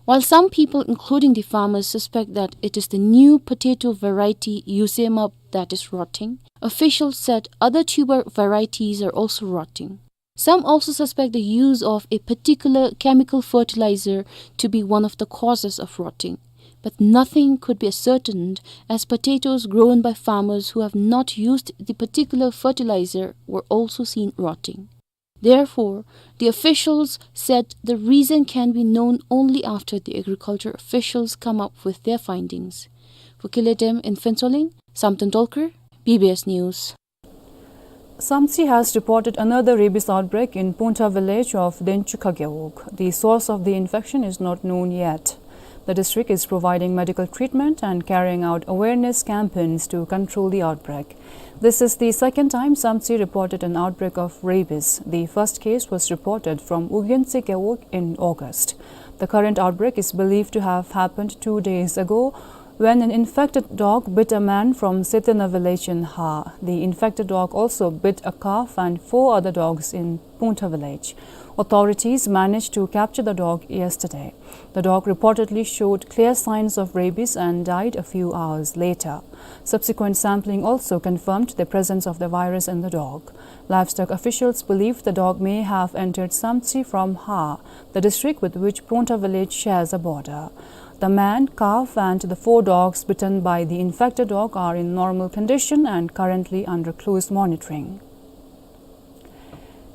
While some people, including the farmers, suspect that it is the new potato variety Yusemap that is rotting, officials said other tuber varieties are also rotting. Some also suspect the use of a particular chemical fertilizer to be one of the causes of rotting. But nothing could be ascertained, as potatoes grown by farmers who have not used the particular fertilizer were also seen rotting. Therefore, the officials said the reason can be known only after the agriculture officials come up with their findings. For Kiletem in Phuentsholing, Samten Dolkar, B B S News. Samtse has reported another rabies outbreak in Pungtha village of Denchukha Gewog. The source of the infection is not known yet. The district is providing medical treatment and carrying out awareness campaigns to control the outbreak. This is the second time Samtse reported an outbreak of rabies. The first case was reported from Ugyentse Gewog in August. The current outbreak is believed to have happened two days ago when an infected dog bit a man from Setena village in Ha. The infected dog also bit a calf and four other dogs in Pungtha village. Authorities managed to capture the dog yesterday. The dog reportedly showed clear signs of rabies and died a few hours later. Subsequent sampling also confirmed the presence of the virus in the dog. Livestock officials believe the dog may have entered Samtse from Ha, the district with which Pungtha village shares a border. The man, calf, and the four dogs bitten by the infected dog are in normal condition and currently under close monitoring.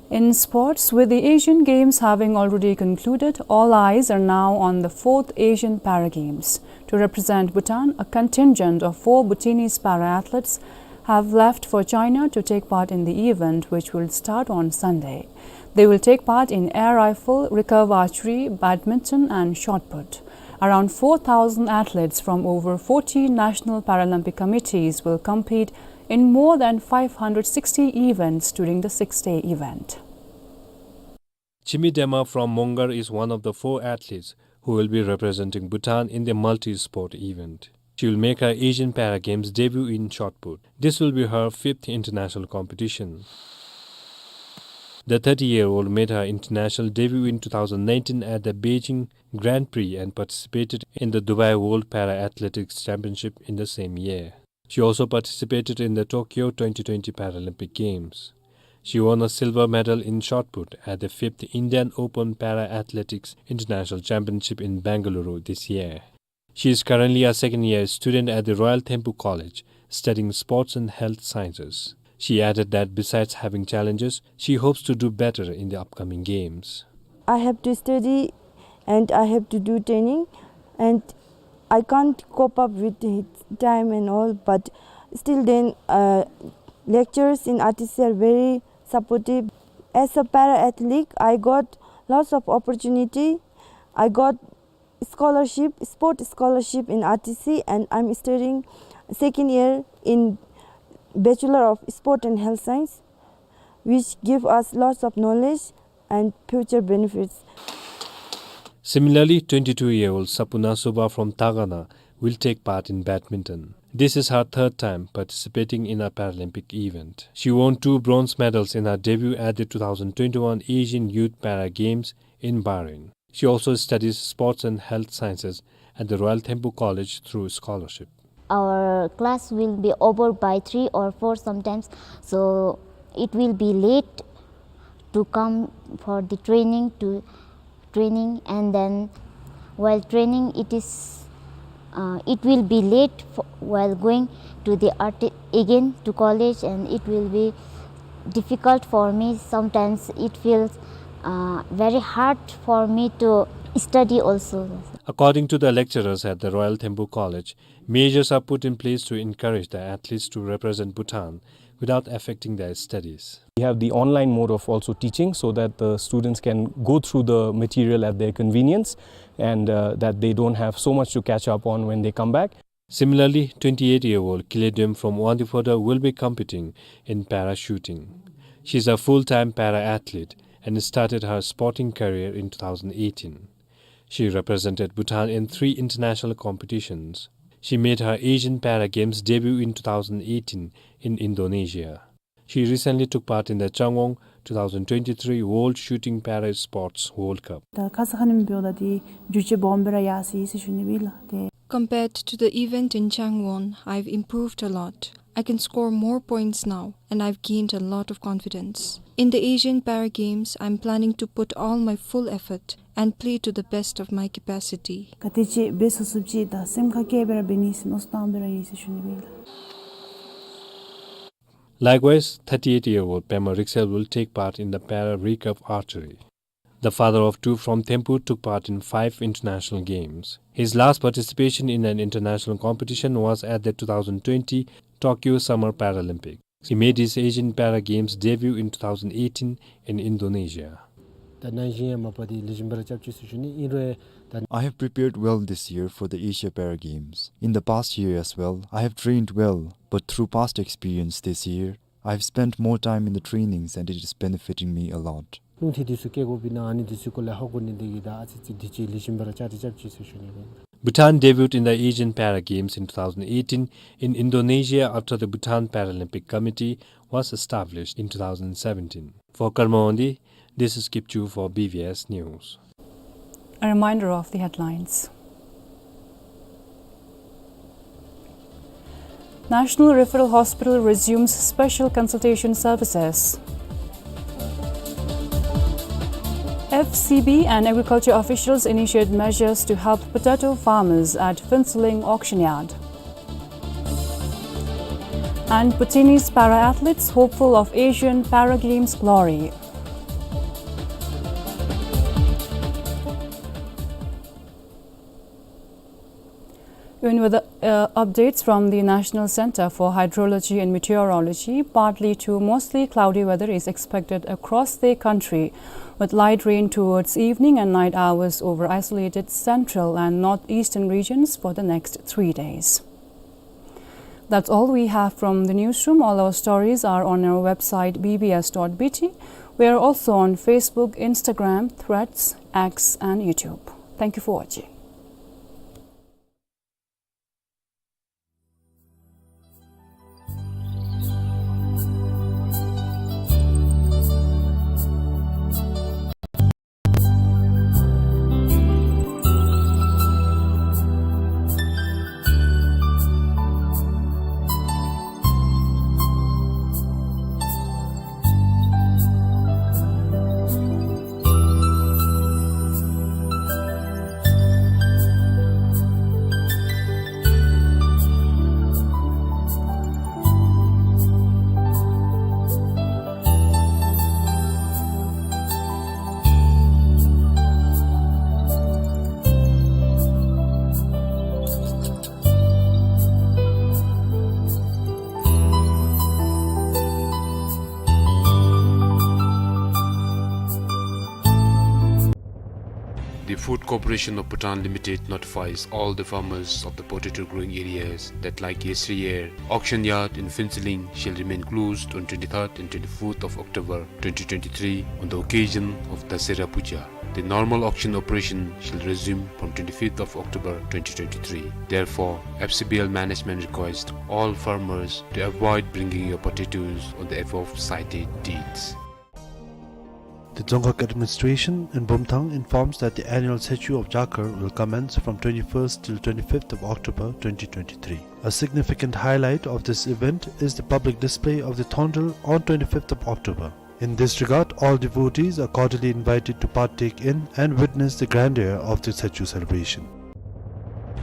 In sports, with the Asian Games having already concluded, all eyes are now on the fourth Asian Para Games. To represent Bhutan, a contingent of four Bhutanese para athletes have left for China to take part in the event, which will start on Sunday. They will take part in air rifle, recurve archery, badminton, and shot put. Around four thousand athletes from over forty national Paralympic committees will compete in more than five hundred sixty events during the six-day event. Chimi Dema from Mongar is one of the four athletes who will be representing Bhutan in the multi-sport event. She will make her Asian Para Games debut in shot put. This will be her fifth international competition. The thirty-year-old made her international debut in two thousand nineteen at the Beijing Grand Prix and participated in the Dubai World Para Athletics Championship in the same year. She also participated in the Tokyo twenty twenty Paralympic Games. She won a silver medal in shot put at the fifth Indian Open Para Athletics International Championship in Bengaluru this year. She is currently a second year student at the Royal Thimphu College, studying sports and health sciences. She added that besides having challenges, she hopes to do better in the upcoming games. I have to study and I have to do training, and I can't cope up with the time and all, but still then, uh, lecturers in R T C are very supportive. As a para athlete, I got lots of opportunity. I got scholarship, sport scholarship in R T C, and I'm studying second year in Bachelor of Sport and Health Science, which give us lots of knowledge and future benefits. Similarly, twenty-two-year-old Sapuna Suba from Tagana will take part in badminton. This is her third time participating in a Paralympic event. She won two bronze medals in her debut at the two thousand twenty-one Asian Youth Para Games in Bahrain. She also studies sports and health sciences at the Royal Thimphu College through scholarship. Our class will be over by three or four sometimes, so it will be late to come for the training, to training, and then while training, it is, uh, it will be late for, while going to the arti-, again to college, and it will be difficult for me. Sometimes it feels, uh, very hard for me to study also. According to the lecturers at the Royal Thimphu College, measures are put in place to encourage the athletes to represent Bhutan without affecting their studies. We have the online mode of also teaching so that the students can go through the material at their convenience and, uh, that they don't have so much to catch up on when they come back. Similarly, twenty-eight-year-old Kile Dem from Wangdue Phodrang will be competing in para shooting. She is a full-time para athlete and started her sporting career in two thousand eighteen. She represented Bhutan in three international competitions. She made her Asian Para Games debut in two thousand eighteen in Indonesia. She recently took part in the Changwon two thousand twenty-three World Shooting Para Sports World Cup. ད་ཁ་ཙ་ཁ་ཉིནམ་འབདཝ་ད་འདི་འགྱུར་བཅོས་སྦོམ་སྦེ་ར་ཡར་སོ་ཡི་ཟེར་ཞུ་ནི་ཨིན་ལགས། ཏེ། Compared to the event in Changwon, I've improved a lot. I can score more points now, and I've gained a lot of confidence. In the Asian Para Games, I'm planning to put all my full effort and play to the best of my capacity. ག་དེ་ཅིག་འབད་ཚུགས་ཚུགསཔ་ཅིག་དང་སེམས་ཁར་བསྐྱེད་སྦེ་ར་འབད་ནི་ཟེར་མནོ་བསམ་བཏང་སྦེ་ར་ཡོད་ཟེར་ཞུ་ནི་ཨིན་ལགས། Likewise, thirty-eight-year-old Pema Riksel will take part in the Para Recurve Archery. The father of two from Thimphu took part in five international games. His last participation in an international competition was at the two thousand twenty Tokyo Summer Paralympics. He made his Asian Para Games debut in two thousand eighteen in Indonesia. ད་ནང་བཞིན་ཡང་མ་པ་འདི་ལེགས་ཤོམ་སྦེ་ར་རྐྱབ་ཅི་ཟེར་ཞུ་ནི་ཨིན་རུང་ད། I have prepared well this year for the Asia Para Games. In the past year as well, I have trained well, but through past experience this year, I have spent more time in the trainings and it is benefiting me a lot. རླུང་འཕྲིན་འདི་ཚུ་བཀལ་དགོཔ་ཨིན་ན་ཨ་ནི་འདི་ཚུ་སྐོར་ལས་ཧ་གོ་ནི་འདི་གིས་ད་ཨ་ཙི་ཙི་འདི་ཅིག་ལེགས་ཤོམ་སྦེ་ར་བཅའ་སྒྲིག་རྐྱབ་ཅི་ཟེར་ཞུ་ནི་ཨིན། Bhutan debuted in the Asian Para Games in two thousand eighteen in Indonesia after the Bhutan Paralympic Committee was established in two thousand seventeen. For Karma Wangdi, this is Kipchu for B B S News. A reminder of the headlines. National Referral Hospital resumes special consultation services. F C B and agriculture officials initiate measures to help potato farmers at Phuentsholing auction yard. And Bhutanese para-athletes hopeful of Asian Para Games glory. Even with the, uh, updates from the National Center for Hydrology and Meteorology, partly to mostly cloudy weather is expected across the country, with light rain towards evening and night hours over isolated central and northeastern regions for the next three days. That's all we have from the newsroom. All our stories are on our website B B S dot B T. We are also on Facebook, Instagram, Threads, X, and YouTube. Thank you for watching. The Food Corporation of Bhutan Limited notifies all the farmers of the potato growing areas that, like yesteryear, auction yard in Phuentsholing shall remain closed on twenty-third and twenty-fourth of October twenty twenty-three on the occasion of Dasera Puja. The normal auction operation shall resume from twenty-fifth of October twenty twenty-three. Therefore, F C B L management requests all farmers to avoid bringing your potatoes on the above cited dates. The Dzongkhag administration in Bumthang informs that the annual Tsechu of Jakar will commence from twenty-first till twenty-fifth of October twenty twenty-three. A significant highlight of this event is the public display of the Thondil on twenty-fifth of October. In this regard, all devotees are cordially invited to partake in and witness the grandeur of the Tsechu celebration.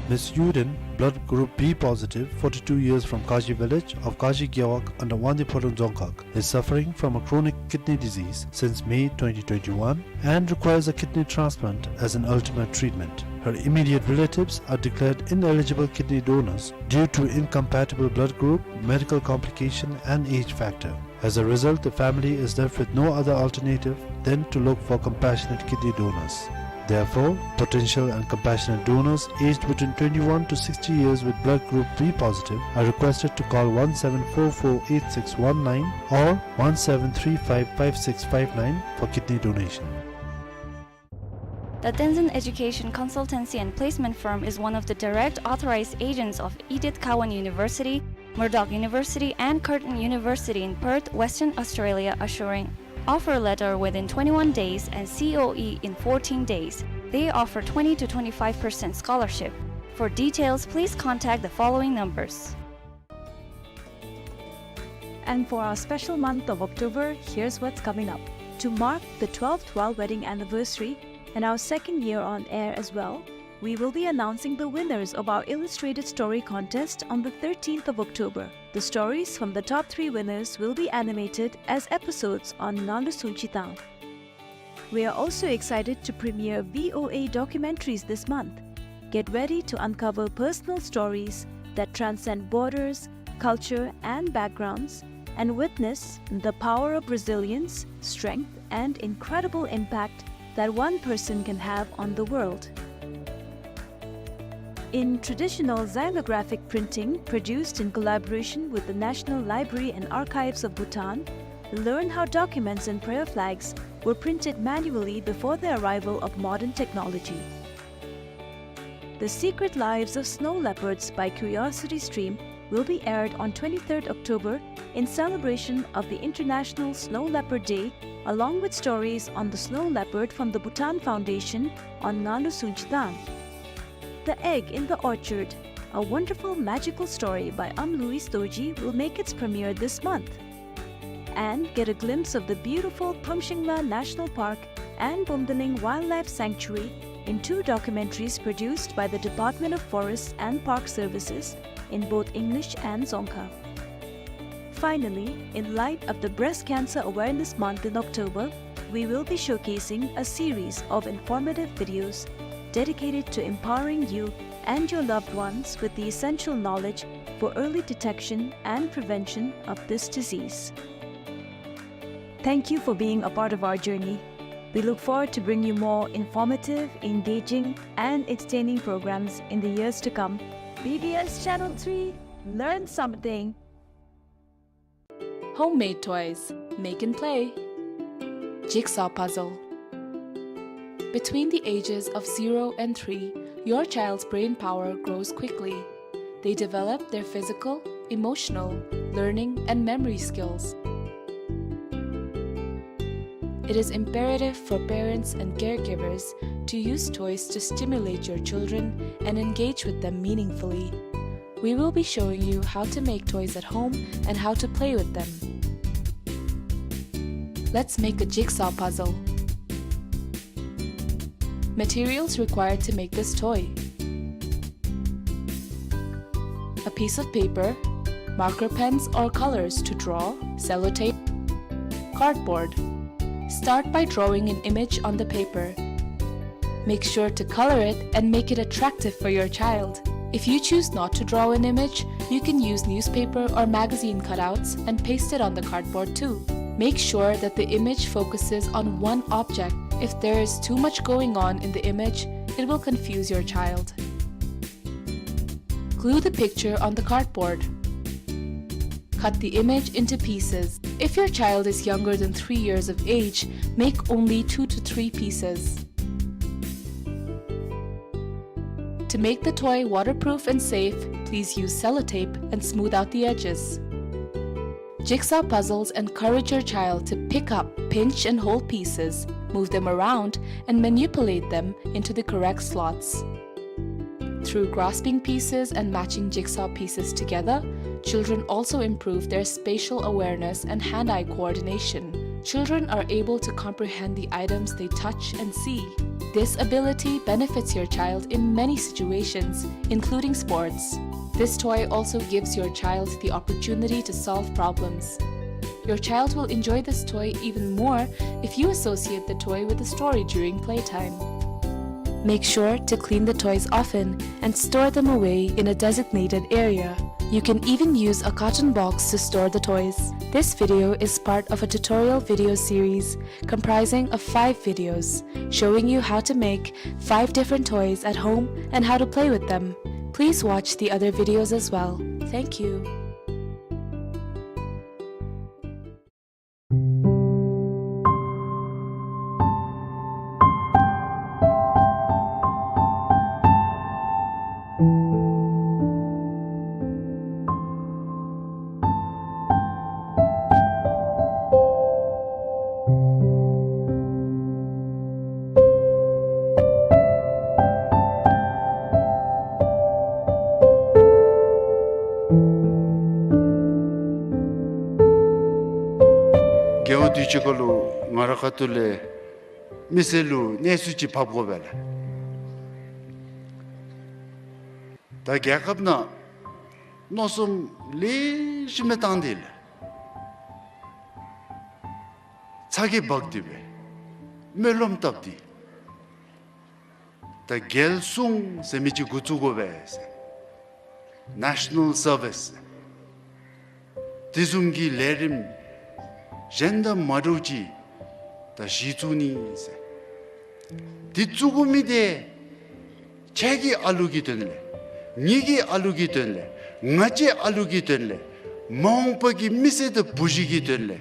Miss Yuden, blood group B positive, forty-two years, from Kashi village of Kashi Gewog under Wangdue Phodrang Dzongkhag, is suffering from a chronic kidney disease since May twenty twenty-one and requires a kidney transplant as an ultimate treatment. Her immediate relatives are declared ineligible kidney donors due to incompatible blood group, medical complication, and age factor. As a result, the family is left with no other alternative than to look for compassionate kidney donors. Therefore, potential and compassionate donors aged between twenty-one to sixty years with blood group B positive are requested to call one seven four four eight six one nine or one seven three five five six five nine for kidney donation. The Tenzin Education Consultancy and Placement Firm is one of the direct authorized agents of Edith Cowan University, Murdoch University, and Curtin University in Perth, Western Australia, assuring offer letter within twenty-one days and C O E in fourteen days. They offer twenty to twenty-five percent scholarship. For details, please contact the following numbers. And for our special month of October, here's what's coming up. To mark the twelfth royal wedding anniversary and our second year on air as well, we will be announcing the winners of our illustrated story contest on the thirteenth of October. The stories from the top three winners will be animated as episodes on Nganlu Sungchi Tang. We are also excited to premiere V O A documentaries this month. Get ready to uncover personal stories that transcend borders, culture, and backgrounds, and witness the power of resilience, strength, and incredible impact that one person can have on the world. In traditional xylographic printing produced in collaboration with the National Library and Archives of Bhutan, learn how documents and prayer flags were printed manually before the arrival of modern technology. The Secret Lives of Snow Leopards by Curiosity Stream will be aired on twenty-third October in celebration of the International Snow Leopard Day, along with stories on the snow leopard from the Bhutan Foundation on Nganlu Sungchi Tang. The Egg in the Orchard, a wonderful magical story by Am Louis Dorji, will make its premiere this month. And get a glimpse of the beautiful Phomshingla National Park and Bumdaling Wildlife Sanctuary in two documentaries produced by the Department of Forests and Park Services in both English and Dzongkha. Finally, in light of the Breast Cancer Awareness Month in October, we will be showcasing a series of informative videos dedicated to empowering you and your loved ones with the essential knowledge for early detection and prevention of this disease. Thank you for being a part of our journey. We look forward to bring you more informative, engaging, and entertaining programs in the years to come. B B S Channel three, learn something. Homemade toys. Make and play. Jigsaw puzzle. Between the ages of zero and three, your child's brain power grows quickly. They develop their physical, emotional, learning, and memory skills. It is imperative for parents and caregivers to use toys to stimulate your children and engage with them meaningfully. We will be showing you how to make toys at home and how to play with them. Let's make a jigsaw puzzle. Materials required to make this toy: a piece of paper, marker pens or colors to draw, sellotape, cardboard. Start by drawing an image on the paper. Make sure to color it and make it attractive for your child. If you choose not to draw an image, you can use newspaper or magazine cutouts and paste it on the cardboard too. Make sure that the image focuses on one object. If there is too much going on in the image, it will confuse your child. Glue the picture on the cardboard. Cut the image into pieces. If your child is younger than three years of age, make only two to three pieces. To make the toy waterproof and safe, please use sellotape and smooth out the edges. Jigsaw puzzles encourage your child to pick up, pinch, and hold pieces, move them around, and manipulate them into the correct slots. Through grasping pieces and matching jigsaw pieces together, children also improve their spatial awareness and hand-eye coordination. Children are able to comprehend the items they touch and see. This ability benefits your child in many situations, including sports. This toy also gives your child the opportunity to solve problems. Your child will enjoy this toy even more if you associate the toy with a story during playtime. Make sure to clean the toys often and store them away in a designated area. You can even use a carton box to store the toys. This video is part of a tutorial video series comprising of five videos showing you how to make five different toys at home and how to play with them. Please watch the other videos as well. Thank you. རྒེད་འོག་དུས་ཅི་ཁ་ལུ་ང་ར་ཁ་ཐུག་ལས་མི་སེར་ལུ་གནས་ཚུལ་ཅིག་ཕབ་དགོ་པས་ལགས། ད་རྒྱལ་ཁབ་ནང་མནོ་བསམ་ལེགས་ཤོམ་སྦེ་བཏང་སྟེ་ལགས། ཚ་གྱང་འབག་སྟེ་སྦེ་སྨོན་ལམ་བཏབ་སྟེ། ད་རྒྱལ་སྲུང་ཟེར་མི་ཅིག་འགོ་བཙུགས་དགོ་པས་ཟེར། National Service། དེ་བཟུམ་གྱི་ལས་རིམ་གཞན་དང་མ་འདྲཝ་ཅིག་ད་གཞི་བཙུགས་ནི་ཟེར། དེ་བཙུགས་དགོ་མི་དེ་ཁྱེད་ཀྱི་ཨ་ལུ་གི་དོན་ལས། ངེ་གི་ཨ་ལུ་གི་དོན་ལས། ང་བཅས་ཨ་ལུ་གི་དོན་ལས། མ་འོངས་པ་གི་མི་སེར་དང་བུ་གཞི་གི་དོན་ལས།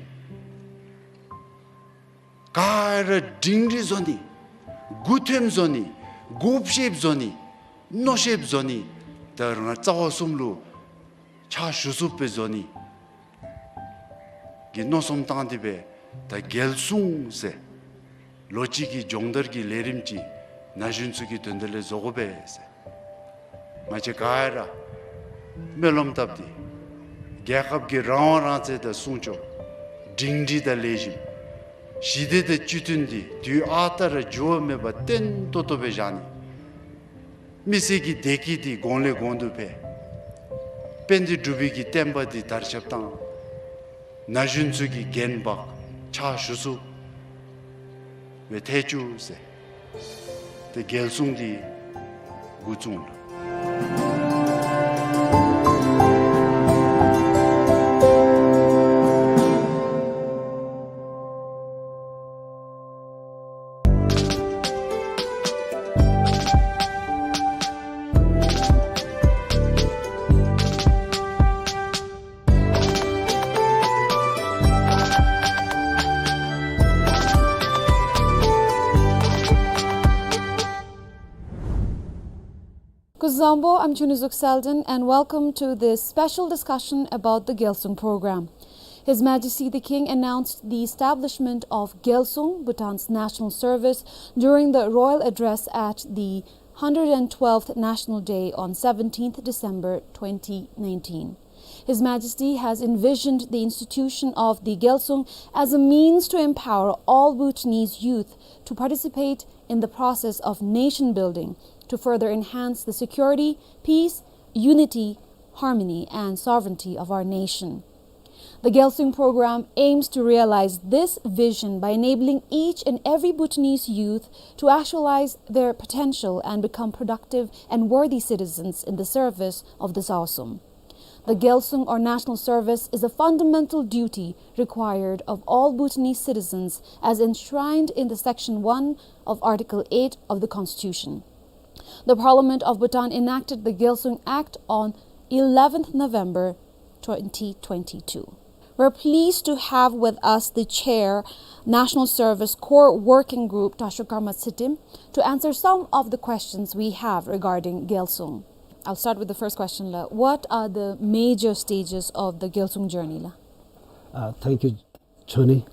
ག་ར་སྒྲིང་སྒྲི་བཟོ་ནི། མགུ་འཐོམ་བཟོ་ནི། མགུ་བཤེབ་བཟོ་ནི། མནོ་བཤེབ་བཟོ་ནི། ད་རང་རྩ་བ་གསུམ་ལུ་ཕྱག་ཞུ་ཚུགསཔ་སྦེ་བཟོ་ནི་གི་མནོ་བསམ་བཏང་སྟེ་སྦེ་ད་རྒྱལ་སྲུང་ཟེར་ལོ་གཅིག་གི་སྦྱོང་བརྡར་གྱི་ལས་རིམ་ཅིག་ན་གཞོན་ཚུ་གི་དོན་དག་ལས་བཟོ་དགོ་པས་ཟེར། ང་བཅས་ག་ར་སྨོན་ལམ་བཏབ་སྟེ་རྒྱལ་ཁབ་ཀྱི་རང་དབང་རང་བཙན་དང་སྲུང་སྐྱོབ། སྒྲིང་སྒྲི་དང་ལེགས་ཤོམ། ཞི་བདེ་དང་བཅའ་མཐུན་འདི་དུས་ཨ་རྟག་ར་འགྱུར་བ་མེད་པར་བརྟན་ཏོག་ཏོ་སྦེ་བཞག་ནི། མི་སེར་གྱི་བདེ་སྐྱིད་འདི་གོང་ལས་གོང་དུ་འཕེལ། དཔལ་ལྡན་འབྲུག་པའི་གི་བསྟན་པ་འདི་དར་ཁྱབ་བཏང་། ན་གཞོན་ཚུ་གིས་འགན་འབག་ཕྱག་ཞུ་ཚུགསཔ་སྦེ་ཐལ་བཅུག་ཟེར། ཏེ་རྒྱལ་སྲུང་འདི་འགོ་བཙུགས་ལགས། Scusi zangpo, I'm Chunizuk Selden, and welcome to this special discussion about the Gyalsung program. His Majesty the King announced the establishment of Gyalsung, Bhutan's national service, during the royal address at the hundred and twelfth National Day on seventeenth December twenty nineteen. His Majesty has envisioned the institution of the Gyalsung as a means to empower all Bhutanese youth to participate in the process of nation building, to further enhance the security, peace, unity, harmony, and sovereignty of our nation. The Gyalsung program aims to realize this vision by enabling each and every Bhutanese youth to actualize their potential and become productive and worthy citizens in the service of the Saosum. The Gyalsung, or national service, is a fundamental duty required of all Bhutanese citizens as enshrined in the Section one of Article eight of the Constitution. The Parliament of Bhutan enacted the Gyalsung Act on eleventh November twenty twenty-two. We're pleased to have with us the chair, National Service Core Working Group, Tashok Karma Tsitim, to answer some of the questions we have regarding Gyalsung. I'll start with the first question, la. What are the major stages of the Gyalsung journey, la? Uh, thank you, Choni.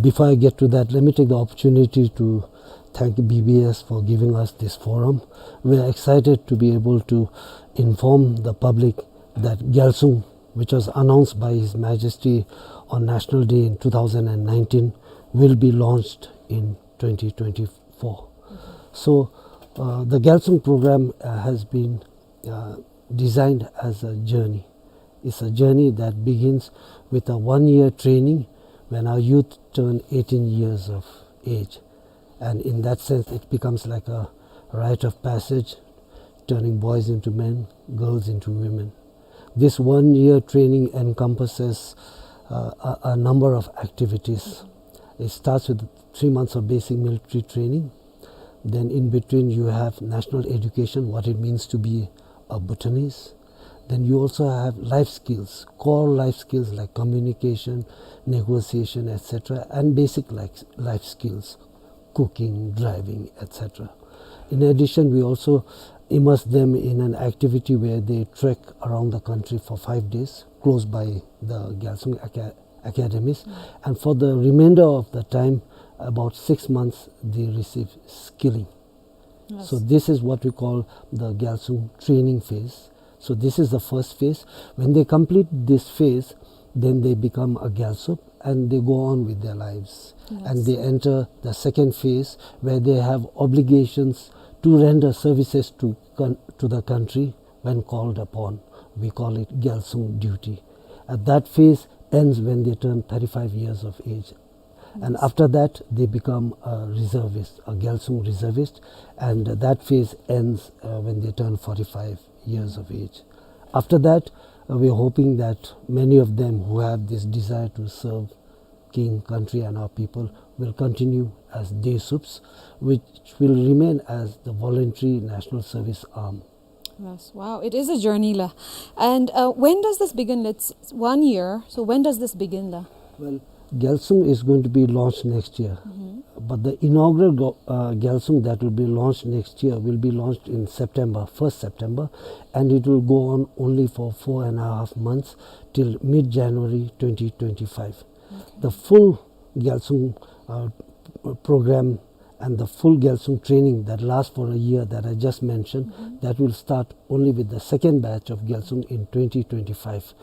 Before I get to that, let me take the opportunity to thank B B S for giving us this forum. We are excited to be able to inform the public that Gyalsung, which was announced by His Majesty on National Day in two thousand and nineteen, will be launched in twenty twenty-four. So, uh, the Gyalsung program, uh, has been, uh, designed as a journey. It's a journey that begins with a one-year training when our youth turn eighteen years of age. And in that sense, it becomes like a rite of passage, turning boys into men, girls into women. This one-year training encompasses, uh, a, a number of activities. It starts with three months of basic military training. Then in between you have national education, what it means to be a Bhutanese. Then you also have life skills, core life skills like communication, negotiation, et cetera, and basic life, life skills, cooking, driving, et cetera. In addition, we also immerse them in an activity where they trek around the country for five days, close by the Gyalsung Aca-, academies. Mm. And for the remainder of the time, about six months, they receive skilling. Yes. So this is what we call the Gyalsung training phase. So this is the first phase. When they complete this phase, then they become a Gyalsup and they go on with their lives. Yes. And they enter the second phase where they have obligations to render services to con-, to the country when called upon. We call it Gyalsung duty. And that phase ends when they turn thirty-five years of age. And, yes, after that, they become a reservist, a Gyalsung reservist, and that phase ends, uh, when they turn forty-five years of age. After that, uh, we are hoping that many of them who have this desire to serve king, country, and our people will continue as Desups, which will remain as the voluntary national service arm. Yes, wow, it is a journey la. And, uh, when does this begin? It's one year. So when does this begin la? Well, Gyalsung is going to be launched next year. Mm-hmm. But the inaugural go-, uh, Gyalsung that will be launched next year will be launched in September, first September, and it will go on only for four and a half months till mid-January twenty twenty-five. Okay. The full Gyalsung, uh, program and the full Gyalsung training that lasts for a year that I just mentioned, mm-hmm, that will start only with the second batch of Gyalsung in twenty twenty-five.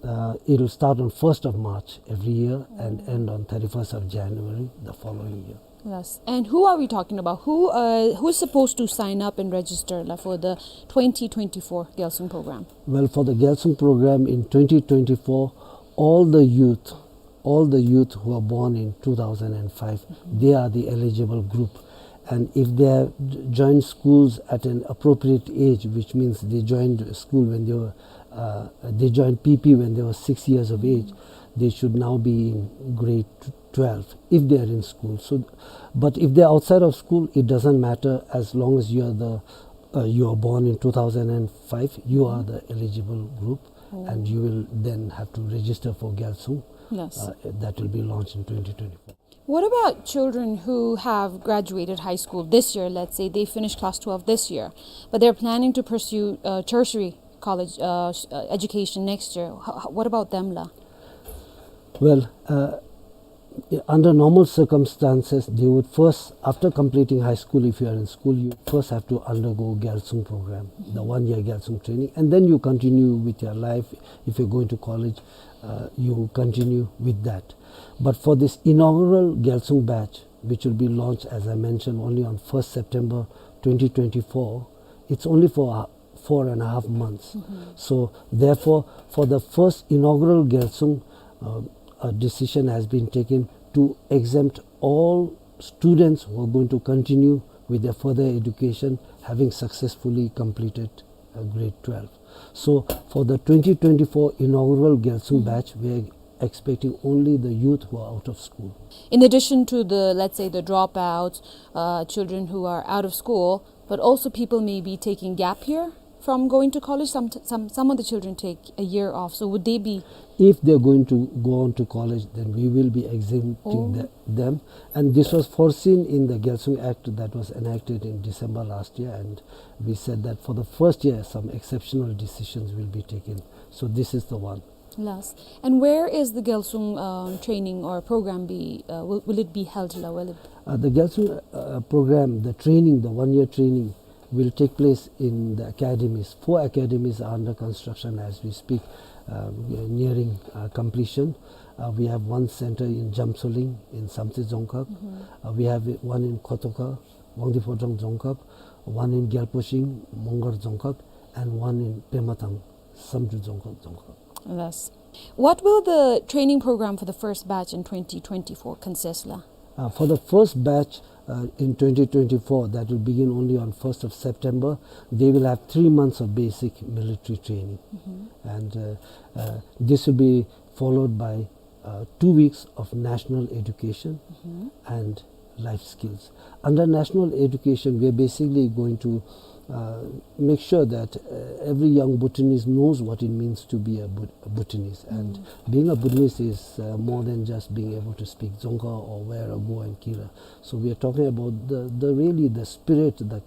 Uh, it will start on first of March every year and, mm, end on thirty-first of January the following year. Yes. And who are we talking about? Who, uh, who's supposed to sign up and register la, for the twenty twenty-four Gyalsung program? Well, for the Gyalsung program in twenty twenty-four, all the youth, all the youth who are born in two thousand and five, mm-hmm, they are the eligible group. And if they have j-, joined schools at an appropriate age, which means they joined school when they were, uh, they joined P P when they were six years of age, mm-hmm, they should now be in grade twelve if they are in school. So, but if they are outside of school, it doesn't matter, as long as you are the, uh, you are born in two thousand and five, you are, mm-hmm, the eligible group, oh, and you will then have to register for Gyalsung. Yes. Uh, that will be launched in twenty twenty-four. What about children who have graduated high school this year? Let's say they finished class twelve this year, but they're planning to pursue, uh, tertiary college, uh, s-, uh, education next year. H-, h-, what about them la? Well, uh, under normal circumstances, they would first, after completing high school, if you are in school, you first have to undergo Gyalsung program, the, mm-hmm, one-year Gyalsung training, and then you continue with your life. If you're going to college, uh, you continue with that. But for this inaugural Gyalsung batch, which will be launched, as I mentioned, only on first September twenty twenty-four, it's only for, uh, four and a half months. Mm-hmm. So, therefore, for the first inaugural Gyalsung, uh, a decision has been taken to exempt all students who are going to continue with their further education, having successfully completed, uh, grade twelve. So, for the twenty twenty-four inaugural Gyalsung, mm-hmm, batch, we are expecting only the youth who are out of school. In addition to the, let's say, the dropouts, uh, children who are out of school, but also people may be taking gap year from going to college. Some, some, some of the children take a year off. So would they be... If they're going to go on to college, then we will be exempting, oh, the, them. And this was foreseen in the Gyalsung Act that was enacted in December last year, and we said that for the first year, some exceptional decisions will be taken. So this is the one. Yes. And where is the Gyalsung, uh, training or program be, uh, will, will it be held, la? Will it Uh, the Gyalsung, uh, program, the training, the one-year training, will take place in the academies. Four academies are under construction as we speak, uh, nearing, uh, completion. Uh, we have one center in Jamsoling, in Samtse Dzongkhag. Mm-hmm. Uh, we have one in Khotoka, Wangdue Phodrang Dzongkhag, one in Gyalposhing, Mongar Dzongkhag, and one in Pemathang, Samdrup Dzongkhag, Dzongkhag. Yes. What will the training program for the first batch in twenty twenty-four consist, la? Uh, for the first batch, uh, in twenty twenty-four, that will begin only on first of September, they will have three months of basic military training. Mm-hmm. And, uh, uh, this will be followed by, uh, two weeks of national education Mm-hmm. and life skills. Under national education, we are basically going to, uh, make sure that, uh, every young Bhutanese knows what it means to be a Bhut-, a Bhutanese. And Mm. being a Bhutanese is, uh, more than just being able to speak Dzongkha or wear a go and kira. So we are talking about the, the really the spirit, the,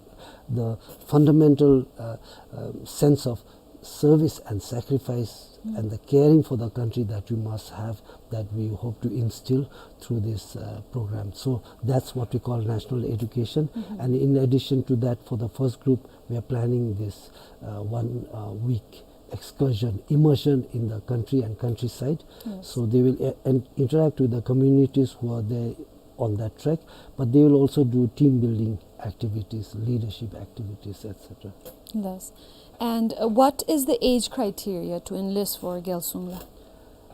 the fundamental, uh, uh, sense of service and sacrifice Mm. and the caring for the country that we must have, that we hope to instill through this, uh, program. So that's what we call national education. Mm-hmm. And in addition to that, for the first group, we are planning this, uh, one, uh, week excursion, immersion in the country and countryside. Yes. So they will, uh, and interact with the communities who are there on that track, but they will also do team building activities, leadership activities, et cetera. Yes. And, uh, what is the age criteria to enlist for Gyalsung, la?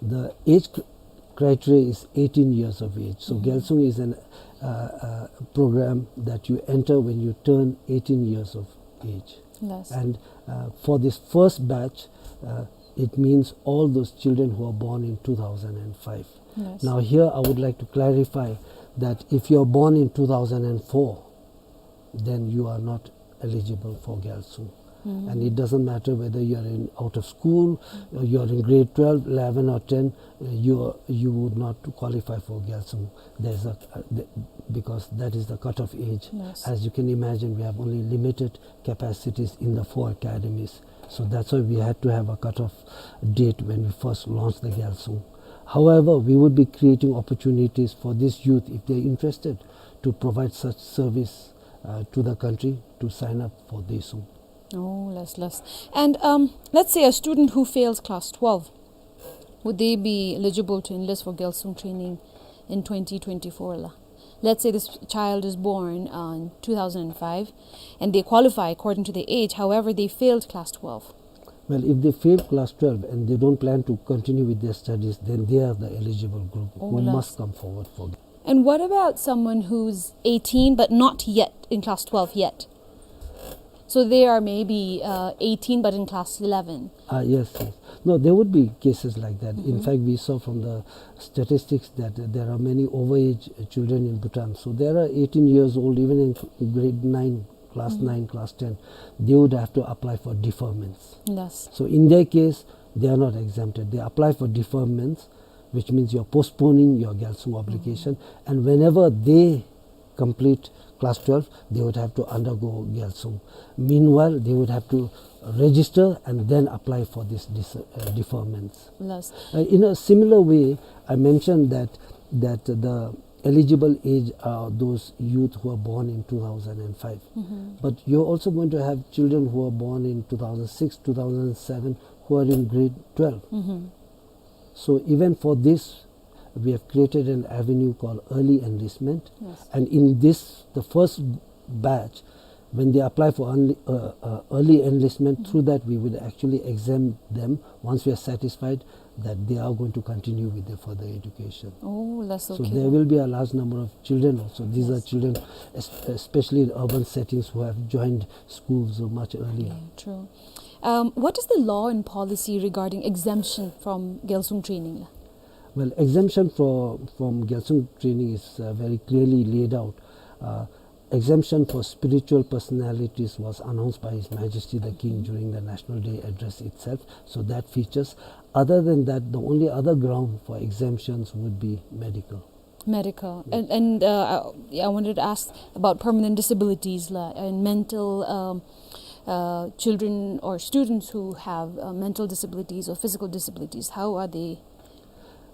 The age cr-, criteria is eighteen years of age. So Mm-hmm. Gyalsung is an, uh, uh, program that you enter when you turn eighteen years of age. Yes. And, uh, for this first batch, uh, it means all those children who are born in two thousand and five. Yes. Now, here I would like to clarify that if you are born in two thousand and four, then you are not eligible for Gyalsung. Mm. And it doesn't matter whether you are in, out of school, or you are in grade twelve, eleven or ten, uh, you are, you would not qualify for Gyalsung. There's a, uh, the, because that is the cutoff age. Yes. As you can imagine, we have only limited capacities in the four academies. So that's why we had to have a cutoff date when we first launched the Gyalsung. However, we would be creating opportunities for this youth, if they're interested, to provide such service, uh, to the country, to sign up for Gyalsung. Oh, yes, yes. And, um, let's say a student who fails class twelve, would they be eligible to enlist for Gyalsung training in twenty twenty-four, la? Let's say this child is born, uh, in two thousand five and they qualify according to their age, however, they failed class twelve. Well, if they fail class twelve and they don't plan to continue with their studies, then they are the eligible group Oh, who yes. must come forward for. And what about someone who's eighteen but not yet in class twelve yet? So they are maybe, uh, eighteen but in class eleven. Ah, yes, yes. No, there would be cases like that. In Mm-hmm. fact, we saw from the statistics that there are many overage children in Bhutan. So there are eighteen years old, even in grade nine, class Mm-hmm. nine, class ten, they would have to apply for deferments. Yes. So in their case, they are not exempted. They apply for deferments, which means you're postponing your Gyalsung obligation. Mm-hmm. And whenever they complete class twelve, they would have to undergo Gyalsung. Meanwhile, they would have to register and then apply for this dis-, uh, deferments. Yes. Uh, in a similar way, I mentioned that, that the eligible age are those youth who are born in two thousand and five. Mm-hmm. But you're also going to have children who are born in two thousand six, two thousand seven, who are in grade twelve. Mm-hmm. So even for this, we have created an avenue called early enlistment. Yes. And in this, the first batch, when they apply for early, uh, uh, early enlistment, Mm-hmm. through that we would actually exempt them once we are satisfied that they are going to continue with their further education. Oh, that's So okay there then. will be a large number of children also. These are Yes. children, es-, especially in urban settings, who have joined schools, uh, much earlier. Yeah, true. Um, what is the law and policy regarding exemption from Gyalsung training? Well, exemption for, from Gyalsung training is, uh, very clearly laid out. Uh, exemption for spiritual personalities was announced by His Majesty the King Mm-hmm. during the National Day address itself. So that features. Other than that, the only other ground for exemptions would be medical. Medical. Yes. And, and, uh, I, I wanted to ask about permanent disabilities, la, and mental, um, uh, children or students who have, uh, mental disabilities or physical disabilities? How are they?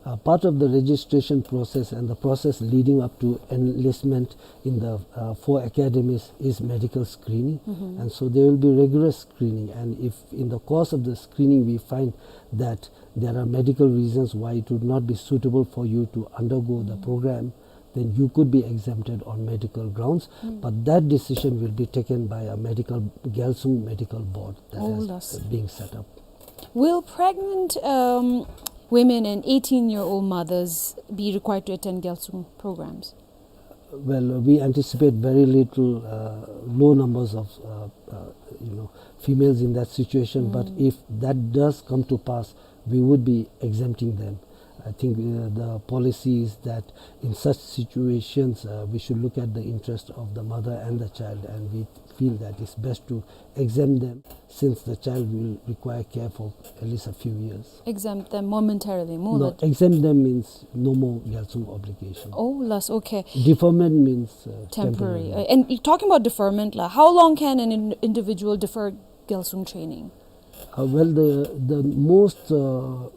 Uh, part of the registration process and the process leading up to enlistment in the, uh, four academies is medical screening. Mm-hmm. And so there will be rigorous screening. And if in the course of the screening we find that there are medical reasons why it would not be suitable for you to undergo the program, then you could be exempted on medical grounds. Mm. But that decision will be taken by a medical, Gyalsung Medical Board that Oh, is last. being set up. Will pregnant, um, women and eighteen-year-old mothers be required to attend Gyalsung programs? Well, we anticipate very little, uh, low numbers of, uh, uh, you know, females in that situation. But Mm. if that does come to pass, we would be exempting them. I think, uh, the policy is that in such situations, uh, we should look at the interest of the mother and the child, and we feel that it's best to exempt them, since the child will require care for at least a few years. Exempt them momentarily, more No, that exempt them means no more Gyalsung obligation. Oh, last, okay. Deferment means, uh, Temporary. temporary. Uh, and y-, talking about deferment, la, how long can an in-, individual defer Gyalsung training? Uh, well, the, the most, uh,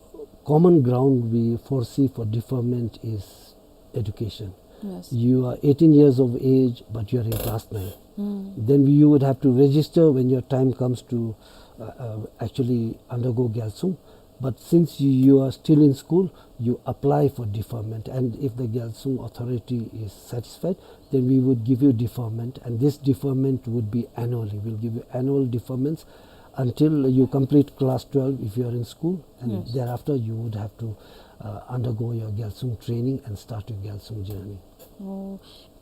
common ground we foresee for deferment is education. Yes. You are eighteen years of age, but you are in class nine. Mm. Then you would have to register when your time comes to, uh, uh, actually undergo Gyalsung. But since you, you are still in school, you apply for deferment. And if the Gyalsung authority is satisfied, then we would give you deferment. And this deferment would be annually. We'll give you annual deferments until you complete class twelve if you are in school. And Yes. thereafter, you would have to, uh, undergo your Gyalsung training and start your Gyalsung journey. Oh.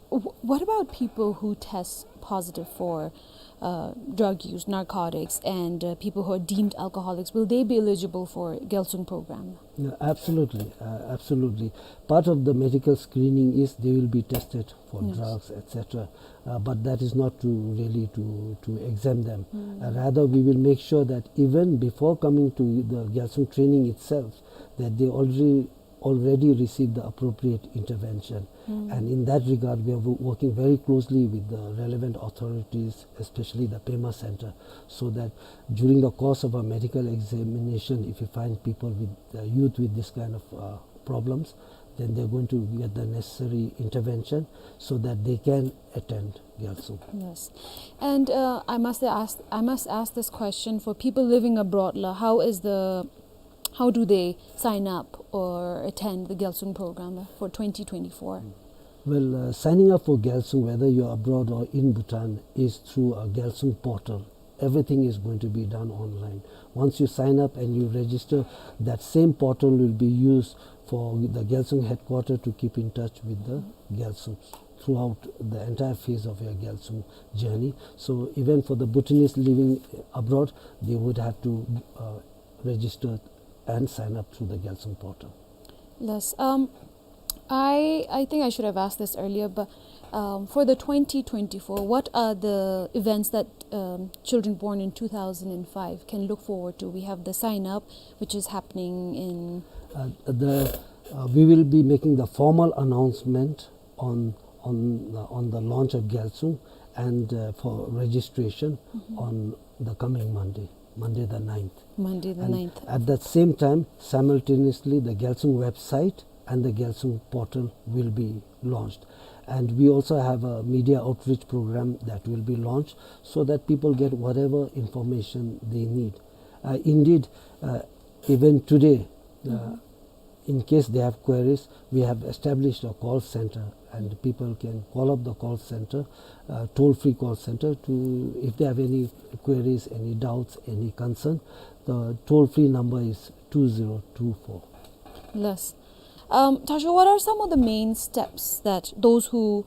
Wh-, what about people who test positive for, uh, drug use, narcotics, and, uh, people who are deemed alcoholics? Will they be eligible for Gyalsung program? No, absolutely, uh, absolutely. Part of the medical screening is they will be tested for Yes. drugs, et cetera. Uh, but that is not to really to, to exempt them. Mm. Uh, rather, we will make sure that even before coming to the Gyalsung training itself, that they already already receive the appropriate intervention. Mm. And in that regard, we are wo-, working very closely with the relevant authorities, especially the Pema Center, so that during the course of a medical examination, if you find people with, uh, youth with this kind of, uh, problems, then they're going to get the necessary intervention so that they can attend Gyalsung. Yes. And, uh, I must ask, I must ask this question for people living abroad, la, how is the How do they sign up or attend the Gyalsung program for twenty twenty-four? Well, uh, signing up for Gyalsung, whether you're abroad or in Bhutan, is through a Gyalsung portal. Everything is going to be done online. Once you sign up and you register, that same portal will be used for the Gyalsung headquarter to keep in touch with the Gyalsung throughout the entire phase of your Gyalsung journey. So even for the Bhutanese living abroad, they would have to, uh, register and sign up through the Gyalsung portal. Yes. Um, I, I think I should have asked this earlier, but, um, for the twenty twenty-four, what are the events that, um, children born in two thousand and five can look forward to? We have the sign up, which is happening in Uh, the, uh, we will be making the formal announcement on, on, uh, on the launch of Gyalsung and, uh, for registration Mm-hmm. on the coming Monday, Monday the ninth. Monday the And ninth. at that same time, simultaneously, the Gyalsung website and the Gyalsung portal will be launched. And we also have a media outreach program that will be launched so that people get whatever information they need. Uh, indeed, uh, even today, uh, Mm-hmm. in case they have queries, we have established a call center, and people can call up the call center, uh, toll-free call center, to, if they have any queries, any doubts, any concern. The toll-free number is two zero two four. Yes. Um, Tashok, what are some of the main steps that those who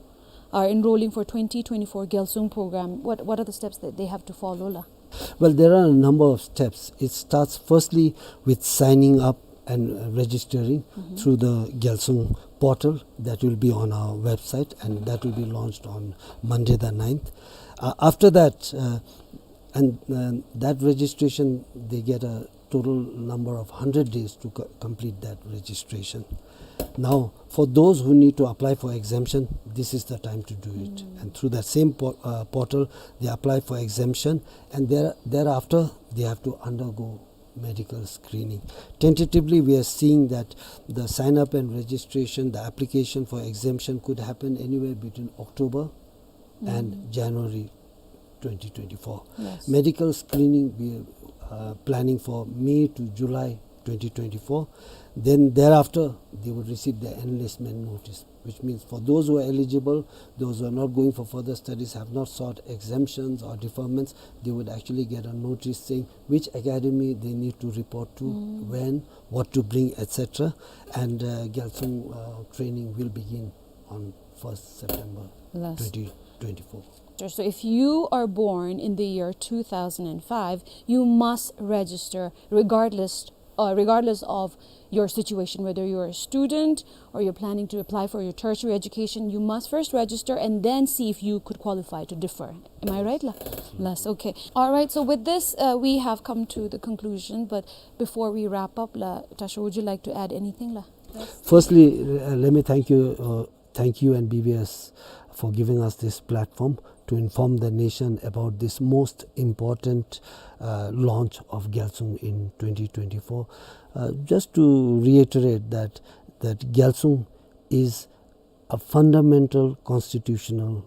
are enrolling for twenty twenty-four Gyalsung program, what, what are the steps that they have to follow, la? Well, there are a number of steps. It starts firstly with signing up and, uh, registering Mm-hmm. through the Gyalsung portal that will be on our website, and that will be launched on Monday the ninth. Uh, after that, uh, and, uh, that registration, they get a total number of hundred days to co-, complete that registration. Now, for those who need to apply for exemption, this is the time to do it. Mm. And through that same po-, uh, portal, they apply for exemption, and there-, thereafter, they have to undergo medical screening. Tentatively, we are seeing that the sign-up and registration, the application for exemption could happen anywhere between October and Mm. January twenty twenty-four. Yes. Medical screening, we are, uh, planning for May to July twenty twenty-four. Then thereafter, they would receive the enlistment notice, which means for those who are eligible, those who are not going for further studies, have not sought exemptions or deferments, they would actually get a notice saying which academy they need to report to, Mm. when, what to bring, et cetera. And, uh, Gyalsung, uh, training will begin on first September Yes. twenty twenty-four. So if you are born in the year two thousand and five, you must register regardless, uh, regardless of your situation, whether you're a student or you're planning to apply for your tertiary education, you must first register and then see if you could qualify to defer. Am I right, la? Yes, okay. All right, so with this, uh, we have come to the conclusion, but before we wrap up, la, Tasho, would you like to add anything, la? Firstly, uh, let me thank you, uh, thank you and B B S for giving us this platform to inform the nation about this most important, uh, launch of Gyalsung in twenty twenty-four. Uh, just to reiterate that, that Gyalsung is a fundamental constitutional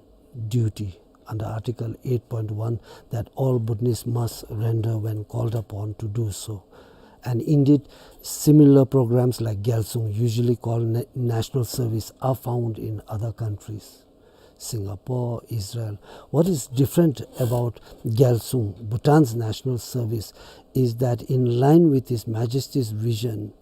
duty under Article eight point one that all Bhutanese must render when called upon to do so. And indeed, similar programs like Gyalsung, usually called na-, national service, are found in other countries, Singapore, Israel. What is different about Gyalsung, Bhutan's national service, is that in line with His Majesty's vision,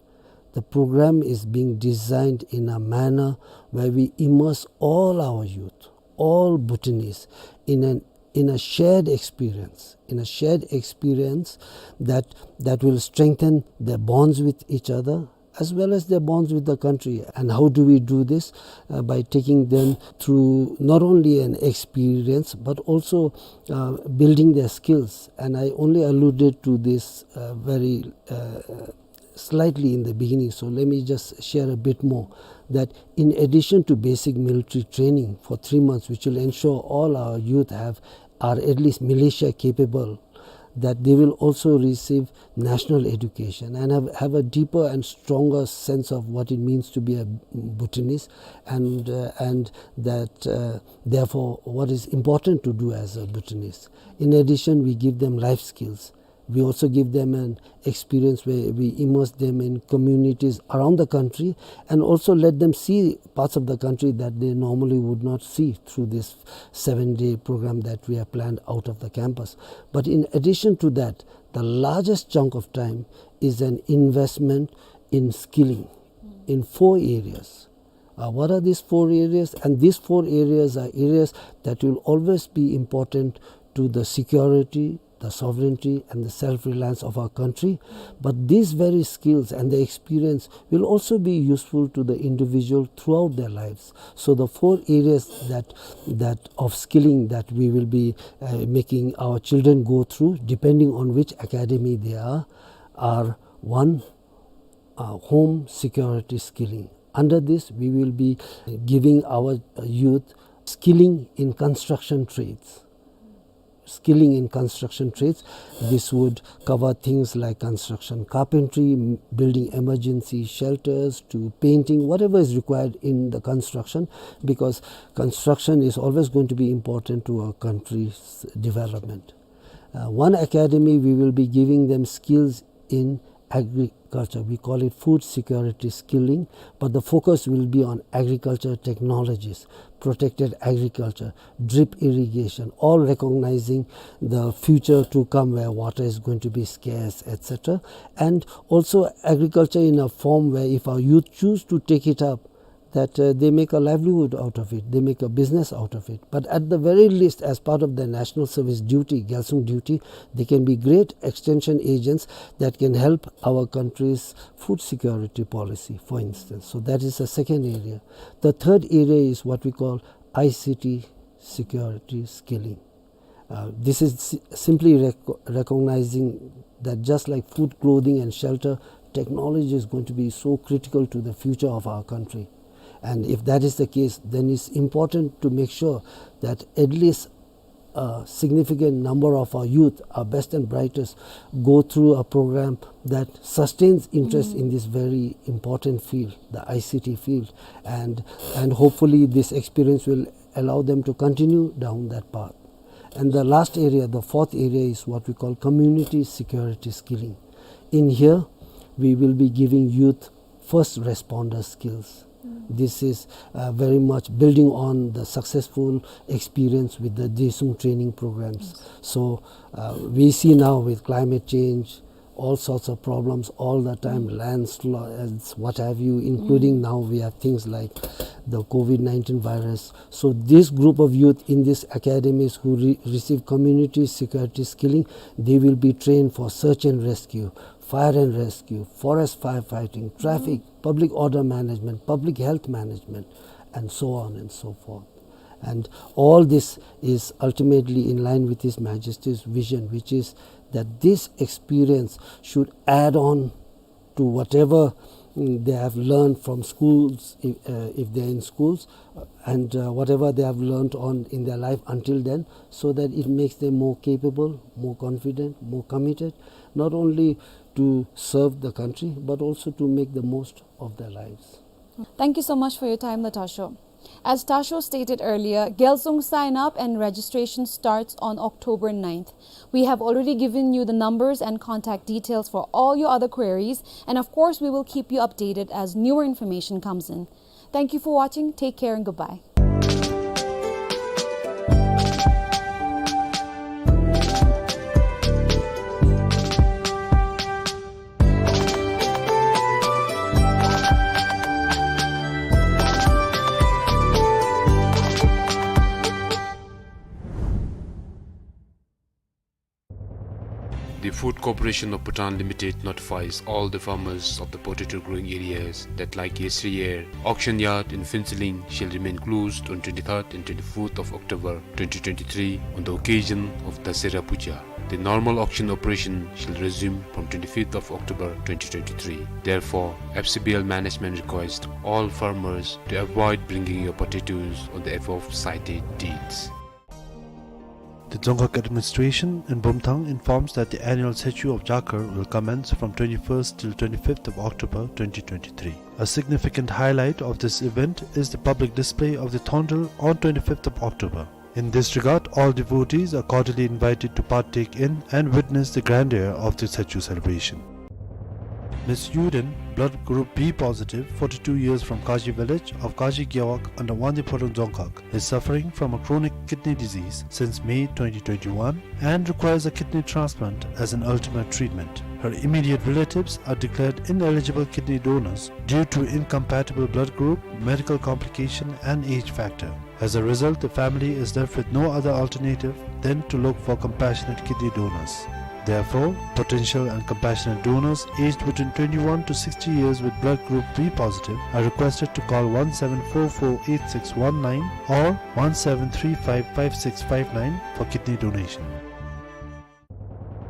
the program is being designed in a manner where we immerse all our youth, all Bhutanese, in an, in a shared experience, in a shared experience that, that will strengthen their bonds with each other, as well as their bonds with the country. And how do we do this? Uh, by taking them through not only an experience, but also, uh, building their skills. And I only alluded to this, uh, very, uh, slightly in the beginning, so let me just share a bit more, that in addition to basic military training for three months, which will ensure all our youth have, are at least militia capable, that they will also receive national education and have, have a deeper and stronger sense of what it means to be a Bhutanese, and, uh, and that, uh, therefore, what is important to do as a Bhutanese. In addition, we give them life skills. We also give them an experience where we immerse them in communities around the country and also let them see parts of the country that they normally would not see through this seven-day program that we have planned out of the campus. But in addition to that, the largest chunk of time is an investment in skilling in four areas. Uh, what are these four areas? And these four areas are areas that will always be important to the security, the sovereignty, and the self-reliance of our country. But these very skills and the experience will also be useful to the individual throughout their lives. So the four areas that, that of skilling that we will be, uh, making our children go through, depending on which academy they are, are one, uh, home security skilling. Under this, we will be giving our, uh, youth skilling in construction trades. Skilling in construction trades. This would cover things like construction carpentry, m-, building emergency shelters, to painting, whatever is required in the construction, because construction is always going to be important to our country's development. Uh, one academy, we will be giving them skills in agriculture. We call it food security skilling, but the focus will be on agriculture technologies, protected agriculture, drip irrigation, all recognizing the future to come where water is going to be scarce, et cetera. And also agriculture in a form where if our youth choose to take it up, that, uh, they make a livelihood out of it, they make a business out of it. But at the very least, as part of their national service duty, Gyalsung duty, they can be great extension agents that can help our country's food security policy, for instance. So that is the second area. The third area is what we call I C T security skilling. Uh, this is si-, simply rec-, recognizing that just like food, clothing, and shelter, technology is going to be so critical to the future of our country. And if that is the case, then it's important to make sure that at least a significant number of our youth, our best and brightest, go through a program that sustains interest in this very important field, the I C T field. And, and hopefully this experience will allow them to continue down that path. And the last area, the fourth area, is what we call community security skilling. In here, we will be giving youth first responder skills. This is, uh, very much building on the successful experience with the Desum training programs. So, uh, we see now with climate change, all sorts of problems all the time, landslides, what have you, including now we have things like the COVID nineteen virus. So this group of youth in these academies who re-, receive community security skilling, they will be trained for search and rescue, fire and rescue, forest firefighting, traffic, public order management, public health management, and so on and so forth. And all this is ultimately in line with His Majesty's vision, which is that this experience should add on to whatever, mm, they have learned from schools, if, uh, if they're in schools, uh, and, uh, whatever they have learned on in their life until then, so that it makes them more capable, more confident, more committed, not only to serve the country, but also to make the most of their lives. Thank you so much for your time, Latasho. As Tasho stated earlier, Gyalsung sign-up and registration starts on October ninth. We have already given you the numbers and contact details for all your other queries, and of course, we will keep you updated as newer information comes in. Thank you for watching. Take care and goodbye. The Food Corporation of Bhutan Limited notifies all the farmers of the potato growing areas that, like yesteryear, auction yard in Phuentsholing shall remain closed on twenty-third and twenty-fourth of October twenty twenty-three on the occasion of Dasera Puja. The normal auction operation shall resume from twenty-fifth of October twenty twenty-three. Therefore, F C B L management requests all farmers to avoid bringing your potatoes on the above cited dates. The Dzongkhag administration in Bumthang informs that the annual Tshechu of Jakar will commence from twenty-first till twenty-fifth of October twenty twenty-three. A significant highlight of this event is the public display of the Thondil on twenty-fifth of October. In this regard, all devotees are cordially invited to partake in and witness the grandeur of the Tshechu celebration. Miss Yuden, blood group B positive, forty-two years, from Kashi village of Kashi Gewog under Wangdue Phodrang Dzongkhag, is suffering from a chronic kidney disease since May twenty twenty-one and requires a kidney transplant as an ultimate treatment. Her immediate relatives are declared ineligible kidney donors due to incompatible blood group, medical complication, and age factor. As a result, the family is left with no other alternative than to look for compassionate kidney donors. Therefore, potential and compassionate donors aged between twenty-one to sixty years with blood group B positive are requested to call one seven four four eight six one nine or one seven three five five six five nine for kidney donation.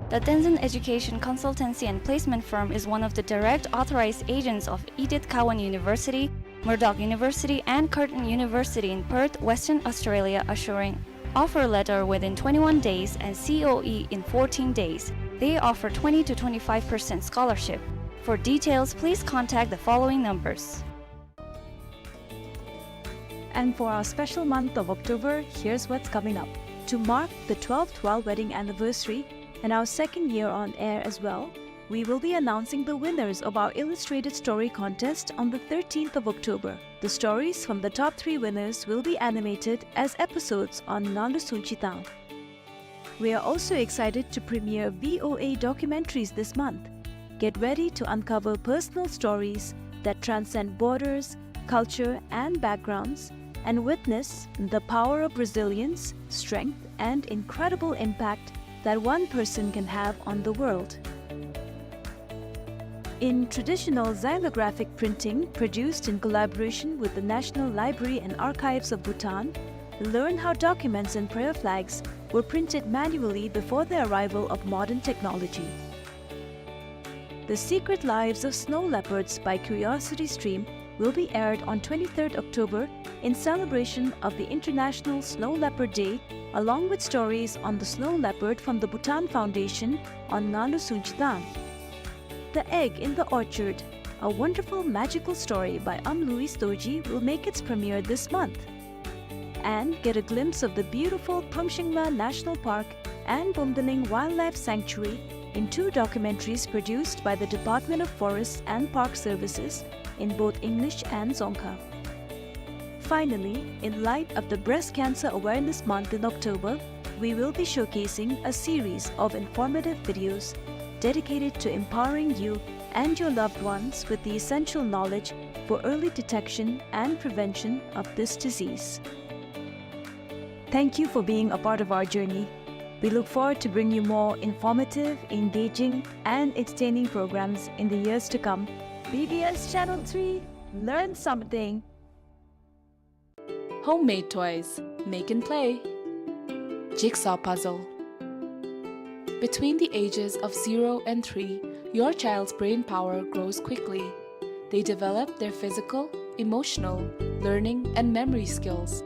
The Tenzin Education Consultancy and Placement Firm is one of the direct authorized agents of Edith Cowan University, Murdoch University, and Curtin University in Perth, Western Australia, assuring offer letter within twenty-one days and C O E in fourteen days. They offer twenty to twenty-five percent scholarship. For details, please contact the following numbers. And for our special month of October, here's what's coming up. To mark the twelfth royal wedding anniversary and our second year on air as well, we will be announcing the winners of our illustrated story contest on the thirteenth of October. The stories from the top three winners will be animated as episodes on Nalu Sunchitang. We are also excited to premiere V O A documentaries this month. Get ready to uncover personal stories that transcend borders, culture, and backgrounds, and witness the power of resilience, strength, and incredible impact that one person can have on the world. In traditional xylographic printing produced in collaboration with the National Library and Archives of Bhutan, learn how documents and prayer flags were printed manually before the arrival of modern technology. The Secret Lives of Snow Leopards by Curiosity Stream will be aired on twenty-third October in celebration of the International Snow Leopard Day, along with stories on the snow leopard from the Bhutan Foundation on Nganu Sunchidang. The Egg in the Orchard, a wonderful magical story by Am Louis Dorji, will make its premiere this month. And get a glimpse of the beautiful Pumshingla National Park and Bumdaling Wildlife Sanctuary in two documentaries produced by the Department of Forests and Park Services in both English and Dzongkha. Finally, in light of the Breast Cancer Awareness Month in October, we will be showcasing a series of informative videos dedicated to empowering you and your loved ones with the essential knowledge for early detection and prevention of this disease. Thank you for being a part of our journey. We look forward to bring you more informative, engaging, and entertaining programs in the years to come. B B S Channel three, learn something. Homemade toys. Make and play. Jigsaw puzzle. Between the ages of zero and three, your child's brain power grows quickly. They develop their physical, emotional, learning, and memory skills.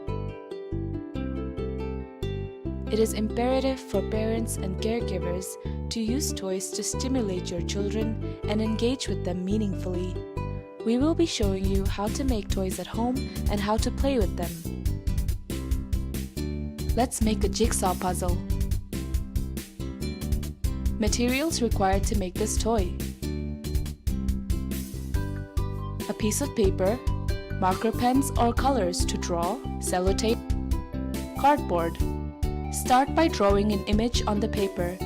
It is imperative for parents and caregivers to use toys to stimulate your children and engage with them meaningfully. We will be showing you how to make toys at home and how to play with them. Let's make a jigsaw puzzle. Materials required to make this toy: a piece of paper, marker pens or colors to draw, sellotape, cardboard. Start by drawing an image on the paper.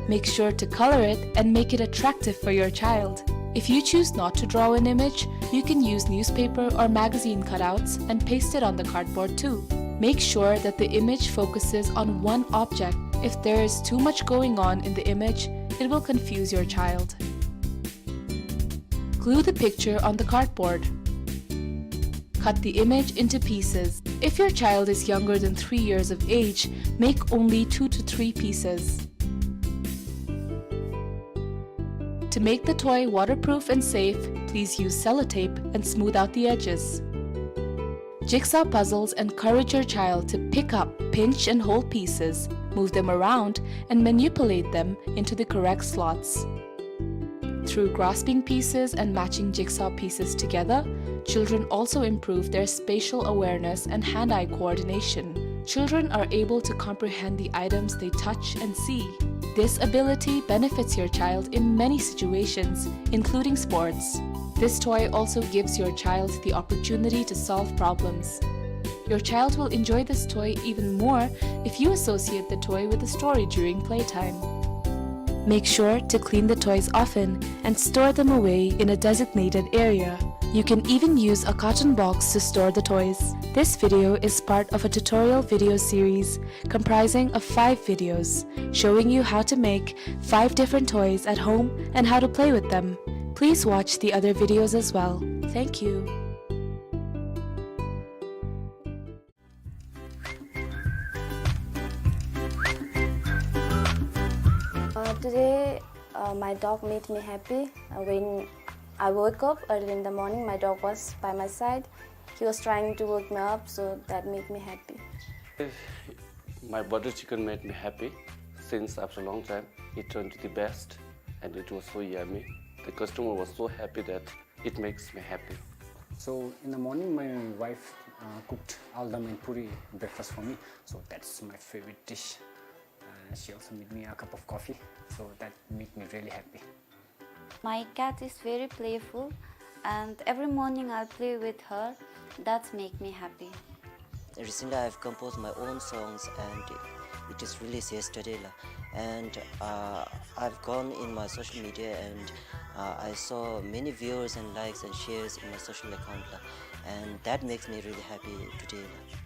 Make sure to color it and make it attractive for your child. If you choose not to draw an image, you can use newspaper or magazine cutouts and paste it on the cardboard too. Make sure that the image focuses on one object. If there is too much going on in the image, it will confuse your child. Glue the picture on the cardboard. Cut the image into pieces. If your child is younger than three years of age, make only two to three pieces. To make the toy waterproof and safe, please use sellotape and smooth out the edges. Jigsaw puzzles encourage your child to pick up, pinch, and hold pieces, move them around, and manipulate them into the correct slots. Through grasping pieces and matching jigsaw pieces together, children also improve their spatial awareness and hand-eye coordination. Children are able to comprehend the items they touch and see. This ability benefits your child in many situations, including sports. This toy also gives your child the opportunity to solve problems. Your child will enjoy this toy even more if you associate the toy with a story during playtime. Make sure to clean the toys often and store them away in a designated area. You can even use a carton box to store the toys. This video is part of a tutorial video series comprising of five videos showing you how to make five different toys at home and how to play with them. Please watch the other videos as well. Thank you. Uh, today, uh, my dog made me happy. Uh, when I woke up early in the morning, my dog was by my side. He was trying to wake me up, so that made me happy. My butter chicken made me happy since after a long time. It turned to the best, and it was so yummy. The customer was so happy that it makes me happy. So in the morning, my wife, uh, cooked aldam and puri breakfast for me. So that's my favorite dish. Uh, she also made me a cup of coffee. So that made me really happy. My cat is very playful, and every morning I play with her. That's make me happy. Recently, I've composed my own songs, and it is released yesterday, la. And, uh, I've gone in my social media, and, uh, I saw many viewers and likes and shares in my social account, la. And that makes me really happy today, la.